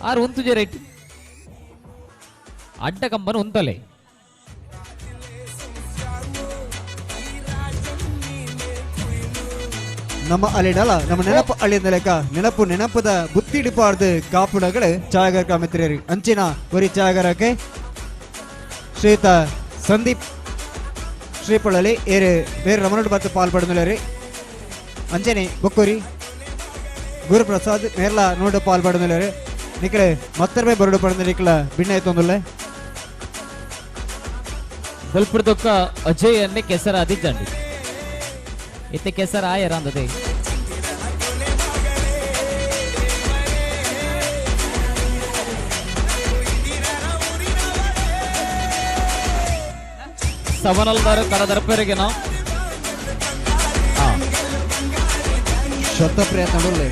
ಆರು ಉಂತು ಜೆ ರೈಟ್ ಅಡ್ಡ ಕಂಬನ ಉಂತಲೆ ನಮ್ಮ ಅಳಿಡಲ ನಮ್ಮ ನೆನಪು ಅಳಿದ ಲೆಕ್ಕ ನೆನಪು ನೆನಪದ ಬುತ್ತಿ ಹಿಡಿಪಾರ್ದು ಕಾಪುಡಗಳು ಛಾಯಾಗಾರ ಮಿತ್ರರು ಅಂಚಿನ ಒರಿ ಛಾಯಾಗಾರಕ್ಕೆ ಶ್ರೀಯುತ ಸಂದೀಪ್ ಶ್ರೀಪಳ್ಳಲಿ ಏರು ಬೇರೆ ರಮಣೋಡ್ ಬತ್ತು ಪಾಲ್ಪಡುನಲೇರಿ ಅಂಚನೆ ಬೊಕ್ಕೂರಿ ಗುರುಪ್ರಸಾದ್ ಮೇರ್ಲ ನೋಡು ಪಾಲ್ಪಡುನಲೇರಿ ನಿಕಲೆ ಮತ್ತರ್ಮೆ ಬರಡು ಪಡೆದ ನಿಕಲ ಬಿಣ್ಣ ಆಯ್ತೊಂದುಲ್ಲೆ. ಬಲ್ಪುರದೊಕ್ಕ ಅಜಯ್ ಅನ್ನೆ ಕೆಸರಾದಿ ಜಂಡಿ ಇತ್ತೆ ಕೆಸರ ಆಯರ ಅಂದದೆ ಸವನಲ್ದಾರ ಕರದರ್ಪರಿಗೆ ನಾವು ಶತ ಪ್ರಯತ್ನ ಉಲ್ಲೆ.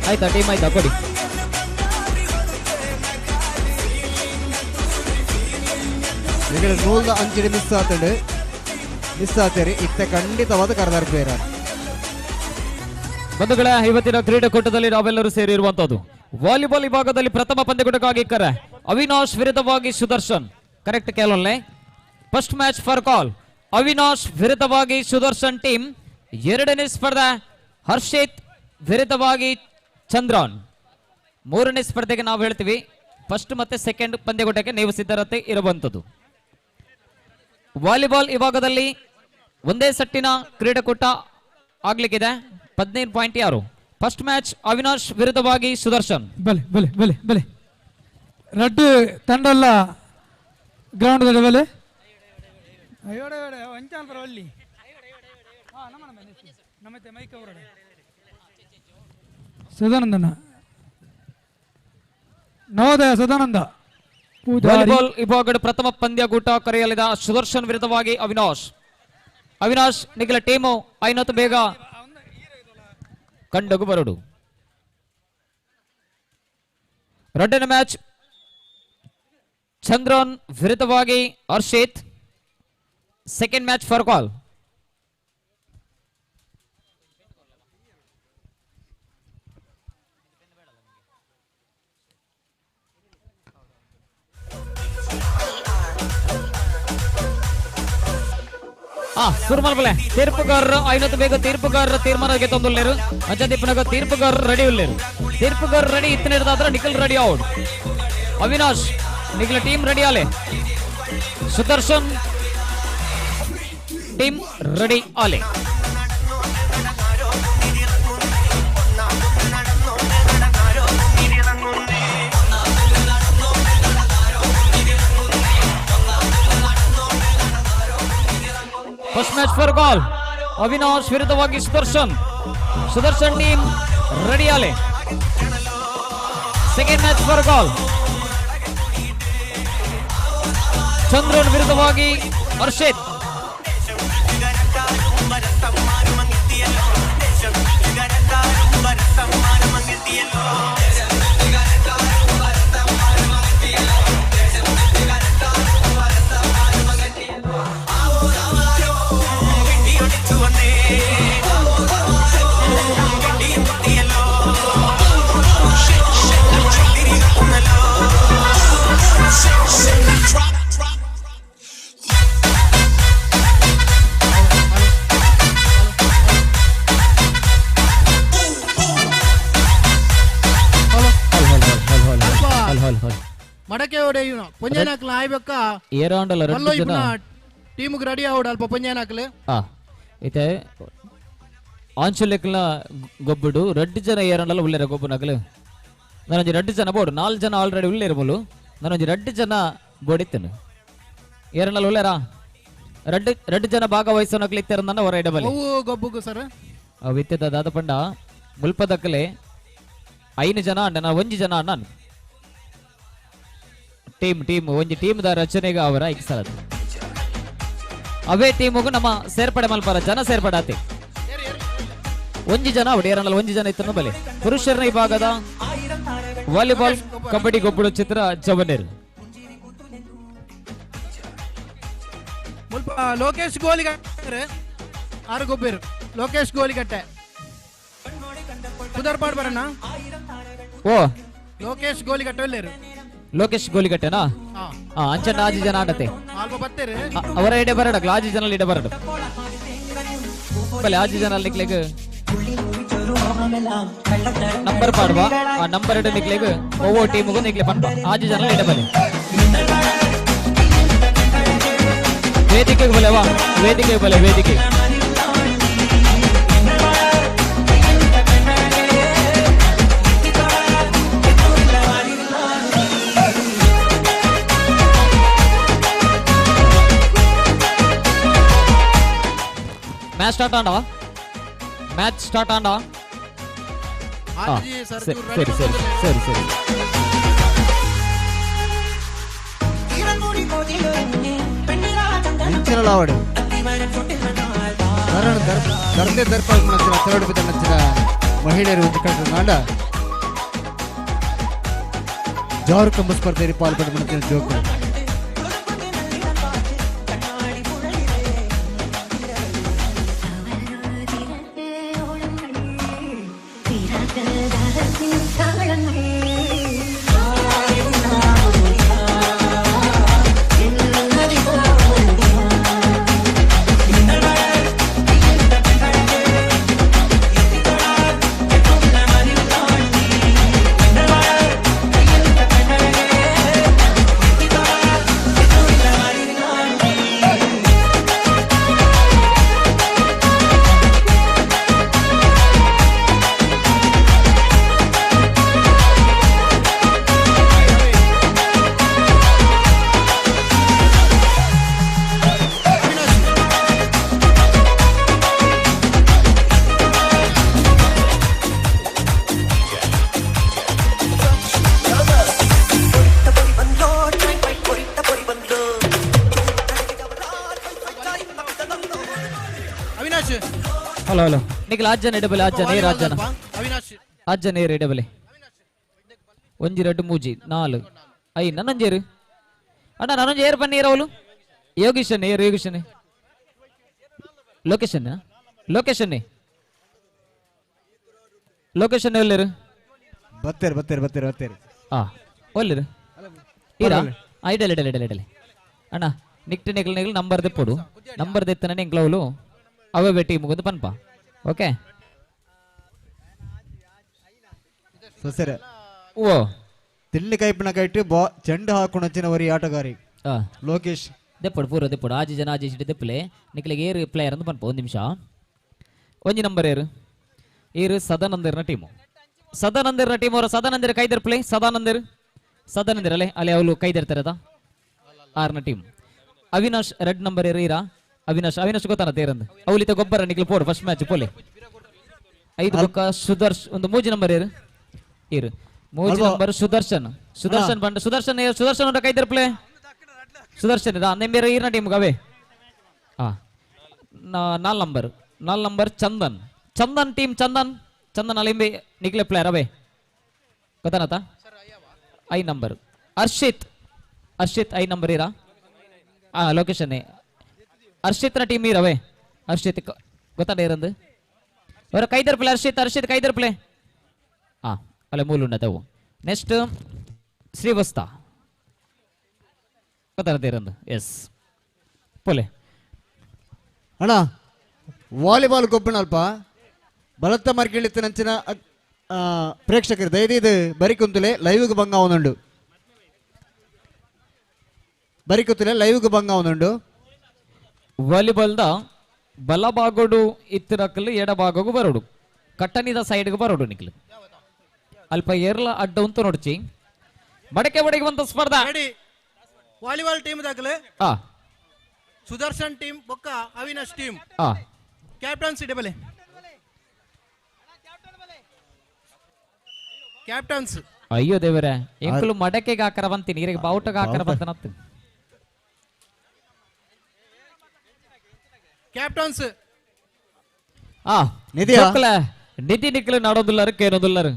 ಆಯ್ತಾ ಟೀಮ್ ಆಯ್ತಾ ಕೊಡಿ. ನಿಗಡ ನೂಲ್ದ ಅಂಚಿಡಿ ಮಿಸ್ ಆತಂಡು ಮಿಸ್ ಆತೇರಿ ಇತ್ತ ಖಂಡಿತವಾದ ಕರದರ್ಪೇರ. ಬಂಧುಗಳ ಇವತ್ತಿನ ಕ್ರೀಡಾಕೂಟದಲ್ಲಿ ನಾವೆಲ್ಲರೂ ಸೇರಿರುವಂತದ್ದು ವಾಲಿಬಾಲ್ ವಿಭಾಗದಲ್ಲಿ ಪ್ರಥಮ ಪಂದ್ಯಕೂಟಕ್ಕಾಗಿ ಕರೆ ಅವಿನಾಶ್ ವಿರುದ್ಧವಾಗಿ ಸುದರ್ಶನ್. ಕರೆಕ್ಟ್ ಕೇಳೋಲ್ಲೆ. First match for call Avinash ವಿರುದ್ಧವಾಗಿ ಸುದರ್ಶನ್ ಟೀಮ್. ಎರಡನೇ ಸ್ಪರ್ಧೆ ಹರ್ಷಿತ್ ವಿರುದ್ಧವಾಗಿ ಚಂದ್ರಾನ್. ಮೂರನೇ ಸ್ಪರ್ಧೆಗೆ ನಾವು ಹೇಳ್ತೀವಿ ಫಸ್ಟ್ ಮತ್ತೆ ಸೆಕೆಂಡ್ ಪಂದ್ಯಕೂಟಕ್ಕೆ ನೀವು ಸಿದ್ಧತೆ ಇರುವಂಥದ್ದು. ವಾಲಿಬಾಲ್ ವಿಭಾಗದಲ್ಲಿ ಒಂದೇ ಸೆಟ್ಟಿನ ಕ್ರೀಡಾಕೂಟ ಆಗ್ಲಿಕ್ಕಿದೆ. 15.6 ಫಸ್ಟ್ ಮ್ಯಾಚ್ ಅವಿನಾಶ್ ವಿರುದ್ಧವಾಗಿ ಸುದರ್ಶನ್. ಬಲೆ ಬಲೆ ಬಲೆ ಬಲೆ ರಡ್ಡು ತಂಡಲ್ಲ ಗ್ರೌಂಡ್ ಬಲೆ ಅಯ್ಯೋಡೆ ಅಂಚಾನ್ ಪರವಲ್ಲಿ ನಮ್ಮತ್ತೆ ಮೈಕ್ ಅವರಡೆ ಸದಾನಂದನ ನವೋದಯ ಸದಾನಂದ ಪೂಜಾರಿ. ವಾಲಿಬಾಲ್ ವಿಭಾಗದ ಪ್ರಥಮ ಪಂದ್ಯಕೂಟ ಕರೆಯಲಿದ ಸುದರ್ಶನ್ ವಿರುದ್ಧವಾಗಿ ಅವಿನಾಶ್. ಅವಿನಾಶ್ ನಿಖಿಲ ಟೀಮು ಐನತ್ತು ಬೇಗ ಕಂಡಗು ಬರಡು. ಎರಡನೇ ಮ್ಯಾಚ್ ಚಂದ್ರನ್ ವಿರುದ್ಧವಾಗಿ Harshit. Second match for call. ಸುರುಮಲ್ಬಲೆ ತೀರ್ಪುಗಾರರು ಐನತ್ತು ಬೇಗ ತೀರ್ಪುಗಾರರ ತೀರ್ಮಾನಕ್ಕೆ ತಂದುಲ್ಲೇರು. ಅಜದೀಪ್ನಗ ತೀರ್ಪುಗಾರರು ರೆಡಿ ಉಲ್ಲೇರು. ತೀರ್ಪುಗಾರರು ರೆಡಿ ಇತ್ತನೇದಾದ್ರೆ ನಿಖಿಲ್ ರೆಡಿ ಔಟ್. ಅವಿನಾಶ್ ನಿಖಿಲ ಟೀಮ್ ರೆಡಿ ಆಲೆ. ಸುದರ್ಶನ್ ಟೀಮ್ ರೆಡಿ ಆಲೆ. First match for goal Avinash ವಿರುದ್ಧವಾಗಿ ಸುದರ್ಶನ್. ಸುದರ್ಶನ್ ಟೀಮ್ ರೆಡಿ ಆಲೆ. Second match for goal Chandran ವಿರುದ್ಧವಾಗಿ ಹರ್ಷಿತ್. ಮಡಕೆ ಓಡೆ ಇವನು ಪೊಂಜಾನಾಕ್ಲ ಆಯ್ಬೇಕ ಏರಾಂಡಲ ಮಲ್ಲೋ ರಡ್ಡು ಜನ ಇಪ್ಪನ ಟೀಮ್ಗೆ ರೆಡಿ ಆವಡ್ ಅಲ್ಪ ಪೊಂಜಾನಾಕ್ಲೆ. ಇತ್ತೆ ಆಂಚಲಿಕ್ಲ ಗೊಬ್ಬುಡು ರಡ್ಡು ಜನ ಏರಾಂಡಲ ಉಳ್ಳೇರ ಗೊಬ್ಬು ನಗಲು. ನಾನೊಂಜಿ ರಡ್ಡು ಜನ ಬೋಡು, ನಾಲ್ಕು ಜನ ಆಲ್ರೆಡಿ ಉಳ್ಳೇರ ಬೋಲು. ನಾನೊಂಜಿ ರಡ್ಡು ಜನ ಬೋಡಿತ್ತನು. ಏರಾಂಡಲ ಉಳ್ಳೇರಾ ರಡ್ಡು ರಡ್ಡು ಜನ ಭಾಗವಹಿಸೋ ನಕಲು ಇತ್ತೆರ ನನ್ನ ಹೊರ ಇಡಬಲ್ಲಿ. ಅವು ಗೊಬ್ಬುಗು ಸರ್ ಅವು ಇತ್ತೆದ ದಾದ ಪಂಡ ಮುಲ್ಪದಕ್ಕಲೆ ಐನು ಜನ ಅಣ್ಣ ನಾ ಒಂಜಿ ಜನ ಅಣ್ಣ ಟೀಮ್ ಟೀಮ್ ಒಂಜಿ ಟೀಮ್ the ರಚನೆಗೆ ಅವರ ಐಕ್ಸಲದು. ಅವೇ ಟೀಮುಗು ನಮ್ಮ ಸೇರ್ಪಡೆ ಮಲ್ಪರ ಜನ ಸೇರ್ಪಡೆ ಆತೆ. ಒಂಜಿ ಜನ ಒಡೆಯರಲ್ಲ ಒಂಜಿ ಜನ ಇತ್ತನ್ನು ಬಲೆ. ಪುರುಷರ ವಿಭಾಗದ ವಾಲಿಬಾಲ್ ಕಬಡ್ಡಿ ಗೊಬ್ಬಡು ಚಿತ್ರ ಜವನೇರು. ಮುಲ್ಪ ಲೋಕೇಶ್ ಗೋಲಿಗಟ್ಟೆ ಆರು ಗೊಬ್ಬೇರು ಲೋಕೇಶ್ ಗೋಲಿಗಟ್ಟೆ ಪುದರ್ಪಾಡ್ ಬರಣ್ಣ. ಓ ಲೋಕೇಶ್ ಗೋಲಿಗಟ್ಟೆ ಎಲ್ಲೇರು ಲೋಕೇಶ್ ಗೋಲಿಗಟ್ಟೆನಾ? ಅಂಚನ ಆಜಿ ಜನ ಆಡತೆ ಅವರ ಎಡೆ ಬರಡ ಆಜಿ ಜನ ಇಡೆ ಬರಡು ಬಲೆ ಆಜಿ ಜನ ನಿಕ್ಲೆಗ್ ನಂಬರ್ ಪಾಡುವ ಆ ನಂಬರ್ ಎಡೆ ನಿಕ್ಲೆಗ್ ಒವ್ವೋ ಟೀಮ್ಗೂ ನಿಕ್ಲೆ ಪನ್ಪ ಆಜಿ ಜನ ಇಡೆ ಬಲೆ. ವೇದಿಕೆಗೆ ಬಲೆ ವಾ ವೇದಿಕೆಗೆ ಬಲೆ ವೇದಿಕೆ. ಮ್ಯಾಚ್ ಸ್ಟಾರ್ಟ್ ಆಂಡ ಮ್ಯಾಚ್ ಸ್ಟಾರ್ಟ್ ಆಂಡ. ಸರಿ ಸರಿ ಸರಿ ಸರಿ. ಇಂಚಿನಲಾವಡು ಧರಣ್ ಧರ್ದೇ ದರ್ಪಾಲ್ ನಂಚಿನ ತರಡು ಬಿದ್ದ ನಂಚಿನ ಮಹಿಳೆಯರು ಒಂದು ಕಟ್ಟಡ ಜಾರು ಕಂಬ ಸ್ಪರ್ಧೆಯಲ್ಲಿ ಪಾಲ್ಪಟ್ಟ ಮಂಚಿನ ಜೋಕರು. ಅವಿನಾಶ್ ಹಲೋ ಹಲೋ ನಿಖಿಲ್ ಆಜ್ಜನ ಇಡಬಲೆ ಆಜ್ಜನ ಏರ್ ಆಜ್ಜನ ಅವಿನಾಶ್ ಆಜ್ಜನ ಏರ್ ಇಡಬಲೆ ಒಂಜಿ ರಡ್ಡು ಮೂಜಿ ನಾಲು I ನನ್ನೊಂಜೇರು ಅಣ್ಣ ನಾನೊಂಜಿ ಏರ್ ಬನ್ನಿ ಅವಳು ಯೋಗೀಶನ್ ಏರ್ ಯೋಗೀಶನ್ ಲೊಕೇಶನ್ ಲೊಕೇಶನ್ ಲೊಕೇಶನ್ ಎಲ್ಲರು ಬತ್ತೇರು ಬತ್ತೇರು ಬತ್ತೇರು ಬತ್ತೇರು ಆ ಒಲ್ಲಿರು ಈರಾ ಆ ಇಡಲಿ ಇಡಲಿ ಇಡಲಿ ಇಡಲಿ ಅಣ್ಣ ನಿಕ್ಟ್ ನಿಕ್ಲ್ ನಿಕ್ಲ್ ನಂಬರ್ ದೆಪ್ಪೊಡು ನಂಬರ್ ದೆತ್ತನ ನಿಂಕ್ಲವ್ಲು ಅವೇ ಬೆಟ್ಟಿ ಮುಗಿದು ಪನ್ಪ ಓಕೆ ಸೊಸೆರೆ ಓ ತಿಳ್ಳಿ ಕೈಪಿನ ಕೈಟ್ ಬಾ ಚೆಂಡು ಹಾಕೊಂಡು ವರಿ ಆಟಗಾರಿ ಲೋಕೇಶ್ ದೆಪ್ಪಡು ಪೂರ ದೆಪ್ಪಡು ಆಜಿ ಜನ ಆಜಿ ಸಿಟಿ ದೆಪ್ಪಲೆ ನಿಕ್ಲಿಗೆ ಏರು ಪ್ಲೇಯರ್ ಅಂತ ಪನ್ಪ ಒಂದು ನಿಮಿಷ ಒಂಜಿ ನಂಬರ್ ಏರು ಏರು ಸದಾನಂದರ್ನ ಟೀಮು ಸದಾನಂದರ್ನ ಟೀಮ್ ಅವರು ಸದಾನಂದರ್ ಕೈದರ್ ಪ್ಲೇ ಸದಾನಂದರ್ ಸದಾನಂದರ್ ಅಲ್ಲೇ ಅಲ್ಲಿ ಅವಳು ಕೈದಿರ್ತಾರದ ಆರ್ನ ಟೀಮ್ ಅವಿನಾಶ್ ರೆಡ್ ನಂಬರ್ ಏರು ಈರಾ ಅವಿನಾಶ್ ಅವಿನಾಶ್ ಗೊತ್ತಾನ ತೇರಂದು ಅವಲಿತ ಗೊಬ್ಬರ ನಿಕ್ಲು ಪೋಡು ಫಸ್ಟ್ ಮ್ಯಾಚ್ ಪೋಲೆ ಐದು ಬೊಕ್ಕ ಸುದರ್ಶ್ ಒಂದು ಮೂಜಿ ನಂಬರ್ ಏರು ಏರು ಮೂಜಿ ನಂಬರ್ ಸುದರ್ಶನ್ ಸುದರ್ಶನ್ ಬಂಡ ಸುದರ್ಶನ್ ಸುದರ್ಶನ್ ಅವರ ಕೈದರ್ ಪ್ಲೇ ಸುದರ್ಶನ್ ಇದೆ ಅಂದೆ ಈರ್ನ ಟೀಮ್ ಅವೇ ಆ ನಾಲ್ ನಂಬರ್ ನಾಲ್ ನಂಬರ್ ಚಂದನ್ ಚಂದನ್ ಟೀಮ್ ಚಂದನ್ ಚಂದನ್ ಅಲಿಂಬೆ ನಿಕ್ಲೆ ಪ್ಲೇಯರ್ ಅವೇ ಗೊತ್ತಾನತ I number Harshit Harshit I number Ira ಆ ಲೊಕೇಶನ್ ಹರ್ಷಿತ್ನ ಟೀಮ್ ಇರವೇ ಹರ್ಷಿತ್ ಗೊತ್ತಾಡ ಇರಂದು ಅವರ ಕೈದರ್ ಪ್ಲೇ ಹರ್ಷಿತ್ ಹರ್ಷಿತ್ ಕೈದರ್ ಪ್ಲೇ ಆ ಅಲ್ಲೇ ಮೂಲ ಉಂಡತವು ನೆಕ್ಸ್ಟ್ ಶ್ರೀವಸ್ತ ಗೊತ್ತಾಡ ಇರಂದು ಎಸ್ ಪೋಲೆ ಅಣ್ಣ ವಾಲಿಬಾಲ್ ಗೊಬ್ಬನ ಅಲ್ಪ ಬಲತ್ತ ಮರ್ಕಿಳಿತ್ತು ನಂಚಿನ ಪ್ರೇಕ್ಷಕರು ದಯದೀದು ಬರಿ ಕುಂತುಲೆ ಲೈವ್ಗೆ ಭಂಗ ಅವನುಂಡು ಬರಿ ಕುಂತುಲೆ ಲೈವ್ಗೆ ಭಂಗ ಅವನುಂಡು ವಾಲಿಬಾಲ್ದ ಬಲಭಾಗೋಡು ಇತ್ತಿರಕಲು ಎಡಭಾಗಗೂ ಬರೋಡು ಕಟ್ಟನಿದ ಸೈಡ್ಗೆ ಬರೋಡು ನಿಕ್ಲು ಅಲ್ಪ ಏರ್ಲ ಅಡ್ಡ ಉಂಟು ನೋಡ್ಚಿ ಮಡಕೆ ಬಡಗೆ ಬಂತ ಸ್ಪರ್ಧಾ ವಾಲಿಬಾಲ್ ಟೀಮ್ ದಾಖಲೆ ಆ ಸುದರ್ಶನ್ ಟೀಮ್ ಬೊಕ್ಕ ಅವಿನಾಶ್ ಟೀಮ್ ಆ ಕ್ಯಾಪ್ಟನ್ಸ್ ಇಡಬಲೆ ಕ್ಯಾಪ್ಟನ್ಸ್ ಅಯ್ಯೋ ದೇವರೇ ಎಂಕುಲು ಮಡಕೆಗೆ ಆಕರ ಬಂತೀನಿ ನೀರಿಗೆ ಬಾವುಟಗೆ ಆಕರ ಬಂತನತ್ತು ಕ್ಯಾಪ್ಟನ್ಸ್ ಆ ನಿಧಿಯಾ? ನಿಧಿ ನಿಕ್ಲು ನಾಡೋದುಲ್ಲಾರು ಕೇನೋದುಲ್ಲಾರು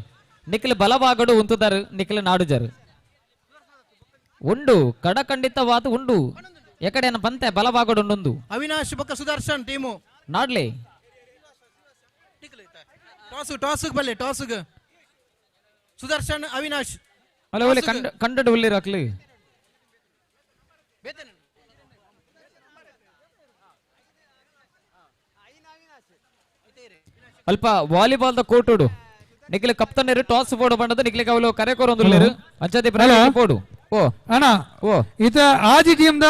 ನಿಕ್ಲು ಬಲಭಾಗಡು ಉಂತುದಾರು ನಿಕ್ಲು ನಾಡುಜಾರು ಉಂಡು ಕಡಖಂಡಿತವಾದ ಉಂಡು ಎಕಡೆನ ಬಂತೆ ಬಲಭಾಗಡು ಉಂಡೊಂದು ಅವಿನಾಶ್ ಬೊಕ್ಕ ಸುದರ್ಶನ್ ಟೀಮು ನಾಡ್ಲಿ ಟಾಸ್ ಟಾಸ್ ಬಲ್ಲೆ ಟಾಸ್ ಸುದರ್ಶನ್ ಅವಿನಾಶ್ ಅಲ್ಲ ಒಳ್ಳೆ ಕಂಡ ಕಂಡಡು ಉಲ್ಲಿರು ಅಕ್ಲು ಅಲ್ಪ ವಾಲಿಬಾಲ್ ದ ಕೋಟುಡು ನಿಕ್ಲೆ ಕಪ್ತನೇರು ಟಾಸ್ ಬೋರ್ಡ್ ಬಂಡದ ನಿಕ್ಲೆ ಅವಳು ಕರೆ ಕೋರೊಂದುಲ್ಲೇರು ಅಂಚದೆ ಪೋಡು ಓ ಅಣ್ಣ ಓ ಇತ ಆಜಿ ಟೀಮ್ ದ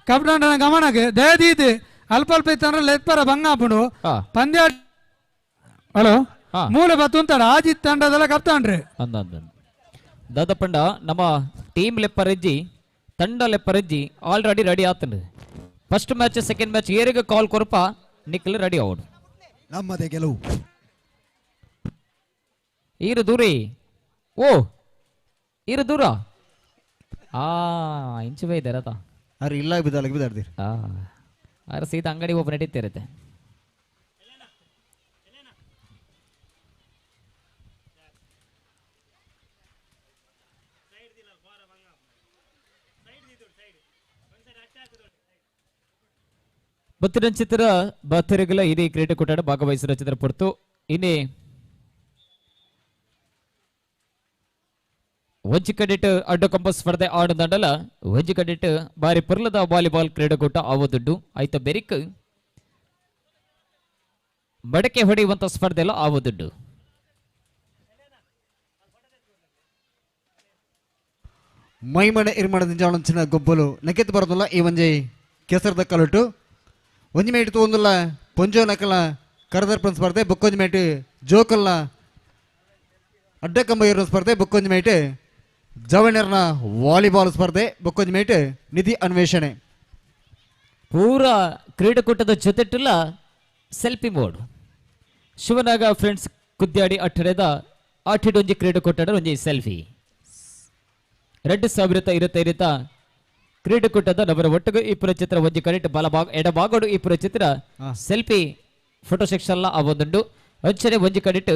ಕಪ್ಟನ್ ಗಮನಕ್ಕೆ ದಯದೀತಿ ಅಲ್ಪ ಅಲ್ಪ ಇತ್ತಂದ್ರೆ ಲೆತ್ಪರ ಭಂಗ ಆಪುಂಡು ಪಂದ್ಯ ಹಲೋ ಮೂಲ ಬತ್ತುಂತಾಡ ಆಜಿ ತಂಡದಲ್ಲ ಕಪ್ತಾನ್ರಿ ಅಂದ ಅಂದ ದಾದಪಂಡ ನಮ್ಮ ಟೀಮ್ ಲೆಪ್ಪರೆಜ್ಜಿ ತಂಡ ಲೆಪ್ಪರೆಜ್ಜಿ ಆಲ್ರೆಡಿ ರೆಡಿ ಆತಂಡು ಫಸ್ಟ್ ಮ್ಯಾಚ್ ಸೆಕೆಂಡ್ ಮ್ಯಾಚ್ ಏರಿಗೆ ಕಾಲ್ ಕೊರಪ ನಿಕ್ಲು ರೆಡಿ ಆವಡು ನಮ್ಮದೇ ಗೆಲುವು ಈರು ದೂರಿ ಓ ಈರು ದೂರ ಆ ಇಂಚು ಬೈದಾರತ ಅರೆ ಇಲ್ಲ ಬಿದ್ದಾಲ ಬಿದ್ದಾಡ್ದಿರಿ ಆ ಅರೆ ಸೀದಾ ಅಂಗಡಿ ಓಪನ್ ನಡೀತಿರುತ್ತೆ ಬತ್ತಿನ ಚಿತ್ರ ಬತ್ತರಿಗಲ ಇದೇ ಕ್ರೀಡಾಕೂಟ ಭಾಗವಹಿಸಿದ ಚಿತ್ರ ಪೊರ್ತು ಇನ್ನೇ ಒಂಜಿ ಕಡೆಟ್ ಅಡ್ಡ ಕಂಬ ಸ್ಪರ್ಧೆ ಆಡದಂಡಲ ಒಂಜಿ ಕಡೆಟ್ ಬಾರಿ ಪುರ್ಲದ ವಾಲಿಬಾಲ್ ಕ್ರೀಡಾಕೂಟ ಆವದುಡ್ಡು ಆಯ್ತ ಬೆರಿಕ್ ಮಡಕೆ ಹೊಡೆಯುವಂತ ಸ್ಪರ್ಧೆ ಎಲ್ಲ ಆವದುಡ್ಡು ಮೈಮನೆ ಇರ್ಮಣದ ಜಾಣಂಚಿನ ಗೊಬ್ಬಲು ನಕೆತ್ ಬರೋದಿಲ್ಲ ಈ ಒಂಜಿ ಕೆಸರದ ಕಲಟು ಒಂಜಿ ಮೇಟ್ ತೂಂದುಲ್ಲ ಪೊಂಜೋ ನಕಲ ಕರದರ್ಪಣ ಸ್ಪರ್ಧೆ ಬೊಕ್ಕೊಂಜಿ ಮೇಟ್ ಜೋಕಲ್ನ ಅಡ್ಡಕಂಬ ಇರೋ ಸ್ಪರ್ಧೆ ಬೊಕ್ಕೊಂಜಿ ಮೇಟ್ ಜವಣರ್ನ ವಾಲಿಬಾಲ್ ಸ್ಪರ್ಧೆ ಬೊಕ್ಕೊಂಜಿ ಮೇಟ್ ನಿಧಿ ಅನ್ವೇಷಣೆ ಪೂರ ಕ್ರೀಡಾಕೂಟದ ಜೊತೆಟುಲ್ಲ ಸೆಲ್ಫಿ ಮೋಡ್ ಶಿವನಾಗ ಫ್ರೆಂಡ್ಸ್ ಕುದ್ಯಾಡಿ ಅಟ್ಟಡೆದ ಆಟಿಡೊಂಜಿ ಕ್ರೀಡಾಕೂಟದ ಒಂಜಿ ಸೆಲ್ಫಿ 2025 ಕ್ರೀಡಾಕೂಟದ ನಬರ ಒಟ್ಟಿಗೆ ಇಪ್ಪರ ಚಿತ್ರ ಒಂಜಿ ಕಡೆಟ್ ಬಲಭಾಗ ಎಡಭಾಗಡು ಇಪ್ಪರ ಚಿತ್ರ ಸೆಲ್ಫಿ ಫೋಟೋ ಸೆಕ್ಷನ್ ಅವೊಂದುಂಡು ಅಂಚನೆ ಒಂಜಿ ಕಡೆಟ್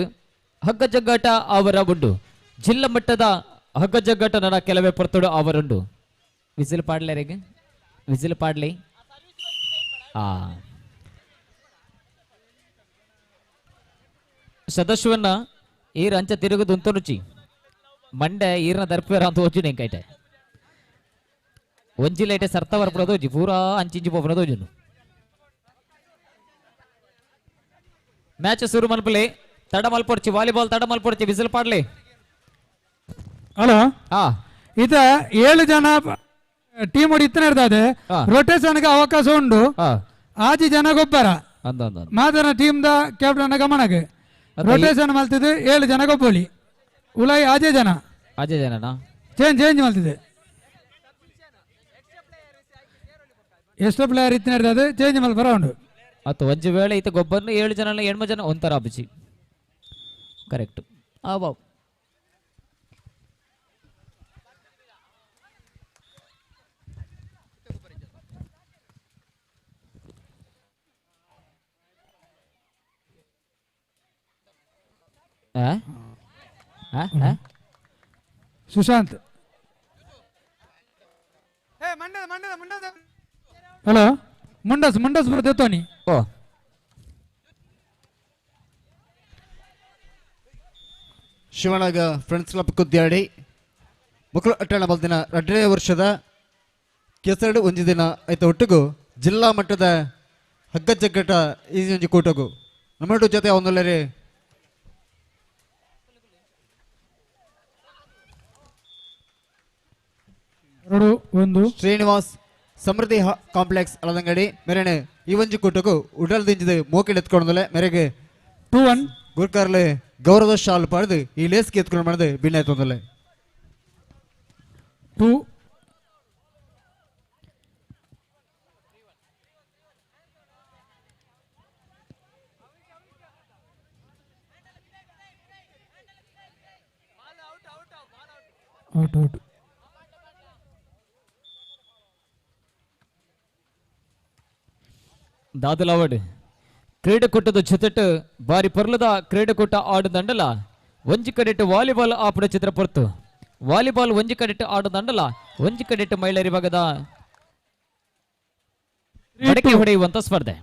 ಹಗ್ಗ ಜಗ್ಗಾಟ ಅವರ ಉಂಡು ಜಿಲ್ಲಾ ಮಟ್ಟದ ಹಗ್ಗ ಜಗ್ಗಾಟ ನನ್ನ ಕೆಲವೇ ಪೊರ್ತುಡು ಅವರುಂಡು ವಿಸಿಲ್ ಪಾಡ್ಲೇರಿಗೆ ವಿಸಿಲ್ ಪಾಡ್ಲಿ ಆ ಸದಸ್ಯವನ್ನ ಈರ್ ಅಂಚ ತಿರುಗುದು ಉಂತನುಚಿ ಮಂಡೆ ಈರ್ನ ದರ್ಪೇರ ಅಂತ ಹೋಜು ನೆಂಕೈಟೆ ಒಂಜಿ ಲೈಟೆ ಸರ್ತ ಬರ್ಪುನದು ಹೋಜಿ ಪೂರಾ ಅಂಚಿಂಚಿ ಪೋಪುನದು ಹೋಜುನು ಮ್ಯಾಚ್ ಶುರು ಮಲ್ಪಲೆ ತಡ ಮಲ್ಪೊಡ್ಚಿ ವಾಲಿಬಾಲ್ ತಡ ಮಲ್ಪೊಡ್ಚಿ ವಿಸಿಲ್ ಪಾಡ್ಲಿ ಹಲೋ ಇತ 7 ಜನ ಟೀಮ್ ಇತ್ತನ ಇರ್ತದೆ ರೊಟೇಷನ್ ಗೆ ಅವಕಾಶ ಉಂಟು ಆಜಿ ಜನ ಗೊಬ್ಬರ ಮಾದನ ಟೀಮ್ the captain ಗಮನಕ್ಕೆ ರೊಟೇಷನ್ ಮಲ್ತಿದ್ದು 7 ಜನ ಗೊಬ್ಬಲಿ ಉಲೈ ಆಜೆ ಜನ ಆಜೆ ಜನನಾ ಚೇಂಜ್ ಚೇಂಜ್ ಮಲ್ತಿದೆ ಎಷ್ಟೋ ಪ್ಲೇಯರ್ ಇತ್ತನ ಇರ್ತದೆ ಚೇಂಜ್ ಮಲ್ಪರ ಉಂಟು ಅತ್ತು ಒಂಜಿ ವೇಳೆ ಇತ್ತ ಗೊಬ್ಬರನ್ನು 7 ಜನ 8 ಜನ ಒಂಥರ ಅಬ್ಜಿ ಕರೆಕ್ಟ್ ಆ ಬಾಬು ಸುಶಾಂತ್ ಹಲೋ ಮುಂಡಸ್ ಮುಂಡಸ್ ಬರ್ತೇತೋನಿ ಓ ಶಿವನಾಗ ಫ್ರೆಂಡ್ಸ್ ಕ್ಲಬ್ ಕುದ್ಯಾಡಿ ಮಕ್ಕಳು ಅಟ್ಟಣ ಬಲ್ದಿನ 2ನೇ ವರ್ಷದ ಕೆಸರಡು ಒಂಜಿ ದಿನ ಆಯ್ತ ಒಟ್ಟಿಗೂ ಜಿಲ್ಲಾ ಮಟ್ಟದ ಹಗ್ಗ ಜಗ್ಗಟ ಈ ಒಂಜಿ ಕೂಟಗು ನಮ್ಮ ಜೊತೆ ಒಂದೊಳ್ಳೆ ಶ್ರೀನಿವಾಸ್ ಸಮೃದ್ಧಿ ಕಾಂಪ್ಲೆಕ್ಸ್ ಅಲದಂಗಡಿ ಮೇರೆನೆ ಈ ಒಂಜಿ ಕೂಟಗು ಉಡಲ್ ದಿಂಜಿದ ಮೋಕಿಲ್ ಎತ್ಕೊಂಡಲೆ ಮೇರೆಗೆ 2-1 ಗುರ್ಕಾರ್ಲೆ ಗೌರವ ಶಾಲ್ ಪಡೆದು ಈ ಲೇಸ್ಗೆ ಎತ್ಕೊಂಡು ಮಾಡಿದ ಭಿನ್ನ ತೊಂದಲೆ 2 ಔಟ್ ಔಟ್ ದಾದಲಾವಡ್ ಕ್ರೀಡಾಕೂಟದ ಜೊತೆಟ್ ಬಾರಿ ಪೊರ್ಲದ ಕ್ರೀಡಾಕೂಟ ಆಡುದಂಡಲ ಒಂಜಿ ಕಡೆಟ್ ವಾಲಿಬಾಲ್ ಆಪುನ ಚಿತ್ರ ಪೊರ್ತು ವಾಲಿಬಾಲ್ ಒಂಜಿ ಕಡೆಟ್ ಆಡುದಂಡಲ ಒಂಜಿ ಕಡೆಟ್ ಮಹಿಳೆಯರ ವಿಭಾಗದ ಮಡಕೆ ಹೊಡೆಯುವಂತ ಸ್ಪರ್ಧೆ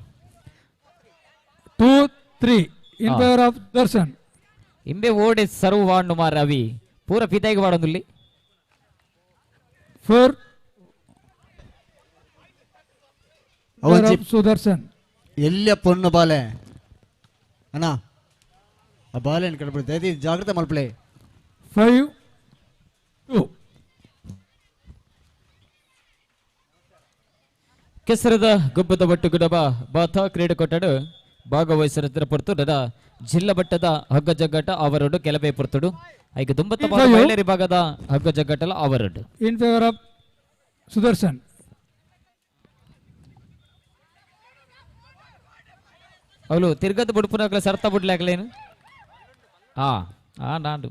2-3 ಇನ್ ಫೇವರ್ ಆಫ್ ದರ್ಶನ್ ಇಂಬೆ ಓಡೆ ಸರ್ವ್ ವಾಂಡು ಮಾರ ರವಿ ಪೂರ ಪಿತಾಯಿಗೆ ವಾಡೊಂದುಲ್ಲಿ 4 ಸುದರ್ಶನ್ ಎಲ್ಲ ಪೊಣ್ಣು ಬಾಲೆ ಅಣ್ಣ ಆ ಬಾಲೆ ಕಡ್ಬಿಡುತ್ತೆ ಜಾಗ್ರತೆ ಮಲ್ಪಲೆ 5-2 ಕೆಸರದ ಗುಬ್ಬದ ಒಟ್ಟು ಗುಡಬ ಬಾಥ ಕ್ರೀಡಾಕೂಟಡು ಭಾಗವಹಿಸಿದ ಪೊರ್ತು ನದ ಜಿಲ್ಲಾ ಮಟ್ಟದ ಹಗ್ಗ ಜಗ್ಗಾಟ ಅವರೊಡು ಕೆಲವೇ ಪೊರ್ತುಡು ಐಕ ದುಂಬತ್ತ ಮಹಿಳೆಯರ ವಿಭಾಗದ ಹಗ್ಗ ಜಗ್ಗಾಟಲ ಅವರೊಡು ಇನ್ ಫೇವರ್ ಆಫ್ ಸುದರ್ಶನ್ ಅವಳು ತಿರ್ಗದ ಬುಡ್ಪುನಾಗಲ ಸರ್ತ ಬುಡ್ಲಾಗಲೇನು ಆ ಆ ನಾಡು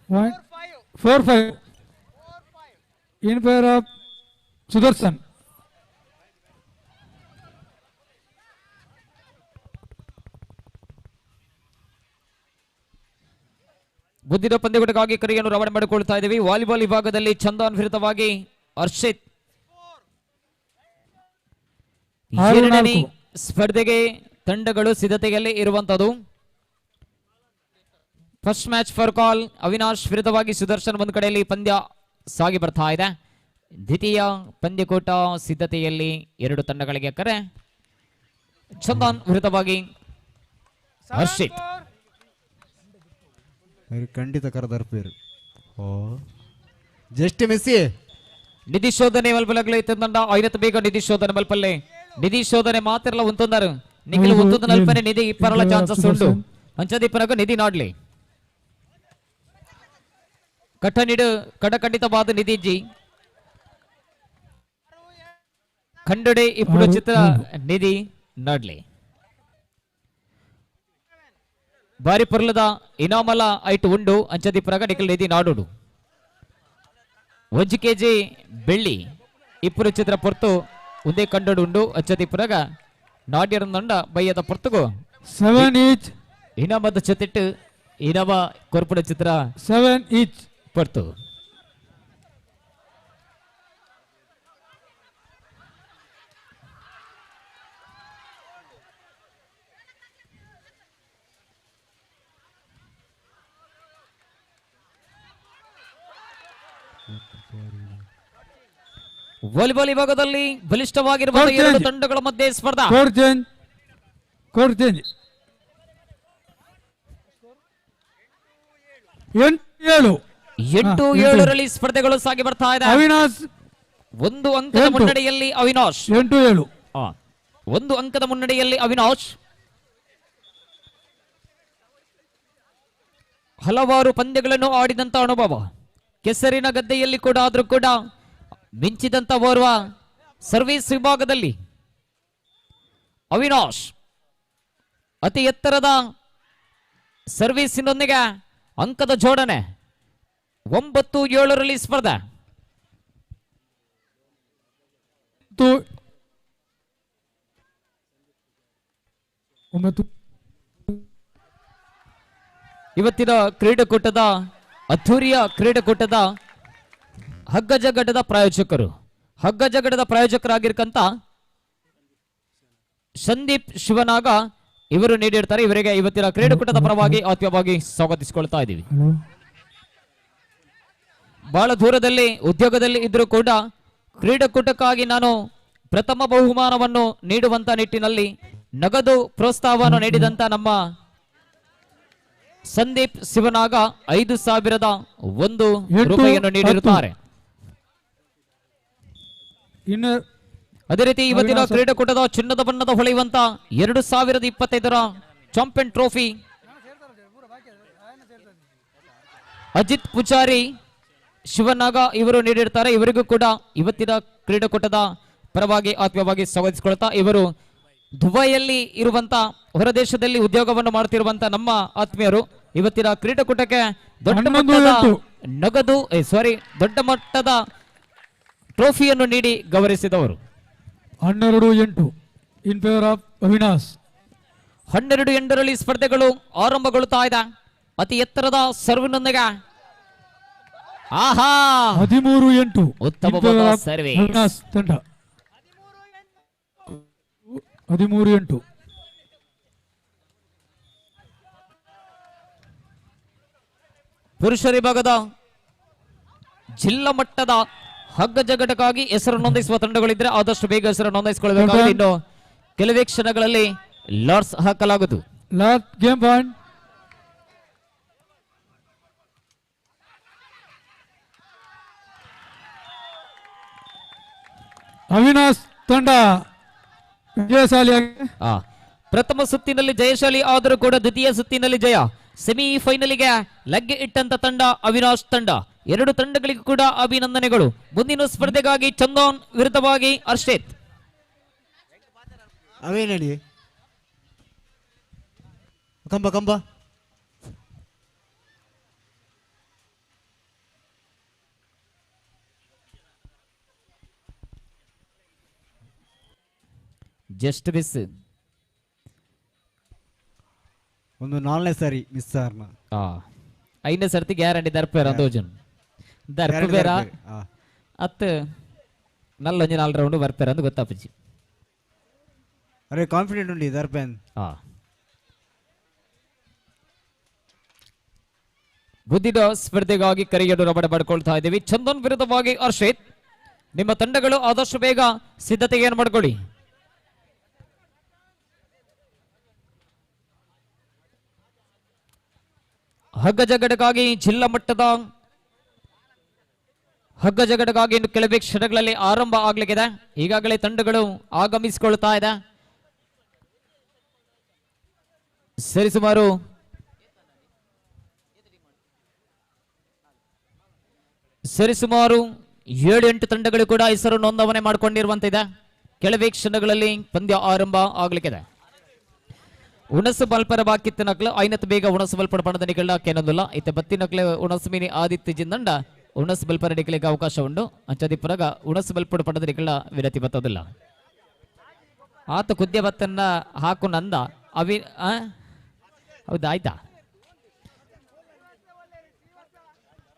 4-5 ಇನ್ ಫೇವರ್ ಆಫ್ ಸುದರ್ಶನ್ ಬುದ್ಧಿದ ಪಂದ್ಯಗಳಿಗಾಗಿ ಕರೆಯನ್ನು ರವಾನೆ ಮಾಡಿಕೊಳ್ತಾ ಇದ್ದೀವಿ. ವಾಲಿಬಾಲ್ ವಿಭಾಗದಲ್ಲಿ ಚಂದನ್ ವಿರುದ್ಧವಾಗಿ ಹರ್ಷಿತ್ ಎರಡನೇ ಸ್ಪರ್ಧೆಗೆ ತಂಡಗಳು ಸಿದ್ಧತೆಯಲ್ಲಿ ಇರುವಂತದ್ದು. First match for call Avinash ವಿರುದ್ಧವಾಗಿ ಸುದರ್ಶನ್ ಒಂದು ಕಡೆಯಲ್ಲಿ ಪಂದ್ಯ ಸಾಗಿ ಬರ್ತಾ ಇದೆ. ದ್ವಿತೀಯ ಪಂದ್ಯಕೂಟ ಸಿದ್ಧತೆಯಲ್ಲಿ ಎರಡು ತಂಡಗಳಿಗೆ ಕರೆ. ಚಂದನ್ ವಿರುದ್ಧವಾಗಿ ಹರ್ಷಿತ್. ಖಂಡಿತ ಕರೆದರ್ಪೇರು ಜಸ್ಟ್ ಮಿಸ್ಸಿ. ನಿಧಿ ಶೋಧನೆ ಮಲ್ಪಲಾಗಲಿ ತಂಡ ಐನತ್ತು ಬೇಗ ನಿಧಿ ಶೋಧನೆ ಮಲ್ಪಲ್ಲೆ. ನಿಧಿ ಶೋಧನೆ ಮಾತ್ರ ಉಂತೊಂದರು ನಿಖಿಲ್ ಉಂತೊಂದು ನಲ್ಪನೆ ನಿಧಿ ಇಪ್ಪರಲ ಚಾನ್ಸಸ್ ಉಂಟು. ಅಂಚದಿಪ್ಪರಗ ನಿಧಿ ನಾಡ್ಲಿ ಕಟ್ಟನಿಡು ಕಡಖಂಡಿತವಾದ ನಿಧಿಜಿ ಖಂಡಡೆ ಇಪ್ಪು ಚಿತ್ರ ನಿಧಿ ನಾಡ್ಲಿ. ಬಾರಿ ಪೊರ್ಲದ ಇನಾಮಲ ಐಟು ಉಂಡು ಅಂಚದಿಪ್ಪರಗ ನಿಖಿಲ್ ನಿಧಿ ನಾಡೋಡು. ಒಂಜಿ ಕೆಜಿ ಬೆಳ್ಳಿ ಇಪ್ಪುರು ಚಿತ್ರ ಪೊರ್ತು ಒಂದೇ ಕಂಡೋಡು ಉಂಡು ಅಚ್ಚತಿಪ್ಪುರಗ ನಾಡ್ಯರಂದಂಡ ಬಯ್ಯದ ಪೊರ್ತುಗು 7 ಈಚ್ ಇನಾಮದ ಜೊತೆಟ್ಟು ಇನಾಮ ಕೊರ್ಪುಡ ಚಿತ್ರ 7 ಈಚ್ ಪೊರ್ತು. ವಾಲಿಬಾಲ್ ವಿಭಾಗದಲ್ಲಿ ಬಲಿಷ್ಠವಾಗಿರುವ ಎರಡು ತಂಡಗಳ ಮಧ್ಯೆ ಸ್ಪರ್ಧಾ. ಕೋರ್ಟ್ ಚೇಂಜ್ 8-7 8-7ರಲ್ಲಿ ಸ್ಪರ್ಧೆಗಳು ಸಾಗಿ ಬರ್ತಾ ಇದೆ. ಅವಿನಾಶ್ ಒಂದು ಅಂಕದ ಮುನ್ನಡೆಯಲ್ಲಿ ಅವಿನಾಶ್ 8-7. ಒಂದು ಅಂಕದ ಮುನ್ನಡೆಯಲ್ಲಿ ಅವಿನಾಶ್. ಹಲವಾರು ಪಂದ್ಯಗಳನ್ನು ಆಡಿದಂತ ಅನುಭವ, ಕೆಸರಿನ ಗದ್ದೆಯಲ್ಲಿ ಕೂಡ ಆದ್ರೂ ಕೂಡ ಮಿಂಚಿದಂತ ಓರ್ವ ಸರ್ವಿಸ್ ವಿಭಾಗದಲ್ಲಿ ಅವಿನಾಶ್ ಅತಿ ಎತ್ತರದ ಸರ್ವಿಸಿನೊಂದಿಗೆ ಅಂಕದ ಜೋಡಣೆ. 9-7ರಲ್ಲಿ ಸ್ಪರ್ಧೆ. ಇವತ್ತಿನ ಕ್ರೀಡಾಕೂಟದ ಅದ್ಧೂರಿಯ ಕ್ರೀಡಾಕೂಟದ ಹಗ್ಗಜಗಡದ ಪ್ರಾಯೋಜಕರು, ಹಗ್ಗಜಗಡದ ಪ್ರಾಯೋಜಕರಾಗಿರ್ತಕ್ಕಂಥ ಸಂದೀಪ್ ಶಿವನಾಗ ಇವರು ನೀಡಿರ್ತಾರೆ. ಇವರಿಗೆ ಇವತ್ತಿನ ಕ್ರೀಡಾಕೂಟದ ಪರವಾಗಿ ಆತ್ಮೀಯವಾಗಿ ಸ್ವಾಗತಿಸಿಕೊಳ್ತಾ ಇದ್ದೀವಿ. ಬಹಳ ದೂರದಲ್ಲಿ ಉದ್ಯೋಗದಲ್ಲಿ ಇದ್ರೂ ಕೂಡ ಕ್ರೀಡಾಕೂಟಕ್ಕಾಗಿ ನಾನು ಪ್ರಥಮ ಬಹುಮಾನವನ್ನು ನೀಡುವಂತ ನಿಟ್ಟಿನಲ್ಲಿ ನಗದು ಪ್ರೋತ್ಸಾಹವನ್ನು ನೀಡಿದಂತ ನಮ್ಮ ಸಂದೀಪ್ ಶಿವನಾಗ 5,001 ರೂಪಾಯಿಯನ್ನು ನೀಡಿರುತ್ತಾರೆ. ಅದೇ ರೀತಿ ಇವತ್ತಿನ ಕ್ರೀಡಾಕೂಟದ ಚಿನ್ನದ ಬಣ್ಣದ ಹೊಳೆಯುವಂತ 2025ರ ಚಾಂಪಿಯನ್ ಟ್ರೋಫಿ ಅಜಿತ್ ಪೂಜಾರಿ ಶಿವನಾಗ ಇವರು ನೀಡಿರ್ತಾರೆ. ಇವರಿಗೂ ಕೂಡ ಇವತ್ತಿನ ಕ್ರೀಡಾಕೂಟದ ಪರವಾಗಿ ಆತ್ಮೀಯವಾಗಿ ಸ್ವಾಗತಿಸಿಕೊಳ್ತಾ, ಇವರು ದುಬೈಯಲ್ಲಿ ಇರುವಂತ ಹೊರದೇಶದಲ್ಲಿ ಉದ್ಯೋಗವನ್ನು ಮಾಡುತ್ತಿರುವಂತ ನಮ್ಮ ಆತ್ಮೀಯರು ಇವತ್ತಿನ ಕ್ರೀಡಾಕೂಟಕ್ಕೆ ದೊಡ್ಡ ಮಟ್ಟದ ನಗದು ದೊಡ್ಡ ಮಟ್ಟದ ಟ್ರೋಫಿಯನ್ನು ನೀಡಿ ಗೌರವಿಸಿದವರು. 12-8 in favour of Avinash. 12-8ರಲ್ಲಿ ಸ್ಪರ್ಧೆಗಳು ಆರಂಭಗೊಳ್ಳುತ್ತಾ ಇದೆ. ಅತಿ ಎತ್ತರದ ಸರ್ವಿನೊಂದಿಗೆ ಆಹಾ 13-8 ಉತ್ತಮವಾದ ಸರ್ವಿಸ್ ಅವಿನಾಶ್ ತಂಡ. 13-8. ಪುರುಷರ ವಿಭಾಗದ ಜಿಲ್ಲಾ ಮಟ್ಟದ ಹಗ್ಗ ಜಗಟಕ್ಕಾಗಿ ಹೆಸರು ನೋಂದಾಯಿಸುವ ತಂಡಗಳಿದ್ರೆ ಆದಷ್ಟು ಬೇಗ ಹೆಸರು ನೋಂದಾಯಿಸಿಕೊಳ್ಳಬೇಕಾಗಿದೆ. ಇನ್ನು ಕೆಲವೇ ಕ್ಷಣಗಳಲ್ಲಿ ಲಾಟ್ಸ್ ಹಾಕಲಾಗುವುದು. Last game point. Avinash ತಂಡ ಜಯಶಾಲಿಯಾಗಿ ಪ್ರಥಮ ಸುತ್ತಿನಲ್ಲಿ ಜಯಶಾಲಿ ಆದರೂ ಕೂಡ ದ್ವಿತೀಯ ಸುತ್ತಿನಲ್ಲಿ ಜಯ. ಸೆಮಿಫೈನಲ್ಗೆ ಲಗ್ಗೆ ಇಟ್ಟಂತ ತಂಡ ಅವಿನಾಶ್ ತಂಡ. ಎರಡು ತಂಡಗಳಿಗೂ ಕೂಡ ಅಭಿನಂದನೆಗಳು. ಮುಂದಿನ ಸ್ಪರ್ಧೆಗಾಗಿ ಚಂದನ್ ವಿರುದ್ಧವಾಗಿ ಹರ್ಷಿತ್. ಅವೇನಡಿ ಕಂಬ ಕಂಬ ಜಸ್ಟ್ ಮಿಸ್. ಒಂದು ನಾಲ್ನೇ ಸಾರಿ ಮಿಸ್ ಆರ್ನ. ಐದನೇ ಸರ್ತಿ ಗ್ಯಾರಂಟಿ ದರ್ಪೇರ ದೋಜನ್ ದರ್ಪೇರ ಅತ್ ನಲ್ಲೊಂಜಿ ನಾಲ್ ರೌಂಡ್ ಬರ್ಪೇರ ಅಂತ ಗೊತ್ತಾಪುಜಿ. ಅರೆ ಕಾನ್ಫಿಡೆಂಟ್ ಉಂಡಿ ದರ್ಪೇನ್. ಬುದ್ಧಿದ ಸ್ಪರ್ಧೆಗಾಗಿ ಕರೆಯಲು ರಬಡ ಪಡ್ಕೊಳ್ತಾ ಇದ್ದೀವಿ. ಚಂದನ್ ವಿರುದ್ಧವಾಗಿ ಹರ್ಷಿತ್. ನಿಮ್ಮ ತಂಡಗಳು ಆದಷ್ಟು ಬೇಗ ಸಿದ್ಧತೆಯನ್ನು ಮಾಡ್ಕೊಳ್ಳಿ. ಹಗ್ಗ ಜಗಡಕ್ಕಾಗಿ ಜಿಲ್ಲಾ ಮಟ್ಟದ ಹಗ್ಗ ಜಗಡಕ್ಕಾಗಿ ಇನ್ನು ಕೆಲವೇ ಕ್ಷಣಗಳಲ್ಲಿ ಆರಂಭ ಆಗ್ಲಿಕ್ಕಿದೆ. ಈಗಾಗಲೇ ತಂಡಗಳು ಆಗಮಿಸಿಕೊಳ್ತಾ ಇದೆ. ಸರಿಸುಮಾರು 7-8 ತಂಡಗಳು ಕೂಡ ಹೆಸರು ನೋಂದವಣೆ ಮಾಡಿಕೊಂಡಿರುವಂತಿದೆ. ಕೆಲವೇ ಕ್ಷಣಗಳಲ್ಲಿ ಪಂದ್ಯ ಆರಂಭ ಆಗ್ಲಿಕ್ಕಿದೆ. ಉಣಸು ಬಲ್ಪರ ಬಾಕಿತ್ತು ನಕ್ಲು ಐನತ್ತು ಬೇಗ ಉಣಸು ಬಲ್ಪಡ ಪಣದ ನಿಗಳ ಕೆನೊಂದುಲ್ಲ ಇತ್ತ ಬತ್ತಿ ನಕ್ಲೆ ಉಣಸು ಮೀನಿ ಆದಿತ್ಯ ಜಿಂದಂಡ ಉಣಸ್ ಬಲ್ಪರ ಡಿಕ್ಲಿಗೆ ಅವಕಾಶ ಉಂಡು. ಅಂಚದಿಪ್ಪುನಗ ಉಣಸ್ ಬಲ್ಪುಡು ಪಂಡದ ಡಿಕ್ಲ ವಿನತಿ ಬತ್ತದಿಲ್ಲ. ಆತ ಕುದ್ಯ ಬತ್ತನ್ನ ಹಾಕು ನಂದ ಅವಿ ಹೌದಾ ಆಯ್ತಾ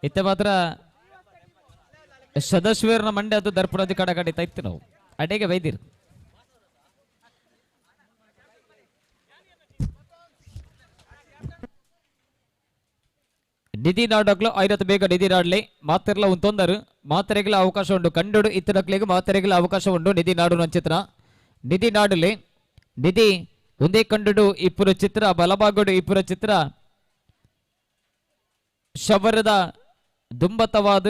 ಇತ್ತ ಮಾತ್ರ ಸದಸ್ಯರನ್ನ ಮಂಡ್ಯ ಅದು ದರ್ಪಣದ ಕಡ ಕಡಿತಾ ಇತ್ತು ನಾವು ಅಡೆಗೆ ಬೈದಿರು. ನಿಧಿ ನಾಡಕ್ಲು ಐರತ್ತು ಬೇಗ ನಿಧಿ ನಾಡ್ಲಿ ಮಾತೆರ್ಲ ಒಂದು ತೊಂದರು ಮಾತೆರೆಗಳ ಅವಕಾಶ ಉಂಟು ಕಂಡುಡು ಇತ್ತಡಕ್ಲಿಗೆ ಮಾತೆರೆಗಳ ಅವಕಾಶ ಉಂಟು ನಿಧಿ ನಾಡು ಚಿತ್ರ ನಿಧಿ ನಾಡಲಿ ನಿಧಿ ಒಂದೇ ಕಂಡುಡು ಇಪ್ಪುರ ಚಿತ್ರ ಬಲಭಾಗಡು ಇಪ್ಪುರ ಚಿತ್ರ ಶಬರದ ದುಂಬತವಾದ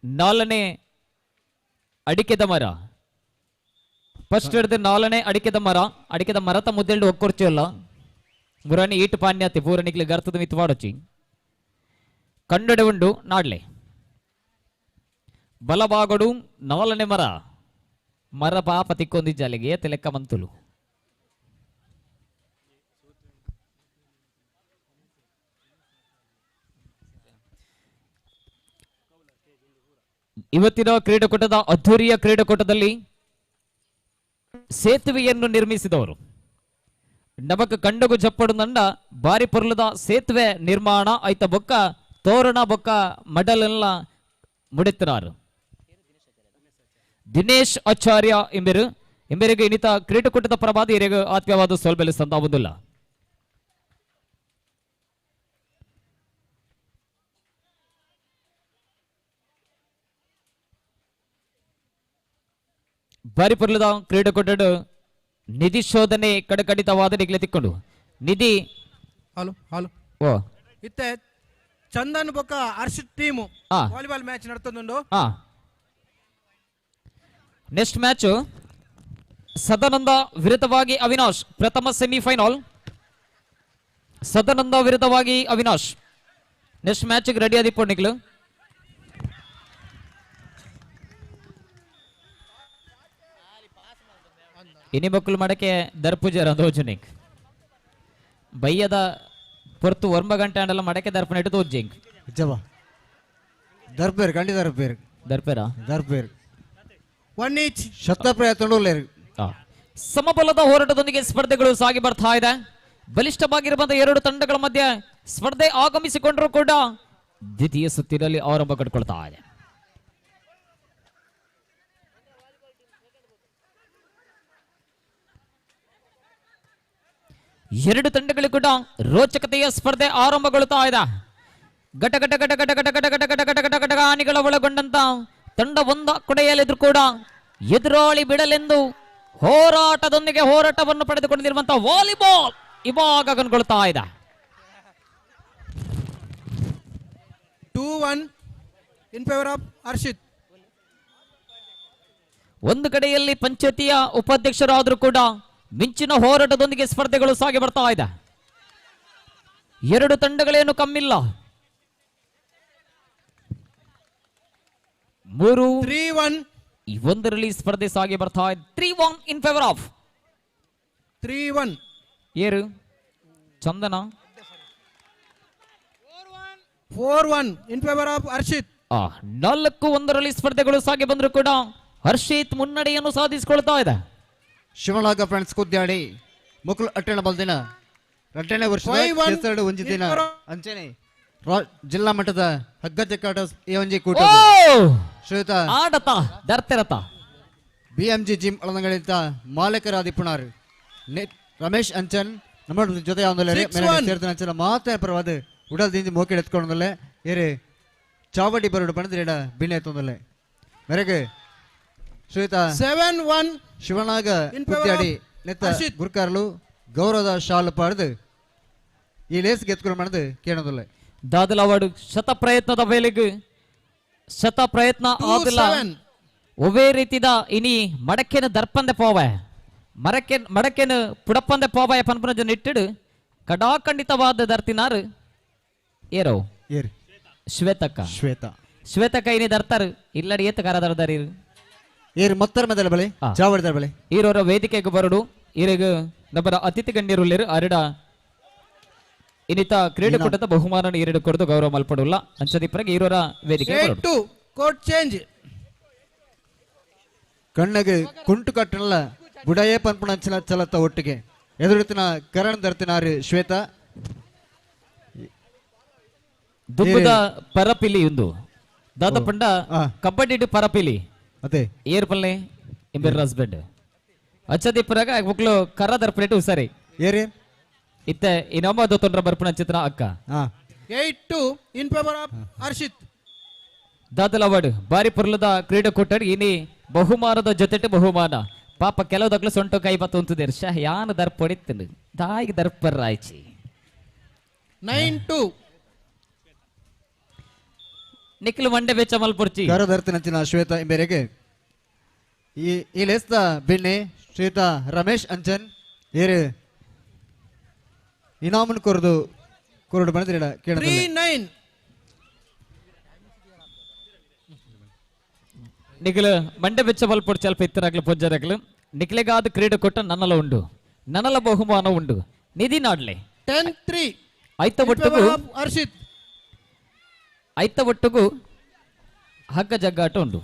ನಾಲ್ನೇ ಅಡಿಕೆದ ಮರ ಫಸ್ಟ್ ಹಿಡಿದು ನಾಲ್ನೇ ಅಡಿಕೆದ ಮರ ಅಡಿಕೆದ ಮರತ ಮುದ್ದೆಲ್ಡು ಒಕ್ಕೊರ್ಚಿಯಲ್ಲ ಮುರಾನಿ ಈಟು ಪಾನ್ಯಾತಿ ಪೂರನಿಕ್ಲಿ ಗರ್ತದ ಮಿತ್ತು ವಾಡೊಚ್ಚಿ ಕಂಡಡೆ ಉಂಡು ನಾಡ್ಲೆ ಬಲಭಾಗಡು ನಾಲ್ನೇ ಮರ ಮರ ಪಾಪ ತಿಕ್ಕೊಂದಿಜ್ಜಾಲಿಗೆ ಏತ ಲೆಕ್ಕ ಮಂತುಲು ಇವತ್ತಿನ ಕ್ರೀಡಾಕೂಟದ ಅದ್ಧೂರಿಯ ಕ್ರೀಡಾಕೂಟದಲ್ಲಿ ಸೇತುವೆಯನ್ನು ನಿರ್ಮಿಸಿದವರು ನಮಕ ಕಂಡಗು ಜಪ್ಪಡು ನಂಡ ಬಾರಿ ಪೊರ್ಲದ ಸೇತುವೆ ನಿರ್ಮಾಣ ಐತ ಬೊಕ್ಕ ತೋರಣ ಬೊಕ್ಕ ಮಡಲೆಲ್ಲ ಮುಡಿತನಾರು ದಿನೇಶ್ ಆಚಾರ್ಯ ಇಂಬೆರು ಇಂಬೆರಿಗೆ ಇನ್ನಿತ ಕ್ರೀಡಾಕೂಟದ ಪ್ರಭಾದ ಇರೆಗೆ ಆತ್ಮೀಯವಾದ ಸೋಲ್ಬೆಲೆ ಸಂದಾವುದಿಲ್ಲ. ಬಾರಿ ಪೊರ್ಲದ ಕ್ರೀಡಾಕೂಟಡು ನಿಧಿ ಶೋಧನೆ ಕಡಕಡಿತವಾದ ನಿಗ್ಲೆ ತಿಕ್ಕೊಂಡು ನಿಧಿ ಹಲೋ ಹಲೋ ಓ ಇತ್ತೆ ಚಂದನ್ ಬೊಕ್ಕ ಹರ್ಷಿತ್ ಟೀಮ್ ವಾಲಿಬಾಲ್ ಮ್ಯಾಚ್ ನಡ್ತದುಂಡು. ನೆಕ್ಸ್ಟ್ ಮ್ಯಾಚ್ ಸದಾನಂದ ವಿರುದ್ಧವಾಗಿ ಅವಿನಾಶ್ ಪ್ರಥಮ ಸೆಮಿಫೈನಲ್ ಸದಾನಂದ ವಿರುದ್ಧವಾಗಿ ಅವಿನಾಶ್ ನೆಕ್ಸ್ಟ್ ಮ್ಯಾಚ್ ರೆಡಿ ಆದಿಪ್ಪು ನಿಗ್ಲು. ಇನಿ ಮಕ್ಕಳು ಮಾಡಕ್ಕೆ ದರ್ಪುಜರ ದೋಜನಿಕ್ ಬಯ್ಯದ ಪೊರ್ತು ಒಂಬ ಗಂಟೆ ಅಂಡಲ್ಲ ಮಡಕೆ ದರ್ಪಣ ಇಟ್ಟು ತೋಜಿಂಗ್ ಜವಾ ದರ್ಪೇರ್ ಖಂಡಿತ ದರ್ಪೇರ್ ದರ್ಪೇರಾ ದರ್ಪೇರ್ ಒನ್ ಈಚ್ ಶತ ಪ್ರಯತ್ನ. ಸಮಬಲದ ಹೋರಾಟದೊಂದಿಗೆ ಸ್ಪರ್ಧೆಗಳು ಸಾಗಿ ಬರ್ತಾ ಇದೆ. ಬಲಿಷ್ಠವಾಗಿರುವಂತಹ ಎರಡು ತಂಡಗಳ ಮಧ್ಯೆ ಸ್ಪರ್ಧೆ ಆಗಮಿಸಿಕೊಂಡರೂ ಕೂಡ ದ್ವಿತೀಯ ಸುತ್ತಿನಲ್ಲಿ ಆರಂಭ ಕಟ್ಕೊಳ್ತಾ ಇದೆ. ಎರಡು ತಂಡಗಳು ಕೂಡ ರೋಚಕತೆಯ ಸ್ಪರ್ಧೆ ಆರಂಭಗೊಳ್ಳುತ್ತಾ ಇದೆ. ಘಟ ಘಟ ಘಟ ಘಟ ಘಟ ಘಟ ಘಟ ಘಟ ಘಟ ಘಟ ಘಟ ಆನೆಗಳ ಒಳಗೊಂಡಂತ ತಂಡ ಒಂದ ಕೊಡೆಯಲ್ಲಿದ್ರು ಕೂಡ ಎದುರಾಳಿ ಬಿಡಲೆಂದು ಹೋರಾಟದೊಂದಿಗೆ ಹೋರಾಟವನ್ನು ಪಡೆದುಕೊಂಡಿರುವಂತಹ ವಾಲಿಬಾಲ್ ಇವಾಗ ಕಣ್ಕೊಳ್ತಾ ಇದೆ. 2-1 ಇನ್ ಫೇವರ್ ಆಫ್ ಹರ್ಷಿತ್. ಒಂದು ಕಡೆಯಲ್ಲಿ ಪಂಚಾಯತಿಯ ಉಪಾಧ್ಯಕ್ಷರಾದರೂ ಕೂಡ ಮಿಂಚಿನ ಹೋರಾಟದೊಂದಿಗೆ ಸ್ಪರ್ಧೆಗಳು ಸಾಗಿ ಬರ್ತಾ ಇದೆ. ಎರಡು ತಂಡಗಳೇನು ಕಮ್ಮಿಲ್ಲ. 3-1 ಒಂದರಲ್ಲಿ ಸ್ಪರ್ಧೆ ಸಾಗಿ ಬರ್ತಾ ಇದೆ. 3-1 ಇನ್ ಫೇವರ್ ಆಫ್ 3-1. ಏರು Chandana 4-1 in favour of Harshit. 4-1 ಸ್ಪರ್ಧೆಗಳು ಸಾಗಿ ಬಂದರೂ ಕೂಡ ಹರ್ಷಿತ್ ಮುನ್ನಡೆಯನ್ನು ಸಾಧಿಸಿಕೊಳ್ತಾ ಇದೆ. ಶಿವನಾಗ ಫ್ರೆಂಡ್ಸ್ ಕುದ್ಯಾಡಿ ಮುಕುಲ್ ಅಟ್ಟಣ ಬಲ್ದಿನ ರಟ್ಟಣೆ ವರ್ಷದ ಒಂಜಿ ದಿನ ಅಂಚನೆ ಜಿಲ್ಲಾ ಮಟ್ಟದ ಹಗ್ಗ ಜಕ್ಕಾಟ ಈ ಒಂಜಿ ಕೂಟ ಶ್ರೀಯುತ ಆಡತ ದರ್ತೆರತ ಬಿಎಂಜಿ ಜಿಮ್ ಅಳದಂಗಳಿಂತ ಮಾಲೀಕರಾದಿಪ್ಪುಣಾರ್ ರಮೇಶ್ ಅಂಚನ್ ನಮ್ಮ ಜೊತೆ ಸೇರಿದ ಅಂಚನ ಮಾತ್ರ ಪರವಾದ ಉಡಲ್ ದಿಂಜಿ ಮೋಕೆ ಎತ್ಕೊಂಡಲ್ಲೇ ಏರೆ ಚಾವಡಿ ಬರಡು ಪಣದ ಬಿನ್ನೆ ಎತ್ತೊಂದಲ್ಲೇ ಮೇರೆಗೆ ಶ್ರೀಯುತ 7-1 ಶಿವನಾಗ ಕುದ್ಯಾಡಿ ನೆತ್ತ ಗುರ್ಕಾರ್ಲು ಗೌರವದ ಶಾಲು ಪಾಡ್ದು ಈ ಲೇಸ್ ಗೆತ್ಕೊಂಡು ಮಾಡಿದು ಕೇಳೋದಿಲ್ಲ. ದಾದಲವಾಡು ಶತ ಪ್ರಯತ್ನದ ವೇಳೆಗೆ ಶತ ಪ್ರಯತ್ನ ಆದಿಲ್ಲ. ಒವೇ ರೀತಿದ ಇನಿ ಮಡಕೆನ ದರ್ಪಂದೆ ಪೋವೆ ಮರಕೆ ಮಡಕೆನ ಪುಡಪ್ಪಂದೆ ಪೋವೆ ಪನ್ಪುನ ಜನ ಇಟ್ಟಿಡು ಕಡಾಖಂಡಿತವಾದ ದರ್ತಿನಾರು ಏರೋ ಶ್ವೇತಕ್ಕ ಶ್ವೇತ ಶ್ವೇತಕ್ಕ ಇನಿ ದರ್ತಾರು ಇಲ್ಲಡಿ ಏತ ಕರ ದರ್ದಾರಿ ಏರು ಮತ್ತರ ಮದಲ ಬಳೆ ಚಾವಡಿದ ಬಳೆ ಈರೋರ ವೇದಿಕೆಗೆ ಬರಡು ಈರೆಗ್ ನಬ್ಬರ ಅತಿಥಿ ಗಣ್ಯರುಲ್ಲೇರು ಅರಡ ಇನ್ನಿತ ಕ್ರೀಡಾಕೂಟದ ಬಹುಮಾನ ಎರಡು ಕೊಡದು ಗೌರವ ಮಲ್ಪಡುಲ್ಲ ಅಂಚದಿಪ್ಪರಗೆ ಈರೋರ ವೇದಿಕೆ 8-2 ಕೋರ್ಟ್ ಚೇಂಜ್. ಕಣ್ಣಗೆ ಕುಂಟು ಕಟ್ಟಣಲ ಬುಡಯೇ ಪನ್ಪುಣಂಚಿನ ಚಲತ್ತ ಒಟ್ಟಿಗೆ ಎದುರುತ್ತಿನ ಕರಣ್ ದರ್ತಿನಾರು ಶ್ವೇತಾ. ದುಬ್ಬದ ಪರಪಿಲಿ ಒಂದು ದಾದ ಪಂಡ ಕಬಡ್ಡಿ ಪರಪಿಲಿ ಅದೇ ಏರ್ ಪಲ್ಲೆ ಇಂಬೆರ್ ಹಸ್ಬೆಂಡ್ ಅಚ್ಚದಿಪ್ಪರಾಗ ಮಕ್ಕಳು ಕರ ದರ್ಪಣೆಟ್ಟು ಹುಸಾರಿ ಏರಿ ಇತ್ತೆ ಇನೊಮ್ಮ ದೊತ್ತೊಂಡ್ರ ಬರ್ಪುಣ ಚಿತ್ರ ಅಕ್ಕ 8-2 ಇನ್ ಫೇವರ್ ಆಫ್ ಹರ್ಷಿತ್. ದಾದಲವಾಡ್ ಬಾರಿ ಪುರ್ಲದ ಕ್ರೀಡಾಕೂಟ ಇನಿ ಬಹುಮಾನದ ಜೊತೆಟು ಬಹುಮಾನ ಪಾಪ ಕೆಲವು ಸೊಂಟು ಕೈ ಬತ್ತು ಉಂತುದೇರ್ ಶಾ ಯಾನ ದರ್ಪೊಡಿತ್ತನು ದಾಯಿಗೆ ದರ್ಪರ್ರಾಯ್ಚಿ. 9-2 ನಿಖಿಲ್ ಮಂಡೆ ಬೆಚ್ಚ ಮಲ್ಪುರ್ಚಿ ಕರ ದರ್ತಿನಂಚಿನ ಶ್ವೇತಾ ಇಂಬೇರೆಗೆ ಈ ಲೇಸ್ತ ಬಿನ್ನೆ ಶ್ವೇತಾ ರಮೇಶ್ ಅಂಚನ್ ಏರು ಇನಾಮನ್ ಕೊರದು ಕೊರಡು ಬಂದಿರ ಕೇಳ. 3-9 ನಿಖಿಲ್ ಮಂಡೆ ಬೆಚ್ಚ ಮಲ್ಪುರ್ಚಿ ಅಲ್ಪ ಇತ್ತರಾಗ್ಲು ಪೊಜ್ಜರಾಗ್ಲು ನಿಖಿಲಿಗಾದ ಕ್ರೀಡಾಕೂಟ ನನ್ನಲ ಉಂಡು ನನ್ನಲ ಬಹುಮಾನ ಉಂಡು ನಿಧಿ ನಾಡ್ಲೆ. 10-3 ಐತ ಒಟ್ಟಿಗೂ ಹರ್ಷಿತ್. ಐತ ಒಟ್ಟಿಗೂ ಹಗ್ಗ ಜಗ್ಗಾಟ ಉಂಡು.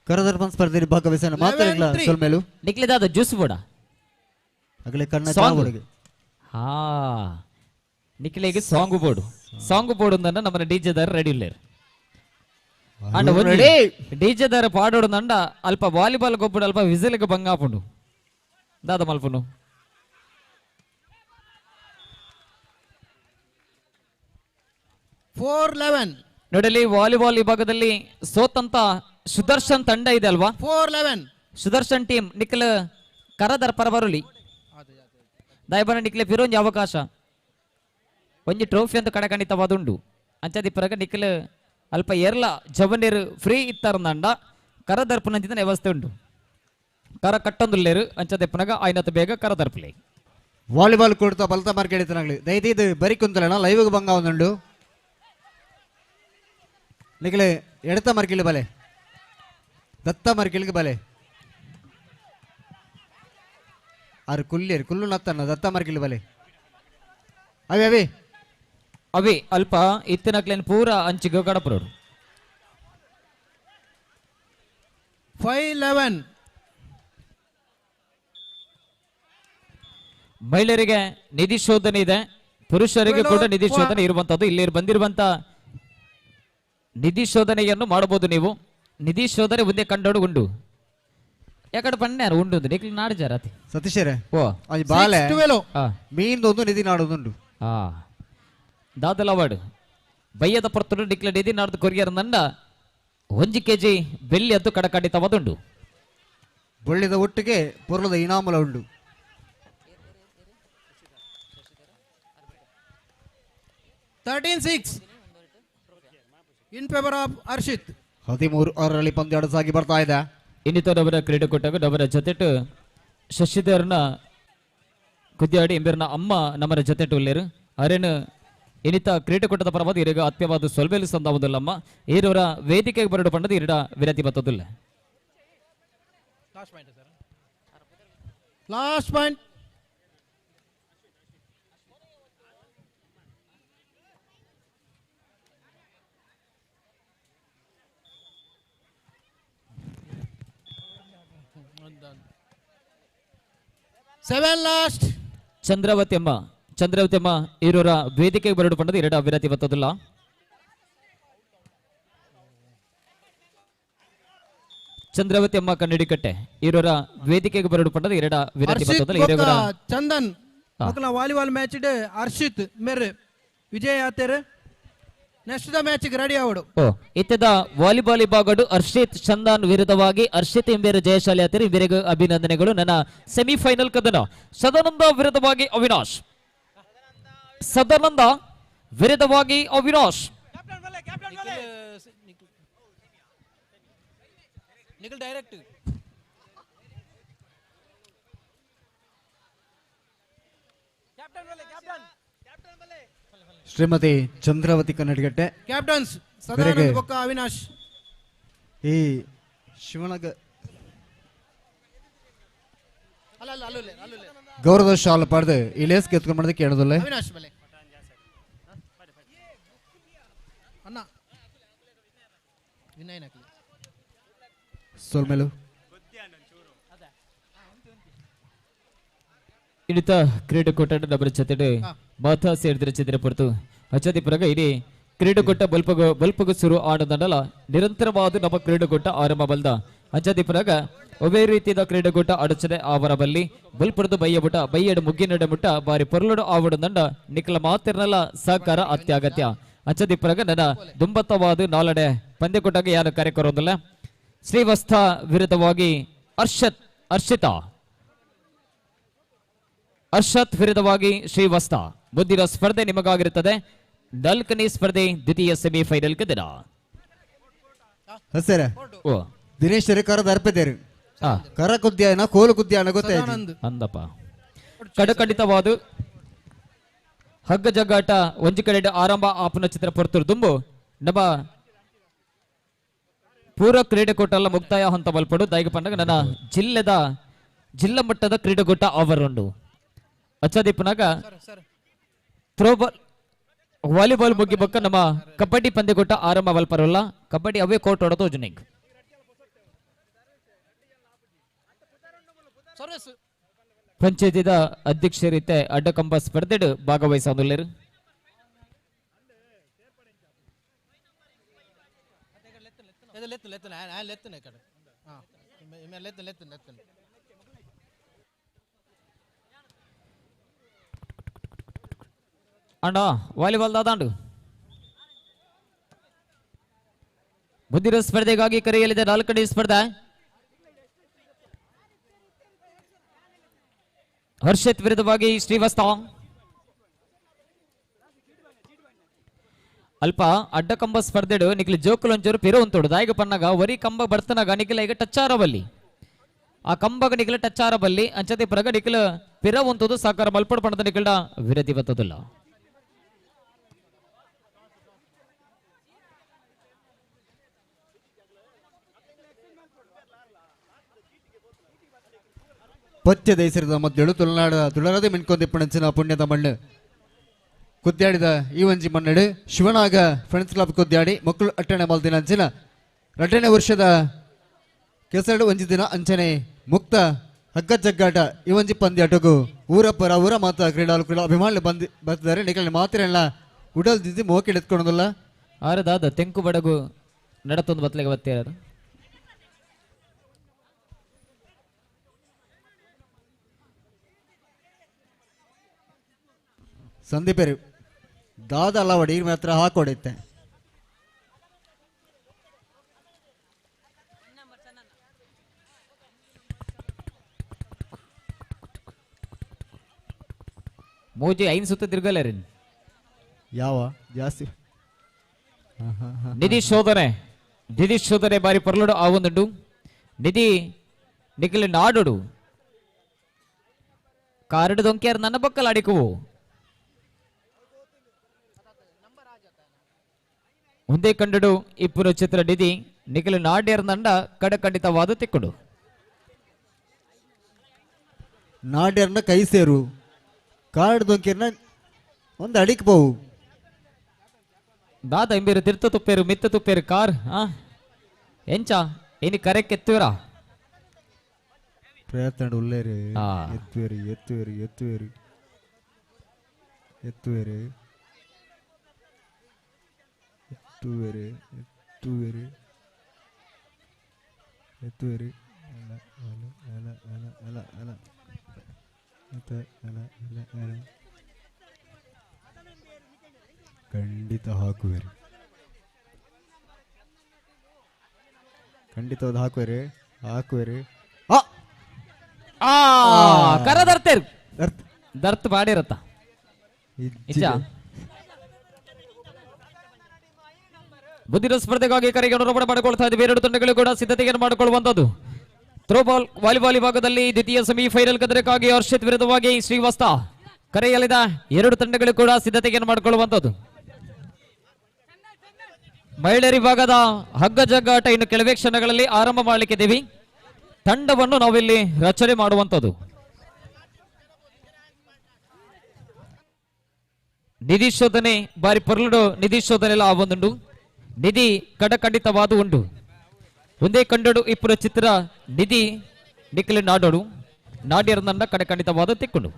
ಕರದರ್ಪಣ ಸ್ಪರ್ಧೆಯಲ್ಲಿ ಭಾಗವಹಿಸಲು ಮಾತ್ರ ಸೊಲ್ಮೇಲು ನಿಖಿಲಿದಾದ ಜ್ಯೂಸ್ ಬೋಡ ಅಗಲೆ ಕಣ್ಣ ಚಾವಡಿಗೆ. ಹಾ ನಿಖಿಲಿಗೆ ಸಾಂಗ್ ಬೋರ್ಡು ಸಾಂಗ್ ಬೋರ್ಡು ಅಂದ ನಮ್ಮನ್ನ ಡಿಜೆ ದಾರ ರೆಡಿ ಇಲ್ಲೇರು ಅಂಡ ಡಿಜೆ ದಾರ ಪಾಡೋಡು ನಂಡ ಅಲ್ಪ ವಾಲಿಬಾಲ್ ಗೊಬ್ಬಡು ಅಲ್ಪ ವಿಸಿಲ್ಗೆ ಬಂಗಾಪುಂಡು ದಾದ ಮಲ್ಪುಂಡು. 4-11 ನೋಡಲಿ ವಾಲಿಬಾಲ್ ವಿಭಾಗದಲ್ಲಿ ಸೋತಂತ ಸುದರ್ಶನ್ ತಂಡ ಇದೆ ಅಲ್ವಾ? 4-11 ಸುದರ್ಶನ್ ಟೀಮ್ ನಿಖಿಲ್ ಕರದರ್ ಪರಬರುಲಿ ದಯಬನ ನಿಖಿಲ ಫಿರೋಂಜಿ ಅವಕಾಶ ಒಂಜಿ ಟ್ರೋಫಿ ಅಂತ ಕಡೆಗಣಿತವಾದುಂಡು ಅಂಚದಿಪ್ಪರಗ ನಿಖಿಲ್ ಅಲ್ಪ ಎರ್ಲ ಜವನೀರು ಫ್ರೀ ಇತ್ತಾರಂದಂಡ ಕರದರ್ಪುನಂಚಿನ ವ್ಯವಸ್ಥೆ ಉಂಟು ಕರ ಕಟ್ಟೊಂದುಲ್ಲೇರು ಅಂಚದಿಪ್ಪನಗ ಆಯ್ನತ ಬೇಗ ಕರದರ್ಪುಲೆ. ವಾಲಿಬಾಲ್ ಕೊಡ್ತಾ ಬಲತ ಮಾರ್ಕ್ ಹಿಡಿತನಾಗ್ಲಿ ದಯದೀದು ಬರಿ ಕುಂತಲಣ ಲೈವ್ಗೆ ಬಂಗ ಒಂದುಂಡು ನಿಖಿಲ್ ಎಡತ ಮರ್ಕಿಲ್ ಬಲೆ ದತ್ತ ಮರ್ಕಿಲ್ಗೆ ಬಲೆ ಆರು ಕುಲ್ಲೇರು ಕುಲ್ಲು ನತ್ತಣ್ಣ ದತ್ತ ಮರ್ಕಿಲ್ ಬಲೆ ಅವಿ ಅವಿ ಅವಿ ಅಲ್ಪ ಇತ್ತಿನಕ್ಲೇನು ಪೂರ ಅಂಚಿಗೆ ಕಡಪರೋಡು. 5-11 ಮಹಿಳೆಯರಿಗೆ ನಿಧಿ ಶೋಧನೆ ಇದೆ, ಪುರುಷರಿಗೆ ಕೂಡ ನಿಧಿ ಶೋಧನೆ ಇರುವಂತದ್ದು. ಇಲ್ಲಿ ಬಂದಿರುವಂತ ನಿಧಿ ಶೋಧನೆಯನ್ನು ಮಾಡಬಹುದು ನೀವು. ನಿಧಿ ಶೋಧನೆ ಒಂದೇ ಕಂಡೋಡು ಉಂಡು ಯಾಕಡೆ ಪಣ್ಣೆ ಉಂಡು ನಿಖಿಲ್ ನಾಡು ಜಾರತಿ ಸತೀಶರೇ ಓ ಅದು ಬಾಲೆ ಮೀನ್ದೊಂದು ನಿಧಿ ನಾಡೋದುಂಡು. ಹಾ ದಾದಲವಾಡು ಬಯ್ಯದ ಪೊರ್ತುಡು ನಿಖಿಲ ನಿಧಿ ನಾಡ್ದು ಕೊರಿಯರ್ ನಂಡ 1 ಕೆಜಿ ಬೆಳ್ಳಿ ಅದು ಕಡಕಡಿತವಾದುಂಡು. ಬೊಳ್ಳಿದ ಒಟ್ಟಿಗೆ ಪೊರ್ಲದ ಇನಾಮಲ ಉಂಡು. 13-6 ಇನ್ ಫೇವರ್ ಆಫ್ ಹರ್ಷಿತ್. 13-6ರಲ್ಲಿ ಪಂದ್ಯ ಸಾಗಿ ಬರ್ತಾ ಇದೆ. ಇನ್ನಿತರವರ ಕ್ರೀಡಾಕೂಟకు ನವರ ಜೊತೆಟು ಶಶಿಧರ್ನ ಕುದ್ಯಾಡಿ ಎಂಬರ್ನ ಅಮ್ಮ ನಮ್ಮರ ಜೊತೆಟು ಉಲ್ಲೇರು ಅರೇನು ಇನ್ನಿತ ಕ್ರೀಡಾಕೂಟದ ಪರವಾದ ಇರಗ ಆತ್ಮೀಯವಾದ ಸೊಲ್ಬೇಲು ಸಂದಾವುದಿಲ್ಲಮ್ಮ ಈರವರ ವೇದಿಕೆಗೆ ಬರಡು ಪಂಡದ ಇರಡ ವಿರತಿ ಬತ್ತದಿಲ್ಲ. Last point. 7 last. Chandravati ಅಮ್ಮ ಚಂದ್ರಾವತಿ ಅಮ್ಮ ಇವರ ವೇದಿಕೆಗೆ ಬರಡು ಪಂಡದ ಎರಡು ಅಭಿರತಿ ಬತ್ತದಿಲ್ಲ. ಚಂದ್ರಾವತಿ ಅಮ್ಮ ಕನ್ನಡಿಕಟ್ಟೆ ಇವರ ವೇದಿಕೆಗೆ ಬರಡು ಪಂಡದ ಎರಡು ವಿರತಿ ಬತ್ತದಿಲ್ಲ. ಇವರ ಚಂದನ್ ಮಕ್ಕಳ ವಾಲಿಬಾಲ್ ಮ್ಯಾಚ್ ಡೆ ಹರ್ಷಿತ್ ಮೇರೆ ವಿಜಯ ಆತೇರೆ ನೆಕ್ಸ್ಟ್ the match ಗೆ ರೆಡಿ ಆವಡು. ಓ ಇತ್ತದ ವಾಲಿಬಾಲ್ ವಿಭಾಗಡು ಹರ್ಷಿತ್ ಚಂದನ್ ವಿರುದ್ಧವಾಗಿ ಹರ್ಷಿತ್ ಇಂಬೇರು ಜಯಶಾಲಿ ಆತೇರೆ ಇಂಬೇರಿಗೆ ಅಭಿನಂದನೆಗಳು. ನನ್ನ ಸೆಮಿಫೈನಲ್ ಕದನ ಸದಾನಂದ ವಿರುದ್ಧವಾಗಿ ಅವಿನಾಶ್, ಸದಾನಂದ ವಿರುದ್ಧವಾಗಿ ಅವಿನಾಶ್. ನಿಖಿಲ್ ಡೈರೆಕ್ಟ್ ಶ್ರೀಮತಿ ಚಂದ್ರಾವತಿ ಕನ್ನಡಿಗಟ್ಟೆ ಕ್ಯಾಪ್ಟನ್ಸ್ ಸದಾನಂದ ಬೊಕ್ಕ ಅವಿನಾಶ್. ಈ ಶಿವನಗ ಗೌರವ ಶಾಲು ಪಡೆದು ಈ ಲೇಸ್ ಗೆದ್ಕೊಂಡು ಮಾಡೋದಕ್ಕೆ ಹೇಳೋದಿಲ್ಲ. ಅವಿನಾಶ್ ಬಲೆ. ಅಣ್ಣ ವಿನಯ್. ಸೊಲ್ಮೆಲು. ಇಡಿತ ಕ್ರೀಡಾಕೂಟ ಡಬಲ್ ಜೊತೆ ಮಾತಾ ಸೇರಿದ್ರೆ ಚಿತ್ರ ಪೊರ್ತು ಅಚ್ಚದಿ ಪರಗ ಇಡೀ ಕ್ರೀಡಾಕೂಟ ಬಲ್ಪಗ ಬಲ್ಪಗ ಸುರು ಆಡದಂಡಲ ನಿರಂತರವಾದ ನಮ್ಮ ಕ್ರೀಡಾಕೂಟ ಆರಂಭ ಬಲ್ದ ಅಂಚದಿ ಪರಗ ಒವೇ ರೀತಿಯ ಕ್ರೀಡಾಕೂಟ ಅಡಚನೆ ಆವರ ಬಲ್ಲಿ ಬಲ್ಪುರದ ಬಯ್ಯ ಬುಟ ಬಯ್ಯಡು ಮುಗ್ಗಿನಡ ಮುಟ್ಟ ಬಾರಿ ಪೊರ್ಲುಡು ಆವಡದಂಡ ನಿಖಲ ಮಾತಿರ್ನಲ ಸಹಕಾರ ಅತ್ಯಗತ್ಯ. ಅಂಚದಿ ಪರಗ ನನ್ನ ದುಂಬತ್ತವಾದ ನಾಲಡೆ ಪಂದ್ಯಕೂಟಕ್ಕೆ ಯಾರು ಕಾರ್ಯಕ್ರಮದಲ್ಲ ಶ್ರೀವಸ್ಥ ವಿರುದ್ಧವಾಗಿ ಅರ್ಷತ್ ಅರ್ಷಿತಾ ಅರ್ಷತ್ ವಿರುದ್ಧವಾಗಿ ಶ್ರೀವಸ್ತ ಮುಂದಿನ ಸ್ಪರ್ಧೆ ನಿಮಗಾಗಿರುತ್ತದೆ. ನಾಲ್ಕನೇ ಸ್ಪರ್ಧೆ ದ್ವಿತೀಯ ಸೆಮಿಫೈನಲ್ ದಿನ. ಸರ್ ದಿನೇಶ್ ಕರದ ಅರ್ಪಿದ್ದೇರು ಕರ ಕುದ್ಯಾನ ಕೋಲು ಕುದ್ಯಾನ ಗೊತ್ತಾಯ್ತು ಅಂದಪ್ಪ. ಕಡಕಡಿತವಾದ ಹಗ್ಗ ಜಗ್ಗಾಟ ಒಂಜಿ ಕಡೆ ಆರಂಭ ಆಪನ ಚಿತ್ರ ಪೊರ್ತುರು ದುಂಬು ನಮ್ಮ ಪೂರ್ವ ಕ್ರೀಡಾಕೂಟ ಎಲ್ಲ ಮುಕ್ತಾಯ ಹಂತ ಬಲ್ಪಡು ದಾಯಿಗ ಪಂಡಗ ನನ್ನ ಜಿಲ್ಲೆದ ಜಿಲ್ಲಾ ಮಟ್ಟದ ಕ್ರೀಡಾಕೂಟ ಆವರುಂಡು. ಅಚ್ಚದೀಪನಾಗ ಥ್ರೋಬಾಲ್ ವಾಲಿಬಾಲ್ ಮುಗಿ ಬಕ್ಕ ನಮ್ಮ ಕಬಡ್ಡಿ ಪಂದ್ಯಕೂಟ ಆರಂಭ ಬಲ್ಪರಲ್ಲ. ಕಬಡ್ಡಿ ಅವೇ ಕೋರ್ಟ್ ಹೊಡೆದು ಜುನಿಗ್ ಪಂಚಾಯತಿದ ಅಧ್ಯಕ್ಷರೀತೆ ಅಡ್ಡಕಂಬ ಸ್ಪರ್ಧೆಡು ಭಾಗವಹಿಸೋದಿಲ್ಲರು. ಅಣ್ಣ ವಾಲಿಬಾಲ್ ದಾದಾಂಡು ಮುಂದಿನ ಸ್ಪರ್ಧೆಗಾಗಿ ಕರೆಯಲಿದೆ ನಾಲ್ಕನೇ ಸ್ಪರ್ಧೆ. ಹರ್ಷಿತ್ ವಿರುದ್ಧವಾಗಿ ಶ್ರೀವಸ್ತ. ಅಲ್ಪ ಅಡ್ಡಕಂಬ ಸ್ಪರ್ಧೆಡು ನಿಖಿಲ್ ಜೋಕುಲು ಒಂಚೂರು ಪಿರು ಉಂತೋಡು ದಾಯಿಗ ಪನ್ನಾಗ ವರಿ ಕಂಬ ಬರ್ತನಾಗ ನಿಖಿಲ ಈಗ ಟಚ್ ಆರಬಲ್ಲಿ ಆ ಕಂಬಗ ನಿಖಿಲ ಟಚ್ ಆರಬಲ್ಲಿ ಅಂಚತೆ ಪರಗ ನಿಖಿಲ ಪಿರ ಉಂತೋದು ಸಾಕಾರ ಮಲ್ಪಡು ಪಣದ ನಿಖಿಲ್ಡ ವಿರತಿ ಬತ್ತದಿಲ್ಲ. ಪಚ್ಚ ದೇಶದ ಮಧ್ಯಳು ತುಳುನಾಡ ತುಳರಾದ ಮಿನ್ಕೊಂದಿಪ್ಪಣಂಚಿನ ಪುಣ್ಯದ ಮಣ್ಣು ಕುದ್ಯಾಡಿದ ಈ ಒಂಜಿ ಮಣ್ಣಡು ಶಿವನಾಗ ಫ್ರೆಂಡ್ಸ್ ಕ್ಲಬ್ ಕುದ್ಯಾಡಿ ಮಕ್ಕಳು ಅಟ್ಟಣೆ ಮಲ್ದಿನ ಅಂಚಿನ 2ನೇ ವರ್ಷದ ಕೆಸರಡು ಒಂಜಿ ದಿನ ಅಂಚನೆ ಮುಕ್ತ ಹಗ್ಗ ಜಗ್ಗಾಟ ಈ ಒಂಜಿ ಪಂದ್ಯಾಟಗು ಊರಪ್ಪರ ಊರ ಮಾತ ಕ್ರೀಡಾಳು ಕ್ರೀಡಾ ಅಭಿಮಾನಿ ಬಂದು ಬರ್ತಿದ್ದಾರೆ. ನಿಖಲ ಮಾತ್ರ ಉಡಲ್ ದಿದ್ದಿ ಮೋಕಿ ಹಿಡಿದುಕೊಳ್ಳೋದಿಲ್ಲ. ಆರದಾದ ತೆಂಕು ಬಡಗು ನಡತೊಂದು ಬತ್ಲೆಗೆ ಬತ್ತೀರ ಸಂದೀಪರು ದಾದ ಅಲ್ಲ ಒಡಿ ಮಾತ್ರ ಹಾಕೊಡೈತೆ. ಮೋಜಿ ಐನ್ ಸುತ್ತ ತಿರ್ಗಲ್ಲ ಯಾವ ಜಾಸ್ತಿ ನಿಧಿ ಶೋಧನೆ ನಿಧಿ ಶೋಧನೆ ಬಾರಿ ಪರ್ಲುಡು ಆ ಒಂದುಂಡು ನಿಧಿ ನಿಖಿಲ ನಾಡುಡು ಕಾರಡು ದೊಂಕಿಯಾರ ನನ್ನ ಬಕ್ಕಲ್ ಅಡಿಕುವು ಒಂದೇ ಕಂಡಡು ಇಪ್ಪುರ ಚಿತ್ರ ನಿಧಿ ನಿಖಿಲ ನಾಡ್ಯರ ನಂಡ ಕಡಖಂಡಿತವಾದ ತಿಕ್ಕುಡು ನಾಡ್ಯರ್ನ ಕೈ ಸೇರು ಕಾಡು ದೊಂಕಿಯರ್ನ ಒಂದು ಅಡಿಕ್ ಬೋವು ದಾದ ಇಂಬೇರು ತಿರ್ತ ತುಪ್ಪೇರು ಮಿತ್ತ ತುಪ್ಪೇರು ಕಾರ್ ಆ ಎಂಚ ಏನಿ ಕರೆಕ್ ಎತ್ತುವರಾ ಪ್ರಯತ್ನ ಉಲ್ಲೇರು ಎತ್ತುವೇರು ಎತ್ತುವೇರು ಎತ್ತುವೇರು ಎತ್ತುವೇರು ಎತ್ತುವೇರು ಎತ್ತುವೇರು ಎತ್ತುವೇರು ಅಲ ಅಲ ಅಲ ಅಲ ಅಲ ಅಲ ಅಲ ಅಲ ಅಲ ಖಂಡಿತ ಹಾಕುವೆರಿ, ಖಂಡಿತ ಹಾಕುವೆರಿ ಹಾಕುವೆರಿ. ಕರ ದರ್ತೇರು ದರ್ತ್ ಬಾಡಿರತ್ತ ಇಚ್ಚ ಬುದ್ಧಿರ ಸ್ಪರ್ಧೆಗಾಗಿ ಕರೆಗೆ ಅನುರೂಪಣೆ ಮಾಡಿಕೊಳ್ತಾ ಇದ್ದೀವಿ. ಎರಡು ತಂಡಗಳು ಕೂಡ ಸಿದ್ಧತೆಯನ್ನು ಮಾಡಿಕೊಳ್ಳುವಂತದ್ದು. ಥ್ರೋಬಾಲ್ ವಾಲಿಬಾಲ್ ವಿಭಾಗದಲ್ಲಿ ದ್ವಿತೀಯ ಸೆಮಿಫೈನಲ್ ಕದರಕ್ಕಾಗಿ ಹರ್ಷಿತ್ ವಿರುದ್ಧವಾಗಿ ಶ್ರೀವಾಸ್ತ ಕರೆಯಲಿದ ಎರಡು ತಂಡಗಳು ಕೂಡ ಸಿದ್ಧತೆಯನ್ನು ಮಾಡಿಕೊಳ್ಳುವಂತದ್ದು. ಮಹಿಳೆಯರ ವಿಭಾಗದ ಹಗ್ಗ ಜಗ್ಗಾಟ ಇನ್ನು ಕೆಲವೇ ಕ್ಷಣಗಳಲ್ಲಿ ಆರಂಭ ಮಾಡಲಿಕ್ಕಿದ್ದೀವಿ. ತಂಡವನ್ನು ನಾವಿಲ್ಲಿ ರಚನೆ ಮಾಡುವಂತದ್ದು. ನಿಧಿ ಶೋಧನೆ ಬಾರಿ ಪೊರ್ಲುಡು ನಿಧಿ ಶೋಧನೆ ಎಲ್ಲ ಆ ಒಂದುಂಡು. ನಿಧಿ ಕಡಕಂಡಿತವಾದ ಉಂಡು. ಒಂದೇ ಕಂಡೋಡು ಇಪ್ಪುನ ಚಿತ್ರ ನಿಧಿ ನಿಖಿಲ್ ನಾಡೋಡು ನಾಡಿಯರನ್ನ ಕಡಕಂಡಿತವಾದ ತಿಕ್ಕೊಂಡು.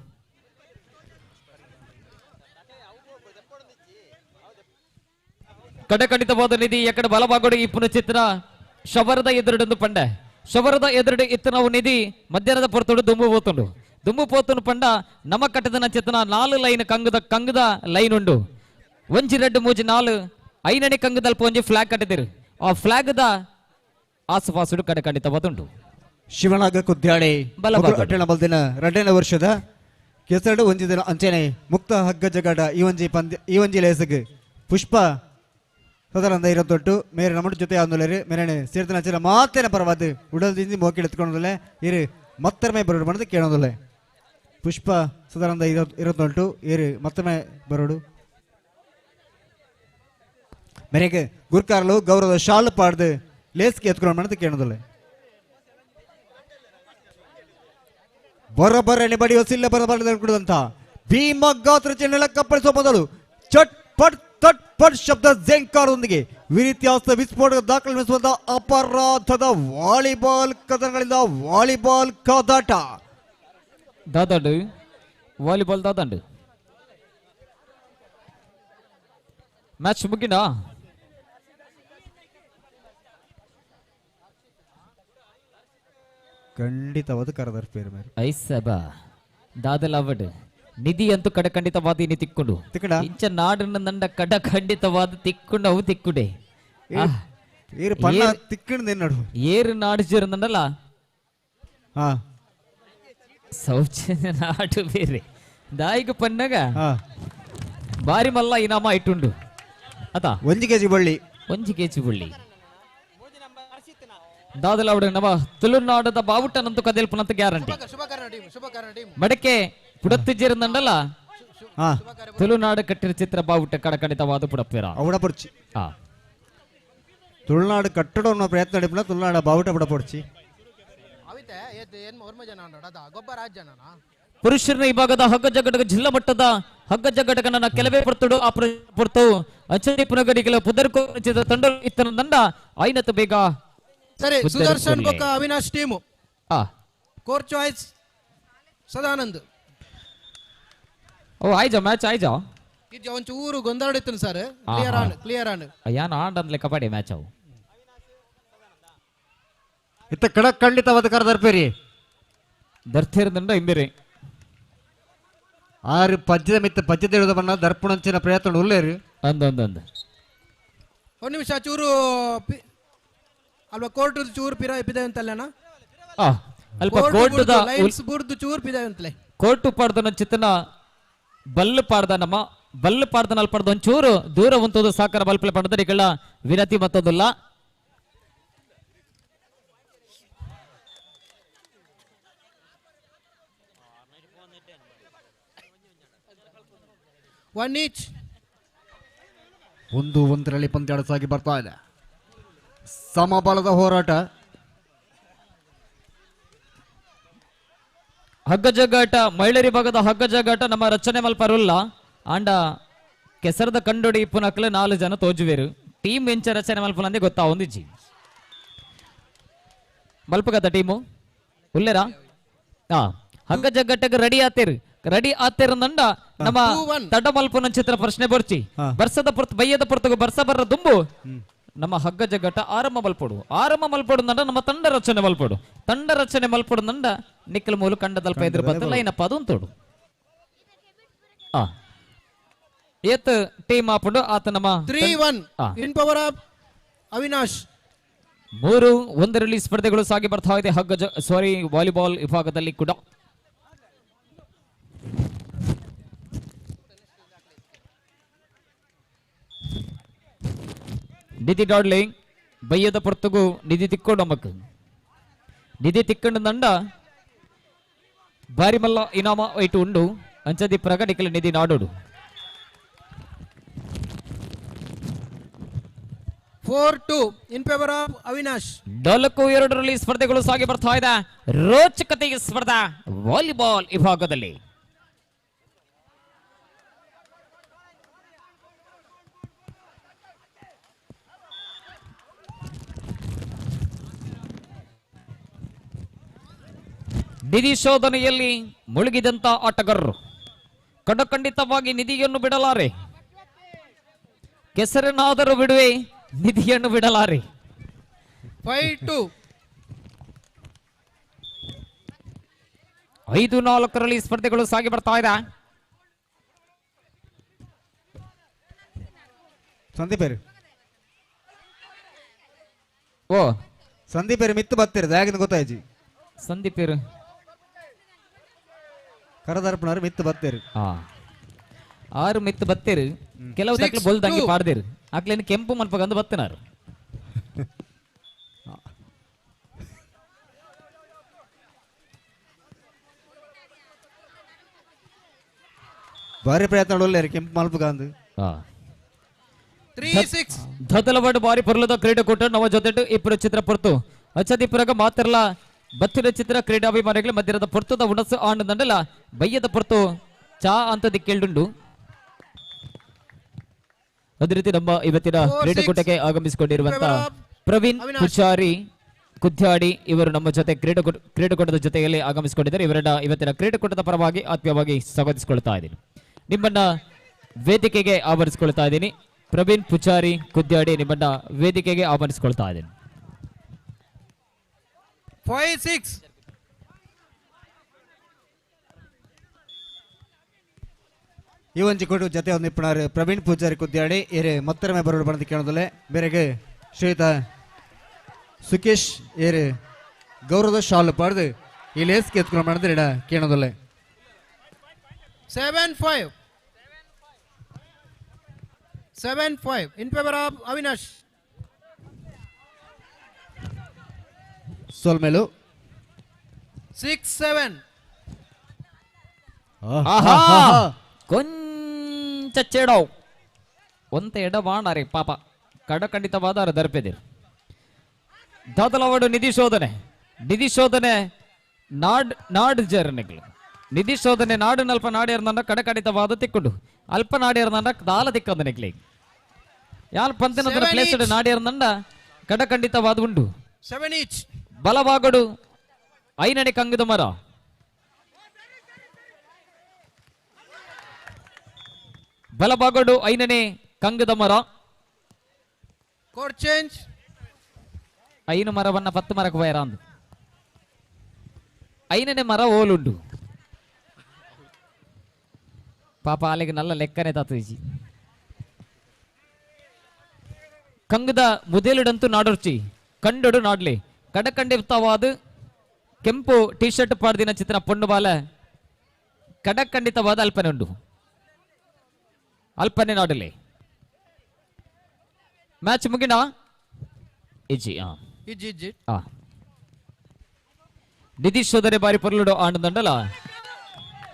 ಕಡಕಂಡಿತವಾದ ನಿಧಿ ಎಕಡೆ ಬಲಭಾಗಡು ಇಪ್ಪುನ ಚಿತ್ರ ಶವರದ ಎದುರುಡೊಂದು ಪಂಡೆ. ಶವರದ ಎದುರುಡು ಇತ್ತನವು ನಿಧಿ ಮಧ್ಯಾಹ್ನದ ಪೊರ್ತುಡು ದುಂಬು ಪೋತುಂಡು. ದುಂಬು ಪೋತುಂಡು ಪಂಡ ನಮ ಕಟ್ಟದನ ಚಿತ್ರನ 4 ಲೈನ್ ಕಂಗುದ ಕಂಗುದ ಲೈನ್ ಉಂಡು. 1 2 3 4 ಐನನೇ ಕಂಗುದಲ್ಪ ಒಂಜಿ ಫ್ಲಾಗ್ ಕಟ್ಟಿದಿರು. ಆ ಫ್ಲಾಗ್ದ ಆಸುಪಾಸುಡು ಕಡಕಂಡಿತವಾದುಂಡು. ಶಿವನಾಗ ಕುದ್ಯಾಳಿ ಬಲ್ದಿನ 2ನೇ ವರ್ಷದ ಕೆಸರಡು ಒಂಜಿ ದಿನ ಅಂಚನೆ ಮುಕ್ತ ಹಗ್ಗ ಜಗಾಟ ಈ ಒಂಜಿ ಪಂದ್ಯ ಈ ಒಂಜಿ ಲೇಸಗ್ ಪುಷ್ಪ ಸದಾನಂದ ಇರತ್ತೊಟ್ಟು ಮೇರೆ ನಮ್ಮ ಜೊತೆ ಆಂದೋಲರು ಮೇರೆ ಸೇರ್ತನ ಅಂಚನೆ ಮಾತೇನ ಪರವಾದ ಉಡಲ್ದಿಂದ ಮೋಕಿ ಎತ್ಕೊಂಡಲೆ ಇರು ಮತ್ತೊಮ್ಮೆ ಬರೋಡು ಬಂದು ಕೇಳೋದಲ್ಲ. ಪುಷ್ಪ ಸದಾನಂದ ಇರತ್ತೊಂಟು ಇರು ಮತ್ತೊಮ್ಮೆ ಬರೋಡು. ಮೇರೆಗೆ ಗುರ್ಕಾರ್ಲು ಗೌರವದ ಶಾಲು ಪಾಡ್ದು ಲೇಸ್ಗೆ ಎತ್ಕೊಂಡು ಬಂದು ಕೇಳೋದಲ್ಲ. ಬರೋಬ್ಬರ ಬಡಿಯೋ ಸಿಲ್ಲ ಬರಬಾರದು ಕುಡಿದಂತ ಭೀಮ ಗಾತ್ರ ಚೆನ್ನೆಲ್ಲ ಕಪ್ಪಳಿಸುವ ಮೊದಲು ಚಟ್ ಪಟ್ ತಟ್ ಪಟ್ ಶಬ್ದ ಝೇಂಕಾರದೊಂದಿಗೆ ವಿರಿತ್ಯಾಸ ವಿಸ್ಫೋಟಕ ದಾಖಲಿಸುವಂತಹ ಅಪರಾಧದ ವಾಲಿಬಾಲ್ ಕದನಗಳಿಂದ ವಾಲಿಬಾಲ್ ಕಾದಾಟ. ದಾದಾಡು ವಾಲಿಬಾಲ್ ದಾದಾಂಡು ಮ್ಯಾಚ್ ಮುಗಿನಾ? ಖಂಡಿತವಾದ ಕರದರ್ ಪೇರು ಮೇರೆ ಐಸಬಾ ದಾದಲಾವಡ್ ನಿಧಿ ಅಂತೂ ಕಡ ಖಂಡಿತವಾದ ಇನಿ ತಿಕ್ಕೊಂಡು ಇಂಚ ನಾಡಿನ ನಂಡ ಕಡ ಖಂಡಿತವಾದ ತಿಕ್ಕೊಂಡು ಅವು ತಿಕ್ಕುಡೆ ಏರು ನಾಡು ಜೇರಂದಲ್ಲ ಸೌಜನ್ಯ ನಾಡು ಬೇರೆ ದಾಯಿಗ ಪನ್ನಗ ಬಾರಿ ಮಲ್ಲ ಇನಾಮ ಇಟ್ಟುಂಡು ಅತಾ 1 ಕೆಜಿ ಬಳ್ಳಿ 1 ಕೆಜಿ ಬಳ್ಳಿ ದಾದಲಾವಡ ನವ ತುಳುನಾಡದ ಬಾವುಟನಂತೂ ಕದೆಲ್ಪನಂತ ಗ್ಯಾರಂಟಿ. ಮಡಕೆ ಪುಡತ್ತಿಜ್ಜಿರಂದಂಡಲ್ಲ ತುಳುನಾಡು ಕಟ್ಟಿರ ಚಿತ್ರ ಬಾವುಟ ಕಡಕಡಿತವಾದ ಪುಡಪ್ಪೇರ ಅವಡ ಪೊಡ್ಚಿ. ತುಳುನಾಡು ಕಟ್ಟಡ ಪ್ರಯತ್ನ ನಡಿಪುನ ತುಳುನಾಡ ಬಾವುಟ ಪುಡಪೊಡ್ಚಿ. ಪುರುಷರ ವಿಭಾಗದ ಹಗ್ಗ ಜಗಟಕ ಜಿಲ್ಲಾ ಮಟ್ಟದ ಹಗ್ಗ ಜಗಟಕನ ಕೆಲವೇ ಪೊರ್ತುಡು ಆ ಪೊರ್ತು ಅಚ್ಚರಿ ಪುನಗಡಿಗಳ ಪುದರ್ಕೋ ತಂಡ ಇತ್ತನ ದಂಡ ಐನತ್ತು ಬೇಗ ಸರಿ. ಸುದರ್ಶನ್ ಬೊಕ್ಕ ಅವಿನಾಶ್ ಟೀಮು ಕೋರ್ ಚಾಯ್ಸ್ ಸದಾನಂದ್. ಓ ಆಯ್ಜಾ ಮ್ಯಾಚ್ ಆಯ್ಜಾ ಇದು ಒಂಚೂರು ಗೊಂದಲ ಇತ್ತು ಸರ್. ಕ್ಲಿಯರ್ ಆನ್ ಕ್ಲಿಯರ್ ಆನ್ ಯಾನ ಆಂಡಂದ್ಲೆ ಕಬಡ್ಡಿ ಮ್ಯಾಚ್ ಅವು ಇತ್ತ ಕಡ ಖಂಡಿತವಾದ ಕರದರ್ಪೇರಿ ದರ್ಥಿರದಂಡ ಇಂಬೇರಿ ಆರು ಪಜ್ಜದ ಮಿತ್ತ ಪಜ್ಜದ ಹಿಡಿದ ಬಣ್ಣ ದರ್ಪಣಂಚಿನ ಪ್ರಯತ್ನ ಉಲ್ಲೇರು ಅಂದ ಅಂದ ಒಂದು ನಿಮಿಷ ಚೂರು ಅಲ್ವಾ ಕೋರ್ಟ್ ಚೂರು ಪಿರ ಪಿದೆ ಅಂತಲ್ಲೇನ ಅಲ್ಪ ಕೋರ್ಟ್ ಲೈನ್ಸ್ ಬುರ್ದು ಚೂರು ಪಿದೆ ಅಂತಲೇ ಕೋರ್ಟು ಪಾಡ್ದನ ಚಿತ್ತನ ಬಲ್ಲು ಪಾಡ್ದ ನಮ್ಮ ಬಲ್ಲು ಪಾಡ್ದನ ಅಲ್ಪ ಒಂಚೂರು ದೂರ ಉಂತೋದು ಸಾಕರ ಬಲ್ಪಲೆ ಪಡೆದರಿಗಳ ವಿನತಿ ಮತ್ತೊಂದಿಲ್ಲ. ಒನ್ ಈಚ್ 1-1ರಲ್ಲಿ ಪಂದ್ಯ ಸಾಗಿ ಬರ್ತಾ ಇದೆ. ಸಮಬಲದ ಹೋರಾಟ. ಹಗ್ಗ ಜಗ್ಗಾಟ ಮಹಿಳೆಯರ ವಿಭಾಗದ ಹಗ್ಗ ಜಗ್ಗಾಟ ನಮ್ಮ ರಚನೆ ಮಲ್ಪರುಲ್ಲ ಆಂಡ ಕೆಸರದ ಕಂಡೊಡಿ ಇಪ್ಪುನಕ್ಲೆ 4 ಜನ ತೋಜುವೇರು ಟೀಮ್ ಎಂಚ ರಚನೆ ಮಲ್ಪನಂದೆ ಗೊತ್ತಾ ಒಂದಿಜ್ಜಿ ಮಲ್ಪಗದ ಟೀಮು ಉಲ್ಲೇರಾ ಹಗ್ಗ ಜಗ್ಗಾಟಕ್ಕೆ ರೆಡಿ ಆತೇರು ರೆಡಿ ಆತೇರಂದಂಡ ನಮ್ಮ ತಡ ಮಲ್ಪನ ಚಿತ್ರ ಪ್ರಶ್ನೆ ಬರ್ಚಿ ಬರ್ಸದ ಪೊರ್ತು ಬಯ್ಯದ ಪೊರ್ತುಗು ಬರ್ಸ ಬರ್ರ ದುಂಬು ನಮ್ಮ ಹಗ್ಗ ಜಗ್ಗಾಟ ಆರಂಭ ಮಲ್ಪೊಡು ಆರಂಭ ಮಲ್ಪೊಡು ನಂಡ ನಮ್ಮ ತಂಡ ರಚನೆ ಮಲ್ಪೊಡು ತಂಡ ರಚನೆ ಮಲ್ಪೊಡು ನಂಡ ನಿಕ್ಕಲ್ ಮೂಲು ಕಂಡದಲ್ಪ ಎದುರು ಬತ್ತ ಲೈನಪ್ಪ ಅದು ಅಂತೋಡು ಏತ್ ಟೀಮ್ ಆಪುಂಡು ಆತ ನಮ್ಮ 3-1 ಇನ್ ಪವರ್ ಆಫ್ ಅವಿನಾಶ್. 3-1ರಲ್ಲಿ ಸ್ಪರ್ಧೆಗಳು ಸಾಗಿ ಬರ್ತಾ ಇದೆ ಹಗ್ಗ ಸಾರಿ ವಾಲಿಬಾಲ್ ವಿಭಾಗದಲ್ಲಿ ಕೂಡ. ನಿಧಿ ಡಾಡ್ಲಿಂಗ್ ಬಯ್ಯದ ಪೊರ್ತುಗು ನಿಧಿ ತಿಕ್ಕೊಂಡು ನಮಕ್ ನಿಧಿ ತಿಕ್ಕೊಂಡು ದಂಡ ಬಾರಿ ಮಲ್ಲ ಇನಾಮ ಇಟ್ಟು ಉಂಡು ಅಂಚದಿ ಪ್ರಗಡಿಕಲ ನಿಧಿ ನಾಡೋಡು. 4-2 ಇನ್ ಫೇವರ್ ಆಫ್ ಅವಿನಾಶ್. 4-2ರಲ್ಲಿ ಸ್ಪರ್ಧೆಗಳು ಸಾಗಿ ಬರ್ತಾ ಇದೆ. ರೋಚಕತೆಯ ಸ್ಪರ್ಧಾ ವಾಲಿಬಾಲ್ ವಿಭಾಗದಲ್ಲಿ. ನಿಧಿ ಶೋಧನೆಯಲ್ಲಿ ಮುಳುಗಿದಂತ ಆಟಗಾರರು ಕಡಖಂಡಿತವಾಗಿ ನಿಧಿಯನ್ನು ಬಿಡಲಾರೆ. ಕೆಸರನ್ನಾದರೂ ಬಿಡುವೆ, ನಿಧಿಯನ್ನು ಬಿಡಲಾರೆ. 5-2. 5-4ರಲ್ಲಿ ಸ್ಪರ್ಧೆಗಳು ಸಾಗಿ ಬರ್ತಾ ಇದೆ. ಸಂದೀಪೇರು ಓ ಸಂದೀಪೇರು ಮಿತ್ತು ಬತ್ತಿರದು ಯಾಕಂತ ಗೊತ್ತಾಯ್ತು. ಸಂದೀಪೇರು ಕರದರ್ಪಣರು ಮಿತ್ತು ಬತ್ತೇರು. ಆರು ಮಿತ್ತು ಬತ್ತೇರು. ಕೆಲವು ತಕ್ಲು ಬೊಲ್ದಂಗಿ ಪಾಡ್ದೇರು ಆಕ್ಲೇನು ಕೆಂಪು ಮನ್ಪಗಂದು ಬತ್ತನಾರು. ಭಾರಿ ಪ್ರಯತ್ನ ಒಳ್ಳೆ ಕೆಂಪು ಮಲ್ಪಗಂದು. 3-6. ಧದಲವಾಡು ಬಾರಿ ಪೊರ್ಲದ ಕ್ರೀಡಾಕೂಟ ನವ ಜೊತೆ ಇಬ್ಬರು ಚಿತ್ರ ಪೊರ್ತು ಅಚ್ಚದಿಪುರಗ ಮಾತ್ರಲ್ಲ ಬತ್ತಿನ ಚಿತ್ರ ಕ್ರೀಡಾಭಿಮಾನಿಗಳು ಮಧ್ಯದ ಪೊರ್ತದ ಉಣಸು ಆಂಡು ದಂಡಲ ಬಯ್ಯದ ಪೊರ್ತು ಚಾ ಅಂತ ದಿಕ್ಕೆಳ್ಳುಂಡು. ಅದೇ ರೀತಿ ನಮ್ಮ ಇವತ್ತಿನ ಕ್ರೀಡಾಕೂಟಕ್ಕೆ ಆಗಮಿಸಿಕೊಂಡಿರುವಂತಹ ಪ್ರವೀಣ್ ಪೂಜಾರಿ ಕುದ್ಯಾಡಿ ಇವರು ನಮ್ಮ ಜೊತೆ ಕ್ರೀಡಾಕೂಟದ ಜೊತೆಯಲ್ಲಿ ಆಗಮಿಸಿಕೊಂಡಿದ್ದಾರೆ. ಇವರನ್ನ ಇವತ್ತಿನ ಕ್ರೀಡಾಕೂಟದ ಪರವಾಗಿ ಆತ್ಮೀಯವಾಗಿ ಸ್ವಾಗತಿಸಿಕೊಳ್ತಾ ಇದ್ದೀನಿ. ನಿಮ್ಮನ್ನ ವೇದಿಕೆಗೆ ಆವರಿಸಿಕೊಳ್ತಾ ಇದ್ದೀನಿ. ಪ್ರವೀಣ್ ಪೂಜಾರಿ ಕುದ್ಯಾಡಿ ನಿಮ್ಮನ್ನ ವೇದಿಕೆಗೆ ಆಹ್ವಾನಿಸಿಕೊಳ್ತಾ ಇದ್ದೀನಿ. 5-6. ಈ ಒಂಜಿ ಕೊಡು ಜೊತೆ ಒಂದು ಇಪ್ಪಣಾರು ಪ್ರವೀಣ್ ಪೂಜಾರಿ ಕುದ್ಯಾಡಿ ಏರೆ ಮತ್ತೊಮ್ಮೆ ಬರೋಡು ಬಣ್ಣದ ಕೇಳೋದಲ್ಲೇ ಬೇರೆಗೆ ಶ್ರೀಯುತ ಸುಕೇಶ್ ಏರೆ ಗೌರವದ ಶಾಲು ಪಾಡ್ದು ಈ ಲೇಸ್ಗೆ ಎತ್ಕೊಂಡು ಮಾಡಿದ್ರೆ ಇಡ ಕೇಳೋದಲ್ಲೇ. 7-5. 7-5 in favor of Avinash. ಸೋಲ್ಮೇಲು 6-7. ಆಹಾ ಕೊಂಚ ಚೆಡವು ಒಂತ ಎಡ ಬಾಣಾರಿ ಪಾಪ ಕಡಖಂಡಿತವಾದ ದರ್ಪೆದಿರು. ದಾದಲವಾಡು ನಿಧಿ ಶೋಧನೆ, ನಿಧಿ ಶೋಧನೆ ನಾಡ್ ನಾಡ್ ಜರ್ನಿಗಳು ನಿಧಿ ಶೋಧನೆ ನಾಡು ನಲ್ಪ ನಾಡಿಯರ್ನ ಕಡಕಡಿತವಾದ ತಿಕ್ಕೊಂಡು ಅಲ್ಪ ನಾಡಿಯರ್ನ ದಾಲ ತಿಕ್ಕಂದ ನಿಕ್ಲಿ ಯಾಲ್ ಪಂತಿನ ಪ್ಲೇಸ್ ನಾಡಿಯರ್ನ ಕಡಖಂಡಿತವಾದ ಉಂಡು. 7 each. ಬಲವಾಗಡು ಐನಡಿ ಕಂಗದ ಮರ ಬಲಬಾಗಡು ಐನನೇ ಕಂಗದ ಮರ. Court change. ಐನು ಮರವನ್ನ 10 ಮರಕ್ಕೆ ಬೈರ ಅಂದು ಐನನೇ ಮರ ಓಲುಂಡು ಪಾಪ ಅಲ್ಲಿಗೆ ನಲ್ಲ ಲೆಕ್ಕನೆ ತಾತುಜಿ. ಕಂಗದ ಮುದೇಲುಡಂತೂ ನಾಡೊರ್ಚಿ ಕಂಡೊಡು ನಾಡ್ಲಿ ಕಡಕಂಡಿತವಾದ ಕೆಂಪು ಟಿ ಶರ್ಟ್ ಪಾಡ್ದಿನ ಚಿತ್ರ ಪೊಣ್ಣು ಬಾಲ ಕಡಖಂಡಿತವಾದ ಅಲ್ಪನೆ ಉಂಡು ಅಲ್ಪನೆ ನಾಡಲಿ. ಮ್ಯಾಚ್ ಮುಗಿನ ಇಜ್ಜಿ ಇಜ್ಜಿ ನಿಧಿ ಶೋಧನೆ ಬಾರಿ ಪೊರ್ಲುಡು ಆಂಡದಂಡಲ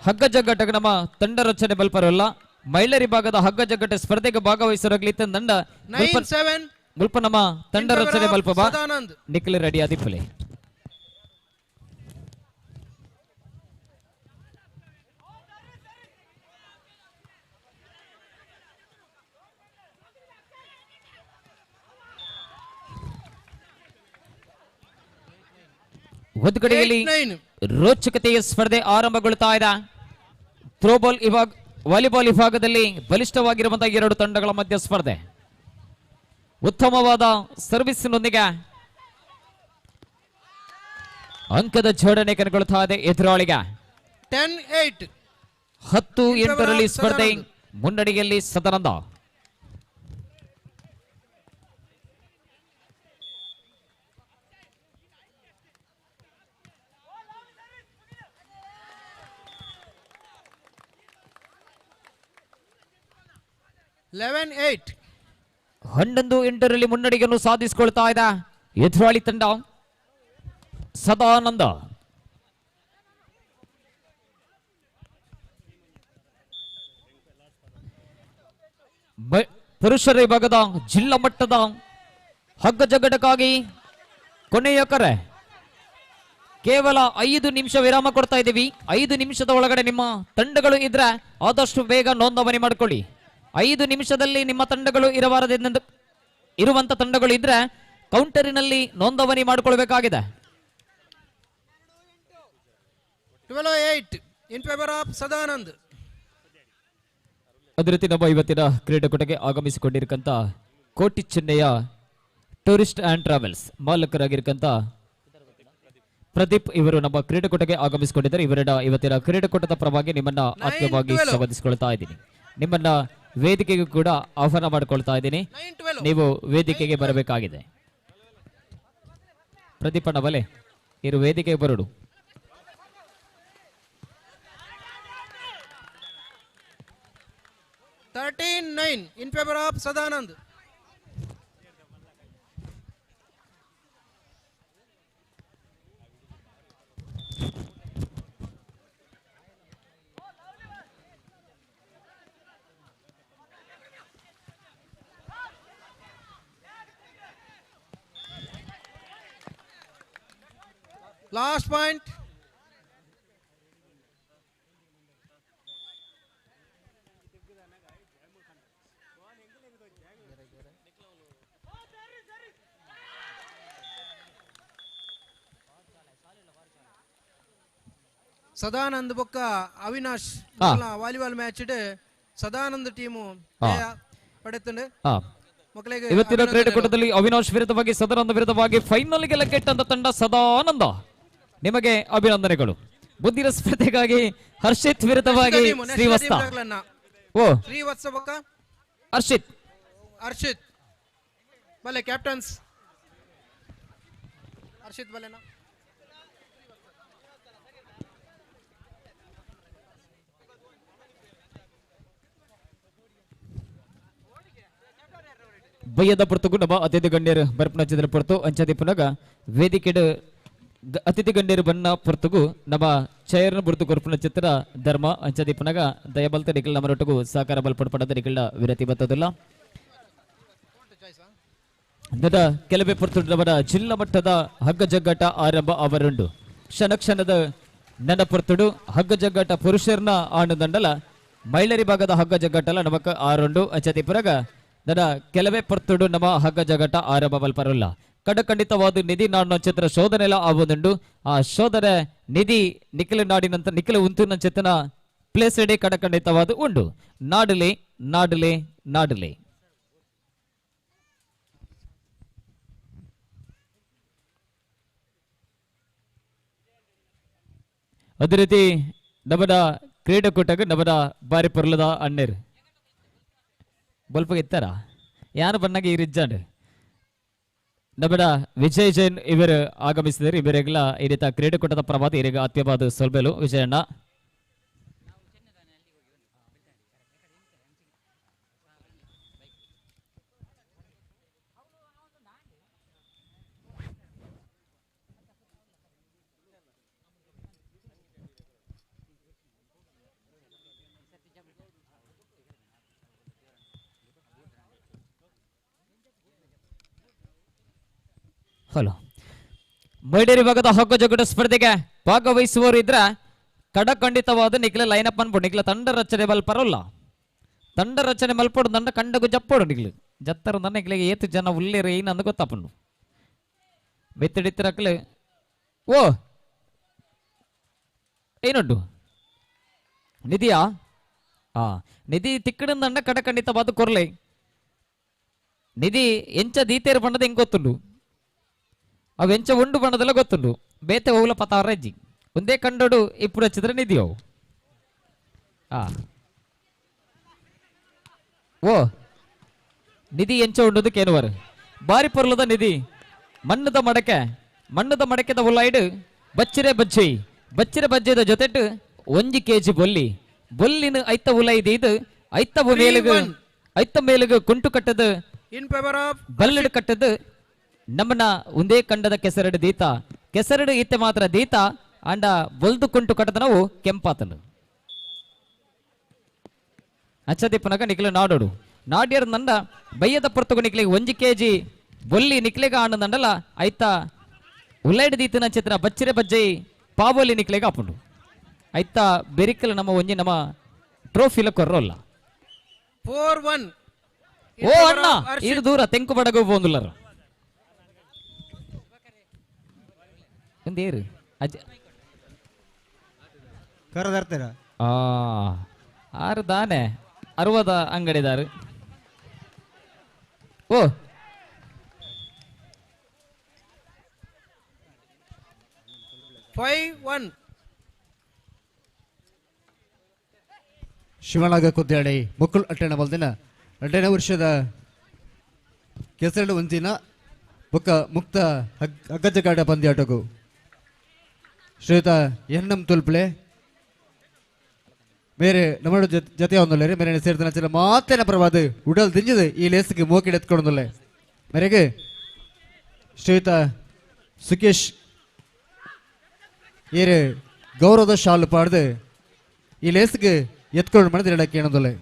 ಹಗ್ಗ ಜಗ್ಗಟಗ ನಮ್ಮ ತಂಡ ರಚನೆ ಬಲ್ಪರಲ್ಲ. ಮಹಿಳೆಯರ ಭಾಗದ ಹಗ್ಗ ಜಗ್ಗಟ ಸ್ಪರ್ಧೆಗೆ ಭಾಗವಹಿಸಿರಗ್ಲಿ ತಂಡ 9-7. ಮುಲ್ಪ ನಮ್ಮ ತಂಡ ರಚನೆ ಬಲ್ಪ ನಿಖಿಲ್ ರೆಡಿ ಆದಿಪ್ಪಲೆ. ಒಂದು ಕಡೆಯಲ್ಲಿ ರೋಚಕತೆಯ ಸ್ಪರ್ಧೆ ಆರಂಭಗೊಳ್ತಾ ಇದೆ. ಥ್ರೋಬಾಲ್ ವಿಭಾಗ, ವಾಲಿಬಾಲ್ ವಿಭಾಗದಲ್ಲಿ ಬಲಿಷ್ಠವಾಗಿರುವಂತಹ ಎರಡು ತಂಡಗಳ ಮಧ್ಯ ಸ್ಪರ್ಧೆ. ಉತ್ತಮವಾದ ಸರ್ವಿಸ್ನೊಂದಿಗೆ ಅಂಕದ ಜೋಡಣೆ ಕೈಗೊಳ್ಳುತ್ತಾ ಇದೆ ಎದುರಾಳಿಗೆ. 10-8. 10-8ರಲ್ಲಿ ಸ್ಪರ್ಧೆ ಮುನ್ನಡೆಯಲ್ಲಿ ಸದಾನಂದ. 11-8. 11-8ರಲ್ಲಿ ಮುನ್ನಡೆಯನ್ನು ಸಾಧಿಸಿಕೊಳ್ತಾ ಇದೆ ಎದುರಾಳಿ ತಂಡ ಸದಾನಂದ. ಪುರುಷರ ವಿಭಾಗದ ಜಿಲ್ಲಾ ಮಟ್ಟದ ಹಗ್ಗ ಜಗ್ಗಟಕ್ಕಾಗಿ ಕೊನೆಯ ಕರೆ. ಕೇವಲ 5 ನಿಮಿಷ ವಿರಾಮ ಕೊಡ್ತಾ ಇದ್ದೀವಿ. 5 ನಿಮಿಷದ ಒಳಗಡೆ ನಿಮ್ಮ ತಂಡಗಳು ಇದ್ರೆ ಆದಷ್ಟು ಬೇಗ ನೋಂದಣಿ ಮಾಡಿಕೊಳ್ಳಿ. 5 ನಿಮಿಷದಲ್ಲಿ ನಿಮ್ಮ ತಂಡಗಳು ಇರಬಾರದೆಂದು ಇರುವಂತ ತಂಡಗಳು ಇದ್ರೆ ಕೌಂಟರಿನಲ್ಲಿ ನೋಂದಣಿ ಮಾಡಿಕೊಳ್ಬೇಕಾಗಿದೆ. 12-8 in favour of Sadanand. ಅದೇ ರೀತಿ ನಮ್ಮ ಇವತ್ತಿನ ಕ್ರೀಡಾಕೂಟಕ್ಕೆ ಆಗಮಿಸಿಕೊಂಡಿರತಕ್ಕಂಥ Koti Chennayya tourist and travels ಮಾಲಕರಾಗಿರ್ತಕ್ಕಂಥ ಪ್ರದೀಪ್ ಇವರು ನಮ್ಮ ಕ್ರೀಡಾಕೂಟಕ್ಕೆ ಆಗಮಿಸಿಕೊಂಡಿದ್ದಾರೆ. ಇವರ ಇವತ್ತಿನ ಕ್ರೀಡಾಕೂಟದ ಪರವಾಗಿ ನಿಮ್ಮನ್ನ ಆತ್ಮೀಯವಾಗಿ ಸ್ವಾಗತಿಸಿಕೊಳ್ತಾ ಇದ್ದೀನಿ. ನಿಮ್ಮನ್ನ ವೇದಿಕೆಗೂ ಕೂಡ ಆಹ್ವಾನ ಮಾಡಿಕೊಳ್ತಾ ಇದ್ದೀನಿ. ನೀವು ವೇದಿಕೆಗೆ ಬರಬೇಕಾಗಿದೆ. ಪ್ರದೀಪ್ ಅಣ್ಣ ಬಲೆ ಇರು ವೇದಿಕೆಗೆ ಬರೋಡು. 13-9 in favour of Sadanand. Last point. Sadanand ಬೊಕ್ಕ Avinash volleyball match Sadanand team ಪಡೆತುಂಡು. ಇವತ್ತಿನ ಕ್ರೀಡಾಕೂಟದಲ್ಲಿ ಅವಿನಾಶ್ ವಿರುದ್ಧವಾಗಿ ಸದಾನಂದ ವಿರುದ್ಧವಾಗಿ ಫೈನಲ್ ಗೆ ಲಗ್ಗೆಟ್ಟಂತ ತಂಡ ಸದಾನಂದ, ನಿಮಗೆ ಅಭಿನಂದನೆಗಳು. ಮುಂದಿನ ಸ್ಪರ್ಧೆಗಾಗಿ ಹರ್ಷಿತ್ ವಿರುದ್ಧವಾಗಿ ಶ್ರೀವತ್ಸ. ಓ ಶ್ರೀವತ್ಸ ಬೊಕ್ಕ ಹರ್ಷಿತ್. ಹರ್ಷಿತ್ ಬಲೆ ಕ್ಯಾಪ್ಟನ್ಸ್ ಹರ್ಷಿತ್ ಬಲೆನಾ. ಬಯ್ಯದ ಪೊರ್ತುಗು ನಮ್ಮ ಅತಿಥಿ ಗಣ್ಯರು ಬರ್ಪಣ ಚಿತ್ರ ಪೊರ್ತು ಅಂಚದಿ ಪುನಗ ವೇದಿಕೆಡ್ ಅತಿಥಿ ಗಣ್ಯರು ಬಣ್ಣ ಪೊರ್ತುಗು ನಮ್ಮ ಚೇರ್ನ ಬುರ್ತು ಕೊರ್ಪುನ ಚಿತ್ರ ಧರ್ಮ ಅಂಚದಿ ಪುನಗ ದಯಬಲ್ತ ನಿಖಿಲ್ ನಮ್ಮರೊಟ್ಟಿಗೂ ಸಹಕಾರ ಬಲ್ಪಡ್ಪಡದ ನಿಖಿಲ ವಿರತಿ ಬತ್ತದಿಲ್ಲ. ದದ ಕೆಲವೇ ಪೊರ್ತು ನಮ್ಮರ ಜಿಲ್ಲಾ ಮಟ್ಟದ ಹಗ್ಗ ಜಗ್ಗಾಟ ಆರಂಭ ಅವರುಂಡು. ಕ್ಷಣ ಕ್ಷಣದ ನನ್ನ ಪೊರ್ತುಡು ಹಗ್ಗ ಜಗ್ಗಾಟ ಪುರುಷರನ್ನ ಆಣದಂಡಲ ಮಹಿಳೆಯರಿ ಭಾಗದ ಹಗ್ಗ ಜಗ್ಗಾಟಲ ನಮಕ ಆರುಂಡು. ಅಂಚದಿ ಪುನಗ ದಡ ಕೆಲವೇ ಪೊರ್ತುಡು ನಮ್ಮ ಹಗ್ಗ ಜಗಟ ಆರಂಭ ಬಲ್ಪರಲ್ಲ. ಕಡಖಂಡಿತವಾದ ನಿಧಿ ನಾಡಿನ ಚಿತ್ರ ಶೋಧನೆಲ್ಲ ಆವುದುಂಡು. ಆ ಶೋಧನೆ ನಿಧಿ ನಿಖಿಲ ನಾಡಿನಂತ ನಿಖಿಲ ಉಂತಿನ ಚಿತ್ರನ ಪ್ಲೇಸ್ ಎಡೆ ಕಡಖಂಡಿತವಾದ ಉಂಡು. ನಾಡಲಿ ನಾಡಲಿ ನಾಡಲಿ. ಅದೇ ರೀತಿ ನಮ್ಮದ ಕ್ರೀಡಾಕೂಟಕ್ಕೆ ನಮ್ಮದ ಬಾರಿ ಪೊರ್ಲದ ಅಣ್ಣೇರು ಬಲ್ಪಗೆ ಇತ್ತಾರ ಯಾರು ಬಣ್ಣಗೆ ಈ ರಿಜ್ಜಾಂಡ್ ನಮ್ಮಡ ವಿಜಯ್ ಜೈನ್ ಇವರು ಆಗಮಿಸಿದರು. ಇವರಿಗೆಲ್ಲ ಈ ರೀತಿ ಕ್ರೀಡಾಕೂಟದ ಪ್ರಭಾತ ಇವರಿಗೆ ಆತ್ಮೀಯವಾದ ಸೊಲ್ಬೇಲು ವಿಜಯಣ್ಣ. ಹಲೋ ಮಹಿಳೆಯರ ಭಾಗದ ಹಗ್ಗ ಜಗ್ಗಟ ಸ್ಪರ್ಧೆಗೆ ಭಾಗವಹಿಸುವವರು ಇದ್ರ ಕಡಖಂಡಿತವಾದ ನಿಖಿಲ ಲೈನ್ ಅಪ್ ಅನ್ಬೋದು. ನಿಖಿಲ ತಂಡ ರಚನೆ ಬಲ್ಪರಲ್ಲ, ತಂಡ ರಚನೆ ಮಲ್ಪೋಡು ತಂಡ ಕಂಡಗು ಜಪ್ಪೋಡು ನಿಖಿಲು ಜತ್ತರ ನನ್ನ ನಿಖಿಲಿಗೆ ಏತು ಜನ ಉಲ್ಲೇರು ಏನು ಅಂದ ಗೊತ್ತಪ್ಪನು ಮೆತ್ತಡಿತ್ತಿರಕ್ಲೆ ಓ ಏನುಂಟು ನಿಧಿಯಾ ಆ ನಿಧಿ ತಿಕ್ಕಡಿಂದ ಕಡಖಂಡಿತವಾದ ಕೊರ್ಲೆ ನಿಧಿ ಎಂಚ ದೀತೇರು ಬಣ್ಣದ ಹೆಂಗ್ ಗೊತ್ತುಂಡು ಅವೆಂಚ ಉಂಡು ಬಣ್ಣದೆಲ್ಲ ಗೊತ್ತುಂಡು ಬೇತೆ ಹೋಗ್ಲ ಪತಾರಜ್ಜಿ ಒಂದೇ ಕಂಡೋಡು ಇಪ್ಪು ಹಚ್ಚಿದ್ರೆ ನಿಧಿ ಅವು. ಆ ಓ ನಿಧಿ ಎಂಚ ಉಂಡದು ಕೇನುವರು ಬಾರಿ ಪೊರ್ಲದ ನಿಧಿ ಮಣ್ಣದ ಮಡಕೆ ಮಣ್ಣದ ಮಡಕೆದ ಉಲ್ಲಾಯ್ಡು ಬಚ್ಚಿರೆ ಬಜ್ಜಿ ಬಚ್ಚಿರೆ ಬಜ್ಜಿದ ಜೊತೆಟ್ಟು 1 ಕೆಜಿ ಬೊಲ್ಲಿ ಬೊಲ್ಲಿನ ಐತ ಉಲೈದು ಇದು ಐತ ಮೇಲುಗು ಐತ ಮೇಲುಗು ಕುಂಟು ಕಟ್ಟದು ಬಲ್ಲಡು ಕಟ್ಟದು ನಮ್ಮನ್ನ ಒಂದೇ ಕಂಡದ ಕೆಸರಡು ದೀತ ಕೆಸರಡು ಈತೆ ಮಾತ್ರ ದೀತ ಅಂಡ ಬೊಲ್ದು ಕುಂಟು ಕಟ್ಟದ ನಾವು ಕೆಂಪಾತನು ಅಚ್ಚದೀಪನಾಗ ನಿಖಿಲ ನಾಡೋಡು ನಾಡ್ಯರ ನಂಡ ಬಯ್ಯದ ಪೊರ್ತುಗು ನಿಖಿಲಿಗೆ 1 ಕೆಜಿ ಬೊಲ್ಲಿ ನಿಖಿಲಿಗ ಆನಂದಂಡಲ ಐತ ಉಲ್ಲೈಡ್ ದೀತನ ಚಿತ್ರ ಬಚ್ಚಿರೆ ಬಜ್ಜೈ ಪಾವೊಲಿ ನಿಖಿಲಿಗ ಆಪುಂಡು ಐತ ಬೆರಿಕಲ್ ನಮ್ಮ ಒಂಜಿ ನಮ್ಮ ಟ್ರೋಫಿಲ ಕೊರ್ರೋಲ್ಲ. 4-1 ಓ ಅಣ್ಣ ಇದು ದೂರ ತೆಂಕು ಬಡಗು ಬಂದುಲ್ಲರು ಒಂದೇರು ಅಜ್ಜ ಕರದರ್ತೀರ ಆರು ದಾನೆ ಅರುವದ ಅಂಗಡಿದಾರು ಓ 5-1 ಶಿವನಾಗ ಕುದ್ಯಾಡಿ ಮುಕ್ಕುಲ್ ಅಟ್ಟಣ ಬಲ್ದಿನ 2ನೇ ವರ್ಷದ ಕೆಸರಡು ಒಂಜಿನ ಬೊಕ್ಕ ಮುಕ್ತ ಹಗ್ಗಜಗಾಟ ಪಂದ್ಯಾಟಗು ಶ್ರೀಯುತ ಎನ್ ಎಂ ತುಲ್ಪ್ಲೆ ಮೇರೆ ನಮ್ಮ ಜೊತೆ ಒಂದೊಲ್ಲೇರಿ ಮೇರೆ ಸೇರಿದ ಚಿಲ ಮಾತೇನ ಪರವಾದ ಉಡಲ್ ದಿಂಜದು ಈ ಲೇಸ್ಗೆ ಮೋಕಿಡ್ ಎತ್ಕೊಂಡೊಂದುಲ್ಲೆ ಮೇರೆಗೆ ಶ್ರೀಯುತ ಸುಕೇಶ್ ಏರು ಗೌರವದ ಶಾಲು ಪಾಡ್ದು ಈ ಲೇಸ್ಗೆ ಎತ್ಕೊಂಡು ಮಾಡಿದ್ರೆ ಹೇಳಕ್ಕೆ ಏನೊಂದುಲ್ಲೆ.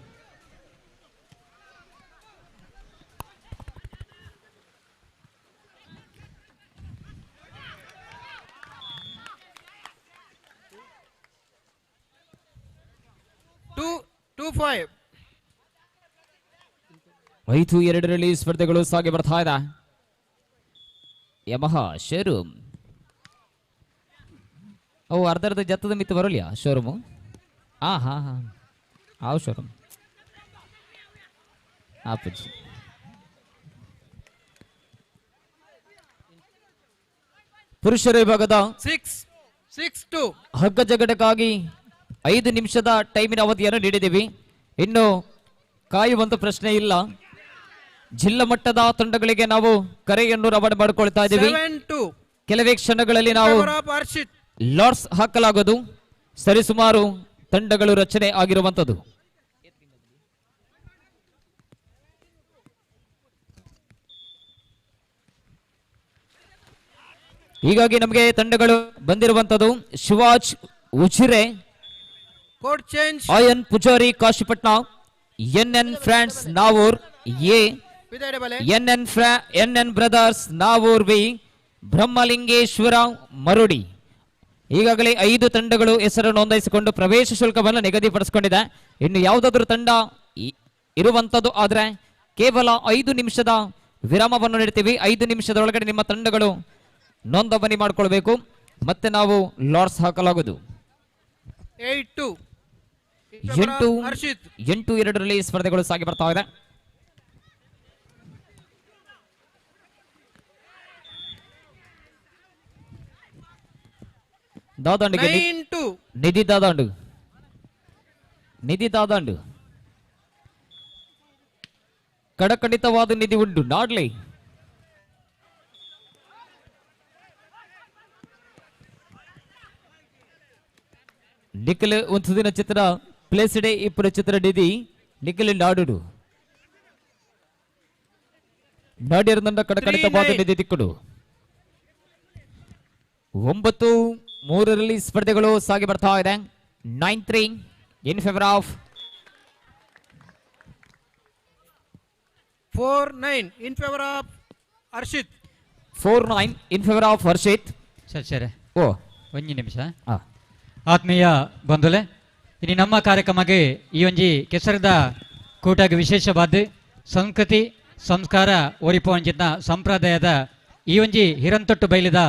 Two two five. 5-2ರಲ್ಲಿ ಸ್ಪರ್ಧೆಗಳು ಸಾಗಿ ಬರ್ತಾ ಇದೆ. ಯಮಹ ಶೋರೂಮ್ ಅವು ಅರ್ಧ ಅರ್ಧ ಜತ್ತದ ಮಿತ್ತು ಬರಲಿಯಾ ಶೋರೂಮು? ಹಾ ಹಾ ಹಾ ಆವು ಶೋರೂಮ್ ಆಪುಜಿ. ಪುರುಷರ ವಿಭಾಗದ 6-6-2 ಹಗ್ಗ ಜಗಟಕ್ಕಾಗಿ 5 ನಿಮಿಷದ ಟೈಮಿನ ಅವಧಿಯನ್ನು ನೀಡಿದ್ದೀವಿ. ಇನ್ನು ಕಾಯುವಂತ ಪ್ರಶ್ನೆ ಇಲ್ಲ. ಜಿಲ್ಲಾ ಮಟ್ಟದ ತಂಡಗಳಿಗೆ ನಾವು ಕರೆಯನ್ನು ರವಾನೆ ಮಾಡಿಕೊಳ್ತಾ ಇದ್ದೀವಿ. 7-2 ಕೆಲವೇ ಕ್ಷಣಗಳಲ್ಲಿ ನಾವು ಲಾಟ್ಸ್ ಹಾಕಲಾಗೋದು. ಸರಿಸುಮಾರು ತಂಡಗಳು ರಚನೆ ಆಗಿರುವಂತದ್ದು. ಹೀಗಾಗಿ ನಮಗೆ ತಂಡಗಳು ಬಂದಿರುವಂತದ್ದು Shivaj Ujire, Ayan Pujari Kashipatna, N N friends Navoor A, N N brothers Navoor B, Brahmalingeshwara Marudi. ಈಗಾಗಲೇ 5 ತಂಡಗಳು ಹೆಸರನ್ನು ನೋಂದಾಯಿಸಿಕೊಂಡು ಪ್ರವೇಶ ಶುಲ್ಕವನ್ನು ನಿಗದಿಪಡಿಸಿಕೊಂಡಿದೆ. ಇನ್ನು ಯಾವುದಾದ್ರೂ ತಂಡ ಇರುವಂತದ್ದು ಆದರೆ ಕೇವಲ 5 ನಿಮಿಷದ ವಿರಾಮವನ್ನು ನೀಡ್ತೀವಿ. 5 ನಿಮಿಷದೊಳಗಡೆ ನಿಮ್ಮ ತಂಡಗಳು ನೋಂದಣಿ ಮಾಡಿಕೊಳ್ಬೇಕು. ಮತ್ತೆ ನಾವು ಲಾಟ್ಸ್ ಹಾಕಲಾಗುವುದು. 8-2 8-2ರಲ್ಲಿ ಸ್ಪರ್ಧೆಗಳು ಸಾಗಿ ಬರ್ತಾ ಇದೆ. ದಾದಾಂಡಿಗೆ ನಿಧಿ ದಾದಾಂಡು, ನಿಧಿ ದಾದಾಂಡು ಕಡಕಡಿತವಾದ ನಿಧಿ ಉಂಟು ನಾಡ್ಲಿ. ನಿಖಲ್ ಒಂದು ದಿನ ಚಿತ್ರ ಪ್ಲೇಸ್ ಡೇ ಇಬ್ಬರು ಚಿತ್ರ ನಿಧಿ ನಿಖಲ್ ನಾಡುಡು ನಾಡಿರದಂಡ ಕಡಕಡಿತವಾದ ನಿಧಿ ದಿಕ್ಕುಡು. 9-3ರಲ್ಲಿ ಸ್ಪರ್ಧೆಗಳು ಸಾಗಿ ಬರ್ತಾ ಇದೆ. 9-3 in favour of 4-9 in favour of Harshit. 4-9 in favour of Harshit. ಸರಿ ಸರಿ ಓ ಒಂದು ನಿಮಿಷ. ಆತ್ಮೀಯ ಬಂಧುಲೆ, ಇನ್ನು ನಮ್ಮ ಕಾರ್ಯಕ್ರಮಕ್ಕೆ ಈ ಒಂಜಿ ಕೆಸರದ ಕೂಟಾಗಿ ವಿಶೇಷವಾದ ಸಂಸ್ಕೃತಿ ಸಂಸ್ಕಾರ ಒರಿಪುವಂಚಿನ ಸಂಪ್ರದಾಯದ ಈ ಒಂಜಿ ಹಿರಂತೊಟ್ಟು ಬೈಲಿದ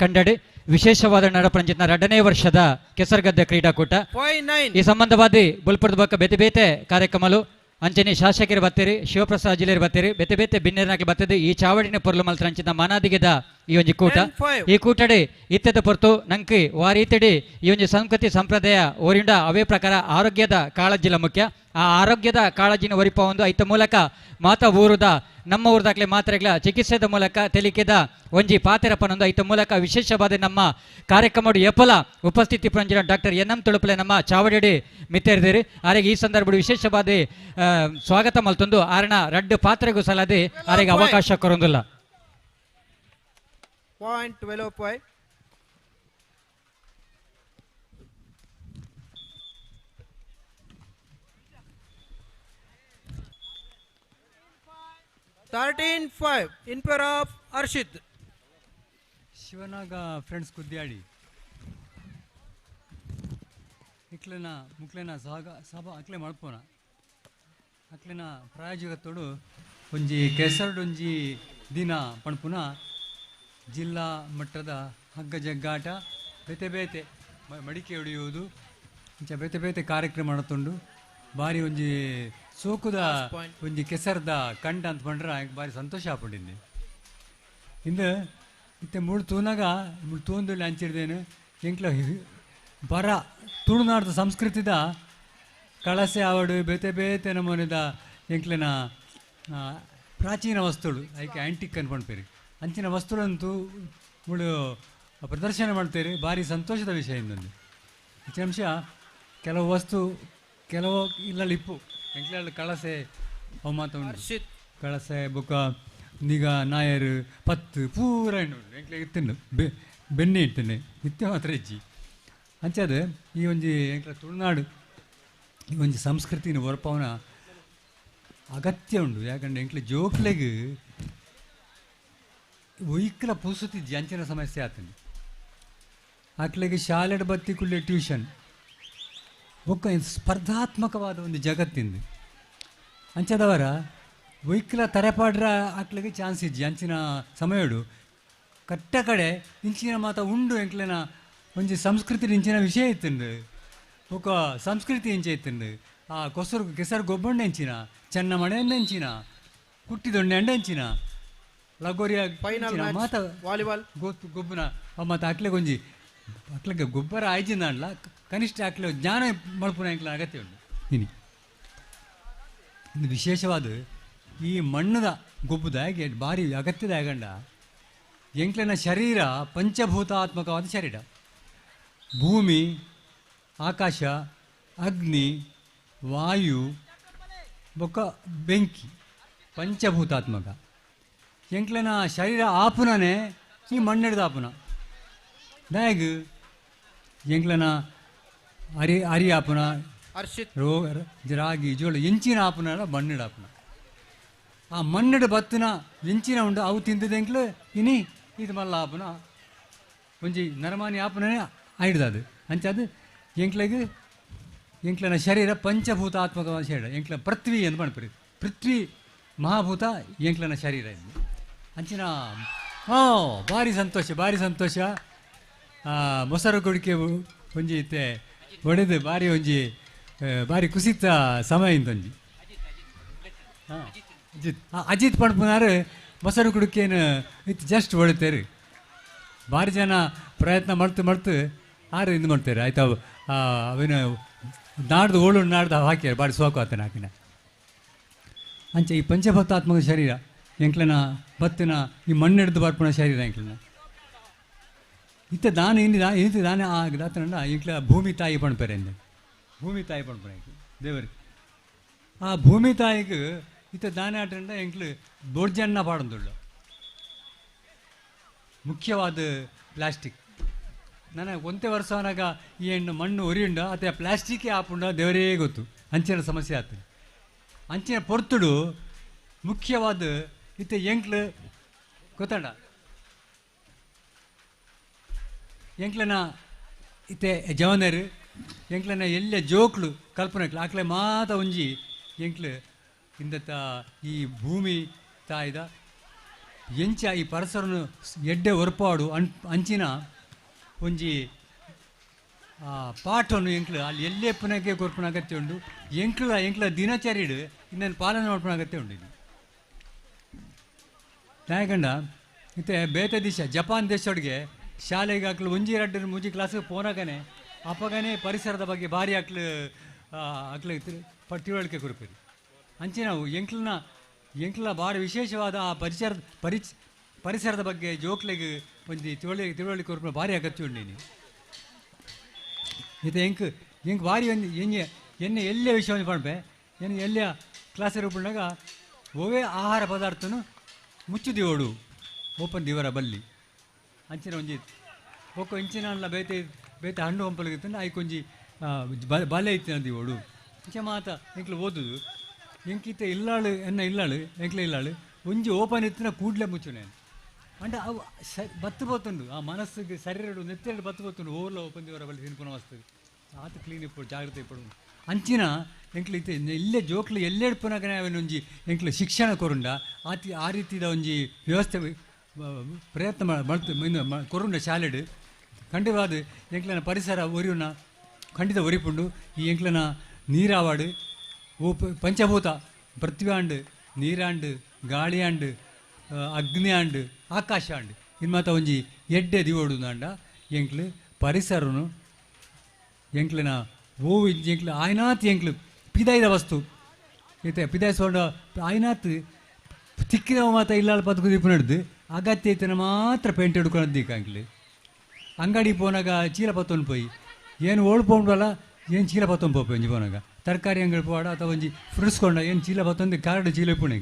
ಕಂಡಡಿ ವಿಶೇಷವಾದ ನಡಪಂಚಿನ 2ನೇ ವರ್ಷದ ಕೆಸರುಗದ್ದೆ ಕ್ರೀಡಾಕೂಟ. ಈ ಸಂಬಂಧವಾದ ಬುಲ್ಪುರದ ಬಕ್ಕ ಬೇತೆ ಬೇತೆ ಕಾರ್ಯಕ್ರಮಗಳು ಅಂಚನೆ ಶಾಸಕರು ಬತ್ತೀರಿ, ಶಿವಪ್ರಸಾದ್ ಜಿಲ್ಲೆಯರು ಬತ್ತೀರಿ, ಬೇತೆ ಬೇತೆ ಬಿನ್ನೇರ್ನಾಕಿ ಬರ್ತದೆ. ಈ ಚಾವಡಿನ ಪೊರ್ಲು ಮಲ್ತರಂಚಿನ ಮನಾದಿಗೆದ ಈ ಒಂಜಿ ಕೂಟ. ಈ ಕೂಟಡೆ ಇತ್ತದ ಪೊರ್ತು ನಂಕಿ ವಾರೀತಡಿ ಈ ಒಂಜಿ ಸಂಸ್ಕೃತಿ ಸಂಪ್ರದಾಯ ಓರಿಂಡ ಅವೇ ಪ್ರಕಾರ ಆರೋಗ್ಯದ ಕಾಳಜಿಲ ಮುಖ್ಯ. ಆ ಆರೋಗ್ಯದ ಕಾಳಜಿನ ಒರಿಪ ಒಂದು ಐತ ಮೂಲಕ ಮಾತಾ ಊರುದ ನಮ್ಮ ಊರದಾಗಲೇ ಮಾತ್ರೆಗಳ ಚಿಕಿತ್ಸೆದ ಮೂಲಕ ತೆಲಿಕೆದ ಒಂಜಿ ಪಾತೆರಪ್ಪನೊಂದು ಐತ ಮೂಲಕ ವಿಶೇಷವಾದ ನಮ್ಮ ಕಾರ್ಯಕ್ರಮ ಎಪಲ ಉಪಸ್ಥಿತಿ ಪಂಜಿನ ಡಾಕ್ಟರ್ ಎನ್ ಎಂ ತುಳುಪಲೆ ನಮ್ಮ ಚಾವಡಿಡಿ ಮಿತ್ತೇರಿದಿರಿ. ಆರೆಗೆ ಈ ಸಂದರ್ಭ ವಿಶೇಷವಾದ ಸ್ವಾಗತ ಮಲ್ತೊಂದು ಆರಣ ರಡ್ಡು ಪಾತ್ರೆಗೂ ಸಲದೆ ಆರೆಗೆ ಅವಕಾಶ ಕೊರೊಂದಿಲ್ಲ. 0.12 13-5 in favor of Arshit. Shivanaga friends Kudyadi ಇಕ್ಲೆನ ಮುಕ್ಲೆನ ಸಾಗ ಸಭಾ ಅಕ್ಲೆ ಮಲ್ಪೋಣ ಅಕ್ಲೆನ ಪ್ರಾಯೋಜಕತ್ತೋಡು ಒಂಜಿ ಕೆಸರುಡೊಂಜಿ ದಿನ ಪಣಪುನ ಜಿಲ್ಲಾ ಮಟ್ಟದ ಹಗ್ಗ ಜಗ್ಗಾಟ ಬೇತೆ ಬೇತೆ ಮಡಿಕೆ ಹೊಡೆಯುವುದು ಇಂಚ ಬೇತೆ ಬೇತೆ ಕಾರ್ಯಕ್ರಮ ನಡತುಂಡು. ಬಾರಿ ಒಂಜಿ ಸೋಕುದ ಒಂಜಿ ಕೆಸರ್ದ ಕಂಡ ಅಂತ ಪಂಡ್ರೆ ಬಾರಿ ಸಂತೋಷ ಆಪುಂಡಿಂದೆ. ಇಂದು ಇತ್ತೆ ಮೂಡು ತೂನಾಗ ಮೂಡು ತೂಂದುಳ್ಳಿ ಅಂಚಿಡ್ದೇನು ಎಂಕ್ಲ ಬರ ತುಳುನಾಡ್ದ ಸಂಸ್ಕೃತಿದ ಕಳಸೆ ಆವಡು ಬೇತೆ ಬೇತೆ ನಮೂನೆದ ಎಂಕ್ಲೆನ ಪ್ರಾಚೀನ ವಸ್ತುಗಳು ಐಕೆ ಆ್ಯಂಟಿಕ್ ಅನ್ಕೊಂಡ್ಪೇರಿ ಅಂಚಿನ ವಸ್ತುಗಳಂತೂ ಮುಳು ಪ್ರದರ್ಶನ ಮಾಡ್ತೇರಿ. ಭಾರಿ ಸಂತೋಷದ ವಿಷಯ ಇಂದೊಂದು. ಹೆಚ್ಚಿನ ಅಂಶ ಕೆಲವು ವಸ್ತು ಕೆಲವು ಇಲ್ಲಲ್ಲಿ ಇಪ್ಪು ಎಂಕ್ಲಲ್ಲಿ ಕಳಸೆ ಅವು ಉಂಟು. ಕಳಸೆ ಬೊಕ್ಕ ನಿಗ ನಾಯರು ಪತ್ತು ಪೂರ ಉಂಟು ಎಂಕ್ಲೆ ಇತ್ತುಂಡು ಬೆನ್ನೆ ಇಟ್ಟನೆ ಇತ್ತೆ ಮಾತ್ರ ಇಜ್ಜಿ. ಅಂಚಾದ ಈ ಒಂಜಿ ಎಂಕ್ಲ ತುಳುನಾಡು ಈ ಒಂಜಿ ಸಂಸ್ಕೃತಿನ ಒರಪವನ ಅಗತ್ಯ ಉಂಡು. ಯಾಕಂದ್ರೆ ಎಂಕ್ಲೆ ಜೋಕ್ಲೆಗ್ ಒಯ್ಕಲ ಪುಸುತಿಜ್ಜಿ ಅಂಚಿನ ಸಮಸ್ಯೆ ಆತಂಡು. ಆಕ್ಲೆಗ್ ಶಾಲೆಡ್ ಬತ್ತಿ ಕುಳ್ಳೆ ಟ್ಯೂಷನ್ ಬೊಕ್ಕ ಸ್ಪರ್ಧಾತ್ಮಕವಾದ ಒಂದು ಜಗತ್ತಿಂದು ಅಂಚದವರ ಒಯ್ಕಲ ತರೆಪಾಡ್ರ ಆಕ್ಲೆಗ್ ಚಾನ್ಸ್ ಇಜ್ಜಿ. ಅಂಚಿನ ಸಮಯಡು ಕಟ್ಟ ಕಡೆ ಇಂಚಿನ ಮಾತ ಉಂಡು ಎಂಕ್ಲೆನ ಒಂಜಿ ಸಂಸ್ಕೃತಿ ಇಂಚಿನ ವಿಷಯ ಇತ್ತುಂಡು. ಬೊಕ್ಕ ಸಂಸ್ಕೃತಿ ಇಂಚ ಇತ್ತುಂಡು. ಆ ಕೊಸರು ಕೆಸರು ಗೊಬ್ಬಣ್ಣ ಎಂಚಿನ ಚೆನ್ನಮಣೆ ಎಂಚಿನ ಕುಟ್ಟಿದೊಣ್ಣೆ ಅಂಡ ಎಂಚಿನ ಲಗೋರಿಯ ಮಾತ ವಾಲಿಬಾಲ್ ಗೊಬ್ಬನ ಮತ್ತು ಅಕ್ಲೆಗೆ ಒಂಜಿ ಅಕ್ಲೆಗೆ ಗೊಬ್ಬರ ಆಯ್ಜಿನ ಅಲ್ಲ ಕನಿಷ್ಠ ಅಕ್ಲೆ ಜ್ಞಾನ ಮಲ್ಪುನ ಎಂಕ್ಲ ಅಗತ್ಯ ಉಂಟು. ಇನಿ ಇನ್ನು ವಿಶೇಷವಾದ ಈ ಮಣ್ಣದ ಗೊಬ್ಬದ ಭಾರಿ ಅಗತ್ಯದ ಆಗಂಡ ಎಂಕ್ಲೆನ ಶರೀರ ಪಂಚಭೂತಾತ್ಮಕವಾದ ಶರೀರ. ಭೂಮಿ, ಆಕಾಶ, ಅಗ್ನಿ, ವಾಯು ಬೊಕ್ಕ ಬೆಂಕಿ ಪಂಚಭೂತಾತ್ಮಕ. ಎಂಕ್ಲೆನ ಶರೀರ ಆಪುನನೇ ಈ ಮಣ್ಣಿಡ್ದ ಆಪುನ ದಾಯಗ್ ಎಂಕ್ಲೆನ ಅರಿ ಅರಿ ಆಪುನ ರೋಗ ರಾಗಿ ಜೋಳ ಎಂಚಿನ ಆಪುನ ಮಣ್ಣಿಡ ಆಪುನ. ಆ ಮಣ್ಣಿಡ ಬತ್ತಿನ ಎಂಚಿನ ಉಂಡು ಅವು ತಿಂದದ ಎಂಕ್ಲು ಇನಿ ಇದು ಮಲ್ಲ ಆಪುನ ಒಂಜಿ ನರಮಾನಿ ಆಪುನನೇ ಆಯ್ಡ್ದದು. ಅಂಚಾದ ಎಂಕ್ಲೆಗ್ ಎಂಕ್ಲೆನ ಶರೀರ ಪಂಚಭೂತಾತ್ಮಕವಾದ ಶರೀರ. ಎಂಕ್ಲ ಪೃಥ್ವಿ ಎಂದು ಪಣ್ಪುರಿ ಪೃಥ್ವಿ ಮಹಾಭೂತ ಎಂಕ್ಲೆನ ಶರೀರ ಇದು. ಅಂಚಿನ ಭಾರಿ ಸಂತೋಷ ಭಾರಿ ಸಂತೋಷ. ಮೊಸರು ಕುಡಿಕೆ ಒಂಜಿ ಇತ್ತೆ ಒಡೆದು ಭಾರಿ ಒಂಜಿ ಭಾರಿ ಕುಸಿತ ಸಮಯ ಇಂದೊಂಜಿ. ಅಜಿತ್ ಅಜಿತ್ ಪಣ್ಪುನಾರು ಮೊಸರು ಕುಡಿಕೆನು ಇತ್ತು ಜಸ್ಟ್ ಹೊಡಿತೇರು. ಭಾರಿ ಜನ ಪ್ರಯತ್ನ ಮಾಡ್ತು ಮಾಡ್ತು ಆರು ಇದು ಮಾಡ್ತಾರೆ ಆಯ್ತಾ. ಅವಿನ ನಾಡ್ದು ಓಳು ನಾಡ್ದು ಹಾಕ್ಯಾರ ಭಾರಿ ಸೋಕು ಆತನ ಹಾಕಿನ. ಅಂಚೆ ಈ ಪಂಚಭೂತಾತ್ಮಕ ಶರೀರ ಎಂಕ್ಲೆನ ಬತ್ತಿನ ಈ ಮಣ್ಣಿಡ್ದು ಬರ್ಪುಣ ಶರೀರ ಎಂಕ್ಲೆನ ಇತ್ತ ದಾನ ಇನ್ನು ಇತ್ತು ದಾನ ದಾತನಂಡ ಎಂಕ್ಲ ಭೂಮಿ ತಾಯಿ ಪಣ್ಪೇರೆ ಎಂದೆ ಭೂಮಿ ತಾಯಿ ಪಣ್ಪುಣ ಎಂಕ್ಲು ದೇವರು. ಆ ಭೂಮಿ ತಾಯಿಗೆ ಇತ್ತ ದಾನ ಆಟಂಡ ಎಂಕ್ಲು ದೊಡ್ಡಜನ್ನ ಪಾಡೊಂದುಳ್ಳು. ಮುಖ್ಯವಾದ ಪ್ಲಾಸ್ಟಿಕ್ ನಾನು ಒಂತೆ ವರ್ಷವನಾಗ ಈ ಹೆಣ್ಣು ಮಣ್ಣು ಒರಿಯುಂಡ ಅತ್ತೆ ಪ್ಲಾಸ್ಟಿಕ್ಕೇ ಆಪುಂಡ ದೇವರೇ ಗೊತ್ತು ಅಂಚಿನ ಸಮಸ್ಯೆ ಆತದೆ. ಅಂಚಿನ ಪೊರ್ತುಡು ಮುಖ್ಯವಾದ ಇತ್ತೆ ಎಂಕ್ಲು ಗೊತ್ತಂಡ ಎಂಕ್ಲನ ಇತ್ತೆ ಜವನರು ಎಂಕ್ಲನ ಎಲ್ಲ ಜೋಕ್ಲು ಕಲ್ಪನೆ ಆಕ್ಲೆ ಮಾತ ಒಂಜಿ ಎಂಕ್ಲು ಇಂದತ್ತ ಈ ಭೂಮಿ ತಾಯ್ದ ಎಂಚ ಈ ಪರಿಸರನು ಎಡ್ಡೆ ಒರ್ಪಾಡು ಅಂಚಿನ ಒಂಜಿ ಪಾಠವನ್ನು ಎಂಕ್ಲು ಅಲ್ಲಿ ಎಲ್ಲೇ ಪುನಕ್ಕೆ ಕೊರ್ಪುನ ಅಗತ್ಯ ಉಂಡು. ಎಂಕ್ಲ ಎಂಕ್ಲ ದಿನಚರಿಡು ಇನ್ನೊಂದು ಪಾಲನೆ ಮಾಡ್ಪುನ ಅಗತ್ಯ ಉಂಡು. ಇದು ನಾಯಕಂಡ ಇತ್ತೆ ಬೇತೆ ದೇಶ ಜಪಾನ್ ದೇಶದೊಳಗೆ ಶಾಲೆಗೆ ಹಾಕ್ಲು ಒಂಜಿ ರಡ್ಡು ಮುಂಜಿ ಕ್ಲಾಸಿಗೆ ಪೋನಾಗನೆ ಅಪ್ಪಗನೇ ಪರಿಸರದ ಬಗ್ಗೆ ಭಾರಿ ಹಾಕ್ಲು ಹಾಕ್ಲು ತಿಳುವಳಿಕೆ ಕೊರ್ಪೇರಿ. ಅಂಚಿನ ಎಂಕ್ಲನ ಎಂಕ್ಲ ಭಾರಿ ವಿಶೇಷವಾದ ಆ ಪರಿಸರದ ಬಗ್ಗೆ ಜೋಕ್ಲೆಗ್ ಒಂಜಿ ತಿಳುವಳಿಕೆ ಕೊರ್ಪುನ ಭಾರಿ ಅಗತ್ಯ ಉಂಡು. ನೀನು ಇದು ಎಂಕ್ ಎಂಕ್ ಭಾರಿ ಒಂದು ಎಣ್ಣೆ ಎಣ್ಣೆ ಎಲ್ಲೇ ವಿಷಯವನ್ನು ಪಣ್ಪೆ ಎಣ್ಣೆ ಎಲ್ಲೇ ಕ್ಲಾಸಲ್ಲಿ ಉಪ್ಪುಂಡಾಗ ಒವೇ ಆಹಾರ ಪದಾರ್ಥನು ಮುಚ್ಚುದಿವೋಡು ಓಪನ್ ದಿವರ ಬಲ್ಲಿ ಅಂಚಿನ ಒಂಜಿ ಬೊಕ್ಕ ಇಂಚಿನ ಅಲ್ಲ ಬೇತೆ ಬೇತೆ ಹಣ್ಣು ಹಂಪಲಿಗೆ ಐಕೊಂಜಿ ಬಲೆ ಇತ್ತಿನ ದಿವೋಡು ಇಂಚ ಮಾತ ಎಂಕ್ಲು ಓದುದು ಎಂಕಿತ್ತೆ ಇಲ್ಲಾಳು ಎನ್ನ ಇಲ್ಲಾಳು ಎಂಕ್ಲೆ ಇಲ್ಲಾಳು ಒಂಜಿ ಓಪನ್ ಇತ್ತಿನ ಕೂಡಲೇ ಮುಚ್ಚುನೆ ಅಂಡ ಅವು ಬತ್ತು ಬತ್ತುಂಡು ಆ ಮನಸ್ಸಿಗೆ ಸರಿರಡು ನೆತ್ತೆರಡು ಬತ್ತು ಬತ್ತುಂಡು ಓರ್ಲ ಓಪನ್ ದಿವರ ಬಲ್ಲಿ ತಿನ್ಪುನ ವಸ್ತು ಆತ ಕ್ಲೀನ್ ಇಪ್ಪಡು ಜಾಗ್ರತೆ ಇಪ್ಪಡು ಅಂಚಿನ ಎಂಕ್ಲು ಇತ್ತೆ ಇಲ್ಲೇ ಜೋಕ್ಲು ಎಲ್ಲೆಡ್ಪುನಗನೆ ಅವನ ಒಂಜಿ ಎಂಕ್ಲು ಶಿಕ್ಷಣ ಕೊರುಂಡ ಆತಿ ಆ ರೀತಿದ ಒಂಜಿ ವ್ಯವಸ್ಥೆ ಪ್ರಯತ್ನ ಮಲ್ತು ಕೊರುಂಡ ಶಾಲೆಡು ಖಂಡಿತವಾದ ಎಂಕ್ಲನ ಪರಿಸರ ಒರಿಯುನ ಖಂಡಿತ ಒರಿಪುಂಡು. ಈ ಎಂಕ್ಲನ ನೀರಾವಾಡು ಓ ಪಂಚಭೂತ ಪೃಥ್ವ್ಯಾಂಡ್ ನೀರಾಂಡ್ ಗಾಳಿಯಾಂಡ್ ಅಗ್ನಿಯಾಂಡ್ ಆಕಾಶ ಆಂಡ್ ಇನ್ನು ಮಾತ ಒಂಜಿ ಎಡ್ಡೆ ದಿವೋಡು ನಾಂಡ ಎಂಕ್ಲು ಪರಿಸರನು ಎಂಕ್ಲಿನ ಓ ಎಂಕ್ಲು ಆಯ್ನಾತ್ ಎಂಕ್ಲು ಪಿದಾಯ್ದ ವಸ್ತು ಇತ್ತೆ ಪಿದಾಯಿಸೋಂಡ ಆಯ್ನಾತ್ ತಿಕ್ಕಿನ ಮಾತ ಇಲ್ಲಾಳ ಪತ್ಕು ದೀಪ ನಡ್ದು ಅಗತ್ಯ ಐತನ ಮಾತ್ರ ಪೇಂಟ್ ಹಿಡ್ಕೊಳೋದು ಅಂಕ್ಲು. ಅಂಗಡಿ ಪೋನಾಗ ಚೀಲ ಪತ್ತೊಂದು ಪೋಯಿ ಏನು ಓಳು ಪೋಂಡಲ್ಲ ಏನು ಚೀಲ ಪತ್ತೊಂದು ಪೋಪೆ ಒಂಜಿ ಪೋನಾಗ ತರಕಾರಿ ಅಂಗಡಿ ಪೋಡ ಅಥವಾ ಒಂಜಿ ಫ್ರೂಟ್ಸ್ ಕೊಂಡ ಏನು ಚೀಲ ಪತ್ತೊಂದು ಕಾರ್ಡ್ ಚೀಲ ಇಪ್ಪುಣೆ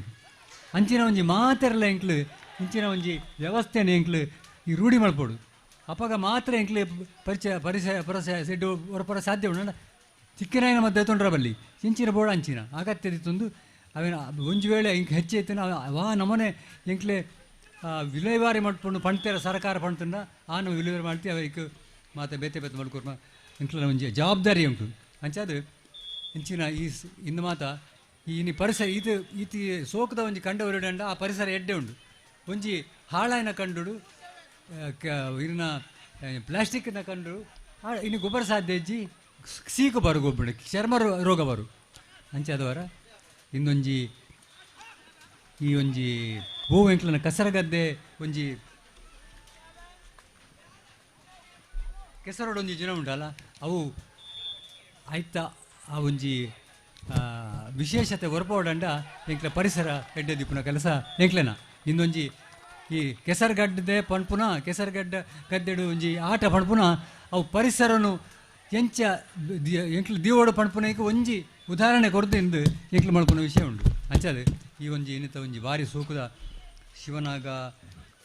ಅಂಚಿನ ಒಂಜಿ ಮಾತೆರಲ್ಲ ಎಂಕ್ಲು ಇಂಚಿನ ಒಂಜಿ ವ್ಯವಸ್ಥೆನ ಎಂಕ್ಲು ಈ ರೂಢಿ ಮಲ್ಪೋಡು. ಅಪಗ ಮಾತ್ರ ಎಂಕ್ಲು ಪರಿಚಯ ಪರಿಸರ ಪರಸ ಸೆಡ್ಡು ಹೊರಪರ ಸಾಧ್ಯ ಉಂಡು. ಚಿಕ್ಕನಾಯಿನ ಮಧ್ಯೆ ತೊಂದರೆ ಬಲ್ಲಿ ಇಂಚಿನ ಬೋಡ ಅಂಚಿನ ಅಗತ್ಯ ತಂದು ಅವೇನ ಒಂಜಿ ವೇಳೆ ಇಂಕ್ ಹೆಚ್ಚೈತನ ವಾ ನಮನೆ ಎಂಕ್ಲೆ ವಿಲೇವಾರಿ ಮಾಡ್ಕೊಂಡು ಪಣ್ತೇರ ಸರ್ಕಾರ ಪಣ್ತಂಡ ಆ ನಾವು ವಿಲೇವಾರಿ ಮಾಡ್ತೀವಿ ಅವ ಇಕ್ ಮಾತೆ ಬೇತೆ ಬೇತೆ ಮಾಡ್ಕೊರ್ಮ ಎಂಕ್ಲ ಒಂಜಿ ಜವಾಬ್ದಾರಿ ಉಂಟು. ಅಂಚಾದು ಇಂಚಿನ ಈ ಇನ್ನು ಮಾತ ಈ ಇನ್ನು ಪರಿಸರ ಇದು ಈತಿ ಸೋಕದ ಒಂಜಿ ಕಂಡ ಹೊರಡಂಡ ಆ ಪರಿಸರ ಎಡ್ಡೆ ಉಂಟು. ಒಂಜಿ ಹಾಳಾಯಿನ ಕಂಡುಡು ಇನ್ನ ಪ್ಲಾಸ್ಟಿಕ್ನ ಕಂಡು ಇನ್ನು ಗೊಬ್ಬರ ಸಾಧ್ಯ ಹೆಜ್ಜಿ ಸೀಕು ಬರು ಗೊಬ್ಬರ ಚರ್ಮ ರೋಗ ಬರು. ಅಂಚಾದವರ ಇನ್ನೊಂಜಿ ಈ ಒಂಜಿ ಹೂವು ಎಂಕ್ಲನ ಕಸರಗದ್ದೆ ಒಂಜಿ ಕೆಸರೋಡೊಂಜಿ ಜನ ಉಂಟಲ್ಲ ಅವು ಆಯ್ತಾ ಆ ಒಂಜಿ ವಿಶೇಷತೆ ಹೊರಪೋಡಂಡ ಎಂಕ್ಲ ಪರಿಸರ ಎಡ್ಡೆ ದಿಪ್ಪುನ ಕೆಲಸ ಎಂಕ್ಲೆನ. ಇನ್ನೊಂಜಿ ಈ ಕೆಸರುಗಡ್ಡೆ ಪಣ್ಪುನ ಕೆಸರುಗಡ್ಡೆ ಗದ್ದೆಡು ಒಂಜಿ ಆಟ ಪಣ್ಪುನ ಅವು ಪರಿಸರನು ಎಂಚ ಎಂಕ್ಲು ದೀವೋಡು ಪಣ್ಪುನ ಈಗ ಒಂಜಿ ಉದಾಹರಣೆ ಕೊರ್ದು ಇಂದು ಎಂಕ್ಲು ಮಲ್ಪುನ ವಿಷಯ ಉಂಟು. ಅಂಚಾದು ಈ ಒಂಜಿ ಇನ್ನಿತ ಒಂಜಿ ಭಾರಿ ಸೂಕುದ ಶಿವನಾಗ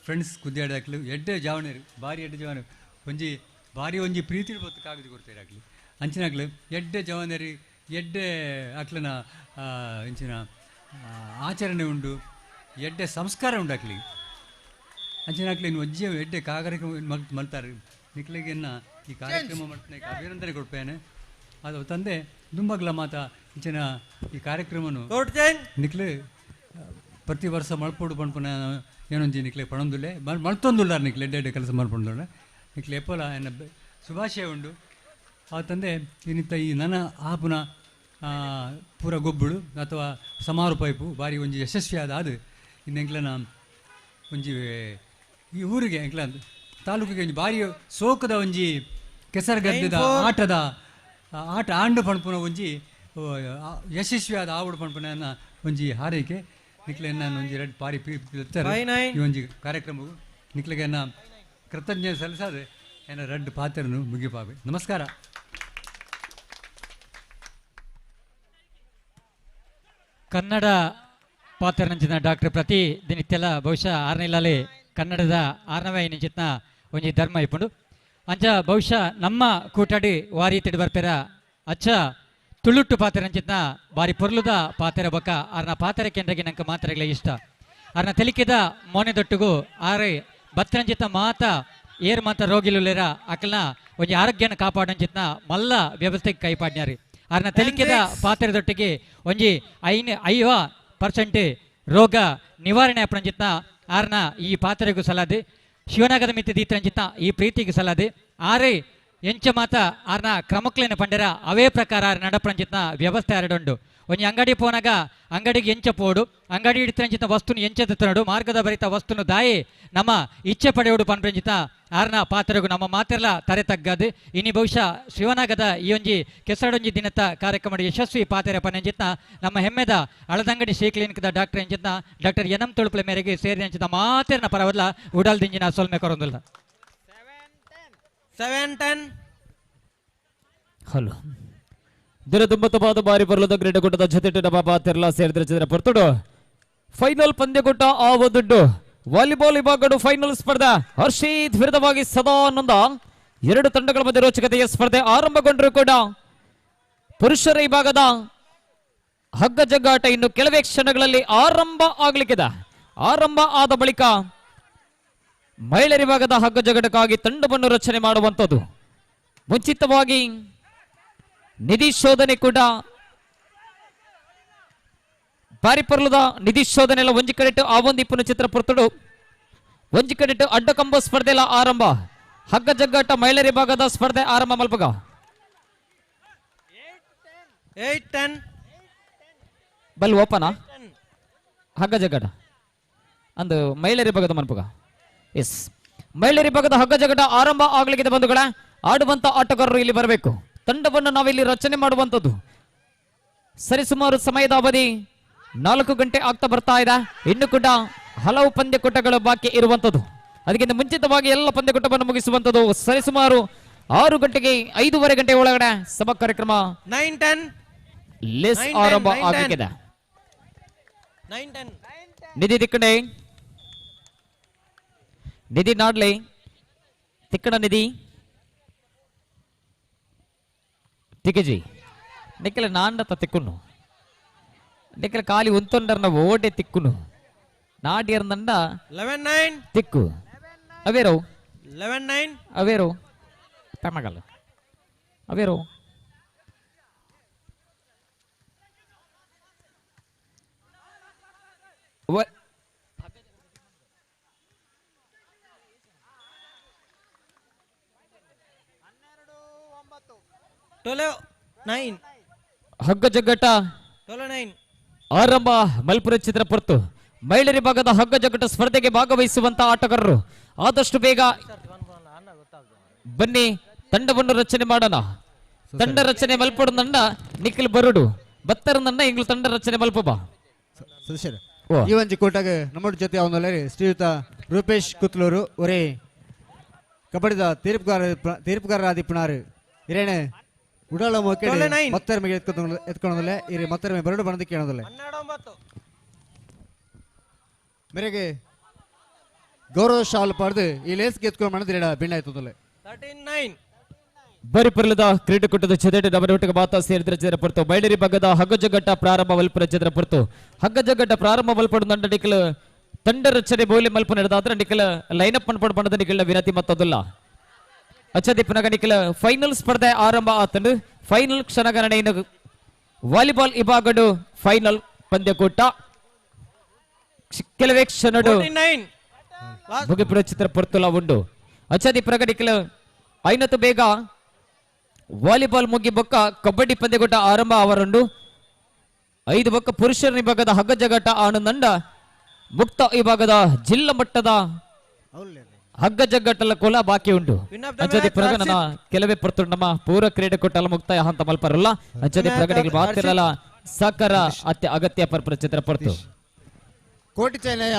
ಫ್ರೆಂಡ್ಸ್ ಕುದ್ಯಾಡಾಕ್ಲು ಎಡ್ಡೆ ಜಾವಣೇರು ಭಾರಿ ಎಡ್ಡೆ ಜವಾನರು ಒಂಜಿ ಭಾರಿ ಒಂಜಿ ಪ್ರೀತಿ ಬತ್ತು ಕಾಗದಿ ಕೊಡ್ತಾರೆ ಆಗ್ಲಿ ಅಂಚಿನಾಗ್ಲು ಎಡ್ಡೆ ಜವಾನರಿ ಎಡ್ಡೆ ಅಕ್ಲನ ಇಂಚಿನ ಆಚರಣೆ ಉಂಡು ಎಡ್ಡೆ ಸಂಸ್ಕಾರ ಉಂಡು ಅಕ್ಲಿ ಅಂಚಿನಾಗ್ಲಿ ಇನ್ನು ಒಜ್ಜೆ ಎಡ್ಡೆ ಕಾರ್ಯಕ್ರಮ ಮಲ್ತಾರೆ ನಿಕ್ಲಿಗೆನ್ನ ಈ ಕಾರ್ಯಕ್ರಮ ಮಾಡ್ತಾನೆ ಅಭಿನಂದನೆ ಕೊಡ್ಪೇನೆ. ಅದು ತಂದೆ ದುಂಬಗ್ಲ ಮಾತ ಇಂಚಿನ ಈ ಕಾರ್ಯಕ್ರಮನು ನಿಕ್ಲೆ ಪ್ರತಿ ವರ್ಷ ಮಲ್ಪೋಡು ಪಣ್ಪುನ ಏನೊಂಜಿ ನಿಕ್ಲೆ ಪಣೊಂದುಲ್ಲೆ ಮಲ್ತೊಂದುಲ್ಲಾರ ನಿಕ್ಲೆ ಎಡ್ಡೆ ಎಡ್ಡೆ ಕೆಲಸ ಮಲ್ಪೊಂದುಲ್ಲೆ ನಿಕ್ಲೆ ಎಪ್ಪಲ ಎನ್ನ ಶುಭಾಶಯ ಉಂಡು. ಆ ತಂದೆ ಇನ್ನಿತ್ತ ಈ ನನ್ನ ಆಪುನ ಪೂರ ಗೊಬ್ಬುಳು ಅಥವಾ ಸಮಾರೋಪ ಇಪ್ಪು ಭಾರಿ ಒಂಜಿ ಯಶಸ್ವಿಯಾದ ಅದು ಇನ್ನು ಎಂಕ್ಲನ ಒಂಜಿ ಈ ಊರಿಗೆ ಎಂಕ್ಲ ತಾಲೂಕಿಗೆ ಒಂಜಿ ಭಾರಿ ಸೋಕದ ಒಂಜಿ ಕೆಸರುಗದ್ದೆದ ಆಟದ ಆಟ ಆಂಡು ಪಣ್ಪುನ ಒಂಜಿ ಯಶಸ್ವಿಯಾದ ಆವಡು ಪಣ್ಪುನ ಒಂಜಿ ಹಾರೈಕೆ ನಿಕ್ಲೆ ನಾನು ಒಂಜಿ ರೆಡ್ ಪಾರಿ ಈ ಒಂಜಿ ಕಾರ್ಯಕ್ರಮವು ನಿಕ್ಲೆಗೆ ಕೃತಜ್ಞ ಸಲ್ಲಿಸಾದೆ ಏನ ರಡ್ಡು ಪಾತ್ರನು ಮುಗಿಪಾವೆ. ನಮಸ್ಕಾರ. ಕನ್ನಡ ಪಾತ್ರನಂಚಿನ ಡಾಕ್ಟರ್ ಪ್ರತಿ ದಿನಿತ್ಯಲ ಬಹುಶಃ ಆರನೇ ಕನ್ನಡದ ಆರನವೇ ಐನಂಚಿತ್ನ ಒಂಜಿ ಧರ್ಮ ಇಪ್ಪುಂಡು. ಅಂಚ ಬಹುಶಃ ನಮ್ಮ ಕೂಟಾಡಿ ವಾರಿ ತಿಡಿ ಬರ್ಪೇರ ಅಚ್ಚ ತುಳುಟ್ಟು ಪಾತ್ರನಂಚಿತ್ನ ಬಾರಿ ಪೊರ್ಲುದ ಪಾತ್ರ ಬೊಕ್ಕ ಆರ್ನ ಪಾತ್ರ ಕೇಂದ್ರಗೆ ನಂಗೆ ಮಾತ್ರೆಗಳ ಇಷ್ಟ. ಆರ್ನ ತೆಲಿಕೆದ ಮೋನೆದೊಟ್ಟಿಗೂ ಆರೆ ಬತ್ತರಂಜಿತ ಮಾತ ಏರ್ ಮಾತ ರೋಗಿಲುಲೇರ ಅಕಲ್ನ ಒಂಜಿ ಆರೋಗ್ಯನ ಕಾಪಾಡಂಚಿತ್ನ ಮಲ್ಲ ವ್ಯವಸ್ಥೆಗೆ ಕೈಪಾಡ್ನಾರಿ. ಆರ್ನ ತೆಲಿಕೆದ ಪಾತ್ರದೊಟ್ಟಿಗೆ ಒಂಜಿ 50% ರೋಗ ನಿವಾರಣೆ ಅಪ್ಪಣಂಚಿತ್ನ ಆರ್ನ ಈ ಪಾತ್ರೆಗೂ ಸಲಾದೆ ಶಿವನಾಗದ ಮಿತಿ ದೀತರಂಜಿತ್ನ ಈ ಪ್ರೀತಿಗೆ ಸಲಾದೆ ಆರೆ ಎಂಚ ಮಾತ ಆರ್ನ ಕ್ರಮಕ್ಲೇನ ಪಂಡರ ಅವೇ ಪ್ರಕಾರ ಆರ್ ನಡಪರಂಜಿತ್ನ ವ್ಯವಸ್ಥೆ ಆರಡುಂಡು. ಒಂಜಿ ಅಂಗಡಿ ಪೋನಾಗ ಅಂಗಡಿಗೆ ಎಂಚ ಪೋಡು ಅಂಗಡಿ ಹಿಡಿತರಂಜಿತ ವಸ್ತುನು ಎಂಚ ತನ್ನಡು ಮಾರ್ಗದ ಬರಿತ ವಸ್ತುನು ದಾಯಿ ನಮ್ಮ ಇಚ್ಛೆ ಪಡೆಯೋಡು ಪನ್ಪರಂಜಿತ ಆರ್ನ ಪಾತ್ರಗೂ ನಮ್ಮ ಮಾತೆಲ್ಲ ತರೆ ತಗ್ಗದು. ಇನಿ ಬಹುಶಃ ಶಿವನಾಗದ ಈ ಒಂಜಿ ಕೆಸರಡೊಂಜಿ ದಿನದ ಕಾರ್ಯಕ್ರಮ ಯಶಸ್ವಿ ಪಾತ್ರೆ ಪನಂಜಿತ್ನ ನಮ್ಮ ಹೆಮ್ಮೆದ ಅಳದಂಗಡಿ ಶ್ರೀ ಕ್ಲಿನಿಕ್ದ ಡಾಕ್ಟರ್ ಎಂಜಿತ್ನ ಡಾಕ್ಟರ್ ಎನಂ ತುಳುಪುಲ ಮೇರೆಗೆ ಸೇರಿ ಅಂಚಿದ ಮಾತೆರ್ನ ಪರವಲ್ಲ ಉಡಲ್ದಿಂಜಿನ ಸೊಲ್ಮೆ ಕೊರೊಂದುಲ್ಲ. 7-10. ಹಲೋ ದಿನ ಬಾರಿ ಬರಲದ ಕ್ರೀಡಾಕೂಟದ ಜೊತೆ ನಮ್ಮ ಪಾತೆರ್ಲ ಸೇರಿದ್ರೆ ಚಿತ್ರ ಪೊರ್ತುಡು ಫೈನಲ್ ಪಂದ್ಯಕೂಟ ಆ ಒಂದು ವಾಲಿಬಾಲ್ ವಿಭಾಗಡು ಫೈನಲ್ ಸ್ಪರ್ಧೆ ಹರ್ಷಿತ್ ವಿರುದ್ಧವಾಗಿ ಸದಾನಂದ ಎರಡು ತಂಡಗಳ ಮಧ್ಯೆ ರೋಚಕತೆಯ ಸ್ಪರ್ಧೆ ಆರಂಭಗೊಂಡರೂ ಕೂಡ ಪುರುಷರ ವಿಭಾಗದ ಹಗ್ಗ ಜಗ್ಗಾಟ ಇನ್ನು ಕೆಲವೇ ಕ್ಷಣಗಳಲ್ಲಿ ಆರಂಭ ಆಗಲಿಕ್ಕಿದೆ. ಆರಂಭ ಆದ ಬಳಿಕ ಮಹಿಳೆಯರ ವಿಭಾಗದ ಹಗ್ಗ ಜಗ್ಗಾಟಕ್ಕಾಗಿ ತಂಡವನ್ನು ರಚನೆ ಮಾಡುವಂಥದ್ದು. ಮುಂಚಿತವಾಗಿ ನಿಧಿ ಶೋಧನೆ ಕೂಡ ಬಾರಿ ಪರ್ಲದ ನಿಧಿ ಶೋಧನೆ ಎಲ್ಲ ಒಂಜಿ ಕಡೆಟು ಆ ಒಂದು ಇಪ್ಪುನ ಚಿತ್ರ ಪೊರ್ತುಡು ಒಂಜಿ ಕಡೆಟು ಅಡ್ಡಕಂಬ ಸ್ಪರ್ಧೆ ಎಲ್ಲ ಆರಂಭ. ಹಗ್ಗ ಜಗ್ಗಾಟ ಮಹಿಳೆಯರ ವಿಭಾಗದ ಸ್ಪರ್ಧೆ ಆರಂಭ ಮಲ್ಪಗ. 8-10. ಬಲ್ ಓಪನಾ ಹಗ್ಗ ಜಗ್ಗಾಟ ಅಂದು ಮಹಿಳೆಯರ ಭಾಗದ ಮನ್ಪುಗ. ಎಸ್, ಮಹಿಳೆಯರ ಭಾಗದ ಹಗ್ಗ ಜಗ್ಗಾಟ ಆರಂಭ ಆಗ್ಲಿಕ್ಕಿದೆ ಬಂಧುಗಳ. ಆಡುವಂತ ಆಟಗಾರರು ಇಲ್ಲಿ ಬರಬೇಕು. ತಂಡವನ್ನು ನಾವಿಲ್ಲಿ ರಚನೆ ಮಾಡುವಂಥದ್ದು. ಸರಿಸುಮಾರು ಸಮಯದ ಅವಧಿ 4 ಗಂಟೆ ಆಗ್ತಾ ಬರ್ತಾ ಇದೆ. ಇನ್ನು ಕೂಡ ಹಲವು ಪಂದ್ಯಕೂಟಗಳು ಬಾಕಿ ಇರುವಂಥದ್ದು. ಅದಕ್ಕಿಂತ ಮುಂಚಿತವಾಗಿ ಎಲ್ಲ ಪಂದ್ಯಕೂಟವನ್ನು ಮುಗಿಸುವಂಥದ್ದು. ಸರಿಸುಮಾರು 6 ಗಂಟೆಗೆ 5:30 ಗಂಟೆ ಒಳಗಡೆ ಸಭಾ ಕಾರ್ಯಕ್ರಮ 9-10 ಲೇಸ್ ಆರಂಭ ಆಗಲಿದೆ. 9-10. ನಿಧಿ ತಿಕ್ಕಣೆ, ನಿಧಿ ನಾಡ್ಲಿ ತಿಕ್ಕಣ, ನಿಧಿ ತಿಕ್ಕಜಿ ನಿಕ್ಕಲ ನಾಂಡತ ತಿಕ್ಕುನು ನಿಕ್ಕಲ ಖಾಲಿ ಉಂತೊಂಡರ್ನ ಓಡೆ ತಿಕ್ಕುನು ನಾಡಿಯರ್ನಂಡ 11-9 ತಿಕ್ಕು ಅವೇರೋ 11-9 ಅವೇರೋ ತಮಗಲ್ಲ ಅವೇರೋ. ಹಗ್ಗ ಜಗ್ಗಟ ಆರಂಭ ಮಲ್ಪುರ ಚಿತ್ರ ಪೊರ್ತು. ಮಹಿಳೆಯರ ಭಾಗದ ಹಗ್ಗ ಜಗ್ಗಟ ಸ್ಪರ್ಧೆಗೆ ಭಾಗವಹಿಸುವಂತಹ ಆಟಗಾರರು ಆದಷ್ಟು ಬೇಗ ಬನ್ನಿ, ತಂಡವನ್ನು ರಚನೆ ಮಾಡೋಣ. ತಂಡ ರಚನೆ ಮಲ್ಪಡು ನನ್ನ ನಿಖಿಲ್ ಬರುಡು ಬತ್ತರ ನನ್ನ ಇಂಗ್ಲು ತಂಡ ರಚನೆ ಮಲ್ಪಬ. ಈ ಒಂಜಿ ಕೋಟಾಗ ನಮ್ಮ ಜೊತೆ ಅವನಲ್ಲಿ ಶ್ರೀಯುತ ರೂಪೇಶ್ ಕುತ್ಲೂರು ಒರೇ ಕಬಡ್ಡಿದ ತೀರ್ಪುಗಾರರಾದಿಪ್ಪನಾರು ಇರೇನೆ ಉಡಾಳ ಮೋಕೆ ಮತ್ತೊಮ್ಮೆ ಎತ್ಕೊಂಡದಲ್ಲೇ ಇರಿ ಮತ್ತೊಮ್ಮೆ ಬರಡು ಬಣದ ಕೇಳೋದಲ್ಲೇ ಮೇರೆಗೆ ಗೌರವ ಶಾಲ್ ಪಡೆದು ಈ ಲೇಸ್ಗೆ ಎತ್ಕೊಂಡು ಮಾಡಿದ್ರೆ ಭಿನ್ನ ಆಯ್ತದಲ್ಲೇ. 13-9. ಬರಿಪರ್ಲದ ಕ್ರೀಡಾಕೂಟದ ಚದಟಿ ನವನೋಟಕ ಮಾತಾ ಸೇರಿದ್ರೆ ಚಿತ್ರ ಪೊರ್ತು. ಮಹಿಳೆಯರ ಭಾಗದ ಹಗ್ಗಜಗ್ಗಟ ಪ್ರಾರಂಭ ವಲ್ಪುರ ಚಿತ್ರ ಪೊರ್ತು. ಹಗ್ಗಜಗ್ಗಟ ಪ್ರಾರಂಭ ವಲ್ಪಡು ನಂಡ ನಿಖಲ್ ತಂಡ ರಚನೆ ಬೋಲಿ ಮಲ್ಪ ನಡೆದಾದ್ರೆ ನಿಖಲ್ ಲೈನ್ ಅಪ್ ಅನ್ಪಡು ಬಣ್ಣದ ನಿಖಲ ವಿನಂತಿ ಮತ್ತದಲ್ಲ. ಅಚ್ಚದಿಪ್ಪನಗ ನಿಖಲ ಫೈನಲ್ ಸ್ಪರ್ಧೆ ಆರಂಭ ಆತನು. ಫೈನಲ್ ಕ್ಷಣಗಣನೆ ವಾಲಿಬಾಲ್ ವಿಭಾಗಡು ಫೈನಲ್ ಪಂದ್ಯಕೂಟ ಕೆಲವೇ ಕ್ಷಣಡು ಮುಗಿಪುರ ಚಿತ್ರ ಪೊರ್ತುಲ ಉಂಡು. ಅಚ್ಚದಿಪ್ಪನಗ ನಿಖಲ ಐನತ್ತು ಬೇಗ ವಾಲಿಬಾಲ್ ಮುಗಿ ಬೊಕ್ಕ ಕಬಡ್ಡಿ ಪಂದ್ಯಕೂಟ ಆರಂಭ ಅವರುಂಡು. 5 ಬೊಕ್ಕ ಪುರುಷರ ವಿಭಾಗದ ಹಗ್ಗ ಜಗಟ ಆನಂದಂಡ ಮುಕ್ತ ವಿಭಾಗದ ಜಿಲ್ಲಾ ಮಟ್ಟದ ಹಗ್ಗ ಜಗ್ಗಟ್ಟಲ ಕೋಲ ಬಾಕಿ ಉಂಟು. ಅಂಚದಿ ಪ್ರಗಣನ ಕೆಲವೇ ಪೊರ್ತು ನಮ್ಮ ಪೂರ ಕ್ರೀಡಾಕೂಟ ಮುಕ್ತಾಯ ಹಂತ ಮಲ್ಪರಲ್ಲ. ಅಂಚದಿ ಪ್ರಗಣಿಗೆ ಮಾತಿರಲ್ಲ ಸಹಕಾರ ಅತ್ಯ ಅಗತ್ಯ ಪರ್ಪರ ಚಿತ್ರ ಪೊರ್ತು. ಕೋಟಿ ಚೈನಯ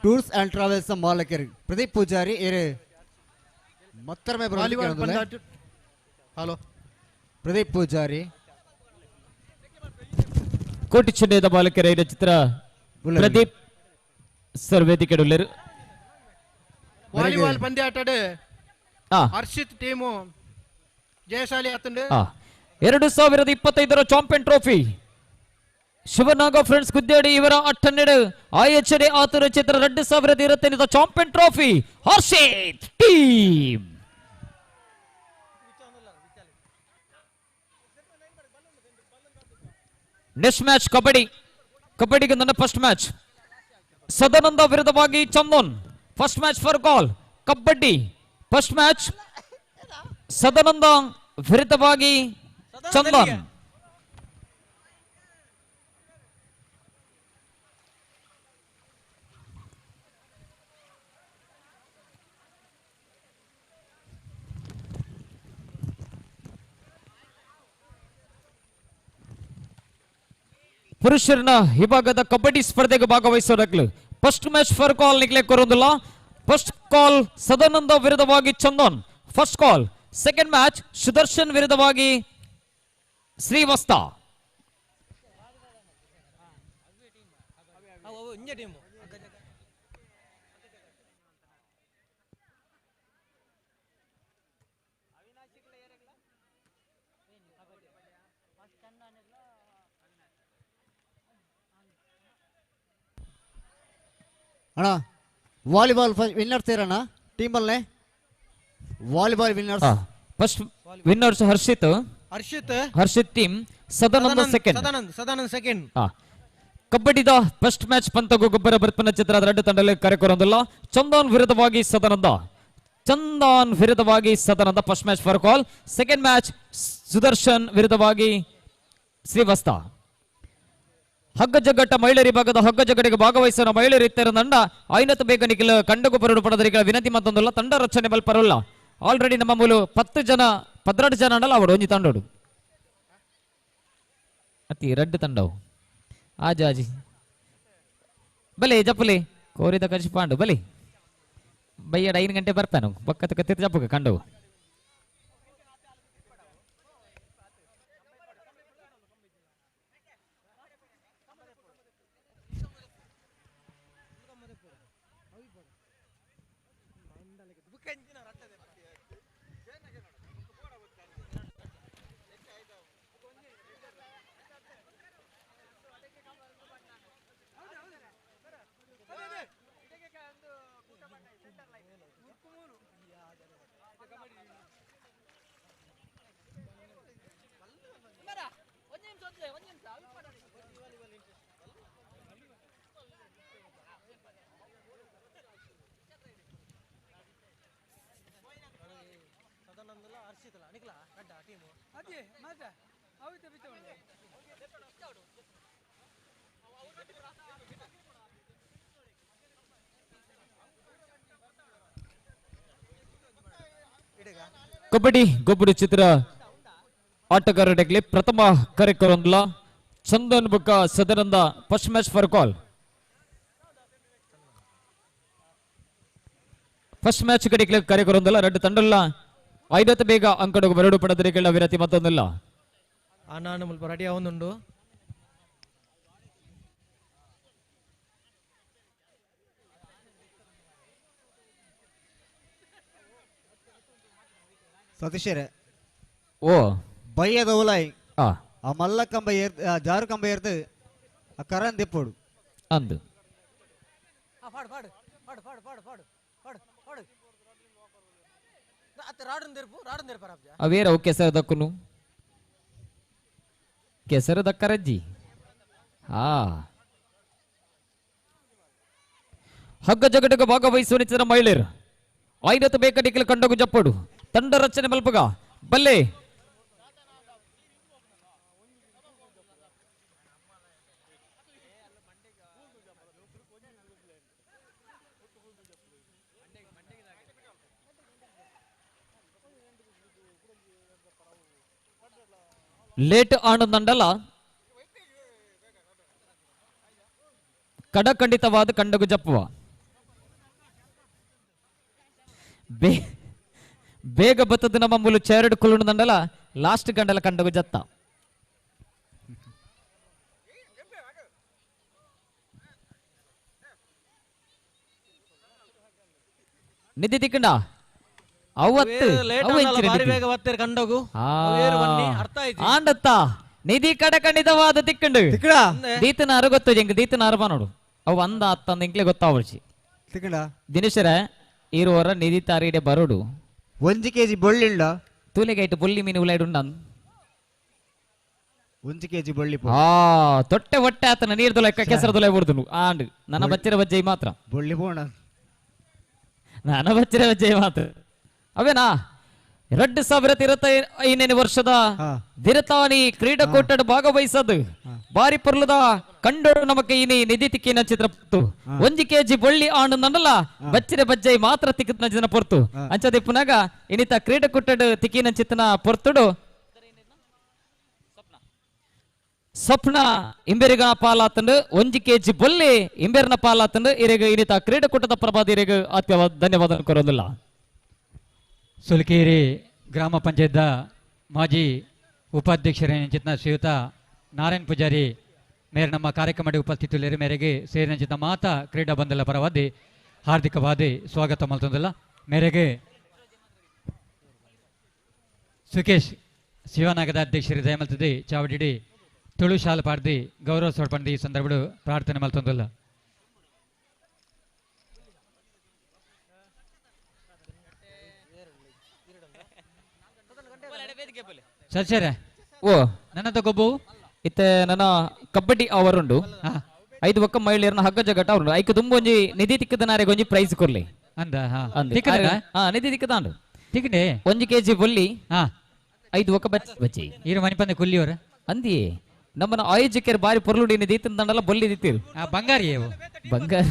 tours and travels ಮಾಲಕರು Pradeep Pujari ಏರೆ ಮತ್ತೊಮ್ಮೆ ಹಲೋ ಪ್ರದೀಪ್ ಪೂಜಾರಿ ಕೋಟಿ ಚೆನ್ನೈದ ಬಾಲಕರ ಚಿತ್ರ ಪ್ರದೀಪ್ ಸರ್ ವೇದಿಕೆ ವಾಲಿಬಾಲ್ ಪಂದ್ಯಾಟಡು ಹರ್ಷಿತ್ ಟೀಮು ಜಯಶಾಲಿ ಆತಂಡು. 2025 champion trophy Shivanaga friends Kudyadi ಇವರ 8 IHD ಆತುರ ಚಿತ್ರ 2025 champion trophy Harshit team. Next match kabaddi. ಕಬಡ್ಡಿಗೆ ನನ್ನ ಫಸ್ಟ್ ಮ್ಯಾಚ್ ಸದಾನಂದ ವಿರುದ್ಧವಾಗಿ Chandan. First match for call kabaddi. First match Sadananda ವಿರುದ್ಧವಾಗಿ ಚಂದನ್. ಪುರುಷರನ ವಿಭಾಗದ ಕಬಡ್ಡಿ ಸ್ಪರ್ಧೆಗೆ ಭಾಗವಹಿಸೋದಾಗ್ಲು first match for call ನಿಗ್ಲೆ ಕೊರೋದಿಲ್ಲ. First call Sadananda ವಿರುದ್ಧವಾಗಿ Chandan first call. Second match Sudarshan ವಿರುದ್ಧವಾಗಿ ಶ್ರೀವಸ್ತ. ಅಣ್ಣ volleyball winners ಇರೋಣ ಟೀಮಲ್ಲೇ. Volleyball winners first winners Harshit Harshit Harshit team, Sadananda second. Sadanand second. ಕಬಡ್ಡಿದ first match ಪಂತಗು ಗೊಬ್ಬರ ಬರ್ಪನ ಚಿತ್ರದ ಎರಡು ತಂಡದಲ್ಲಿ ಕರೆಕೊರೊಂದಿಲ್ಲ. ಚಂದನ್ ವಿರುದ್ಧವಾಗಿ ಸದಾನಂದ, ಚಂದನ್ ವಿರುದ್ಧವಾಗಿ Sadananda first match for call. Second match Sudarshan ವಿರುದ್ಧವಾಗಿ ಶ್ರೀವಸ್ತ. ಹಗ್ಗ ಜಗ್ಗಟ್ಟ ಮಹಿಳೆಯರ ಭಾಗದ ಹಗ್ಗ ಜಗ್ಗಡಿಗೆ ಭಾಗವಹಿಸುವ ಮಹಿಳೆಯರು ಇತ್ತರ ತಂಡ ಐನತ್ತು ಬೇಗ ನಿಖಿಲ ಕಂಡಗು ಬರಡು ಪಡೆದರಿಗಳ ವಿನಂತಿ ಮತ್ತೊಂದಲ್ಲ ತಂಡ ರಚನೆ ಬಲ್ಪರಲ್ಲ. ಆಲ್ರೆಡಿ ನಮ್ಮ ಮೂಲ 10 ಜನ 12 ಜನ ಅಂಡಲ್ಲ ಅವಡು ಒಂಜಿ ತಂಡೋಡು ಅತಿ ರಡ್ಡು ತಂಡವು ಆಜಿ ಆಜಿ ಬಲೆ ಜಪ್ಪಲಿ ಕೋರಿದ ಕಜಿ ಪಾಂಡು ಬಲಿ ಬೈಯಡ 5 ಗಂಟೆ ಬರ್ತಾನು ಬಕ್ಕತ್ತ ಕತ್ತಿ ಜಪ್ಪಗ ಕಂಡವು. ಕಬಡ್ಡಿ ಗೊಬ್ಬರು ಚಿತ್ರ ಆಟಗಾರರಿಗೆ ಪ್ರಥಮ ಕರೆಕರೊಂದ್ಲ ಚಂದನ್ ಬುಕ್ಕ Sadananda first match for call. First match ಕಡೆಗೆ ಕರೆಕರೊಂದಲ್ಲ ಎರಡು ತಂಡಲ್ಲ ಐದತ್ತು ಬೇಗ ಅಂಕಡಗು ಬರಡು ಪಡೆದರಿಗಳ ವಿರತಿ ಮತ್ತೊಂದಿಲ್ಲ. ನಾನು ಮುಲ್ಪ ರೆಡಿ ಆವೊಂದುಂಡು. ಸತೀಶರೇ ಓ ಬಯ್ಯದ ಉಲಾಯ್ ಆ ಮಲ್ಲ ಕಂಬ ಏರ್ ಜಾರು ಕಂಬ ಏರ್ದು ಆ ಕರನ್ ದಿಪ್ಪೋಡು ಅಂದು ಅವೇರ ಅವು ಕೆಸರು ದಕ್ಕುನು ಕೆಸರು ದಕ್ಕರಜ್ಜಿ. ಹಾ ಹಗ್ಗ ಜಗಟಕ್ಕೆ ಭಾಗವಹಿಸುವ ನಿಚ್ಚಿದ ಮಹಿಳೆಯರು ಐದತ್ತು ಬೇಕ ನಿಖಿಲ್ ಕಂಡಗು ಜಪ್ಪಡು ತಂಡ ರಚನೆ ಮಲ್ಪಗ ಬಲ್ಲೆ ಲೇಟ್ ಆನಂದಂಡಲ ಕಡಖಂಡಿತವಾದ ಕಂಡಗು ಜಪ್ಪುವ ಬೇಗ ಬತ್ತದ ನಮ್ಮ ಮೂಲ ಚೇರಡು ಕುಳ್ಳುಂಡಲ್ಲ ಲಾಸ್ಟ್ ಗಂಡಲ ಕಂಡಗು ಜತ್ತ. ನಿಧಿ ತಿಕ್ಕಂಡ ಆಂಡತ್ತ ನಿಧಿ ಕಡ ಖಂಡಿತವಾದ ತಿಕ್ಕಂಡು ದೀತನಾರು ಗೊತ್ತು ಎಂಕ್ ದೀತನಾರು ಬಾ ನೋಡು ಅವು ಅಂದ ಅತ್ತಂದ ಇಂಕ್ಲೆ ಗೊತ್ತಾವಳ್ಸಿ ದಿನೇಶರ ಇರುವರ ನಿಧಿ ತಾರೀಡೆ ಬರೋಡು 1 ಕೆಜಿ ಬೊಳ್ಳಿಲ್ಲ ತೂಲೆಗೈಟ್ ಬೊಳ್ಳಿ ಮೀನು ಉಲೈಡು ಉಂಡನ್ 1 ಕೆಜಿ ಬೊಳ್ಳಿ ಆ ತೊಟ್ಟೆ ಹೊಟ್ಟೆ ಆತನ ನೀರು ತೊಲೆ ಕೆಸರು ತೊಲೆ ಬುಡ್ದು ಆಂಡ್ ನನ್ನ ಬಚ್ಚಿರ ಬಜ್ಜೈ ಮಾತ್ರ ಬೊಳ್ಳಿ ಪೋಣ ನನ್ನ ಬಚ್ಚಿರ ಬಜ್ಜೈ ಮಾತ್ರ ಅವೇನಾ 2025ನೇ ವರ್ಷದ ದಿರತಾನಿ ಕ್ರೀಡಾಕೂಟದ ಭಾಗವಹಿಸದು ಬಾರಿ ಪೊರ್ಲದ ಕಂಡೋಡು ನಮಕ್ಕೆ ಇನಿ ನಿಧಿ ತಿಕ್ಕಿನ ಚಿತ್ರ ಪೊರ್ತು 1 ಕೆಜಿ ಬೊಳ್ಳಿ ಆಂಡು ನನ್ನಲ್ಲ ಬಚ್ಚಿರ ಬಜ್ಜೈ ಮಾತ್ರ ತಿಕ್ಕಿನ ಜನ ಪೊರ್ತು ಅಂಚದೆ ಪುನಗ ಇನಿತ ಕ್ರೀಡಾಕೂಟದ ತಿಕ್ಕಿನ ಚಿತ್ರನ ಪೊರ್ತುಡು ಸ್ವಪ್ನ ಇಂಬೆರಿಗ ಪಾಲಾತಂಡು 1 ಕೆಜಿ ಬೊಳ್ಳಿ ಇಂಬೆರ್ನ ಪಾಲಾತಂಡು ಇರೆಗ ಇನಿತ ಕ್ರೀಡಾಕೂಟದ ಪ್ರಭಾದ ಇರೆಗ ಆತ್ಮೀಯ ಧನ್ಯವಾದ ಕೋರೋದಿಲ್ಲ. ಸುಲ್ಕೇರಿ ಗ್ರಾಮ ಪಂಚಾಯತ್ ಮಾಜಿ ಉಪಾಧ್ಯಕ್ಷರೇನ ಶ್ರೀಯುತ ನಾರಾಯಣ್ ಪೂಜಾರಿ ಮೇರೆ ನಮ್ಮ ಕಾರ್ಯಕ್ರಮಕ್ಕೆ ಉಪಸ್ಥಿತರಿದ್ದರು. ಮೇರೆಗೆ ಸೇರಿನ ಮಾತಾ ಕ್ರೀಡಾ ಬಂಧುల ಪರವಾಗಿ ಹಾರ್ದಿಕವಾದ ಸ್ವಾಗತ ಮಲ್ತೊಂದುಲ್ಲ. ಮೇರೆಗೆ ಸುಕೇಶ್ ಶಿವನಾಗದ ಅಧ್ಯಕ್ಷರು ದಯಮಲ್ತದೆ ಚಾವಡಿಡಿ ತುಳು ಶಾಲು ಪಾಡ್ದಿ ಗೌರವ ಸೋಡ್ಪಂಡಿ ಈ ಸಂದರ್ಭ ಪ್ರಾರ್ಥನೆ ಮಲ್ತೊಂದುಲ್ಲ. ಸರ್ ಓ ನನ್ನದ ಗೊಬ್ಬು ಇತ್ತೆ ನನ್ನ ಕಬಡ್ಡಿ ಅವರುಂಡು 5 ಒಕ್ಕ ಮಹಿಳೆಯರನ್ನ ಹಗ್ಗ ಜಗಟ ಅವರುಂಡು ಐಕ್ ತುಂಬ ಒಂಜಿ ನಿಧಿ ತಿಕ್ಕದನಾರೆಗೆ ಒಂಜಿ ಪ್ರೈಸ್ ಕೊರ್ಲಿ ಅಂದ ನಿಧಿ ತಿಕ್ಕದಾಂಡು ತಿಕ್ಕಂಡೆ 1 ಕೆಜಿ ಬೊಲ್ಲಿ 5 ಒಕ್ಕ ಬಚ್ಚಿ ಇರು ಮನಿಪಂದೆ ಕುಲ್ಲಿಯವರ ಅಂದಿಯೇ ನಮ್ಮನ ಆಯೋಜಕರು ಬಾರಿ ಪೊರ್ಲುಡಿ ದೀತಿನ ದಂಡಲ ಬೊಲ್ಲಿ ದಿತ್ತೀರು ಬಂಗಾರಿ ಬಂಗಾರ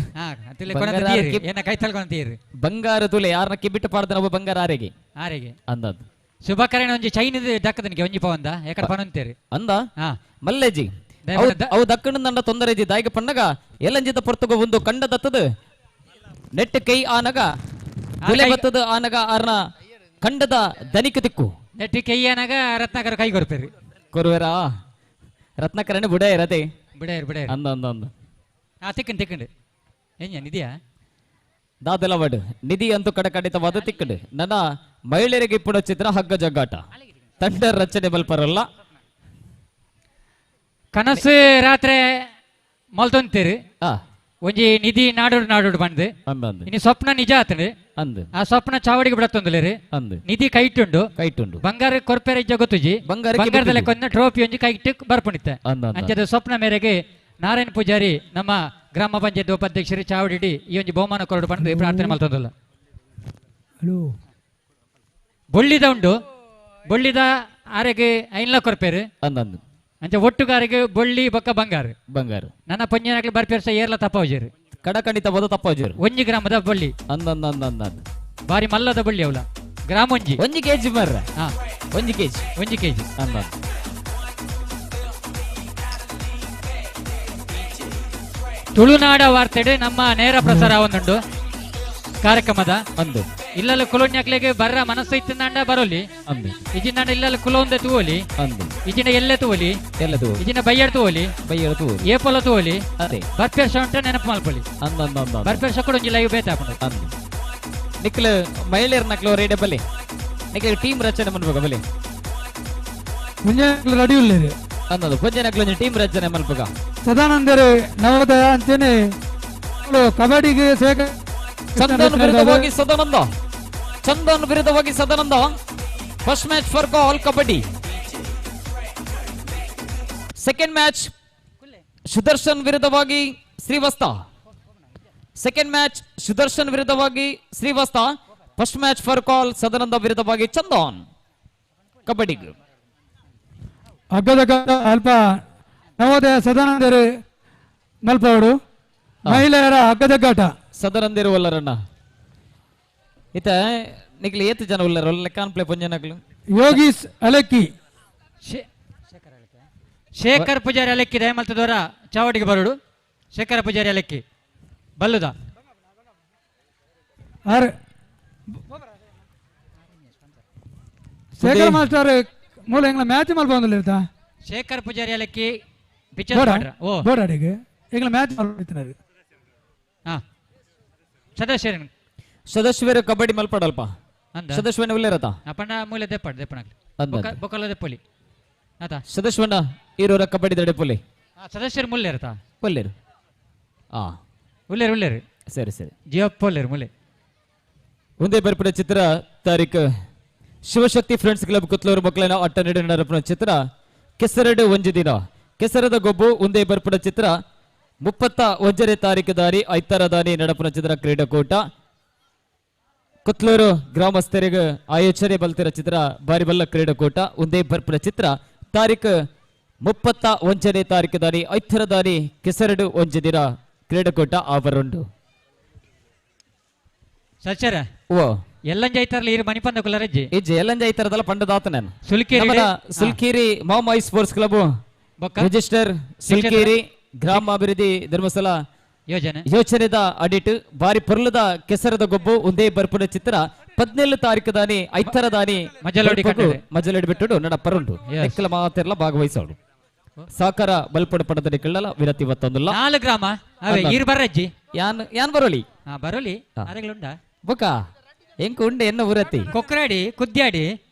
ಬಂಗಾರ ತುಲೆ ಯಾರನ್ನ ಕಿಬಿಟ್ಟು ಪಾಡ್ದ ನಾವು ಬಂಗಾರ ಆರೆಗೆ ಆರೆಗೆ ಅಂದದ್ದು ಶುಭಕರಣ ಒಂಜಿ ಚೈನ್ ದಕ್ಕದನಿಗೆ ಒಂಜಿ ಪವಂದ ಎಕಡೆ ಪನಂತೇರಿ ಅಂದ ಮಲ್ಲೇಜಿ ಅವು ದಕ್ಕಣ ದಂಡ ತೊಂದರೆ ಇದ್ದಿ ದಾಯಿಗೆ ಪಣ್ಣಗ ಎಲ್ಲಂಜಿತ ಪೊರ್ತುಗ ಒಂದು ಕಂಡ ದತ್ತದ ನೆಟ್ ಕೈ ಆನಗ ಗುಲೆ ಬತ್ತದ ಆನಗ ಆರ್ನ ಕಂಡದ ದನಿಕ ತಿಕ್ಕು ನೆಟ್ಟಿ ಕೈ ಆನಗ ರತ್ನಾಕರ ಕೈ ಕೊರ್ಪೇರಿ ಕೊರುವೆರಾ ರತ್ನಾಕರಣ ಬುಡಾಯರ್ ಅದೇ ಬುಡಾಯರ್ ಬುಡಾಯರ್ ಅಂದ ಅಂದ ಅಂದ ಆ ತಿಕ್ಕಂಡು ತಿಕ್ಕಂಡು ಏನ್ ನಿಧಿಯಾ ದಾದಲ ವಡ್ ನಿಧಿ ಅಂತೂ ಕಡಕಡಿತವಾದ ತಿಕ್ಕಂಡು ನನ್ನ ಮಹಿಳೆಯರಿಗೆ ಇಪ್ಪುಣ ಚಿತ್ರ ಹಗ್ಗ ಜಗ್ಗಾಟ ತಂಡ ರಚನೆ ಬಲ್ಪರಲ್ಲ ಕನಸು ರಾತ್ರಿ ಮಲ್ತೊಂತೀರಿ ಒಂಜಿ ನಿಧಿ ನಾಡೋಡು ನಾಡೋಡು ಬಂದು ಇನ್ನು ಸ್ವಪ್ನ ನಿಜ ಆತಂಡು ಅಂದು ಆ ಸ್ವಪ್ನ ಚಾವಡಿಗೆ ಬಿಡತ್ತೊಂದುಲೇರಿ ಅಂದು ನಿಧಿ ಕೈಟುಂಡು ಕೈಟುಂಡು ಬಂಗಾರ ಕೊರ್ಪೆರ ಇಜ್ಜ ಗೊತ್ತುಜಿ ಬಂಗಾರ ಬಂಗಾರದಲ್ಲಿ ಕೊಂದ ಟ್ರೋಫಿ ಒಂಜಿ ಕೈಟ್ಟು ಬರ್ಪುಣಿತ್ತೆ ಅಂಚದ ಸ್ವಪ್ನ ಮೇರೆಗೆ ನಾರಾಯಣ ಪೂಜಾರಿ ನಮ್ಮ ಗ್ರಾಮ ಪಂಚಾಯತ್ ಉಪಾಧ್ಯಕ್ಷರು ಚಾವಡಿಡಿ ಈ ಒಂಜಿ ಬಹುಮಾನ ಕೊರಡು ಬಂದು ಪ್ರಾರ್ಥನೆ ಮಲ್ತೊಂದಲ್ಲ. ಬೊಳ್ಳಿದ ಉಂಡು ಬೊಳ್ಳಿದ ಆರೆಗೆ ಐನ್ಲ ಕೊರ್ಪೇರು ಅಂದಂದು ಅಂಚೆ ಒಟ್ಟುಗಾರಿಗೆ ಬೊಳ್ಳಿ ಬೊಕ್ಕ ಬಂಗಾರ ಬಂಗಾರ ನನ್ನ ಪಂಜನಾಗ್ಲಿ ಬರ್ಪೇರ್ಸ ಏರ್ಲ ತಪ್ಪಾವಜೇರು ಕಡಕಂಡಿತ ಬದ ತಪ್ಪಾವಜೇರು ಒಂಜಿ ಗ್ರಾಮದ ಬೊಳ್ಳಿ ಅಂದಂದ ಬಾರಿ ಮಲ್ಲದ ಬೊಳ್ಳಿ ಅವಲ ಗ್ರಾಮ ಒಂಜಿ ಒಂಜಿ ಕೆಜಿ ಮರ್ರ ಹಾ ಒಂಜಿ ಕೆಜಿ ಒಂಜಿ ಕೆಜಿ ಅಂದ ತುಳುನಾಡ ವಾರ್ತೆಡು ನಮ್ಮ ನೇರ ಪ್ರಸಾರ ಒಂದುಂಡು ಕಾರ್ಯಕ್ರಮದ ಅಂದು ಇಲ್ಲಲ್ಲ ಕುಲೋನ್ಯಾಕ್ಲೆಗೆ ಬರ್ರ ಮನಸ್ಸು ಇತ್ತಿಂದಾಂಡ ಬರೋಲಿ ಅಂದು ಇಜಿನಾಂಡ ಇಲ್ಲಲ್ಲ ಕುಲೋಂದೆ ತೂವಲಿ ಅಂದು ಇಜಿನ ಎಲ್ಲೆ ತೂವಲಿ ಎಲ್ಲ ತೂವಲಿ ಇಜಿನ ಬೈಯರ್ ತೂವಲಿ ಬೈಯರ್ ತೂವಲಿ ಏಪೊಲ ತೂವಲಿ ಅದೇ ಬರ್ಪೇರ್ಷ ಉಂಟ ನೆನಪು ಮಲ್ಪೊಲಿ ಅಂದ ಅಂದ ಅಂದ ಬರ್ಪೇರ್ಷ ಕೂಡ ಒಂಜಿ ಲೈವ್ ಬೇತಾಪುಂಡು ಅಂದು ನಿಕ್ಲ ಮಹಿಳೆಯರ್ ನಕ್ಲು ರೇಡೆ ಬಲೆ ನಿಕ್ಲ ಟೀಮ್ ರಚನೆ ಮನ್ಬೇಕ ಬಲೆ ಮುಂಜಾನೆ ರೆಡಿ ಉಳ್ಳೇರಿ ಅಂದದು ಪಂಜನಕ್ಲು ಒಂಜಿ ಟೀಮ್ ರಚನೆ ಮಲ್ಪಗ ಸದಾನಂದರು ನವೋದಯ ಅಂಚನೆ ಕಬಡ್ಡಿಗೆ ಸೇಕ ಚಂದನ್ ವಿರುದ್ಧವಾಗಿ ಸದಾನಂದ ಚಂದನ್ ವಿರುದ್ಧವಾಗಿ Sadananda first match for call kabaddi second match Sudarshan ವಿರುದ್ಧವಾಗಿ ಶ್ರೀವಸ್ತ ಸೆಕೆಂಡ್ ಮ್ಯಾಚ್ ಸುದರ್ಶನ್ ವಿರುದ್ಧವಾಗಿ Srivastava first match for call Sadananda ವಿರುದ್ಧವಾಗಿ ಚಂದನ್ ಕಬಡ್ಡಿ ಹಗ್ಗದ ಅಲ್ಪ ನವೋದಯ ಸದಾನಂದರು ಮಲ್ಪವರು ಮಹಿಳೆಯರ ಹಗ್ಗದಗ್ಗಾಟ ಸದಾನಂದಿರು ಒಲ್ಲರಣ್ಣ ಇತ ನಿಕ್ಲು ಏತ್ ಜನ ಉಲ್ಲರ ಒಲ್ಲ ಲೆಕ್ಕಾನ್ ಪ್ಲೇ ಪಂಜನಕ್ಲು ಯೋಗೀಶ್ ಅಲಕ್ಕಿ ಶೇಖರ್ ಪೂಜಾರಿ ಅಲೆಕ್ಕಿ ದಯಮಲ್ತದವರ ಚಾವಡಿಗೆ ಬರೋಡು ಶೇಖರ ಪೂಜಾರಿ ಅಲೆಕ್ಕಿ ಬಲ್ಲುದ ಶೇಖರ್ ಮಾಸ್ಟರ್ ಮೂಲ ಎಂಗ್ಲ ಮ್ಯಾಚ್ ಮಲ್ಪೊಂದಿಲ್ಲ ಇರ್ತಾ ಶೇಖರ್ ಪೂಜಾರಿ ಅಲೆಕ್ಕಿ ಪಿಕ್ಚರ್ ಓ ಬೋಡಾಡಿಗೆ ಎಂಗ್ಲ ಮ್ಯಾಚ್ ಮಲ್ಪೊಂದಿತ್ತಿನಾರು ಹಾ ಸದಸ್ಯರು ಸದಸ್ಯರು ಕಬಡ್ಡಿ ಮಲ್ಪಡಲ್ಪ ಸದಸ್ಯನ ಉಲ್ಲೇರತ ಅಪ್ಪಣ್ಣ ಮೂಲೆ ದೆಪ್ಪಡ್ ದೆಪ್ಪನಾಗ್ಲಿ ಬೊಕ್ಕಲ ದೆಪ್ಪೊಲಿ ಆತ ಸದಸ್ಯನ ಇರೋರ ಕಬಡ್ಡಿ ದಡೆಪೊಲಿ ಸದಸ್ಯರು ಮುಲ್ಲೇರತ ಒಲ್ಲೇರು ಆ ಉಲ್ಲೇರು ಉಲ್ಲೇರು ಸರಿ ಸರಿ ಜಿಯಪ್ಪ ಒಲ್ಲೇರು ಮುಲ್ಲೆ ಒಂದೇ ಬರ್ಪಡ ಚಿತ್ರ ತಾರೀಕು ಶಿವಶಕ್ತಿ ಫ್ರೆಂಡ್ಸ್ ಕ್ಲಬ್ ಕುತ್ಲೂರು ಮಕ್ಕಳನ್ನ ಅಟ್ಟ ನೀಡಿ ನಡಪನ ಚಿತ್ರ ಕೆಸರಡು ಒಂಜಿ ದಿನ ಕೆಸರದ ಗೊಬ್ಬು ಒಂದೇ ಬರ್ಪಡ ಚಿತ್ರ 31ನೇ ತಾರೀಕು ದಾರಿ ಐತರ ದಾನಿ ನಡಪನ ಚಿತ್ರ ಕ್ರೀಡಾಕೂಟ ಕುತ್ಲೂರು ಗ್ರಾಮಸ್ಥರಿಗೆ ಆಯೋಜನೆ ಬಲ್ತಿರ ಚಿತ್ರ ಬಾರಿಬಲ್ಲ ಕ್ರೀಡಾಕೂಟ ಒಂದೇ ಬರ್ಪಡ ಚಿತ್ರ ತಾರೀಕು 31ನೇ ತಾರೀಕು ದಾನಿ ಐತರ ದಾನಿ ಕೆಸರಡು ಒಂಜಿ ದಿನ ಕ್ರೀಡಾಕೂಟ ಆವರುಂಡು. ಸಚರ ಓ ಎಲ್ಲಂಜ ಐತಾರಲ್ಲ ಇರು ಮಣಿಪಂದ ಕುಲರಜ್ಜಿ ಇಜ್ಜಿ ಎಲ್ಲಂಜ ಐತಾರದಲ್ಲ ಪಂಡದಾತ ನಾನು ಸುಲ್ಕೇರಿ ಸುಲ್ಕೇರಿ ಮಾಮಾಯಿ ಸ್ಪೋರ್ಟ್ಸ್ ಕ್ಲಬ್ ರಿಜಿಸ್ಟರ್ ಸುಲ್ಕೇರಿ ಗ್ರಾಮಾಭಿವೃದ್ಧಿ ಧರ್ಮಸ್ಥಳ ಯೋಜನೆ ಯೋಜನೆದ ಅಡಿಟ್ ಬಾರಿ ಪೊರ್ಲದ ಕೆಸರದ ಗೊಬ್ಬು ಒಂದೇ ಬರ್ಪುನ ಚಿತ್ರ 17 ತಾರೀಕು ದಾನಿ ಐತರ ದಾನಿ ಮಜಲೋಡಿ ಮಜಲೋಡಿ ಬಿಟ್ಟು ನಡ ಪರುಂಡು ಎಕ್ಕಲ ಮಾತೆಲ್ಲ ಭಾಗವಹಿಸೋಡು ಸಾಕಾರ ಬಲ್ಪಡ ಪಡದ ನಿಕ್ಕಲ್ಲ ವಿರತಿ ಇವತ್ತೊಂದಿಲ್ಲ ನಾಲ್ಕು ಗ್ರಾಮ ಅವೇ ಈರು ಬರ್ರಜ್ಜಿ ಯಾನ್ ಯಾನ್ ಬರೋಲಿ ಬರೋಲಿ ಅರೆಗಳುಂಡ ಬೊಕ ಎಂಕ ಉಂಡೆ ಎನ್ನ ಊರತಿ ಕೊಕ್ರಾಡಿ ಕುದ್ಯಾಡಿ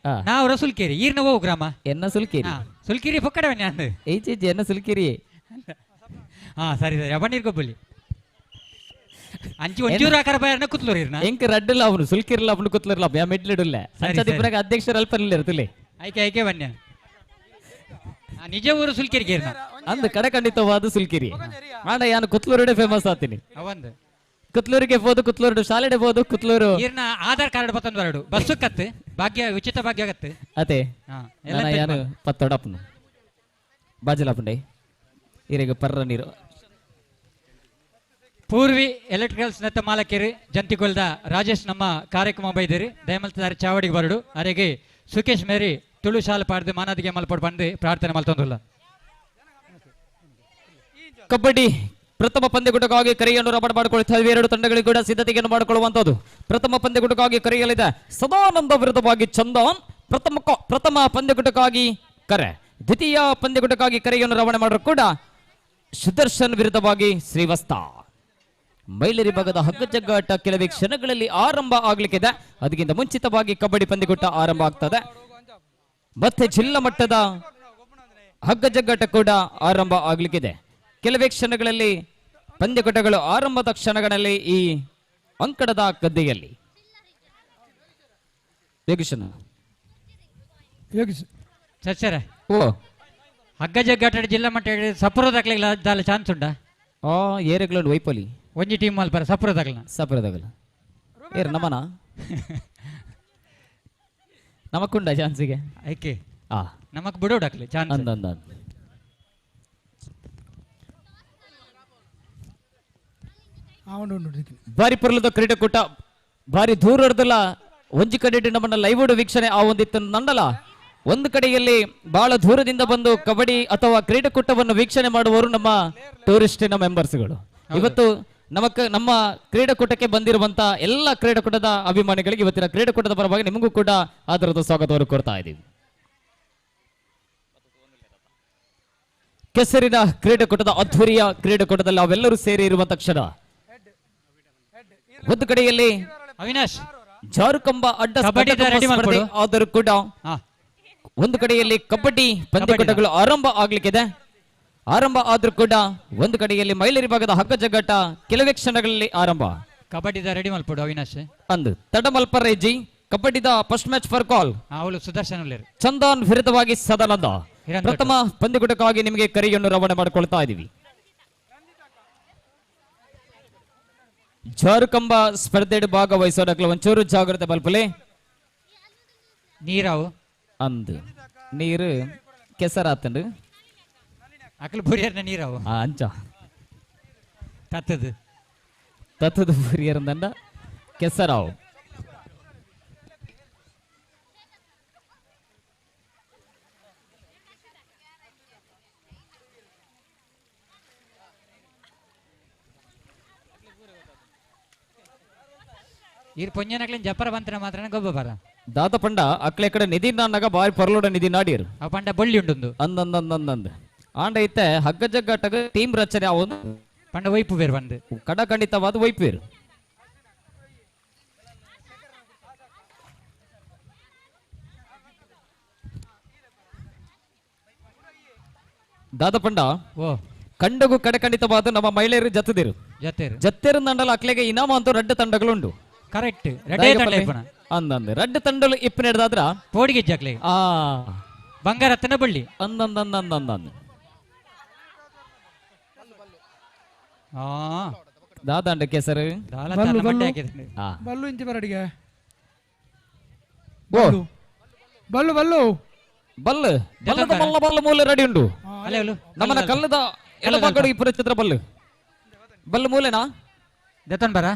ನಾವು ಸುಲ್ಕೇರಿ ಈರ್ನ ಹೋಗು ಗ್ರಾಮ ಎನ್ನ ಸುಲ್ಕೇರಿ ಸುಲ್ಕೇರಿ ಪೊಕ್ಕಡವ ನಾನು ಏಚೆ ಎನ್ನ ಸುಲ್ಕೇರಿ ಹಾ ಸರಿ ಸರಿ ಅವಣ್ಣೀರ್ ಗೊಬ್ಬಲಿ ಅಂಚಿ ಒಂಚೂರು ಆಕಾರ ಬಾಯರ್ನ ಕುತ್ಲೂರು ಇರ್ನ ಎಂಕ ರಡ್ಡಲ್ಲ ಅವನು ಸುಲ್ಕಿರಲ್ಲ ಅವನು ಕುತ್ಲೂರಲ್ಲ ಯಾ ಮೆಡ್ಲಿಡುಲ್ಲ ಸಂಚಾದಿಪುರಾಗ ಅಧ್ಯಕ್ಷರ ಅಲ್ಪ ಇರ್ತಿಲ್ಲ ಆಯ್ಕೆ ಆಯ್ಕೆ ಬನ್ನಿ ನಿಜ ಊರು ಸುಲ್ಕೇರಿಗೆ ಇರ್ನ ಅಂದ್ ಕಡಖಂಡಿತವಾದ ಸುಲ್ಕಿರಿ ಮಾಡ ಯಾನು ಕುತ್ಲೂರುಡೆ ಫೇಮಸ್ ಆತೀನಿ ಅವಂದು ಕುತ್ಲೂರಿಗೆ ಹೋದು ಕುತ್ಲೂರು ಶಾಲೆಡೆ ಹೋದು ಕುತ್ಲೂರು ಇರ್ನ ಆಧಾರ್ ಕಾರ್ಡ್ ಬತ್ತಂದು ಬರಡು ಬಸ್ಸು ಕತ್ತು ಭಾಗ್ಯ ಉಚಿತ ಭಾಗ್ಯ ಆಗತ್ತೆ ಅದೇ ಯಾನು ಪತ್ತೊಡಪ್ಪನು ಬಾಜಲಾಪುಂಡೆ ಇರೆಗ್ ಪರ್ರ ನೀರು. ಪೂರ್ವಿ ಎಲೆಕ್ಟ್ರಿಕಲ್ಸ್ ನೆತ್ತ ಮಾಲಕರು ಜಂತಿಗೊಲ್ದ ರಾಜೇಶ್ ನಮ್ಮ ಕಾರ್ಯಕ್ರಮ ಬೈದಿರಿ ದಯಮಲ್ತದಾರಿ ಚಾವಡಿಗೆ ಬರಡು ಅರೆಗೆ ಸುಕೇಶ್ ಮೇರಿ ತುಳು ಶಾಲೆ ಪಾಡ್ದು ಮಾನಾದಿಗೆ ಮಲ್ಪಡ್ ಬಂದು ಪ್ರಾರ್ಥನೆ ಮಲ್ತೊಂದುಲ್ಲ. ಕಬಡ್ಡಿ ಪ್ರಥಮ ಪಂದ್ಯಕೂಟಕ್ಕಾಗಿ ಕರೆಯನ್ನು ರಬಡ್ ಮಾಡಿಕೊಳ್ತಾ ಇವೆ. ಎರಡು ತಂಡಗಳಿಗೂ ಕೂಡ ಸಿದ್ಧತೆಯನ್ನು ಮಾಡಿಕೊಳ್ಳುವಂತದ್ದು. ಪ್ರಥಮ ಪಂದ್ಯಕೂಟಕ್ಕಾಗಿ ಕರೆಯಲಿದೆ ಸದಾನಂದ ವಿರುದ್ಧವಾಗಿ ಚಂದನ್. ಪ್ರಥಮ ಪಂದ್ಯಕೂಟಕ್ಕಾಗಿ ಕರೆ, ದ್ವಿತೀಯ ಪಂದ್ಯಕೂಟಕ್ಕಾಗಿ ಕರೆಯನ್ನು ರವಾನೆ ಮಾಡಿದ್ರು ಕೂಡ ಸುದರ್ಶನ್ ವಿರುದ್ಧವಾಗಿ ಶ್ರೀವಸ್ತ. ಮಹಿಳೆಯರ ಭಾಗದ ಹಗ್ಗಜಗ್ಗಾಟ ಕೆಲವೇ ಕ್ಷಣಗಳಲ್ಲಿ ಆರಂಭ ಆಗ್ಲಿಕ್ಕಿದೆ. ಅದಕ್ಕಿಂತ ಮುಂಚಿತವಾಗಿ ಕಬಡ್ಡಿ ಪಂದ್ಯಕೂಟ ಆರಂಭ ಆಗ್ತದೆ. ಮತ್ತೆ ಜಿಲ್ಲಾ ಮಟ್ಟದ ಹಗ್ಗಜಗ್ಗಾಟ ಕೂಡ ಆರಂಭ ಆಗ್ಲಿಕ್ಕಿದೆ. ಕೆಲವೇ ಕ್ಷಣಗಳಲ್ಲಿ ಪಂದ್ಯಕೂಟಗಳು ಆರಂಭದ ಕ್ಷಣಗಳಲ್ಲಿ ಈ ಅಂಕಣದ ಗದ್ದೆಯಲ್ಲಿ ಓ ಹಗ್ಗಜಗ್ಗಾಟ ಜಿಲ್ಲಾ ಮಟ್ಟ ಸಪುರದಾಗ್ಲಿಲ್ಲ ಚಾನ್ಸ್ ಉಂಟಾ? ಆ ಏರೆಗ್ಲೋಡ್ ವೈಪಲಿ ಒಂಜಿ ಟೀಮ್ ಮಲ್ಪರ ಸಪುರದಾಗಲ ಸಪುರದಾಗಲ ಏರ್ ನಮನ ನಮಕ್ಕುಂಡ ಚಾನ್ಸಿಗೆ ಐಕೆ ಆ ನಮಕ್ ಬಿಡೋಡಾಕ್ಲಿ ಚಾನ್ಸ್ ಅಂದ ಅಂದ ಬಾರಿ ಪೊರ್ಲದ ಕ್ರೀಡಾಕೂಟ ಬಾರಿ ದೂರದಲ್ಲ ಒಂಜಿ ಕಡೆ ನಮ್ಮನ್ನ ಲೈವ್ ವೀಕ್ಷಣೆ ಆ ಒಂದಿತ್ತು ನಂಡಲ. ಒಂದು ಕಡೆಯಲ್ಲಿ ಬಹಳ ದೂರದಿಂದ ಬಂದು ಕಬಡ್ಡಿ ಅಥವಾ ಕ್ರೀಡಾಕೂಟವನ್ನು ವೀಕ್ಷಣೆ ಮಾಡುವವರು ನಮ್ಮ ಟೂರಿಸ್ಟಿನ ಮೆಂಬರ್ಸ್ಗಳು. ಇವತ್ತು ನಮ್ಮ ಕ್ರೀಡಾಕೂಟಕ್ಕೆ ಬಂದಿರುವಂತಹ ಎಲ್ಲ ಕ್ರೀಡಾಕೂಟದ ಅಭಿಮಾನಿಗಳಿಗೆ ಇವತ್ತಿನ ಕ್ರೀಡಾಕೂಟದ ಪರವಾಗಿ ನಿಮಗೂ ಕೂಡ ಆದರದ ಸ್ವಾಗತವನ್ನು ಕೊಡ್ತಾ ಇದ್ದೀವಿ. ಕೆಸರಿನ ಕ್ರೀಡಾಕೂಟದ ಅದ್ಧೂರಿಯ ಕ್ರೀಡಾಕೂಟದಲ್ಲಿ ಅವೆಲ್ಲರೂ ಸೇರಿ ಇರುವಂತಹ ಕ್ಷಣ. ಒಂದು ಕಡೆಯಲ್ಲಿ ಅವಿನಾಶ್ ಜಾರುಕಂಬ ಅಡ್ಡ ಸ್ಪರ್ಧೆ ಆದರೂ ಕೂಡ ಒಂದು ಕಡೆಯಲ್ಲಿ ಕಬಡ್ಡಿ ಪಂದ್ಯಕೂಟಗಳು ಆರಂಭ ಆಗ್ಲಿಕ್ಕಿದೆ. ಆರಂಭ ಆದ್ರೂ ಕೂಡ ಒಂದು ಕಡೆಯಲ್ಲಿ ಮಹಿಳೆಯರ ಭಾಗದ ಹಗ್ಗಜಗ್ಗಾಟ ಕೆಲವೇ ಕ್ಷಣಗಳಲ್ಲಿ ಆರಂಭ. ಕಬಡ್ಡಿದ ರೆಡಿ ಮಲ್ಪಡು ಅವಿನಾಶ್ ಅಂದು ತಡಮಲ್ಪರೇಜಿ ಕಬಡ್ಡಿದ ಫಸ್ಟ್ ಮ್ಯಾಚ್ ಫಾರ್ ಕಾಲ್ ಸುದರ್ಶನ್ ಚಂದನ್ ವಿರುದ್ಧವಾಗಿ ಸದಾನಂದ. ಪ್ರಥಮ ಪಂದ್ಯಕೂಟಕ್ಕಾಗಿ ನಿಮಗೆ ಕರೆಯನ್ನು ರವಾನೆ ಮಾಡಿಕೊಳ್ತಾ ಇದ್ದೀವಿ. ಜಾರುಕಂಬ ಸ್ಪರ್ಧೆ ಭಾಗವಹಿಸೋದಕ್ಕೆ ಒಂಚೂರು ಜಾಗ್ರತೆ ಬಲ್ಪಲೆ. ನೀರಾವು ಅಂದು ನೀರು ಕೆಸರಾತಂಡು ಅಕಲ್ ಬುರಿಯರ್ನ ನೀರಾವು ಅಂಚ ತತ್ತದು ತತ್ತದು ಬುರಿಯರ್ದಂಡ ಕೆಸರಾವು. ಈರ್ ಪೊಂಜನಕ್ಲಿನ್ ಜಪ್ಪರ ಬಂತನ ಮಾತ್ರ ಗೊಬ್ಬ ಬರ ದಾದ ಪಂಡ ಅಕ್ಲೆ ಕಡೆ ನಿಧಿ ನಾನಾಗ ಬಾರಿ ಪರ್ಲೋಡ ನಿಧಿ ನಾಡಿರು ಆ ಪಂಡ ಬಳ್ಳಿ ಉಂಟೊಂದು ಅಂದಂದಂದಂದಂದ ಆಂಡ ಐತೆ ಹಗ್ಗ ಜಗ್ಗಾಟಗ ಟೀಮ್ ರಚನೆ ಅವನು ಪಂಡ ವೈಪು ಬೇರು ಬಂದು ಕಡ ಖಂಡಿತವಾದ ವೈಪು ಬೇರು. ದಾದ ಪಂಡ ಓ ಕಂಡಗು ಕಡೆ ಖಂಡಿತವಾದ ನಮ್ಮ ಮಹಿಳೆಯರು ಜತ್ತದಿರು ಜತ್ತೇರು ನಂಡಲ ಅಕ್ಲೆಗೆ ಇನಾಮ ಅಂತ ರಡ್ಡ ತಂಡಗಳುಂಟು. ಕರೆಕ್ಟ್ ಅಂದಂದೆ ರಡ್ಡ ತಂಡಲು ಇಪ್ಪು ನಡೆದಾದ್ರ ಪೋಡಿಗೆ ಜಾಕ್ಲೆ ಆ ಬಂಗಾರತ್ತನ ಬಳ್ಳಿ ಅಂದಂದಂದಂದಂದ ದಾದಾಂಡ ಕೆಸರು ಬಲ್ಲು ಇಂಚಿ ಬರಡಿಗೆ ಬಲ್ಲು ಬಲ್ಲು ಬಲ್ಲು ಬಲ್ಲದ ಬಲ್ಲ ಬಲ್ಲ ಮೂಲೆ ರೆಡಿ ಉಂಟು. ನಮ್ಮನ ಕಲ್ಲದ ಎಡಭಾಗಡು ಇಪ್ಪರ ಚಿತ್ರ ಬಲ್ಲು ಬಲ್ಲು ಮೂಲೆನಾ ದತ್ತನ್ ಬರ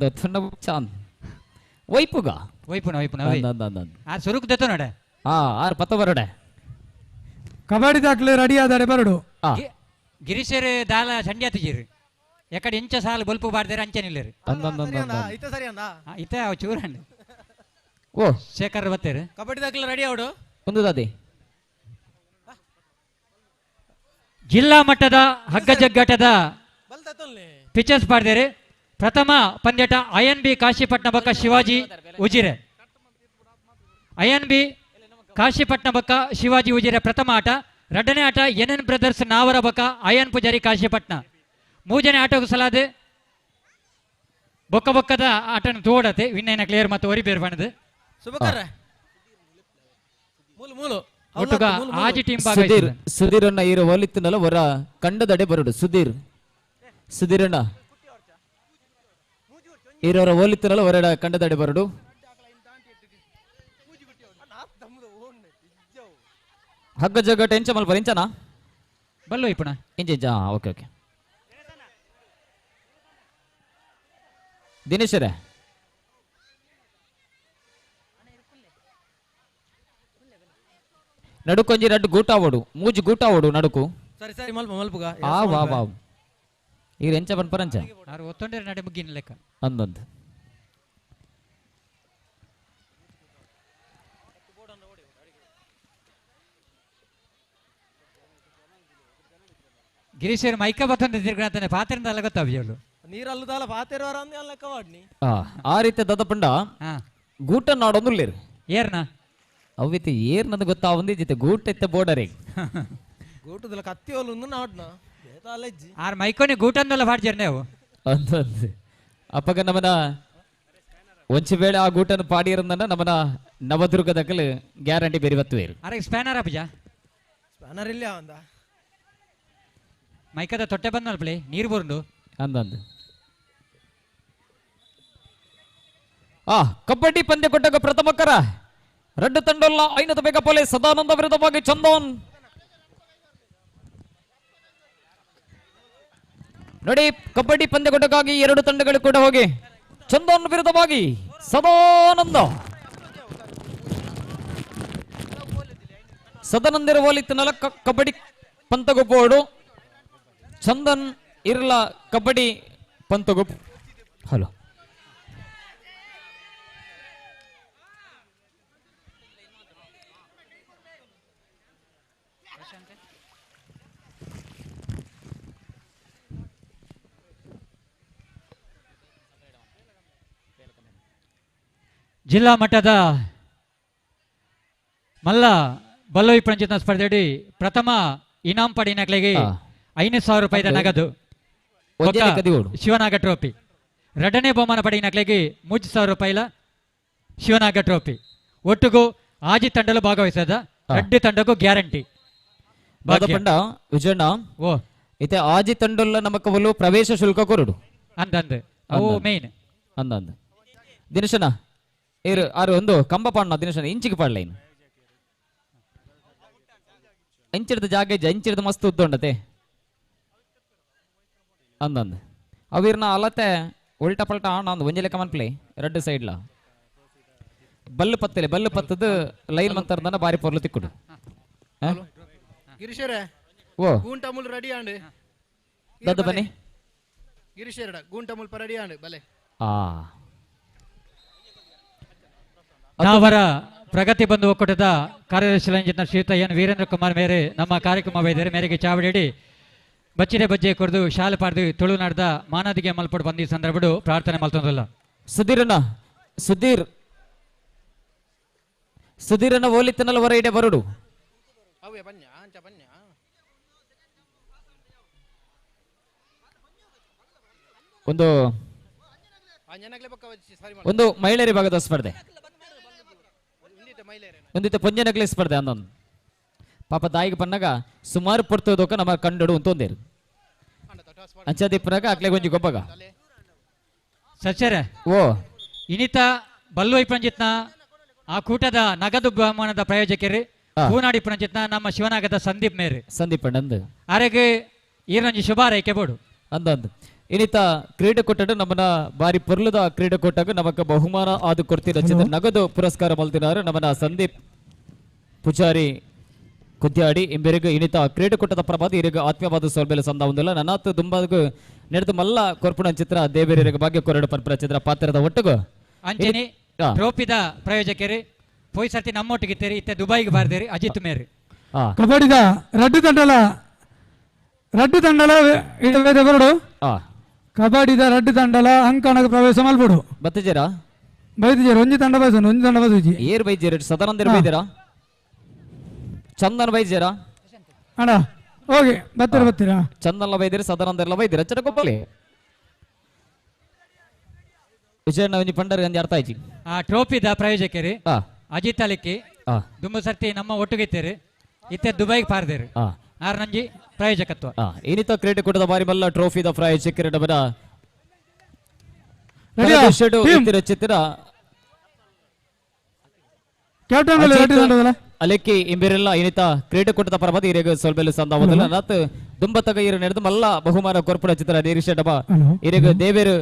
ದತ್ತನ ಚಾಂದ್ ವೈಪುಗ ವೈಪುನ ವೈಪುನ ಆ ಸುರುಕ್ ದತ್ತನಡೆ ಆ ಆರ್ ಪತ್ತ ಬರಡೆ ಕಬಡ್ಡಿ ದಾಖಲೆ ರೆಡಿ ಆದಾರೆ ಬರಡು ಗಿರೀಶರು ದಾಲ ಸಂಡ್ಯಾತ ಜೀರು ಎಕಡೆ ಇಂಚ ಸಾಲು ಬಲ್ಪು ಬಾರ್ದೇರ ಅಂಚೆ ನಿಲ್ಲರು ಇತ ಚೂರಂಡು ಓ ಶೇಖರ್ ಬತ್ತೇರು ಕಬಡ್ಡಿ ದಾಖಲೆ ರೆಡಿ ಅವಡು ಒಂದು ದಾದಿ. ಜಿಲ್ಲಾ ಮಟ್ಟದ ಹಗ್ಗಜಗ್ಗಾಟದ ಪಿಚರ್ಸ್ ಪಾಡ್ದೇರು. ಪ್ರಥಮ ಪಂದ್ಯಟ ಐಎನ್ ಬಿ ಕಾಶಿಪಟ್ನ ಬಕ್ಕ ಶಿವಾಜಿ ಉಜಿರೆ. ಐಎನ್ ಬಿ ಕಾಶಿಪಟ್ನ ಬಕ್ಕ ಶಿವಾಜಿ ಉಜಿರೆ ಪ್ರಥಮ ಆಟ. ಎರಡನೇ ಆಟ ಎನ್ ಎನ್ ಬ್ರದರ್ಸ್ ನಾವರ ಬಕ್ಕ ಐಎನ್ ಪೂಜಾರಿ ಕಾಶಿಪಟ್ನ. ಮೂರನೇ ಆಟಕ್ಕೂ ಸಲಾದ ಬೊಕ್ಕ ಬೊಕ್ಕದ ಆಟನ ತೋಡತೆ ವಿನ್ನೈನ ಕ್ಲಿಯರ್ ಮತ್ತು ಒರಿ ಬೇರ್ ಬಣ್ಣದು ಆಜಿ ಟೀಮ್ ಸುಧೀರ್ ಸುಧೀರಣ್ಣ ಈರು ಒಲಿತ್ತನಲ್ಲ ಹೊರ ಕಂಡದಡೆ ಬರಡು. ಸುಧೀರ್ ಸುಧೀರಣ್ಣ ಈರವರ ಓಲಿತ್ತನಲ್ಲ ಹೊರಡ ಕಂಡದಡೆ ಬರಡು. ಹಗ್ಗ ಜಗ್ಗಟ ಎಂಚ ಮಲ್ಪ ಎಂಚನಾ ಬಲ್ಲೋ ಇಪ್ಪಣ ಇಂಚ ಓಕೆ ಓಕೆ ದಿನೇಶರೇ ನಡುಕೊಂಜಿ ರಡ್ಡು ಗೂಟ ಓಡು ಮೂಜಿ ಗೂಟ ಓಡು ನಡುಕು ಸರಿ ಸರಿ ಮಲ್ಪ ಮಲ್ಪುಗ ಆ ವಾ ವಾ ಈರ್ ಎಂಚ ಪನ್ಪರಂಚ ಆರು ಒತ್ತೊಂಡೇರು ನಡೆ ಮುಗ್ಗಿನ ಲೆಕ್ಕ ಅಂದಂದು ಗಿರೀಶರ್ ಮೈಕ ಬತ್ತೊಂದು ತಿರ್ಗಣತಾನೆ ಪಾತ್ರೆಯಿಂದ ಅಲ್ಲ ಗೊತ್ತಾವಿಯಳು ನೀರಲ್ಲುದಾಲ ಪಾತೆರವರ ಅಂದೆ ಲೆಕ್ಕ ವಾಡ್ನಿ ಆ ರೀತಿ ದದಪಂಡ ಗೂಟ ನಾಡೊಂದುಲ್ಲೇರು ಏರ್ನ ಅವಿತಿ ಏರ್ನದು ಗೊತ್ತಾವಂದಿ ಜಿತೆ ಗೂಟ ಇತ್ತ ಬೋರ್ಡರ್ ಗೂಟದಲ್ಲ ಕತ್ತಿ ಒಲ್ಲೊಂದು ನಾಡ್ನ ಬೇತಾಲೆಜ್ಜಿ ಆರ್ ಮೈಕೋನಿ ಗೂಟಂದಲ್ಲ ಪಾಡ್ಜರ್ ನೀವು ಅಂತಂದು ಅಪ್ಪಗ ನಮನ ಒಂಚ ವೇಳೆ ಆ ಗೂಟನ ಪಾಡಿರಂದನ ನಮನ ನವದುರ್ಗದಕಲು ಗ್ಯಾರಂಟಿ ಬೇರೆ ಬತ್ತುವೇರು ಅರೆ ಸ್ಪ್ಯಾನರ್ ಅಪ್ಪಜ ಸ್ಪ್ಯಾನರ್ ಇಲ್ಲ ಅಂದ ಮೈಕದ ತೊಟ್ಟೆ ಬಂದಲ್ಪಲೆ ನೀರು ಬರುಂಡು ಅಂದಂದು ಆ ಕಬಡ್ಡಿ ಪಂದ್ಯ ಕೊಟ್ಟಾಗ ಪ್ರಥಮಕರ ರಡ್ಡು ತಂಡೊಲ್ಲ ಐನದ ಬೇಗ ಪೋಲೆ ಸದಾನಂದ ವಿರುದ್ಧವಾಗಿ ಚಂದೋನ್ ನೋಡಿ ಕಬಡ್ಡಿ ಪಂದ್ಯ ಕೊಟ್ಟಕ್ಕಾಗಿ ಎರಡು ತಂಡಗಳು ಕೂಡ ಹೋಗಿ ಚಂದೋನ್ ವಿರುದ್ಧವಾಗಿ ಸದಾನಂದ ಸದಾನಂದಿರ ಒಲಿತ್ತು ಕಬಡ್ಡಿ ಪಂತಗೊಬ್ಬೋಡು ಚಂದನ್ ಇರ್ಲ ಕಬಡ್ಡಿ ಪಂತಗೊಬ್ಬ ಹಲೋ ಜಿಲ್ಲಾ ಮಟ್ಟದ ಮಲ್ಲ ಬಲ್ಲೋಯಿ ಪಂಚಾಯತ್ನ ಸ್ಪರ್ಧೆಯಡಿ ಪ್ರಥಮ ಇನಾಮ್ ಪಡಿನಕ್ಲೆಗೆ 5,000 ರೂಪಾಯಿದ ನಗದು ಶಿವನಾಗ ಟ್ರೋಫಿ. ಎರಡನೇ ಬಹುಮಾನ ಪಡಿನಕ್ಲೆಗೆ 3,000 ರೂಪಾಯಿಲ ಶಿವನಾಗ ಟ್ರೋಫಿ. ಒಟ್ಟಿಗೂ ಆಜಿ ತಂಡಲು ಭಾಗವಹಿಸದ ರಡ್ಡು ತಂಡಕ್ಕೂ ಗ್ಯಾರಂಟಿ. ವಿಜಯಣ್ಣ ಓ ಇತ್ತೆ ಆಜಿ ತಂಡಲ್ಲ ನಮಕವಲು ಪ್ರವೇಶ ಶುಲ್ಕ ಕೊರಡು ಅಂದಂದು ಅವು ಮೇನ್ ಅಂದಂದು ದಿನೇಶನ ಏರು ಆರು ಒಂದು ಕಂಬ ಪಾಡ್ನ ದಿನೇಶನ ಇಂಚಿಗೆ ಪಾಡ್ಲ ಇನ್ನು ಇಂಚಿಡ್ದ ಜಾಗ ಇಜ್ಜ ಇಂಚಿಡ್ದ ಮಸ್ತ್ ಉದ್ದುಂಡತೆ ಅಂದಂದು ಅವಿರ್ನ ಅಲತೆ ಉಲ್ಟಾ ಪಲ್ಟಾ ಆಣ ಅಂದು ಒಂಜಿ ಲೆಕ್ಕ ಮನ್ಪ್ಲೆ ರಡ್ಡು ಸೈಡ್ಲ ಬಲ್ಲು ಪತ್ತಲೆ ಬಲ್ಲು ಪತ್ತದ ಲೈನ್ ಮಂತರ್ದನ ಬಾರಿ ಪೊರ್ಲು ತಿಕ್ಕುಡು ಗಿರೀಶರೇ ಓ ಗೂಂಟಮುಲ್ ರೆಡಿ ಆಂಡ್ ದದ್ದ ಬನ್ನಿ ಗಿರೀಶರಡ ಗೂಂಟಮುಲ್ ರೆಡಿ ಆಂಡ್ ಬಲೆ ಆ ನಾವರ ಪ್ರಗತಿ ಬಂಧು ಒಕ್ಕೂಟದ ಕಾರ್ಯದರ್ಶಿ ಶ್ರೀಯುತ ಎನ್ ವೀರೇಂದ್ರ ಕುಮಾರ್ ಮೇರೆ ನಮ್ಮ ಕಾರ್ಯಕ್ರಮ ವೈದ್ಯರು ಮೇರೆಗೆ ಚಾವಡಿಡಿ ಬಚ್ಚಿರೆ ಬಜ್ಜೆ ಕೊರದು ಶಾಲೆ ಪಾಡ್ದು ತುಳುನಾಡ್ದ ಮಾನದಿಗೆ ಮಲ್ಪಡು ಬಂದಿ ಸಂದರ್ಭಡು ಪ್ರಾರ್ಥನೆ ಮಲ್ತೊಂದಲ್ಲ. ಸುಧೀರನ ಸುಧೀರ್ ಸುಧೀರನ ಓಲಿತ್ತನಲ್ಲ ಹೊರ ಇಡೆ ಬರುಡು ಒಂದು ಒಂದು ಮಹಿಳೆಯರ ಭಾಗದ ಸ್ಪರ್ಧೆ ಒಂದಿತ್ತ ಪೊಂಜನಕ್ಲೆ ಸ್ಪರ್ಧೆ ಅಂದೊಂದು ಪಾಪ ದಾಯಿಗೆ ಪನ್ನಾಗ ಸುಮಾರು ಪೊರ್ತದೋಕ ನಮ್ಮ ಕಂಡಡು ಅಂತೊಂದೇರು ಅಂಚಾದಿಪ್ಪನಾಗ ಅಕ್ಲೆ ಗೊಂಜಿ ಗೊಬ್ಬಗ ಸಚ್ಚರ ಓ ಇನಿತ ಬಲ್ಲೋಯ್ ಪಂಜಿತ್ನ ಆ ಕೂಟದ ನಗದು ಬಹುಮಾನದ ಪ್ರಾಯೋಜಕರು ಹೂನಾಡಿ ಪಂಜಿತ್ನ ನಮ್ಮ ಶಿವನಾಗದ ಸಂದೀಪ್ ಮೇರೆ ಸಂದೀಪ್ ಅಂದು ಅರೆಗೆ ಈರಂಜಿ ಶುಭಾರೈಕೆ ಬೋಡು ಅಂದಂದು ಇನ್ನಿತ ಕ್ರೀಡಾಕೂಟಡು ನಮ್ಮನ ಬಾರಿ ಪೊರ್ಲದ ಕ್ರೀಡಾಕೂಟకు ನಮಕ ಬಹುಮಾನ ಆದು ಕೊಡ್ತಿರ ನಗದು ಪುರಸ್ಕಾರ ಮಲ್ತಿನಾರು ನಮ್ಮನ ಸಂದೀಪ್ ಪೂಜಾರಿ ಕುದ್ಯಾಡಿ ಇಂಬೆರಿಗು ಇನ್ನಿತ ಕ್ರೀಡಾಕೂಟದ ಪ್ರಭಾದ ಇರಿಗ ಆತ್ಮೀಯವಾದ ಸೌಲಭ್ಯ ಸಂದ ಒಂದಿಲ್ಲ ನನ್ನಾತು ದುಂಬಾಗು ನಡೆದು ಮಲ್ಲ ಕೊರ್ಪುಣ ಚಿತ್ರ ದೇವೇರಿಗ ಭಾಗ್ಯ ಕೊರಡು ಪರ್ಪುರ ಚಿತ್ರ ಪಾತ್ರದ ಒಟ್ಟುಗು ಅಂಚನೆ ಟ್ರೋಫಿದ ಪ್ರಾಯೋಜಕರು ಪೋಯ್ ಸರ್ತಿ ನಮ್ಮೊಟ್ಟಿಗೆ ತೇರಿ ಇತ್ತೆ ದುಬೈಗೆ ಬಾರ್ದೇರಿ ಅಜಿತ್ ಮೇರಿ ಕಬಡ್ಡಿದ ರಡ್ಡು ತಂಡಲ ಬರಡು ಕಬಡ್ಡಿದ ರಡ್ಡು ತಂಡಲ ಅಂಕಣಕ್ಕೆ ಪ್ರವೇಶ ಮಲ್ಪಡು ಬತ್ತಜೇರಾ ಬೈದಿಜೇರು ಒಂಜಿ ತಂಡ ಬೈಸೋನು ಒಂಜಿ ತಂಡ ಬೈಸುಜಿ ಏರ್ ಬೈಜೇರು ಸದಾನಂದರ್ ಬೈದಿರಾ ಚಂದನ್ ಬೈಜೇರಾ ಅಣ್ಣ ಓಕೆ ಬತ್ತೀರ ಬತ್ತೀರಾ ಚಂದನ್ಲ ಬೈದಿರಿ ಸದಾನಂದರ್ಲ ಬೈದಿರ ಚಟಕೊಪ್ಪಲಿ ವಿಜಯಣ್ಣ ಒಂಜಿ ಪಂಡರ್ ಗಂಜಿ ಅರ್ಥ ಆಯ್ತು ಆ ಟ್ರೋಫಿದ ಪ್ರಾಯೋಜಕರು ಅಜಿತ್ ಅಲಿಕ್ಕಿ ದುಂಬ ಸರ್ತಿ ನಮ್ಮ ಒಟ್ಟಿಗೆ ಇತ್ತೇರು ಇತ್ತೆ ದುಬೈಗೆ ಪಾರ್ದೇರು ಆರ್ ನಂಜಿ ಪ್ರಾಯೋಜಕತ್ವ ಏನಿತ ಕ್ರೀಡಾಕೂಟದ ಬಾರಿ ಮಲ್ಲ ಟ್ರೋಫಿದ ಪ್ರಾಯೋಜಕರು ನಮ್ಮನ ಚಿತ್ರ ಕ್ಯಾಪ್ಟನ್ ಅಲೆಕ್ಕಿ ಇಂಬಿರೆಲ್ಲ ಇನಿತ ಕ್ರೀಡಾಕೂಟದ ಪರವಾದ ಇರೆಗ್ ಸೊಲ್ಬೆಲು ಸಂದಾವದಲ್ಲ ನತ್ ದುಂಬತಗ ಇರು ನಡೆದು ಮಲ್ಲ ಬಹುಮಾನ ಕೊರ್ಪುಡ ಚಿತ್ರ ನಿರೀಕ್ಷೆ ಡಬ ಇರೆಗ್ ದೇವೇರು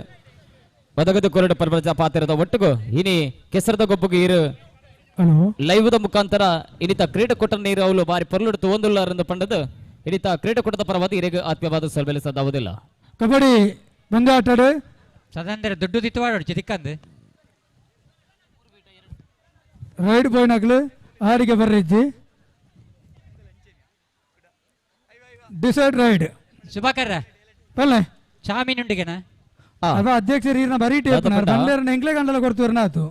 ಬದಗದ ಕೊರಡು ಪರ್ವತ ಪಾತ್ರದ ಒಟ್ಟುಗು ಇನಿ ಕೆಸರದ ಗೊಬ್ಬುಗು ಇರು ಲೈವ್ದ ಮುಖಾಂತರ ಇನಿತ ಕ್ರೀಡಾಕೂಟ ನೀರು ಅವಳು ಬಾರಿ ಪೊರ್ಲುಡು ತೋಂದುಲ್ಲಾರೆಂದು ಪಂಡದು ಇನಿತ ಕ್ರೀಡಾಕೂಟದ ಪರವಾದ ಇರೆಗ್ ಆತ್ಮೀಯವಾದ ಸೊಲ್ಬೆಲು ಸಂದಾವುದಿಲ್ಲ. ಕಬಡ್ಡಿ ಪಂದ್ಯಾಟಡು ಸದಂದರೆ ದುಡ್ಡು ದಿತ್ತವಾಡೋಡು ಚಿಕ್ಕಂದು ರೈಡ್ ಪೋಯಿನಕ್ಲು ಆಡಿಗೆ ಬರ್ರಿಜ್ಜಿ ಡಿಸೈಡ್ ರೈಡ್ ಶುಭಾಕರ ಪಲ್ಲೆ ಚಾಮೀನುಂಡಿಗೆನಾ ಅವ ಅಧ್ಯಕ್ಷರು ಈರ್ನ ಬರೀ ಟೇಪ್ ಬಂಡೇರನ ಎಂಕ್ಲೆ ಗಂಡಲ ಕೊಡ್ತೀರ್ನ ಆತು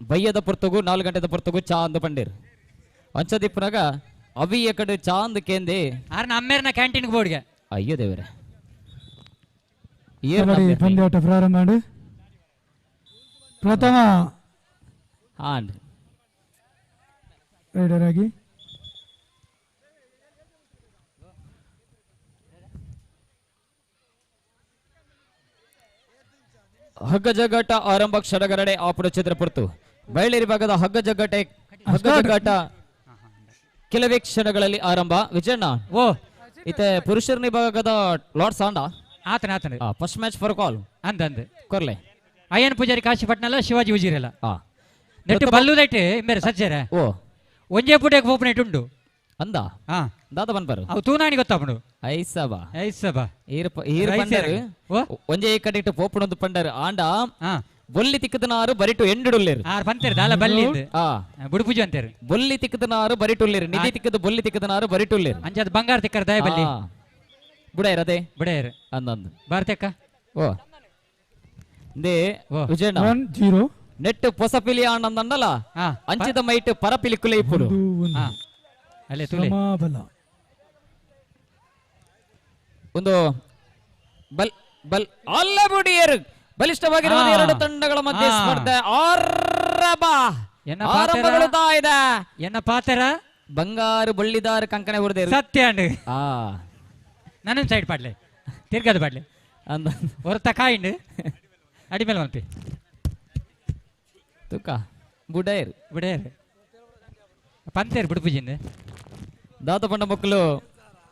ಬಯ್ಯದ ಪೊರ್ತುಗು 4 ಗಂಟೆದ ಪೊರ್ತುಗು ಚಾ ಅಂದು ಪಂಡೇರು ಅಂಚದಿಪ್ಪನಾಗ ಅವಿ ಎಕಡೆ ಚಾ ಅಂದು ಕೇಂದೆ ಆರ್ನ ಅಮ್ಮೇರ್ನ ಕ್ಯಾಂಟೀನ್ ಬೋರ್ಡ್ಗೆ ಅಯ್ಯೋ ದೇವರೇ. ಕಬಡ್ಡಿ ಪಂದ್ಯಾಟ ಪ್ರಾರಂಭ ಮಾಡಿ ಪ್ರಥಮ ರೈಡರ್ ಆಗಿ ಹಗ್ಗ ಜಗ್ಗಾಟ ಆರಂಭ ಕ್ಷಣಗಣನೆ ಆಪುಡ ಚಿತ್ರಪುರ್ತು ಬಯಲೇರಿ ಭಾಗದ ಹಗ್ಗ ಜಗ್ಗಾಟ ಕೆಲವೇ ಕ್ಷಣಗಳಲ್ಲಿ ಆರಂಭ. ವಿಜಯಣ್ಣ ಓ ಇತ್ತೆ ಪುರುಷರ ವಿಭಾಗದ ಲಾರ್ಡ್ ಸಾಂಡ ಆತನ ಆತನ ಫಸ್ಟ್ ಮ್ಯಾಚ್ ಫಾರ್ ಕಾಲ್ ಅಂದ ಅಂದ ಕೊರ್ಲೆ ಅಯ್ಯನ್ ಪೂಜಾರಿ ಕಾಶಿಪಟ್ನಲ್ಲ ಶಿವಾಜಿ ಉಜಿರಲ್ಲ ನೆಟ್ಟು ಬಲ್ಲುದೈಟ್ ಇಂಬೇರೆ ಸಜ್ಜರ ಓ ಒಂಜೇ ಪುಟೆಗೆ ಓಪನ್ ಉಂಡು ಅಂದ ಹಾ ದಾದ ಬನ್ಬರು ಅವು ತೂನಾಣಿ ಗೊತ್ತಾಪುಂಡು ಐಸಬಾ ಐಸಬಾ ಈರ್ ಪಂಡರು ಒಂಜೇ ಕಡೆ ಇಟ್ಟು ಪೋಪುಣೊಂದು ಪಂಡರು ಆಂಡ ಬೊಲ್ಲಿ ತಿಕ್ಕದನಾರು ಬರಿಟು ಎಂಡುಡುಲ್ಲೇರು ಆರ್ ಪಂತೇರು ದಾಲ ಬಲ್ಲಿ ಬುಡುಪುಜು ಅಂತೇರು ಬೊಲ್ಲಿ ತಿಕ್ಕದನಾರು ಬರಿಟುಲ್ಲೇರು ನಿಧಿ ತಿಕ್ಕದ ಬೊಲ್ಲಿ ತಿಕ್ಕದನಾರು ಬರಿಟುಲ್ಲೇರು ಅಂಚಾದ ಬಂಗಾರ ತಿಕ್ಕರ ದಾಯ ಬಲ್ಲಿ ಬುಡಾಯರ್ ಅದೇ ಬುಡಾಯರ್ ಅಂದಂದು ಭಾರತಕ್ಕ ಓ they Vijayanna 1-0 net ಪೊಸಪಿಲಿ ಆನಂದಂಡಲ ಅಂಚಿದ ಮೈಟ್ ಪರಪಿಲಿ ಕುಲೆ ಇಪ್ಪುಡು ಅಲ್ಲೇ ತುಲೆ ಒಂದು ಬಲ್ ಬಲ್ ಅಲ್ಲ ಬುಡಿಯರು ಬಲಿಷ್ಠವಾಗಿರುವ ಎರಡು ತಂಡಗಳ ಮಧ್ಯೆ ಸ್ಪರ್ಧೆ ಆರಂಭ ಆರಂಭಗೊಳ್ಳುತ್ತಾ ಇದೆ. ಎನ್ನ ಪಾತ್ರ ಬಂಗಾರು ಬಳ್ಳಿದಾರ ಕಂಕಣೆ ಹೊಡೆದೆ ಸತ್ಯ ನನ್ನ ಸೈಡ್ ಪಾಡ್ಲೆ ತಿರ್ಗದ ಪಾಡ್ಲೆ ಅಂದ ಹೊರತ ಕಾಯಿಂಡು ಅಡಿಮೇಲೆ ಮಂತಿ ತುಕ ಬುಡೇರ್ ಬುಡೇರ್ ಪಂತೇರು ಬುಡುಪುಜಿಂದ ದಾತ ಪಂಡ ಮಕ್ಕಳು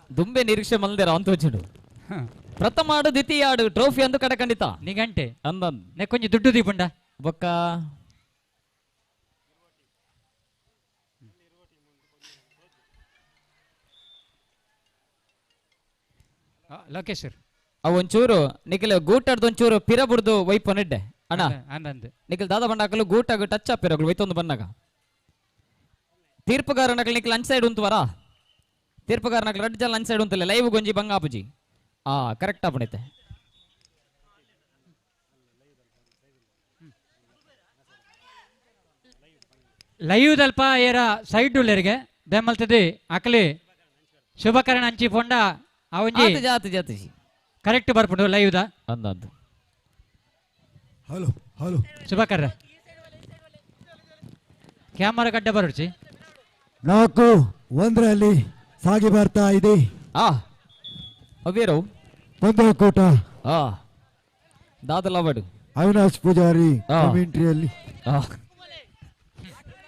ದುಂಬೆ ನಿರೀಕ್ಷೆ ಮಲ್ದೇರ ಅಂತ వచ్చిండు. ಪ್ರಥಮ ಆಡು ದ್ವಿತೀಯ ಆಡು ಟ್ರೋಫಿ ಅಂದು ಕಡೆ ಖಂಡಿತ ನಿಗಂಟೆ ಅಂದನ್ ನೆ ಕೊಂಚ ದುಡ್ಡು ದೀಪುಂಡ ಬೊಕ್ಕ ಲೋಕೇಶ್ವರ್ ಅವು ಒಂಚೂರು ನಿಖಿಲ್ ಗೂಟಾಡ್ದು ಒಂಚೂರು ಪಿರ ಬುಡ್ದು ವೈಪ್ ನೆಡ್ಡೆ ಅಣ್ಣ ಅಂದಂದು ನಿಖಿಲ್ ದಾದ ಬಂಡಾಕಲು ಗೂಟಾಗ ಟಚ್ ಆಪಿರಗಳು ವೈತೊಂದು ಬನ್ನಾಗ ತೀರ್ಪುಗಾರನಕಲ್ ನಿಖಿಲ್ ಅಂಚ್ ಸೈಡ್ ಉಂತುವರಾ ತೀರ್ಪುಗಾರನಕಲ್ ರಡ್ಡು ಜನ ಅಂಚ್ ಸೈಡ್ ಉಂತಲ್ಲ ಲೈವ್ ಗೊಂಜಿ ಬಂಗಾಪುಜಿ ಆ ಕರೆಕ್ಟ್ ಆಪಣೈತೆ. ಲೈವ್ ದಲ್ಪ ಏರ ಸೈಡ್ ಉಲ್ಲೇರಿಗೆ ದೆಮ್ಮಲ್ತದೆ ಅಕಲಿ ಶುಭಕರಣ ಅಂಚಿ ಪೊಂಡ ಆ ಒಂಜಿ ಜಾತಿ ಜಾತಿ ಕರೆಕ್ಟ್ ಬರ್ಪುಂಡು ಲೈವ್ the ಅಂದಂದು. ಹಲೋ ಹಲೋ ಶುಭಕರ ಕ್ಯಾಮರಾ ಗಡ್ಡೆ ಬರುಚಿ 4-1 ಸಾಗಿ ಬರ್ತಾ ಇದೆ. ಆ ಅವ್ಯರು ಪಂದ್ಯಕೂಟ ಆ ದಾದಲವಡು ಅವಿನಾಶ್ ಪೂಜಾರಿ ಕಮೆಂಟ್ರಿಯಲ್ಲಿ.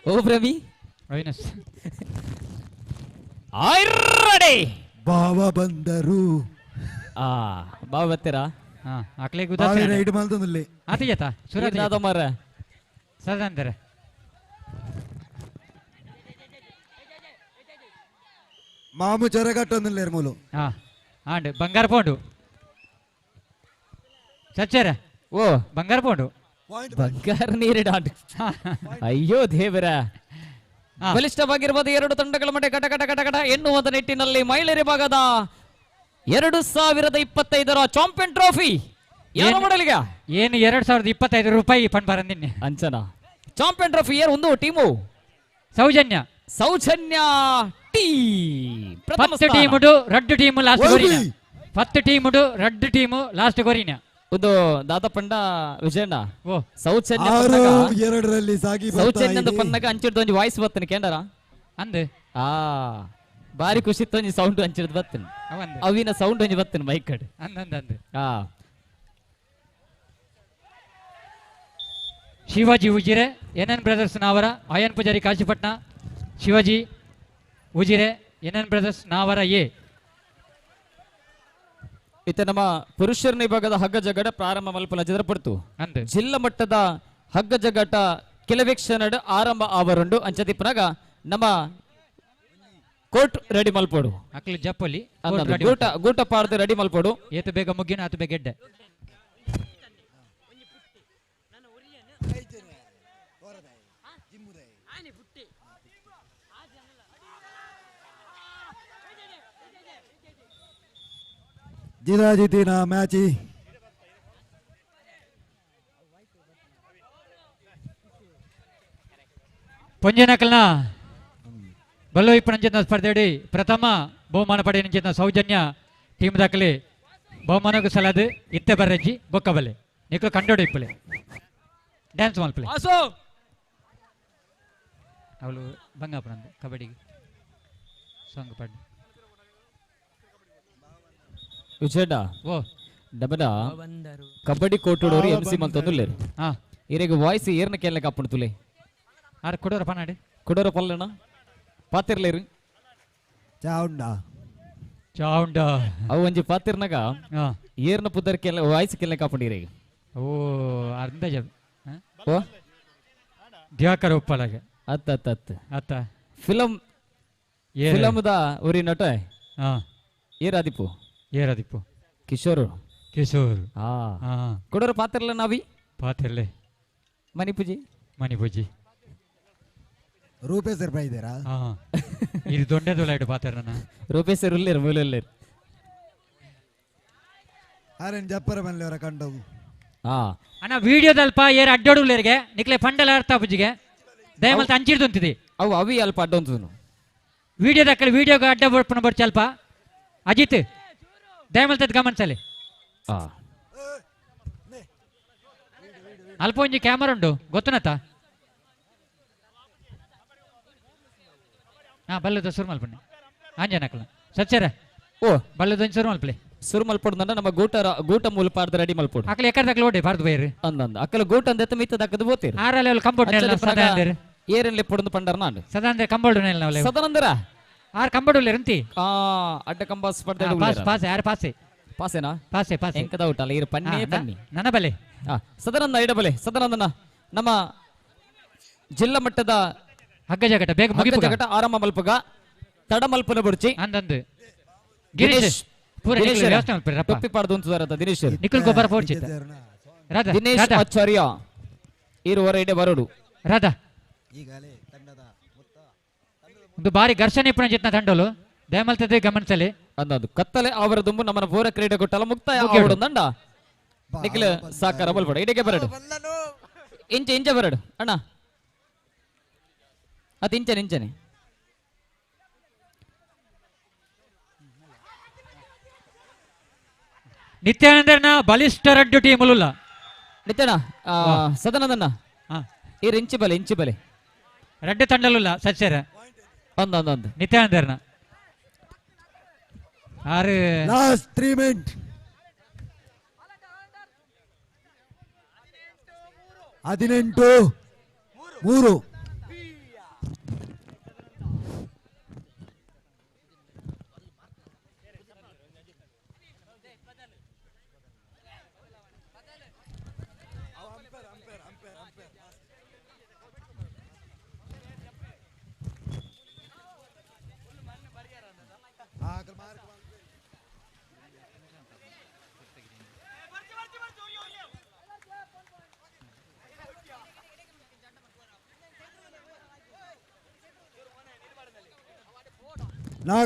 ಓ ಪ್ರವಿ ಅವಿನಾಶ್ ಐರಡೆ ಬಾವ ಬಂದರು. ಆ ಬಾವ ಬರ್ತೀರಾ? ಹಾ ಅಕ್ಲೆಗ್ ಉದಾಸೀನ. ರೈಡ್ ಮಲ್ತೊಂದುಲ್ಲೆ ಆತಿಜತ ಸುರತ ದಾದ ಮಾರ ಸದಂದರೆ ಮಾಮು ಚರಗಟ್ಟೊಂದುಲ್ಲೇರು ಮೂಲು. ಹಾ ಆಂಡ್ ಬಂಗಾರ ಪೋಂಡು ಸಚ್ಚರ ಓ ಬಂಗಾರ ಪೋಂಡು ಬಂಗಾರ ನೀರಿಡ ಅಯ್ಯೋ ದೇವರ. ಬಲಿಷ್ಠವಾಗಿರುವುದು ಎರಡು ತಂಡಗಳ ಮಧ್ಯೆ ಕಟ ಕಟ ಕಟ ಕಟ ಎನ್ನುವಂತ ನಿಟ್ಟಿನಲ್ಲಿ ಮಹಿಳೆಯರ ಭಾಗದ 2025ರ ಚಾಂಪಿಯನ್ ಟ್ರೋಫಿ ಯಾರು ಮಾಡಲಿಗ ಏನು 2025 ರೂಪಾಯಿ ಫಂಡ್ ಬರಂದಿನ್ನೆ ಅಂಚನಾ ಚಾಂಪಿಯನ್ ಟ್ರೋಫಿ ಯಾರು ಒಂದು team Soujanya Soujanya team 10 team ರಡ್ಡು ಟೀಮ್ ಲಾಸ್ಟ್ ಗೊರಿನ 10 ಟೀಮ್ ರಡ್ಡು ಟೀಮ್ ಲಾಸ್ಟ್ ಗೊರಿನ ಒಂದು ದಾದಪಂಡ ವಿಜಯಣ್ಣ ಓ ಸೌಜನ್ಯ ಎರಡರಲ್ಲಿ ಸಾಗಿ ಸೌಜನ್ಯದ ಪನ್ನಗ ಅಂಚಿಡ್ದು ಒಂಜಿ ವಾಯ್ಸ್ ಬರ್ತನೆ ಕೇಂದ್ರ ಅಂದ್ ಆ ಬಾರಿ ಖುಷಿ ಒಂಜಿ ಸೌಂಡ್ ಅಂಚಿಡ್ದು ಬರ್ತನೆ ಅವಿನ ಸೌಂಡ್ ಒಂಜಿ ಬರ್ತನೆ ಮೈಕ್ ಕಡೆ ಅಂದ್ ಅಂದ್ ಆ Shivaji Ujire N N brothers Navara Ayyan Pujari Kashipatna Shivaji Ujire N N brothers Navara A. ಇತ್ತ ನಮ್ಮ ಪುರುಷರ ವಿಭಾಗದ ಹಗ್ಗ ಜಗ್ಗಾಟ ಪ್ರಾರಂಭ ಮಲ್ಪಲ ಜದರಪಡ್ತು. ಜಿಲ್ಲಾ ಮಟ್ಟದ ಹಗ್ಗ ಜಗ್ಗಾಟ ಕೆಲವೇ ಕ್ಷಣ ಆರಂಭ ಆವರುಂಡು. ಅಂಚದಿಪ್ಪನಾಗ ನಮ್ಮ ಕೋರ್ಟ್ ರೆಡಿ ಮಲ್ಪೋಡು. ಅಕ್ಲು ಜಪ್ಪಲಿ ಗೂಟ ಗೂಟ ಪಾಡ್ದು ರೆಡಿ ಮಲ್ಪೋಡು. ಏತು ಬೇಗ ಮುಗಿನ ಆತು ಬೇಗ ಗೆಡ್ಡೆ. ಜಿದಾಜಿತಿನ ಮ್ಯಾಚಿ ಪೊಂಜನಕಲ್ನ ಬಲ್ಲು ಇಪ್ಪನಂಚಿನ ಸ್ಪರ್ಧೆಯಡಿ ಪ್ರಥಮ ಬಹುಮಾನ ಪಡೆಯನಂಚಿನ ಸೌಜನ್ಯ ಟೀಮ್ ದಾಖಲೆ ಬಹುಮಾನಕ್ಕೂ ಸಲಾದು ಇತ್ತೆ ಬರ್ರಜ್ಜಿ ಬೊಕ್ಕಬಲ್ಲೆ ನಿಕ್ಲು ಕಂಡೋಡು ಇಪ್ಪಲೆ ಡ್ಯಾನ್ಸ್ ಮಲ್ಪಲೆ ಅವಳು ಬಂಗಾಪುರಂದು ಕಬಡ್ಡಿಗೆ ಸಾಂಗ್ ಪಾಡಿ ವಿಜಯಣ್ಣ ಓ ಡಬನ ಕಬಡ್ಡಿ ಕೋಟುಡೋರು ಎಂ ಸಿ ಮಂತೊಂದುಲ್ಲೇರು ಇರೆಗ್ ವಾಯ್ಸ್ ಏರ್ನ ಕೇಳಕ್ಕೆ ಕಾಪುಂಡು ತುಲೆ ಆರ್ ಕೊಡೋರ ಪನಾಡಿ ಕೊಡೋರ ಪಲ್ಲಣ್ಣ ಪಾತಿರ್ಲೇರು ಚಾವುಂಡ ಚಾವುಂಡ ಅವು ಒಂಜಿ ಪಾತಿರ್ನಾಗ ಏರ್ನ ಪುದರ್ ಕೇಳ ವಾಯ್ಸ್ ಕೇಳಕ್ಕೆ ಕಾಪುಂಡು ಇರೆಗ್ ಓ ಅಂದಾಜ ಓ ದಿವಾಕರ್ ಉಪ್ಪಲಾಗ ಅತ್ತ ಅತ್ತ ಅತ್ತ ಅತ್ತ ಫಿಲಂ ಫಿಲಮ್ದ ಉರಿ ನಟ ಏರಾದಿಪ್ಪು ಏರಾದಿಪ್ಪು ಕಿಶೋರ್ ಕಿಶೋರ್ ಹಾ ಕೊಡೋರ ಪಾತಿರ್ಲ ನಾವಿ ಪಾತಿರ್ಲೆ ಮಣಿಪೂಜಿ ಮಣಿಪೂಜಿ ರೂಪೇಶ್ ಇದ್ದೀರಾ ಇದು ದೊಡ್ಡದೊಳ ಇಡು ಪಾತಿರ್ನ ರೂಪೇಶ್ ಉಲ್ಲೇರು ಮೂಲಲ್ಲೇರು ಆರೆನ್ ಜಪ್ಪರ ಮಲ್ಲೆವರ ಕಂಡವು ಅಣ್ಣ ವಿಡಿಯೋದಲ್ಪ ಏರ್ ಅಡ್ಡೋಡುಲ್ಲೇರಿಗೆ ನಿಕ್ಲೆ ಪಂಡಲ ಅರ್ಥ ಪೂಜಿಗೆ ದಯಮಲ್ತ ಅಂಚಿಡ್ದುಂತಿದೆ ಅವು ಅವಿ ಅಲ್ಪ ಅಡ್ಡೊಂತದನು ವಿಡಿಯೋದಕ್ಕಲ್ಲಿ ವಿಡಿಯೋಗೆ ಅಡ್ಡ ಬರ್ಪಣ ಬರ್ಚ ಅಲ್ಪ ಅಜಿತ್ ದಯಮಲ್ತದ ಗಮನಿಸಲಿ ಅಲ್ಪ ಒಂಜಿ ಕ್ಯಾಮರಾ ಉಂಡು ಗೊತ್ತನತ ಹಾ ಬಲ್ಲದ ಸುರು ಮಲ್ಪಣ್ಣೆ ಆಂಜನಕಲ ಸಚ್ಚರ ಓ ಬಲ್ಲದ ಒಂಜಿ ಸುರು ಮಲ್ಪಲೆ ಸುರು ಮಲ್ಪೊಡು ನಮ್ಮ ಗೂಟ ಗೂಟ ಮೂಲ ಪಾಡ್ದ ರೆಡಿ ಮಲ್ಪೊಡು ಅಕಲ ಎಕ್ಕಡ ಓಡೆ ಭಾರತ ಬೈರು ಅಂದಂದ ಅಕ್ಕಲ ಗೂಟ ಅಂದೆತ್ತ ಮಿತ್ತ ದಕ್ಕದ ಬೋತೀರ್ ಆರಲೆ ಅವ್ಲು ಕಂಬೋಡ್ ನೆಲ್ಲ ಸದಾನಂದರ್ ಏರನ್ಲೆ ಪೊಡಂದು ಪಂಡರ್ ನಾನು ಸದಾನಂದರ್ ಕಂಬೋಡು ನೆಲ್ಲ ಅವಲೆ ಸದಾನಂದರ ಆರ್ ಕಂಬೋಡು ಉಲ್ಲೇರಂತಿ ಆ ಅಡ್ಡ ಕಂಬ ಸ್ಪರ್ಧೆ ಪಾಸ್ ಪಾಸ್ ಯಾರು ಪಾಸೆ ಪಾಸೇನಾ ಪಾಸೆ ಪಾಸೆ ಎಂಕದ ಊಟಲ್ಲ ಇರು ಪನ್ನೇ ಪನ್ನಿ ನನ್ನ ಬಲೆ ಸದಾನಂದ ಇಡಬಲೆ ಸದಾನಂದನ ನಮ್ಮ ಜಿಲ್ಲಾ ಮಟ್ಟದ ಹಗ್ಗ ಜಗಟ ಬೇಗ ಮುಗಿಪುಗ ಜಗಟ ಆರಂಭ ಮಲ್ಪಗ ತಡ ಮಲ್ಪನ ಬುರ್ಚಿ ಅಂದಂದು ಗಿರೀಶ್ ಪೂರ ವ್ಯವಸ್ಥೆ ಮಲ್ಪುರಪ್ಪ ಟೊಪ್ಪಿ ಪಾಡ್ದು ಉಂತುದಾರತ ದಿನೇಶ್ ನಿಖಿಲ್ ಗೊಬ್ಬರ ಪೋಡ್ಚಿತ್ತ ರಾಧಾ ದಿನೇಶ್ ಆಚಾರ್ಯ ಇರುವರ ಇಡೆ ಬರೋಡು ರಾಧಾ ಒಂದು ಬಾರಿ ಘರ್ಷಣೆ ಇಪ್ಪಣ ತಂಡಲು ದಯಮಲ್ತದೆ ಗಮನಿಸಲಿ ಅಂದದು ಕತ್ತಲೆ ಅವರ ದುಂಬು ನಮ್ಮನ ಪೂರ ಕ್ರೀಡೆ ಕೊಟ್ಟಲ್ಲ ಮುಕ್ತಾಯ ಆವಡು ದಂಡ ನಿಖಿಲ್ ಸಾಕಾರ ಬಲ್ಪಡ ಇಡೆಗೆ ಬರಡು ಇಂಚೆ ಇಂಚೆ ಬರಡು ಅಣ್ಣ ಅದು ಇಂಚನೆ ಇಂಚನೆ ನಿತ್ಯಾನಂದನ ಬಲಿಷ್ಠ ರಡ್ಡು ಟೀಮ್ ಉಲ್ಲ ನಿತ್ಯಣ್ಣ ಸದಾನಂದಣ್ಣ ಈ ಇಂಚಿ ಬಲೆ ಇಂಚಿ ಬಲೆ ರಡ್ಡು ತಂಡಲುಲ್ಲ ಸಚ್ಚರ ಒಂದೊಂದೊಂದು ನಿತ್ಯಾನಂದರ್ನ ಆರು ಲಾಸ್ಟ್ 3 ಮಿನಿಟ್ 18 3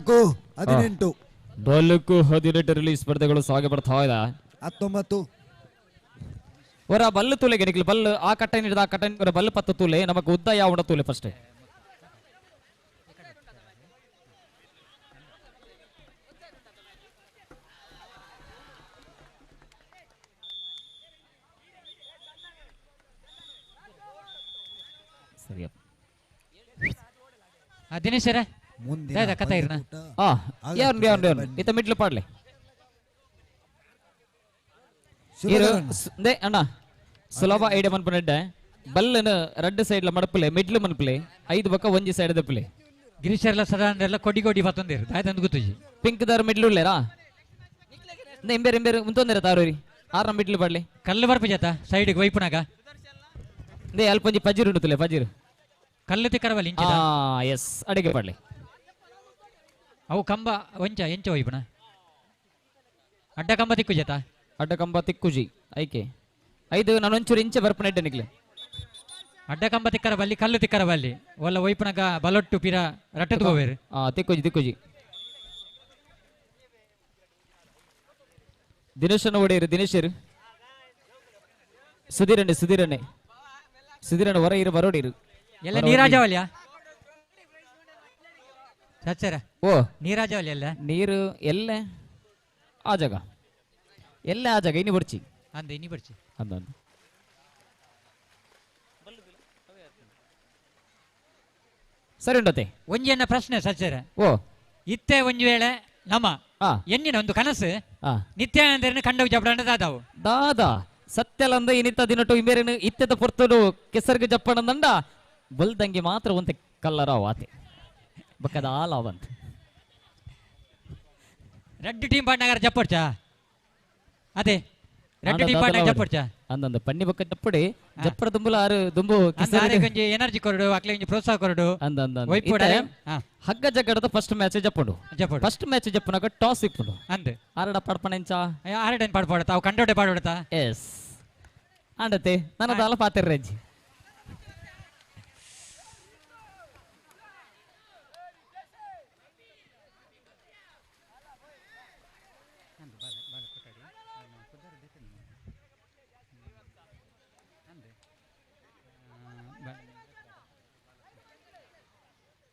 4 18 4 18 ರಿಲೀಸ್ ಸ್ಪರ್ಧೆಗಳು ಸಾಗಿ ಬರ್ತಾ ಇದೆ. 19 ಅವರ ಬಲ್ಲು ತೂಲೆಗೆ ನಿಖಿಲ್ ಬಲ್ಲು ಆ ಕಟ್ಟೆ ಹಿಡಿದ ಆ ಕಟ್ಟೆ ಬಲ್ಲು ಪತ್ತ ತೂಲೆ ನಮಕ್ ಉದ್ದ ಯಾವ ತೂಲೆ ಫಸ್ಟ್ ಸರಿಯಪ್ಪ ದಿನೇಶರ ಕಥೆ ಇರ್ನ ಯಾರು ಯಾರು ಯಾರು ಇತ್ತ ಮಿಡ್ಲು ಪಾಡ್ಲೆ ಅಣ್ಣ ಸುಲಭ ಐಡಿಯಾ ಮನ್ಪುನೆಡ್ಡೆ ಬಲ್ಲನ ರಡ್ಡು ಸೈಡ್ಲ ಮಡಪುಲೆ ಮಿಡ್ಲು ಮನ್ಪುಲೆ ಐದು ಬಕ್ಕ ಒಂಜಿ ಸೈಡ್ ದಪ್ಪಲೆ ಗಿರೀಶರ್ಲ ಸದಾನಂದರ್ಲ ಕೊಡಿ ಕೊಡಿ ಬತ್ತೊಂದಿರು ದಾಯ್ತಂದು ಗೊತ್ತುಜಿ ಪಿಂಕ್ ದಾರು ಮಿಡ್ಲು ಉಲ್ಲೇರಾ ಇಂಬೇರು ಇಂಬೇರು ಮುಂತೊಂದಿರ ತಾರೂರಿ ಆರ್ನ ಮಿಡ್ಲು ಪಡ್ಲಿ ಕಲ್ಲು ಬರ್ಪು ಜಾತ ಸೈಡ್ಗೆ ವೈಪುನಾಗ they ಅಲ್ಪ ಒಂಜಿ ಪಜಿರು ಉಂಡುತ್ತಲೆ ಪಜಿರು ಕಲ್ಲು ತಿಕ್ಕರವಲ್ಲಿ ಆ ಎಸ್ ಅಡಿಗೆ ಪಡ್ಲಿ ಅವು ಕಂಬ ಒಂಚ ಎಂಚ ವೈಪುನ ಅಡ್ಡ ಕಂಬ ತಿಕ್ಕು ಜಾತ ಅಡ್ಡ ಕಂಬ ತಿಕ್ಕುಜಿ ಐಕೆ ಐದು ನಾನೊಂಚೂರು ಇಂಚೆ ಬರ್ಪುನ ಇಡ್ಡೆ ನಿಕ್ಲೆ ಅಡ್ಡ ಕಂಬ ತಿಕ್ಕರ ಬಲ್ಲಿ ಕಲ್ಲು ತಿಕ್ಕರ ಬಲ್ಲಿ ಒಲ್ಲ ವೈಪುನಗ ಬಲೊಟ್ಟು ಪಿರ ರಟ್ಟದ ಗೋವೇರು ಆ ತಿಕ್ಕುಜಿ ತಿಕ್ಕುಜಿ ದಿನೇಶನ ಒಡೆಯರು ದಿನೇಶರು ಸುಧೀರಣ್ಣೆ ಸುಧೀರಣ್ಣೆ ಸುಧೀರಣ್ಣ ಹೊರ ಇರು ಬರೋಡಿರು ಎಲ್ಲ ನೀರಾಜವಲ್ಯ ಸಚ್ಚರ ಓ ನೀರಾಜವಲ್ಯ ಎಲ್ಲ ನೀರು ಎಲ್ಲ ಆ ಜಾಗ ಎಲ್ಲ ಆ ಜಾಗ ಇನಿ ಬರ್ಚಿ ಅಂದ ಇನಿ ಬರ್ಚಿ ಅಂದ ಸರಿ ಉಂಡತೆ ಒಂಜೆನ್ನ ಪ್ರಶ್ನೆ ಸಚ್ಚರ ಓ ಇತ್ತೆ ಒಂಜಿ ವೇಳೆ ನಮ್ಮ ಎನ್ನಿನ ಒಂದು ಕನಸು ನಿತ್ಯಾನಂದರನ್ನು ಕಂಡವು ಜಬಡಂಡ ದಾದಾವು ದಾದಾ ಸತ್ಯಲಂದ ಇನಿತ ದಿನಟು ಇಂಬೇರೇನು ಇತ್ತೆದ ಪೊರ್ತುಡು ಕೆಸರ್ಗ ಜಪ್ಪಣಂದಂಡ ಬಲ್ದಂಗೆ ಮಾತ್ರ ಒಂತೆ ಕಲ್ಲರಾವ್ ಆತೆ ಬಕ್ಕದ ಆಲಾವಂತ ರೆಡ್ ಟೀಮ್ ಪಾಡ್ನಗರ ಜಪ್ಪಡ್ಚಾ ಅದೇ ರೆಡ್ ಟೀಮ್ ಪಾಡ್ನಾಗ ಜಪ್ಪಡ್ಚಾ ಅಂದಂದ ಪನ್ನಿ ಬೊಕ್ಕ ಜಪ್ಪಡಿ ಜಪ್ಪಡ ದುಂಬುಲ ಆರು ದುಂಬು ಒಂಜಿ ಎನರ್ಜಿ ಕೊರಡು ಅಕ್ಲೆ ಒಂಜಿ ಪ್ರೋತ್ಸಾಹ ಕೊರಡು ಅಂದ ಅಂದ ವೈಪೋಡ ಹಗ್ಗ ಜಗ್ಗಡದ ಫಸ್ಟ್ ಮ್ಯಾಚ್ ಜಪ್ಪುಂಡು ಜಪ್ಪುಂಡು ಫಸ್ಟ್ ಮ್ಯಾಚ್ ಜಪ್ಪುನಾಗ ಟಾಸ್ ಇಪ್ಪುಂಡು ಅಂದ್ ಆರಡ ಪಡ್ಪಣೆಂಚ ಆರಡನ್ ಪಾಡ್ಪಾಡತ ಅವು ಕಂಡೋಡೆ ಪಾಡ್ಬಿಡ್ತಾ ಎಸ್ ಅಂಡತೆ ನನ್ನ ದಾಲ ಪಾತೆರ್ರೆಜ್ಜಿ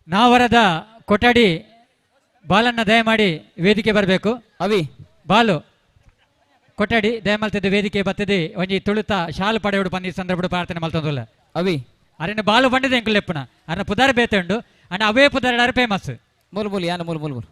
ನಾವರದ ಕೊಠಡಿ ಬಾಲನ್ನ ದಯಮಾಡಿ ವೇದಿಕೆ ಬರಬೇಕು. ಅವಿ ಬಾಲು ಕೊಠಡಿ ದಯಮಲ್ತದ್ದು ವೇದಿಕೆ ಬರ್ತದೆ ಒಂಜಿ ತುಳುತ ಶಾಲು ಪಡೆಯೋಡು ಬಂದಿ ಸಂದರ್ಭ ಪ್ರಾರ್ಥನೆ ಮಲ್ತೊಂದುಲ್ಲ. ಅವಿ ಅರೆನ ಬಾಲು ಬಂಡಿದೆ ಎಂಕುಲು ಲೆಪ್ಪುನ ಅನ್ನ ಪುದಾರ್ ಬೇತೆ ಉಂಡು ಅಣ್ಣ ಅವೇ ಪುದಾರ್ ಫೇಮಸ್. ಮೂಲು ಮೂಲು ಯಾನ ಮೂಲು ಮೂಲು ಮೂಲು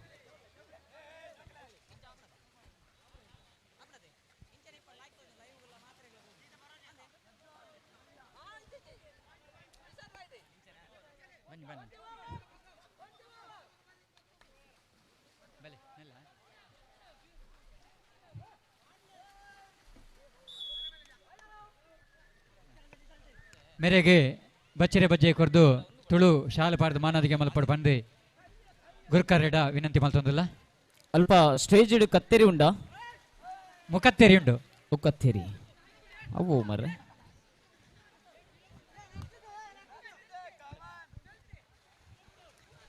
ಮೇರೆಗೆ ಬಚ್ಚರೆ ಬಜ್ಜೆ ಕೊರ್ದು ತುಳು ಶಾಲೆ ಪಾಡ್ದು ಮಾನದಿಗೆ ಮಲ್ಪಡು ಬಂದು ಗುರುಕರೆಡ ವಿನಂತಿ ಮಲ್ತೊಂದಿಲ್ಲ. ಅಲ್ಪ ಸ್ಟೇಜ್ ಇಡು ಕತ್ತೆರಿ ಉಂಡಾ? ಮುಖತ್ತೇರಿ ಉಂಡು. ಮುಖತ್ತೇರಿ ಅವು ಮರ್ರೆ.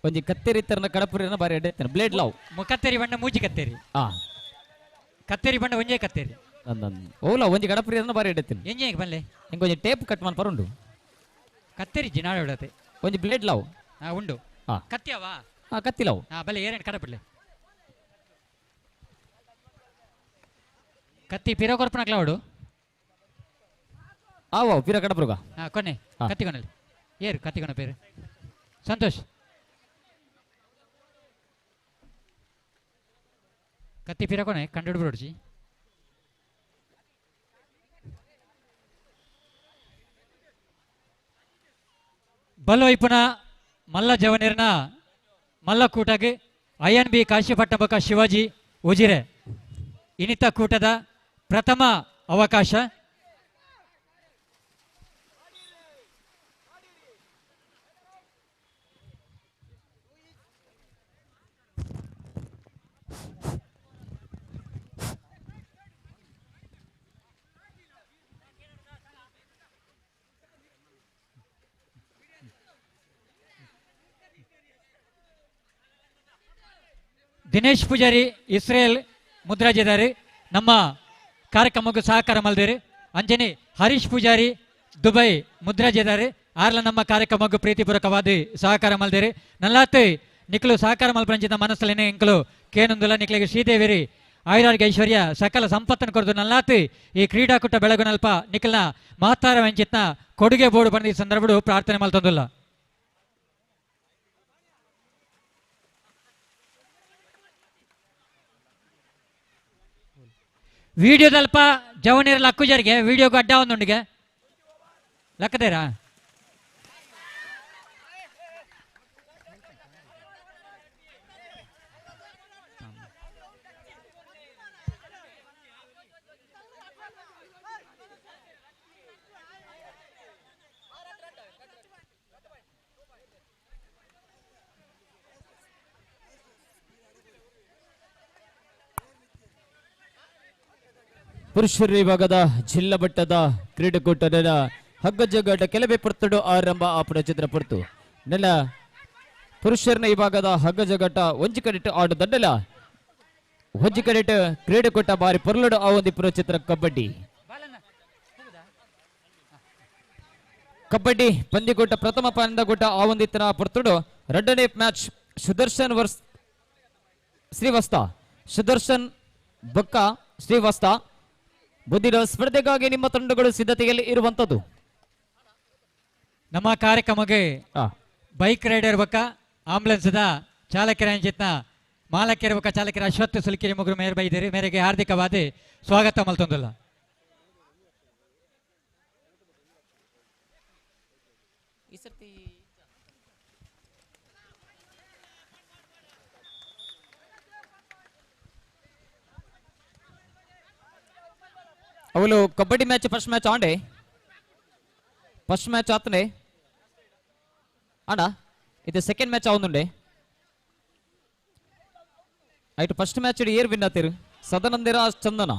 ಒಂಜಿ ಕತ್ತೆರಿ ತರನ ಕಡಪುರಿನ ಬಾರಿ ಅಡ್ಡೆ ಬ್ಲೇಡ್ ಲಾವ್. ಮುಖತ್ತೇರಿ ಬಣ್ಣ ಮೂಜಿ ಕತ್ತೇರಿ. ಆ ಕತ್ತೇರಿ ಬಣ್ಣ ಒಂಜೇ ಕತ್ತೇರಿ. ಓಲ ಒಂಜಿ ಕಡಪುರಿ ಬಾರಿ ಎಡ್ಡೆ ಎಂಜೆ ಬಲ್ಲೆ ಇಂಕ ಒಂಜಿ ಟೇಪ್ ಕಟ್ ಮನ್ಪರ ಉಂಡು. ಕತ್ತೇರಿ ಜಿನಾಡ ಉಡತೆ ಒಂಜಿ ಬ್ಲೇಡ್ ಲಾವ್. ಹಾ ಉಂಡು. ಕತ್ತಿಯವಾ? ಹಾ ಕತ್ತಿ ಲಾವ್. ಹಾ ಬಲ್ಲೆ ಏರೇನು ಕಡಪಡ್ಲೆ ಕತ್ತಿ ಪಿರ ಕೊರ್ಪನಕ್ಲ ಉಡು. ಆವ ಪಿರ ಕಡಪುರುಗ. ಹಾ ಕೊನೆ ಕತ್ತಿ ಕೊನಲ್ಲಿ ಏರು ಕತ್ತಿ ಕೊನೆ ಪೇರು ಸಂತೋಷ್ ಕತ್ತಿ ಪಿರ ಕೊನೆ ಕಂಡು ಬಿಡೋಡ್ಜಿ. ಬಲ್ವೈಪುನ ಮಲ್ಲ ಜವನಿರ್ನ ಮಲ್ಲ ಕೂಟಗೆ ಐಎನ್ ಬಿ ಕಾಶಿಪಟ್ಟಣ ಬೊಕ ಶಿವಾಜಿ ಉಜಿರೆ ಇನಿತ ಕೂಟದ ಪ್ರಥಮ ಅವಕಾಶ. ದಿನೇಶ್ ಪೂಜಾರಿ ಇಸ್ರೇಲ್ ಮುದ್ರಾಜಿದಾರಿ ನಮ್ಮ ಕಾರ್ಯಕ್ರಮಕ್ಕೂ ಸಹಕಾರ ಮಲ್ದೇರಿ. ಅಂಜನಿ ಹರೀಶ್ ಪೂಜಾರಿ ದುಬೈ ಮುದ್ರಾಜಿದಾರಿ ಆರ್ಲ ನಮ್ಮ ಕಾರ್ಯಕ್ರಮಕ್ಕೂ ಪ್ರೀತಿಪೂರ್ವಕವಾದ ಸಹಕಾರ ಮಲ್ದೇರಿ. ನಲ್ಲಾತ್ ನಿಕ್ಲು ಸಹಕಾರ ಮಲ್ಪಂಚಿನ ಮನಸ್ಸಲ್ಲಿ ಎಂಕಲು ಕೇನೊಂದುಲ ನಿಕ್ಲಿಗೆ ಶ್ರೀದೇವಿರಿ ಆಯುರಾರ್ಗೆ ಐಶ್ವರ್ಯ ಸಕಲ ಸಂಪತ್ತನ್ನು ಕೊರದು ನಲ್ಲಾತ್ ಈ ಕ್ರೀಡಾಕೂಟ ಬೆಳಗುನಲ್ಪ ನಿಖಲ್ನ ಮಹತ್ತಾರ ವಂಚಿತ್ನ ಕೊಡುಗೆ ಬೋರ್ಡು ಬಂದ ಈ ಸಂದರ್ಭಡು ಪ್ರಾರ್ಥನೆ ಮಲ್ತೊಂದುಲ್ಲ. ವಿಡಿಯೋದಲ್ಪ ಜವನೀರ ಲಕ್ಕು ಜರಿಗೆ ವಿಡಿಯೋಗೂ ಅಡ್ಡ ಒಂದುಂಡಿಗೆ ಲಕ್ಕದೇರಾ? ಪುರುಷರ ವಿಭಾಗದ ಜಿಲ್ಲಾ ಮಟ್ಟದ ಕ್ರೀಡಾಕೂಟದ ಹಗ್ಗ ಜಗ್ಗಾಟ ಕೆಲವೇ ಪೊರ್ತುಡು ಆರಂಭ ಆಪುನ ಚಿತ್ರ ಪೊರ್ತು ನೆಲ ಪುರುಷರನ ವಿಭಾಗದ ಹಗ್ಗ ಜಗ್ಗಾಟ ಒಂಜಿ ಕಡೆಟ್ ಆಡು ದಂಡಲ ಒಂಜಿ ಕಡೆಟ್ ಕ್ರೀಡಾಕೂಟ ಬಾರಿ ಪೊರ್ಲುಡು ಆ ಒಂದು ಚಿತ್ರ ಕಬಡ್ಡಿ ಕಬಡ್ಡಿ ಪಂದ್ಯಕೂಟ ಪ್ರಥಮ ಪಂದ್ಯಕೂಟ ಆ ಒಂದಿತ್ತಿನ ಪೊರ್ತುಡು ಎರಡನೇ ಮ್ಯಾಚ್ ಸುದರ್ಶನ್ ವರ್ಸ್ ಶ್ರೀವಸ್ತ ಸುದರ್ಶನ್ ಬೊಕ್ಕ ಶ್ರೀವಸ್ತ ಮುಂದಿನ ಸ್ಪರ್ಧೆಗಾಗಿ ನಿಮ್ಮ ತಂಡಗಳು ಸಿದ್ಧತೆಯಲ್ಲಿ ಇರುವಂತದ್ದು. ನಮ್ಮ ಕಾರ್ಯಕ್ರಮಕ್ಕೆ ಬೈಕ್ ರೈಡರ್ ಬಕ್ಕ ಆಂಬುಲೆನ್ಸ್ ಚಾಲಕರ ಅಂಚಿತ್ನ ಮಾಲಕರ ಬಕ್ಕ ಚಾಲಕರ ಅಶ್ವತ್ಥ ಸುಲ್ಕಿರಿ ಮುಗುರು ಮೇರ್ ಬೈದಿರಿ ಮೇರೆಗೆ ಹಾರ್ದಿಕವಾದ ಸ್ವಾಗತ ಮಲ್ತೊಂದಿಲ್ಲ. ಅವಳು ಕಬಡ್ಡಿ ಮ್ಯಾಚ್ ಫಸ್ಟ್ ಮ್ಯಾಚ್ ಆಂಡೆ ಫಸ್ಟ್ ಮ್ಯಾಚ್ ಆತನೆ ಅಣ್ಣ ಇದು ಸೆಕೆಂಡ್ ಮ್ಯಾಚ್ ಆവുಂದುಂಡೆ ಆಯ್ತು. ಫಸ್ಟ್ ಮ್ಯಾಚ್ ಏರ್ ವಿನ್ ಆತೀರು ಸದನಂದಿರ ಚಂದನ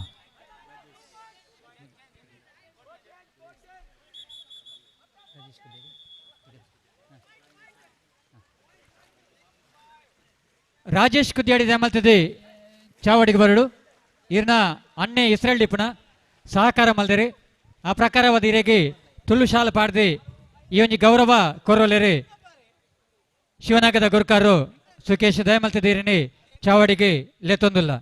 ರಾಜೇಶ್ ಕುದ್ಯಾಡಿ ಮಲ್ತದೆ ಚಾವಡಿಗೆ ಬರಡು ಇರ್ನ ಅಣ್ಣೆ ಇಸ್ರೇಲ್ ಡಿಪುನ ಸಹಕಾರ ಮಲ್ದಿರಿ ಆ ಪ್ರಕಾರವಾದ ಇರೆಗೆ ತುಳು ಶಾಲ ಪಾಡ್ದು ಈ ಒಂಜಿ ಗೌರವ ಕೊರೊಲೆರಿ ಶಿವನಾಗದ ಗುರುಕಾರು ಸುಕೇಶ್ ದಯಮಲ್ತದೀರಿನಿ ಚಾವಡಿಗೆ ಲೆತ್ತೊಂದುಲ್ಲ.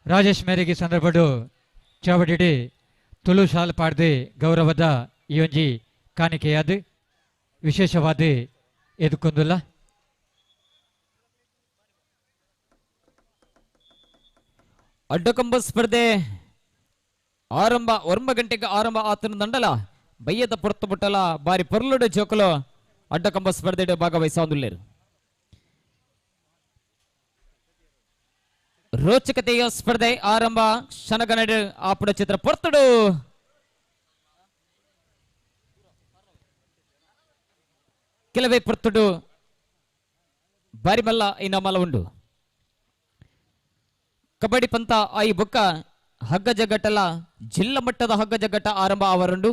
ರಾಜೇಶ್ ಮೇರೆಗೆ ಸಂದರ್ಭಡು ಚಾವಡಿಡಿ ತುಳು ಶಾಲ್ ಪಾಡ್ದು ಗೌರವದ ಈ ಒಂಜಿ ಕಾಣಿಕೆಯಾದ ವಿಶೇಷವಾದ ಎದುಕೊಂದುಲ್ಲ. ಅಡ್ಡಕಂಬ ಸ್ಪರ್ಧೆ ಆರಂಭ 9 ಗಂಟೆಗೆ ಆರಂಭ ಆತನ ದಂಡಲ ಬಯ್ಯದ ಪೊರ್ತು ಬುಟ್ಟಲ ಬಾರಿ ಪೊರ್ಲುಡು ಜೋಕುಲು ಅಡ್ಡಕಂಬ ಸ್ಪರ್ಧೆ ಭಾಗವಹಿಸೊಂದುಲ್ಲೆರ್. ರೋಚಕತೆಯ ಸ್ಪರ್ಧೆ ಆರಂಭ ಕ್ಷಣಗಣಡ್ ಆಪುಡ ಚಿತ್ರ ಪೊರ್ತುಡು ಕೆಲವೇ ಪೊರ್ತುಡು ಬಾರಿಮಲ್ಲ ಇನಾಮಲ ಉಂಡು. ಕಬಡ್ಡಿ ಪಂತ ಆಯಿ ಬೊಕ್ಕ ಹಗ್ಗ ಜಗ್ಗಟಲ ಜಿಲ್ಲಾ ಮಟ್ಟದ ಹಗ್ಗ ಜಗ್ಗಟ ಆರಂಭ ಆವರುಂಡು.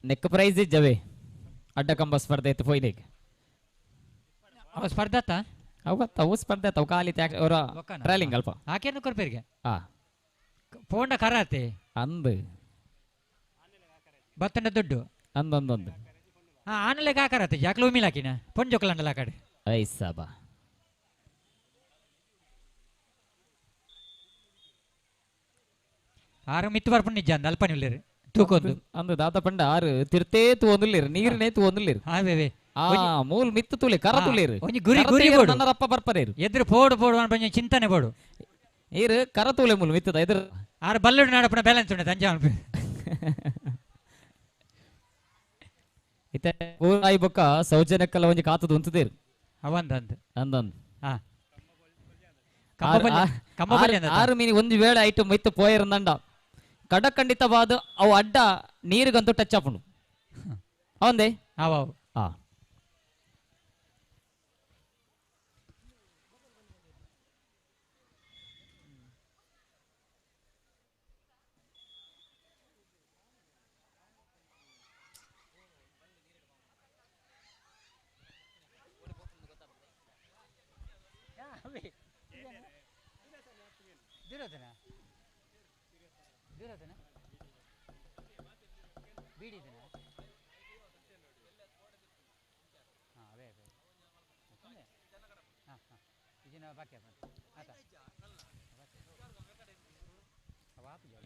ನೆಕ್ ಪ್ರೈಸ್ ಇಜ್ಜವೇ ಅಡ್ಡಕಂಬ ಸ್ಪರ್ಧೆ ಇತ್ತು ಪೋಯ್ದೇಕ್ ಅವ ಸ್ಪರ್ಧೆ ಅವು ಸ್ಪರ್ಧೆ ಅವು ಖಾಲಿ ಅವರ ಟ್ರಾಲಿಂಗ್ ಅಲ್ಪ ಆಕೆಯನ್ನು ಕೊರ್ಪೇರಿಗೆ ಹಾ ಫೋಂಡ ಕರಾತೆ ಅಂದು ಬತ್ತಂಡ ದುಡ್ಡು ಅಂದೊಂದೊಂದು ಹಾ ಆನಲೆಗ್ ಆಕರತೆ ಜಾಕ್ಲು ಉಮಿಲಾಕಿನ ಪೊಂಜೊಕ್ಲಂಡಲ ಆ ಕಡೆ ಐಸಾಬಾ ಆರು ಮಿತ್ತು ಬರ್ಪುಂಡು ನಿಜ ಅಂದ ಅಲ್ಪ ನಿಲ್ಲೇರು ತೂಕೊಂದು ಅಂದು ದಾದ ಪಂಡ ಆರು ತಿರ್ತೇ ತೂವೊಂದುಲ್ಲೇರು ನೀರನೇ ತೂವೊಂದುಲ್ಲೇರು ಆವೇವೆ ಆ ಮೂಲ್ ಮಿತ್ತು ತೂಲೆ ಕರ ತೂಲೇರು ಒಂಜಿ ಗುರಿ ಗುರಿ ಬೋಡು ನನ್ನರಪ್ಪ ಬರ್ಪರೇರು ಎದುರು ಪೋಡು ಪೋಡು ಅನ್ಪಂಜ ಚಿಂತನೆ ಬೋಡು ಏರು ಕರ ತೂಲೆ ಮೂಲ್ ಮಿತ್ತದ ಎದುರು ಆರು ಬಲ್ಲುಡು ನಾಡಪುನ ಬ್ಯಾಲೆನ್ಸ್ ಉಂಟು ಅಂಚ ಅನ್ಪು ಇತ್ತೆ ಪೂರಾಯಿ ಬೊಕ್ಕ ಸೌಜನ್ಯಕ್ಕಲ್ಲ ಒಂಜಿ ಕಾತದ ಉಂತದೇರು ಅವಂದಂದು ಅಂದಂದು ಹಾ ಆರು ಮೀನಿ ಒಂದು ವೇಳೆ ಐಟು ಮಿತ್ತು ಪೋಯರಂದಂಡ ಕಡಖಂಡಿತವಾದ ಅವು ಅಡ್ಡ ನೀರಿಗಂತೂ ಟಚ್ ಆಪುಂಡು ಅವಂದೇ ಅವು ಹಾ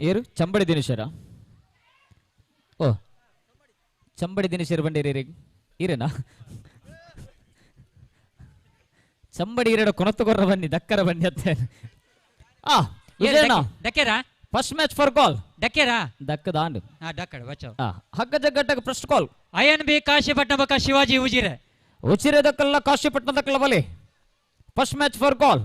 ಏರು ಚಂಬಡಿ ದಿನೇಶರ ಓ ಚಂಬಡಿ ದಿನೇಶರ್ ಬಂಡೇರಿ ಈರೇನಾ ಚಂಬಡಿ ಈರಡ ಕೊನತ್ತುಕೊರ್ರ ಬನ್ನಿ ದಕ್ಕರ ಬನ್ನಿ ಅತ್ತೆ ಆ ಡಕ್ಕೇರಾ ಫಸ್ಟ್ ಮ್ಯಾಚ್ ಫಾರ್ ಕಾಲ್ ಡಕ್ಕೇರಾ ದಕ್ಕದಾಂಡು ಹಾ ಡಕ್ಕಡ ಬಚ್ಚೋ ಹಗ್ಗ ಜಗ್ಗಟ್ಟಗ first call I N B Kashipatna ಬಕ ಶಿವಾಜಿ ಉಜಿರೆ ಉಜಿರೆ ದಕ್ಕಲ್ಲ ಕಾಶಿಪಟ್ಟಣ ದಕ್ಕಲ್ಲ ಬಲೆ ಫಸ್ಟ್ ಮ್ಯಾಚ್ ಫಾರ್ ಕಾಲ್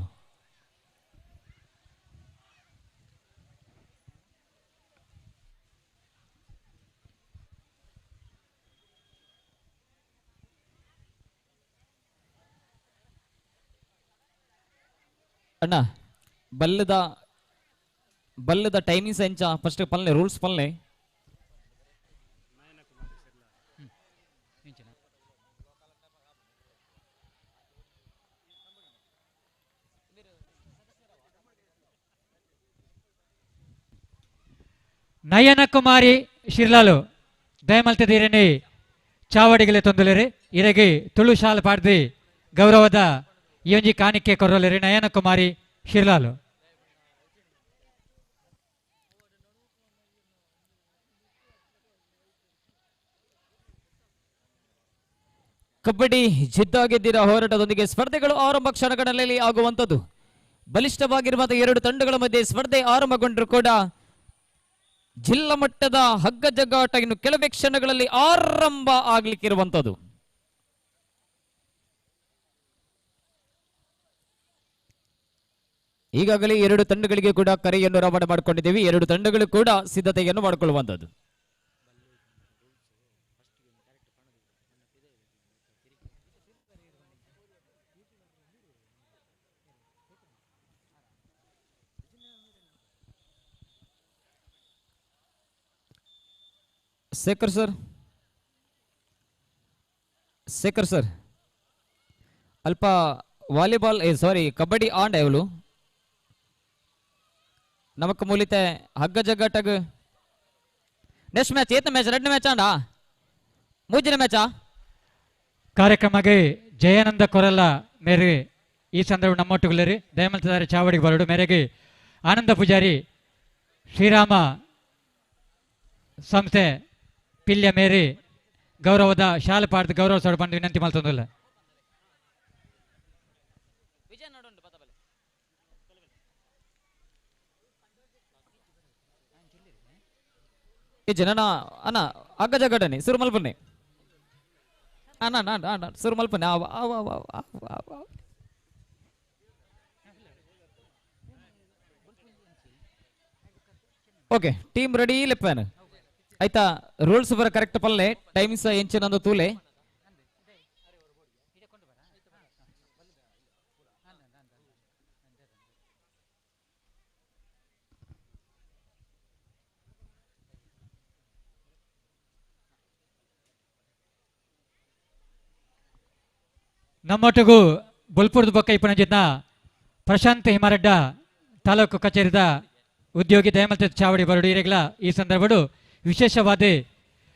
ಅಣ್ಣ ಬಲ್ಲದ ಬಲ್ಲದ ಟೈಮಿಂಗ್ಸ್ ಎಂಚ ಫಸ್ಟ್ ಪಲ್ನೆ ರೂಲ್ಸ್ ಪಲ್ನೆ ನಯನ ಕುಮಾರಿ ಶಿರ್ಲಾಲು ದಯಮಲ್ತದೀರನಿ ಚಾವಡಿಗಲೆ ತೊಂದಲೇರಿ ಇರಗಿ ತುಳು ಶಾಲ್ ಪಾಡ್ದಿ ಗೌರವದ ಈ ಒಂಜಿ ಕಾಣಿಕೆ ಕೊರಲೇರಿ ನಯನ ಕುಮಾರಿ ಶಿರ್ಲಾಲು. ಕಬಡ್ಡಿ ಜಿದ್ದಾಗೆದ್ದಿರ ಹೋರಾಟದೊಂದಿಗೆ ಸ್ಪರ್ಧೆಗಳು ಆರಂಭ ಕ್ಷಣಗಳಲ್ಲಿ ಆಗುವಂಥದ್ದು. ಬಲಿಷ್ಠವಾಗಿರುವಂತಹ ಎರಡು ತಂಡಗಳ ಮಧ್ಯೆ ಸ್ಪರ್ಧೆ ಆರಂಭಗೊಂಡರೂ ಕೂಡ ಜಿಲ್ಲಾ ಮಟ್ಟದ ಹಗ್ಗ ಜಗ್ಗಾಟ ಇನ್ನು ಕೆಲವೇ ಕ್ಷಣಗಳಲ್ಲಿ ಆರಂಭ ಆಗ್ಲಿಕ್ಕಿರುವಂಥದ್ದು. ಈಗಾಗಲೇ ಎರಡು ತಂಡಗಳಿಗೆ ಕೂಡ ಕರೆಯನ್ನು ರವಾನೆ ಮಾಡಿಕೊಂಡಿದ್ದೀವಿ. ಎರಡು ತಂಡಗಳು ಕೂಡ ಸಿದ್ಧತೆಯನ್ನು ಮಾಡಿಕೊಳ್ಳುವಂಥದ್ದು. ಶೇಖರ್ ಸರ್, ಶೇಖರ್ ಸರ್, ಅಲ್ಪ ವಾಲಿಬಾಲ್ ಸಾರಿ ಕಬಡ್ಡಿ ಆಂಡ್ ಅವಳು ನಮಕ್ ಮೂಲಿತೆ ಹಗ್ಗ ಜಗ್ಗಾಟಗ್ ನೆಕ್ಸ್ಟ್ ಮ್ಯಾಚ್ ಏತ ಮ್ಯಾಚ್ ಎರಡನೇ ಮ್ಯಾಚ್ ಆಂಡ ಮೂಜಿನ ಮ್ಯಾಚಾ. ಕಾರ್ಯಕ್ರಮಕ್ಕೆ ಜಯಾನಂದ ಕೊರಲ್ಲ ಮೇರೆ ಈ ಸಂದರ್ಭ ನಮ್ಮೊಟ್ಟುಗುಲೇರಿ ದಯಮಲ್ತದಾರೆ ಚಾವಡಿಗೆ ಬರಡು ಮೇರೆಗೆ ಆನಂದ ಪೂಜಾರಿ ಶ್ರೀರಾಮ ಸಂಸ್ಥೆ ಪಿಲ್ಯ ಮೇರಿ ಗೌರವದ ಶಾಲೆ ಪಾಡ್ದು ಗೌರವ ಸೊಡ ಬಂದು ವಿನಂತಿ ಮಲ್ತೊಂದಿಲ್ಲ. ಜನನ ಅಣ್ಣ ಹಗ್ಗ ಜಗ್ಗಾಟನೆ ಸುರು ಮಲ್ಪನೆ ಅಣ್ಣ ಅಣ್ಣ ಅಣ್ಣ ಸುರು ಮಲ್ಪನೆ ಆವ ಆವ ಆವ ಆವ ಆವ. ಓಕೆ ಟೀಮ್ ರೆಡಿ ಲೆಪ್ಪನ್ ಆಯ್ತಾ. ರೂಲ್ಸ್ ಬರ ಕರೆಕ್ಟ್ ಪಲ್ಲೆ ಟೈಮಿಂಗ್ಸ್ ಎಂಚಿನಂದು ತೂಲೆ. ನಮ್ಮೊಟ್ಟಿಗೂ ಬೊಲ್ಪುರದ ಬೊಕ್ಕ ಇಪ್ಪನಂಜಿತ್ನ ಪ್ರಶಾಂತ್ ಹಿಮಾರಡ್ಡ ತಾಲೂಕು ಕಚೇರಿದ ಉದ್ಯೋಗಿ ದಯಮಲ್ತ ಚಾವಡಿ ಬರಡು ಇರಗ್ಲ ಈ ಸಂದರ್ಭಡು ವಿಶೇಷವಾದ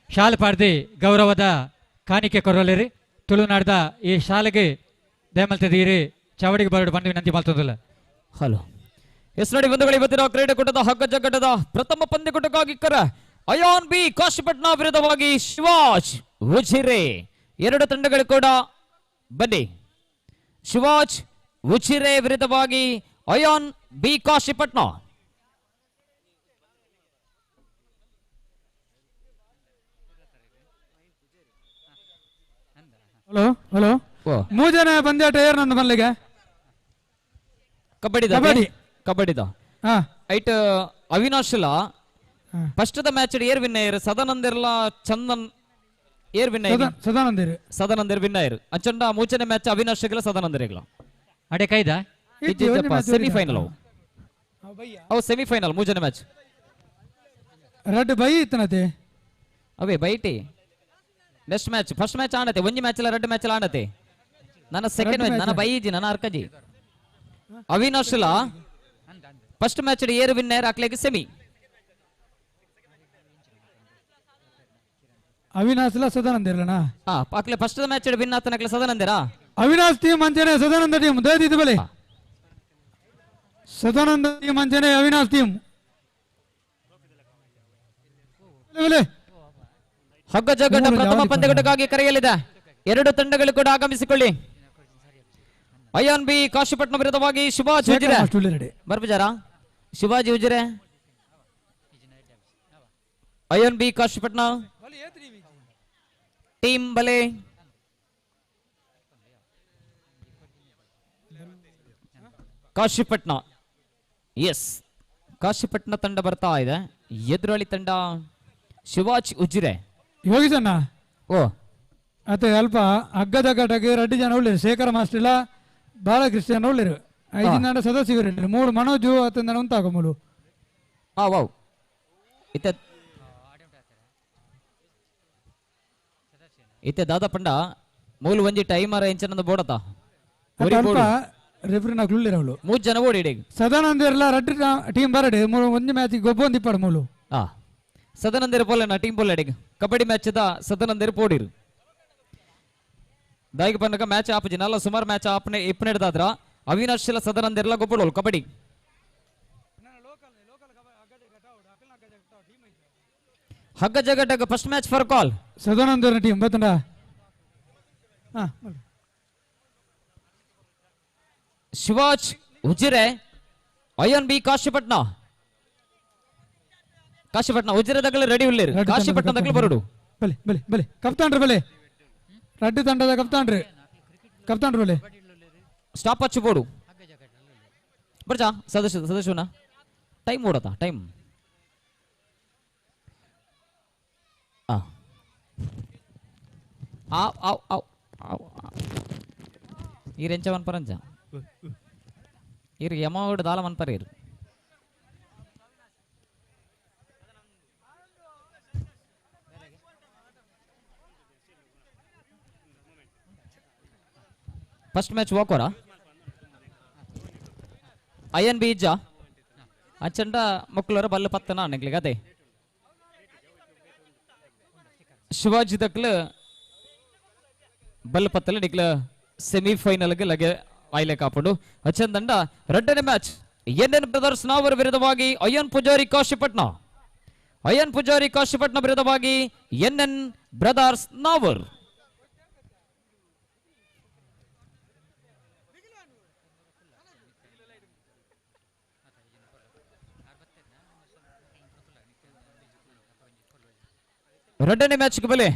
ಶಾಲೆ ಪಾಡ್ದಿ ಗೌರವದ ಕಾಣಿಕೆ ಕೊರಲೇರಿ. ತುಳುನಾಡ್ದ ಈ ಶಾಲೆಗೆ ದಯಮಲ್ತದೀರಿ ಚಾವಡಿಗೆ ಬರಡು ಬಂದು ವಿನಂತಿ ಮಲ್ತೊಂದಿಲ್ಲ. ಹಲೋ ಎಸ್ ನೋಡಿ ಬಂಧುಗಳು, ಇವತ್ತಿನ ಕ್ರೀಡಾಕೂಟದ ಹಗ್ಗ ಜಗ್ಗಟದ ಪ್ರಥಮ ಪಂದ್ಯಕೂಟಕ್ಕಾಗಿ ಕರ ಅಯಾನ್ ಬಿ ಕಾಶಿಪಟ್ನ ವಿರುದ್ಧವಾಗಿ ಶಿವಾಜ್ ಉಜಿರೆ ಎರಡು ತಂಡಗಳು ಕೂಡ ಬನ್ನಿ. ಶಿವಾಜ್ ಉಜಿರೆ ವಿರುದ್ಧವಾಗಿ ಅಯಾನ್ ಬಿ ಕಾಶಿಪಟ್ನ. ಹಲೋ ಹಲೋ, ಮೂರು ಜನ ಪಂದ್ಯಾಟ ಏರ್ ನಂದು ಮಲ್ಲಿಗೆ ಕಬಡ್ಡಿ ಕಬಡ್ಡಿ ಕಬಡ್ಡಿದ ಐಟ್ Avinash first the match air win air ಸದಾನಂದಿರ್ಲ ಚಂದನ್ air win ಸದಾನಂದಿರ್ ಸದಾನಂದಿರ್ win air ಅಂಚಂಡ ಮೂಚನೆ match Avinash ಸದಾನಂದಿರ್ಲ ಅಡೆ ಕೈದ ಸೆಮಿಫೈನಲ್ ಅವು ಸೆಮಿಫೈನಲ್ ಮೂಜನೆ ಮ್ಯಾಚ್ ರಡ್ಡ್ ಬೈ ಇತ್ತನತೆ ಅವೇ ಬೈಟಿ ನೆಕ್ಸ್ಟ್ ಮ್ಯಾಚ್ ಫಸ್ಟ್ ಮ್ಯಾಚ್ ಆಡತೆ ಒಂಜಿ ಮ್ಯಾಚ್ ಅಲ್ಲ ಎರಡು ಮ್ಯಾಚ್ ಆಡತೆ. ನನ್ನ ಸೆಕೆಂಡ್ ಮ್ಯಾಚ್ ನನ್ನ ಬೈಜಿ ನನ್ನ ಅರ್ಕಜಿ ಅವಿನಾಶ್ ಫಸ್ಟ್ ಮ್ಯಾಚ್ ಏರ್ ವಿನ್ air ಹಾಕ್ಲಿಕ್ಕೆ ಸೆಮಿ ಅವಿನಾಶ್ ಲ ಸದಾನಂದ ಇರಲನಾ ಹಾ ಹಾಕ್ಲೆ ಫಸ್ಟ್ ಮ್ಯಾಚ್ ವಿನ್ ಆತನಕ್ಲೆ ಸದಾನಂದಿರಾ ಅವಿನಾಶ್ ಟೀಮ್ ಅಂಚನೆ ಸದಾನಂದ ಟೀಮ್ ದಯದಿದ್ದು ಬಲೆ. ಸದಾನಂದ ಟೀಮ್ ಅಂಚನೆ ಅವಿನಾಶ್ ಟೀಮ್ ಹಗ್ಗ ಜಗ್ಗಟ ಪ್ರಥಮ ಪಂದ್ಯಘಟಕ್ಕಾಗಿ ಕರೆಯಲಿದೆ. ಎರಡು ತಂಡಗಳು ಕೂಡ ಆಗಮಿಸಿಕೊಳ್ಳಿ. ಅಯಾನ್ ಬಿ ಕಾಶಿಪಟ್ಟಣ ವಿರುದ್ಧವಾಗಿ ಶಿವಾಜಿ ಉಜಿರೆ. ಬರ್ಬಜಾರ ಶಿವಾಜಿ ಉಜಿರೆ, ಅಯಾನ್ ಬಿ ಕಾಶಿಪಟ್ಟಣ ಟೀಮ್ ಬಲೆ. ಕಾಶಿಪಟ್ಟಣ, ಎಸ್, ಕಾಶಿಪಟ್ಟಣ ತಂಡ ಬರ್ತಾ ಇದೆ. ಎದುರಾಳಿ ತಂಡ ಶಿವಾಜಿ ಉಜಿರೆ. ಯೋಗಿಸಣ್ಣ ಓ ಅತ್ತೆ ಅಲ್ಪ ಹಗ್ಗದ ಘಟಕ್ಕೆ ರಡ್ಡು ಜನ ಉಳ್ಳೇರು, ಶೇಖರ ಮಾಸ್ಟರ್ ಇಲ್ಲ, ಬಾಲಕೃಷ್ಣ ಉಳ್ಳೇರು, ಐದು ಜನ ಸದಸ್ಯರು ಇರಲಿ, ಮೂರು ಮನೋಜು ಅತ್ತ ಉಂತಾಗ ಮೂಲು. ಆ ವಾವ್ ಇತ್ತೆ ಇತ್ತೆ ದಾದಾ ಪಂಡ ಮೂಲು ಒಂಜಿ ಟೈಮರ್ ಎಂಚನಂದ ಬೋಡತ ಅಲ್ಪ ರೆಫ್ರಿನ ಉಳ್ಳೇರು ಅವಳು ಮೂರು ಜನ ಓಡಿ ಇಡೀ ಸದಾನಂದ ಇರಲ್ಲ ರಡ್ಡು ಟೀಮ್ ಬರಡೆ ಮೂರು ಒಂದು ಮ್ಯಾಚ್ ಗೊಬ್ಬೊಂದು ಇಪ್ಪಡು ಮೂಲು. ಆ ಸದಾನಂದರ ಪೋಲೆನ ಟೀಮ್ ಪೋಲೆ ಅಡಿಗೆ ಕಬಡ್ಡಿ ಮ್ಯಾಚ್ the ಸದಾನಂದರ ಪೋಡಿರು ದಾಯಿಗೆ ಪನ್ನಕ ಮ್ಯಾಚ್ ಆಪುಜಿ ನಲ್ಲ ಸುಮಾರು ಮ್ಯಾಚ್ ಆಪನೆ ಇಪ್ಪನೆಡ್ದಾದ್ರ ಅವಿನಾಶ್ ಎಲ್ಲ ಸದಾನಂದೆಲ್ಲ ಗೊಬ್ಬಡೋಳು ಕಬಡ್ಡಿ. ಹಗ್ಗ ಜಗಡ್ಡಗ ಫಸ್ಟ್ ಮ್ಯಾಚ್ ಫಾರ್ ಕಾಲ್ ಸದಾನಂದರ ಟೀಮ್ ಬತ್ತಂಡ. ಶಿವಾಜ್ ಉಜಿರೆ, ಅಯ್ಯನ್ ಬಿ ಕಾಶಿಪಟ್ನ. ಕಾಶಿಪಟ್ನ ಉಜಿರೆ ದಗಲು ರೆಡಿ ಉಳ್ಳೇರು, ಕಾಶಿಪಟ್ನ ದಗಲು ಬರಡು. ಬಲೆ ಬಲೆ ಬಲೆ ಕಪ್ತಾನ್ರಿ ಬಲೆ, ರಡ್ಡು ತಂಡದ ಕಪ್ತಾನ್ರಿ, ಕಪ್ತಾನ್ರಿ ಬಲೆ. ಸ್ಟಾಪ್ ಹಚ್ಚು ಬೋಡು ಬರ್ಜಾ ಸದಸ್ಯ ಸದಸ್ಯನ ಟೈಮ್ ಓಡತಾ ಟೈಮ್. ಆವ್ ಆವ್ ಆವ್ ಆವ್ ಈರೆಂಚ ಮನ್ಪರಂಚ ಈರು ಯಮೋಡ್ ದಾಲ ಮನ್ಪರ ಇರು. ಫಸ್ಟ್ ಮ್ಯಾಚ್ ವಾಕೋರ ಅಯ್ಯನ್ ಬೀಜ ಅಚ್ಚಂಡ ಮಕ್ಕಳರ ಬಲ್ಲು ಪತ್ತನ ಅನ್ನಗ್ಲಿಗೆ ಅದೇ ಶಿವಾಜಿ ದಕ್ಲು ಬಲ್ಲು ಪತ್ತಲ ನಿಕ್ಲ ಸೆಮಿಫೈನಲ್ಗೆ ಲಗೆ ಆಯ್ಲೆ ಕಾಪುಂಡು. ಅಚ್ಚಂದಂಡ ರಡ್ಡನೇ ಮ್ಯಾಚ್ ಎನ್ ಎನ್ ಬ್ರದರ್ಸ್ ನಾವರ ವಿರುದ್ಧವಾಗಿ ಅಯ್ಯನ್ ಪೂಜಾರಿ ಕಾಶಿಪಟ್ನ. ಅಯ್ಯನ್ ಪೂಜಾರಿ ಕಾಶಿಪಟ್ನ ವಿರುದ್ಧವಾಗಿ ಎನ್ ಎನ್ ಬ್ರದರ್ಸ್ ನಾವರ್. ರಡ್ಡನೇ ಮ್ಯಾಚ್ಗೆ ಬಲೆ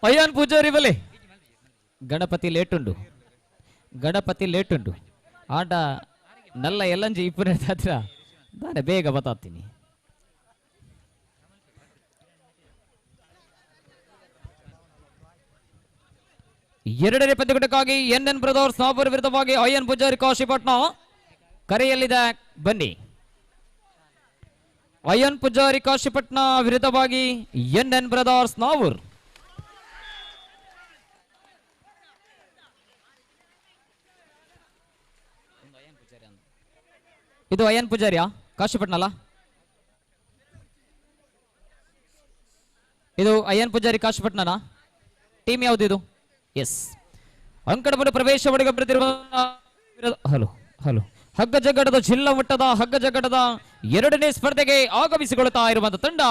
ಅಯ್ಯನ್ ಪೂಜಾರಿ ಬಲೆ. ಗಣಪತಿ ಲೇಟುಂಡು, ಗಣಪತಿ ಲೇಟುಂಡು ಆಟ ನಲ್ಲ ಎಲ್ಲಂಜಿ ಇಪ್ಪನೇ ಹತ್ರ ನಾನೇ ಬೇಗ ಬತ್ತಾತೀನಿ. ಎರಡನೇ ಪಂದ್ಯಕೂಟಕ್ಕಾಗಿ ಎನ್ ಎನ್ ಬ್ರದರ್ಸ್ ನಾವರ್ ವಿರುದ್ಧವಾಗಿ ಅಯ್ಯನ್ ಪೂಜಾರಿ ಕಾಶಿಪಟ್ನ ಕರೆಯಲ್ಲಿದೆ. ಬನ್ನಿ, ಅಯ್ಯನ್ ಪೂಜಾರಿ ಕಾಶಿಪಟ್ನ ವಿರುದ್ಧವಾಗಿ ಎನ್ ಎನ್ ಬ್ರದರ್ಸ್ ನಾವೂರ್. ಇದು ಅಯ್ಯನ್ ಪೂಜಾರಿಯಾ ಕಾಶಿಪಟ್ನ ಅಲ್ಲ? ಇದು ಅಯ್ಯನ್ ಪೂಜಾರಿ ಕಾಶಿಪಟ್ನನಾ? ಟೀಮ್ ಯಾವುದು ಇದು? ಎಸ್, ಅಂಕಣವನ್ನು ಪ್ರವೇಶ ಒಳಗೆ ಹಲೋ ಹಲೋ ಹಗ್ಗ ಜಗ್ಗಡದ ಜಿಲ್ಲಾ ಮಟ್ಟದ ಹಗ್ಗ ಜಗ್ಗಡದ ಎರಡನೇ ಸ್ಪರ್ಧೆಗೆ ಆಗಮಿಸಿಕೊಳ್ಳುತ್ತಾ ಇರುವಂತಹ ತಂಡ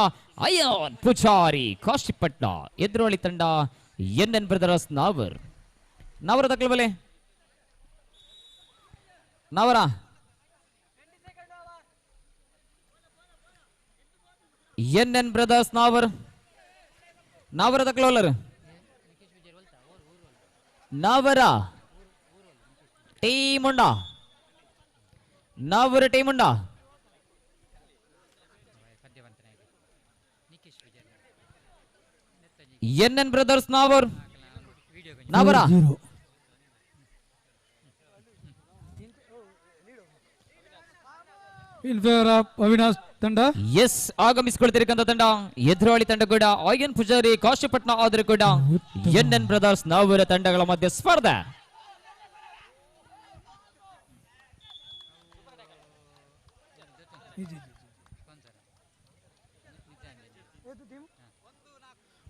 ಅಯ್ಯನ್ ಪೂಜಾರಿ ಕಾಶಿಪಟ್ನ, ಎದುರಾಳಿ ತಂಡ ಎನ್ ಎನ್ ಬ್ರದರ್ಸ್ ನಾವರ್. ನಾವರ ತಕ್ಕಲ ಬಲೆ ನಾವರ ಎನ್ ಎನ್ ಬ್ರದರ್ಸ್ ನಾವರ್ ನಾವರ ತಕ್ಕಲೋಲರ್ ನಾವರ ಟೀಮ್ ಉಂಡ, ನಾವರ ಟೀಮ್ ಉಂಡ. ಎನ್ ಎನ್ ಬ್ರದರ್ಸ್ ನಾವರ್ ನಾವರ ಇನ್ ಫೇವರ್ ಆಫ್ ಅವಿನಾಶ್ ತಂಡ. ಎಸ್, ಆಗಮಿಸಿಕೊಳ್ತಿರಕ್ಕಂತ ತಂಡ ಎದುರಾಳಿ ತಂಡ ಕೂಡ ಅಯ್ಯನ್ ಪೂಜಾರಿ ಕಾಶಿಪಟ್ನ ಆದರೂ ಕೂಡ ಎನ್ ಎನ್ ಬ್ರದರ್ಸ್ ನಾವರ ತಂಡಗಳ ಮಧ್ಯೆ ಸ್ಪರ್ಧೆ.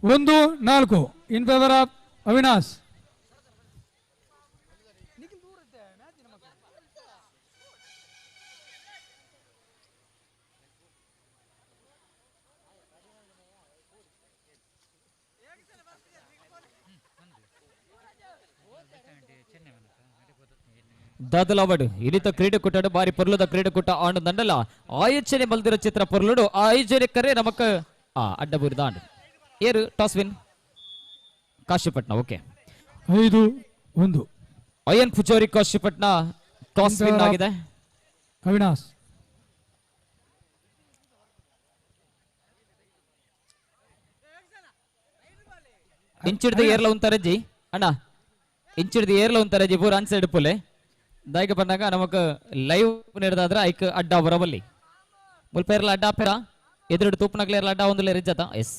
1-4 in favour of Avinash. ದಾದಲಾವಡು ಇನಿತ ಕ್ರೀಡಾಕೂಟ ಬಾರಿ ಪೊರ್ಲುದ ಕ್ರೀಡಾಕೂಟ ಆಂಡು ದಂಡಲ ಆಯೋಜನೆ ಮಲ್ದಿರ ಚಿತ್ರ ಪೊರ್ಲುಡು ಆಯೋಜನೆ ಕರೆ ನಮಕ್ ಆ ಅಡ್ಡಬೂರಿ ದಾಂಡು ಏರು toss win Kashipatna. Okay 5-1 Ayyan Pujari Kashipatna toss win ಆಗಿದೆ. ಅವಿನಾಶ್ ಇಂಚಿಡ್ದು ಏರ್ಲ ಉಂತಾರಜ್ಜಿ ಅಣ್ಣ, ಇಂಚಿಡ್ದು ಏರ್ಲ ಉಂತಾರಜ್ಜಿ ಪೂರ ಅನ್ಸೈಡ್ ಪುಲೆ ದಾಯಿಗೆ ಬಂದಾಗ ನಮಕ್ ಲೈವ್ ನೀಡದಾದ್ರೆ ಐಕ್ ಅಡ್ಡ ಬರಬಲ್ಲಿ ಮುಲ್ಪ ಏರ್ಲ ಅಡ್ಡ ಪೆರ ಎದುರುಡು ತೂಪನಗ್ಲ ಏರ್ಲ ಅಡ್ಡ ಒಂದು ರಿಜ್ಜತ ಎಸ್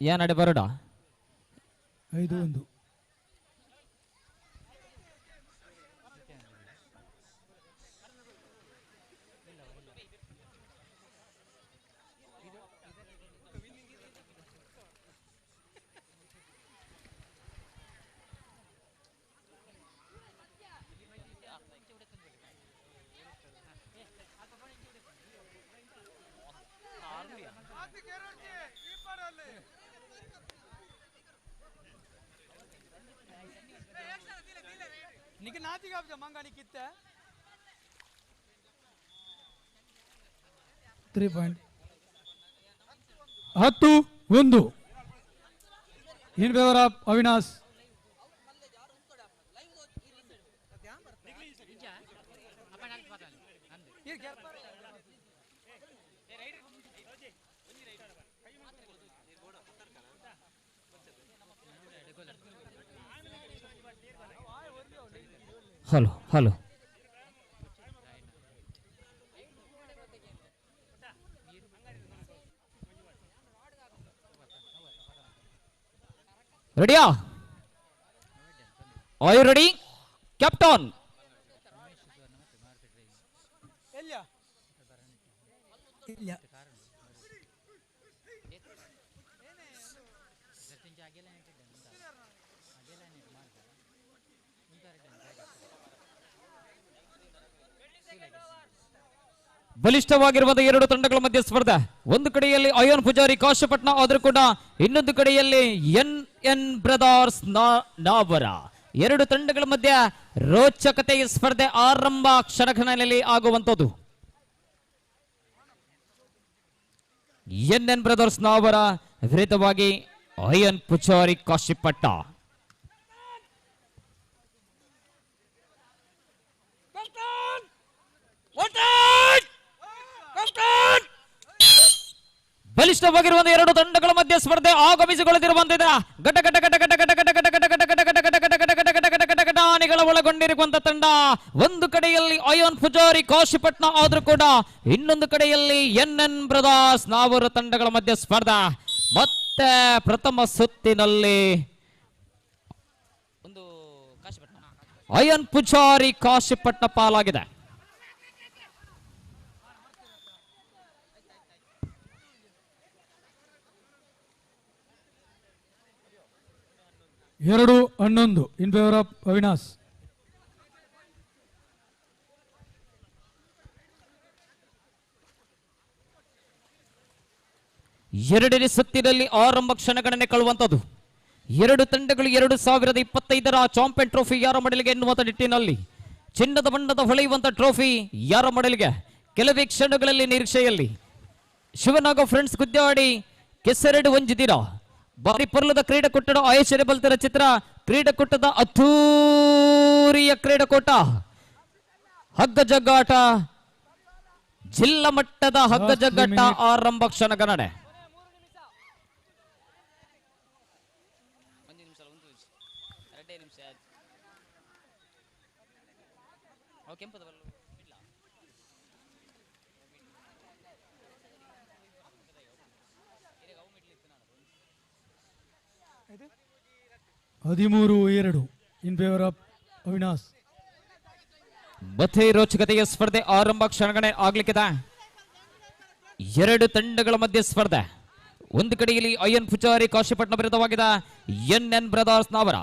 ಏನ್ ಅಡೆ Baroda 5-1 3 point 10-1 in favour of Avinash. Hello hello ರೆಡಿಯಾ? Are you ready captain? ಬಲಿಷ್ಠವಾಗಿರುವಂತಹ ಎರಡು ತಂಡಗಳ ಮಧ್ಯೆ ಸ್ಪರ್ಧೆ. ಒಂದು ಕಡೆಯಲ್ಲಿ ಅಯೋನ್ ಪೂಜಾರಿ ಕಾಶಪಟ್ನ ಆದರೂ ಕೂಡ ಇನ್ನೊಂದು ಕಡೆಯಲ್ಲಿ ಎನ್ ಎನ್ ಬ್ರದರ್ಸ್ ನಾವರ. ಎರಡು ತಂಡಗಳ ಮಧ್ಯೆ ರೋಚಕತೆಯ ಸ್ಪರ್ಧೆ ಆರಂಭ ಕ್ಷಣಕ್ಷಣದಲ್ಲಿ ಆಗುವಂತದ್ದು. ಎನ್ ಎನ್ ಬ್ರದರ್ಸ್ ನಾವರ ವಿರುದ್ಧವಾಗಿ ಅಯೋನ್ ಪೂಜಾರಿ ಕಾಶಿಪಟ್ಟ. ಬಲಿಷ್ಠವಾಗಿರುವಂತಹ ಎರಡು ತಂಡಗಳ ಮಧ್ಯೆ ಸ್ಪರ್ಧೆ ಆಗಮಿಸಿಕೊಳ್ಳುತ್ತಿರುವಂತಿದೆ. ಘಟ ಘಟ ಘಟ ಘಟ ಘಟ ಘಟ ಘಟ ಘಟ ಘಟ ಘಟ ಘಟ ಘಟ ಘಟ ಘಟ ಘಟ ಘಟ ಘಟ ಘಟಾನಿಗಳ ಒಳಗೊಂಡಿರುವಂತಹ ತಂಡ. ಒಂದು ಕಡೆಯಲ್ಲಿ ಅಯೋನ್ ಪೂಜಾರಿ ಕಾಶಿಪಟ್ನ ಆದ್ರೂ ಕೂಡ ಇನ್ನೊಂದು ಕಡೆಯಲ್ಲಿ ಎನ್ ಎನ್ ಬ್ರದರ್ಸ್ ನಾವರ ತಂಡಗಳ ಮಧ್ಯೆ ಸ್ಪರ್ಧೆ. ಮತ್ತೆ ಪ್ರಥಮ ಸುತ್ತಿನಲ್ಲಿ ಒಂದು ಕಾಶಿಪಟ್ನ ಅಯೋನ್ ಪೂಜಾರಿ ಕಾಶಿಪಟ್ನ ಪಾಲಾಗಿದೆ. 2-11 ಇನ್ ಫೇವರ್ ಆಫ್ ಅವಿನಾಶ್. ಎರಡನೇ ಸುತ್ತಿನಲ್ಲಿ ಆರಂಭ ಕ್ಷಣಗಣನೆ ಕಳುವಂತದ್ದು. ಎರಡು ತಂಡಗಳು 2025ರ ಚಾಂಪಿಯನ್ ಟ್ರೋಫಿ ಯಾರ ಮಡಲಿಗೆ ಎನ್ನುವಂತ ನಿಟ್ಟಿನಲ್ಲಿ ಚಿನ್ನದ ಬಣ್ಣದ ಹೊಳೆಯುವಂತ ಟ್ರೋಫಿ ಯಾರ ಮಡಲಿಗೆ ಕೆಲವೇ ಕ್ಷಣಗಳಲ್ಲಿ ನಿರೀಕ್ಷೆಯಲ್ಲಿ. ಶಿವನಾಗ ಫ್ರೆಂಡ್ಸ್ ಗುದ್ದಾಡಿ ಕೆಸರೆಡು ಒಂಜಿದಿರ ಬಾರಿ ಪರ್ಲದ ಕ್ರೀಡಾಕೂಟದ ಆಯೋಜನೆ ಬಲ್ತರ ಚಿತ್ರ ಕ್ರೀಡಾಕೂಟದ ಅದ್ಧೂರಿಯ ಕ್ರೀಡಾಕೂಟ ಹಗ್ಗ ಜಗ್ಗಾಟ ಜಿಲ್ಲಾ ಮಟ್ಟದ ಹಗ್ಗ ಜಗ್ಗಾಟ ಆರಂಭ ಕ್ಷಣಗಣನೆ. 13-2 in favour of Avinash. ಮತ್ತೆ ರೋಚಕತೆಯ ಸ್ಪರ್ಧೆ ಆರಂಭ ಕ್ಷಣಗಣೆ ಆಗ್ಲಿಕ್ಕಿದೆ. ಎರಡು ತಂಡಗಳ ಮಧ್ಯೆ ಸ್ಪರ್ಧೆ. ಒಂದು ಕಡೆಯಲ್ಲಿ ಅಯ್ಯನ್ ಪೂಜಾರಿ ಕಾಶಿಪಟ್ಟಣ ವಿರುದ್ಧವಾಗಿದೆ ಎನ್ ಎನ್ ಬ್ರದರ್ಸ್ ನಾವರ.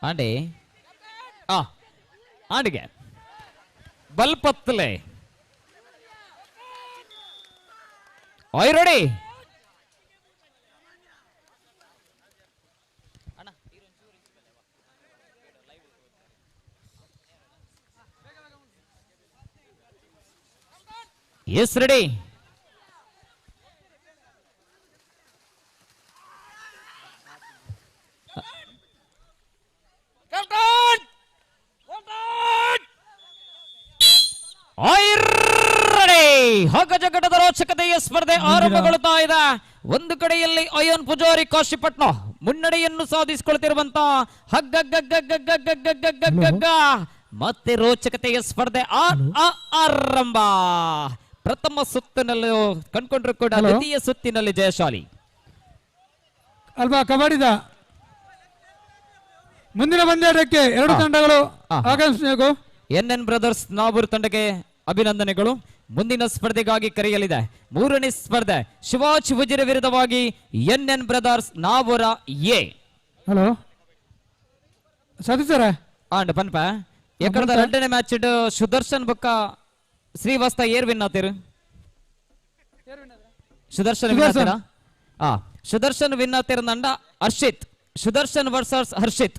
ಆಂಡೆ ಆ ಆಂಡಿಗೆ ಬಲ್ಪತ್ತಲೆ ಆಯ್ ರೆಡಿ. Yes ready. ಹಗ್ಗಜಗಟದ ರೋಚಕತೆಯ ಸ್ಪರ್ಧೆ ಆರಂಭಗೊಳ್ಳುತ್ತಾ ಇದೆ. ಒಂದು ಕಡೆಯಲ್ಲಿ ಅಯ್ಯನ್ ಪೂಜಾರಿ ಕಾಶಿಪಟ್ನ ಮುನ್ನಡೆಯನ್ನು ಸಾಧಿಸಿಕೊಳ್ತಿರುವಂತ ಹಗ್ಗಗ್ಗಗ್ಗಗ್ಗಗ್ಗಗ್ಗಗ್ಗಗ್ಗಗ್ಗ ಮತ್ತೆ ರೋಚಕತೆಯ ಸ್ಪರ್ಧೆ ಆರಂಭ. ಪ್ರಥಮ ಸುತ್ತಿನಲ್ಲಿ ಕಂಡುಕೊಂಡ್ರು ಕೂಡ ದ್ವಿತೀಯ ಸುತ್ತಿನಲ್ಲಿ ಜಯಶಾಲಿ. ಅಲ್ವಾ ಕಬಡ್ಡಿದ ಮುಂದಿನ ಪಂದ್ಯಾಟಕ್ಕೆ ಎರಡು ತಂಡಗಳು ಆಗಮಿಸಬೇಕು. ಎನ್ ಎನ್ ಬ್ರದರ್ಸ್ ನಾವೂರು ತಂಡಕ್ಕೆ ಅಭಿನಂದನೆಗಳು. ಮುಂದಿನ ಸ್ಪರ್ಧೆಗಾಗಿ ಕರೆಯಲಿದೆ ಮೂರನೇ ಸ್ಪರ್ಧೆ ಶಿವಾಜ್ ಉಜಿರೆ ವಿರುದ್ಧವಾಗಿ N N brothers Navoor A. Hello Satish sir and ಪನ್ಪ ಎಕಡದ ಎರಡನೇ ಮ್ಯಾಚ್ ಸುದರ್ಶನ್ ಬೊಕ್ಕ ಶ್ರೀವಾಸ್ತ ಏರ್ ವಿನ್ ಆತೀರು. ಸುದರ್ಶನ್ ವಿನ್ ಆತೀರಾ? ಆ ಸುದರ್ಶನ್ ವಿನ್ ಆತೀರ ನಂಡ ಹರ್ಷಿತ್. ಸುದರ್ಶನ್ ವರ್ಸಸ್ ಹರ್ಷಿತ್.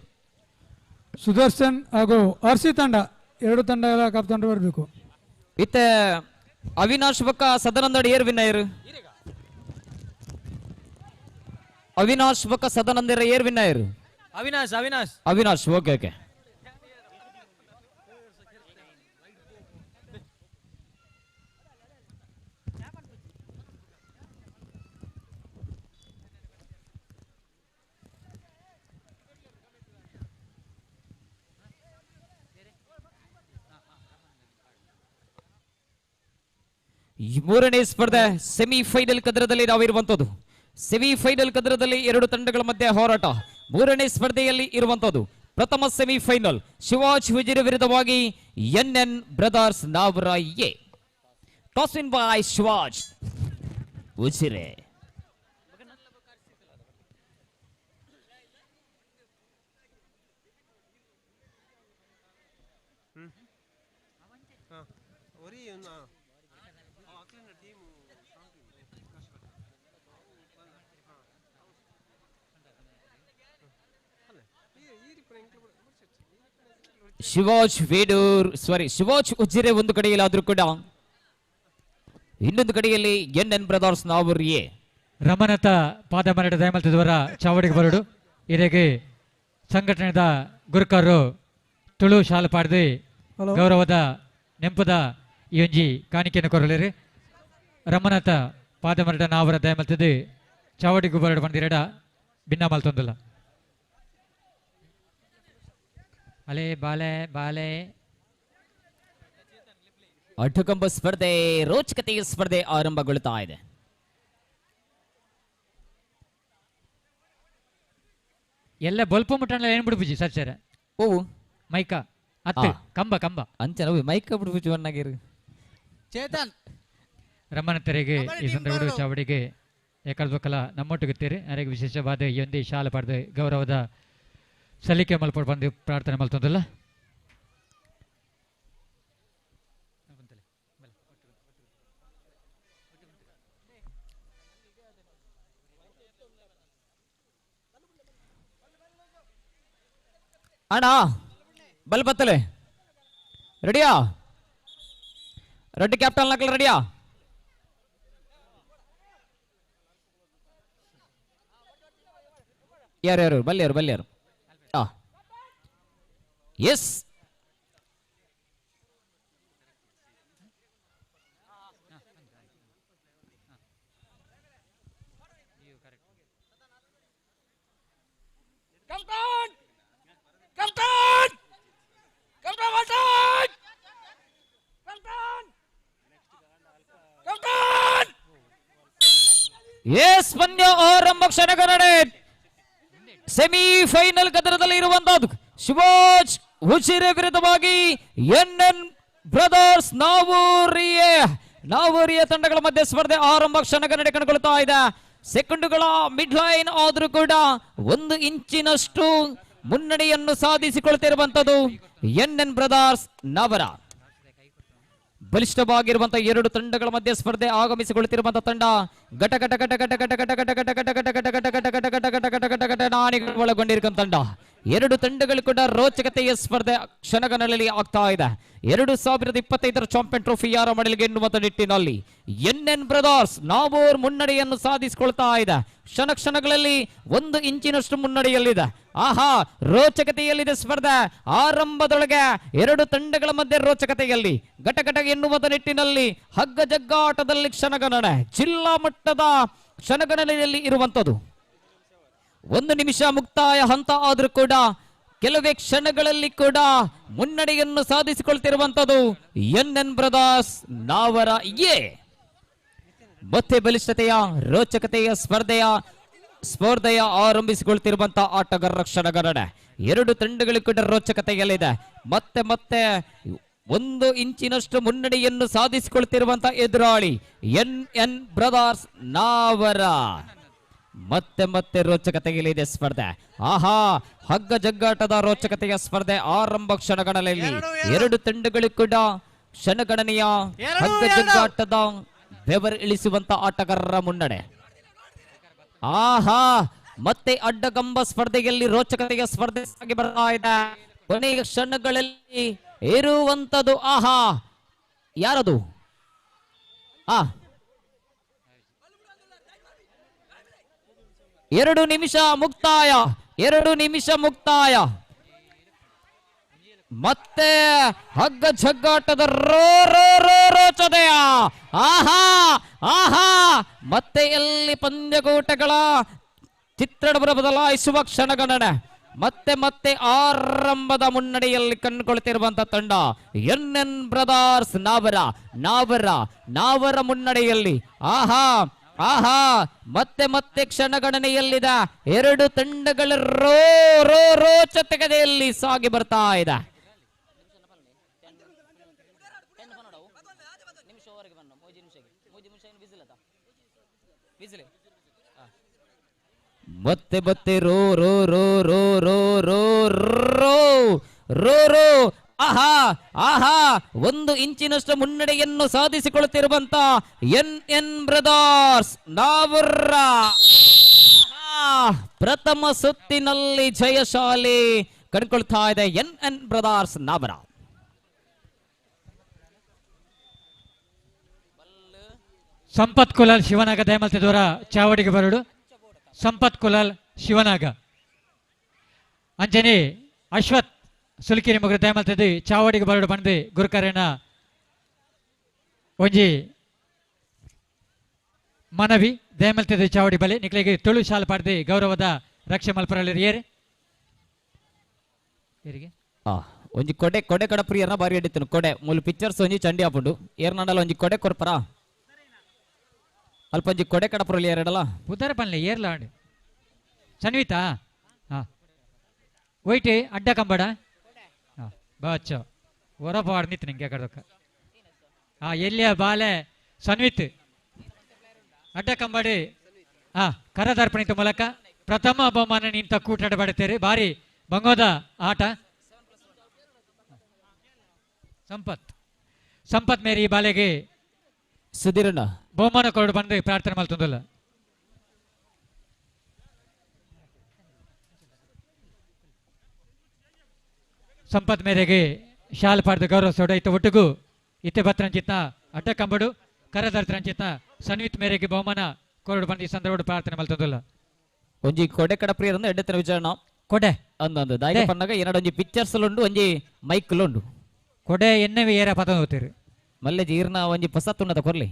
ಸುದರ್ಶನ್ ಹಾಗೂ ಹರ್ಷಿತ್ ತಂಡ ಎರಡು ತಂಡಗಳ ಕಪ್ ಬರಬೇಕು. ಇತ್ತೆ ಅವಿನಾಶ್ ಬೊಕ್ಕ ಸದಾನಂದ ಏರ್ ವಿನ್ ಆಯರು. ಅವಿನಾಶ್ ಬೊಕ್ಕ ಸದಾನಂದರ ಏರ್ ವಿನ್ ಆಯರು. Avinash Avinash Avinash okay okay. ಮೂರನೇ ಸ್ಪರ್ಧೆ ಸೆಮಿಫೈನಲ್ ಕದರದಲ್ಲಿ ನಾವಿರುವಂತದ್ದು. ಸೆಮಿಫೈನಲ್ ಕದರದಲ್ಲಿ ಎರಡು ತಂಡಗಳ ಮಧ್ಯೆ ಹೋರಾಟ. ಮೂರನೇ ಸ್ಪರ್ಧೆಯಲ್ಲಿ ಇರುವಂತದ್ದು ಪ್ರಥಮ ಸೆಮಿಫೈನಲ್ ಶಿವಾಜ್ ಉಜಿರೆ ವಿರುದ್ಧವಾಗಿ N N brothers Navara A. Toss win by Shivaj Ujire. Shivaj Vedur sorry Shivaj Ujire ಒಂದು ಕಡೆಯಲ್ಲಾದ್ರೂ ಕೂಡ ಇನ್ನೊಂದು ಕಡೆಯಲ್ಲಿ N N brothers Navoor A. ರಮಣತ ಪಾದ ಮರಡ ದಯಮಲ್ತದವರ ಚಾವಡಿಗೆ ಬರಡು. ಇದಕ್ಕೆ ಸಂಘಟನೆದ ಗುರುಕರು ತುಳು ಶಾಲು ಪಾಡ್ದು ಗೌರವದ ನೆಂಪದ ಈ ಒಂಜಿ ಕಾಣಿಕೆಯನ್ನು ಕೊರಲಿರಿ. ರಮಣತ ಪಾದ ಮರಡ ನಾವರ ದಯಮಲ್ತದ್ದು ಚಾವಡಿಗೆ ಬರಡು ಬಂದಿರಡ ಭಿನ್ನ ಮಲ್ತೊಂದಿಲ್ಲ. ಅಲೆ ಬಾಲೆ ಬಾಲೆ ಅಡ್ಡಕಂಬ ಸ್ಪರ್ಧೆ ರೋಚಕತೆಯ ಸ್ಪರ್ಧೆ ಆರಂಭಗೊಳ್ಳುತ್ತಾ ಇದೆ. ಎಲ್ಲ ಬೊಲ್ಪ ಮುಟ್ಟಣ ಏನ್ ಬಿಡ್ಬುಜಿ ಸರ್ ಸರ್ ಓ ಮೈಕ ಅತ್ತೆ ಕಂಬ ಕಂಬ ಅಂಚನ ಮೈಕ ಬಿಡ್ಬುಜಿ ಒನ್ನಾಗಿರು. ಚೇತನ್ ರಮಣತರಿಗೆ ಈ ಸಂದರ್ಭ ಚಾವಡಿಗೆ ಏಕಲ್ಬಕಲ ನಮ್ಮೊಟ್ಟಿಗುತ್ತೀರಿ. ಅರೆಗೆ ವಿಶೇಷವಾದ ಈ ಒಂದು ಶಾಲೆ ಪಡೆದು ಗೌರವದ ಸಲ್ಲಿಕೆ ಮಲ್ಪಡ್ ಬಂದು ಪ್ರಾರ್ಥನೆ ಮಲ್ತೊಂದಲ್ಲ. ಅಣ್ಣ ಬಲ್ಪತ್ತಲೆ ರೆಡಿಯಾ? ರೆಡ್ಡಿ ಕ್ಯಾಪ್ಟನ್ ನಕಲ್ ರೆಡಿಯಾ? ಯಾರು ಯಾರು ಬಲ್ಯಾರು ಬಲ್ಯಾರು. ಎಸ್ ಎಸ್ ಪಂದ್ಯ ಆರಂಭ ಕ್ಷಣಗಣನೆ ಸೆಮಿಫೈನಲ್ ಗದರದಲ್ಲಿ ಇರುವಂತಹದ್ದು ಶಿವಾಜ್ ಉಜಿರೆ ವಿರುದ್ಧವಾಗಿ ಎನ್ ಎನ್ ಬ್ರದರ್ಸ್ ನಾವೂರಿಯ ತಂಡಗಳ ಮಧ್ಯೆ ಸ್ಪರ್ಧೆ ಆರಂಭ ಕ್ಷಣಗಣನೆ ಕಂಡುಕೊಳ್ತಾ ಇದೆ. ಸೆಕೆಂಡುಗಳ ಮಿಡ್ ಲೈನ್ ಆದ್ರೂ ಕೂಡ 1 ಇಂಚಿನಷ್ಟು ಮುನ್ನಡೆಯನ್ನು ಸಾಧಿಸಿಕೊಳ್ತಿರುವಂತದ್ದು ಎನ್ ಎನ್ ಬ್ರದರ್ಸ್ ನವರ. ಬಲಿಷ್ಠವಾಗಿರುವಂತಹ ಎರಡು ತಂಡಗಳ ಮಧ್ಯೆ ಸ್ಪರ್ಧೆ ಆಗಮಿಸಿಕೊಳ್ಳುತ್ತಿರುವಂತಹ ತಂಡ ಘಟ ಘಟ ಘಟ ಘಟ ಘಟ ಘಟ ಘಟ ಘಟ ಘಟ ಘಟ ಘಟ ಘಟ ಘಟ ಘಟ ಘಟ ಘಟ ಘಟ ಘಟ ನಾಣಿಗಳು ಒಳಗೊಂಡಿರುವ ತಂಡ. ಎರಡು ತಂಡಗಳು ಕೂಡ ರೋಚಕತೆಯ ಸ್ಪರ್ಧೆ ಕ್ಷಣಗಣನೆಯಲ್ಲಿ ಆಗ್ತಾ ಇದೆ. 2025 ಚಾಂಪಿಯನ್ ಟ್ರೋಫಿ ಯಾರ ಮಡಲಿಗೆ ಎನ್ನುವಂತ ನಿಟ್ಟಿನಲ್ಲಿ ಎನ್ ಎನ್ ಬ್ರದರ್ಸ್ ನಾವೂರ್ ಮುನ್ನಡೆಯನ್ನು ಸಾಧಿಸಿಕೊಳ್ತಾ ಇದೆ. ಕ್ಷಣ ಕ್ಷಣಗಳಲ್ಲಿ 1 ಇಂಚಿನಷ್ಟು ಮುನ್ನಡೆಯಲ್ಲಿದೆ. ಆಹಾ, ರೋಚಕತೆಯಲ್ಲಿದೆ ಸ್ಪರ್ಧೆ. ಆರಂಭದೊಳಗೆ ಎರಡು ತಂಡಗಳ ಮಧ್ಯೆ ರೋಚಕತೆಯಲ್ಲಿ ಘಟಘಟ ಎನ್ನುವಂತ ನಿಟ್ಟಿನಲ್ಲಿ ಹಗ್ಗ ಜಗ್ಗಾಟದಲ್ಲಿ ಕ್ಷಣಗಣನೆ ಜಿಲ್ಲಾ ಮಟ್ಟದ ಕ್ಷಣಗಣನೆಯಲ್ಲಿ ಇರುವಂಥದ್ದು. 1 ನಿಮಿಷ ಮುಕ್ತಾಯ ಹಂತ ಆದರೂ ಕೂಡ ಕೆಲವೇ ಕ್ಷಣಗಳಲ್ಲಿ ಕೂಡ ಮುನ್ನಡೆಯನ್ನು ಸಾಧಿಸಿಕೊಳ್ತಿರುವಂಥದ್ದು ಎನ್ ಎನ್ ಬ್ರದರ್ಸ್ ನಾವರ ಎ. ಮತ್ತೆ ಬಲಿಷ್ಠತೆಯ ರೋಚಕತೆಯ ಸ್ಪರ್ಧೆಯ ಆರಂಭಿಸಿಕೊಳ್ತಿರುವಂತಹ ಆಟಗಾರರ ಕ್ಷಣಗಣನೆ. ಎರಡು ತಂಡಗಳು ಕೂಡ ರೋಚಕತೆಯಲ್ಲಿದೆ. ಮತ್ತೆ ಮತ್ತೆ 1 ಇಂಚಿನಷ್ಟು ಮುನ್ನಡೆಯನ್ನು ಸಾಧಿಸಿಕೊಳ್ತಿರುವಂತಹ ಎದುರಾಳಿ ಎನ್ ಎನ್ ಬ್ರದರ್ಸ್ ನಾವರ. ಮತ್ತೆ ಮತ್ತೆ ರೋಚಕತೆಯಲ್ಲಿದೆ ಸ್ಪರ್ಧೆ. ಆಹಾ, ಹಗ್ಗ ಜಗ್ಗಾಟದ ರೋಚಕತೆಯ ಸ್ಪರ್ಧೆ ಆರಂಭ ಕ್ಷಣಗಣನೆಯಲ್ಲಿ ಎರಡು ತಂಡಗಳು ಕೂಡ ಕ್ಷಣಗಣನೆಯ ಹಗ್ಗ ಜಗ್ಗಾಟದ ಬೆವರು ಇಳಿಸುವಂತ ಆಟಗಾರರ ಮುನ್ನಡೆ. ಆಹಾ, ಮತ್ತೆ ಅಡ್ಡಗಂಬ ಸ್ಪರ್ಧೆಯಲ್ಲಿ ರೋಚಕತೆಯ ಸ್ಪರ್ಧೆ ಸಾಗಿ ಬರ್ತಾ ಇದೆ. ಕೊನೆಯ ಕ್ಷಣಗಳಲ್ಲಿ ಇರುವಂತದ್ದು ಆಹಾ, ಯಾರದು? ಆ 2 ನಿಮಿಷ ಮುಕ್ತಾಯ, 2 ನಿಮಿಷ ಮುಕ್ತಾಯ. ಮತ್ತೆ ಹಗ್ಗ ಜಗ್ಗಾಟದ ರೋ ರೋ ರೋ ರೋಚದೆಯ. ಆಹಾ ಆಹಾ, ಮತ್ತೆ ಎಲ್ಲಿ ಪಂದ್ಯಕೂಟಗಳ ಚಿತ್ರಣವನ್ನು ಬದಲಾಯಿಸುವ ಕ್ಷಣಗಣನೆ. ಮತ್ತೆ ಮತ್ತೆ ಆರಂಭದ ಮುನ್ನಡೆಯಲ್ಲಿ ಕಂಡುಕೊಳ್ತಿರುವಂತಹ ತಂಡ ಎನ್ ಎನ್ ಬ್ರದರ್ಸ್ ನಾವರ ನಾವರ ನಾವರ ಮುನ್ನಡೆಯಲ್ಲಿ. ಆಹಾ ಆಹಾ, ಮತ್ತೆ ಮತ್ತೆ ಕ್ಷಣಗಣನೆಯಲ್ಲಿದೆ. ಎರಡು ತಂಡಗಳ ರೋ ರೋ ರೋಚಕತೆಯಲ್ಲಿ ಸಾಗಿ ಬರ್ತಾ ಇದೆ. ಮತ್ತೆ ಮತ್ತೆ rho rho rho rho rho rho rho rho rho. ಆಹಾ ಆಹಾ, 1 ಇಂಚಿನಷ್ಟು ಮುನ್ನಡೆಯನ್ನು ಸಾಧಿಸಿಕೊಳ್ಳುತ್ತಿರುವಂತ ಎನ್ ಎನ್ ಬ್ರದರ್ಸ್ ನಾವರ ಪ್ರಥಮ ಸುತ್ತಿನಲ್ಲಿ ಜಯಶಾಲಿ ಕಂಡುಕೊಳ್ತಾ ಇದೆ ಎನ್ ಎನ್ ಬ್ರದರ್ಸ್ ನಾವರ. ಸಂಪತ್ ಕುಲಾಲ್ ಶಿವನಾಗ ದಯಮಲ್ತಿದವರ ಚಾವಡಿಗೆ ಬರಡು. ಸಂಪತ್ ಕುಲಾಲ್ ಶಿವನಾಗ, ಅಂಜನಿ ಅಶ್ವಥ್ ಸುಲ್ಕಿರಿ ಮಗರು ದಯಮಲ್ತದೆ ಚಾವಡಿಗೆ ಬರಡು ಬಂದು ಗುರುಕರೇನ ಒಂಜಿ ಮನವಿ ದಯಮಲ್ತದೆ ಚಾವಡಿ ಬಲೆ ನಿಕ್ಲೆಗೆ ತುಳು ಶಾಲು ಪಾಡ್ದೆ ಗೌರವದ ರಕ್ಷೆ ಮಲ್ಪರಲ್ಲಿ ಏರೆ ಒಂಜಿ ಕೊಡೆ ಕೊಡೆ ಕಡ ಪ್ರಿಯರ್ನ ಬಾರಿ ಹಿಡಿತನು ಕೊಡೆ ಮೂಲು ಪಿಕ್ಚರ್ಸ್ ಒಂಜಿ ಚಂಡಿ ಆಪುಂಡು ಏರ್ನಾಡಲ ಒಂಜಿ ಕೊಡೆ ಕೊರ್ಪರ ಅಲ್ಪ ಒಂಜಿ ಕೊಡೆ ಕಡಪುರಲ್ಲಿ ಏರಡಲ ಪುದರ ಪನ್ಲೆ ಏರ್ಲ ಸನ್ವಿತಾ ಹಾ ಒಯ್ಟಿ ಅಡ್ಡ ಕಂಬಡ ಬಾಚ ಹೊರಪಾಡ್ ನಿಂತು ನಿಂಗೆ ಕಡದಕ್ಕ ಆ ಎಲ್ಲಿಯ ಬಾಲೆ ಸನ್ವಿತ್ ಅಡ್ಡ ಕಂಬಡಿ ಆ ಕರದರ್ಪಣಿತ ಮೂಲಕ ಪ್ರಥಮ ಬಹುಮಾನ ನಿಂತ ಕೂಟಾಟ ಬಡತೇರಿ ಬಾರಿ ಬಂಗೋದ ಆಟ. ಸಂಪತ್ ಸಂಪತ್ ಮೇರಿ ಈ ಬಾಲೆಗೆ ಸುಧೀರಣ್ಣ ಬಹುಮಾನ ಕೊರಡು ಬಂದು ಪ್ರಾರ್ಥನೆ ಮಾಡ್ತಂದಲ್ಲ. ಸಂಪತ್ ಮೇರೆಗೆ ಶಾಲ್ ಪಾಡ್ದ ಗೌರವ ಸೋಡ ಇತ್ತ ಒಟ್ಟಿಗೂ ಇತ್ತೆ ಬತ್ರಂಚಿತ್ನ ಅಡ್ಡ ಕಂಬಡು ಕರದರ್ತ್ರಂಚಿತ್ನ ಸನ್ವಿತ್ ಮೇರೆಗೆ ಬಹುಮಾನ ಕೊರಡು ಬಂದು ಈ ಸಂದರ್ಭ ಪ್ರಾರ್ಥನೆ ಮಾಡ್ತಂದಲ್ಲ. ಒಂಜಿ ಕೊಡೆ ಕಡಪ್ರಿಯರಂದು ಎಡ್ಡೆತ್ತನ ವಿಚಾರಣ ಕೊಡೆ ಅಂದಂದು ದಾಯಿಗೆ ಪನ್ನಗ ಏನಾಡು ಒಂಜಿ ಪಿಕ್ಚರ್ಸ್ ಉಂಡು ಒಂಜಿ ಮೈಕ್ ಉಂಡು ಕೊಡೆ ಎಣ್ಣೆ ಏರ ಪತ ಹೋಗ್ತೀರಿ ಮಲ್ಲೆ ಜೀರ್ಣ ಒಂಜಿ ಪೊಸ ತುಣ್ಣದ ಕೊರ್ಲಿ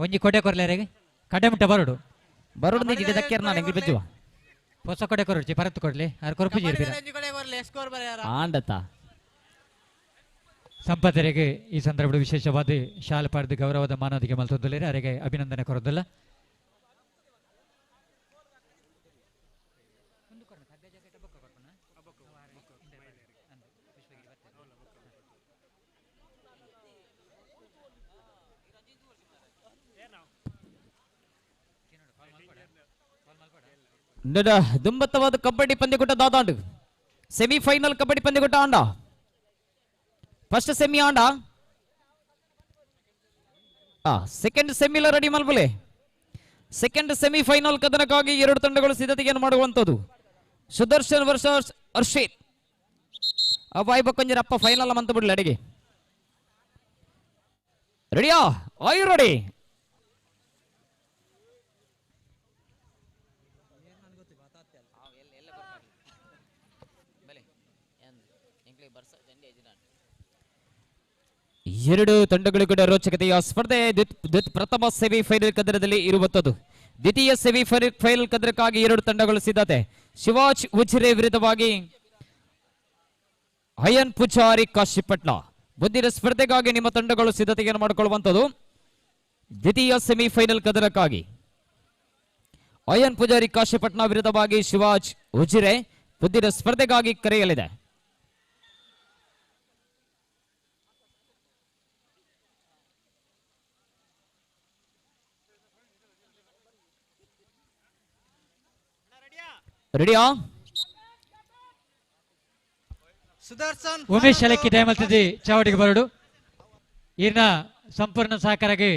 ಒಂಜಿ ಕೊಡೆ ಕೊರ್ಲೇರೆಗೆ ಕಡೆ ಮುಟ್ಟ ಬರೋಡು ಬರೋಡು ಜಿಡೆ ದಕ್ಕೇರ್ ನಾನು ಎಂಗ್ಲಿ ಬೆಜ್ಜುವ ಹೊಸ ಕೊಡೆ ಕೊರಡ್ಚಿ ಪರತ್ತು ಕೊಡ್ಲಿ ಆರ್ ಕೊರಪು ಜೀರ್ಪಿರ ಆಂಡತ ಸಂಪತ್ತರಿಗೆ ಈ ಸಂದರ್ಭದ ವಿಶೇಷವಾದ ಶಾಲೆ ಪಾಡ್ದು ಗೌರವದ ಮಾನವದಿಗೆ ಮಲ್ತೊಂದುಲ್ಲೇರಿ ಅರೆಗೆ ಅಭಿನಂದನೆ ಕೊರೊಂದುಲ್ಲ. ದುಂಬತ್ತವಾದ ಕಬಡ್ಡಿ ಪಂದ್ಯಕೂಟ ದಾದಾಂಡು ಸೆಮಿಫೈನಲ್ ಕಬಡ್ಡಿ ಪಂದ್ಯಕೂಟ ಆಂಡ ಫಸ್ಟ್ ಸೆಮಿ ಆಂಡ ಸೆಕೆಂಡ್ ಸೆಮಿಲ ರೆಡಿ ಮಲ್ಬಲೆ ಸೆಕೆಂಡ್ ಸೆಮಿಫೈನಲ್ ಕದನಕ್ಕಾಗಿ ಎರಡು ತಂಡಗಳು ಸಿದ್ಧತೆಯನ್ನು ಮಾಡುವಂಥದ್ದು. ಸುದರ್ಶನ್ ವರ್ಷ ಹರ್ಷಿತ್ ಅವಾಯ್ ಬಕ್ಕೊಂಜರ ಅಪ್ಪ ಫೈನಲ್ ಅಂತ ಬಿಡ್ಲಿ ಅಡಿಗೆ ರೆಡಿಯಾ ಆಯ್ ರೆಡಿ. ಎರಡು ತಂಡಗಳು ಕೂಡ ರೋಚಕತೆಯ ಸ್ಪರ್ಧೆ. ಪ್ರಥಮ ಸೆಮಿಫೈನಲ್ ಕದನದಲ್ಲಿ ಇರುವಂತದ್ದು. ದ್ವಿತೀಯ ಸೆಮಿಫೈನಲ್ ಕದನಕ್ಕಾಗಿ ಎರಡು ತಂಡಗಳು ಸಿದ್ಧತೆ. ಶಿವಾಜ್ ಉಜಿರೆ ವಿರುದ್ಧವಾಗಿ ಅಯನ್ ಪೂಜಾರಿ ಕಾಶಿಪಟ್ನ. ಮುಂದಿನ ಸ್ಪರ್ಧೆಗಾಗಿ ನಿಮ್ಮ ತಂಡಗಳು ಸಿದ್ಧತೆಯನ್ನು ಮಾಡಿಕೊಳ್ಳುವಂತದ್ದು. ದ್ವಿತೀಯ ಸೆಮಿಫೈನಲ್ ಕದನಕ್ಕಾಗಿ ಅಯನ್ ಪೂಜಾರಿ ಕಾಶಿಪಟ್ನ ವಿರುದ್ಧವಾಗಿ ಶಿವಾಜ್ ಉಜಿರೆ ಮುಂದಿನ ಸ್ಪರ್ಧೆಗಾಗಿ ಕರೆಯಲಿದೆ. ರೆಡಿಯಾ? ಸುದರ್ಶನ್ ಉಮೇಶ್ ಅಲಕ್ಕಿ ದಯಮಲ್ತದಿ ಚಾವಡಿಗೆ ಬರಡು. ಈರ್ನ ಸಂಪೂರ್ಣ ಸಹಕಾರಕ್ಕೆ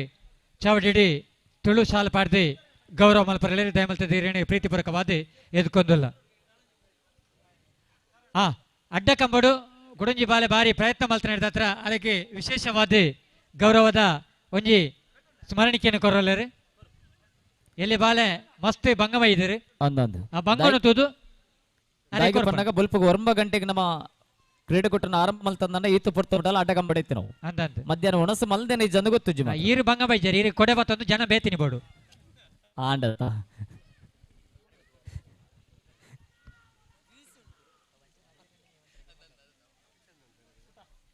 ಚಾವಡಿಡಿ ತುಳು ಶಾಲು ಪಾಡ್ದಿ ಗೌರವ ಮಲ್ಪರಲಿ ದಯಮಲ್ತದಿ ರೇಣಿ ಪ್ರೀತಿಪೂರ್ವಕವಾದಿ ಎದ್ಕೊಂದುಲ್ಲ. ಅಡ್ಡ ಕಂಬಡು ಗುಡಂಜಿ ಬಾಲೆ ಬಾರಿ ಪ್ರಯತ್ನ ಮಲ್ತ ನಡೆದ ಅದಕ್ಕೆ ವಿಶೇಷವಾದಿ ಗೌರವದ ಒಂಜಿ ಸ್ಮರಣಿಕೆಯನ್ನು ಕೊರಲೇರಿ. ಎಲ್ಲಿ ಬಾಲೆ ಮಸ್ತ್ ಭಂಗಮ ಇದ್ದೀರಿ ಆ ಬಂಗವನ್ನು ತೂದು ಬೊಲ್ಪುಗು 9 ಗಂಟೆಗೆ ನಮ್ಮ ಕ್ರೀಡಾಕೂಟನ ಆರಂಭ ಮಲ್ತಂದ ಈತು ಪೊರ್ತು ಉಂಟಲ್ಲ ಆಟ ಕಂಬಡೈತಿ ನಾವು ಮಧ್ಯಾಹ್ನ ಒಣಸು ಮಲ್ದೇನೆ ಜನ ಗೊತ್ತು ಜಿ ಈರು ಭಂಗ ಬೈಜಾರಿ ಈರು ಕೊಡೆ ಬತ್ತೊಂದು ಜನ ಬೇತಿನಿ ಬೋಡು ಆಂಡ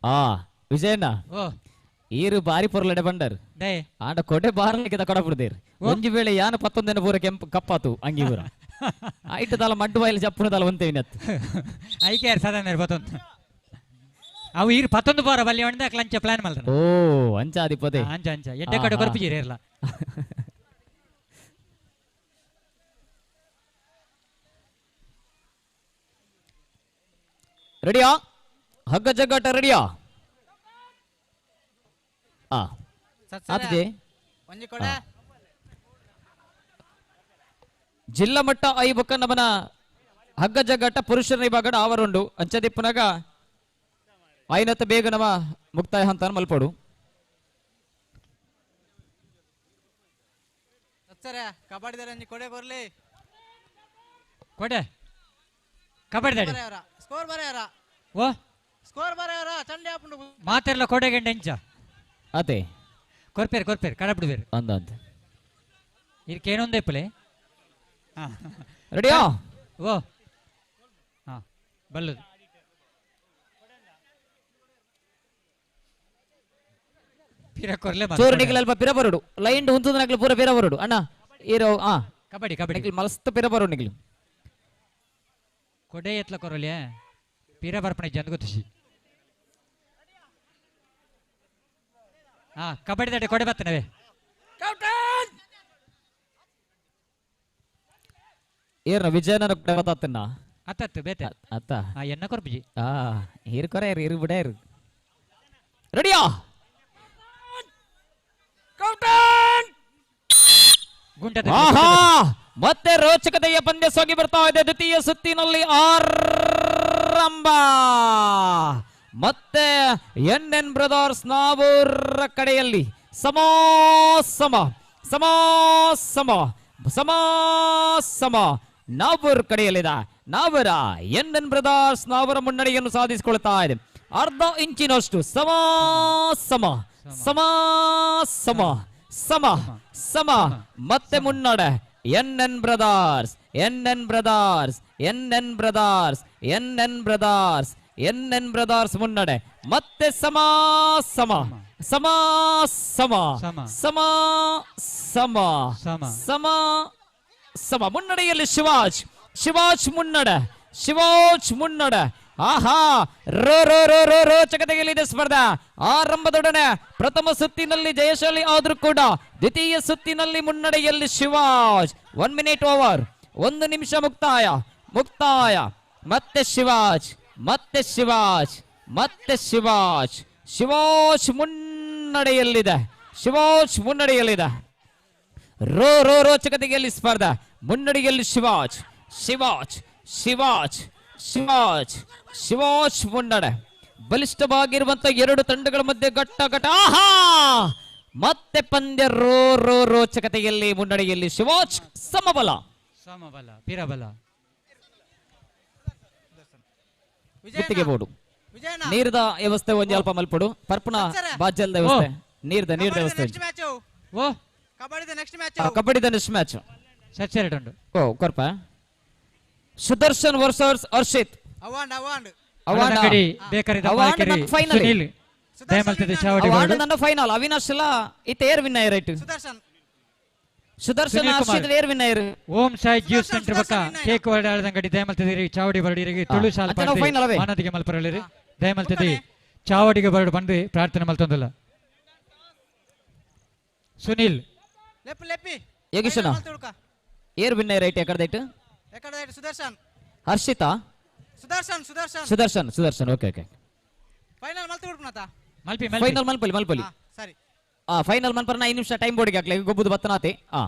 ಆ ವಿಜಯಣ್ಣ ಈರು ಬಾರಿ ಪೊರ್ಲಡೆ ಬಂಡರ್ ಆಂಡ ಕೊಡೆ ಬಾರಲಿಕ್ಕೆ ಕೊಡಬಿಡ್ದೇರು ಒಂಜಿ ವೇಳೆ ಯಾನು 19 ಪೂರ ಕೆಂಪು ಕಪ್ಪಾತು ಅಂಗಿ ಪೂರ ಆಯ್ತು ತಾಲ ಮಡ್ಡು ಬಾಯಿಲಿ ಜಪ್ಪುನ ತಾಲ ಒಂತೇವಿನ ಐಕೆ ಯಾರು ಸಾಧಾರಣ ಪತ್ತೊಂದು ಅವು ಈರು 19 ಬಾರ ಬಲ್ಲಿ ಹೊಂಡ ಕ್ಲಂಚ ಪ್ಲಾನ್ ಮಲ್ದ ಓ ಅಂಚ ಆದಿಪದೆ ಅಂಚ ಅಂಚ ಎಡ್ಡೆ ಕಡೆ ಕೊರ್ಪುಜೀರಿ ಇರಲ್ಲ. ರೆಡಿಯಾ? ಹಗ್ಗ ಜಗ್ಗಾಟ ರೆಡಿಯಾ? ಜಿಲ್ಲಾ ಮಟ್ಟ I ಬೊಕ್ಕ ನಮನ ಹಗ್ಗ ಜಗ್ಗಾಟ ಪುರುಷರ ವಿಭಾಗದ ಆವರುಂಡು ಅಂಚದಿಪ್ಪುನಗ ಐನತ್ತ ಬೇಗ ನಮ ಮುಕ್ತಾಯ ಹಂತ ಮಲ್ಪಡು. ಕೊಡೆ ಕಬಡ್ಡಿ ಸ್ಕೋರ್ ಬರೆಯರ ಓ ಸ್ಕೋರ್ ಬರೆಯರ ಚಂಡಿ ಆಪುಂಡು ಮಾತೆಲ್ಲ ಕೊಡೆ ಗಂಡೆ ಅಂಚ ಅದೇ ಕೊರ್ಪೇರು ಕೊರ್ಪೇರು ಕಡಬಿಡುವೇರು ಅಂದಂತ ಇದಕ್ಕೇನೊಂದೇ ಪಲೆ ರೆಡಿಯಾ? ಓ ಹಾ ಬಲ್ಲದು ಪಿರ ಕೊರ್ಲೆ ಚೂರು ನಿಖಿಲ್ ಅಲ್ಪ ಪಿರ ಬರೋಡು ಲೈನ್ ಹುಂತದ ನಕ್ಲು ಪೂರ ಪಿರ ಬರೋಡು ಅಣ್ಣ ಈರೋ ಆ ಕಬಡ್ಡಿ ಕಬಡ್ಡಿ ನಿಖಿಲ್ ಮಸ್ತ್ ಪಿರ ಬರೋಡು ನಿಖಿಲ್ ಕೊಡೆ ಎತ್ಲ ಕೊರೊಲಿಯ ಪಿರ ಬರ್ಪಣೆ ಜನ ಗೊತ್ತಿಸಿ ಹಾ ಕಬಡ್ಡಿ ದಾಟಿ ಕೊಡೆ ಬರ್ತನವೇ ಏರ್ನ ವಿಜಯನ ಕೊಡೆ ಬತ್ತಾತನ್ನ ಅತ್ತತ್ತು ಬೇತೆ ಅತ್ತ ಎನ್ನ ಕೊರ್ಪುಜಿ ಆ here ಕೊರೆ ಇರು ಬಿಡ ಇರು ರೆಡಿಯಾ? ಆಹಾ ಮತ್ತೆ ರೋಚಕತೆಯ ಪಂದ್ಯ ಸಾಗಿ ಬರ್ತಾ ಇದೆ. ದ್ವಿತೀಯ ಸುತ್ತಿನಲ್ಲಿ ಆರಂಭ. ಮತ್ತೆ ಎನ್ ಎನ್ ಬ್ರದರ್ಸ್ ನಾವೂರ ಕಡೆಯಲ್ಲಿ ಸಮ ಸಮ ಸಮ ಸಮ ಸಮ ಸಮ ನಾವೂರ್ ಕಡೆಯಲ್ಲಿದೆ. ನಾವರ ಎನ್ ಎನ್ ಬ್ರದರ್ಸ್ ನಾವರ ಮುನ್ನಡೆಯನ್ನು ಸಾಧಿಸಿಕೊಳ್ತಾ ಇದೆ. ಅರ್ಧ ಇಂಚಿನಷ್ಟು ಸಮ ಸಮ ಸಮ ಸಮ ಸಮ ಸಮ ಮತ್ತೆ ಮುನ್ನಡೆ N N brothers, N N brothers, N N brothers, N N brothers, N N brothers ಮುನ್ನಡೆ ಮತ್ತೆ ಸಮ ಸಮ ಸಮ ಸಮ ಸಮ ಸಮ ಸಮ ಸಮ ಮುನ್ನಡೆಯಲ್ಲಿ ಶಿವಾಜ್, ಶಿವಾಜ್ ಮುನ್ನಡೆ, ಶಿವಾಜ್ ಮುನ್ನಡೆ. ಆಹಾ, ರೋ ರೋ ರೋ ರೋ ರೋಚಕತೆಯಲ್ಲಿದೆ ಸ್ಪರ್ಧೆ. ಆರಂಭದೊಡನೆ ಪ್ರಥಮ ಸುತ್ತಿನಲ್ಲಿ ಜಯಶಾಲಿ ಆದ್ರೂ ಕೂಡ ದ್ವಿತೀಯ ಸುತ್ತಿನಲ್ಲಿ ಮುನ್ನಡೆಯಲ್ಲಿ ಶಿವಾಜ್. 1 ಮಿನಿಟ್ ಓವರ್, 1 ನಿಮಿಷ ಮುಕ್ತಾಯ, ಮುಕ್ತಾಯ. ಮತ್ತೆ ಶಿವಾಜ್, ಮತ್ತೆ ಶಿವಾಜ್, ಮತ್ತೆ ಶಿವಾಜ್. ಶಿವಾಜ್ ಮುನ್ನಡೆಯಲ್ಲಿದೆ, ಶಿವಾಜ್ ಮುನ್ನಡೆಯಲ್ಲಿದೆ. ರೋ ರೋ ರೋಚಕತೆಯಲ್ಲಿ ಸ್ಪರ್ಧೆ. ಮುನ್ನಡೆಯಲ್ಲಿ ಶಿವಾಜ್, ಶಿವಾಜ್, ಶಿವಾಜ್, ಶಿವಾಜ್, ಶಿವಾಜ್ ಮುನ್ನಡೆ. ಬಲಿಷ್ಠವಾಗಿರುವಂತಹ ಎರಡು ತಂಡಗಳ ಮಧ್ಯೆ ಘಟ್ಟ ಘಟ್ಟ. ಆಹಾ, ಮತ್ತೆ ಪಂದ್ಯ ರೋ ರೋ ರೋಚಕತೆಯಲ್ಲಿ ಮುನ್ನಡೆಯಲ್ಲಿ ಶಿವಾಜ್. ಸಮಬಲ, ಸಮಬಲ, ಪಿರಬಲ. ಗುತ್ತಿಗೆ ಬೋರ್ಡು ನೀರ್ದ ವ್ಯವಸ್ಥೆ ಒಂಜಿ ಅಲ್ಪ ಮಲ್ಪಡು ಪರ್ಪುನ ಬಾಜಲ್ದ ವ್ಯವಸ್ಥೆ ನೀರ್ದ ನೀರ್ದ ವ್ಯವಸ್ಥೆ. ಓ ಕಬಡ್ಡಿದ ನೆಕ್ಸ್ಟ್ ಮ್ಯಾಚ್ ಸಚ್ಚ ಓ ಕೊರ್ಪ. ಸುದರ್ಶನ್ ವರ್ಸಸ್ ಹರ್ಷಿತ್. ಫೈನಲ್ ಅವಿನಾಶ್ ಇಲ್ಲ ಇತ್ತ ಏರ್ ವಿನ್ ರೈಟ್. ಸುದರ್ಶನ್ ಹರ್ಷಿತ್ ಏರ್ ವಿನ್ ಐರ್. ಓಂ ಸಾಯಿ ಜ್ಯೂಸ್ ಸೆಂಟರ್ ಬಕ್ಕ ಕೇಕ್ ಹೊರಡಾಡದಂಗಡಿ ದಯಮಲ್ತಿದಿರಿ ಚಾವಡಿ ಬರಡಿರಿಗೆ ತುಳು ಶಾಲ ಪಾಡಿ ಮಾನದಿಗೆ ಮಲ್ಪರಲಿರಿ ದಯಮಲ್ತಿದಿ ಚಾವಡಿಗೆ ಬರಡು ಬಂದು ಪ್ರಾರ್ಥನೆ ಮಲ್ತೊಂದಲ್ಲ. ಸುನಿಲ್ ಯೋಗೇಶನ ಏರ್ ವಿನ್ ರೈಟ್ ಎಕಡದೈಟ್ Sudarshan Harshita Sudarshan Sudarshan Sudarshan Sudarshan okay okay final ಮಲ್ತಿ ಹುಡುಕನತ ಮಲ್ಪಿ ಫೈನಲ್ ಮಲ್ಪಲಿ ಮಲ್ಪಲಿ ಸರಿ. ಆ ಫೈನಲ್ ಮನ್ಪರ್ನ 5 ನಿಮಿಷ ಟೈಮ್ ಬೋರ್ಡಿಗೆ ಹಾಕ್ಲಿ ಗೊಬ್ಬುದು ಬತ್ತನಾತೆ. ಆ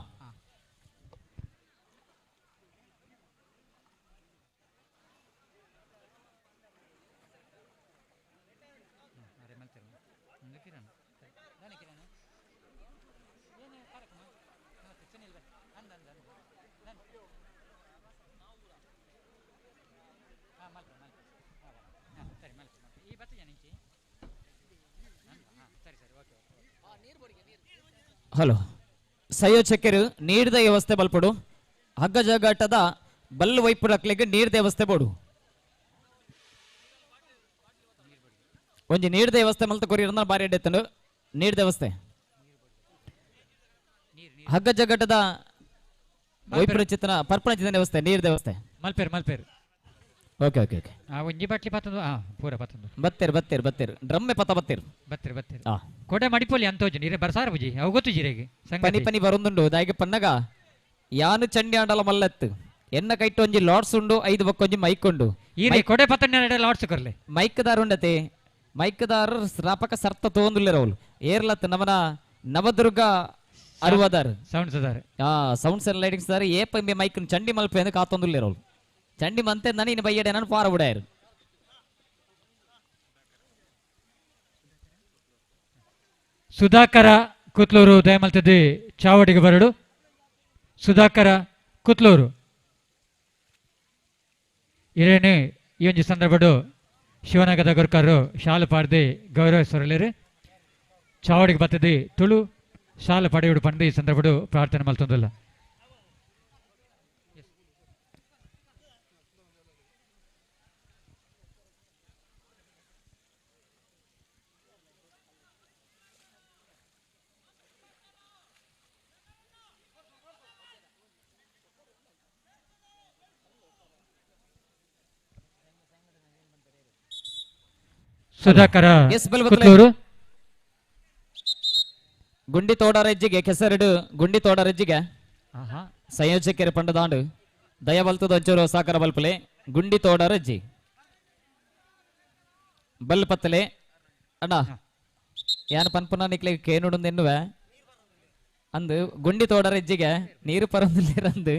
ಹಲೋ ಸಂಯೋಜಕರು ನೀರ್ದ ವ್ಯವಸ್ಥೆ ಬಲ್ಪಡು ಹಗ್ಗ ಜಗಾಟದ ಬಲ್ಲು ವೈಪು ರಕ್ಲಿಗೆ ನೀರ್ದ ವ್ಯವಸ್ಥೆ ಬೋಡು ಒಂಜಿ ನೀರ್ದ ವ್ಯವಸ್ಥೆ ಮಲ್ತ ಕೊರಿಯರ್ ಬಾರಿ ಎಡ್ಡೆತ್ತನು ನೀರ್ದ ವ್ಯವಸ್ಥೆ ಹಗ್ಗ ಜಗಟದ ವೈಪುರ ಚಿತ್ರನ ಪರ್ಪಣ ಚಿತ್ರನ ವ್ಯವಸ್ಥೆ ನೀರ್ದ ವ್ಯವಸ್ಥೆ ಮಲ್ಪೇರು ಮಲ್ಪೇರು ಓಕೆ ಓಕೆ ಓಕೆ ಆ ಒಂಜಿ ಬಾಟ್ಲಿ ಪತ್ತೊಂದು ಆ ಪೂರ ಪತ್ತೊಂದು ಬತ್ತೇರು ಬತ್ತೇರು ಬತ್ತೇರು ಡ್ರಮ್ಮೆ ಪತ್ತ ಬತ್ತೇರು ಬತ್ತೇರು ಬತ್ತೇರು ಆ ಕೊಡೆ ಮಡಿಪೋಲಿ ಅಂತೋಜು ನೀರೆ ಬರ್ಸಾರ ಬುಜಿ ಅವು ಗೊತ್ತು ಜೀರೆಗೆ ಪನಿ ಪನಿ ಬರೊಂದುಂಡು ದಾಯಿಗೆ ಪನ್ನಗ ಯಾನು ಚಂಡಿ ಆಂಡಲ ಮಲ್ಲತ್ತು ಎನ್ನ ಕೈಟ್ಟು ಒಂಜಿ ಲಾಟ್ಸ್ ಉಂಡು 5 ಬಕ್ಕೊಂಜಿ ಮೈಕ್ ಉಂಡು ಈ ಕೊಡೆ ಪತ್ತೊಂದು ಲಾಟ್ಸ್ ಕೊರ್ಲೆ ಮೈಕ್ ದಾರು ಉಂಡತೆ ಮೈಕ್ ದಾರು ರಾಪಕ ಸರ್ತ ತೋಂದುಲ್ಲೆರವಲು ಏರ್ಲತ್ ನಮನ ನವದುರ್ಗ ಅರುವದಾರ್ ಸೌಂಡ್ಸ್ ದಾರ್ ಆ ಸೌಂಡ್ಸ್ ಅಂಡ್ ಲೈಟಿಂಗ್ಸ್ ದಾರ್ ಏಪ ಮೈಕ್ ಚಂಡಿ ಮಲ್ಪೆ ಅಂದ್ ಕಾತೊಂದುಲ್ಲೆರವಲು ಚಂಡಿ ಮಂತೆ ನಾನು ಇನ್ನು ಬೈಯಡೆ ನಾನು ಪಾರ ಬಿಡಾಯರು ಸುಧಾಕರ ಕುತ್ಲೂರು ದಯಮಲ್ತದಿ ಚಾವಡಿಗೆ ಬರಡು. ಸುಧಾಕರ ಕುತ್ಲೂರು ಇರೇನೆ ಈ ಒಂಜಿ ಸಂದರ್ಭಡು ಶಿವನಗದ ಗುರ್ಕರು ಶಾಲು ಪಾಡ್ದು ಗೌರವಿಸೊರಲೇರು ಚಾವಡಿಗೆ ಬತ್ತದಿ ತುಳು ಶಾಲು ಪಡೆಯುಡು ಪಂದು ಈ ಸಂದರ್ಭಡು ಪ್ರಾರ್ಥನೆ ಮಲ್ತೊಂದುಲ್ಲ. ಸುಧಾಕರ ಕುತ್ಲೂರು ಗುಂಡಿ ತೋಡರಜ್ಜಿಗೆ ಕೆಸರಡು ಗುಂಡಿ ತೋಡರಜ್ಜಿಗೆ ಸಂಯೋಜಕರ ಪಂಡದಾಂಡು ದಯಬಲ್ತದ ಒಂಚೂರು ಸಾಕರ ಬಲ್ಪಲೆ ಗುಂಡಿ ತೋಡರಜ್ಜಿ ಬಲ್ ಪತ್ತಲೆ ಅಣ್ಣ ಯಾನ್ ಪನ್ಪುನ ನಿಕ್ಲೆ ಕೇನುಡು ಎನ್ನುವೆ ಅಂದು ಗುಂಡಿ ತೋಡರಜ್ಜಿಗೆ ನೀರು ಪರಂದು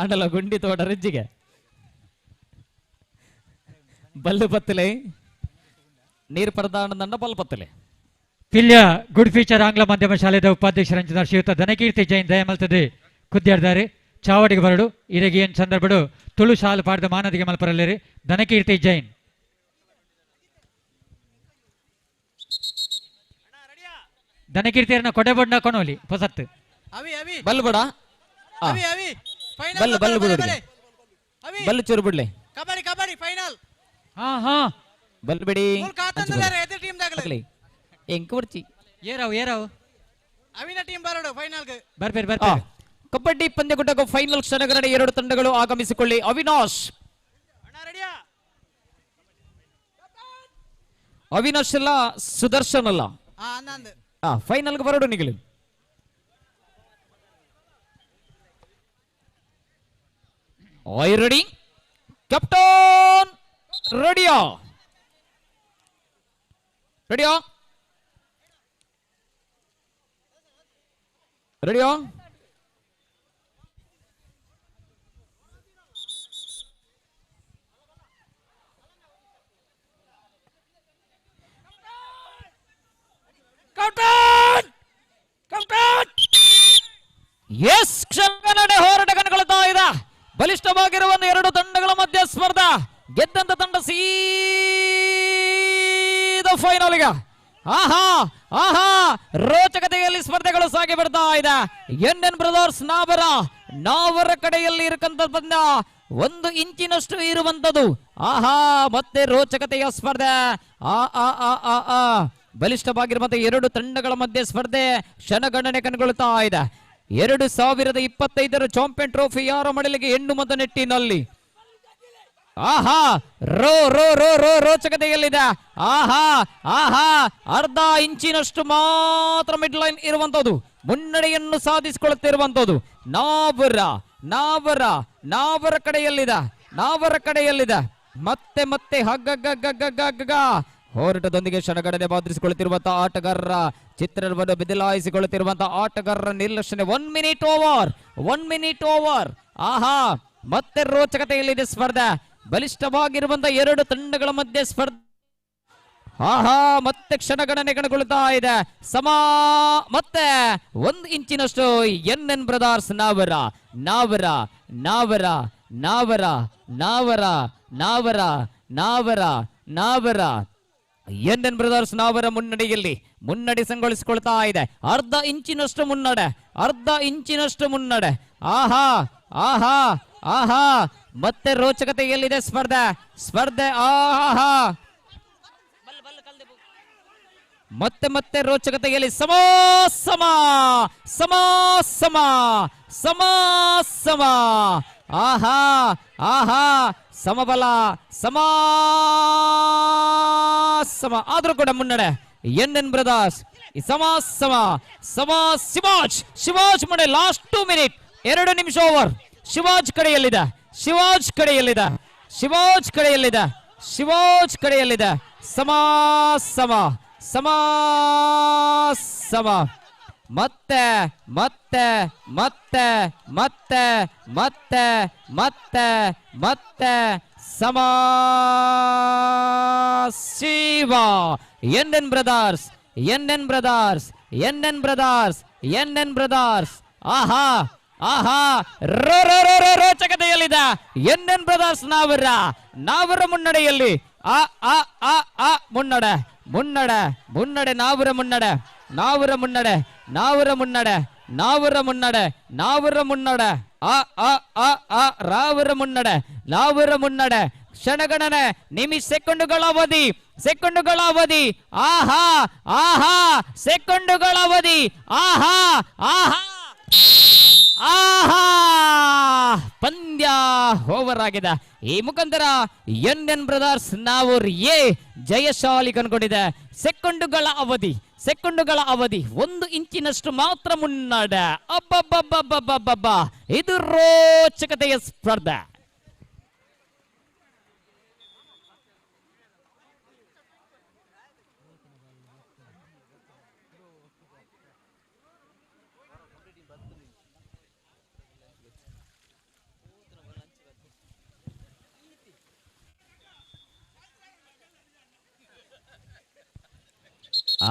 ಆಂಡಲ ಗುಂಡಿ ತೋಡರಜ್ಜಿಗೆ ಬಲ್ಲು ಪತ್ತಲೆ ನೀರು ಪರದಾಂಡ ಬಲ್ ಪತ್ತಲೆ. ಪಿಲ್ಯ ಗುಡ್ ಫೀಚರ್ ಆಂಗ್ಲ ಮಾಧ್ಯಮ ಶಾಲೆದ ಉಪಾಧ್ಯಕ್ಷರಂಚಿನ ಶ್ರೀಯುತ ಧನಕೀರ್ತಿ ಜೈನ್ ದಯಮಲ್ತದೆ ಕುದ್ಯಾಡ್ದಾರೆ. ಚಾವಡಿಗೆ ಬರಡು ಇರೆಗೆ ಏನು ಸಂದರ್ಭಡು ತುಳು ಶಾಲು ಪಾಡ್ದ ಮಾನದಿಗೆ ಮಲ್ಪರಲ್ಲೇರಿ ಧನಕೀರ್ತಿ ಜೈನ್ ಧನಕೀರ್ತಿಯರನ್ನ ಕೊಡೆಬೊಡ್ನ ಕೊನೋಲಿ ಹೊಸತ್ತು ಅವಿ ಅವಿ ಬಲ್ಲು ಬಡ ಅವಿ ಅವಿ ಫೈನಲ್ ಬಲ್ಲು ಬಲ್ಲು ಬಿಡು ಬಲ್ಲು ಚೂರು ಬಿಡ್ಲೆ ಕಬಡ್ಡಿ ಕಬಡ್ಡಿ ಫೈನಲ್ ಹಾ ಹಾ ಬಲ್ಲು ಬಿಡಿ ಎದುರು ಟೀಮ್ ದಾಗಲಿ ಎಂಕ್ ಬರ್ಚಿ ಏರಾವ್ ಏರಾವ್ ಅವಿನ ಟೀಮ್ ಬರಡು final Barbieri Barbieri kabaddi ಪಂದ್ಯಕೂಟಕ್ಕೆ final ಕ್ಷಣಗಣನೆ ಎರಡು ತಂಡಗಳು ಆಗಮಿಸಿಕೊಳ್ಳಿ. ಅವಿನಾಶ್ ಅವಿನಾಶ್ ಅಲ್ಲ ಸುದರ್ಶನ್ ಅಲ್ಲ, ಫೈನಲ್ಗೆ ಬರೋಡು ನಿಗಲು. I ready captain ರೆಡಿಯಾ ರೆಡಿಯಾ ರೆಡಿಯಾ ಎಸ್ ಕ್ಷಣಗಣನೆ ಹೋರಾಟ ಕಣ್ಕೊಳ್ತಾ ಇದೆ. ಬಲಿಷ್ಠವಾಗಿರುವ ಎರಡು ತಂಡಗಳ ಮಧ್ಯೆ ಸ್ಪರ್ಧಾ. ಗೆದ್ದಂತ ತಂಡ ಸೀದಾ ಫೈನಲ್. ಈಗ ಆಹಾ ಆಹಾ ರೋಚಕತೆಯಲ್ಲಿ ಸ್ಪರ್ಧೆಗಳು ಸಾಗಿ ಬರ್ತಾ ಇದೆ. ಎನ್ ಎನ್ ಬ್ರದರ್ಸ್ ನಾವರ ನಾವರ ಕಡೆಯಲ್ಲಿ ಇರಕಂತ ಬಂದ 1 ಇಂಚಿನಷ್ಟು ಇರುವಂತದ್ದು. ಆಹಾ ಮತ್ತೆ ರೋಚಕತೆಯ ಸ್ಪರ್ಧೆ. ಆ ಆ ಆ ಆ ಆ ಬಲಿಷ್ಠವಾಗಿರುವಂತಹ ಎರಡು ತಂಡಗಳ ಮಧ್ಯೆ ಸ್ಪರ್ಧೆ ಕ್ಷಣಗಣನೆ ಕಣ್ಗೊಳ್ತಾ ಇದೆ. 2025 ಚಾಂಪಿಯನ್ ಟ್ರೋಫಿ ಯಾರ ಮಡಲಿಗೆ ಎಣ್ಣುಮದ ನಿಟ್ಟಿನಲ್ಲಿ. ಆಹಾ ರೋ ರೋ ರೋ ರೋ ರೋಚಕತೆಯಲ್ಲಿದೆ. ಆಹಾ ಆಹಾ ಅರ್ಧ ಇಂಚಿನಷ್ಟು ಮಾತ್ರ ಮಿಡ್ ಲೈನ್ ಇರುವಂತದ್ದು, ಮುನ್ನಡೆಯನ್ನು ಸಾಧಿಸಿಕೊಳ್ಳುತ್ತಿರುವಂತದ್ದು. ನಾವರ ನಾವರ ನಾವರ ಕಡೆಯಲ್ಲಿದೆ, ನಾವರ ಕಡೆಯಲ್ಲಿದೆ. ಮತ್ತೆ ಮತ್ತೆ ಹಗ್ಗಗ್ಗಗ್ಗಗ್ಗಗ್ಗ ಹೋರಾಟದೊಂದಿಗೆ ಕ್ಷಣಗಣನೆ ಬಾಧಿಸಿಕೊಳ್ಳುತ್ತಿರುವಂತಹ ಆಟಗಾರರ ಚಿತ್ರವನ್ನು ಬದಲಾಯಿಸಿಕೊಳ್ಳುತ್ತಿರುವಂತಹ ಆಟಗಾರರ ನಿರ್ಲಕ್ಷಣೆ. 1 ಮಿನಿಟ್ ಓವರ್, 1 ಮಿನಿಟ್ ಓವರ್. ಆಹಾ ಮತ್ತೆ ರೋಚಕತೆಯಲ್ಲಿದೆ ಸ್ಪರ್ಧೆ. ಬಲಿಷ್ಠವಾಗಿರುವಂತಹ ಎರಡು ತಂಡಗಳ ಮಧ್ಯೆ ಸ್ಪರ್ಧೆ. ಆಹಾ ಮತ್ತೆ ಕ್ಷಣಗಣನೆ ಕಣಗೊಳ್ತಾ ಇದೆ. ಸಮ ಮತ್ತೆ 1 ಇಂಚಿನಷ್ಟು ಎನ್ ಎನ್ ಬ್ರದರ್ಸ್ ನಾವರ ನಾವರ ನಾವರ ನಾವರ ನಾವರ ನಾವರ ನಾವರ ನಾವರ ಎನ್ ಎನ್ ಬ್ರದರ್ಸ್ ನಾವರ ಮುನ್ನಡೆಯಲ್ಲಿ ಮುನ್ನಡೆ ಸಂಗೊಳಿಸಿಕೊಳ್ತಾ ಇದೆ. ಅರ್ಧ ಇಂಚಿನಷ್ಟು ಮುನ್ನಡೆ, ಅರ್ಧ ಇಂಚಿನಷ್ಟು ಮುನ್ನಡೆ. ಆಹಾ ಆಹಾ ಆಹಾ ಮತ್ತೆ ರೋಚಕತೆಯಲ್ಲಿದೆ ಸ್ಪರ್ಧೆ ಸ್ಪರ್ಧೆ. ಆಹಾ ಮತ್ತೆ ಮತ್ತೆ ರೋಚಕತೆಯಲ್ಲಿ ಸಮ ಸಮ ಸಮ ಸಮ ಸಮ ಸಮ. ಆಹಾ ಆಹಾ ಸಮಬಲ ಸಮ ಸಮ ಆದ್ರೂ ಕೂಡ ಮುನ್ನಡೆ ಎನ್ ಎನ್ ಬ್ರದರ್ಸ್. ಸಮ ಸಮ ಸಮ. ಶಿವಾಜ್ ಶಿವಾಜ್ ಮುನ್ನಡೆ. ಲಾಸ್ಟ್ 2 ಮಿನಿಟ್, 2 ನಿಮಿಷ ಓವರ್. ಶಿವಾಜ್ ಕಡೆಯಲ್ಲಿದೆ, ಶಿವಾಜ್ ಕಡೆಯಲ್ಲಿದೆ, ಶಿವಾಜ್ ಕಡೆಯಲ್ಲಿದೆ, ಶಿವಾಜ್ ಕಡೆಯಲ್ಲಿದೆ. ಸಮ ಸಮ ಸಮ ಸಮ. ಮತ್ತೆ ಮತ್ತೆ ಮತ್ತೆ ಮತ್ತೆ ಮತ್ತೆ ಮತ್ತೆ ಮತ್ತೆ ಸಮ. Shiva N N brothers, N N brothers, N N brothers, N N brothers. ಆಹಾ ಆಹಾ ರೋ ರೋ ರೋ ರೋ ರೋಚಕತೆಯಲ್ಲಿದೆ ಎನ್ ಎನ್ ಬ್ರದರ್ಸ್ ನಾವರ ನಾವರ ಮುನ್ನಡೆಯಲ್ಲಿ. ಆ ಆ ಆ ಆ ಮುನ್ನಡೆ ಮುನ್ನಡೆ ಮುನ್ನಡೆ ನಾವರ ಮುನ್ನಡೆ ನಾವರ ಮುನ್ನಡೆ ನಾವರ ಮುನ್ನಡೆ ನಾವರ ಮುನ್ನಡೆ ನಾವರ ಮುನ್ನಡೆ. ಆ ಆ ಆ ಆ ರಾವರ ಮುನ್ನಡೆ ನಾವರ ಮುನ್ನಡೆ. ಕ್ಷಣಗಣನೆ ನಿಮಿಷ ಸೆಕೆಂಡುಗಳ ಅವಧಿ, ಸೆಕೆಂಡುಗಳ ಅವಧಿ. ಆಹಾ ಆಹಾ ಸೆಕೆಂಡುಗಳ ಅವಧಿ. ಆಹಾ ಆಹಾ ಆಹಾ ಪಂದ್ಯ ಓವರ್ ಆಗಿದೆ. ಈ ಮುಖಾಂತರ ಎನ್ ಎನ್ ಬ್ರದರ್ಸ್ ನಾವೂರ್ ಎ ಜಯಶಾಲಿ ಕನ್ಕೊಂಡಿದೆ. ಸೆಕೆಂಡುಗಳ ಅವಧಿ, ಸೆಕೆಂಡುಗಳ ಅವಧಿ, 1 ಇಂಚಿನಷ್ಟು ಮಾತ್ರ ಮುನ್ನಡೆ. ಅಬ್ಬಬ್ಬಬ್ಬಬ್ಬಬ್ಬಬ್ಬ ಇದು ರೋಚಕತೆಯ ಸ್ಪರ್ಧೆ.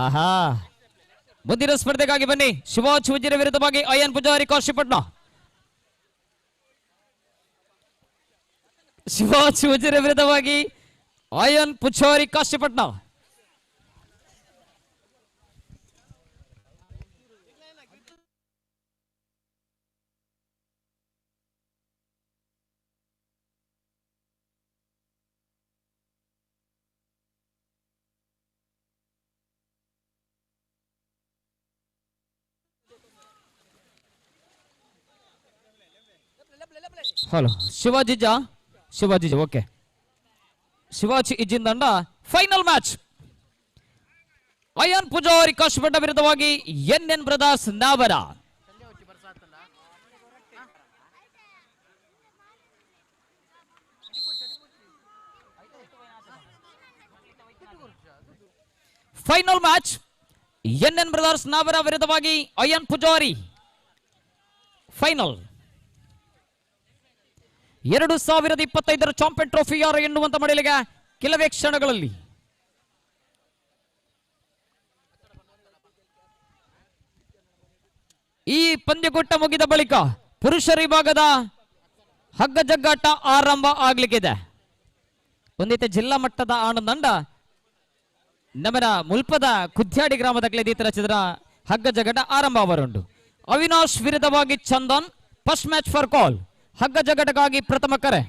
ಆಹಾ ಮುಂದಿನ ಸ್ಪರ್ಧೆಗಾಗಿ ಬನ್ನಿ. ಶಿವಾಜ್ ಉಜಿರೆ ವಿರುದ್ಧವಾಗಿ ಅಯ್ಯನ್ ಪೂಜಾರಿ ಕಾಶಿಪಟ್ನ. ಶಿವಾಜಿ ಉಜಿರೆ ವಿರುದ್ಧವಾಗಿ ಅಯನ್ ಪುಚಾರಿ ಕಾಶಿಪಟ್ನ. ಹಲೋ ಶಿವಾಜಿ ಜಾ, ಶಿವಾಜಿ ಜಾ, ಓಕೆ. ಶಿವಾಜಿ ಇಜ್ಜಿಂದಂಡ ಫೈನಲ್ ಮ್ಯಾಚ್. ಅಯಾನ್ ಪೂಜಾರಿ ಕಾಶಿಪಟ್ಟ ವಿರುದ್ಧವಾಗಿ N N brothers Navara. Final match N N brothers Navara ವಿರುದ್ಧವಾಗಿ ಅಯಾನ್ ಪೂಜಾರಿ ಫೈನಲ್. 2025 ಚಾಂಪಿಯನ್ ಟ್ರೋಫಿ ಯಾರು ಎನ್ನುವಂತ ಮಡಿಲಿಗೆ ಕೆಲವೇ ಕ್ಷಣಗಳಲ್ಲಿ. ಈ ಪಂದ್ಯಕೂಟ ಮುಗಿದ ಬಳಿಕ ಪುರುಷರ ವಿಭಾಗದ ಹಗ್ಗ ಜಗ್ಗಾಟ ಆರಂಭ ಆಗ್ಲಿಕ್ಕಿದೆ. ಒಂದೈತೆ ಜಿಲ್ಲಾ ಮಟ್ಟದ ಆನಂದಂಡ ನಮ್ಮನ ಮುಲ್ಪದ ಕುದ್ಯಾಡಿ ಗ್ರಾಮದ ಕ್ಲೇದೀತರ ಚಿತ್ರ ಹಗ್ಗ ಜಗ್ಗಾಟ ಆರಂಭ ಅವರುಂಡು. ಅವಿನಾಶ್ ವಿರುದ್ಧವಾಗಿ Chandan, first match for call. ಹಗ್ಗ ಜಗಟಕ್ಕಾಗಿ ಪ್ರಥಮ ಕರೆ.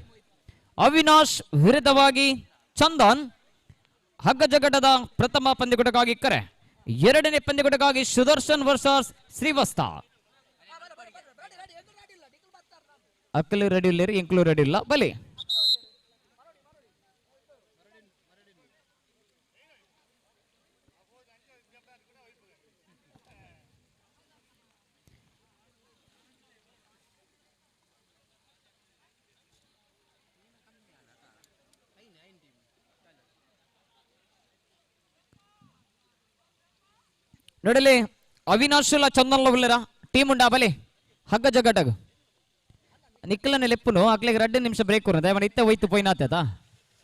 ಅವಿನಾಶ್ ವಿರುದ್ಧವಾಗಿ ಚಂದನ್, ಹಗ್ಗ ಜಗಟದ ಪ್ರಥಮ ಪಂದ್ಯಕೂಟಕ್ಕಾಗಿ ಕರೆ. ಎರಡನೇ ಪಂದ್ಯಕೂಟಕ್ಕಾಗಿ ಸುದರ್ಶನ್ ವರ್ಸಸ್ ಶ್ರೀವಸ್ತ. ಅಕ್ಕಲು ರೆಡಿ ಇಲ್ಲ, ಇಂಕ್ಲು ರೆಡಿ ಇಲ್ಲ, ಬಲಿ. ನೋಡಲಿ ಅವಿನಾಶುಲ ಚಂದನ್ಲ ಉಲ್ಲೆರ ಟೀಮ್ ಉಂಡಾ ಬಲಿ ಹಗ್ಗ ಜಗ್ಗಟಗ್ ನಿಕ್ಲನೆ ಲೆಪ್ಪುನು ಅಕ್ಲೆಗ್ 2 ನಿಮಿಷ ಬ್ರೇಕ್ ಕೊರು ದಯಮಾಡಿ ಇತ್ತೆ ಹೋಯ್ತು ಪೋಯಿನಾತ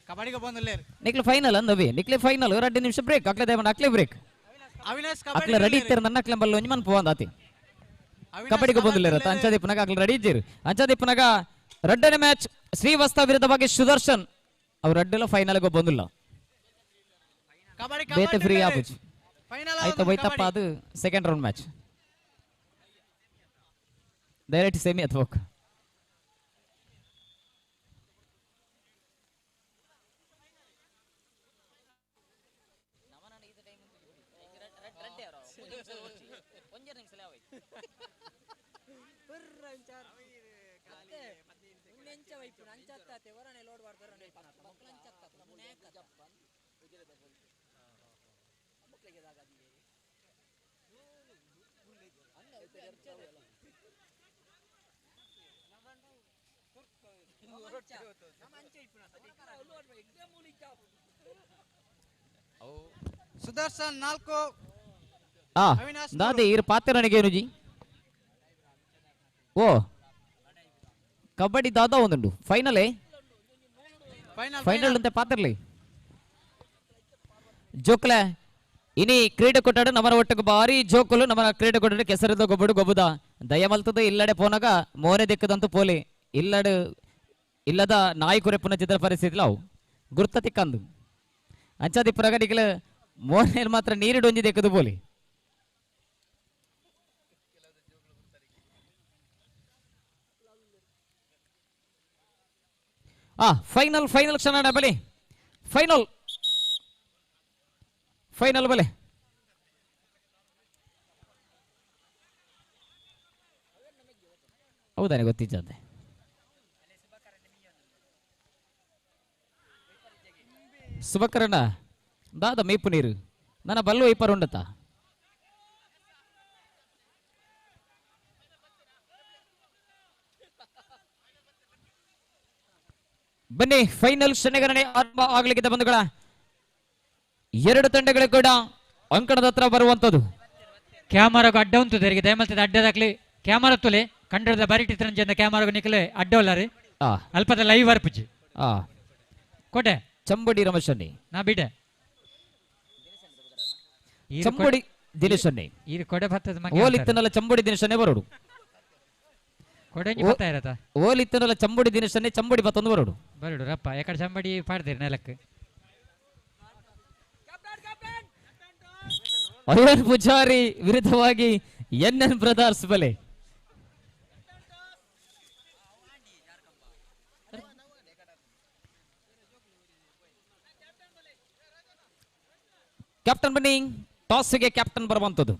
ಕಬಡ್ಡಿಗೆ ಬಂದಿಲ್ಲ ನಿಕ್ಲೆ ಫೈನಲ್ ಅಂದವಿ ನಿಕ್ಲೆ ಫೈನಲ್ 2 ನಿಮಿಷ ಬ್ರೇಕ್ ಅಕ್ಲೆ ದಯಮಾಡಿ ಅಕ್ಲೆ ಬ್ರೇಕ್ ಅವಿನಾಶ್ ಅಕ್ಲೆ ರೆಡಿ ಇತ್ತೆರ ನನ್ನ ಅಕ್ಲೆ ಬಲ್ಲ ಒಂಜಿ ಮನ್ಪು ಅಂದಾತಿ ಕಬಡ್ಡಿಗೆ ಬಂದಿಲ್ಲ ಅಂಚಾದೀಪನಾಗ ಅಕ್ಲೆ ರೆಡಿ ಇದ್ದೀರು. ಅಂಚಾದೀಪನಾಗ 2ನೇ ಮ್ಯಾಚ್ ಶ್ರೀವಸ್ತ ವಿರುದ್ಧವಾಗಿ ಸುದರ್ಶನ್ ಅವ್ರು ರಡ್ಡೆಲ್ಲ ಫೈನಲ್ಗೆ ಬಂದಿಲ್ಲ ಬೇತೆ ಫ್ರೀ ಆಪುಜಿ ಆಯ್ತು ಬೈತಪ್ಪ ಅದು second round match direct semi ಅಥವಾ ಸುದರ್ಶನ್ 4 ದಾದೆ ಇರು ಪಾತ್ರ ನನಗೇನು ಜಿ ಓ ಕಬಡ್ಡಿ ದಾದಾ ಒಂದುಂಡು ಫೈನಲೇ ಫೈನಲ್ ಅಂತ ಪಾತ್ರಲಿ ಜೋಕ್ಲೆ ಇನಿ ಕ್ರೀಡೆ ಕೊಟ್ಟಾಡು ನಮರ ಒಟ್ಟకు ಭಾರಿ ಜೋಕುಲು ನಮರ ಕ್ರೀಡೆ ಕೊಟ್ಟಾಡು ಕೆಸರದ ಗೊಬ್ಬಡು ಗೊಬ್ಬುದ ದಯಮಲ್ತದ ಇಲ್ಲಡೆ ಪೋನಾಗ ಮೋನೆ ದಿಕ್ಕದಂತೂ ಪೋಲಿ ಇಲ್ಲಡು ಇಲ್ಲದ ನಾಯಿ ಕುರೆಪುನ ಚಿತ್ರ ಪರಿಸ್ಥಿತಿ ಅವು ಗುರ್ತ ತಿಕ್ಕಂದು ಅಂಚಾದಿ ಪ್ರಗತಿಗಳ ಮೋನೆ ಮಾತ್ರ ನೀರು ಡೊಂಜಿ ದಿಕ್ಕದು ಪೋಲಿ ಫೈನಲ್ ಫೈನಲ್ ಕ್ಷಣ ಬಲಿ ಫೈನಲ್ ಫೈನಲ್ ಬಲೆ ಹೌದಾನೆ ಗೊತ್ತಿದ್ದೆ ಸುಭಕರಣ ದಾದ ಮೇಪು ನೀರು ನನ್ನ ಬಲ್ಲು ಐಪರ್ ಉಂಡತ ಬನ್ನಿ ಫೈನಲ್ ಕ್ಷಣಗಣನೆ ಆರಂಭ ಆಗ್ಲಿಕ್ಕಿದೆ ಬಂಧುಗಳ. ಎರಡು ತಂಡಗಳು ಕೂಡ ಅಂಕಣದ ಹತ್ರ ಬರುವಂತದ್ದು. ಕ್ಯಾಮರಾಗ ಅಡ್ಡ ಉಂಟು ತೆರಿಗೆ ದಯಮಲ್ತದ ಅಡ್ಡದಾಗ್ಲಿ ಕ್ಯಾಮರಾ ತುಲೆ ಕಂಡದ ಬಾರಿ ಚಿತ್ರಂಜನ ಕ್ಯಾಮರಾಗ ನಿಕಲೆ ಅಡ್ಡ ಉಲ್ಲಾರಿ ಅಲ್ಪದ ಲೈವ್ ವರ್ಪುಜಿ ಕೋಟೆ ಚಂಬಡಿ ರಮೇಶನ್ನಿ ನಾ ಬಿಡೆ ಚಂಬಡಿ ದಿನೇಶನ್ನಿ ಈ ಕೊಡೆ ಭತ್ತದ ಓಲಿತ್ತನಲ್ಲ ಚಂಬಡಿ ದಿನೇಶನ್ನೇ ಬರೋಡು. ಕೊಡಂಜಿ ಪತ್ತ ಇರತ್ತ ಓಲ್ ಇತ್ತನಲ್ಲ ಚಂಬುಡಿ ದಿನೇಶನ್ನೇ ಚಂಬುಡಿ ಬತ್ತೊಂದು ಬರೋಡು ಬರಡು ರಪ್ಪ ಯಾಕಡೆ ಚಂಬಡಿ ಪಾಡ್ದಿರಿ ನೆಲಕ್ಕೆ. ಅಯ್ಯನ್ ಪೂಜಾರಿ ವಿರುದ್ಧವಾಗಿ N N brothers ಬಲೆ. ಕ್ಯಾಪ್ಟನ್ ಬನ್ನಿ, ಟಾಸ್ಗೆ ಕ್ಯಾಪ್ಟನ್ ಬರುವಂಥದ್ದು.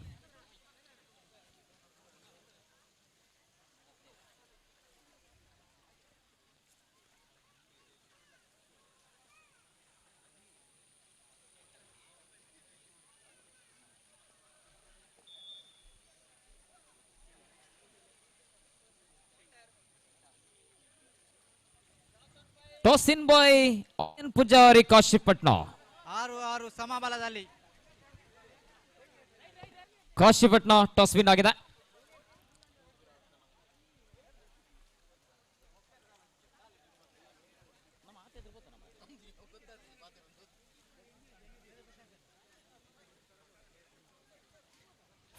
Toss in by Pujari Kashipatna. 6-6 ಸಮಬಲದಲ್ಲಿ ಕಾಶಿಪಟ್ನ toss win ಆಗಿದೆ.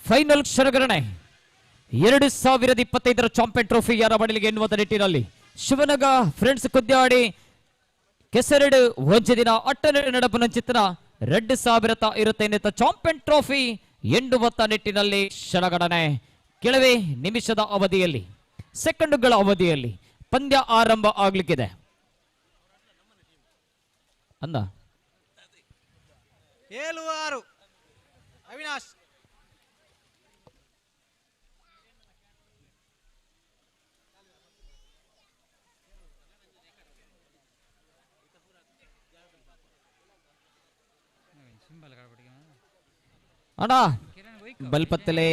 ಫೈನಲ್ ಕ್ಷಣಗಣನೆ 2025 ಚಾಂಪಿಯನ್ ಟ್ರೋಫಿ ಯಾರ ಬಡಲಿಗೆ ಎನ್ನುವಂತ ನಿಟ್ಟಿನಲ್ಲಿ ಶಿವನಗ ಫ್ರೆಂಡ್ಸ್ ಕುದ್ಯಾಡಿ ಕೆಸರಡು ಒಂಜಿ ದಿನ ಅಟ್ಟನೆರಡು ನಡಪನ ಚಿತ್ರ 2025 ಚಾಂಪಿಯನ್ ಟ್ರೋಫಿ ಎಂಡುವತ್ತ ನಿಟ್ಟಿನಲ್ಲಿ ಕ್ಷಣಗಣನೆ ಕೆಲವೇ ನಿಮಿಷದ ಅವಧಿಯಲ್ಲಿ, ಸೆಕೆಂಡುಗಳ ಅವಧಿಯಲ್ಲಿ ಪಂದ್ಯ ಆರಂಭ ಆಗ್ಲಿಕ್ಕಿದೆ. ಅಂದ 7-6 ಅವಿನಾಶ್. ಅಣ್ಣ ಬಲ್ಪತ್ತಲೇ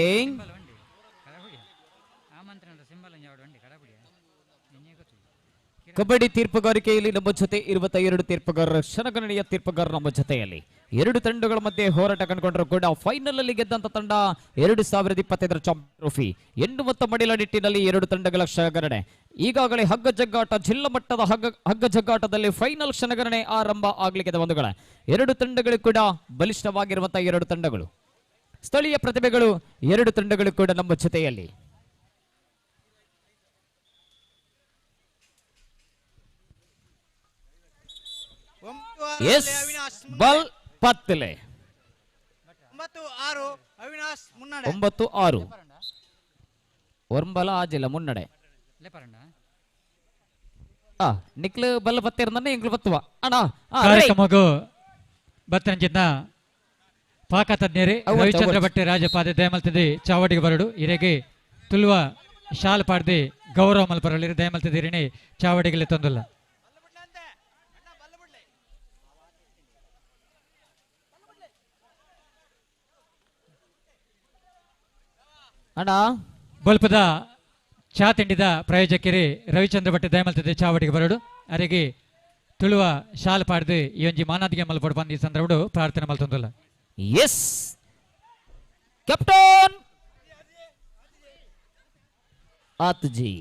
ಕಬಡ್ಡಿ ತೀರ್ಪುಗಾರಿಕೆಯಲ್ಲಿ ನಮ್ಮ ಜೊತೆ ಇರುವಂತಹ 2 ತೀರ್ಪುಗಾರರ ಕ್ಷಣಗಣನೆಯ ತೀರ್ಪುಗಾರರು ನಮ್ಮ ಜೊತೆಯಲ್ಲಿ. 2 ತಂಡಗಳ ಮಧ್ಯೆ ಹೋರಾಟ ಕಂಡುಕೊಂಡರು ಕೂಡ ಫೈನಲ್ ಅಲ್ಲಿ ಗೆದ್ದಂತ ತಂಡ 2025 ಚಾಂಪಿಯನ್ ಟ್ರೋಫಿ ಎನ್ನುವಂತ ಮಡಿಲ ನಿಟ್ಟಿನಲ್ಲಿ 2 ತಂಡಗಳ ಕ್ಷಣಗಣನೆ ಈಗಾಗಲೇ ಹಗ್ಗ ಜಗ್ಗಾಟ, ಜಿಲ್ಲಾ ಮಟ್ಟದ ಹಗ್ಗ ಜಗ್ಗಾಟದಲ್ಲಿ ಫೈನಲ್ ಕ್ಷಣಗಣನೆ ಆರಂಭ ಆಗ್ಲಿಕ್ಕೆ ಬಂಧುಗಳ. 2 ತಂಡಗಳು ಕೂಡ ಬಲಿಷ್ಠವಾಗಿರುವಂತಹ 2 ತಂಡಗಳು, ಸ್ಥಳೀಯ ಪ್ರತಿಭೆಗಳು 2 ತಂಡಗಳು ಕೂಡ ನಮ್ಮ ಜೊತೆಯಲ್ಲಿ. ಎಸ್ ಬಲ್ ಪತ್ತಲೆ 9-6 ಅವಿನಾಶ್ ಮುನ್ನಡೆ. 9-6 ಒರ್ಂಬಲ ಆಜಿಲ್ಲ ಮುನ್ನಡೆ. ನಿಕ್ಲು ಬಲ್ಲ ಪತ್ತಿರಂದ್ರೆ ಎಂಗ್ಲು ಪತ್ತುವ ಅಣ್ಣ. ಕಾರ್ಯಕ್ರಮಗೂ ಬತ್ತನಂಚಿನ ಪಾಕ ತಜ್ಞರೇ ರವಿಚಂದ್ರ ಭಟ್ಟೆ ರಾಜಪಾದೆ ದಯಮಲ್ತದೆ ಚಾವಡಿಗೆ ಬರಡು ಇರೆಗೆ ತುಳುವ ಶಾಲ್ ಪಾಡ್ದೆ ಗೌರವ ಮಲ್ಪರಲಿ ದಯಮಲ್ತದಿರಿಣೆ ಚಾವಡಿಗೆ ತಂದುಲ್ಲ. ಅಣ್ಣ ಬಲ್ಪದ ಚಾ ತಿಂಡಿದ ಪ್ರಾಯೋಜಕರೇ ರವಿಚಂದ್ರ ಭಟ್ಟೆ ದಯಮಲ್ತದೆ ಚಾವಡಿಗೆ ಬರಡು ಅರೆಗೆ ತುಳುವ ಶಾಲ್ ಪಾಡ್ದು ಈ ಒಂಜಿ ಮಾನಾದಿಗೆ ಮಲ್ಪಡು ಬಂದು ಈ ಸಂದರ್ಭಡು ಪ್ರಾರ್ಥನೆ ಮಲ್ತೊಂದುಲ್ಲ. ಎಸ್ ಕ್ಯಾಪ್ಟನ್ ಆತ್ಜಿ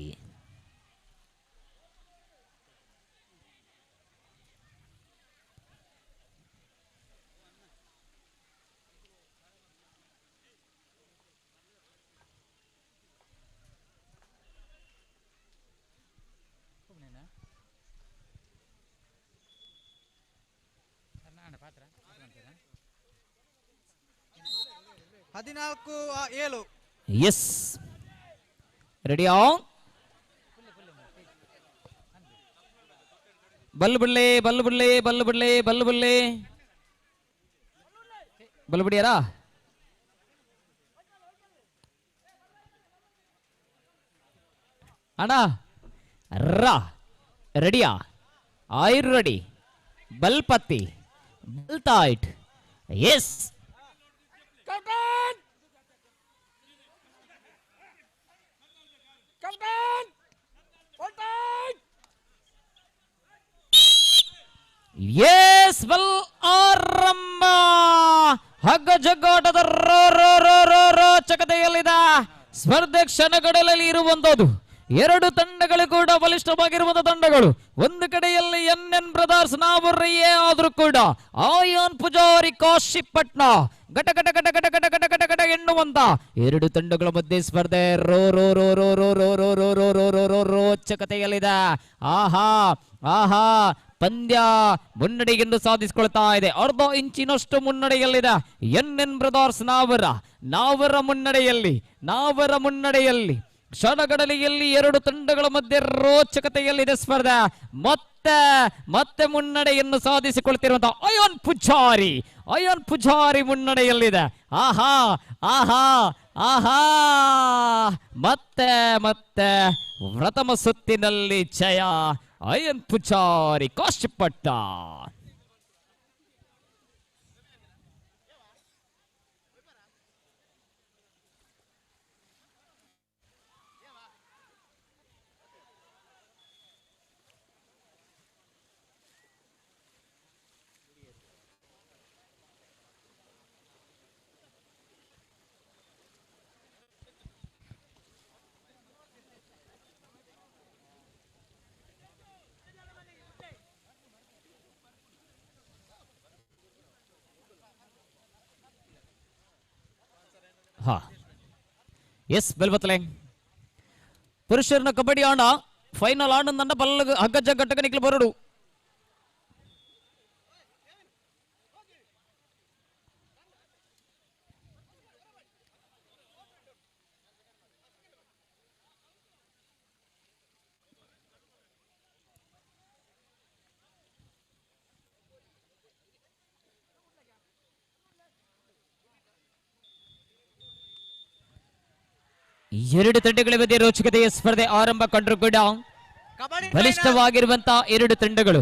14-7. ಎಸ್ ರೆಡಿಯಾ? ಬಲ್ಲು ಬಿಡ್ಲೆ ಬಲ್ಲು ಬಿಡ್ಲೆ ಬಲ್ಲು ಬಿಡ್ಲೆ ಬಲ್ಲು ಬಿಡ್ಲೆ ಬಲ್ಲು ಬಿಡಿಯಾರಾ? ಅಣ್ಣ ರಾ ರೆಡಿಯಾ? ಆಯುರ್ ರೆಡಿ, ಬಲ್ಪತ್ತಿ ಬಲ್ತಾಯ್ಟ್. ಎಸ್ S ಬಲ್ ಆರಂಭ. ಹಗ್ಗ ಜಗ್ಗಾಟದ ರೋ ರೋ ರೋ ರೋ ರೋಚಕತೆಯಲ್ಲಿದೆ ಸ್ಪರ್ಧೆ ಕ್ಷಣಗಳಲ್ಲಿ ಇರುವಂತದ್ದು. 2 ತಂಡಗಳು ಕೂಡ ಬಲಿಷ್ಠವಾಗಿರುವಂತಹ ತಂಡಗಳು. ಒಂದು ಕಡೆಯಲ್ಲಿ N N brothers ನಾವುರಿಯೇ ಆದ್ರೂ ಕೂಡ ಆಯಾನ್ ಪೂಜಾರಿ ಕಾಶಿಪಟ್ನ ಘಟ ಘಟ ಘಟ ಘಟ ಘಟ ಘಟ ಘಟ ಘಟ ಎನ್ನುವಂತ 2 ತಂಡಗಳ ಮಧ್ಯೆ ಸ್ಪರ್ಧೆ rho rho rho rho rho rho rho rho rho rho rho ರೋಚಕತೆಯಲ್ಲಿದೆ. ಆಹಾ ಆಹಾ, ಪಂದ್ಯ ಮುನ್ನಡೆಯನ್ನು ಸಾಧಿಸಿಕೊಳ್ತಾ ಇದೆ. ಅರ್ಧ ಇಂಚಿನಷ್ಟು ಮುನ್ನಡೆಯಲ್ಲಿದೆ ಎನ್ ಎನ್ ಬ್ರದರ್ಸ್ ನಾವರ ಮುನ್ನಡೆಯಲ್ಲಿ, ನಾವರ ಮುನ್ನಡೆಯಲ್ಲಿ. ಕ್ಷಣಗಡಲೆಯಲ್ಲಿ ಎರಡು ತಂಡಗಳ ಮಧ್ಯೆ ರೋಚಕತೆಯಲ್ಲಿದೆ ಸ್ಪರ್ಧೆ. ಮತ್ತೆ ಮತ್ತೆ ಮುನ್ನಡೆಯನ್ನು ಸಾಧಿಸಿಕೊಳ್ತಿರುವಂತಹ ಅಯಾನ್ ಪೂಜಾರಿ, ಅಯಾನ್ ಪೂಜಾರಿ ಮುನ್ನಡೆಯಲ್ಲಿದೆ. ಆಹಾ ಆಹಾ ಆಹಾ, ಮತ್ತೆ ಮತ್ತೆ ಪ್ರಥಮ ಸುತ್ತಿನಲ್ಲಿ ಜಯ ಅಯಾನ್ ಪೂಜಾರಿ ಕಾಶಿಪಟ್ಟ. ಹಾ ಎಸ್ ಬೆಲ್ಬತ್ತಲೆ ಪುರುಷರನ್ನ ಕಬಡ್ಡಿ ಆಣ ಫೈನಲ್ ಆಡಂದಂಡ ಬಲ್ಲ ಹಗ್ಗ ಜಗ್ಗಟ್ಟಕ ನಿಕ್ಲು ಬರಡು. ಎರಡು ತಂಡಗಳ ಮಧ್ಯೆ ರೋಚಕತೆಯ ಸ್ಪರ್ಧೆ ಆರಂಭ ಕಂಡರೂ ಕೂಡ ಬಲಿಷ್ಠವಾಗಿರುವಂತಹ ಎರಡು ತಂಡಗಳು.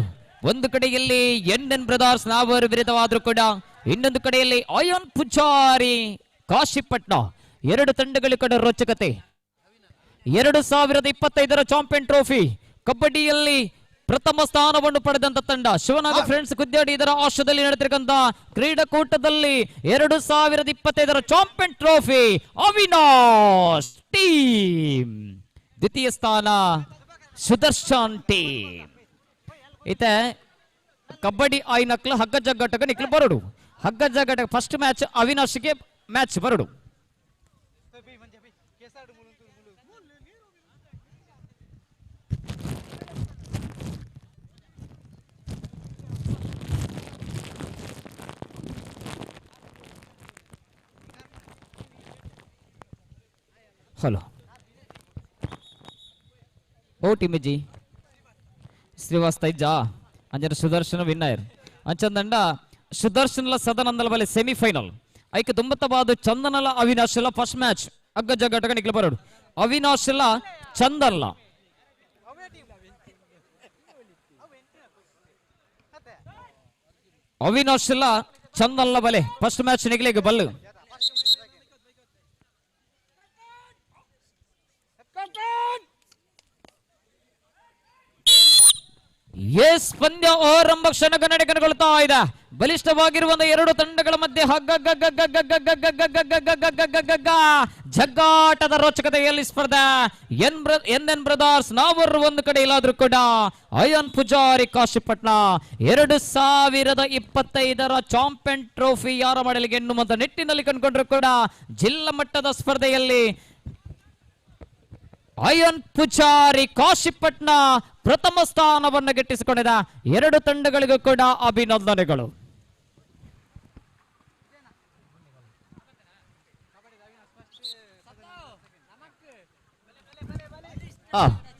ಒಂದು ಕಡೆಯಲ್ಲಿ ಎನ್ ಎನ್ ಬ್ರದರ್ಸ್ ನಾವರು ವಿರುದ್ಧವಾದರೂ ಕೂಡ ಇನ್ನೊಂದು ಕಡೆಯಲ್ಲಿ ಅಯಾನ್ ಪೂಜಾರಿ ಕಾಶಿಪಟ್ನ. ಎರಡು ತಂಡಗಳು ಕೂಡ ರೋಚಕತೆ. 2025 ಚಾಂಪಿಯನ್ ಟ್ರೋಫಿ ಕಬಡ್ಡಿಯಲ್ಲಿ ಪ್ರಥಮ ಸ್ಥಾನವನ್ನು ಪಡೆದಂತ ತಂಡ ಶಿವನಾಗ ಫ್ರೆಂಡ್ಸ್ ಕುದ್ಯಾಡಿ ಇದರ ಆಶಯದಲ್ಲಿ ನಡೆದಿರತಕ್ಕಂತ ಕ್ರೀಡಾಕೂಟದಲ್ಲಿ 2025 ಚಾಂಪಿಯನ್ ಟ್ರೋಫಿ ಅವಿನಾಶ್ ಟೀಮ್, ದ್ವಿತೀಯ ಸ್ಥಾನ ಸುದರ್ಶನ್ ಟೀಮ್. ಇತ್ತೆ ಕಬಡ್ಡಿ ಆಯ್ನಕ್ಲು ಹಗ್ಗ ಜಗ್ಗಾಟಕ ನಿಕ್ಲು ಬರಡು. ಹಗ್ಗ ಜಗ್ಗಾಟಕ ಫಸ್ಟ್ ಮ್ಯಾಚ್ ಅವಿನಾಶ್ಗೆ ಮ್ಯಾಚ್ ಬರಡು. ಹಲೋ ಓ ಟಿಮಿಜಿ ಶ್ರೀವಾಸ್ತ ಇಜ್ಜಾ ಅಂಜನ ಸುದರ್ಶನ ವಿನ್ನಯರ್ ಅಂಚಂದಂಡ ಸುದರ್ಶನಲ ಸದನಂದಲ ಬಲೆ ಸೆಮಿಫೈನಲ್ ಐಕ ದುಂಬತ್ತಬಾದು ಚಂದನಲ ಅವಿನಾಶಲ ಫಸ್ಟ್ ಮ್ಯಾಚ್ ಅಗ್ಗ ಜಗ್ಗಾಟಕ ನಿಕ್ಲು ಬರೋಡು. ಅವಿನಾಶಲ ಚಂದನ್ಲ ಅವಿನಾಶಲ ಚಂದನ್ಲ ಬಲೆ ಫಸ್ಟ್ ಮ್ಯಾಚ್ ನಿಕ್ಲಿಗೆ ಬಲ್ಲು. ಎಸ್ ಪಂದ್ಯ ಆರಂಭ ಕ್ಷಣ ಕನ್ನಡಿಗನಗೊಳ್ತಾ ಇದೆ. ಬಲಿಷ್ಠವಾಗಿರುವಂತಹ ಎರಡು ತಂಡಗಳ ಮಧ್ಯೆ ಜಗ್ಗಾಟದ ರೋಚಕತೆಯಲ್ಲಿ ಸ್ಪರ್ಧೆ. ಎನ್ ಎನ್ ಬ್ರದರ್ಸ್ ನಾವರು ಒಂದು ಕಡೆ ಇಲ್ಲಾದ್ರೂ ಕೂಡ ಅಯಾನ್ ಪೂಜಾರಿ ಕಾಶಿಪಟ್ನ 2025 ಚಾಂಪಿಯನ್ ಟ್ರೋಫಿ ಯಾರ ಮಾಡಲಿಕ್ಕೆ ಎನ್ನುವಂತ ನಿಟ್ಟಿನಲ್ಲಿ ಕಂಡುಕೊಂಡ್ರು ಕೂಡ ಜಿಲ್ಲಾ ಮಟ್ಟದ ಸ್ಪರ್ಧೆಯಲ್ಲಿ ಅಯಾನ್ ಪೂಜಾರಿ ಕಾಶಿಪಟ್ನ ಪ್ರಥಮ ಸ್ಥಾನವನ್ನು ಗಿಟ್ಟಿಸಿಕೊಂಡಿದೆ. ಎರಡು ತಂಡಗಳಿಗೂ ಕೂಡ ಅಭಿನಂದನೆಗಳು.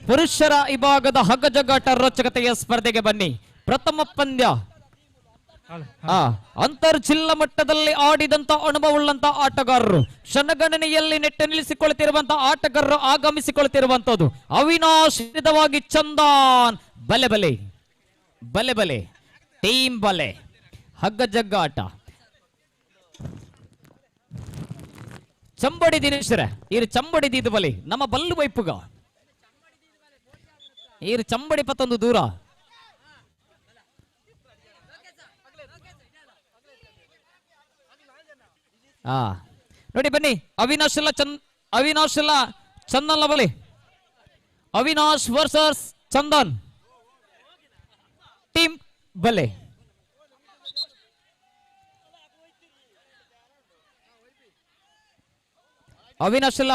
ಪುರುಷರ ವಿಭಾಗದ ಹಗ್ಗಜಗ್ಗಾಟ ರೋಚಕತೆಯ ಸ್ಪರ್ಧೆಗೆ ಬನ್ನಿ. ಪ್ರಥಮ ಪಂದ್ಯ ಅಂತರ್ ಜಿಲ್ಲಾ ಮಟ್ಟದಲ್ಲಿ ಆಡಿದಂತ ಅನುಭವವುಳ್ಳಂತ ಆಟಗಾರರು, ಕ್ಷಣಗಣನೆಯಲ್ಲಿ ನೆಟ್ಟು ನಿಲ್ಲಿಸಿಕೊಳ್ಳುತ್ತಿರುವಂತಹ ಆಟಗಾರರು ಆಗಮಿಸಿಕೊಳ್ಳುತ್ತಿರುವಂತದ್ದು. ಅವಿನಾಶ್ ವಿರುದ್ಧವಾಗಿ ಚಂದನ್. ಬಲೆ ಬಲೆ ಬಲೆ ಬಲೆ ಟೀಮ್ ಬಲೆ ಹಗ್ಗ ಜಗ್ಗಾಟ. ಚಂಬಡಿ ದಿನೇಶ್ವರ ಇರು ಚಂಬಡಿ ದೀದು ಬಲೆ ನಮ್ಮ ಬಲ್ಲು ವೈಪುಗ ಇರು ಚಂಬಡಿ ಪತ್ತೊಂದು ದೂರ. ನೋಡಿ ಬನ್ನಿ ಅವಿನಾಶ್ ಎಲ್ಲ ಅವಿನಾಶ್ ಎಲ್ಲ ಚಂದನ್ ಬಲಿ. ಅವಿನಾಶ್ ವರ್ಸಸ್ ಚಂದನ್ ಟೀಮ್ ಬಲೆ. ಅವಿನಾಶ್ ಎಲ್ಲ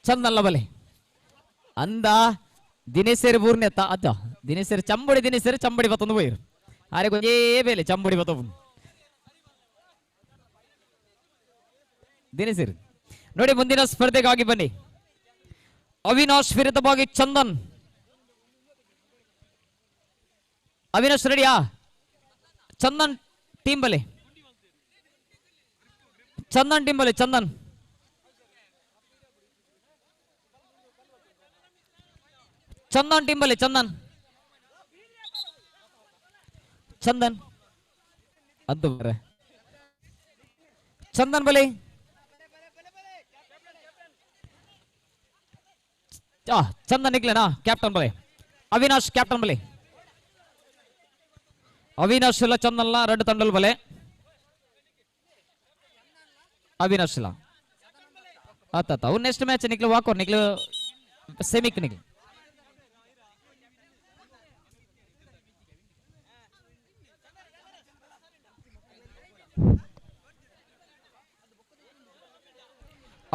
ಚಂದನ್ ಬಲೆ. ಅಂದ ದಿನೇಶರ್ ಬೂರ್ನೆ ಅತ್ತ ದಿನೇಶರ್ ಚಂಬಡಿ ದಿನೇಶರ್ ಚಂಬಡಿ ಬತ್ತೊಂದು ಪೋಯಿರು ಆರೆ ಒಂಜೇ ಬೇಲೆ ಚಂಬಡಿ ಬತ್ತೊಂದು ದಿನೇಶರ್. ನೋಡಿ ಮುಂದಿನ ಸ್ಪರ್ಧೆಗಾಗಿ ಬನ್ನಿ. ಅವಿನಾಶ್ ವಿರುದ್ಧವಾಗಿ ಚಂದನ್. ಅವಿನಾಶ್ ರೆಡಿಯಾ? ಚಂದನ್ ಟೀಮ್ ಬಲೆ, ಚಂದನ್ ಟೀಮ್ ಬಲೆ, ಚಂದನ್ ಚಂದನ್ ಟೀಮ್ ಬಲೆ, ಚಂದನ್ ಚಂದನ್ ಅದು ಬರ ಚಂದನ್ ಬಲೆ. ಚಂದನ್ ನಿಕ್ಲೆನಾ ಕ್ಯಾಪ್ಟನ್ ಬಲೆ, ಅವಿನಾಶ್ ಕ್ಯಾಪ್ಟನ್ ಬಲೆ. ಅವಿನಾಶ್ ಇಲ್ಲ ಚಂದನ್ಲ ಎರಡು ತಂಡಲ್ ಬಲೆ. ಅವಿನಾಶ್ ಇಲ್ಲ ಆತ ಅವು ನೆಕ್ಸ್ಟ್ ಮ್ಯಾಚ್ ನಿಕ್ಲು ವಾಕೋ ನಿಕ್ಲು ಸೆಮಿಕ್ ನಿಕ್ಲು.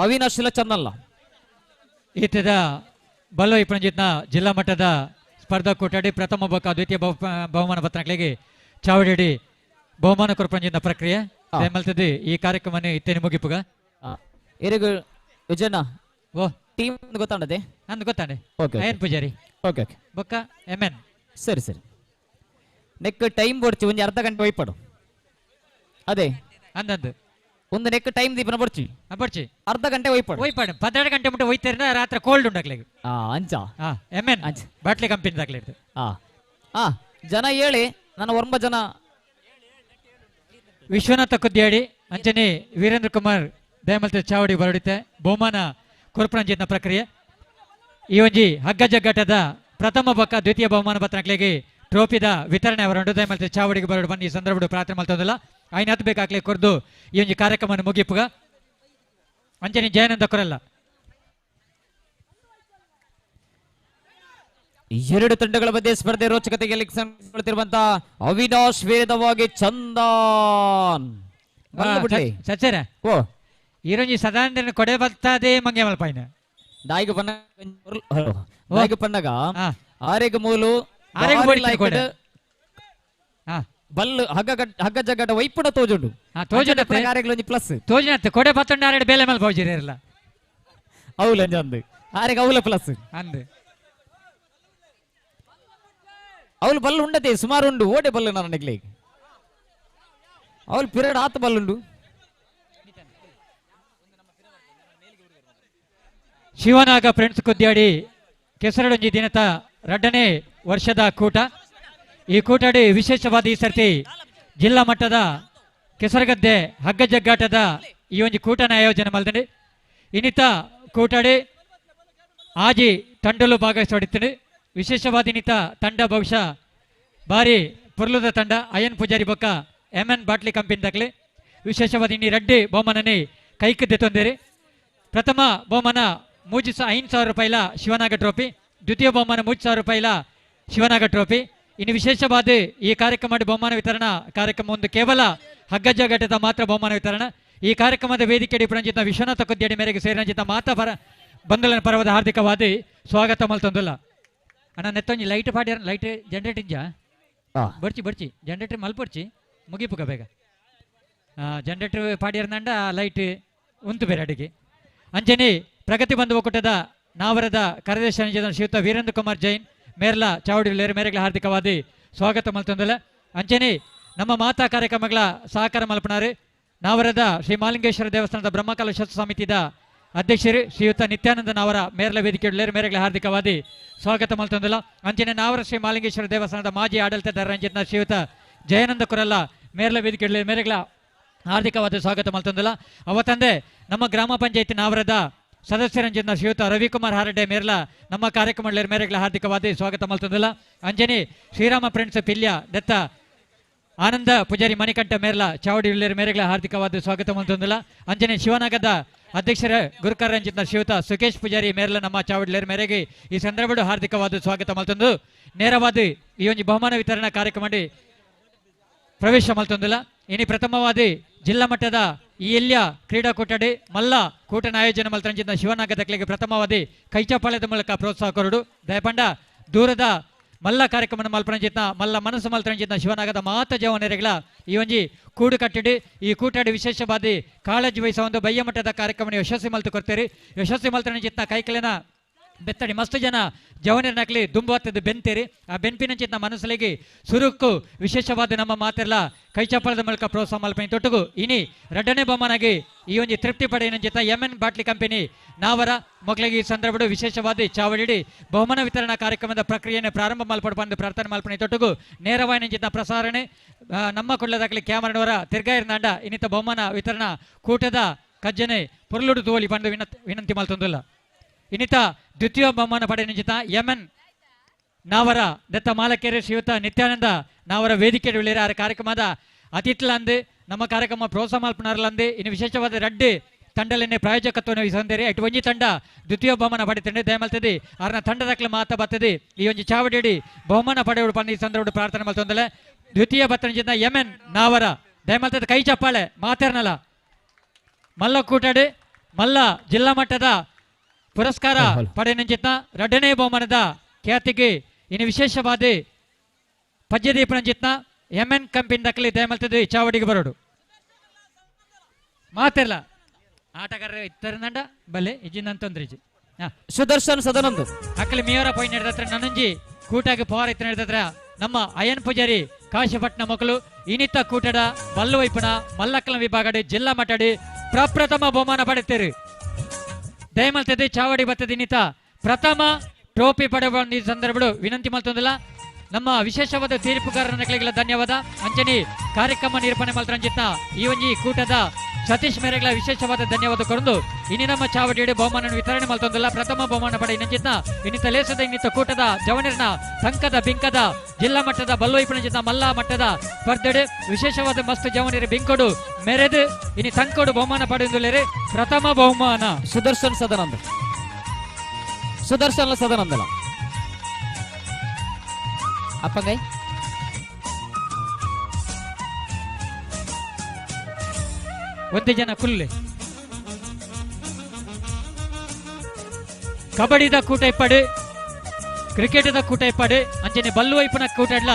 ಅವಿನಾಶ್ ಇಲ್ಲ ಚಂದನ್ಲ. ಈತದ ಬಲ್ಲ ಇಪ್ಪಂಜಿತ್ನ ಜಿಲ್ಲಾ ಮಟ್ಟದ ಸ್ಪರ್ಧಾ ಕೂಟಾಡಿ ಪ್ರಥಮ ಬೊಕ್ಕ ದ್ವಿತೀಯ ಬಹುಮಾನ ಪತ್ರಗಳಿಗೆ ಚಾವಡಿ ಬಹುಮಾನ ಕೊರಪಂಜಿನ ಪ್ರಕ್ರಿಯೆ ಮಲ್ತದೆ. ಈ ಕಾರ್ಯಕ್ರಮ ಇತ್ತೇನೆ ಮುಗಿಪುಗ. ಇರಿಗು ವಿಜಯಣ್ಣ ಓ ಟೀಮ್ ಗೊತ್ತಾಂಡದೆ ಅಂದ್ ಗೊತ್ತಾಂಡೆ. ಓಕೆ ಅಯ್ಯನ್ ಪೂಜಾರಿ. ಓಕೆ ಓಕೆ ಬೊಕ್ಕ ಎಮ್ ಎನ್. ಸರಿ ಸರಿ ನೆಕ್ ಟೈಮ್ ಬೋಡ್ಚಿ ಒಂಜಿ ಅರ್ಧ ಗಂಟೆ ಒಯ್ಪಡು. ಅದೇ ಅಂದಂದು ಒಂದು ನೆಕ್ ಟೈಮ್ ದೀಪನ ಬರ್ಚಿ ಬರ್ಚಿ ಅರ್ಧ ಗಂಟೆ ಒಯ್ಪಡು ಒಯ್ಪಡು 12 ಗಂಟೆ ಮುಟ್ಟ ಒಯ್ತಾರೆ ರಾತ್ರಿ ಕೋಲ್ಡ್ ಉಂಡಾಗ್ಲಿ. ಅಂಚ ಎಮ್ ಎನ್ ಬಾಟ್ಲಿ ಕಂಪನಿ ದಾಖಲೆ. ಜನ ಹೇಳಿ ನನ್ನ 9 ಜನ. ವಿಶ್ವನಾಥ ಕುದ್ಯಾಡಿ ಅಂಚನೆ ವೀರೇಂದ್ರ ಕುಮಾರ್ ದಯಮಲ್ತ ಚಾವಡಿ ಬರಡಿತೆ ಬಹುಮಾನ ಕೊರಪಣಂಜಿನ ಪ್ರಕ್ರಿಯೆ. ಈ ಒಂಜಿ ಹಗ್ಗ ಜಗ್ಗಾಟದ ಪ್ರಥಮ ಬೊಕ್ಕ ದ್ವಿತೀಯ ಬಹುಮಾನ ಪತ್ರಗಳಿಗೆ ಟ್ರೋಫಿದ ವಿತರಣೆ ಅವರುಂಡು. ದಯಮಲ್ತ ಚಾವಡಿಗೆ ಬರಡು ಬನ್ನಿ. ಈ ಸಂದರ್ಭ ಪ್ರಾರ್ಥನೆ ಮಲ್ತೊಂದಿಲ್ಲ ಐನ ಹತ್ತು ಬೇಕಾಗ್ಲಿ ಕೊರ್ದು ಈ ಒಂಜಿ ಕಾರ್ಯಕ್ರಮ ಮುಗಿಪುಗ. ಅಂಚನೆ ಜಯಾನಂದ ಕೊರಲ್ಲ. ಎರಡು ತಂಡಗಳ ಮಧ್ಯೆ ಸ್ಪರ್ಧೆ ರೋಚಕತೆಗೆ ಕೊಳ್ಳುತ್ತಿರುವಂತಹ ಅವಿನಾಶ್ ವೇದವಾಗಿ ಚಂದನ್. ಸಚ್ಚರ ಓ ಈರೊಂಜಿ ಸದಾನಂದನ ಕೊಡೆ ಬರ್ತದೆ ಮಂಗೆ ಮಲ್ಪಾಯಿನ ದಾಯಿಗೆ ಪನ್ನ ದಾಯಿಗೆ ಪನ್ನಗ ಆರೆಗ್ ಮೂಲು ಆರೆಗ್ ಬಲ್ಲು ಹಗ್ಗ ಹಗ್ಗ ಜಗ್ಗಟ ವೈಪುಡ ತೋಜುಂಡು ತೋಜುಂಡು ಆರೆಗ್ ಪ್ಲಸ್ ತೋಜುನತ್ತೆ ಕೊಡೆ ಬತ್ತೊಂಡು ಆರೆಡ್ ಬೇಲೆ ಮಲ್ಪ ಪೌಜಿರಲ್ಲ అవుಲ ಅಂದು ಆರೆಗ್ అవుಲ ಪ್ಲಸ್ ಅಂದು ಅವಳು ಬಲ್ಲು ಉಂಡತೆ ಸುಮಾರು ಉಂಡು ಓಡೆ ಬಲ್ಲು ನನ್ನ ನೆಗ್ಲೆ ಅವಳು ಪಿರಡ್ ಆತ ಬಲ್ಲುಂಡು. ಶಿವನಾಗ ಫ್ರೆಂಡ್ಸ್ ಕುದ್ಯಾಡಿ ಕೆಸರಡೊಂಜಿ ದಿನತ 2ನೇ ವರ್ಷದ ಕೂಟ. ಈ ಕೂಟಾಡಿ ವಿಶೇಷವಾದ ಈ ಸರ್ತಿ ಜಿಲ್ಲಾ ಮಟ್ಟದ ಕೆಸರಗದ್ದೆ ಹಗ್ಗ ಜಗ್ಗಾಟದ ಈ ಒಂದು ಕೂಟನ ಆಯೋಜನೆ ಮಲ್ದಂಡಿ. ಇನ್ನಿತ ಕೂಟಾಡಿ ಆಜಿ ತಂಡಲು ಭಾಗವಹಿಸಿ. ವಿಶೇಷವಾದ ಇನ್ನಿತ ತಂಡ ಬಹುಶಃ ಭಾರಿ ಪುರ್ಲುದ ತಂಡ ಅಯ್ಯನ್ ಪೂಜಾರಿ ಬೊಕ್ಕ ಎಮ್ ಎನ್ ಬಾಟ್ಲಿ ಕಂಪನಿ ದಾಖಲೆ. ವಿಶೇಷವಾದ ಇನ್ನಿ ರೆಡ್ಡಿ ಬಹುಮಾನನಿ ಕೈಕದ್ದೆ ತೊಂದರೆ. ಪ್ರಥಮ ಬಹುಮಾನ 5,000 ರೂಪಾಯಿಲ ಶಿವನಾಗ ಟ್ರೋಫಿ, ದ್ವಿತೀಯ ಬಹುಮಾನ 3,000 ರೂಪಾಯಿಲ ಶಿವನಾಗ ಟ್ರೋಫಿ. ಇನ್ನು ವಿಶೇಷವಾದ ಈ ಕಾರ್ಯಕ್ರಮ ಬಹುಮಾನ ವಿತರಣಾ ಕಾರ್ಯಕ್ರಮ ಒಂದು ಕೇವಲ ಹಗ್ಗಜಗ್ಗಾಟದ ಮಾತ್ರ ಬಹುಮಾನ ವಿತರಣಾ. ಈ ಕಾರ್ಯಕ್ರಮದ ವೇದಿಕೆಯಡಿ ಪುರಂಜಿತ ವಿಶ್ವನಾಥ ಕೊದ್ದಿಯಡಿ ಮೇರೆಗೆ ಸೇರಿರಂಜಿತ ಮಾತಾ ಪರ ಬಂಧುಲನ ಪರ್ವದ ಹಾರ್ದಿಕವಾದ ಸ್ವಾಗತ ಮಲ್ತೊಂದುಲ್ಲ. ಅಣ್ಣ ನೆತ್ತೊಂಜಿ ಲೈಟ್ ಪಾಡ್ಯಾರ ಲೈಟ್ ಜನರೇಟ್ ಇಂಜ ಬರ್ಚಿ ಬರ್ಚಿ ಜನರೇಟರ್ ಮಲ್ಪೊಡ್ಚಿ ಮುಗಿಪುಗ ಬೇಗ ಜನರೇಟರ್ ಪಾಡ್ಯಾರನಂಡ ಲೈಟ್ ಉಂತು ಬೇರೆ ಅಡಿಗೆ. ಅಂಚನೆ ಪ್ರಗತಿ ಬಂಧು ಒಕ್ಕೂಟದ ನಾವರದ ಕಾರ್ಯದರ್ಶಿ ಶ್ರೀಯುತ ವೀರೇಂದ್ರ ಕುಮಾರ್ ಜೈನ್ ಮೇರ್ಲ ಚಾವಡಿ ಮೇರೆಗಳ ಹಾರ್ದಿಕವಾದ ಸ್ವಾಗತ ಮಲ್ತೊಂದುಲ್ಲ. ಅಂಚನೆ ನಮ್ಮ ಮಾತಾ ಕಾರ್ಯಕ್ರಮಗಳ ಸಹಕಾರ ಮಲ್ಪನಾರು ನಾವರದ ಶ್ರೀ ಮಾಲಿಂಗೇಶ್ವರ ದೇವಸ್ಥಾನದ ಬ್ರಹ್ಮಕಲಶ ಸಮಿತಿದ ಅಧ್ಯಕ್ಷರು ಶ್ರೀಯುತ ನಿತ್ಯಾನಂದ ನಾವರ ಮೇರ್ಲ ವೇದಿಕೆ ಮೇರೆಗಳ ಹಾರ್ದಿಕವಾದ ಸ್ವಾಗತ ಮಲ್ತೊಂದುಲ್ಲ. ಅಂಚನೆ ನಾವರ ಶ್ರೀ ಮಾಲಿಂಗೇಶ್ವರ ದೇವಸ್ಥಾನದ ಮಾಜಿ ಆಡಳಿತದಾರ ರಂಜಿತ್ನ ಶ್ರೀಯುತ ಜಯಾನಂದ ಕುರಲ್ಲ ಮೇರ್ಲ ವೇದಿಕೆ ಮೇರೆಗಳ ಹಾರ್ದಿಕವಾದ ಸ್ವಾಗತ ಮಲ್ತೊಂದುಲ್ಲ. ಅವತ್ತಂದೆ ನಮ್ಮ ಗ್ರಾಮ ಪಂಚಾಯತಿ ನಾವರದ ಸದಸ್ಯರಂಜಿನ ಶ್ರೀಯುತ ರವಿಕುಮಾರ್ ಹಾರಡೆ ಮೇರ್ಲ ನಮ್ಮ ಕಾರ್ಯಕ್ರಮ ಮೇರೆಗಳ ಹಾರ್ದಿಕವಾದ ಸ್ವಾಗತ ಮಲ್ತೊಂದುಲ್ಲ. ಅಂಜನಿ ಶ್ರೀರಾಮ ಫ್ರೆಂಡ್ಸ್ ಪಿಲ್ಯ ದತ್ತ ಆನಂದ ಪೂಜಾರಿ ಮಣಿಕಂಠ ಮೇರ್ಲ ಚಾವಡಿ ಮೇರೆಗಳ ಹಾರ್ದಿಕವಾದ ಸ್ವಾಗತ ಮಲ್ತೊಂದುಲ್ಲ. ಅಂಜನಿ ಶಿವನಾಗದ ಅಧ್ಯಕ್ಷರ ಗುರುಕರ್ ರಂಜಿತ್ನ ಶ್ರೀಯುತ ಸುಕೇಶ್ ಪೂಜಾರಿ ಮೇರ್ಲ ನಮ್ಮ ಚಾವಡಿ ಮೇರೆಗೆ ಈ ಸಂದರ್ಭ ಹಾರ್ದಿಕವಾದ ಸ್ವಾಗತ ಮಲ್ತೊಂದು ನೇರವಾದ ಈ ಒಂದು ಬಹುಮಾನ ವಿತರಣಾ ಕಾರ್ಯಕ್ರಮ ಪ್ರವೇಶ ಮಲ್ತೊಂದುಲ್ಲ. ಇನಿ ಪ್ರಥಮವಾದ ಜಿಲ್ಲಾ ಮಟ್ಟದ ಈ ಎಲ್ಯ ಕ್ರೀಡಾಕೂಟಡೆ ಮಲ್ಲ ಕೂಟನ ಆಯೋಜನೆ ಮಲ್ತಂಚಿನ ಶಿವನಾಗ ದಕ್ಲೆಗೆ ಪ್ರಥಮವಾದಿ ಕೈಚಪಾಳ್ಯದ ಮೂಲಕ ಪ್ರೋತ್ಸಾಹ ಕೊರಡು. ದಯಪಂಡ ದೂರದ ಮಲ್ಲ ಕಾರ್ಯಕ್ರಮ ಮಲ್ಪನಂಚಿತ್ನ ಮಲ್ಲ ಮನಸ್ಸು ಮಲ್ತನಂಚಿತ್ನ ಶಿವನಾಗದ ಮಾತ ಜವನರೆಗಳ ಈ ಒಂಜಿ ಕೂಡು ಕಟ್ಟಿಡಿ ಈ ಕೂಟಾಡಿ ವಿಶೇಷವಾದಿ ಕಾಳಜಿ ವಹಿಸುವ ಒಂದು ಬಯ್ಯ ಮಟ್ಟದ ಕಾರ್ಯಕ್ರಮ ಯಶಸ್ವಿ ಮಲ್ತು ಕೊಡ್ತೀರಿ. ಯಶಸ್ವಿ ಮಲ್ತನಂಚಿತ್ನ ಕೈಕಲಿನ ಬೆತ್ತಡಿ ಮಸ್ತ್ ಜನ ಜವನರನಕ್ಲಿ ದುಂಬತ್ತದ ಬೆಂತೀರಿ. ಆ ಬೆನ್ಪಿನಂಚಿತ್ನ ಮನಸ್ಸಲಿಗೆ ಸುರುಕು ವಿಶೇಷವಾದ ನಮ್ಮ ಮಾತೆಲ್ಲ ಕೈಚಪ್ಪಾಳದ ಮೂಲಕ ಪ್ರೋತ್ಸಾಹ ಮಲ್ಪನಿ ತೊಟ್ಟುಗು. ಇನಿ ರಡ್ಡನೇ ಬೊಮ್ಮನಾಗಿ ಈ ಒಂದು ತೃಪ್ತಿ ಪಡೆಯನಂಚಿತ ಎಂ ಎನ್ ಬಾಟ್ಲಿ ಕಂಪನಿ ನಾವರ ಮಕ್ಕಳಿಗೆ ಈ ಸಂದರ್ಭದ ವಿಶೇಷವಾದ ಚಾವಡಿಡಿ ಬಹುಮಾನ ವಿತರಣಾ ಕಾರ್ಯಕ್ರಮದ ಪ್ರಕ್ರಿಯೆಯನ್ನು ಪ್ರಾರಂಭ ಮಲ್ಪಡು ಪ್ರಾರ್ಥನೆ ಮಲ್ಪನಿ ತೊಟ್ಟುಗು. ನೇರವಾಯಿನಂಚಿತ ಪ್ರಸಾರಣೆ ನಮ್ಮ ಕೊಳ್ಳದಾಗಲಿ ಕ್ಯಾಮರನವರ ತಿರ್ಗಾಯಿರ್ನಾಂಡ ಇನ್ನಿತ ಬಹುಮಾನ ವಿತರಣಾ ಕೂಟದ ಕಜ್ಜನೆ ಪೊರ್ಲುಡು ತೋಲಿ ಬಂದು ವಿನಂತಿ ಮಲ್ತೊಂದಿಲ್ಲ. ಇನ್ನಿತ ದ್ವಿತೀಯ ಬಹುಮಾನ ಪಡೆಯನಂಚಿತ ಎಂ ಎನ್ ನಾವರ ದತ್ತ ಮಾಲಕೇರಿ ಶ್ರೀಯುತ ನಿತ್ಯಾನಂದ ನಾವರ ವೇದಿಕೆ ಉಳ್ಳೇರ ಆ ಕಾರ್ಯಕ್ರಮದ ಅತಿಥಿಲಂದು ನಮ್ಮ ಕಾರ್ಯಕ್ರಮ ಪ್ರೋತ್ಸಾಹ ಮಲ್ಪನಾರ್ಲಂದು ಇನ್ನು ವಿಶೇಷವಾದ ರಡ್ಡು ತಂಡಲನ್ನೇ ಪ್ರಾಯೋಜಕತ್ವವನ್ನು ವಹಿಸಂದೇರಿ. ಅటు ಒಂಜಿ ತಂಡ ದ್ವಿತೀಯ ಬಹುಮಾನ ಪಡೆತಂಡೆ ದಯಮಲ್ತದೆ ಆರ್ನ ತಂಡದಕ್ಲೆ ಮಾತ ಬರ್ತದೆ ಈ ಒಂಜಿ ಚಾವಡಿಡಿ ಬಹುಮಾನ ಪಡೆಯುವ ಪಂದ ಈ ಸಂದರ್ಭ ಪ್ರಾರ್ಥನೆ ಮಲ್ತೊಂದಲೆ. ದ್ವಿತೀಯ ಬತ್ತನಂಚಿತ ಎಂ ಎನ್ ನಾವರ ದಯಮಲ್ತದ ಕೈ ಚಪ್ಪಾಳೆ ಮಾತೇರ್ನಲ್ಲ ಮಲ್ಲ ಕೂಟಾಡಿ ಮಲ್ಲ ಜಿಲ್ಲಾ ಮಟ್ಟದ ಪುರಸ್ಕಾರ ಪಡೆಯನಂಚಿತ ರಡ್ಡನೇ ಬಹುಮಾನದ ಖ್ಯಾತಿಗೆ ಇನ್ನು ವಿಶೇಷವಾದ ಪಜ್ಯದೀಪನಂಚಿತ್ನ ಎಂ ಎನ್ ಕಂಪನಿ ದಕ್ಕಲಿ ದಯಮಲ್ತದೆ ಚಾವಡಿಗೆ ಬರೋಡು ಮಾತಿರ್ಲ ಆಟಗಾರರು ಇತ್ತರಂಡ ಬಲೆ ಇಜ್ಜಿನಂತಂದ್ರೆ ಇಜ್ಜಿ ಸುದರ್ಶನ್ ಸದನಂದು ಅಕ್ಕಲಿ ಮೇಯರ ಪಾಯಿಂಟ್ ನಡೆದತ್ರ ನನ್ನಂಜಿ ಕೂಟಾಗಿ ಪವಾರ್ ಇತ್ತ ನಡೆದತ್ರ ನಮ್ಮ ಅಯ್ಯನ್ ಪೂಜಾರಿ ಕಾಶಿಪಟ್ನ ಮಕ್ಕಳು ಇನಿತ ಕೂಟದ ಬಲ್ಲುವೈಪುಣ ಮಲ್ಲಕ್ಕಲ ವಿಭಾಗಡಿ ಜಿಲ್ಲಾ ಮಟ್ಟಡಿ ಪ್ರಪ್ರಥಮ ಬಹುಮಾನ ಪಡೆಯುತ್ತೀರಿ. ದಯಮಲ್ತದೆ ಚಾವಡಿ ಬರ್ತದೆ ಇನ್ನಿತ ಪ್ರಥಮ ಟ್ರೋಫಿ ಪಡೆಯುವ ಈ ಸಂದರ್ಭಗಳು ವಿನಂತಿ ಮಲ್ತೊಂದಿಲ್ಲ. ನಮ್ಮ ವಿಶೇಷವಾದ ತೀರ್ಪುಗಾರನ ಧನ್ಯವಾದ. ಅಂಚನಿ ಕಾರ್ಯಕ್ರಮ ನಿರೂಪಣೆ ಮಲ್ತರಂಜಿತ್ನ ಈ ಒಂಜಿ ಕೂಟದ ಸತೀಶ್ ಮೇರೆಗಳ ವಿಶೇಷವಾದ ಧನ್ಯವಾದ ಕೊರಂದು ಇನಿ ನಮ್ಮ ಚಾವಡಿಯಡಿ ಬಹುಮಾನ ವಿತರಣೆ ಮಲ್ತೊಂದಿಲ್ಲ. ಪ್ರಥಮ ಬಹುಮಾನ ಪಡೆ ಇನ್ನಂಜಿತ್ನ ಇನ್ನಿತ ಲೇಸದ ಇನ್ನಿತ ಕೂಟದ ಜವನಿರ್ನ ಸಂಕದ ಬಿಂಕದ ಜಿಲ್ಲಾ ಮಟ್ಟದ ಬಲ್ಲೋಯ್ಪನಂಜಿತ್ನ ಮಲ್ಲ ಮಟ್ಟದ ಸ್ಪರ್ಧೆಡೆ ವಿಶೇಷವಾದ ಮಸ್ತ್ ಜವನಿರ ಬಿಂಕೊಡು ಮೆರೆದು ಇನಿ ತಂಕೋಡು ಬಹುಮಾನ ಪಡೆಯುವುದಿಲ್ಲರೆ ಪ್ರಥಮ ಬಹುಮಾನ ಸುದರ್ಶನ್ ಸದಾನಂದ ಸುದರ್ಶನ್ ಸದಾನಂದಲ ಅಪ್ಪಂಗೈ ಒಂದೇ ಜನ ಕುಲ್ಲೆ ಕಬಡ್ಡಿದ ಕೂಟ ಇಪ್ಪಡು ಕ್ರಿಕೆಟ್ದ ಕೂಟ ಇಪ್ಪಡು ಅಂಚನೆ ಬಲ್ಲುವೈಪನ ಕೂಟಡ್ಲ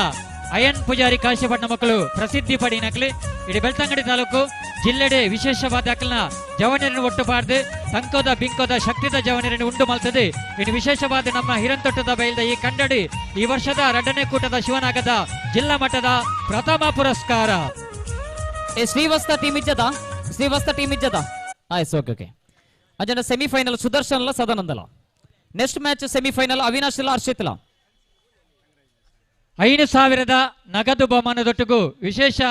ಅಯನ್ ಪೂಜಾರಿ ಕಾಶಿಪಟ್ನ ಮಕ್ಕಳು ಪ್ರಸಿದ್ಧಿ ಪಡಿನಕ್ಲಿ ಇಡೀ ಬೆಳ್ತಂಗಡಿ ತಾಲೂಕು ಜಿಲ್ಲೆಡೆ ವಿಶೇಷವಾದ ಅಕ್ಕಲ್ನ ಜವನರನ್ನು ಒಟ್ಟು ಬಾರ್ದು ತಂಕೋದ ಬಿಂಕೋದ ಶಕ್ತಿದ ಜವನರನ್ನು ಉಂಡು ಮಲ್ತದೆ. ಇನ್ನು ವಿಶೇಷವಾದ ನಮ್ಮ ಹಿರಂತೊಟ್ಟದ ಬಯಲ್ದ ಈ ಕಂಡಡಿ ಈ ವರ್ಷದ ಎರಡನೇ ಕೂಟದ ಶಿವನಾಗದ ಜಿಲ್ಲಾ ಮಟ್ಟದ ಪ್ರಥಮ ಪುರಸ್ಕಾರ. ಶ್ರೀವಸ್ತ ಟೀಮ್ ಇಜ್ಜದ ಶ್ರೀವಸ್ತ ಟೀಮ್ ಇಜ್ಜದ ಆಯ್ತು ಓಕೆ ಓಕೆ ಅಜನ ಸೆಮಿಫೈನಲ್ ಸುದರ್ಶನ್ ಅಲ್ಲ ಸದಾನಂದಲ ನೆಕ್ಸ್ಟ್ ಮ್ಯಾಚ್ ಸೆಮಿಫೈನಲ್ ಅವಿನಾಶ್ ಅಲ್ಲ ಹರ್ಷಿತ್ಲ. 5,000 ನಗದು ಬಹುಮಾನದೊಟ್ಟಿಗೂ ವಿಶೇಷ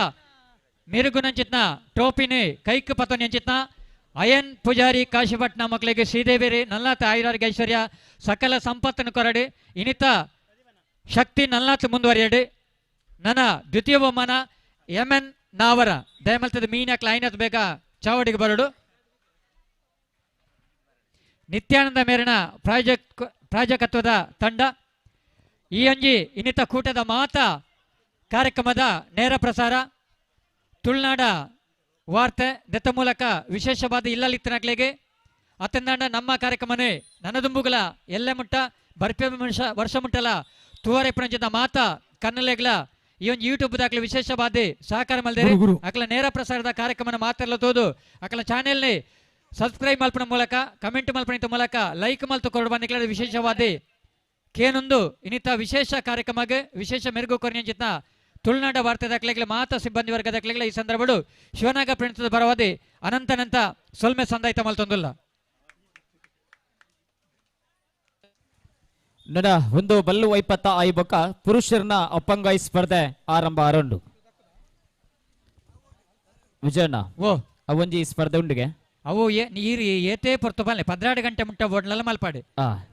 ಮಿರುಗುನಂಚಿತ್ನ ಟ್ರೋಫಿನಿ ಕೈಕ್ ಪತನಂಚಿತ್ನ ಅಯನ್ ಪೂಜಾರಿ ಕಾಶಿಪಟ್ನ ಮಕ್ಕಳಿಗೆ ಶ್ರೀದೇವಿರಿ ನಲ್ಲಾತ ಆಯುರಾರ್ಗೆ ಐಶ್ವರ್ಯ ಸಕಲ ಸಂಪತ್ತನ್ನು ಕೊರಡಿ ಇನ್ನಿತ ಶಕ್ತಿ ನಲ್ಲಾತ್ ಮುಂದುವರಿಯಡಿ. ನನ್ನ ದ್ವಿತೀಯ ಬಹುಮಾನ ಎಂ ಎನ್ ನಾವರ ದಯಮಲ್ತದ ಮೀನಾಕ್ಲ ಐನತ್ ಬೇಗ ಚಾವಡಿಗೆ ಬರಡು. ನಿತ್ಯಾನಂದ ಮೇರಿನ ಪ್ರಾಯೋಜಕತ್ವದ ತಂಡ ಈ ಅಂಜಿ ಇನ್ನಿತ ಕೂಟದ ಮಾತ ಕಾರ್ಯಕ್ರಮದ ನೇರ ಪ್ರಸಾರ ತುಳುನಾಡ ವಾರ್ತೆ ದತ್ತ ಮೂಲಕ ವಿಶೇಷವಾದ ಇಲ್ಲಲಿತ್ತನಕ್ಲೆಗೆ ಅತ್ತಂದಾಂಡ ನಮ್ಮ ಕಾರ್ಯಕ್ರಮನೇ ನನ್ನದುಂಬುಗಳ ಎಲ್ಲೆ ಮುಟ್ಟ ಬರ್ಪೆ ವರ್ಷ ಮುಟ್ಟಲ ತೂವರೆ ಪುಣಂಚಿದ ಮಾತ ಕನ್ನಲೆಗ್ಲ ಈ ಒಂದು ಯೂಟ್ಯೂಬ್ ದಾಖಲೆ ವಿಶೇಷವಾದ ಸಹಕಾರ ಮಲ್ದೇರಿ ಅಕಲ ನೇರ ಪ್ರಸಾರದ ಕಾರ್ಯಕ್ರಮನ ಮಾತೆಲ್ಲ ತೋದು ಅಕಲ ಚಾನೆಲ್ನಿ ಸಬ್ಸ್ಕ್ರೈಬ್ ಮಲ್ಪನ ಮೂಲಕ ಕಮೆಂಟ್ ಮಲ್ಪನಿತ ಮೂಲಕ ಲೈಕ್ ಮಲ್ತು ಕೊರಡು ಬಂದಿಕ್ಲ ವಿಶೇಷವಾದ ಕೇನೊಂದು ಇನ್ನಿತ ವಿಶೇಷ ಕಾರ್ಯಕ್ರಮಕ್ಕೆ ವಿಶೇಷ ಮೆರುಗು ಕೊರಿಯಂಚಿತ್ನ ತುಳುನಾಡ ವಾರ್ತೆ ದಾಖಲೆಗಳ ಮಾತಾ ಸಿಬ್ಬಂದಿ ವರ್ಗ ದಾಖಲೆಗಳ ಈ ಸಂದರ್ಭಗಳು ಶಿವನಾಗ ಪ್ರಣತದ ಪರವಾದಿ ಅನಂತನಂತ ಸೊಲ್ಮೆ ಸಂದಾಯ್ತ ಮಲ್ತೊಂದುಲ್ಲ. ನಡ ಒಂದು ಬಲ್ಲು ವೈಪತ್ತ ಆಯ್ಬೊಕ್ಕ ಪುರುಷರನ್ನ ಅಪ್ಪಂಗಾಯಿ ಸ್ಪರ್ಧೆ ಆರಂಭ ಆರಂಡು ವಿಜಯಣ್ಣ ಓ ಅವೊಂಜಿ ಸ್ಪರ್ಧೆ ಉಂಡಿಗೆ ಅವು ನೀರು ಏತೇ ಪೊರ್ತು ಬಲ್ಲೆ 12 ಗಂಟೆ ಮುಟ್ಟ ಬೋಡ್ಲಲ್ಲ ಮಲ್ಪಾಡು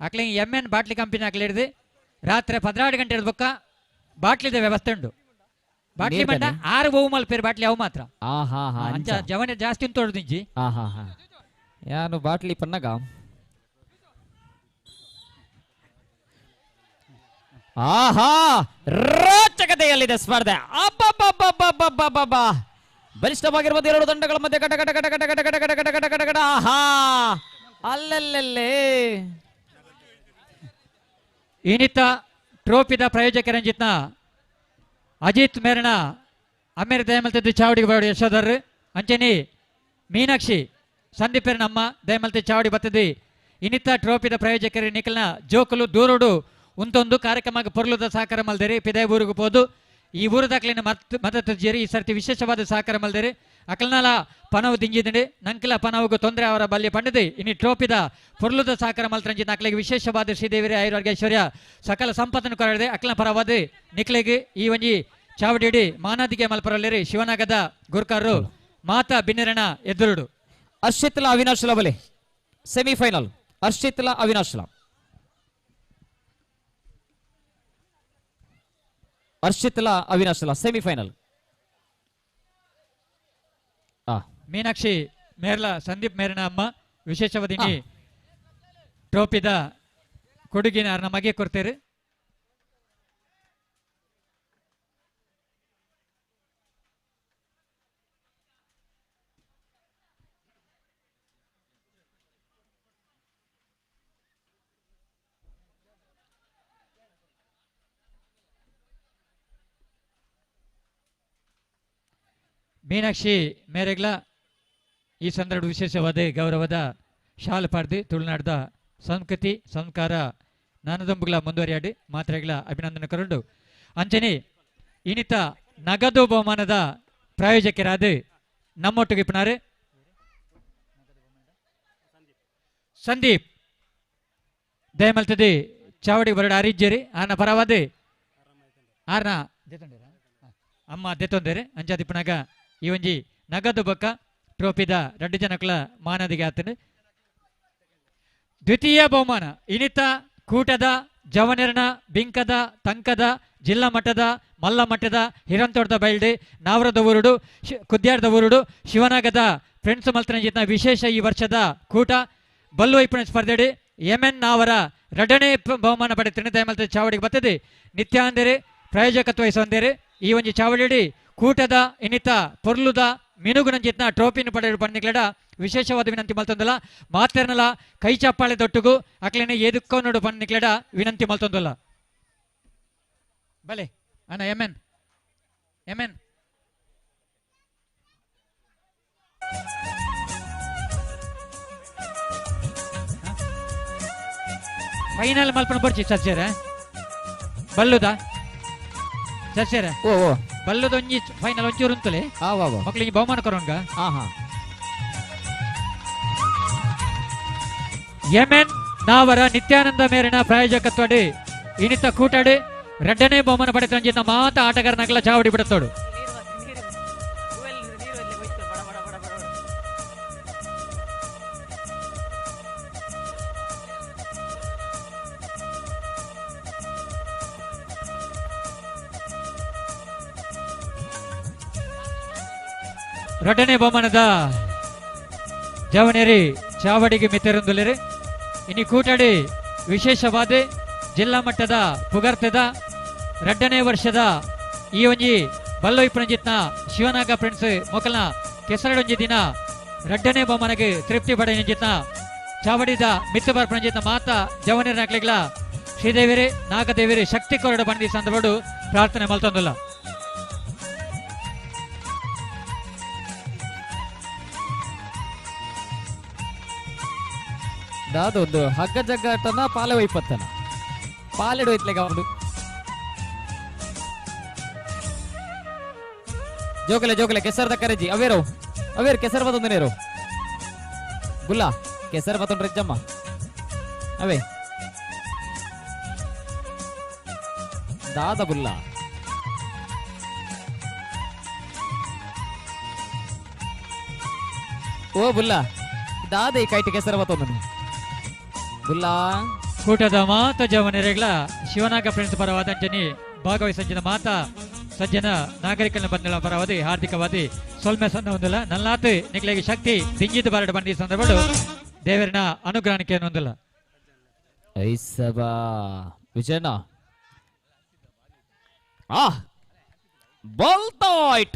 ಅಕ್ಲೆ ಎಂ ಎನ್ ಬಾಟ್ಲಿ ಕಂಪನಿ ಹಾಕ್ಲಿ ಹಿಡ್ದು ರಾತ್ರಿ 12 ಗಂಟೆ ಹಿಡ್ದು ಬಾಟ್ಲಿದ ವ್ಯವಸ್ಥೆ ಉಂಡು. ಬಾಟ್ಲಿ ಮಂಡ 6 ಬಹು ಮಲ್ಪೇರು ಬಾಟ್ಲಿ ಅವು ಮಾತ್ರ ಅಂಚ ಜವನೆ ಜಾಸ್ತಿ ಉಂಟು. ಯಾನು ಬಾಟ್ಲಿ ಪನ್ನಗ ಆಹಾ ರೋಚಕತೆಯಲ್ಲಿದೆ ಸ್ಪರ್ಧೆ. ಅಬ್ಬಬ್ಬಬ್ಬಬ್ಬಬ್ಬಬ್ಬ ಬಲಿಷ್ಠವಾಗಿರುವ ಎರಡು ತಂಡಗಳ ಮಧ್ಯೆ ಕಟ ಕಟ ಕಟ ಕಟ ಕಟ ಕಟ ಕಟ ಕಟ ಕಟ ಕಟ ಕಟ ಆಹಾ ಅಲ್ಲಲ್ಲಲ್ಲೇ. ಇನಿತ ಟ್ರೋಫಿದ ಪ್ರಾಯೋಜಕ ರಂಜಿತ್ನ ಅಜಿತ್ ಮೇರಣ ಅಮೇರ್ ದಯಮಲ್ತದ್ದು ಚಾವಡಿಗೆ ಬರೋಡು ಯಶೋಧರ್ ಅಂಚನಿ ಮೀನಾಕ್ಷಿ ಸಂದೀಪೆರ್ನ ಅಮ್ಮ ದಯಮಲ್ತಿ ಚಾವಡಿ ಬತ್ತದಿ. ಇನಿತ ಟ್ರೋಫಿದ ಪ್ರಾಯೋಜಕರು ನಿಖಲ್ನ ಜೋಕುಲು ದೂರೋಡು ಉಂತೊಂದು ಕಾರ್ಯಕ್ರಮಕ್ಕೆ ಪೊರ್ಲುದ ಸಹಕಾರ ಮಲ್ದೇರಿ ಪಿದಾಯ ಊರಿಗೆ ಪೋದು ಈ ಊರು ದಾಖಲೆಯನ್ನು ಮద్దತು ಜೇರಿ ಈ ಸರ್ತಿ ವಿಶೇಷವಾದ ಸಹಕಾರ ಮಲ್ದೇರಿ ಅಕಲ್ನಲ ಪನವು ದಿಂಜಿದಂಡಿ ನಂಕಲ ಪನವುಗು ತೊಂದರೆ ಅವರ ಬಲ್ಯ ಪಂಡದಿ ಇನಿ ಟ್ರೋಫಿದ ಪೊರ್ಲುದ ಸಹಕಾರ ಮಲ್ತರಂಜಿನ ಅಕ್ಲಿಗೆ ವಿಶೇಷವಾದ ಶ್ರೀದೇವಿರ ಆಯುರ್ವೇದ ಐಶ್ವರ್ಯ ಸಕಲ ಸಂಪತ್ತನ್ನು ಕೊರಳಿದೆ. ಅಕ್ಲನ ಪರವಾದ ನಿಕ್ಲೆಗೆ ಈ ಒಂಜಿ ಚಾವಡಿಡಿ ಮಾನಾದಿಗೆ ಮಲ್ಪರಲ್ಲಿರಿ ಶಿವನಾಗದ ಗುರ್ಕಾರರು ಮಾತಾ ಬಿನ್ನಿರಣ ಎದುರುಡು. ಅರ್ಷಿತ್ಲ ಅವಿನಾಶ್ ಲಬಲೆ ಸೆಮಿಫೈನಲ್. ಅರ್ಷಿತ್ಲ ಅವಿನಾಶ್ಲ, ಅರ್ಷಿತ್ಲ ಅವಿನಾಶ್ಲ ಸೆಮಿಫೈನಲ್. ಮೀನಾಕ್ಷಿ ಮೇರ್ಲ ಸಂದೀಪ್ ಮೇರಿನ ಅಮ್ಮ ವಿಶೇಷವಾದಿನಿ ಟ್ರೋಫಿದ ಕೊಡುಗಿನ ಅವ್ರನ್ನ ಮಗೆ ಕೊಡ್ತೇವೆ. ಮೀನಾಕ್ಷಿ ಮೇರೆಗ್ಲ ಈ ಸಂದರ್ಭ ವಿಶೇಷವಾದ ಗೌರವದ ಶಾಲು ಪಾಡ್ದು ತುಳುನಾಡ್ದ ಸಂಸ್ಕೃತಿ ಸಂಸ್ಕಾರ ನಾನದಂಬುಗಳ ಮುಂದುವರಿಯಾಡಿ ಮಾತ್ರೆಗಳ ಅಭಿನಂದನೆ ಕರುಂಡು. ಅಂಚನೆ ಇನಿತ ನಗದು ಬಹುಮಾನದ ಪ್ರಾಯೋಜಕರಾದ ನಮ್ಮೊಟ್ಟಿಗೆ ಇಪ್ಪನಾರು ಸಂದೀಪ್ ದಯಮಲ್ತದೆ ಚಾವಡಿ ಬರಡ ಅರಿಜ್ಜೇರಿ ಆರ್ನ ಪರವಾದ ಆರ್ನ ಅಮ್ಮ ದೆತ್ತೊಂದೇರಿ ಅಂಚಾದಿಪ್ಪನಾಗ ಈ ಒಂಜಿ ನಗದು ಬೊಕ್ಕ ಟ್ರೋಫಿದ ರಡ್ಡು ಜನಕುಲ ಮಾನದಿಗೆ ಆತನು. ದ್ವಿತೀಯ ಬಹುಮಾನ ಇನಿತ ಕೂಟದ ಜವನೆರನ ಬಿಂಕದ ತಂಕದ ಜಿಲ್ಲಾ ಮಟ್ಟದ ಮಲ್ಲ ಮಟ್ಟದ ಹಿರಂತೋಟದ ಬೈಲ್ಡಿ ನಾವರದ ಊರುಡು ಕುದ್ಯಾರದ ಊರುಡು ಶಿವನಾಗದ ಫ್ರೆಂಡ್ಸ್ ಮಲ್ತನಜಿತ್ನ ವಿಶೇಷ ಈ ವರ್ಷದ ಕೂಟ ಬಲ್ಲು ಐಪುಣ ಸ್ಪರ್ಧೆಡಿ ಎಂ ಎನ್ ನಾವರ ರಡನೇ ಬಹುಮಾನ ಪಡೆದ ದಯಮಲ್ತ ಚಾವಡಿಗೆ ಬರ್ತದೆ. ನಿತ್ಯಾಂದರೆ ಪ್ರಾಯೋಜಕತ್ವ ವಹಿಸೊಂದೇರಿ ಈ ಒಂಜಿ ಚಾವಡಿಡಿ ಕೂಟದ ಇನಿತ ಪೊರ್ಲುದ ಮಿನುಗುನಂಜಿತ್ನ ಟ್ರೋಫಿನ ಪಡೆಯಲು ಪಂಡಿಗ್ಲಡ ವಿಶೇಷವಾದ ವಿನಂತಿ ಮಲ್ತೊಂದಲ್ಲ. ಮಾತೆರ್ನಲ ಕೈ ಚಪ್ಪಾಳೆ ದೊಟ್ಟುಗು ಅಕ್ಲೇನೆ ಏದುಕ್ಕೋ ನೋಡು ಪಂಡಿಗ್ಲಡ ವಿನಂತಿ ಮಲ್ತೊಂದಲ್ಲ. ಬಲೆ ಅಣ್ಣ ಎಮ್ ಎನ್ ಎಮ್ ಎನ್ ಫೈನಲ್ ಮಲ್ಪನ ಬರ್ಚಿ ಸಜ್ಜರ ಬಲ್ಲುದ ಸಜ್ಜರ ಓ ಓ ಬಲ್ಲದ ಒಂಜಿ ಫೈನಲ್ ಒಂಚೂರು ಉಂತಲೆ ಮಕ್ಕಳಿಗೆ ಬಹುಮಾನ ಕೊರೋಣ್ಗ. ಎಂ ಎನ್ ನಾವರ ನಿತ್ಯಾನಂದ ಮೇರಿನ ಪ್ರಾಯೋಜಕತ್ವಡಿ ಇನಿತ ಕೂಟಾಡಿ ರಡ್ಡನೇ ಬಹುಮಾನ ಪಡೆದ ಮಾತ ಆಟಗಾರನಾಗಲ ಚಾವಡಿ ಬಿಡುತ್ತೋಡು. ರಡ್ಡನೇ ಬಹುಮಾನದ ಜವನೇರಿ ಚಾವಡಿಗೆ ಮಿತರುಂದುಲೇರಿ ಇನಿ ಕೂಟಾಡಿ ವಿಶೇಷವಾದ ಜಿಲ್ಲಾ ಮಟ್ಟದ ಪುಗರ್ತದ ರಡ್ಡನೇ ವರ್ಷದ ಈ ಒಂಜಿ ಬಲ್ಲೊಯ್ಪುಣಜಿತ್ನ ಶಿವನಾಗ ಫ್ರೆಂಡ್ಸ್ ಮೊಕಲ್ನ ಕೆಸರಡೊಂಜಿ ದಿನ ರಡ್ಡನೇ ಬಹುಮಾನಗೆ ತೃಪ್ತಿ ಪಡೆಯಂಜಿತ್ನ ಚಾವಡಿದ ಮಿತ್ತು ಬರ್ಪಣಜಿತ್ನ ಮಾತಾ ಜವನೇರ ನಕ್ಲಿಗ್ಲ ಶ್ರೀದೇವಿರಿ ನಾಗದೇವಿರಿ ಶಕ್ತಿ ಕೊರಡು ಬಂದಿ ಸಂದರ್ಭಡು ಪ್ರಾರ್ಥನೆ ಮಲ್ತೊಂದುಲ್ಲ. ದಾದೊಂದು ಹಗ್ಗ ಜಗ್ಗಾಟನ ಪಾಲೆ ಒಯ್ಪತ್ತನ ಪಾಲೆಡು ಒಯ್ತ್ಲೆಗ ಅವನು ಜೋಗಲೆ ಜೋಗಲೆ ಕೆಸರ್ದ ಕರೆಜಿ ಅವೇರೋ ಅವೇರು ಕೆಸರ್ ಬತ್ತೊಂದು ನೇರು ಗುಲ್ಲಾ ಕೆಸರ್ ಬತ್ತೊಂಡು ರೆಜ್ಜಮ್ಮ ಅವೇ ದಾದ ಬುಲ್ಲಾ ಓ ಬುಲ್ಲಾ ದಾದ ಈ ಕೈಟಿ ಕೆಸರ ಬತ್ತೊಂದು ಬುಲ್ಲಾ. ಕೂಟದ ಮಾತ ಜವನರೆಗಳ ಶಿವನಾಗ ಫ್ರೆಂಡ್ಸ್ ಪರವಾದ ಅಂಜನಿ ಭಾಗವಹಿಸಂಜಿನ ಮಾತಾ ಸಜ್ಜನ ನಾಗರಿಕನ ಬಂಧುಗಳ ಪರವಾದಿ ಹಾರ್ದಿಕವಾದಿ ಸೊಲ್ಮೆ ಸಣ್ಣ ಹೊಂದಿಲ್ಲ ನಲ್ಲಾತು ನಿಕ್ಲೆಗೆ ಶಕ್ತಿ ದಿಂಜಿದ ಬಾರಡು ಬಂದಿ ಸಂದರ್ಭಗಳು ದೇವರಿನ ಅನುಗ್ರಹಕ್ಕೆ ಹೊಂದಿಲ್ಲ. ಐಸಬಾ ವಿಜಯಣ್ಣ ಆ ಬಾಲ್ ಟೈಟ್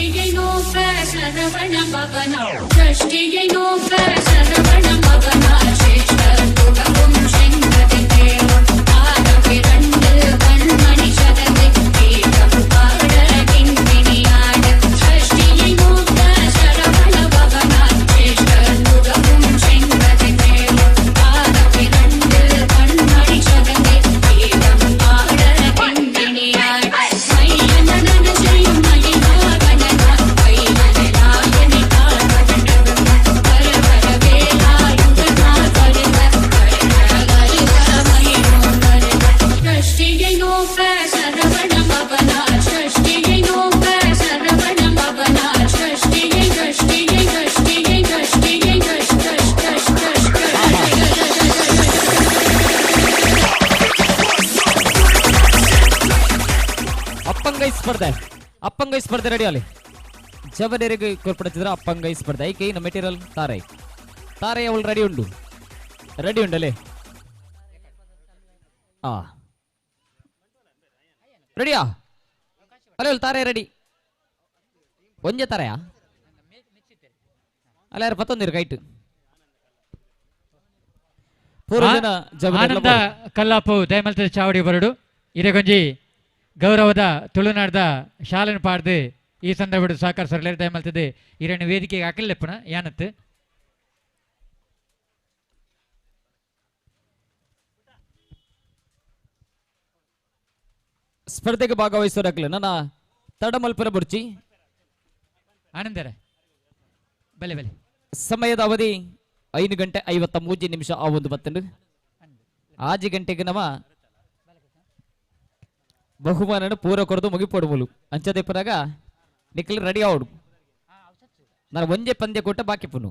ಷಷ್ಠಿಗೆ ನೋಕ ಶರವಣ ಭವನ ಷಷ್ಠಿಗೆ ನೋಕ ಶರವಣ ಭವನ ಶ್ರೇಷ್ಠ ತುಡவும் செங்கதிர்வேலும் ஆரவிரண்டு கண்மணி சதங்கை கீதம் பாட கிண்பிணியாட ஷஷ்டியை நோக்க சரவண பவன சிரேஷ்ட துடவும் செங்கதிர்வேலும் ஆரவிரண்டு கண்மணி சதங்கை கீதம் பாட கிண்பிணியாட மையனன செய்யும் மயிலாகனனா கைவனாயனி காவடனவன பரபர வேலாயுதனா வருக வருக மயிலோ வருக ஷஷ்டியை நோக்க சரவண பவனா ஷஷ்டியை நோக்க சரவண பவனா ஷஷ்டியை ஷஷ்டியை ஷஷ்டியை ஷஷ்டியை ஷஷ் ஷஷ் ஷஷ் ஷஷ் ಅಪ್ಪಂಗೈ ಸ್ಪರ್ಧೆ ಅಪ್ಪಂಗೈ ಸ್ಪರ್ಧೆ ರೆಡಿ ಅಲ್ಲಿ ಜವನೆರೆಗೆ ಕೊರ್ಪಡಿಸಿದ್ರೆ ಅಪ್ಪಂಗೈ ಸ್ಪರ್ಧೆ ಐಕೆ ಇನ್ನು ಮೆಟೀರಿಯಲ್ ತಾರೈ ತಾರೈ ಅವಳು ರೆಡಿ ಉಂಡು ರೆಡಿ ಉಂಡಲೆ ಆ ರೆಡಿಯಾ ಅಲ್ಲ ತಾರೆ ರೆಡಿ ಒಂಜೆ ತಾರೆಯಾ ಅಲ್ಲ ಯಾರು ಪತ್ತೊಂದಿರು ಕೈಟ್ ಪೂರ ಜನ ಜವನೆರ್ಲ ಆನಂದ ಕಲ್ಲಾಪು ದಯಮಲ್ತದ ಚಾವಡಿ ಬರಡು ಇರೆಗೊಂಜಿ ಗೌರವದ ತುಳುನಾಡ್ದ ಶಾಲೆನ ಪಾಡ್ದು ಈ ಸಂದರ್ಭದ ಸಹಕಾರ ಸರಳೇರು ದಯಮಲ್ತದೆ ಇರನ್ನು ವೇದಿಕೆಗೆ ಹಾಕಲೆಪ್ಪನ ಯಾನತ್ತು ಸ್ಪರ್ಧೆಗೆ ಭಾಗವಹಿಸೋರಕ್ಲೆ ನನ್ನ ತಡಮಲ್ಪರ ಬುರ್ಚಿ ಆನಂದರ ಬಲೆ ಬಲೆ ಸಮಯದ ಅವಧಿ 5:53 ಆ ಒಂದು ಬತ್ತಂಡು ಆಜಿ ಗಂಟೆಗೆ ನಮ್ಮ ಬಹುಮಾನನ ಪೂರ ಕೊರದು ಮುಗಿಪೊಡುಮುಲು ಅಂಚದೆ ಪರಾಗ ನಿಖಲ್ ರೆಡಿ ಆವಡು ನಾನು ಒಂಜೆ ಪಂದ್ಯ ಕೊಟ್ಟ ಬಾಕಿ ಪುನು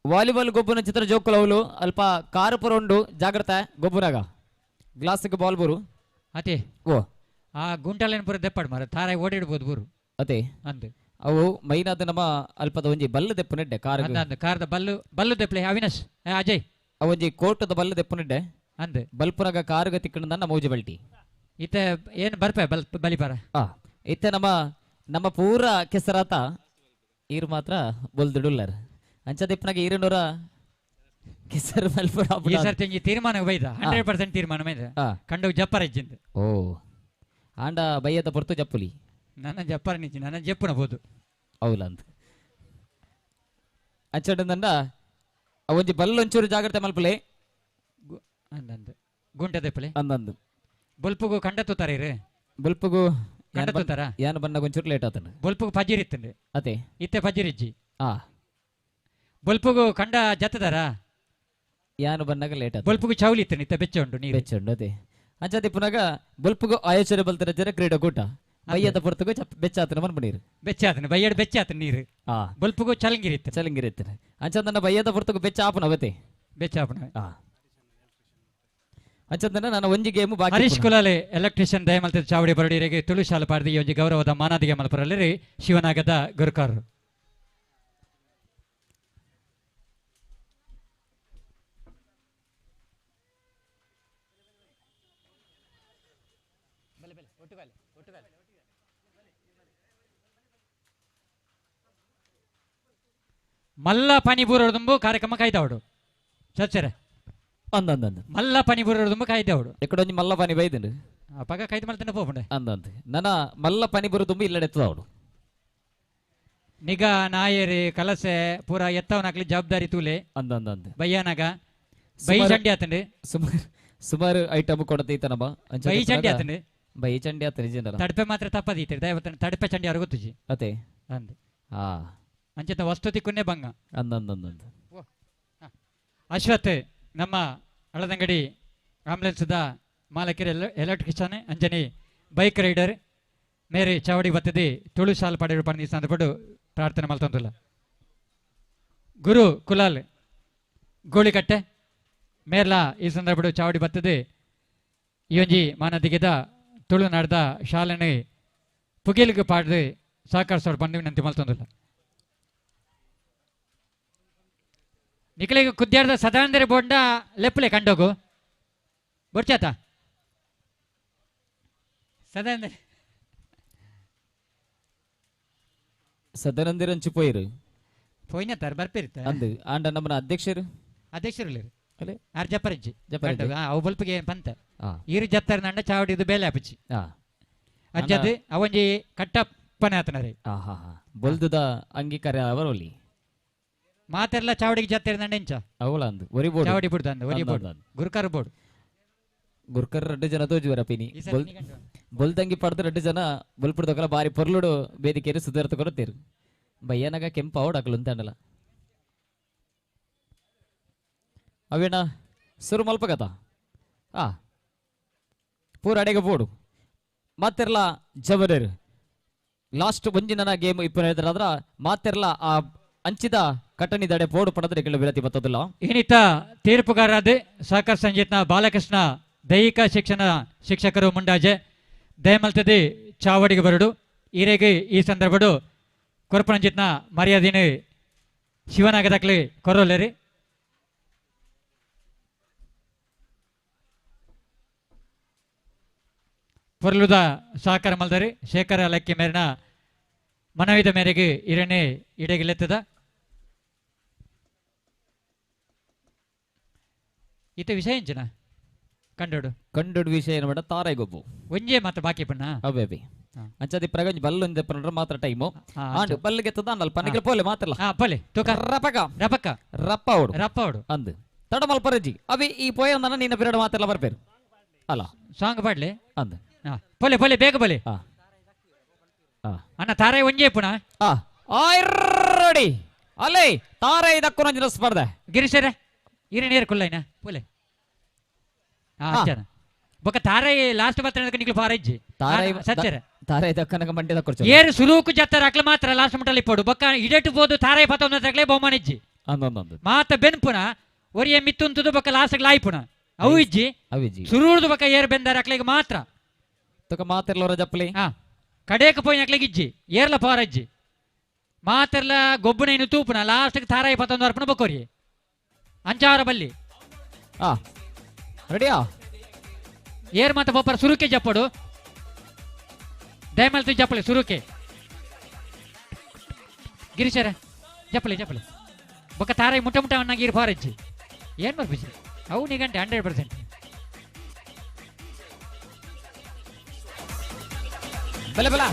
ವಾಲಿಬಾಲ್ ಗೊಬ್ಬನ ಚಿತ್ರ ಜೋಕುಲವುಲು ಅಲ್ಪ ಕಾರು ಪುರ ಉಂಡು ಜಾಗ್ರತೆ ಗೊಬ್ಬುನಾಗ ಗ್ಲಾಸ್ಗೆ ಬಾಲ್ ಬರು ಅತೆ ಓ ಆ ಗುಂಟಲೇನು ಪೂರ ದೆಪ್ಪಾಡು ಮಾರ ತಾರಾಯಿ ಓಡಿಡ್ಬೋದು ಬೂರು ಅತೆ ಅಂದು ಅವು ಮೈನಾದ ನಮ್ಮ ಅಲ್ಪದ ಒಂಜಿ ಬಲ್ಲು ದೆಪ್ಪುನೆಡ್ಡೆ ಕಾರ್ ಅಂದ ಅಂದ ಕಾರ್ದ ಬಲ್ಲು ಬಲ್ಲು ದೆಪ್ಲೆ ಅವಿನಾಶ್ ಅಜಯ್ ಒಂಜಿ ಕೋಟದ ಬಲ್ಲು ದೆಪ್ಪುನೆಡ್ಡೆ ಅಂದ್ ಬಲ್ಪುನಾಗ ಕಾರುಗ ತಿಕ್ಕಣ ಮೌಜಿ ಬಲ್ಟಿ ಇತ್ತೆ ಏನು ಬರ್ಪೆ ಬಲ್ ಬಲಿಪಾರ ಆ ಇತ್ತೆ ನಮ್ಮ ನಮ್ಮ ಪೂರ ಕೆಸರಾತ ಈರು ಮಾತ್ರ ಬೊಲ್ದುಡುಲ್ಲರ್ ಅಂಚದಿಪ್ಪನಾಗ ಈರುನೂರ ಕೆಸರು ಮಲ್ಪುರ ಈ ಸರ್ತಿ ಒಂಜಿ ತೀರ್ಮಾನ ಬೈದ 100% ತೀರ್ಮಾನ ಬೈದ ಕಂಡು ಜಪ್ಪರ ಇಜ್ಜಿಂದ ಓ ಆಂಡ ಬೈಯದ ಪೊರ್ತು ಜಪ್ಪುಲಿ ನನ್ನ ಜಪ್ಪರ ನಿಜ್ಜಿ ನನ್ನ ಜಪ್ಪುನ ಬೋದು ಹೌಲಂತ ಅಂಚಂಡ ಒಂಜಿ ಬಲ್ಲೊಂಚೂರು ಜಾಗ್ರತೆ ಮಲ್ಪಲೆ ಅಂದಂದು ಗುಂಟೆ ದೆಪ್ಪಲೆ ಅಂದಂದು ಬೊಲ್ಪುಗು ಕಂಡ ತೂತಾರ ಇರು ಬೊಲ್ಪುಗು ಕಂಡ ತೂತಾರ ಯಾನ್ ಬನ್ನಾಗ ಒಂಚೂರು ಲೇಟ್ ಆತನ ಬೊಲ್ಪುಗು ಪಜಿರ್ ಇತ್ತಂಡು ಅದೇ ಇತ್ತೆ ಪಜಿರಿಜ್ಜಿ ಆ ಬೊಲ್ಪುಗು ಕಂಡ ಜತ್ತದಾರ ಯಾನು ಬನ್ನಾಗ ಲೇಟ್ ಆತ ಬೊಲ್ಪುಗು ಚೌಲಿ ಇತ್ತಂಡು ಇತ್ತೆ ಬೆಚ್ಚ ಉಂಟು ನೀರು ಬೆಚ್ಚ ಉಂಟು ಅದೇ ಅಂಚದೆ ಪುನಗ ಬೊಲ್ಪುಗು ಆಯೋಜನೆ ಬಲ್ತರ ಜನ ಕ್ರೀಡಾಕೂಟ ಬಯ್ಯದ ಪೊರ್ತುಗು ಬೆಚ್ಚಾತನ ಮನ್ಪುನೀರು ಬೆಚ್ಚಾತನ ಬಯ್ಯಡ್ ಬೆಚ್ಚಾತನ ನೀರು ಆ ಬೊಲ್ಪುಗು ಚಲಂಗಿರಿ ಇತ್ತು ಚಲಂಗಿರಿ ಇತ್ತು ಅಂಚಂದನ ಬಯ್ಯದ ಪೊರ್ತುಗು ಬೆಚ್ಚ ಆಪುನ ಅವತೆ ಬೆಚ್ಚ ಆಪುನ ಆ ಅಂಚಂದನ ನಾನು ಒಂಜಿ ಗೇಮ್ ಬಾಕಿ ಹರೀಶ್ ಕುಲಾಲೆ ಎಲೆಕ್ಟ್ರಿಷಿಯನ್ ದಯಮಲ್ತದ ಚಾವಡಿ ಬರಡಿರಿಗೆ ತುಳು ಶಾಲೆ ಪಾಡ್ದು ಈ ಒಂಜಿ ಗೌರವದ ಮಾನಾದಿಗೆ ಮಲ್ಪರಲ್ಲಿರಿ ಶಿವನಾಗದ ಗುರುಕಾರರು ಮಲ್ಲ ಪನಿಬೂರೊಡದುಂಬು ಕಾರ್ಯಕ್ರಮ ಕಾಯ್ದವಡು ಚರ್ಚರೆ ಅಂದಂದಂದು ಮಲ್ಲ ಪನಿಬೂರೊಡದುಂಬು ಕಾಯ್ದವಡು ಎಕ್ಕಡೊಂಜಿ ಮಲ್ಲ ಪನಿ ಬೈದಂಡು ಅಪಗ ಕೈದು ಮಲ್ತನ ಪೋಪುಂಡೆ ಅಂದಂದು ನನ್ನ ಮಲ್ಲ ಪನಿ ಬರುದುಂಬು ಇಲ್ಲಡೆತ್ತದವಡು ನಿಗಾ ನಾಯರಿ ಕಲಸೆ ಪೂರ ಎತ್ತವನಾಗ್ಲಿ ಜವಾಬ್ದಾರಿ ತೂಲೆ ಅಂದಂದಂದು ಬಯ್ಯಾನಾಗ ಬೈ ಚಂಡಿ ಆತಂಡು ಸುಮಾರು ಸುಮಾರು ಐಟಮ್ ಕೊಡತೈತ ನಮ್ಮ ಬೈ ಚಂಡಿ ಆತಂಡು ಬೈ ಚಂಡಿ ಆತ ನಿಜ ತಡಪೆ ಮಾತ್ರ ತಪ್ಪದೀತರಿ ದಯವತ್ತನ ತಡಪೆ ಚಂಡಿ ಯಾರು ಗೊತ್ತುಜಿ ಅತೆ ಅಂದು ಹಾ ಅಂಚಿತ ವಸ್ತು ತಿಕ್ಕುನ್ನೇ ಭಂಗ ಅಂದಂದಂದಂದು ಅಶ್ವಥ್ ನಮ್ಮ ಹಳದಂಗಡಿ ಆಂಬುಲೆನ್ಸ್ದ ಮಾಲಕರು ಎಲೆಕ್ಟ್ರಿಷಿಯನ್ ಅಂಜನಿ ಬೈಕ್ ರೈಡರ್ ಮೇರಿ ಚಾವಡಿ ಬತ್ತದಿ ತುಳು ಶಾಲ್ ಪಡೆಯಲು ಪಂಡಿ ಸಂದರ್ಭಡು ಪ್ರಾರ್ಥನೆ ಮಲ್ತೊಂದುಲ್ಲ ಗುರು ಕುಲಾಲ್ ಗೋಳಿಕಟ್ಟೆ ಮೇರ್ಲಾ ಈ ಸಂದರ್ಭಡು ಚಾವಡಿ ಬತ್ತದಿ ಈ ಒಂಜಿ ಮಾನದಿಗೆದ ತುಳುನಾಡ್ದ ಶಾಲೆನೆ ಪುಗಿಲ್ಗೆ ಪಾಡ್ದು ಸಹಕರಿಸೋಡು ಬಂದು ವಿನಂತಿ ಮಲ್ತೊಂದುಲ್ಲ ನಿಖಲಿಗೆ ಕುದ್ಯಾರ್ದ ಸದಾನಂದರಿ ಬೋಂಡ ಲೆಪ್ಪಲೆ ಕಂಡೋಗು ಬೊರ್ಚಾತ ಸದಾನಂದರಿ ಸದಾನಂದಿರಂಚು ಪೋಯಿರು ಪೋಯಿನ ತರ್ ಬರ್ಪೇರಿತ್ತ ಅಂದು ಆಂಡ ನಮ್ಮನ ಅಧ್ಯಕ್ಷರು ಅಧ್ಯಕ್ಷರು ಅಲೆ ಆರ್ ಜಪ್ಪರಜ್ಜಿ ಜಪ್ಪರಜ್ಜಿ. ಅವು ಬಲ್ಪಿಗೆ ಪಂತ ಆ. ಈರು ಜತ್ತರ್ ನಂಡ ಚಾವಡಿದು ಬೇಲೆ ಆಪುಚಿ ಆ. ಅಂಚದ್ ಅವಂಜಿ ಕಟ್ಟಪ್ಪನ ಆತನರೇ ಆ ಹಾ ಹಾ ಬೊಲ್ದುದ ಅಂಗೀಕಾರ ಅವರೊಲಿ ಮಾತೆಲ್ಲ ಚಾವಡಿಗೆ ಜತ್ತರ್ ನಂಡ ಎಂಚ ಅವಳ ಅಂದು ಒರಿ ಬೋರ್ಡ್ ಚಾವಡಿ ಬಿಡ್ದು ಅಂದು ಒರಿ ಬೋರ್ಡ್ ಗುರುಕರ್ ಬೋರ್ಡ್ ಗುರ್ಕರ್ ರಡ್ಡು ಜನ ತೋಜುವರ ಪಿನಿ ಈ ಸಲ ನಿಗಂಟು. ಬೊಲ್ದಂಗಿ ಪಡ್ದು ರಡ್ಡು ಜನ ಬೊಲ್ಪುಡ್ದಕಲ ಬಾರಿ ಪೊರ್ಲುಡು ವೇದಿಕೆಯರು ಸುಧಾರ್ತ ಕೊರತೇರು ಬಯ್ಯನಗ ಕೆಂಪು ಅವಡಾಕಲು ಅಂತಾಂಡಲ ಅವೇಣ ಸುರು ಮಲ್ಪಗತ ಆ ಪೂರ ಅಡೆಗೆ ಬೋಡು ಮಾತೆರ್ಲ ಜಬರೇರು ಲಾಸ್ಟ್ ಒಂಜಿ ನನ್ನ ಗೇಮ್ ಇಪ್ಪನ ಹೇಳ್ತಾರ ಮಾತೆರ್ಲ ಆ ಅಂಚಿದ ಕಟನಿ ದಡೆ ಬೋಡು ಪಡದ್ರೆ ಕೆಳ ವಿರತಿ ಬತ್ತದಿಲ್ಲ. ಇನ್ನಿತ ತೀರ್ಪುಗಾರರಾದ ಸಹಕಾರ ಸಂಗೀತನ ಬಾಲಕೃಷ್ಣ ದೈಹಿಕ ಶಿಕ್ಷಣ ಶಿಕ್ಷಕರು ಮುಂಡಾಜೆ ದಯಮಲ್ತದೆ ಚಾವಡಿಗೆ ಬರಡು ಈರೆಗೆ ಈ ಸಂದರ್ಭಡು ಕೊರಪಣಂಜಿತ್ನ ಮರ್ಯಾದಿನ ಶಿವನಾಗದಕ್ಲಿ ಕೊರೋಲೇರಿ. ಪೊರ್ಲುದ ಸಹಕಾರ ಮಲ್ದರಿ ಶೇಖರ ಲಕ್ಕಿ ಮೇರಿನ ಮನವಿದ ಮೇರೆಗೆ ಇರಣೆ ಇಡೆಗಿಲೆತ್ತದ. ಈತ ವಿಷಯ ಎಂಚಿನ ಕಂಡೋಡು ಕಂಡೋಡು ವಿಷಯ ಏನು ಮಾಡ ತಾರೈ ಗೊಬ್ಬು ಒಂಜೇ ಮಾತ್ರ ಬಾಕಿ ಪಣ್ಣ ಅವೇ ಅವಿ ಅಂಚದಿ ಪ್ರಗಂಜ್ ಬಲ್ಲು ಒಂಜೆ ಪಂಡ್ರೆ ಮಾತ್ರ ಟೈಮು ಆಂಡ್ ಬಲ್ಲಿಗೆ ಎತ್ತದ ಅಂಡಲ್ ಪನ್ನಿಗೆ ಪೋಲೆ ಮಾತ್ರಲ್ಲ ಪೋಲೆ ತೂಕ ರಪಕ ರಪಕ ರಪ್ಪ ಓಡು ರಪ್ಪ ಓಡು ಅಂದು ತಡಮಲ್ ಪರಜಿ ಅವಿ ಈ ಪೋಯ ನನ್ನ ನಿನ್ನ ಪಿರಡ್ ಮಾತ್ರಲ್ಲ ಬರ್ಪೇರು ಅಲ್ಲ ಸಾಂಗ್ ಪಾಡ್ಲೆ ಅಂದು ಪೋಲೆ ಪೋಲೆ ಬೇಗ ಪೋಲೆ ಅಣ್ಣ ತಾರೈ ಒಂಜೇ ಪುಣ ರೆಡಿ ಅಲ್ಲೇ ತಾರೈ ದಕ್ಕುನಂಜಿನ ಸ್ಪರ್ಧೆ ಗಿರೀಶರೇ ಇರಿ ನೀರು ಕುಲ್ಲೈನ ಪೋಲೆ ಬೊಕ ತಾರೈ ಲಾಸ್ಟ್ ಮಾತ್ರ ನಿಕ್ಲು ಫಾರಜ್ಜಿ ತಾರೈ ಸತ್ಯರ ತಾರೈ ದಕ್ಕನಗ ಮಂಡ್ಯದ ಕೊರ್ಚು ಏರು ಸುಲೂಕು ಜತ್ತರ ಅಕ್ಲ ಮಾತ್ರ ಲಾಸ್ಟ್ ಮುಟ್ಟಲ್ಲಿ ಪೋಡು ಬೊಕ್ಕ ಇಡೆಟು ಪೋದು ತಾರೈ ಪತ್ತೊಂದು ತಕ್ಲೆ ಬಹುಮಾನಿಜ್ಜಿ ಅಂದೊಂದೊಂದು ಮಾತ ಬೆನ್ಪುನ ಒರಿಯ ಮಿತ್ತುಂತುದು ಬೊಕ್ಕ ಲಾಸ್ಟ್ ಲಾಯ್ಪುನ ಅವು ಇಜ್ಜಿ ಅವಿಜ್ಜಿ ಸುರೂರ್ದು ಬೊಕ್ಕ ಏರು ಬೆಂದಾರ ಅಕ್ಲೆಗೆ ಮಾತ್ರ ತಕ ಮಾತಿರ್ಲೋರ ಜಪ್ಪಲಿ ಕಡೇಕ ಪೋಯಿನ ಅಕ್ಲೆಗೆ ಇಜ್ಜಿ ಏರ್ಲ ಫಾರಜ್ಜಿ ಮಾತೆರ್ಲ ಗೊಬ್ಬುನ ಇನ್ನು ತೂಪುನ ಲಾಸ್ಟ್ ತಾರೈ ಪತ್ತೊಂದು ಅರ್ಪಣ ಬೊಕ್ಕೋರಿ ಅಂಚಾರ ಬಲ್ಲಿ ರೆಡಿಯಾ ಏರ್ ಮಾತ ಬೊಪ್ಪರ ಸುರುಕೆ ಜಪ್ಪಡು ದಯಮಲ್ತು ಜಪ್ಪಲೆ ಸುರುಕೆ ಗಿರೀಶರ ಜಪ್ಪಲೆ ಜಪ್ಪಲೆ ಬೊಕ್ಕ ತಾರೈ ಮುಟ್ಟ ಮುಟ್ಟ ಅನ್ನ ಗೀರ್ ಫಾರಜ್ಜಿ ಏನ್ ಬರ್ಬಿಸಿ ಅವು ನಿಗಂಟೆ 100%. ಬಲೆ ಬಲ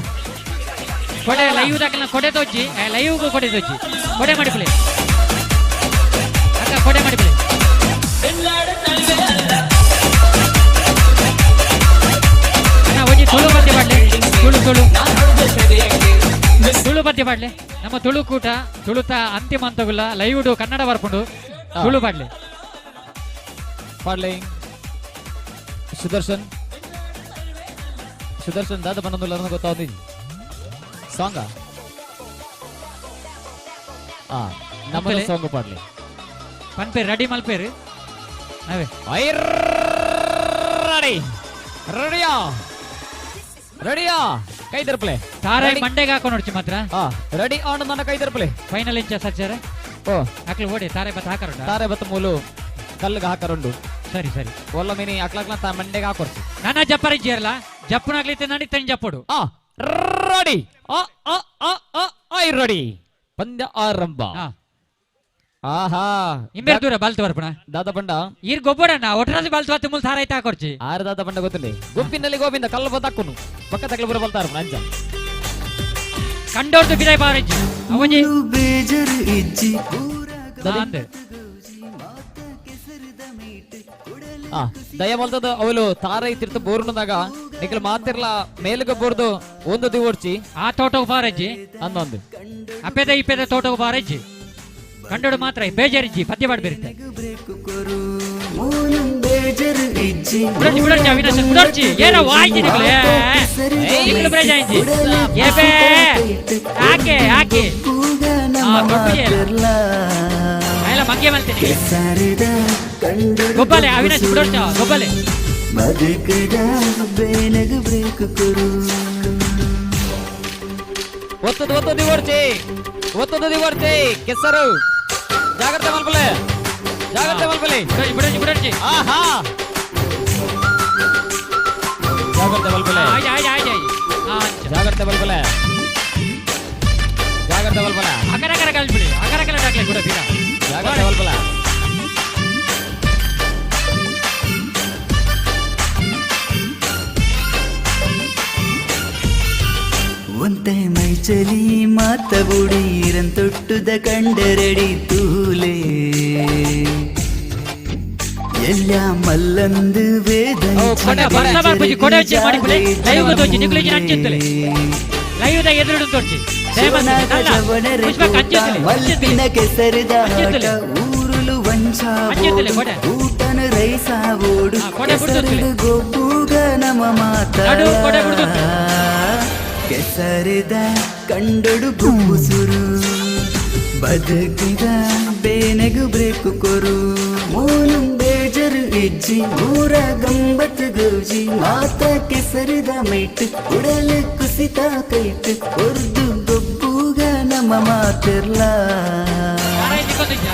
ಕೊಡೆ ಲೈವ್ ದಾಖಲ ಕೊಡೆ ತೋಜಿ ಲೈವ್ಗೂ ಕೊಡೆ ತೋಜಿ ಕೊಡೆ ಮಾಡಿಪ್ಲೆ ಅಕ್ಕ ಕೊಡೆ ಮಾಡಿಪ್ಲೆ ಅಣ್ಣ ಒಂಜಿ ತುಳು ಪದ್ಯ ಪಾಡ್ಲೆ ತುಳು ತುಳು ತುಳು ಪದ್ಯ ಪಾಡ್ಲೆ ನಮ್ಮ ತುಳು ಕೂಟ ತುಳುತ ಅಂತಿಮ ಅಂತಗುಲ್ಲ ಲೈವ್ಡು ಕನ್ನಡ ಬರ್ಕೊಂಡು ತುಳು ಪಾಡ್ಲೆ ಪಾಡ್ಲೆ ಸುದರ್ಶನ್ ಸುದರ್ಶನ್ ದಾದ ಬನ್ನೊಂದು ಗೊತ್ತಾವದಿ ಸಾಂಗ ನಮ್ಮ ಸಾಂಗ್ ಪಾಡ್ಲಿ ಪನ್ಪೇರು ರೆಡಿ ಮಲ್ಪೇರು ಅವೇ ರೆಡಿ ರೆಡಿಯಾ ರೆಡಿಯಾ ಕೈ ದರ್ಪಲೆ ತಾರೈ ಮಂಡೆಗೆ ಹಾಕೊಂಡು ನೋಡ್ಚಿ ಮಾತ್ರ ರೆಡಿ ಆನ್ ನನ್ನ ಕೈ ದರ್ಪಲೆ ಫೈನಲ್ ಇಂಚ ಸಚ್ಚಾರ ಓ ಅಕ್ಲು ಓಡಿ ತಾರೈ ಬತ್ತ ಹಾಕರುಂಡ ತಾರೈ ಬತ್ತ ಮೂಲು ಕಲ್ಲಿಗೆ ಹಾಕರುಂಡು ಸರಿ ಸರಿ ಒಲ್ಲ ಮೀನಿ ಅಕ್ಲಕ್ಲ ತಾ ಮಂಡೆಗೆ ಹಾಕೊರ್ಚಿ ನನ್ನ ಜಪ್ಪರ ಇಜ್ಜಿರಲ್ಲ ಜಪ್ಪನಾಗ್ಲಿತ್ತೆ ನಡಿ ತನ್ ಜಪ್ಪಡು ರೆಡಿ ಅ ಅ ಅ ಅ I ready ಪಂದ್ಯ ಆರಂಭ ಆಹಾ ಇಂಬೇರ್ ದೂರ ಬಾಲ್ತು ಬರ್ಪಣ ದಾದ ಬಂಡ ಈರ್ ಗೊಬ್ಬರಣ್ಣ ಒಟ್ಟರಾಸಿ ಬಾಲ್ತು ಬತ್ತ ಮುಲ್ ತಾರೈ ತಾಕೊರ್ಚಿ ಆರು ದಾದ ಬಂಡ ಗೊತ್ತಿಲ್ಲ ಗುಂಪಿನಲ್ಲಿ ಗೋವಿಂದ ಕಲ್ಲು ಬತ್ತಾಕುನು ಪಕ್ಕ ತಗಲು ಬರ ಬಲ್ತಾರ ಅಂಜ ಕಂಡೋರ್ದು ಬಿದಾಯ್ ಬಾರಜ್ಜಿ ಅವಜಿ ಬೇಜರು ಇಜ್ಜಿ ದಯ ಮಲ್ತದ ಅವಳು ತಾರೈ ತಿರ್ತು ಬೋರ್ನದಾಗ ನಿಖಲ್ ಮಾತಿರ್ಲ ಮೇಲುಗ ಬೋರ್ದು ಒಂದು ದಿವರ್ಚಿ ಆ ತೋಟಕ್ಕೆ ಬಾರಜ್ಜಿ ಅಂದೊಂದು ಅಪ್ಪೆದ ಇಪ್ಪೆದ ತೋಟಕ್ಕೆ ಬಾರಜ್ಜಿ ಕಂಡೋಡು ಮಾತ್ರ ಬೇಜಾರಿಜ್ಜಿ ಪದ್ಯ ಮಾಡ್ಬೇರಿತ್ತೆ ಬಿಡರ್ಚಿ ಬಿಡರ್ಚಿ ಅವಿನಾಶ್ ಬಿಡರ್ಚಿ ಏನೋ ವಾಯ್ಜಿ ನಿಖಲ್ ನಿಖಲ್ ಬೇಜಾಯಿಜಿ ಏಬೇ ಆಕೆ ಆಕೆ ಎಲ್ಲ ಮಂಗೆ ಮಲ್ತೀನಿ ಗೊಬ್ಬಲೆ ಅವಿನಾಶ್ ಬಿಡೋರ್ಚ ಗೊಬ್ಬಲೆ ಒತ್ತದು ಒತ್ತದು ದಿವರ್ಚಿ ಒತ್ತದು ದಿವರ್ಚಿ ಕೆಸರು ಜಾಗ್ರತೆ ಮಲ್ಪಲೆ ಜಾಗ್ರತೆ ಮಲ್ಪಲೆ ಬಿಡರ್ಚಿ ಬಿಡರ್ಚಿ ಆಹಾ ಜಾಗ್ರತೆ ಮಲ್ಪಲೆ ಆಯ್ ಆಯ್ ಆಯ್ ಆಯ್ ಜಾಗ್ರತೆ ಮಲ್ಪಲೆ ಕೂಡ ಬೀರ. ಜಾಗ್ರತೆ ಮಲ್ಪಲ. ಒಂತೆ ಮೈಚಲಿ ಮಾತ ಬುಡೀರನ್ ತೊಟ್ಟುದ ಕಂಡರಡಿ ತೂಲೆ ಎಲ್ಲ ಮಲ್ಲಂದು ವೇದ ಕೊಡೆ ಬರ್ಸ ಬರ್ಪುಜಿ, ಕೊಡೆ ಹಚ್ಚಿ ಮಾಡಿಪುಲೆ. ಲೈವ್ ತೋಚಿ, ನಿಕ್ಲು ಇಜ್ಜಿ ಅಂಚೆತ್ತಲೆ. ಲೈವ್ ದ ಎದುರುಡು ತೋರ್ಚಿ. ದಯಮಾಡಿ ಅಲ್ಲ, ಪುಷ್ಪಕ್ಕ ಅಂಚೆತ್ತಲೆ, ಮಲ್ಪಿನ ಕೆಸರಿದ ಅಂಚೆತ್ತಲೆ. ಆಟ ಊರುಲು ಅಂಚೆತ್ತಲೆ, ಕೊಡೆ. ಊಟನ ರೈಸಾವೋಡು ಕೊಡೆ ಬಿಡ್ದೊತ್ತಲೆ. ಕೆಸರಿಡು ಗೊಬ್ಬುಗ ನಮ ಮಾತ ನಡು ಕೊಡೆ ಬಿಡ್ದೊತ್ತಲೆ. ಕೆಸರಿದ ಕಂಡೊಡು ಗುಬ್ಬುಸುರು ಬದುಕಿದ ಬೇನೆಗು ಬ್ರೇಕು ಕೊರು ಮೂನು ಬೇಜರು ಇಜ್ಜಿ ಊರ ಗಂಬತ್ತು ಗೌಜಿ ಮಾತ ಕೆಸರಿದ ಮೈಟ್ ಉಡಲು ಕುಸಿತ ಕೈಟ್ ಒರ್ದು ಗೊಬ್ಬುಗ ನಮ್ಮ ಮಾತಿರ್ಲ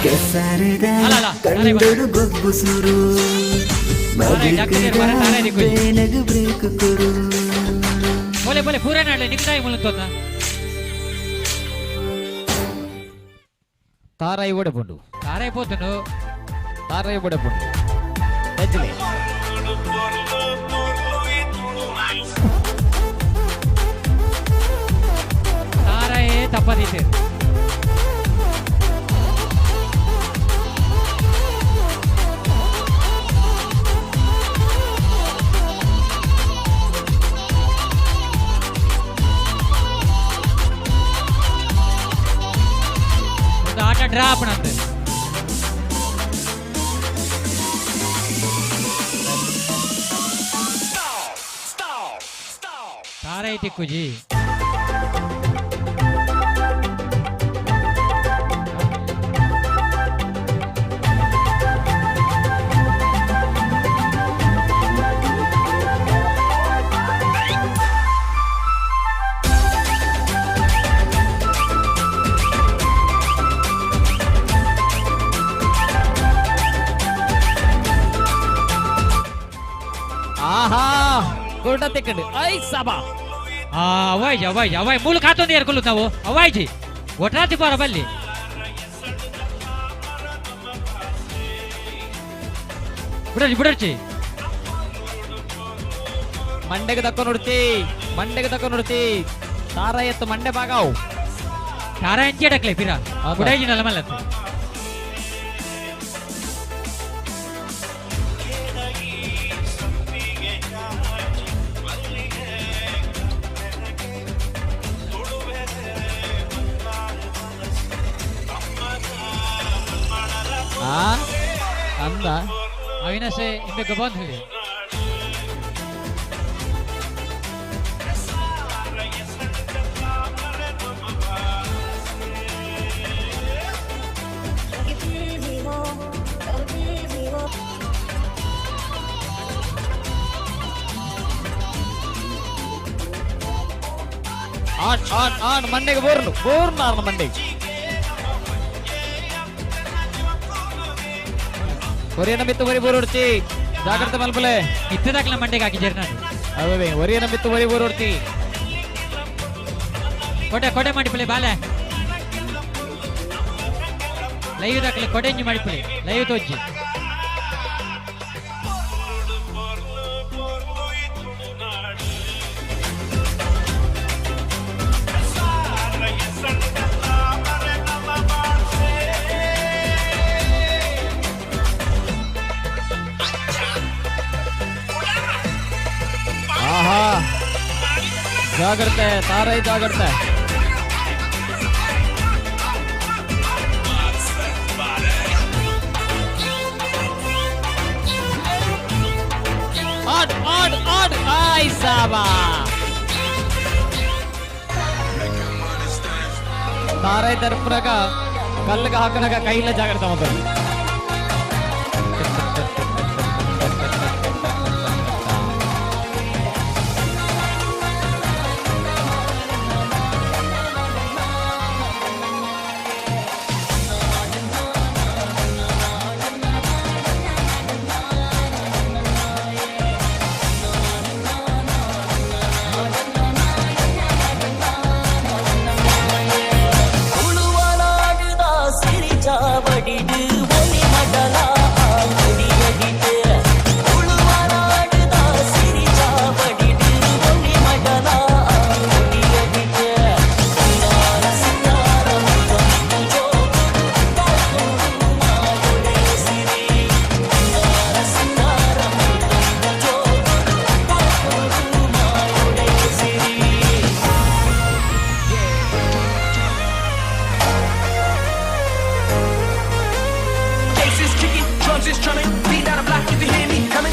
ಕೆಸರಿದ ಕಂಡೊಡು ಗೊಬ್ಬುಸುರು ಬದುಕಿದ ಬೇನೆಗು ಬ್ರೇಕು ಕೊರು. ಬೋಲೆ ಬೋಲೆ ಪೂರ ನಾಡ್ಲೆ ನಿಕ್ದಾಯಿ ಮುಲುಂತೊಂದ. ತಾರಾಯಿ ಓಡಪುಂಡು. ತಾರಾಯಿ ಪೋತುಂಡು. ತಾರಾಯಿ ಓಡಪುಂಡು. ತಜ್ಜಿಲೆ. ತಾರಾಯೇ ತಪ್ಪದಿತ್ತೆ. ಒಂದು ಆಟ ಡ್ರಾ ಆಪಣಂತೆ. ತಾರಾಯಿ ತಿಕ್ಕುಜಿ. ಆಹಾ, ಗುಡ್ಡ ತಿಕ್ಕಂಡು I ಸಬಾ. ಆ ಅವಾಯ್ಜಿ ಅವಾಯ್ಜಿ ಅವಾಯ್ ಮೂಲ ಕಾತೊಂದು ಏರ್ಕೊಳ್ಳು ನಾವು ಅವಾಯ್ಜಿ ಒಟ್ರಾತಿ ಬಾರ ಬಲ್ಲಿ. ಬಿಡರ್ಚಿ ಬಿಡರ್ಚಿ. ಮಂಡೆಗೆ ತಕ್ಕ ನೋಡ್ತಿ, ಮಂಡೆಗೆ ತಕ್ಕ ನೋಡ್ತಿ. ತಾರ ಎತ್ತು ಮಂಡೆ ಬಾಗಾವ್. ತಾರ ಎಂಚಿ ಡಕ್ಲೆ ಪಿರ. ಬುಡೈಜಿ ನಲ್ಲ ಮಲ್ಲತ್ತು. ಆ ಅಂದ ಅವಿನಾಶೆ ಇಂಬೆ ಗಬಾನ್ ಹೇಳಿ. ಆನ್ ಆನ್ ಆನ್ ಮಂಡೆಗೆ ಬೋರ್ನು ಬೋರ್ನು ಆರ್ನ ಮಂಡೆಗೆ. ಒರಿಯನ ಬಿತ್ತು ಒರಿ ಬೋರ್ ಹೊಡ್ತಿ. ಜಾಗ್ರತೆ ಮಲ್ಪಲೆ. ಇತ್ತದಾಕ್ಲ ಮಂಡೆಗೆ ಹಾಕಿ ಜರ್ನಾಡು. ಅದೇ ಒರಿಯನ ಬಿತ್ತು ಒರಿ ಬೋರ್ ಹೊಡ್ತಿ. ಕೊಡೆ ಕೊಡೆ ಮಾಡಿಪಲೆ ಬಾಲೆ. ಲೈವ್ ದಾಖಲೆ ಕೊಡೆ ಇಂಜಿ ಮಾಡಿಪಲೆ ಲೈವ್ ತೋಜಿ. ಆಹಾ, ಜಾಗ್ರತೆ ತಾರೈ ಜಾಗ್ರತೆ. ಆಡ್ ಆಡ್ ಆಡ್ ಆಯ್ ಸಾಬಾ. ತಾರೈ ದರ್ಪುನಗ ಕಲ್ಲುಗ ಹಾಕನಗ ಕೈಲ ಜಾಗ್ರತೆ ಮೊದಲು. drums is drumming. Beat down the block if you hear me coming.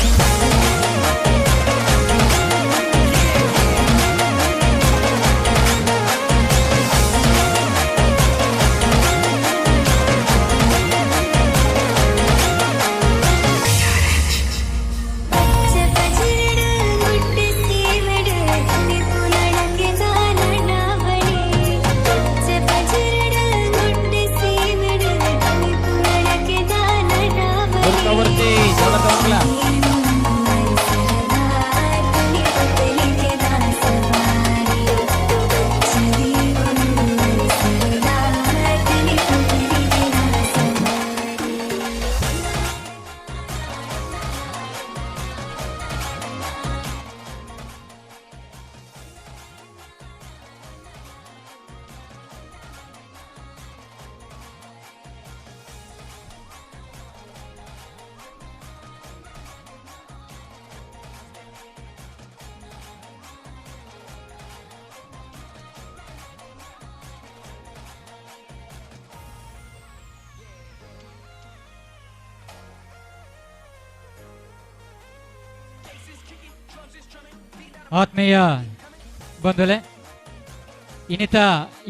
ಆತ್ಮೀಯ ಬಂಧುಲೆ, ಇನ್ನಿತ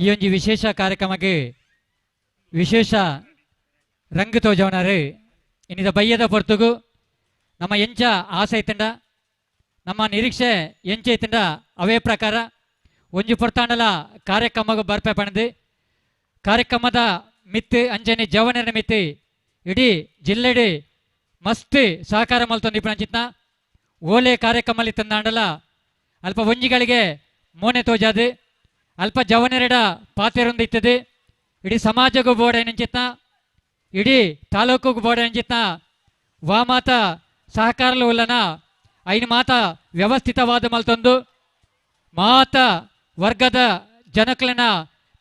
ಈ ಒಂಜಿ ವಿಶೇಷ ಕಾರ್ಯಕ್ರಮಕ್ಕೆ ವಿಶೇಷ ರಂಗು ತೋಜವನರು ಇನ್ನಿತ ಬಯ್ಯದ ಪೊರ್ತುಗು ನಮ್ಮ ಎಂಚ ಆಸೆ ಐತಂಡ, ನಮ್ಮ ನಿರೀಕ್ಷೆ ಎಂಚ ಐತಂಡ ಅವೇ ಪ್ರಕಾರ ಒಂಜಿ ಪೊರ್ತಾಂಡಲ ಕಾರ್ಯಕ್ರಮಕ್ಕೆ ಬರ್ಪೆ ಪಣದು ಕಾರ್ಯಕ್ರಮದ ಮಿತ್ತು ಅಂಚನೆ ಜವನರ ಮಿತ್ತು ಇಡೀ ಜಿಲ್ಲೆಡೆ ಮಸ್ತ್ ಸಹಕಾರ ಮಲ್ತೊಂದು ಇಪ್ಪು ಓಲೆ ಕಾರ್ಯಕ್ರಮ ತಂದಾಂಡಲ ಅಲ್ಪ ಒಂಜಿಗಳಿಗೆ ಮೋನೆ ತೋಜಾದು ಅಲ್ಪ ಜವನರೆಡ ಪಾತೆರೊಂದು ಇತ್ತದೆ ಇಡೀ ಸಮಾಜಕ್ಕೂ ಬೋಡ ನೆಂಚಿತ್ನ ಇಡೀ ತಾಲೂಕಿಗೂ ಬೋಡ ನೆಂಚಿತ್ನ ವಾಮಾತ ಸಹಕಾರಲು ಉಲ್ಲನ ಐನು ಮಾತ ವ್ಯವಸ್ಥಿತವಾದ ಮಲ್ತೊಂದು ಮಾತ ವರ್ಗದ ಜನಕ್ಲೆನ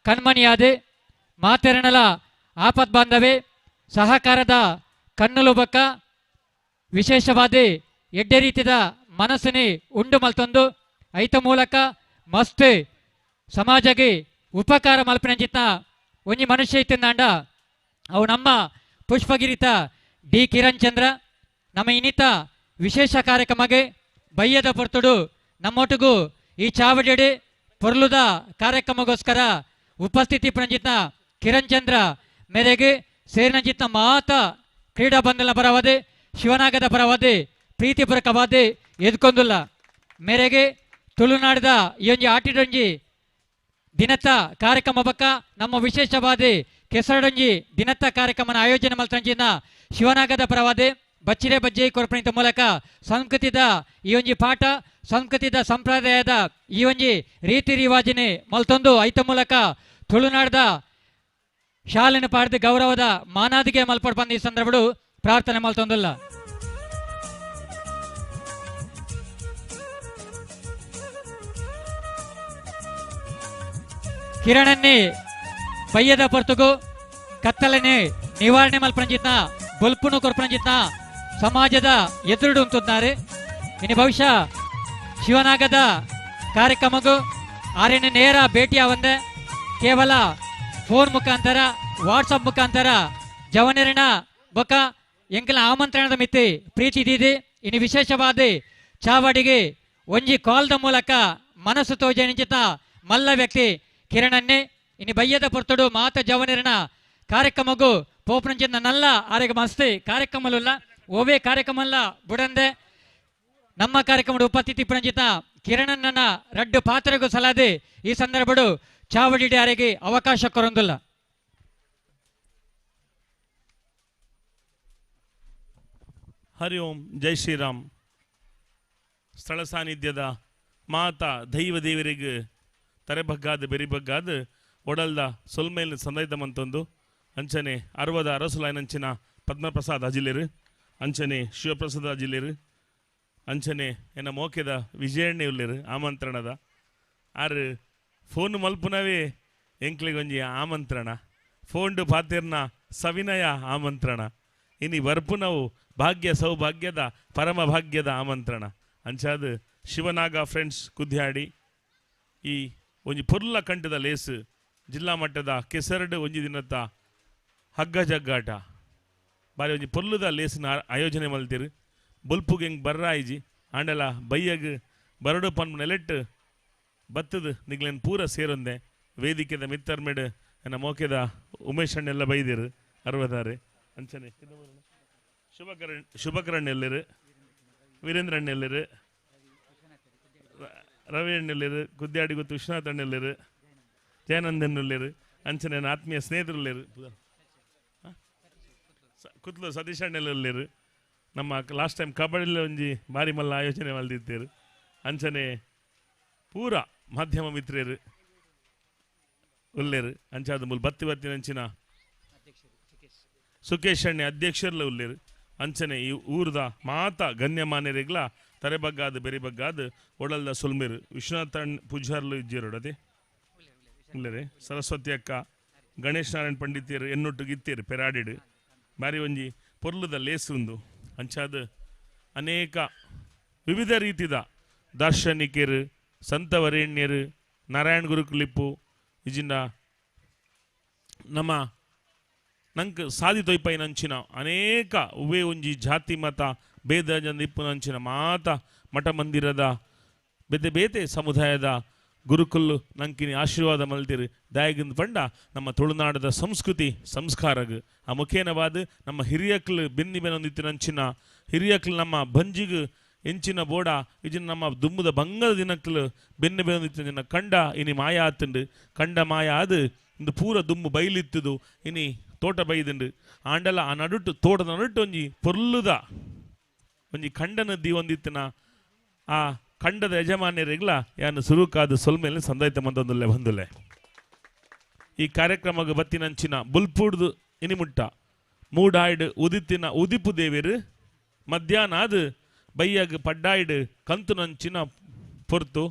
ಕಣ್ಮಣಿಯಾದ ಮಾತೆರಣಲ ಆಪತ್ ಬಾಂಧವೆ ಸಹಕಾರದ ಕಣ್ಣುಲು ಬಕ್ಕ ವಿಶೇಷವಾದ ಎಡ್ಡೆ ರೀತಿಯ ಮನಸ್ಸನೆ ಉಂಡು ಮಲ್ತೊಂದು ಐತ ಮೂಲಕ ಮಸ್ತ್ ಸಮಾಜಕ್ಕೆ ಉಪಕಾರ ಮಲ್ಪಿನಂಚಿತ್ತ ಒಂಜಿ ಮನುಷ್ಯ ಇತ್ತಿಂದಾಂಡ ಅವು ನಮ್ಮ ಪುಷ್ಪಗಿರಿತ ಡಿ ಕಿರಣ್ ಚಂದ್ರ ನಮ್ಮ ಇನ್ನಿತ ವಿಶೇಷ ಕಾರ್ಯಕ್ರಮಕ್ಕೆ ಬಯ್ಯದ ಪೊರ್ತುಡು ನಮ್ಮೊಟ್ಟಿಗೂ ಈ ಚಾವಡಿಡೆ ಪೊರ್ಲುದ ಕಾರ್ಯಕ್ರಮಗೋಸ್ಕರ ಉಪಸ್ಥಿತಿ ಪುನಂಜಿತ್ನ ಕಿರಣ್ ಚಂದ್ರ ಮೇರೆಗೆ ಸೇರಿನಂಜಿತ್ನ ಮಾತ ಕ್ರೀಡಾ ಬಂಧನ ಪರವಾದೆ ಶಿವನಾಗದ ಪರವಾದೆ ಪ್ರೀತಿಪೂರ್ವಕವಾದ ಎದ್ಕೊಂದುಲ್ಲ ಮೇರೆಗೆ ತುಳುನಾಡಿದ ಈ ಒಂಜಿ ಆಟಿಡೊಂಜಿ ದಿನತ್ತ ಕಾರ್ಯಕ್ರಮ ಬಕ್ಕ ನಮ್ಮ ವಿಶೇಷವಾದ ಕೆಸರಡೊಂಜಿ ದಿನತ್ತ ಕಾರ್ಯಕ್ರಮನ ಆಯೋಜನೆ ಮಲ್ತಂಜಿನ ಶಿವನಾಗದ ಪರವಾದೆ ಬಚ್ಚಿರೆ ಬಜ್ಜೆ ಕೊರಪಣಿತ ಮೂಲಕ ಸಂಸ್ಕೃತಿದ ಈ ಒಂಜಿ ಪಾಠ ಸಂಸ್ಕೃತಿದ ಸಂಪ್ರದಾಯದ ಈ ಒಂಜಿ ರೀತಿ ರಿವಾಜಿನಿ ಮಲ್ತೊಂದು ಐತ ಮೂಲಕ ತುಳುನಾಡದ ಶಾಲೆನ ಪಾಡ್ದ ಗೌರವದ ಮಾನಾದಿಗೆ ಮಲ್ಪಡ್ ಬಂದ ಈ ಸಂದರ್ಭಡು ಪ್ರಾರ್ಥನೆ ಮಲ್ತೊಂದುಲ್ಲ. ಕಿರಣನ್ನೇ ಬಯ್ಯದ ಪೊರ್ತುಗು ಕತ್ತಲನೆ ನಿವಾರಣೆ ಮಲ್ಪನಂಜಿತ್ನ ಬೊಲ್ಪುನು ಕೊರ್ಪನಂಜಿತ್ನ ಸಮಾಜದ ಎದುರುಡು ಉಂಟುತ್ತಾರೆ. ಇನ್ನು ಬಹುಶಃ ಶಿವನಾಗದ ಕಾರ್ಯಕ್ರಮಕ್ಕೂ ಆರ್ಯನ ನೇರ ಭೇಟಿಯಾವಂದೆ ಕೇವಲ ಫೋನ್ ಮುಖಾಂತರ ವಾಟ್ಸಪ್ ಮುಖಾಂತರ ಜವನರಿನ ಬೊಕ್ಕ ಎಂಕಲ ಆಮಂತ್ರಣದ ಮಿತಿ ಪ್ರೀತಿ ದೀದಿ. ಇನ್ನು ವಿಶೇಷವಾದ ಚಾವಡಿಗೆ ಒಂಜಿ ಕಾಲ್ದ ಮೂಲಕ ಮನಸ್ಸು ತೋಜನಿಂಚಿತ ಮಲ್ಲ ವ್ಯಕ್ತಿ ಕಿರಣನ್ನೇ. ಇನ್ನು ಬಯ್ಯದ ಪೊರ್ತುಡು ಮಾತ ಜವನರಿನ ಕಾರ್ಯಕ್ರಮಕ್ಕೂ ಪೋಪನಂಚಿನ ನಲ್ಲ ಆರೋಗ್ಯ ಮಸ್ತಿ ಕಾರ್ಯಕ್ರಮಲುಲ್ಲ ಓವೇ ಕಾರ್ಯಕ್ರಮಲ್ಲ ಬುಡಂದೆ ನಮ್ಮ ಕಾರ್ಯಕ್ರಮದ ಉಪಸ್ಥಿತಿ ಪುನಂಜಿತ ಕಿರಣನ್ನ ರಡ್ಡು ಪಾತ್ರಗೂ ಸಲಾದೆ ಈ ಸಂದರ್ಭಡು ಚಾವಡಿ ಆರಿಗೆ ಅವಕಾಶ ಕೊರೊಂದುಲ್ಲ. ಹರಿ ಓಂ, ಜೈ ಶ್ರೀರಾಮ್. ಸ್ಥಳ ಸಾನ್ನಿಧ್ಯದ ಮಾತಾ ದೈವ ದೇವರಿಗೆ ತರೆಬಗ್ಗಾದ ಬೆರಿಬಗ್ಗಾದ ಒಡಲ್ದ ಸೊಲ್ಮೇಲಿನ ಸಂದೈತ ಮಂತೊಂದು ಅಂಚನೆ ಅರವದ ಅರಸುಲಾಯನಂಚಿನ ಪದ್ಮಪ್ರಸಾದ್ ಅಜಿಲೇರು, ಅಂಚನೆ ಶಿವಪ್ರಸಾದ್ ಅಜಿಲೇರು, ಅಂಚನೆ ಎನ್ನ ಮೋಕೆದ ವಿಜಯಣ್ಣೆ ಉಲ್ಲೇರು ಆಮಂತ್ರಣದ ಆರು ಫೋನ್ ಮಲ್ಪುನವೇ ಎಂಕ್ಲಿಗೊಂಜಿ ಆಮಂತ್ರಣ ಫೋನ್ಡು ಪಾತಿರ್ನ ಸವಿನಯ ಆಮಂತ್ರಣ ಇನಿ ಬರ್ಪುನವು ಭಾಗ್ಯ ಸೌಭಾಗ್ಯದ ಪರಮ ಭಾಗ್ಯದ ಆಮಂತ್ರಣ ಅಂಚಾದ ಶಿವನಾಗ ಫ್ರೆಂಡ್ಸ್ ಕುದ್ಯಾಡಿ ಈ ಒಂಜಿ ಪೊರ್ಲ ಕಂಠದ ಲೇಸು ಜಿಲ್ಲಾ ಮಟ್ಟದ ಕೆಸರಡು ಒಂಜಿ ದಿನತ್ತ ಹಗ್ಗ ಜಗ್ಗಾಟ ಬಾರಿ ಒಂಜಿ ಪೊರ್ಲುದ ಲೇಸಿನ ಆಯೋಜನೆ ಮಲ್ತಿರು ಬೊಲ್ಪುಗೆ ಹೆಂಗೆ ಬರ್ರಾಯಿಜಿ ಆಂಡಲ ಬಯ್ಯಗ್ ಬರಡು ಪನ್ಪು ನೆಲೆಟ್ಟು ಬತ್ತದು ನಿಗ್ಲೇನು ಪೂರ ಸೇರೊಂದೆ ವೇದಿಕೆದ ಮಿತ್ತರ್ಮೆಡ್ ಎನ್ನ ಮೋಕೆದ ಉಮೇಶ್ ಅಣ್ಣೆಲ್ಲ ಬೈದಿರು ಅರವದಾರೆ ಅಂಚನೆ ಶುಭಕರಣ್ ಶುಭಕರಣ್ ಎಲ್ಲರು ವೀರೇಂದ್ರ ಅಣ್ಣೆಲ್ಲರು ರವಿ ಅಣ್ಣೆಲ್ಲರು ಕುದ್ಯಾಡಿ ಗೊತ್ತು ವಿಶ್ವನಾಥ್ ಅಣ್ಣೆಲ್ಲರು ಜಯಾನಂದಣ್ಣೆಲ್ಲರು ಅಂಚನೆ ನನ್ನ ಆತ್ಮೀಯ ಸ್ನೇಹಿತರುಲ್ಲೇರು ಕುತ್ಲು ಸತೀಶ್ ಅಣ್ಣೆಲ್ಲರು ನಮ್ಮ ಲಾಸ್ಟ್ ಟೈಮ್ ಕಬಡ್ಡಿಲಿ ಒಂಜಿ ಬಾರಿ ಮಲ್ಲ ಆಯೋಜನೆ ಮಲ್ದಿದ್ದೇರು ಅಂಚನೆ ಪೂರ ಮಾಧ್ಯಮ ಮಿತ್ರರು ಉಲ್ಲೇರು ಅಂಚಾದ ಮೂಲ ಬತ್ತಿ ಬತ್ತಿ ನಂಚಿನ ಸುಕೇಶ್ ಅಣ್ಣೆ ಅಧ್ಯಕ್ಷರ್ಲ ಉಲ್ಲೇರು ಅಂಚನೆ ಈ ಊರ್ದ ಮಾತ ಗಣ್ಯಮಾನ್ಯರಿಗ್ಲ ತರೆಬಗ್ಗಾದ ಬೆರಿಬಗ್ಗಾದ ಒಡಲ್ದ ಸೊಲ್ಮೇರು ವಿಶ್ವನಾಥ ಅಣ್ಣ ಪೂಜಾರ್ಲು ಇಜ್ಜೇರು ಅದೇ ಉಲ್ಲೇರೆ ಸರಸ್ವತಿ ಅಕ್ಕ ಗಣೇಶ್ ನಾರಾಯಣ್ ಪಂಡಿತಿಯರು ಎನ್ನೊಟ್ಟು ಗಿತ್ತೇರು ಪೆರಾಡಿಡು ಬಾರಿ ಒಂಜಿ ಪೊರ್ಲುದ ಲೇಸುಂದು ಅಂಚಾದ ಅನೇಕ ವಿವಿಧ ರೀತಿದ ದಾರ್ಶನಿಕರು ಸಂತವರೇಣ್ಯರು ನಾರಾಯಣ ಗುರುಕುಲಿಪ್ಪು ಇಜಿಂದ ನಮ್ಮ ನಂಕ್ ಸಾದಿ ತೊಯ್ಪೈನಂಚಿನ ಅನೇಕ ಉವೆ ಒಂಜಿ ಜಾತಿ ಮತ ಭೇದ ಜನ ಇಪ್ಪುನಂಚಿನ ಮಾತ ಮಠ ಮಂದಿರದ ಬೇತೆ ಬೇತೆ ಸಮುದಾಯದ ಗುರುಕುಲ್ಲು ನಂಕಿನಿ ಆಶೀರ್ವಾದ ಮಲ್ತಿರು ದಾಯಗಿಂದ ಪಂಡ ನಮ್ಮ ತುಳುನಾಡದ ಸಂಸ್ಕೃತಿ ಸಂಸ್ಕಾರಗ್ ಆ ಮುಖೇನವಾದ ನಮ್ಮ ಹಿರಿಯಕ್ಲು ಬೆನ್ನಿ ಬೆನೊಂದಿತ್ತಿನಂಚಿನ ಹಿರಿಯಕ್ಲು ನಮ್ಮ ಬಂಜಿಗ್ ಎಂಚಿನ ಬೋಡ ಇಜಿನ ನಮ್ಮ ದುಮ್ಮದ ಬಂಗದ ದಿನಕ್ಲು ಬೆನ್ನು ಬೆನೊಂದಿತ್ತಿನ ಕಂಡ ಇನಿ ಮಾಯ ಆತುಂಡು ಕಂಡ ಮಾಯ ಆದು ಇಂದು ಪೂರ ದುಮ್ಮು ಬೈಲಿತ್ತದು ಇನಿ ತೋಟ ಬೈದುಂಡು ಆಂಡಲ ಆ ನಡುಟು ತೋಟದ ನಡುಟು ಒಂಜಿ ಪೊರ್ಲುದ ಒಂಜಿ ಕಂಡನ ದೀವೊಂದಿತ್ತಿನ ಆ ಕಂಡದ ಯಜಮಾನ್ಯರಿಗ್ಲ ಯಾನು ಸುರುಕಾದ ಸೊಲ್ಮೇಲೆ ಸಂದಾಯ್ತ ಮಂದೊಂದುಲ್ಲೆ ಬಂದುಲೆ ಈ ಕಾರ್ಯಕ್ರಮಕ್ಕೆ ಬತ್ತಿನಂಚಿನ ಬುಲ್ಪುಡ್ದು ಇನಿಮುಟ್ಟ ಮೂಡಾಯ್ಡು ಉದಿತ್ತಿನ ಉದಿಪು ದೇವಿರು ಮಧ್ಯಾಹ್ನ ಅದು ಬೈಯಾಗ ಪಡ್ಡಾಯ್ಡು ಕಂತುನಂಚಿನ ಪೊರ್ತು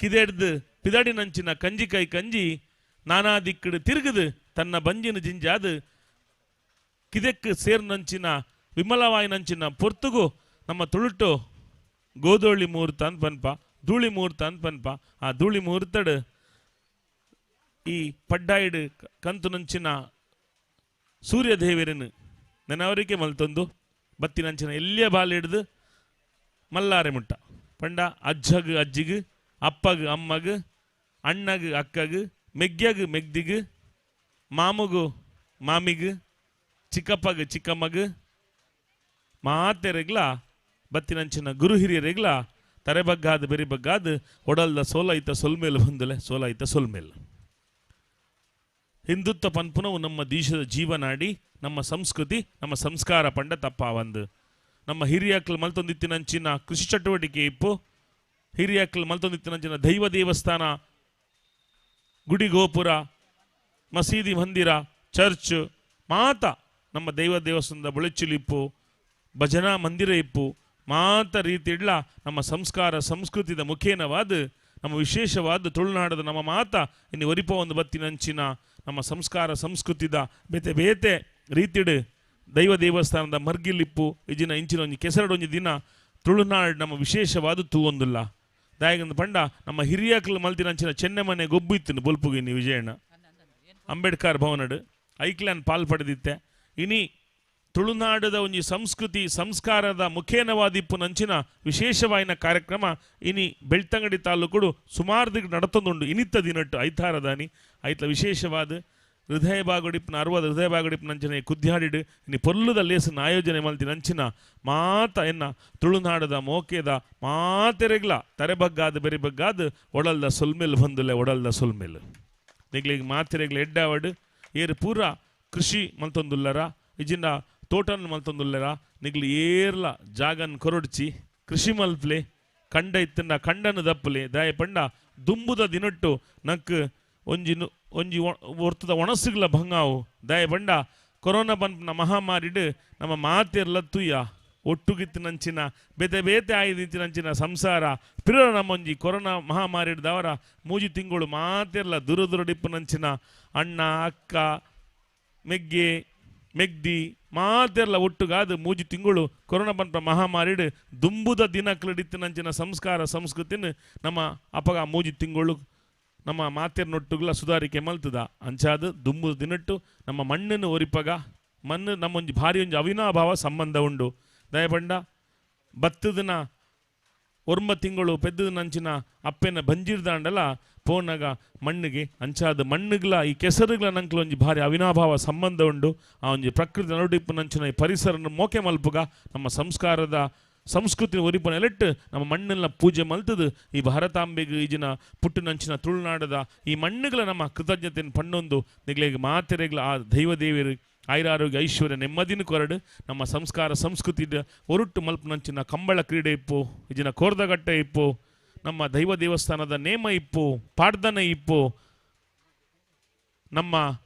ಕಿದೆಡ್ದು ಪಿದಡಿನಂಚಿನ ಕಂಜಿಕಾಯಿ ಕಂಜಿ ನಾನಾ ದಿಕ್ಕಡು ತಿರುಗದು ತನ್ನ ಬಂಜಿನ ಜಿಂಜಾದು ಕಿದೆಕ್ ಸೇರ್ನಂಚಿನ ವಿಮಲವಾಯಿನಂಚಿನ ಪೊರ್ತುಗು ನಮ್ಮ ತುಳುಟು ಗೋಧೋಳಿ ಮುಹೂರ್ತ ಅಂತ ಪನ್ಪ ಧೂಳಿ ಮುಹೂರ್ತ ಅಂತ ಪನ್ಪ ಆ ಧೂಳಿ ಮುಹೂರ್ತಡು ಈ ಪಡ್ಡಾಯಿಡು ಕಂತುನಂಚಿನ ಸೂರ್ಯದೇವರನ್ನು ನೆನವರಿಕೆ ಮಲ್ತೊಂದು ಬತ್ತಿನಂಚಿನ ಎಲ್ಲಿಯ ಬಾಲಿಡ್ದು ಮಲ್ಲಾರೆ ಮುಟ್ಟ ಪಂಡ ಅಜ್ಜಗ್ ಅಜ್ಜಿಗ್ ಅಪ್ಪಗ್ ಅಮ್ಮಗ್ ಅಣ್ಣಗ್ ಅಕ್ಕಗ್ ಮೆಗ್ಯಗ್ ಮೆಗ್ದಿಗ್ ಮಾಮುಗು ಮಾಮಿಗ್ ಚಿಕ್ಕಪ್ಪಗ್ ಚಿಕ್ಕಮ್ಮಗ್ ಮಾತೆರೆಗ್ಲ ಬತ್ತಿನಂಚಿನ ಗುರು ಹಿರಿಯರಿಗ್ಲ ತರೆಬಗ್ಗಾದ ಬೆರಿಬಗ್ಗಾದ ಒಡಲ್ದ ಸೋಲೈತ ಸೊಲ್ಮೇಲ್ ಬಂದಲೆ ಸೋಲೈತ ಸೊಲ್ಮೇಲ್. ಹಿಂದುತ್ವ ಪನ್ಪುನವು ನಮ್ಮ ದೇಶದ ಜೀವನಾಡಿ, ನಮ್ಮ ಸಂಸ್ಕೃತಿ, ನಮ್ಮ ಸಂಸ್ಕಾರ ಪಂಡ ತಪ್ಪಾವಂದು. ನಮ್ಮ ಹಿರಿಯಕ್ಲು ಮಲ್ತೊಂದಿತ್ತಿನಂಚಿನ ಕೃಷಿ ಚಟುವಟಿಕೆ ಇಪ್ಪು, ಹಿರಿಯಕ್ಲು ಮಲ್ತೊಂದಿತ್ತಿನಂಚಿನ ದೈವ ದೇವಸ್ಥಾನ, ಗುಡಿ ಗೋಪುರ, ಮಸೀದಿ ಮಂದಿರ, ಚರ್ಚ್ ಮಾತ ನಮ್ಮ ದೈವ ದೇವಸ್ಥಾನದ ಬೊಳೆಚಿಲಿಪ್ಪು, ಭಜನಾ ಮಂದಿರ ಇಪ್ಪು ಮಾತ ರೀತಿಡ್ಲ ನಮ್ಮ ಸಂಸ್ಕಾರ ಸಂಸ್ಕೃತಿದ ಮುಖೇನವಾದ ನಮ್ಮ ವಿಶೇಷವಾದ ತುಳುನಾಡದ ನಮ್ಮ ಮಾತ ಇನ್ನು ಒರಿಪ ಒಂದು ಬತ್ತಿನಂಚಿನ ನಮ್ಮ ಸಂಸ್ಕಾರ ಸಂಸ್ಕೃತಿದ ಬೇತೆ ಬೇತೆ ರೀತಿಡು ದೈವ ದೇವಸ್ಥಾನದ ಮರ್ಗಿಲಿಪ್ಪು ಇಜಿನ ಇಂಚಿನ ಒಂಜಿ ಕೆಸರಡೊಂಜಿ ದಿನ ತುಳುನಾಡು ನಮ್ಮ ವಿಶೇಷವಾದ ತೂವೊಂದುಲ್ಲ. ದಾಯಗಂದ ಪಂಡ ನಮ್ಮ ಹಿರಿಯಕ್ಲು ಮಲ್ತಿನಂಚಿನ ಚೆನ್ನೆಮನೆ ಗೊಬ್ಬು ಇತ್ತು ಬೊಲ್ಪುಗಿನಿ ವಿಜಯಣ್ಣ ಅಂಬೇಡ್ಕರ್ ಭವನಡು ಐಕ್ಲಾನ್ ಪಾಲ್ ಪಡೆದಿತ್ತೆ. ಇನಿ ತುಳುನಾಡದ ಒಂಜಿ ಸಂಸ್ಕೃತಿ ಸಂಸ್ಕಾರದ ಮುಖೇನವಾದಿಪ್ಪು ನಂಚಿನ ವಿಶೇಷವಾಯಿನ ಕಾರ್ಯಕ್ರಮ ಇನಿ ಬೆಳ್ತಂಗಡಿ ತಾಲೂಕುಡು ಸುಮಾರು ದಿಗ್ ನಡತೊಂದುಂಡು. ಇನಿತ್ತ ದಿನಟ್ಟು ಐತಾರದಾನಿ ಐತ್ಲ ವಿಶೇಷವಾದ ಹೃದಯ ಬಾಗುಡಿಪ್ಪನ ಅರ್ವದ ಹೃದಯ ಬಾಗುಡಿಪ್ಪನ ನಂಚಿನ ಕುದ್ಯಾಡಿಡು ಇನಿ ಪೊಲ್ಲುದ ಲೇಸನ ಆಯೋಜನೆ ಮಲ್ತಿ ನಂಚಿನ ಮಾತ ಎನ್ನ ತುಳುನಾಡದ ಮೋಕೆದ ಮಾತೆರೆಗ್ಲ ತರೆಬಗ್ಗಾದ ಬೆರಿಬಗ್ಗಾದ ಒಡಲ್ದ ಸೊಲ್ಮೇಲ್ ಬಂದುಲೆ ಒಡಲ್ದ ಸೊಲ್ಮೇಲ್. ನಿಗ್ಲಿಗ್ ಮಾತೆರೆಗ್ಲ ಎಡ್ಡಾವಡು ಏರು ಪೂರ ಕೃಷಿ ಮಲ್ತೊಂದುಲ್ಲರ ಇಜಿಂದ ತೋಟನ್ ಮಲ್ತೊಂದುಲ್ಲರ ನಿಗ್ಲು ಏರ್ಲ ಜಾಗನ್ ಕೊರೊಡ್ಚಿ ಕೃಷಿ ಮಲ್ಪ್ಲೆ ಕಂಡ ಇತ್ತಂಡ ಕಂಡನ ದಪ್ಪಲೆ ದಾಯ ಪಂಡ ದುಂಬುದ ದಿನಟ್ಟು ನಕ್ ಒಂಜಿ ಒಂಜಿ ಒರ್ತದ ಒಣಸುಗ್ಲ ಭಂಗಾವು. ದಾಯ ಪಂಡ ಕೊರೋನಾ ಬಂಪನ ಮಹಾಮಾರಿಡು ನಮ್ಮ ಮಾತೆರ್ಲ ತುಯ್ಯ ಒಟ್ಟುಗಿತ್ತಿನಂಚಿನ ಬೇತೆ ಬೇತೆ ಆಯ್ದಿಂಚಿನಂಚಿನ ಸಂಸಾರ ಪಿರ ನಮ್ಮೊಂಜಿ ಕೊರೋನಾ ಮಹಾಮಾರಿಡ್ದವರ ಮೂಜಿ ತಿಂಗಳು ಮಾತೆರ್ಲ ದೂರ ದೂರಡಿಪ್ಪುನಂಚಿನ ಅಣ್ಣ ಅಕ್ಕ ಮೆಗ್ಗೆ ಮೆಗ್ದಿ ಮಾತೆರ್ಲ ಒಟ್ಟುಗಾದ ಮೂಜಿ ತಿಂಗಳು ಕೊರೋನಾ ಬಂಪ ಮಹಾಮಾರಿಡು ದುಂಬುದ ದಿನಕ್ಲಡಿತ್ತಿನಂಚಿನ ಸಂಸ್ಕಾರ ಸಂಸ್ಕೃತಿನ ನಮ್ಮ ಅಪಗ ಮೂಜಿ ತಿಂಗಳು ನಮ್ಮ ಮಾತೆರ್ನೊಟ್ಟುಗ್ಲ ಸುಧಾರಿಕೆ ಮಲ್ತದ. ಅಂಚಾದ ದುಂಬುದ ದಿನಟ್ಟು ನಮ್ಮ ಮಣ್ಣನ್ನು ಒರಿಪಗ ಮಣ್ಣು ನಮ್ಮೊಂಜಿ ಭಾರಿ ಒಂಜಿ ಅವಿನಾಭಾವ ಸಂಬಂಧ ಉಂಡು. ದಯಪಂಡ ಬತ್ತದನ ಒರ್ಮ ತಿಂಗಳು ಪೆದ್ದದ ನಂಚಿನ ಅಪ್ಪೆನ ಬಂಜಿರ್ದಾಂಡಲ ಪೋನಗ ಮಣ್ಣಿಗೆ ಅಂಚಾದ ಮಣ್ಣುಗಳ ಈ ಕೆಸರುಗಳ ನಂಕಲ ಒಂಜಿ ಭಾರಿ ಅವಿನಾಭಾವ ಸಂಬಂಧ ಉಂಡು. ಆ ಒಂಜಿ ಪ್ರಕೃತಿ ನಡುಡಿಪ್ಪು ನಂಚಿನ ಈ ಪರಿಸರನ ಮೋಕೆ ಮಲ್ಪುಗ ನಮ್ಮ ಸಂಸ್ಕಾರದ ಸಂಸ್ಕೃತಿ ಒರಿಪು ನೆಲೆಟ್ಟು ನಮ್ಮ ಮಣ್ಣನ್ನ ಪೂಜೆ ಮಲ್ತದು ಈ ಭಾರತಾಂಬೆಗೆ ಈಜಿನ ಪುಟ್ಟುನಂಚಿನ ತುಳುನಾಡದ ಈ ಮಣ್ಣುಗಳ ನಮ್ಮ ಕೃತಜ್ಞತೆಯನ್ನು ಪಣ್ಣೊಂದು ನಿಗ್ಲೆಗೆ ಮಾತೆರೆಗ್ಲ ಆ ದೈವದೇವಿಯರು ಆಯುರಾರೋಗ್ಯ ಐಶ್ವರ್ಯ ನೆಮ್ಮದಿನ ಕೊರಡು ನಮ್ಮ ಸಂಸ್ಕಾರ ಸಂಸ್ಕೃತಿ ಒರುಟ್ಟು ಮಲ್ಪುನಂಚಿನ ಕಂಬಳ ಕ್ರೀಡೆ ಇಪ್ಪು, ಇಜಿನ ಕೋರ್ದಗಟ್ಟೆ ಇಪ್ಪು, ನಮ್ಮ ದೈವ ದೇವಸ್ಥಾನದ ನೇಮ ಇಪ್ಪು, ಪಾಡ್ದನ ಇಪ್ಪು, ನಮ್ಮ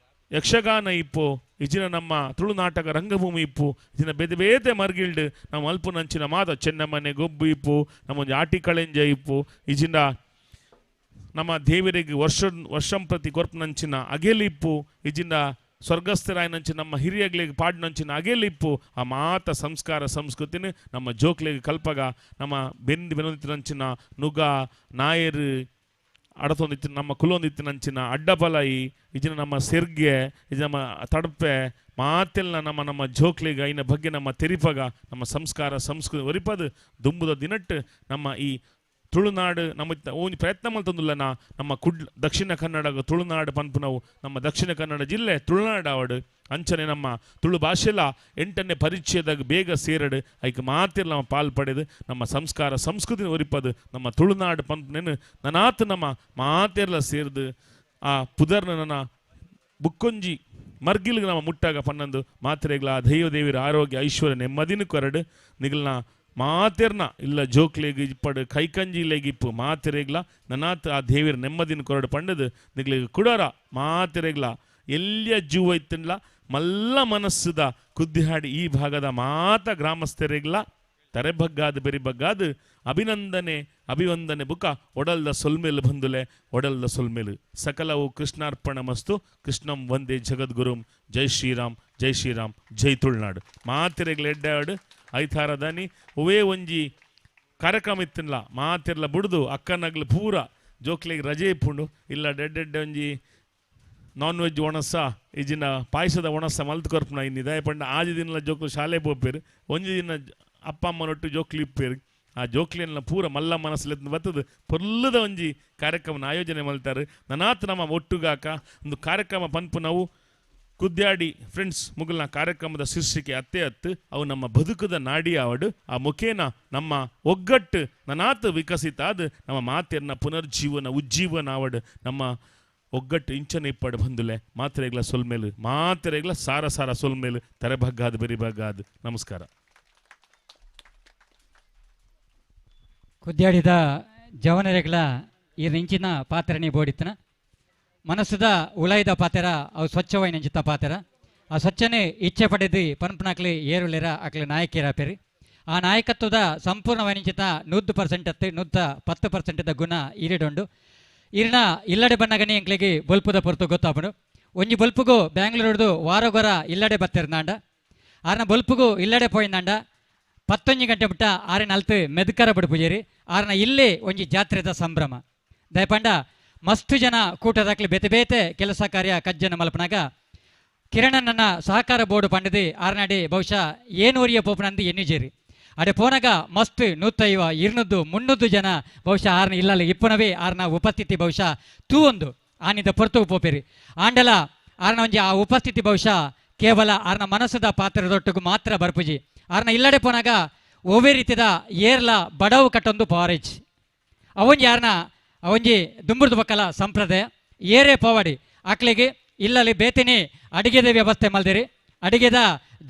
ಯಕ್ಷಗಾನ ಇಪ್ಪು, ಇಜಿನ ನಮ್ಮ ತುಳುನಾಟಕ ರಂಗಭೂಮಿ ಇಪ್ಪು, ಇಜಿನ ಬೇತೆ ಬೇತೆ ಮರ್ಗಿಲ್ಡ್ ನಮ್ಮ ಅಲ್ಪುನಂಚಿನ ಮಾತ ಚೆನ್ನಮನೆ ಗೊಬ್ಬು ಇಪ್ಪು, ನಮ್ಮೊಂದು ಆಟಿ ಕಳೆಂಜ ಇಪ್ಪು, ಇಜಿನ ನಮ್ಮ ದೇವರಿಗೆ ವರ್ಷ ವರ್ಷಂಪ್ರತಿ ಕೊರ್ಪುನಂಚಿನ ಅಗೆಲಿಪ್ಪು, ಇಜಿನ ಸ್ವರ್ಗಸ್ಥರಾಯನಂಚಿನ ನಮ್ಮ ಹಿರಿಯಗಳಿಗೆ ಪಾಡಿನಂಚಿನ ಅಗೆಲಿಪ್ಪು. ಆ ಮಾತ ಸಂಸ್ಕಾರ ಸಂಸ್ಕೃತಿನ ನಮ್ಮ ಜೋಕ್ಲೆಗೆ ಕಲ್ಪಗ ನಮ್ಮ ಬೆಂದು ಬೆನೊಂದಿತ್ತಿನಂಚಿನ ನುಗ ನಾಯರು ಅಡತೊಂದಿತ್ತು ನಮ್ಮ ಕುಲೊಂದಿತ್ತಿನಂಚಿನ ಅಡ್ಡಪಲಾಯಿ ಇಜಿನ ನಮ್ಮ ಸೆರ್ಗೆ ಇಜ ನಮ್ಮ ತಡಪೆ ಮಾತೆಲ್ಲ ನಮ್ಮ ನಮ್ಮ ಜೋಕ್ಲಿಗ ಐನ ಬಗ್ಗೆ ನಮ್ಮ ತೆರಿಪಗ ನಮ್ಮ ಸಂಸ್ಕಾರ ಸಂಸ್ಕೃತಿ ಒರಿಪದು ದುಂಬುದ ದಿನಟ್ಟು ನಮ್ಮ ಈ ತುಳುನಾಡು ನಮ್ಮ ಒಂಜಿ ಪ್ರಯತ್ನ ಮಲ್ತೊಂದುಲ್ಲ ನಾ ನಮ್ಮ ಕುಡ್ಲ ದಕ್ಷಿಣ ಕನ್ನಡ ತುಳುನಾಡು ಪನ್ಪುನವು ನಮ್ಮ ದಕ್ಷಿಣ ಕನ್ನಡ ಜಿಲ್ಲೆ ತುಳುನಾಡು ಆವಡು ಅಂಚನೆ ನಮ್ಮ ತುಳು ಭಾಷೆಲ 8ನೇ ಪರಿಚಯದಾಗ ಬೇಗ ಸೇರಡು ಐಕ್ ಮಾತಿಲ್ಲ ನಮ್ಮ ಪಾಲ್ ಪಡೆದು ನಮ್ಮ ಸಂಸ್ಕಾರ ಸಂಸ್ಕೃತಿ ಒರಿಪದು ನಮ್ಮ ತುಳುನಾಡು ಪನ್ಪುನೇನು ನನಾತ್ ನಮ್ಮ ಮಾತೆಲ್ಲ ಸೇರ್ದು ಆ ಪುದರ್ನ ನನ್ನ ಬುಕ್ಕೊಂಜಿ ಮರ್ಗಿಲ್ಗೆ ನಮ್ಮ ಮುಟ್ಟಾಗ ಪನ್ನೊಂದು ಮಾತ್ರೆಗಳ ದೈವ ದೇವಿರ ಆರೋಗ್ಯ ಐಶ್ವರ್ಯ ನೆಮ್ಮದಿನ ಕೊರಡು ನಿಗಲ್ನ ಮಾತೆರ್ನ ಇಲ್ಲ ಜೋಕ್ಲೆಗ್ ಇಪ್ಪಡು ಕೈಕಂಜಿಲೆಗ್ ಇಪ್ಪು ಮಾತೆರೆಗ್ಲ ನನಾತ್ ಆ ದೇವಿರ ನೆಮ್ಮದಿನ ಕೊರಡು ಪಂಡದು ನಿಗ್ಲಿಗ್ ಕುಡರ ಮಾತೆರೆಗ್ಲ ಎಲ್ಲಿಯ ಜೀವ ಇತ್ತನ್ಲ ಮಲ್ಲ ಮನಸ್ಸುದ ಕುದ್ದಿಹಾಡಿ ಈ ಭಾಗದ ಮಾತ ಗ್ರಾಮಸ್ಥರೆಗ್ಲ ತರೆಬಗ್ಗಾದ ಬೆರಿಬಗ್ಗಾದ ಅಭಿನಂದನೆ ಅಭಿವಂದನೆ ಬುಕ ಒಡಲ್ದ ಸೊಲ್ಮೇಲು ಬಂದುಲೆ ಒಡಲ್ದ ಸೊಲ್ಮೇಲು ಸಕಲವು ಕೃಷ್ಣಾರ್ಪಣ ಮಸ್ತು ಕೃಷ್ಣಂ ವಂದೇ ಜಗದ್ಗುರುಂ ಜೈ ಶ್ರೀರಾಮ್ ಜೈ ಶ್ರೀರಾಮ್ ಜೈ ತುಳುನಾಡು. ಮಾತೆರೆಗ್ಲ ಎಡ್ಡಾಡು ಐತಾರದಾನಿ ಒವೇ ಒಂಜಿ ಕಾರ್ಯಕ್ರಮ ಇತ್ತಿನ್ಲ ಮಾತಿರ್ಲ ಬುಡ್ದು ಅಕ್ಕನಗ್ಲು ಪೂರ ಜೋಕ್ಲಿಗೆ ರಜೆ ಇಪ್ಪುಂಡು ಇಲ್ಲ ಡೆಡ್ಡೆಡ್ಡೆ ಒಂಜಿ ನಾನ್ ವೆಜ್ ಒಣಸ ಇಜಿನ ಪಾಯಸದ ಒಣಸ ಮಲ್ತು ಕೊರ್ಪುನ ಇನ್ನು ದಯ ಪಂಡ ಆಜಿ ದಿನಲ ಜೋಕ್ಲು ಶಾಲೆ ಪೋಪೇರು ಒಂಜಿ ದಿನ ಅಪ್ಪ ಅಮ್ಮನೊಟ್ಟು ಜೋಕ್ಲಿ ಇಪ್ಪೇರು ಆ ಜೋಕ್ಲಿಯನ್ನ ಪೂರ ಮಲ್ಲ ಮನಸ್ಸಲ್ಲಿ ಬರ್ತದೆ ಪೊಲ್ಲದ ಒಂಜಿ ಕಾರ್ಯಕ್ರಮನ ಆಯೋಜನೆ ಮಲ್ತಾರೆ ನನಾತ್ ನಮ್ಮ ಒಟ್ಟುಗಾಕ ಒಂದು ಕಾರ್ಯಕ್ರಮ ಪನ್ಪು ನಾವು ಕುದ್ಯಾಡಿ ಫ್ರೆಂಡ್ಸ್ ಮುಗಲ್ನ ಕಾರ್ಯಕ್ರಮದ ಶೀರ್ಷಿಕೆ ಅತ್ತೆ ಅತ್ತು ಅವು ನಮ್ಮ ಬದುಕದ ನಾಡಿ ಆವಡು ಆ ಮುಖೇನ ನಮ್ಮ ಒಗ್ಗಟ್ಟು ನನಾತ್ ವಿಕಸಿತ ಆದ ನಮ್ಮ ಮಾತೆರ್ನ ಪುನರ್ಜೀವನ ಉಜ್ಜೀವನ ಆವಡು ನಮ್ಮ ಒಗ್ಗಟ್ಟು ಇಂಚನ ಇಪ್ಪಡು ಬಂದುಲೆ ಮಾತ್ರೆಗ್ಲ ಸೊಲ್ಮೇಲು ಮಾತ್ರೆಗ್ಲ ಸಾರ ಸಾರ ಸೊಲ್ಮೇಲು ತರೆಬಗ್ಗಾದ ಬೆರಿಬಗ್ಗಾದ. ನಮಸ್ಕಾರ. ಕುದ್ಯಾಡಿದ ಜವನರೆಗ್ಲ ಈ ಇಂಚಿನ ಪಾತ್ರಣಿ ಬೋಡಿತ್ತನ ಮನಸ್ಸುದ ಉಳೈದ ಪಾತೆರ ಅವು ಸ್ವಚ್ಛವೈ ನಂಚಿತ ಪಾತೆರ ಆ ಸ್ವಚ್ಛನೆ ಇಚ್ಛೆ ಪಡೆದು ಪನ್ಪನಾಕ್ಲಿ ಏರುಳಿರ ಅಕ್ಲಿ ನಾಯಕಿಯರ ಪೇರಿ ಆ ನಾಯಕತ್ವದ ಸಂಪೂರ್ಣವೈನಂಚಿತ 100% ಅತ್ತು 110% ಗುಣ ಈರಿಡುಂಡು. ಈರಿನ ಇಲ್ಲಡೆ ಬನ್ನಗನಿ ಎಂಕ್ಲಿಗೆ ಬೊಲ್ಪುದ ಪೊರ್ತು ಗೊತ್ತಾಪುಂಡು. ಒಂಜಿ ಬೊಲ್ಪುಗು ಬ್ಯಾಂಗ್ಳೂರುಡ್ದು ವಾರಗೊರ ಇಲ್ಲಡೆ ಬತ್ತಿರ್ನಾಂಡ ಆರ್ನ ಬೊಲ್ಪುಗು ಇಲ್ಲಡೆ ಪೋಯಿಂದಾಂಡ 11 ಗಂಟೆ ಬಿಟ್ಟ ಆರಿನ ಅಲ್ತು ಮೆದ್ಕರ ಬಡು ಪೂಜೇರಿ ಆರ್ನ ಇಲ್ಲೇ ಒಂಜಿ ಜಾತ್ರೆದ ಸಂಭ್ರಮ ದಯಪಂಡ ಮಸ್ತು ಜನ ಕೂಟದಾಕ್ಲಿ ಬೇತೆ ಬೇತೆ ಕೆಲಸ ಕಾರ್ಯ ಕಜ್ಜನ ಮಲ್ಪನಾಗ ಕಿರಣನ್ನ ಸಹಕಾರ ಬೋರ್ಡು ಪಂಡದು ಆರ್ನಾಡಿ ಬಹುಶಃ ಏನೂರಿಯ ಪೋಪನಂದು ಎನ್ನುಜೇರಿ ಅಡೆ ಪೋನಾಗ ಮಸ್ತ್ 150 200 300 ಜನ ಬಹುಶಃ ಆರ್ನ ಇಲ್ಲಲ್ಲಿ ಇಪ್ಪನವೇ ಆರ್ನ ಉಪಸ್ಥಿತಿ ಬಹುಶಃ ತೂ ಒಂದು ಆನಿದ ಪೊರ್ತುಗು ಪೋಪೇರಿ ಆಂಡಲ ಆರ್ನ ಒಂಜಿ ಆ ಉಪಸ್ಥಿತಿ ಬಹುಶಃ ಕೇವಲ ಆರ್ನ ಮನಸ್ಸದ ಪಾತ್ರದೊಟ್ಟಿಗೂ ಮಾತ್ರ ಬರ್ಪುಜಿ ಆರ್ನ ಇಲ್ಲಡೆ ಪೋನಾಗ ಒವ್ವೇ ರೀತಿದ ಏರ್ಲ ಬಡವು ಕಟ್ಟೊಂದು ಪವಾರೇಜ್ ಅವೊಂಜಿ ಆರ್ನ ಅವೊಂಜಿ ದುಂಬುರ್ದು ಬಕ್ಕಲ ಸಂಪ್ರದಾಯ ಏರೇ ಪವಾಡಿ ಆಕ್ಲಿಗೆ ಇಲ್ಲಲ್ಲಿ ಬೇತಿನಿ ಅಡಿಗೆದ ವ್ಯವಸ್ಥೆ ಮಲ್ದಿರಿ ಅಡಿಗೆದ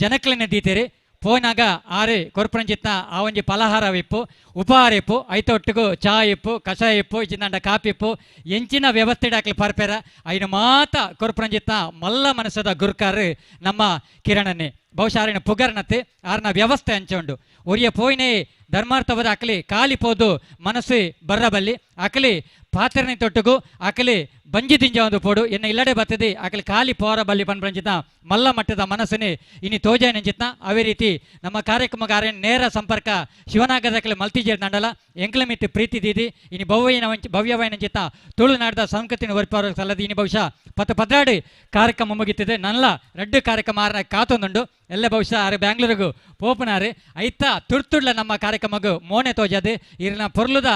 ಜನಕ್ಲೆನೆ ದೀತೀರಿ ಪೋನಾಗ ಆರೆ ಕೊರ್ಪುರಂಜಿತ್ನ ಆ ಒಂಜಿ ಫಲಹಾರ ಇಪ್ಪು ಉಪಹಾರ ಇಪ್ಪು ಐತ ಒಟ್ಟಿಗೂ ಚಾ ಇಪ್ಪು ಕಷಾಯ ಇಪ್ಪು ಇಚಿಂದಾಂಡ ಕಾಪಿ ಇಪ್ಪು ಎಂಚಿನ ವ್ಯವಸ್ಥೆ ಡಾಕ್ಲಿ ಪರ್ಪೆರ ಐನು ಮಾತ ಕೊರ್ಪುರಂಜಿತ್ನ ಮಲ್ಲ ಮನಸ್ಸದ ಗುರ್ಕಾರು ನಮ್ಮ ಕಿರಣನ್ನೇ. ಬಹುಶಃ ಆರಿನ ಪುಗರ್ನತೆ ಆರ್ನ ವ್ಯವಸ್ಥೆ ಅಂಚ ಉಂಡು ಒರಿಯ ಪೋಯಿನೇ ಧರ್ಮಾರ್ಥವಾದ ಅಕಲಿ ಕಾಲಿ ಪೋದು ಮನಸ್ಸು ಬರ್ರಬಲ್ಲಿ ಅಕಲಿ ಪಾತ್ರನೆ ತೊಟ್ಟುಗು ಅಕಲಿ ಬಂಜಿ ದಿಂಜ ಒಂದು ಪೋಡು ಎನ್ನ ಇಲ್ಲಡೆ ಬರ್ತದೆ ಅಕಲಿ ಕಾಲಿ ಪೋರ ಬಲ್ಲಿ ಪನ್ಪಂಚಿತ ಮಲ್ಲ ಮಟ್ಟದ ಮನಸ್ಸನ್ನೇ ಇನಿ ತೋಜಾಯನಂಚಿತ್ನ ಅವೇ ರೀತಿ ನಮ್ಮ ಕಾರ್ಯಕ್ರಮಗಾರ ನೇರ ಸಂಪರ್ಕ ಶಿವನಾಗದ ಅಕಲಿ ಮಲ್ತಿಜೇರ್ ನಂಡಲ ಎಂಕ್ಲಮಿತ್ತು ಪ್ರೀತಿ ದೀದಿ ಇನಿ ಭವ್ಯನ ಭವ್ಯವಾಯನಂಚಿತ ತುಳುನಾಡದ ಸಂಸ್ಕೃತಿನ ಒರಿಪಾರ ಸಲ್ಲದಿ ಇನಿ ಬಹುಶಃ ಪತ್ತು ಪದ್ರಾಡು ಕಾರ್ಯಕ್ರಮ ಮುಗಿತಿದೆ ನಲ್ಲ ರಡ್ಡು ಕಾರ್ಯಕ್ರಮ ಆರ ಕಾತೊಂದುಂಡು ಎಲ್ಲ ಬಹುಶಃ ಆರು ಬ್ಯಾಂಗ್ಳೂರಿಗೂ ಪೋಪನಾರು ಐತ ತುರ್ತುಡ್ಲ ನಮ್ಮ ಕಾರ್ಯಕ್ರಮಗೂ ಮೋನೆ ತೋಜಾದು ಇರಿನ ಪೊರ್ಲುದ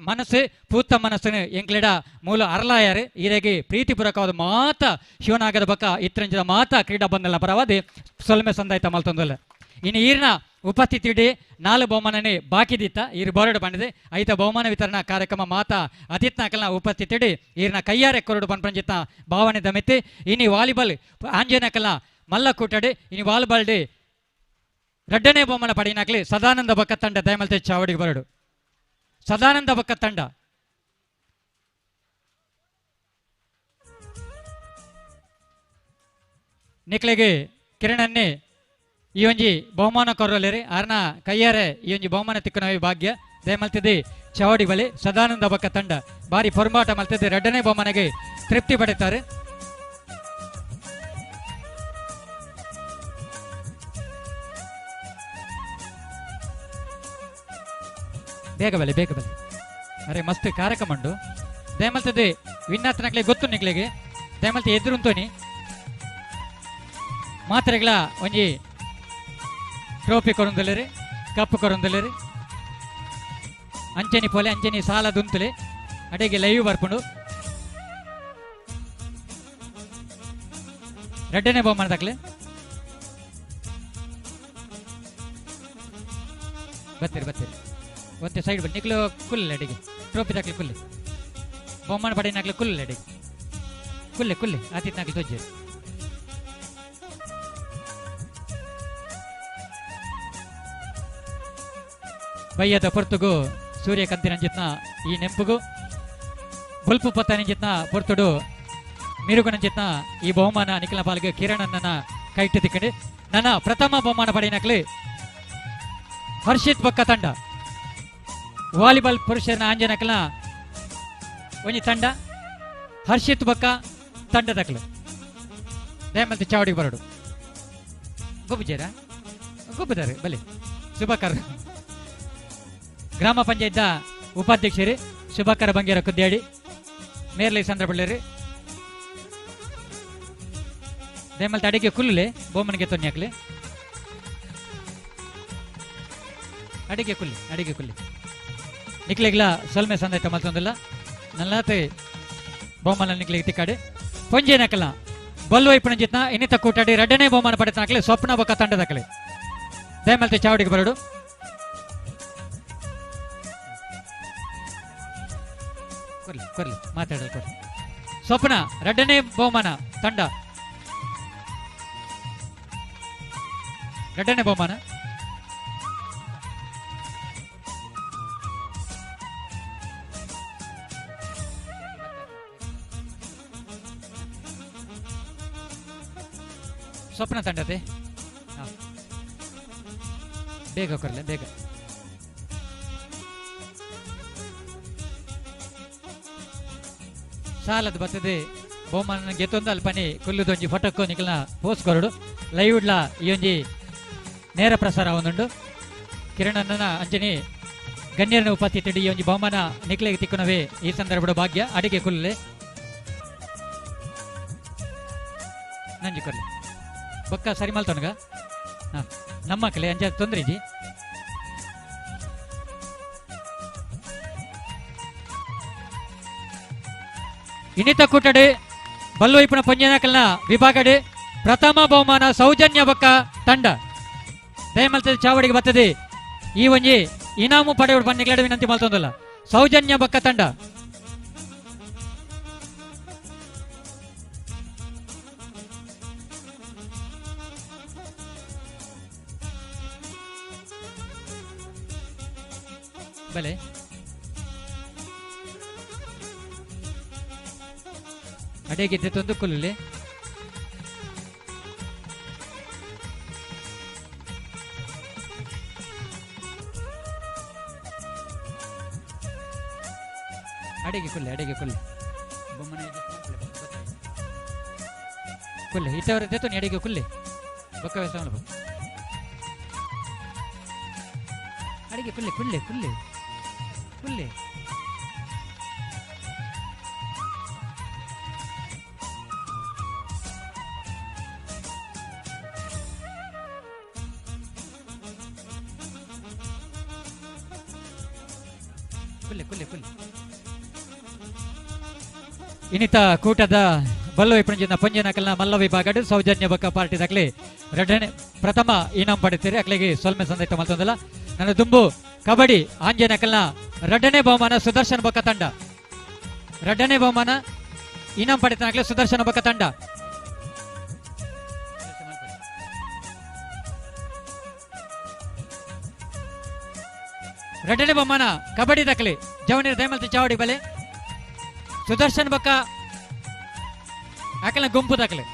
ಮನಸ್ಸು ಪೂತ ಮನಸ್ಸನ್ನು ಎಂಕ್ಲೆಡ ಮೂಲ ಅರಲಾಯರು ಈರೆಗೆ ಪ್ರೀತಿಪೂರ್ವಕವಾದ ಮಾತ ಶಿವನಾಗದ ಬಕ್ಕ ಇತ್ತರಂಜದ ಮಾತ ಕ್ರೀಡಾ ಬಂದಲ್ಲ ಪರವಾದಿ ಸೊಲ್ಮೆ ಸಂದಾಯ್ತ ಮಲ್ತೊಂದಲ್ಲ ಇನ್ನು ಈರಿನ ಉಪಸ್ಥಿತಿ ಇಡೀ ನಾಲು ಬಹುಮಾನನೇ ಬಾಕಿ ದಿತ್ತ ಈರು ಬೋರಡು ಬಂದಿದೆ ಐತ ಬಹುಮಾನ ವಿತರಣಾ ಕಾರ್ಯಕ್ರಮ ಮಾತಾ ಅತಿತ್ನಾಕಲ್ನ ಉಪಸ್ಥಿತಿ ಇಡಿ ಈರಿನ ಕೈಯಾರೆ ಕೊರಡು ಪನ್ಪಂಜಿತ್ತ ಭಾವನೆ ದಮೆತ್ತಿ ಇನಿ ವಾಲಿಬಾಲ್ ಆಂಜನಕಲ್ನ ಮಲ್ಲ ಕೂಟಡಿ ಇನಿ ವಾಲಿಬಾಲ್ ಡಿ ರಡ್ಡನೇ ಬಹುಮಾನ ಪಡೆಯಿನಾಕ್ಲಿ ಸದಾನಂದ ಬಕ್ಕ ತಂಡ ದಯಮಲ್ತೆ ಚಾವಡಿಗೆ ಬರಡು ಸದಾನಂದ ಬಕ್ಕ ತಂಡ ನಿಕ್ಲೆಗೆ ಕಿರಣನ್ನೇ ಈ ಒಂಜಿ ಬಹುಮಾನ ಕೊರಲೇರಿ ಆರ್ನ ಕೈಯಾರೆ ಈ ಒಂಜಿ ಬಹುಮಾನ ತಿಕ್ಕನವಿ ಭಾಗ್ಯ ದಯಮಲ್ತಿದ್ದಿ ಚಾವಡಿ ಬಲಿ ಸದಾನಂದ ಬಕ್ಕ ತಂಡ ಬಾರಿ ಪೊರ್ಮಾಟ ಮಲ್ತಿದ್ದೆ ರಡ್ಡನೇ ಬಹುಮಾನಗೆ ತೃಪ್ತಿ ಪಡೆಯುತ್ತಾರೆ. ಬೇಗ ಬಲಿ ಬೇಗ ಬಲಿ ಅರೆ ಮಸ್ತ್ ಕಾರ್ಯಕ್ರಮ ಉಂಡು ದಯಮಲ್ತದೆ ವಿನ್ನಾತನಕ್ಲೆ ಗೊತ್ತು ನಿಕ್ಲೆಗೆ ದಯಮಲ್ತಿ ಎದುರುಂತೋನಿ ಮಾತ್ರೆಗಳ ಒಂಜಿ ಟ್ರೋಫಿ ಕೊರೊಂದುಲ್ಲೆರ್ ಕಪ್ ಕೊರೊಂದುಲ್ಲೆರ್ ಅಂಚನಿ ಪೋಲೆ ಅಂಚನಿ ಸಾಲ ದುಂತುಲೆ ಅಡೆಗೆ ಲೈವ್ ಬರ್ಪುಂಡು ರಡ್ಡನೆ ಬಹುಮಾನ ತಕ್ಲೆ ಬತ್ತೀರಿ ಬತ್ತೀರಿ ಒಂತೆ ಸೈಡ್ ಬನ್ನಿ ನಿಕ್ಲು ಕುಲ್ಲೆ ಅಡಿಗೆ ಟ್ರೋಫಿ ತಕ್ಲೆ ಕುಲ್ಲೆ ಬಹುಮಾನ ಪಡೆಯಿನಾಕ್ಲೆ ಕುಲ್ಲೆ ಅಡಿಗೆ ಕುಲ್ಲೆ ಕುಲ್ಲೆ ಆತಿತ್ನಾಕ್ಲೆ ತೊಜ್ಜೆ ಬಯ್ಯದ ಪೊರ್ತುಗು ಸೂರ್ಯಕಾಂತಿ ರಂಜಿತ್ನ ಈ ನೆಂಪುಗು ಬೊಲ್ಪು ಪತ್ತನಂಜಿತ್ನ ಪೊರ್ತುಡು ಮಿರುಗುನಂಜಿತ್ನ ಈ ಬಹುಮಾನ ನಿಖಿಲ ಪಾಲ್ಗೆ ಕಿರಣನ್ನ ಕೈಟ್ಟು ತಿಕ್ಕಂಡು ನನ್ನ ಪ್ರಥಮ ಬಹುಮಾನ ಪಡೆಯಿನಕ್ಲೆ ಹರ್ಷಿತ್ ಬೊಕ್ಕ ತಂಡ ವಾಲಿಬಾಲ್ ಪುರುಷರನ ಆಂಜನಕಲ ಒಂಜಿ ತಂಡ ಹರ್ಷಿತ್ ಬೊಕ್ಕ ತಂಡದಕ್ಲು ದಯಮಲ್ತಿ ಚಾವಡಿಗೆ ಬರೋಡು ಗೊಬ್ಬುಜೇರ ಗೊಬ್ಬುದಾರೆ ಬಲೆ ಸುಭಾಕರ್ ಗ್ರಾಮ ಪಂಚಾಯತ್ ಉಪಾಧ್ಯಕ್ಷರು ಶುಭಾಕರ ಬಂಗೇರ ಕುದ್ಯಾಡಿ ಮೇರ್ಲಿ ಸಂದ್ರಬಳ್ಳೇರಿ ದಯಮಲ್ತಿ ಅಡಿಗೆ ಕುಲ್ಲುಲೆ ಬೋಮನಿಗೆ ತೊನ್ನಿ ಹಾಕ್ಲಿ ಅಡಿಗೆ ಕುಲ್ಲಿ ಅಡಿಗೆ ಕುಲ್ಲಿ ನಿಕ್ಲೆಗ್ಲ ಸೊಲ್ಮೆ ಸಂದೈತ ಮಲ್ತೊಂದಿಲ್ಲ ನಲ್ಲಾತೆ ಬಹುಮಾನ ನಿಕ್ಲೆಗ್ ತಿಕ್ಕಾಡಿ ಪೊಂಜೆ ನಕಲ ಬಲ್ವೈಪುಣ ಜಿತ್ನ ಇನ್ನಿತ ಕೂಟಾಡಿ ರಡ್ಡನೇ ಬಹುಮಾನ ಪಡೆತನಾಕ್ಲೆ ಸ್ವಪ್ನ ಬೊಕ್ಕ ತಂಡದಕಲೆ ದಯಮಲ್ತಿ ಚಾವಡಿಗೆ ಬರಡು ಕೊರ್ಲಿ ಕೊರ್ಲಿ ಮಾತಾಡಲು ಕೊರ್ಲಿ ಸ್ವಪ್ನ ರಡ್ಡನೇ ಬಹುಮಾನ ತಂಡ ರಡ್ಡನೇ ಬಹುಮಾನ ಸ್ವಪ್ನ ತಂಡತೆ ಹಾ. ಬೇಗ ಕೊರ್ಲೆ ಬೇಗ ಸಾಲದ ಬರ್ತದೆ ಬಹುಮಾನ ಗೆತ್ತೊಂದು ಅಲ್ಪನಿ ಕುಲ್ಲುದೊಂಜಿ ಫಟಕ್ಕು ನಿಕಲ್ನ ಪೋಸ್ ಕೊರಡು ಲೈವ್ಡ್ಲ ಈ ಒಂಜಿ ನೇರ ಪ್ರಸಾರ ಒಂದುಂಡು ಕಿರಣನ್ನ ಅಂಜನಿ ಗಣ್ಯರನ ಉಪಸ್ಥಿತಿ ಈ ಒಂಜಿ ಬಹುಮಾನ ನಿಕ್ಲೆಗೆ ತಿಕ್ಕುನವೇ ಈ ಸಂದರ್ಭದ ಭಾಗ್ಯ ಅಡಿಗೆ ಕುಲ್ಲೆ ನಂಜಿ ಕೊರ್ಲೆ ಬೊಕ್ಕ ಸರಿ ಮಲ್ತೊನಗ ಹಾ ನಮ್ಮ ಕಲೆ ಅಂಜ ತೊಂದರೆ ಇಜ್ಜಿ ಇನ್ನಿತ ಕೂಟಡೆ ಬಲ್ಲುವೈಪುನ ಪಂಜನಾಕಲ್ನ ವಿಭಾಗಡೆ ಪ್ರಥಮ ಬಹುಮಾನ ಸೌಜನ್ಯ ಬೊಕ್ಕ ತಂಡ ದಯಮಲ್ತದೆ ಚಾವಡಿಗೆ ಬರ್ತದೆ ಈ ಒಂಜಿ ಇನಾಮು ಪಡೆಯುವ ಬನ್ನಿಗ್ಲಡ ವಿನಂತಿ ಮಲ್ತೊಂದಲ್ಲ ಸೌಜನ್ಯ ಬೊಕ್ಕ ತಂಡ ಬಲೆ ಅಡೆಗೆ ತಂದು ಕುಲ್ಲುಲೆ ಅಡಿಗೆ ಕುಲ್ಲೆ ಅಡಿಗೆ ಕುಲ್ಲೆ ಬೊಮ್ಮನೆ ಕುಲ್ಲೆ ಇತ್ತವರ ದೇತೋನಿ ಅಡಿಗೆ ಕುಲ್ಲೆ ಬೊಕ್ಕ ವ್ಯವಸ್ಥೆ ಮಲ್ಪ ಅಡಿಗೆ ಕುಲ್ಲೆ ಕುಲ್ಲೆ ಕುಲ್ಲೆ ಕುಲ್ಲೆ ಕುಲ್ಲೆ ಕುಲ್ಲೆ ಕುಲ್ಲೆ. ಇನ್ನಿತ ಕೂಟದ ಬಲ್ಲೋ ಇಪ್ಪಂಜಿನ ಪಂಜನ ಕಲ್ನ ಮಲ್ಲ ವಿಭಾಗಡು ಸೌಜನ್ಯ ಬಕ್ಕ ಪಾರ್ಟಿ ದಾಖಲೆ ಎರಡನೇ ಪ್ರಥಮ ಇನಾಮ್ ಪಡೆಯುತ್ತೀರಿ. ಅಕ್ಲೆಗೆ ಸೊಲ್ಮೆ ಸಂದೈತ ಮಲ್ತೊಂದಲ್ಲ. ನನ್ನ ದುಂಬು ಕಬಡ್ಡಿ ಆಂಜನ ಕಲ್ನ ಎರಡನೇ ಬಹುಮಾನ ಸುದರ್ಶನ್ ಬಕ್ಕ ತಂಡ. ಎರಡನೇ ಬಹುಮಾನ ಇನಾಮ್ ಪಡೆತನಕ್ಲೆ ಸುದರ್ಶನ ಬಕ್ಕ ತಂಡ. ಎರಡನೇ ಬಹುಮಾನ ಕಬಡ್ಡಿ ದಾಖಲೆ ಜವನಿರ ದಯಮಲ್ತಿ ಚಾವಡಿ ಬಲೆ ಸುದರ್ಶನ್ ಬಕ್ಕ ಆಕಲ ಗುಂಪು ದಾಖಲೆ.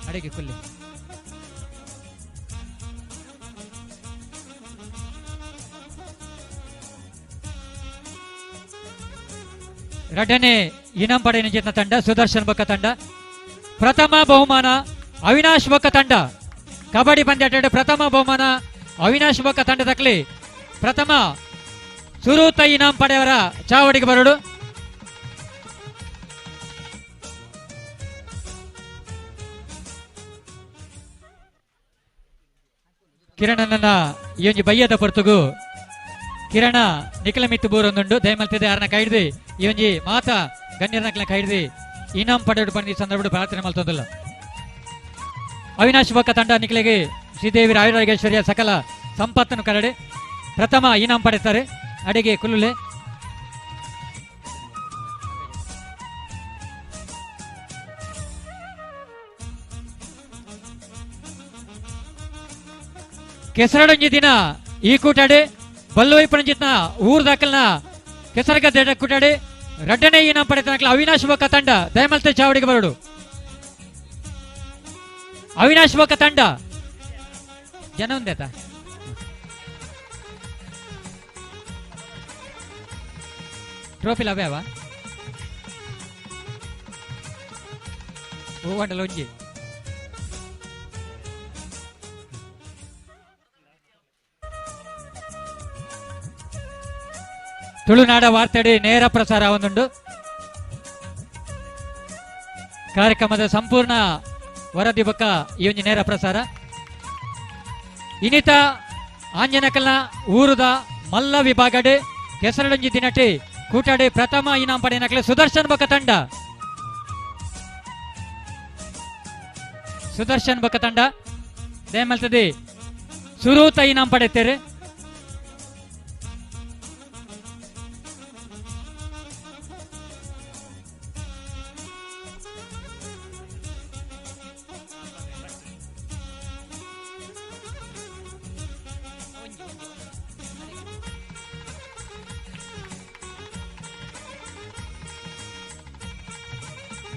ಅಡಿಗೆ ಕುಲ್ಲಿ ಎರಡನೇ ಇನಾಮ್ ಪಡೆಯ ತಂಡ ಸುದರ್ಶನ್ ಬಕ್ಕ ತಂಡ. ಪ್ರಥಮ ಬಹುಮಾನ ಅವಿನಾಶ್ ಬೊಕ್ಕ ತಂಡ. ಕಬಡ್ಡಿ ಪಂದ್ಯಾಟ ಪ್ರಥಮ ಬಹುಮಾನ ಅವಿನಾಶ್ ಬೊಕ್ಕ ತಂಡದಕ್ಲಿ ಪ್ರಥಮ ಸುರೂತ ಇನಾಮ್ ಪಡೆಯವರ ಚಾವಡಿಗೆ ಬರಡು. ಕಿರಣನ ಈ ಒಂಜಿ ಬಯ್ಯದ ಪೊರ್ತುಗು ಕಿರಣ ನಿಖಲ ಮಿತ್ತು ಬೂರೊಂದುಂಡು ದಯಮಲ್ತಿದೆ ಆರ್ನ ಕೈಡ್ದು ಈ ಒಂಜಿ ಮಾತಾ ಗಣ್ಯರನಕ್ಲ ಕೈಡ್ದು ಇನಾಮ್ ಪಡೆಯಡು ಪಂಡಿ ಸಂದರ್ಭ ಪ್ರಾರ್ಥನೆ ಮಲ್ತೊಂದಿಲ್ಲ. ಅವಿನಾಶ್ ಬೊಕ್ಕ ತಂಡ ನಿಖಲಿಗೆ ಶ್ರೀದೇವಿ ರಾಯರಾಜೇಶ್ವರಿಯ ಸಕಲ ಸಂಪತ್ತನ್ನು ಕರಡೆ ಪ್ರಥಮ ಇನಾಮ್ ಪಡೆಯುತ್ತಾರೆ. ಅಡಿಗೆ ಕುಲ್ಲುಲೆ ಕೆಸರಡೊಂಜಿ ದಿನ ಈ ಕೂಟಾಡೆ ಬಲ್ಲೋಯ್ಪಣಜಿತ್ನ ಊರ್ ದಾಖಲ್ನ ಕೆಸರಗದ್ದೆ ಕೂಟಾಡೆ ರಡ್ಡನೇ ಇನಾಮ್ ಪಡೆತನಕ್ಲ ಅವಿನಾಶ್ ಬೊಕ್ಕ ತಂಡ ದಯಮಲ್ತೆ ಚಾವಡಿಗೆ ಬರಡು. ಅವಿನಾಶ್ ಬೊಕ್ಕ ತಂಡ ಜನ ಒಂದೇತ ಟ್ರೋಫಿ ಲವ್ಯಾವ ಹೂವಂಡಲ ಒಂಜಿ ತುಳುನಾಡ ವಾರ್ತೆಡಿ ನೇರ ಪ್ರಸಾರ ಒಂದುಂಡು. ಕಾರ್ಯಕ್ರಮದ ಸಂಪೂರ್ಣ ವರದಿ ಬೊಕ್ಕ ಈ ಒಂಜಿ ನೇರ ಪ್ರಸಾರ. ಇನಿತ ಆಂಜನಕಲ್ನ ಊರುದ ಮಲ್ಲ ವಿಭಾಗಡೆ ಕೆಸರಡಂಜಿ ದಿನಟಿ ಕೂಟಾಡಿ ಪ್ರಥಮ ಇನಾಮ್ ಪಡೆಯನಕಲೆ ಸುದರ್ಶನ್ ಬೊಕ್ಕ ತಂಡ. ಸುದರ್ಶನ್ ಬೊಕ್ಕ ತಂಡ ದಯಮಲ್ತದೆ ಸುರೂತ ಇನಾಮ್ ಪಡೆಯುತ್ತಾರೆ.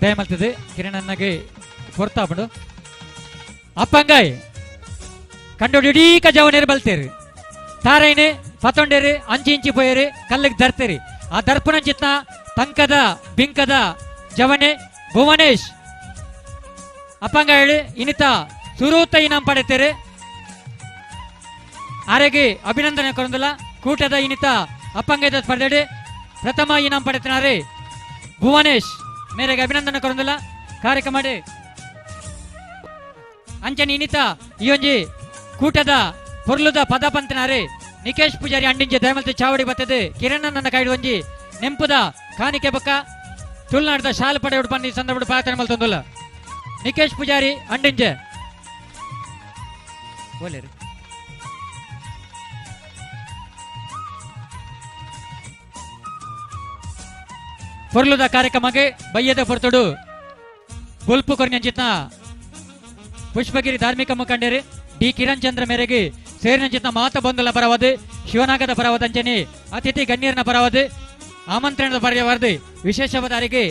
ದಯಮಲ್ತದೆ ಕಿರಣನ್ನಗೆ ಪೊರ್ತಾಪಡು ಅಪ್ಪಂಗಾಯ್ ಕಂಡೋಡಿ ಇಡೀ ಕಜಾವನೇರು ಬಲ್ತೇರಿ ತಾರೈನೆ ಪತೊಂಡೇರಿ ಅಂಚಿ ಇಂಚಿ ಪೋಯೇರಿ ಕಲ್ಲಿಗೆ ದರ್ತೇರಿ ಆ ದರ್ಪಣಂಚಿತ್ನ ತಂಕದ ಬಿಂಕದ ಜವನೆ ಭುವನೇಶ್ ಅಪ್ಪಂಗ ಹೇಳಿ ಇನಿತ ಸುರೂತ ಇನಾಮ್ ಪಡೆತೇರಿ. ಆರೆಗೆ ಅಭಿನಂದನೆ ಕೊರಂದಿಲ್ಲ. ಕೂಟದ ಇನಿತ ಅಪ್ಪಂಗೈದ ಸ್ಪರ್ಧೆಡಿ ಪ್ರಥಮ ಇನಾಮ್ ಪಡೆತನಾರೆ ಭುವನೇಶ್ ಮೇರೆಗೆ ಅಭಿನಂದನೆ ಕೊರಂದಿಲ್ಲ. ಕಾರ್ಯಕ್ರಮ ಅಂಚನೆ ಇನಿತ ಈ ಒಂಜಿ ಕೂಟದ ಪೊರ್ಲುದ ಪದ ಪಂತನಾರೆ ನಿಕೇಶ್ ಪೂಜಾರಿ ಅಂಡಿಂಜೆ ದಯಮಲ್ತಿ ಚಾವಡಿ ಬತ್ತದೆ ಕಿರಣನ್ನ ಕೈಡು ಒಂಜಿ ನೆಂಪುದ ಕಾಣಿಕೆ ಬಕ್ಕ ತುಳುನಾಡದ ಶಾಲು ಪಡೆ ಉಡುಪಂದಿ ಸಂದರ್ಭ ಪ್ರಾರ್ಥನೆ ಮಲ್ತೊಂದುಲ್ಲ. ನಿಕೇಶ್ ಪೂಜಾರಿ ಅಂಡಿಂಜೆ ಬೋಲೇರಿ ಪೊರ್ಲುದ ಕಾರ್ಯಕ್ರಮಕ್ಕೆ ಬಯ್ಯದ ಪೊರ್ತುಡು ಬೊಲ್ಪು ಕೊರ್ನಂಚಿತ್ನ ಪುಷ್ಪಗಿರಿ ಧಾರ್ಮಿಕ ಮುಖಂಡರು ಡಿ ಕಿರಣ್ ಚಂದ್ರ ಮೇರೆಗೆ ಸೇರಿನಂಚಿತ್ನ ಮಾತ ಬಂಧುಲ ಪರವಾದ ಶಿವನಾಗದ ಪರವಾದ ಅಂಚನೆ ಅತಿಥಿ ಗಣ್ಯರನ ಪರವಾದ ಆಮಂತ್ರಣದ ಪರವಾದ ವಿಶೇಷವಾದ ಅರಿಗೆ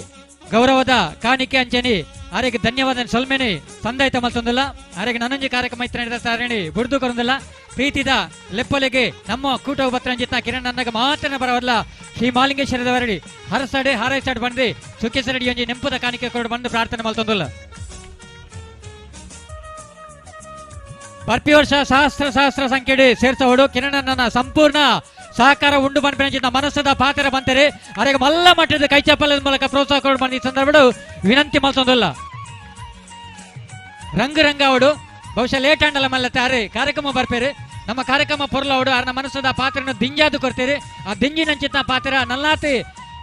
ಗೌರವದ ಕಾಣಿಕೆ ಅಂಚನಿ ಆರೆಗೆ ಧನ್ಯವಾದ ಸೊಲ್ಮೆನಿ ಸಂದಾಯ್ತ ಮಲ್ತೊಂದಿಲ್ಲ. ಆರೆಗೆ ನನ್ನೊಂಜಿ ಕಾರ್ಯಕ್ರಮ ಇತ್ತ ನಡೆದ ಸಾರಣಿ ಬುಡ್ದು ಕೊರೊಂದಿಲ್ಲ. ಪ್ರೀತಿದ ಲೆಪ್ಪಲೆಗೆ ನಮ್ಮ ಕೂಟ ಬತ್ರಂಜಿತ್ನ ಕಿರಣ್ ಅಣ್ಣಗ ಮಾತ್ರ ಬರವಲ್ಲ ಶ್ರೀ ಮಾಲಿಂಗೇಶ್ವರದವರಡಿ ಹರಸಡೆ ಹಾರೈಸಾಡ್ ಬಂದು ಸುಖೇಶ್ವರಡಿ ಒಂಜಿ ನೆಂಪುದ ಕಾಣಿಕೆ ಕೊಡು ಬಂದು ಪ್ರಾರ್ಥನೆ ಮಲ್ತೊಂದಿಲ್ಲ. ಬರ್ಪಿ ವರ್ಷ ಸಹಸ್ರ ಸಹಸ್ರ ಸಂಖ್ಯೆಡಿ ಸೇರ್ಸೋಡು ಕಿರಣಣ್ಣನ ಸಂಪೂರ್ಣ ಸಹಕಾರ ಉಂಡು ಪನ್ಪಿನ ಮನಸ್ಸದ ಪಾತ್ರ ಬಂತಾರೆ. ಅರೆಗೆ ಮಲ್ಲ ಮಟ್ಟದ ಕೈಚಪ್ಪಲದ ಮೂಲಕ ಪ್ರೋತ್ಸಾಹ ಕೊಡು ಬಂದ ಈ ಸಂದರ್ಭಡು ವಿನಂತಿ ಮಲ್ತೊಂದಿಲ್ಲ. ರಂಗು ರಂಗಾವಡು ಬಹುಶಃ ಲೇಟ್ ಆಂಡಲ ಮಲ್ಲ ತಾರೆ ಕಾರ್ಯಕ್ರಮ ಬರ್ಪೇರು. ನಮ್ಮ ಕಾರ್ಯಕ್ರಮ ಪೊರ್ಲವಡು ಅರ್ನ ಮನಸ್ಸದ ಪಾತ್ರನ ದಿಂಜಾದು ಕೊಡ್ತೇವೆ. ಆ ದಿಂಜಿನಂಚಿತ ಪಾತ್ರ ನಲ್ಲಾತಿ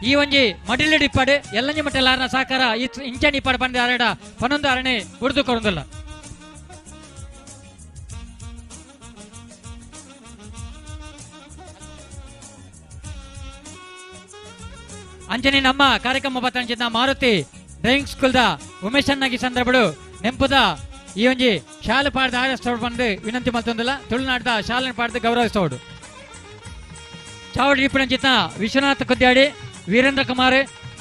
ಈ ಒಂಜಿ ಮಡಿಲಿಡಿ ಇಪ್ಪಾಡು ಎಲ್ಲಂಜಿ ಮಟ್ಟಲ ಅರ್ನ ಸಹಕಾರ ಇಂಚನಿ ಇಪ್ಪಾಡು ಬಂದ ಅರಡ ಪನ್ನೊಂದು ಅರಣೆ ಉರ್ದು ಕೊಡೊಂದಿಲ್ಲ. ಅಂಜನಿ ನಮ್ಮ ಕಾರ್ಯಕ್ರಮ ಬತ್ತಂಚಿನ ಮಾರುತಿ ಡ್ರೈವಿಂಗ್ ಸ್ಕೂಲ್ದ ಉಮೇಶ್ ಅಣ್ಣಗಿ ಸಂದರ್ಭಡು ನೆಂಪುದ ಈ ಒಂಜಿ ಶಾಲೆ ಪಾಡ್ದ ಆರಸ್ತೋಡು ಬಂದು ವಿನಂತಿ ಮಲ್ತೊಂದಿಲ್ಲ. ತುಳುನಾಡ್ದ ಶಾಲೆ ಪಾಡ್ದು ಗೌರವಿಸೋಡು. ಚಾವಡಿ ಇಪ್ಪಣಂಚಿತ ವಿಶ್ವನಾಥ್ ಕುದ್ಯಾಡಿ, ವೀರೇಂದ್ರ ಕುಮಾರ್,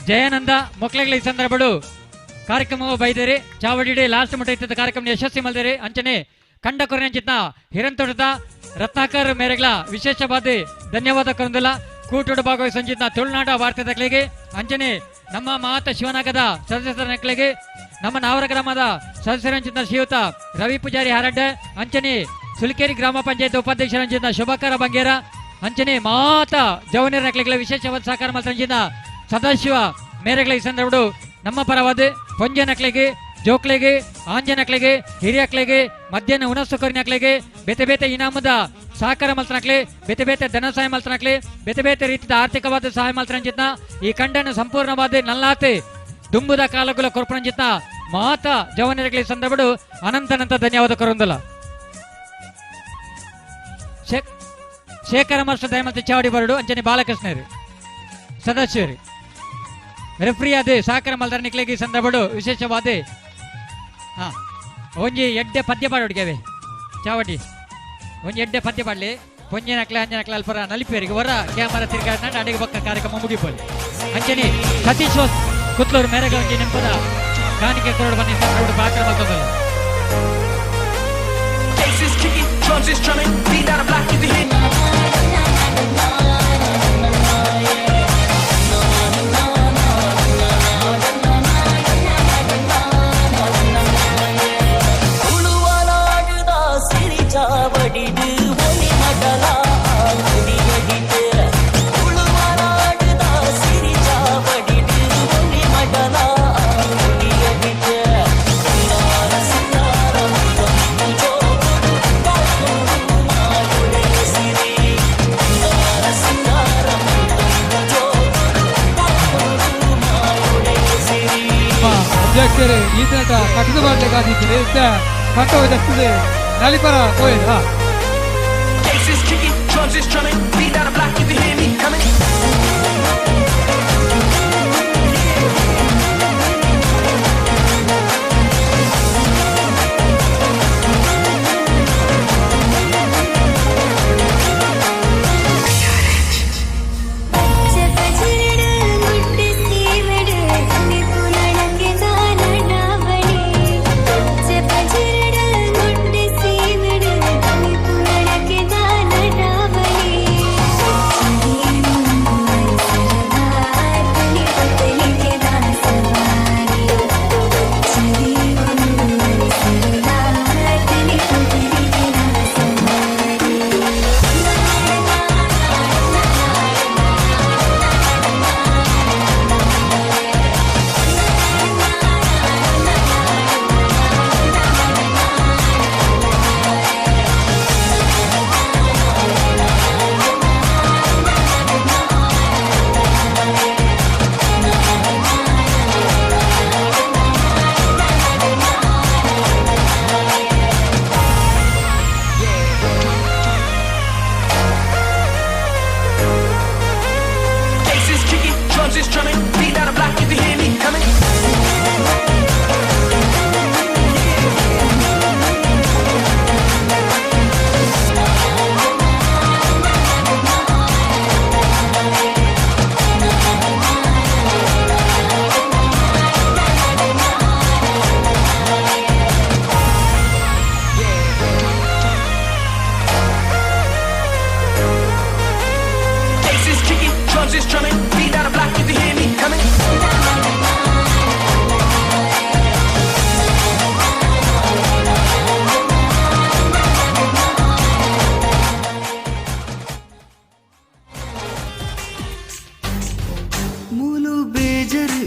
ಜಯಾನಂದ ಮೊಕ್ಲೆಗಳ ಈ ಸಂದರ್ಭಡು ಕಾರ್ಯಕ್ರಮವು ಬೈದೇರಿ. ಚಾವಡಿ ಲಾಸ್ಟ್ ಮಟ್ಟ ಇತ್ತದ ಕಾರ್ಯಕ್ರಮ ಯಶಸ್ವಿ ಮಲ್ದೇರಿ. ಅಂಚನೆ ಕಂಡ ಕೊರನಂಚಿತ ಹಿರಂತೋಟದ ರತ್ನಾಕರ್ ಮೇರೆಗಳ ವಿಶೇಷವಾದ ಧನ್ಯವಾದ ಕೊರಂದಿಲ್ಲ. ಕೂಟೋಡು ಭಾಗವಹಿಸಿದ ತುಳುನಾಡ ವಾರ್ತೆದಕ್ಲಿಗೆ ಅಂಚನೆ ನಮ್ಮ ಮಾತ ಶಿವನಾಗದ ಸದಸ್ಯರ ನಕ್ಲಿಗೆ ನಮ್ಮ ನಾವರ ಗ್ರಾಮದ ಸದಸ್ಯರಂಚಿತ ಶ್ರೀಯುತ ರವಿ ಪೂಜಾರಿ ಹಾರಡ್ಡೆ, ಅಂಚನೆ ಸುಲಿಕೇರಿ ಗ್ರಾಮ ಪಂಚಾಯತ್ ಉಪಾಧ್ಯಕ್ಷರಂಚಿತ ಶುಭಕರ ಬಂಗೇರ, ಅಂಚನೆ ಮಾತ ಜವನಿಯರ ನಕ್ಲಿಗಳ ವಿಶೇಷವಾದ ಸಹಕಾರ ಮಲ್ತಂಚಿನ ಸದಾಶಿವ ಮೇರೆಗಳ ಈ ಸಂದರ್ಭಡು ನಮ್ಮ ಪರವಾದ ಪೊಂಜೆ ನಕ್ಲಿಗೆ, ಜೋಕ್ಲಿಗೆ, ಆಂಜನಕ್ಲಿಗೆ, ಹಿರಿಯಕ್ಲಿಗೆ, ಮಧ್ಯಾಹ್ನ ಉಣಸು ಕೊರಿನಕ್ಲಿಗೆ ಬೇತೆ ಬೇತೆ ಇನಾಮದ ಸಹಕಾರ ಮಲ್ತನಕ್ಲಿ, ಬೇತೆ ಬೇತೆ ಧನ ಸಹಾಯ ಮಲ್ತನಕ್ಲಿ, ಬೇತೆ ಬೇತೆ ರೀತಿಯ ಆರ್ಥಿಕವಾದ ಸಹಾಯ ಮಲ್ತನಂಚಿತ್ನ ಈ ಕಂಡನ್ನು ಸಂಪೂರ್ಣವಾದ ನಲ್ಲಾತೆ ದುಂಬುದ ಕಾಲಗುಲ ಕೊರ್ಪಣಂಚಿತ್ನ ಮಾತ ಜವನರಿಗೆ ಸಂದರ್ಭಡು ಅನಂತನಂತ ಧನ್ಯವಾದ ಕೊರೊಂದಲ್ಲ. ಶೇಖರ ಮಾಸ್ಟರ್ ದಯಮಂತ ಚಾವಡಿ ಬರಡು ಅಂಚನೆ ಬಾಲಕೃಷ್ಣರು ಸದಸ್ಯರು ರೆಫ್ರಿ ಅದೇ ಸಹಕಾರ ಮಲ್ದರ ನಿಕ್ಲಿಗೆ ಸಂದರ್ಭಡು ವಿಶೇಷವಾದ ಹಾ ಒಂಜಿ ಎಡ್ಡೆ ಪದ್ಯ ಪಾಡೋಡಿಗೆವೆ ಚಾವಡಿ ಒಂಜಿ ಎಡ್ಡೆ ಪದ್ಯ ಪಾಡಲಿ. ಪೊಂಜೆ ನಕ್ಲೆ ಅಂಜನ ನಕ್ಲೆ ಅಲ್ಪರ ನಲಿಪೇರಿಗೆ ಹೊರ ಕ್ಯಾಮರಾ ತಿರ್ಗಾಡ ಅಡಿಗೆ ಬಕ್ಕ ಕಾರ್ಯಕ್ರಮ ಮುಗಿಪೋಲಿ. ಅಂಚನೆ ಸತೀಶ್ ಕುತ್ಲೂರು ಮೇರೆಗೆ ಒಂಜಿ ನೆಂಪದ ಕಾಣಿಕೆ ಕೊರಡು ಬನ್ನಿ ಸಂದರ್ಭಡು ಪಾತ್ರ ಮಲ್ತೊಂದಲ್ಲ. ಅಧ್ಯಕ್ಷರೇ ಈ ದಿನದ ಕಟ್ಟದ ಮಾಡಲಿಕ್ಕಾಗಿದ್ದರೆ ಕಟ್ಟೋದತ್ತದೆ ನಲಿಪರ ಕೋಯಿಲ್.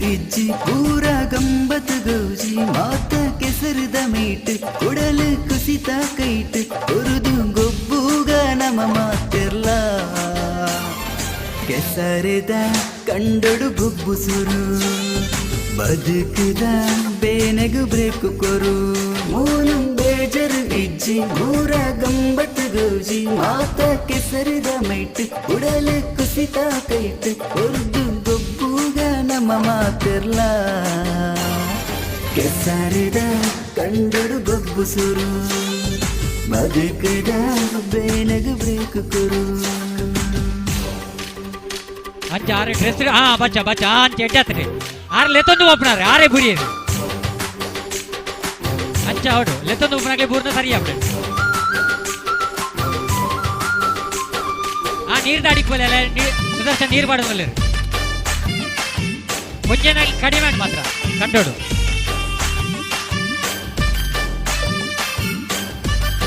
ಇಜ್ಜಿ ಪೂರ ಗಂಬತ್ ಗೌಜಿ ಮಾತ ಕೆಸರದ ಮೀಟ್ ಉಡಲು ಕುಸಿತ ಕೈಟ್ ಉರುದು ಗೊಬ್ಬುಗ ನಮ ಮಾತಿರ್ಲ ಕೆಸರದ ಕಂಡೊಡು ಗೊಬ್ಬು ಸುರು ಬದುಕುದ ಬೇನೆಗು ಬ್ರೇಕು ಕೊರು ಮೂಲು ಬೇಜರು ಇಜ್ಜಿ ಮೂರ ಗಂಬತ್ ಗೌಜಿ ಮಾತ ಕೆಸರದ ಮೈಟ್ ಉಡಲು ಕುಸಿತ ಕೈಟ್ ಉರ್ದು ಗೊಬ್ಬುಗ ನಮ್ಮ ಮಾತಿರ್ಲ ಕೆಸರದ ಕಂಡೊಡು ಗೊಬ್ಬು ಸುರು ಬದುಕುದ ಬೇನೆಗು ಬ್ರೇಕು ಕೊರು ಅಂಚ ಆರೆ ಡ್ರೆಸ್ ಹಾ ಬಚ್ಚ ಬಚ್ಚ ಅಂಚ ಎಡ್ಡಾತ್ರಿ ಆರು ಲೆತ್ತೊಂದು ಒಪ್ಪನಾರೆ ಆರೆ ಬುರಿ ಅಂಚ ಹೌದು ಲೆತ್ತೊಂದು ಒಪ್ಪನಾಗ್ಲಿ ಬೂರ್ನ ಸರಿ ಆಗ್ಬಿಡ ಆ ನೀರು ದಾಡಿಕ್ ಬಲ್ಲ ಸುದರ್ಶನ್ ನೀರು ಬಾಡೋದಿಲ್ಲ ಕೊಂಚ ಕಡಿಮೆ ಮಾತ್ರ ಕಂಡೋಡು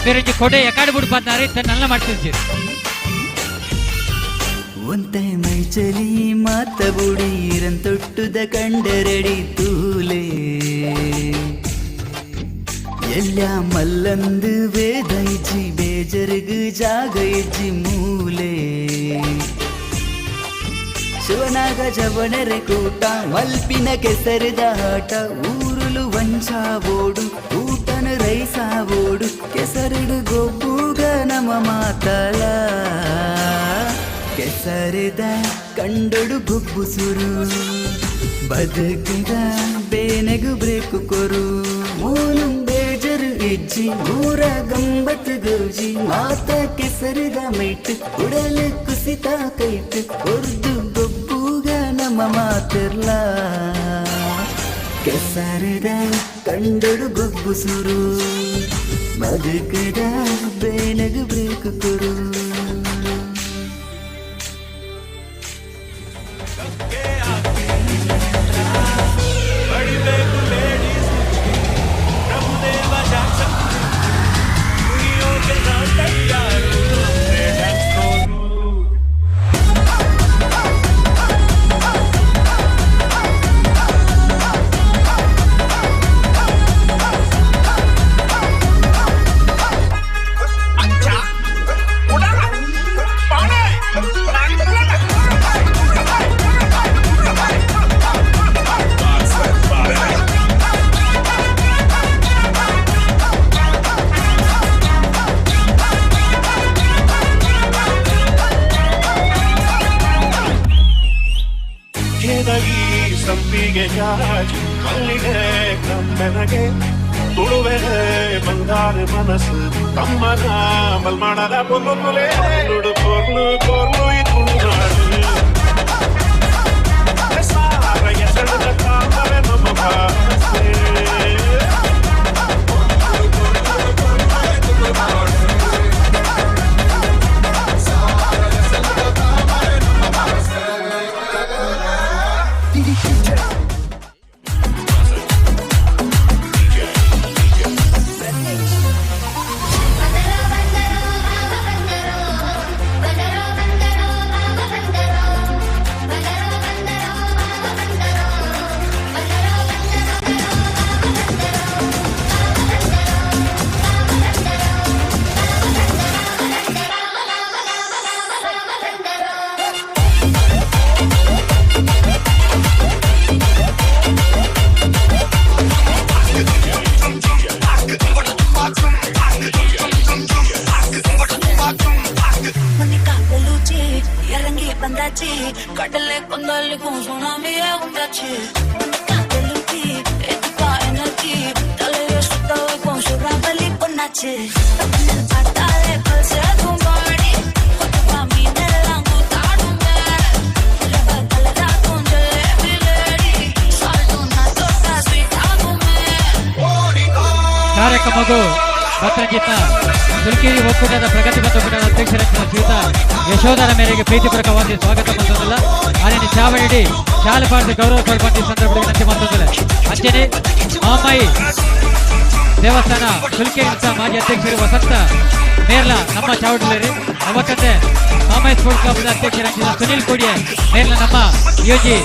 ಬೇರೆ ಕೊಡೆ ಎಕಾಡು ಬಿಡು ಬಂದಾರೆ ನಲ್ಲ ಮಾಡ್ತಿರ್ತೀರಿ. ಒಂತೆ ಮೈಚಲಿ ಮಾತ ಬುಡೀರಂತೊಟ್ಟುದ ಕಂಡರಡಿ ತೂಲೆ ಎಲ್ಲ ಮಲ್ಲಂದು ವೇದ ಇಜ್ಜಿ ಬೇಜರ್ಗು ಜಾಗ ಇಜ್ಜಿ ಮೂಲೆ ಶಿವನಾಗ ಜವನರೆ ಕೂಟ ಮಲ್ಪಿನ ಕೆಸರದ ಆಟ ಊರುಲು ವಂಚಾವೋಡು ಊಟನ ರೈಸಾವೋಡು ಕೆಸರುಡು ಗೊಬ್ಬುಗ ನಮ ಮಾತಲ ಕೆಸರದ ಕಂಡೊಡು ಗೊಬ್ಬು ಸುರು ಬದುಕಿದ ಬೇನೆಗು ಬ್ರೇಕು ಕೊರು ಮೂಲು ಬೇಜರು ಇಜ್ಜಿ ಊರ ಗಂಬತ್ ಗೌಜಿ ಮಾತ ಕೆಸರದ ಮೈಟ್ ಉಡಲು ಕುಸಿತ ಕೈಟ್ ಉರ್ದು ಗೊಬ್ಬುಗ ನಮ್ಮ ಮಾತಿರ್ಲ ಕೆಸರದ ಕಂಡೊಡು ಗೊಬ್ಬು ಸುರು ಬದುಕದ ಬೇನೆಗು ಬ್ರೇಕು ಕೊರು. ಕಾರ್ಯಕ್ರಮಕ್ಕೂ ಭದ್ರಜಿತ್ನ ಸುಲ್ಕೇರಿ ಒಕ್ಕೂಟದ ಪ್ರಗತಿ ಮತ್ತು ಒಕ್ಕೂಟದ ಅಧ್ಯಕ್ಷರಾದ ಶ್ರೀಯುತ ಯಶೋಧರ ಮೇರೆಗೆ ಪ್ರೀತಿಪೂರ್ವಕವಾಗಿ ಸ್ವಾಗತ ಮತ್ತೊಂದಲ್ಲ ಆನೆ ಚಾವಡಿ ಶಾಲೆ ಪಾಠದ ಗೌರವ ಕೊಡ್ಬಂದ ಸಂದರ್ಭದಲ್ಲಿ ವಿನಂತಿ ಮತ್ತೊಂದಲ್ಲ. ಅಂಚನೆ ಮಾಮಾಯಿ ದೇವಸ್ಥಾನ ಸುಲ್ಕೇರಿ ಮಾಜಿ ಅಧ್ಯಕ್ಷರು ವಸಂತ ಮೇರ್ಲ ನಮ್ಮ ಚಾವಡಿಯಲ್ಲಿ ಅವಕತೆ ಮಾಮಾಯಿ ಸ್ಪೋರ್ಟ್ಸ್ ಕ್ಲಬ್ ಅಧ್ಯಕ್ಷರಾದ ಸುನಿಲ್ ಕೋಡಿಯ ಮೇರ್ಲ ನಮ್ಮ ಯೋಜಿ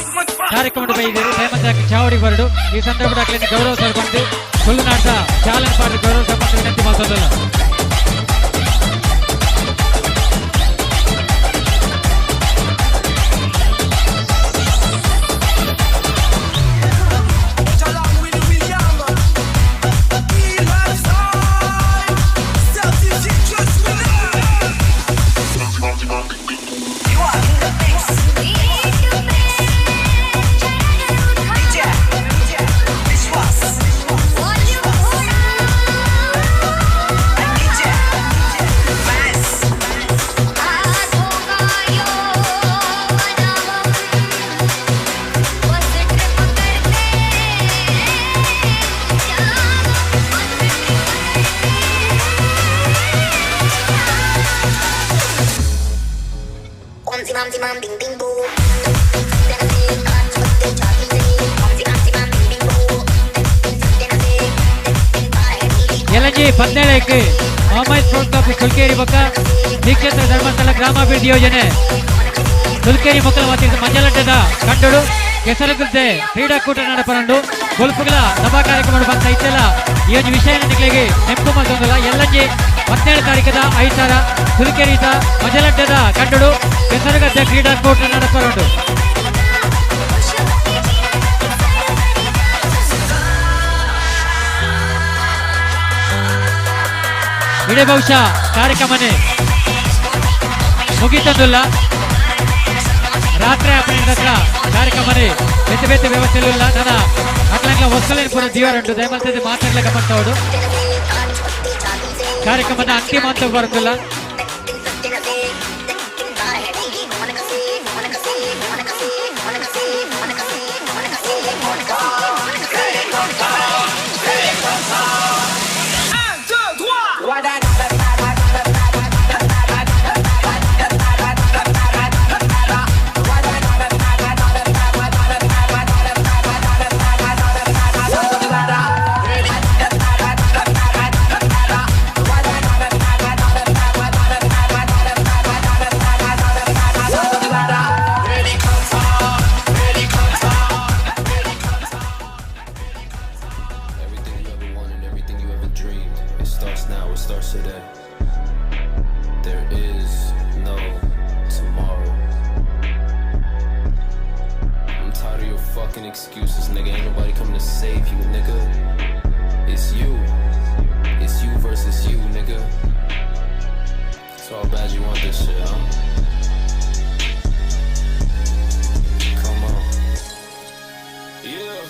ಕಾರ್ಯಕ್ರಮದ ಬೈದಿರು ದಯಮಂತ ಚಾವಡಿ ಬರಡು ಈ ಸಂದರ್ಭದ ಗೌರವ ಸರ್ಕೊಂಡು ತುಳುನಾಟ ಚಾಲನೆ ಪಾಠ ಗೌರವ ಸರ್ಕೊಂಡು ವಿನಂತಿ ಮಾಡ್ತದಲ್ಲ. ಎಲಜಿ 17ಕ್ಕೆ ಮೊಹಮ್ಮದ್ ಸ್ಪೋರ್ಟ್ಸ್ ಕ್ಲಬ್ ಸುಲ್ಕೇರಿ ಬೊಕ್ಕ ಶ್ರೀಕ್ಷೇತ್ರ ಧರ್ಮಸ್ಥಳ ಗ್ರಾಮಾಭಿವೃದ್ಧಿ ಯೋಜನೆ ಸುಲ್ಕೇರಿ ಮಕ್ಕಳ ವತಿಯಿಂದ ಮಂಜಲಡ್ಡದ ಕಂಡೋಡು ಕೆಸರುಗುದ್ದೆ ಕ್ರೀಡಾಕೂಟ ನಡಪರಂಡು ಬೊಲ್ಪುಗಳ ಸಭಾ ಕಾರ್ಯಕ್ರಮ ಬಂತ ಇತ್ತೆಲ್ಲ ಈ ಒಂದು ವಿಷಯ ನಿಗಳಿಗೆ ನೆಂಪು ಮತ್ತೊಂದಲ್ಲ. ಎಲ್ಲಂಜಿ 17 ತಾರೀಕದ ಐತಾರ ಸುಲ್ಕೇರಿದ ಮಂಜಲಡ್ಡದ ಕಂಡೋಡು ಕೆಸರುಗದ್ದೆ ಕ್ರೀಡಾಕೂಟ ನಡಪರಂಡು. ಇಡೀ ಬಹುಶಃ ಕಾರ್ಯಕ್ರಮನೇ ಮುಗಿತಂದುಲ್ಲ. ರಾತ್ರಿ ಹತ್ರ ಕಾರ್ಯಕ್ರಮನೇ ಬೇತೆ ಬೇತೆ ವ್ಯವಸ್ಥೆ ಇಲ್ಲ. ನನ್ನ ಅಕ್ಲಂಗ್ಲ ವಸ್ತುಲೇನು ಪೂರ ಜೀವರಂಟು ದಯಮಲ್ತದೆ ಮಾತಾಡ್ಲಿಕ್ಕೆ ಬಂತವಡು ಕಾರ್ಯಕ್ರಮದ ಅಂತಿಮ ಅಂತ ಬರುತ್ತಿಲ್ಲ. Excuses, nigga. Ain't nobody coming to save you, nigga. It's you. It's you versus you, nigga. So how bad you want this shit, huh? Come on. Yeah.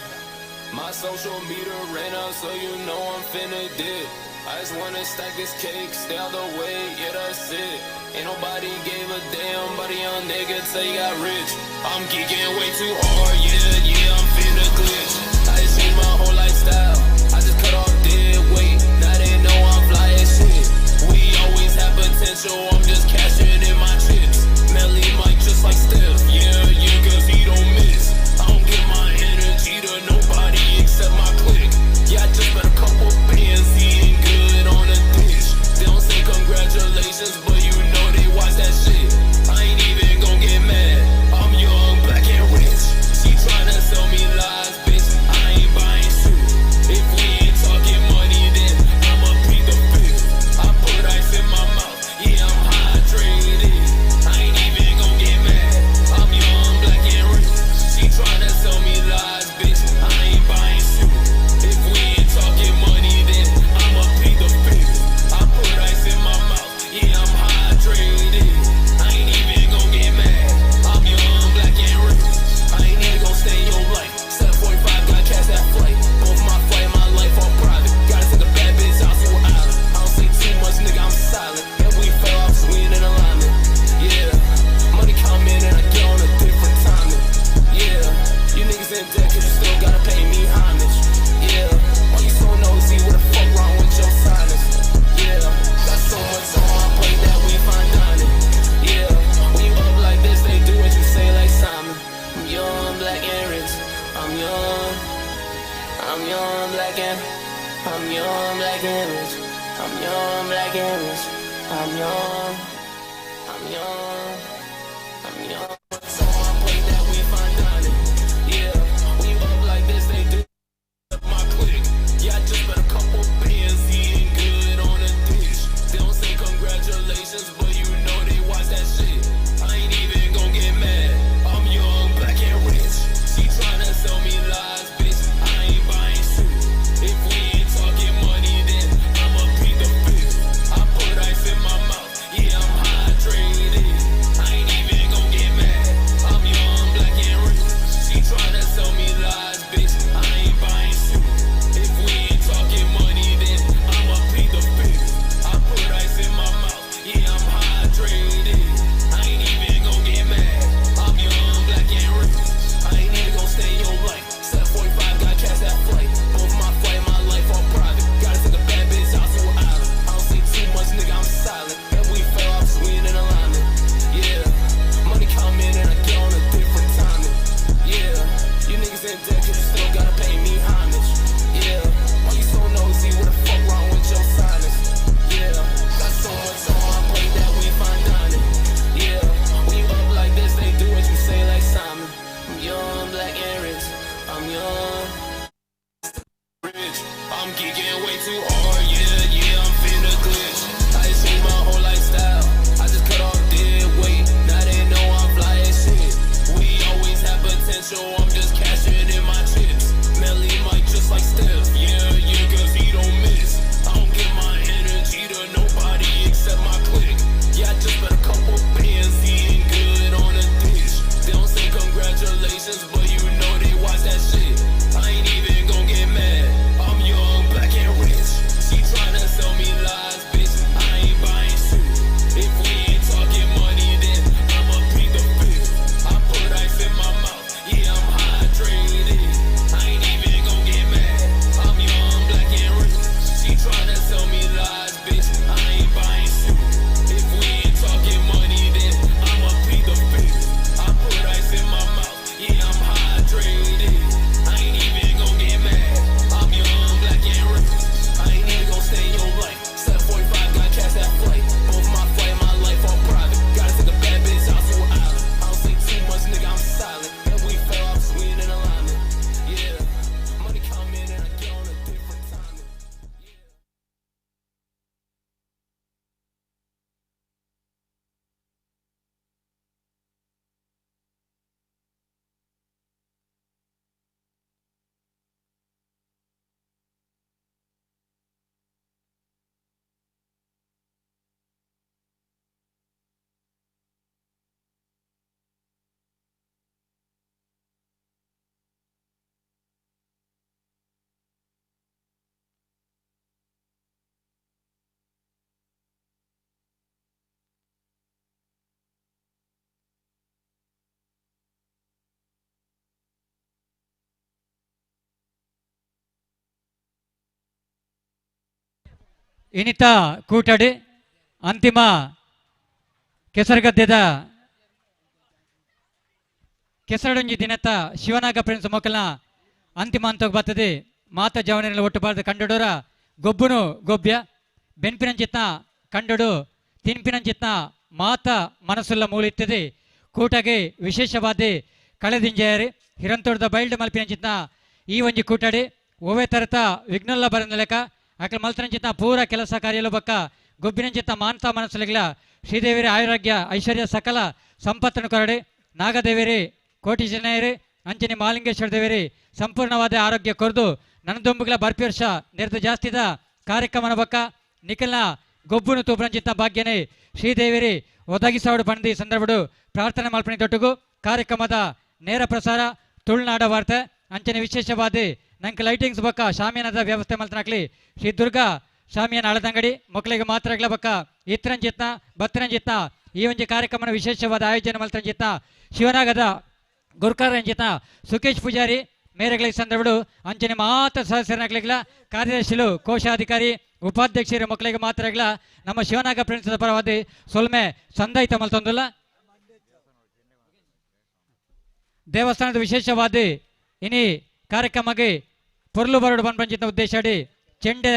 My social meter ran out, so you know I'm finna dip. I just wanna stack this cake, stay out the way, yeah, that's it. Ain't nobody gave a damn but a young nigga till he got rich. I'm geeking way too hard, yeah, yeah, I'm finna glitch. I just changed my whole lifestyle, I just cut off dead weight. Now they know I'm fly as shit. We always have potential, I'm just cashing in my chips. Melly Mike just like Steph, yeah, yeah, cause he don't miss. I don't give my energy to nobody except my clique. Yeah, I just bet a couple bands, eating good on a dish. They don't say congratulations, but you know they watch that shit. I ain't even gon' get mad. I'm young, black and rich. She tryna sell me lies, bitch. I ain't buying shit. If we ain't talking money, then I'ma plead the fifth. I put ice in my mouth, yeah, I'm hydrated. I ain't even gon' get mad. I'm young, black and rich. She tryna sell me lies, bitch. I ain't buying shit. If we ain't talking money, then I'ma plead the fifth. I put ice in my mouth, yeah, I'm hydrated. I ain't even gon' get mad. I'm young, black and rich. I ain't even gon' stay in your life. 745, gotta catch that flight. Both my flight, my life all private. Gotta take a bad bitch out to an island. I don't say too much, nigga, I'm silent. And we fell off, so we ain't in alignment. Yeah, money come in and I get on a different timing. Yeah, you niggas in debt cause you still gotta pay me homage. Yeah, why you so nosy? What the fuck wrong with your sinus? Yeah, got so much on my plate that we find dining. Yeah, when you up like this, they do what you say like Simon. I'm young, black and rich. I'm young, black and I'm young, black and rich. I'm young, black and rich. I'm young, I'm young, I'm young. So I plate that we find dining. Yeah. ಇನಿತ ಕೂಟಡಿ ಅಂತಿಮ ಕೆಸರುಗದ್ದೆದ ಕೆಸರಡೊಂಜಿ ದಿನತ ಶಿವನಾಗ prince ಮೊಕಲ್ನ ಅಂತಿಮ ಹಂತಕ್ಕೆ ಬರ್ತದೆ. ಮಾತ ಜವನೆಲ್ಲ ಒಟ್ಟು ಬಾರ್ದು ಕಂಡಡೋರ ಗೊಬ್ಬುನು ಗೊಬ್ಬ್ಯ ಬೆನ್ಪಿನಂಚಿತ್ನ ಕಂಡಡು ತಿನ್ಪಿನಂಚಿತ್ನ ಮಾತ ಮನಸ್ಸುಲ್ಲ ಮೂಲಿತ್ತದೆ. ಕೂಟಗೆ ವಿಶೇಷವಾದ ಕಳೆದಿಂಜಯರಿ ಹಿರಂತೋಡದ ಬೈಲ್ಡ್ ಮಲ್ಪಿನಂಚಿತ್ನ ಈ ಒಂಜಿ ಕೂಟಡಿ ಒವ್ವೆ ತರತ ವಿಘ್ನಲ್ಲ ಬರಂದಲೆಕ ಅಕಲ್ ಮಲ್ತನಂಚಿತ್ನ ಪೂರ ಕೆಲಸ ಕಾರ್ಯಲು ಬಕ್ಕ ಗೊಬ್ಬಿನಂಚಿತ್ನ ಮಾನತ ಮನಸ್ಸುಲಿಗ್ಲ ಶ್ರೀದೇವಿರಿ ಆರೋಗ್ಯ ಐಶ್ವರ್ಯ ಸಕಲ ಸಂಪತ್ತನ್ನು ಕೊರಡಿ ನಾಗದೇವಿರಿ ಕೋಟಿ ಜನಯರಿ ಅಂಚನೆ ಮಾಲಿಂಗೇಶ್ವರ ದೇವಿರಿ ಸಂಪೂರ್ಣವಾದ ಆರೋಗ್ಯ ಕೊರದು ನನ್ನದೊಂಬುಗಳ ಬರ್ಪಿ ವರ್ಷ ನೆರೆದು ಜಾಸ್ತಿದ ಕಾರ್ಯಕ್ರಮನ ಬಕ್ಕ ನಿಖಲ್ನ ಗೊಬ್ಬುನು ತೂಪರಂಚಿತ್ನ ಭಾಗ್ಯನೇ ಶ್ರೀದೇವಿರಿ ಒದಗಿಸೋಡು ಬಂದು ಈ ಸಂದರ್ಭಡು ಪ್ರಾರ್ಥನೆ ಮಲ್ಪಣಿ ತೊಟ್ಟುಗು ಕಾರ್ಯಕ್ರಮದ ನೇರ ಪ್ರಸಾರ ತುಳುನಾಡ ವಾರ್ತೆ ಅಂಚನೆ ವಿಶೇಷವಾದ ನಂಗೆ ಲೈಟಿಂಗ್ಸ್ ಬಕ್ಕ ಶಾಮಿಯಾನದ ವ್ಯವಸ್ಥೆ ಮಲ್ತನಾಕ್ಲಿ ಶ್ರೀ ದುರ್ಗಾ ಶಾಮಿಯಾನ ಹಳದಂಗಡಿ ಮಕ್ಕಳಿಗೆ ಮಾತ್ರಗಳ ಬಕ್ಕ ಇತ್ತರಂಜಿತ್ನ ಬತ್ತರಂಜಿತ್ನ ಈ ಒಂಜಿ ಕಾರ್ಯಕ್ರಮದ ವಿಶೇಷವಾದ ಆಯೋಜನೆ ಮಲ್ತರಂಜಿತ್ನ ಶಿವನಾಗದ ಗುರ್ಕಾರಂಜಿತ ಸುಕೇಶ್ ಪೂಜಾರಿ ಮೇರೆಗಳಿಗೆ ಸಂದರ್ಭಡು ಅಂಚನೆ ಮಾತ್ರ ಸದಸ್ಯರನ್ನಾಗ್ಲಿಲ್ಲ ಕಾರ್ಯದರ್ಶಿಲು ಕೋಶಾಧಿಕಾರಿ ಉಪಾಧ್ಯಕ್ಷರು ಮಕ್ಕಳಿಗೆ ಮಾತ್ರಗಳ ನಮ್ಮ ಶಿವನಾಗ ಪ್ರಿನ್ಸದ ಪರವಾದಿ ಸೊಲ್ಮೆ ಸಂದಾಯಿತ ಮಲ್ತೊಂದುಲ್ಲ. ದೇವಸ್ಥಾನದ ವಿಶೇಷವಾದ ಇನಿ ಕಾರ್ಯಕ್ರಮಕ್ಕೆ ಪೊರ್ಲು ಬರಡು ಬನ್ಪಂಚಿತ ಉದ್ದೇಶ ಚೆಂಡೆ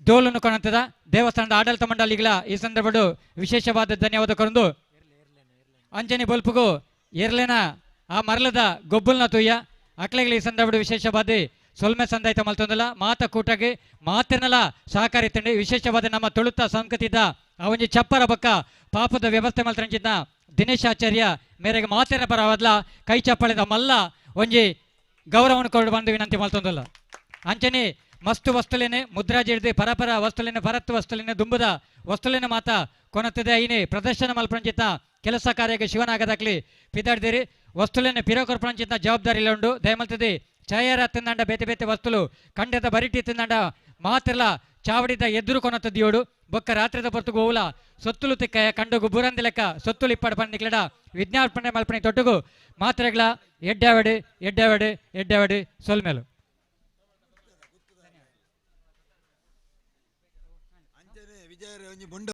ಡೋಲನ್ನು ಕಾಣುತ್ತದ ದೇವಸ್ಥಾನದ ಆಡಳಿತ ಮಂಡಳಿಗಳ ಈ ಸಂದರ್ಭಡು ವಿಶೇಷವಾದ ಧನ್ಯವಾದ ಕೊರಂದು ಅಂಜನಿ ಬೊಲ್ಪುಗು ಎರ್ಲೆನ ಆ ಮರಳದ ಗೊಬ್ಬಲ್ನ ತುಯ್ಯ ಅಕ್ಲೆಗಳ ಈ ಸಂದರ್ಭಡು ವಿಶೇಷವಾದ ಸೊಲ್ಮೆ ಸಂದಾಯಿತ ಮಲ್ತೊಂದಲ್ಲ ಮಾತ ಕೂಟಗೆ ಮಾತಿನಲ ಸಹಕಾರಿ ತಂಡಿ ವಿಶೇಷವಾದ ನಮ್ಮ ತುಳುತ ಸಂಸ್ಕೃತಿದ ಆ ಒಂಜಿ ಚಪ್ಪರ ಬಕ್ಕ ಪಾಪದ ವ್ಯವಸ್ಥೆ ಮಲ್ತರಂಚಿದ್ದ ದಿನೇಶ್ ಆಚಾರ್ಯ ಮೇರೆಗೆ ಮಾತಿನ ಪರವಾದ್ಲ ಕೈ ಚಪ್ಪಳಿದ ಮಲ್ಲ ಒಂಜಿ ಗೌರವವನ್ನು ಕೊಡು ಬಂದು ವಿನಂತಿ ಮಲ್ತೊಂದಲ್ಲ. ಅಂಚನೆ ಮಸ್ತು ವಸ್ತುಲೇನೆ ಮುದ್ರಾಜಿಡ್ದು ಪರಪರ ವಸ್ತುಲೇನೆ ಪರತ್ತು ವಸ್ತುಲೇನೆ ದುಂಬುದ ವಸ್ತುಲೇನೆ ಮಾತ ಕೊನತ್ತದೆ ಐನೆ ಪ್ರದರ್ಶನ ಮಲ್ಪಂಚಿತ ಕೆಲಸ ಕಾರ್ಯಕ್ಕೆ ಶಿವನಾಗದಾಕ್ಲಿ ಪಿದಾಡ್ದಿರಿ ವಸ್ತುಲೇನೆ ಪಿರೋಕೊರ್ಪಂಚಿತ ಜವಾಬ್ದಾರಿ ಇಲ್ಲ ಉಂಡು ದಯಮಲ್ತದೆ ಛಾಯಾರ ತಿಂದಂಡ ಬೇತೆ ಬೇತೆ ವಸ್ತುಲು ಕಂಡದ ಬರಿಟಿ ತಿಂದಂಡ ಮಾತ್ರಲ ಚಾವಡಿದ ಎದುರು ಕೊನತ್ತದಿಯೋಡು ಬೊಕ್ಕ ರಾತ್ರಿದ ಹೊರತು ಗೋವುಲ ಸೊತ್ತುಲು ತಿಕ್ಕಯ ಕಂಡುಗು ಬುರಂದಿ ಲೆಕ್ಕ ಸೊತ್ತುಲು ಇಪ್ಪಡ ಪಂಡಿಕ್ಲಡ ವಿಜ್ಞಾಪನೆ ಮಲ್ಪನೆ ತೊಟ್ಟುಗು ಮಾತ್ರೆಗಳ ಎಡ್ಡಾವಡಿ ಎಡ್ಡಾವಡಿ ಎಡ್ಡಾವಡಿ ಸೊಲ್ಮೇಲು.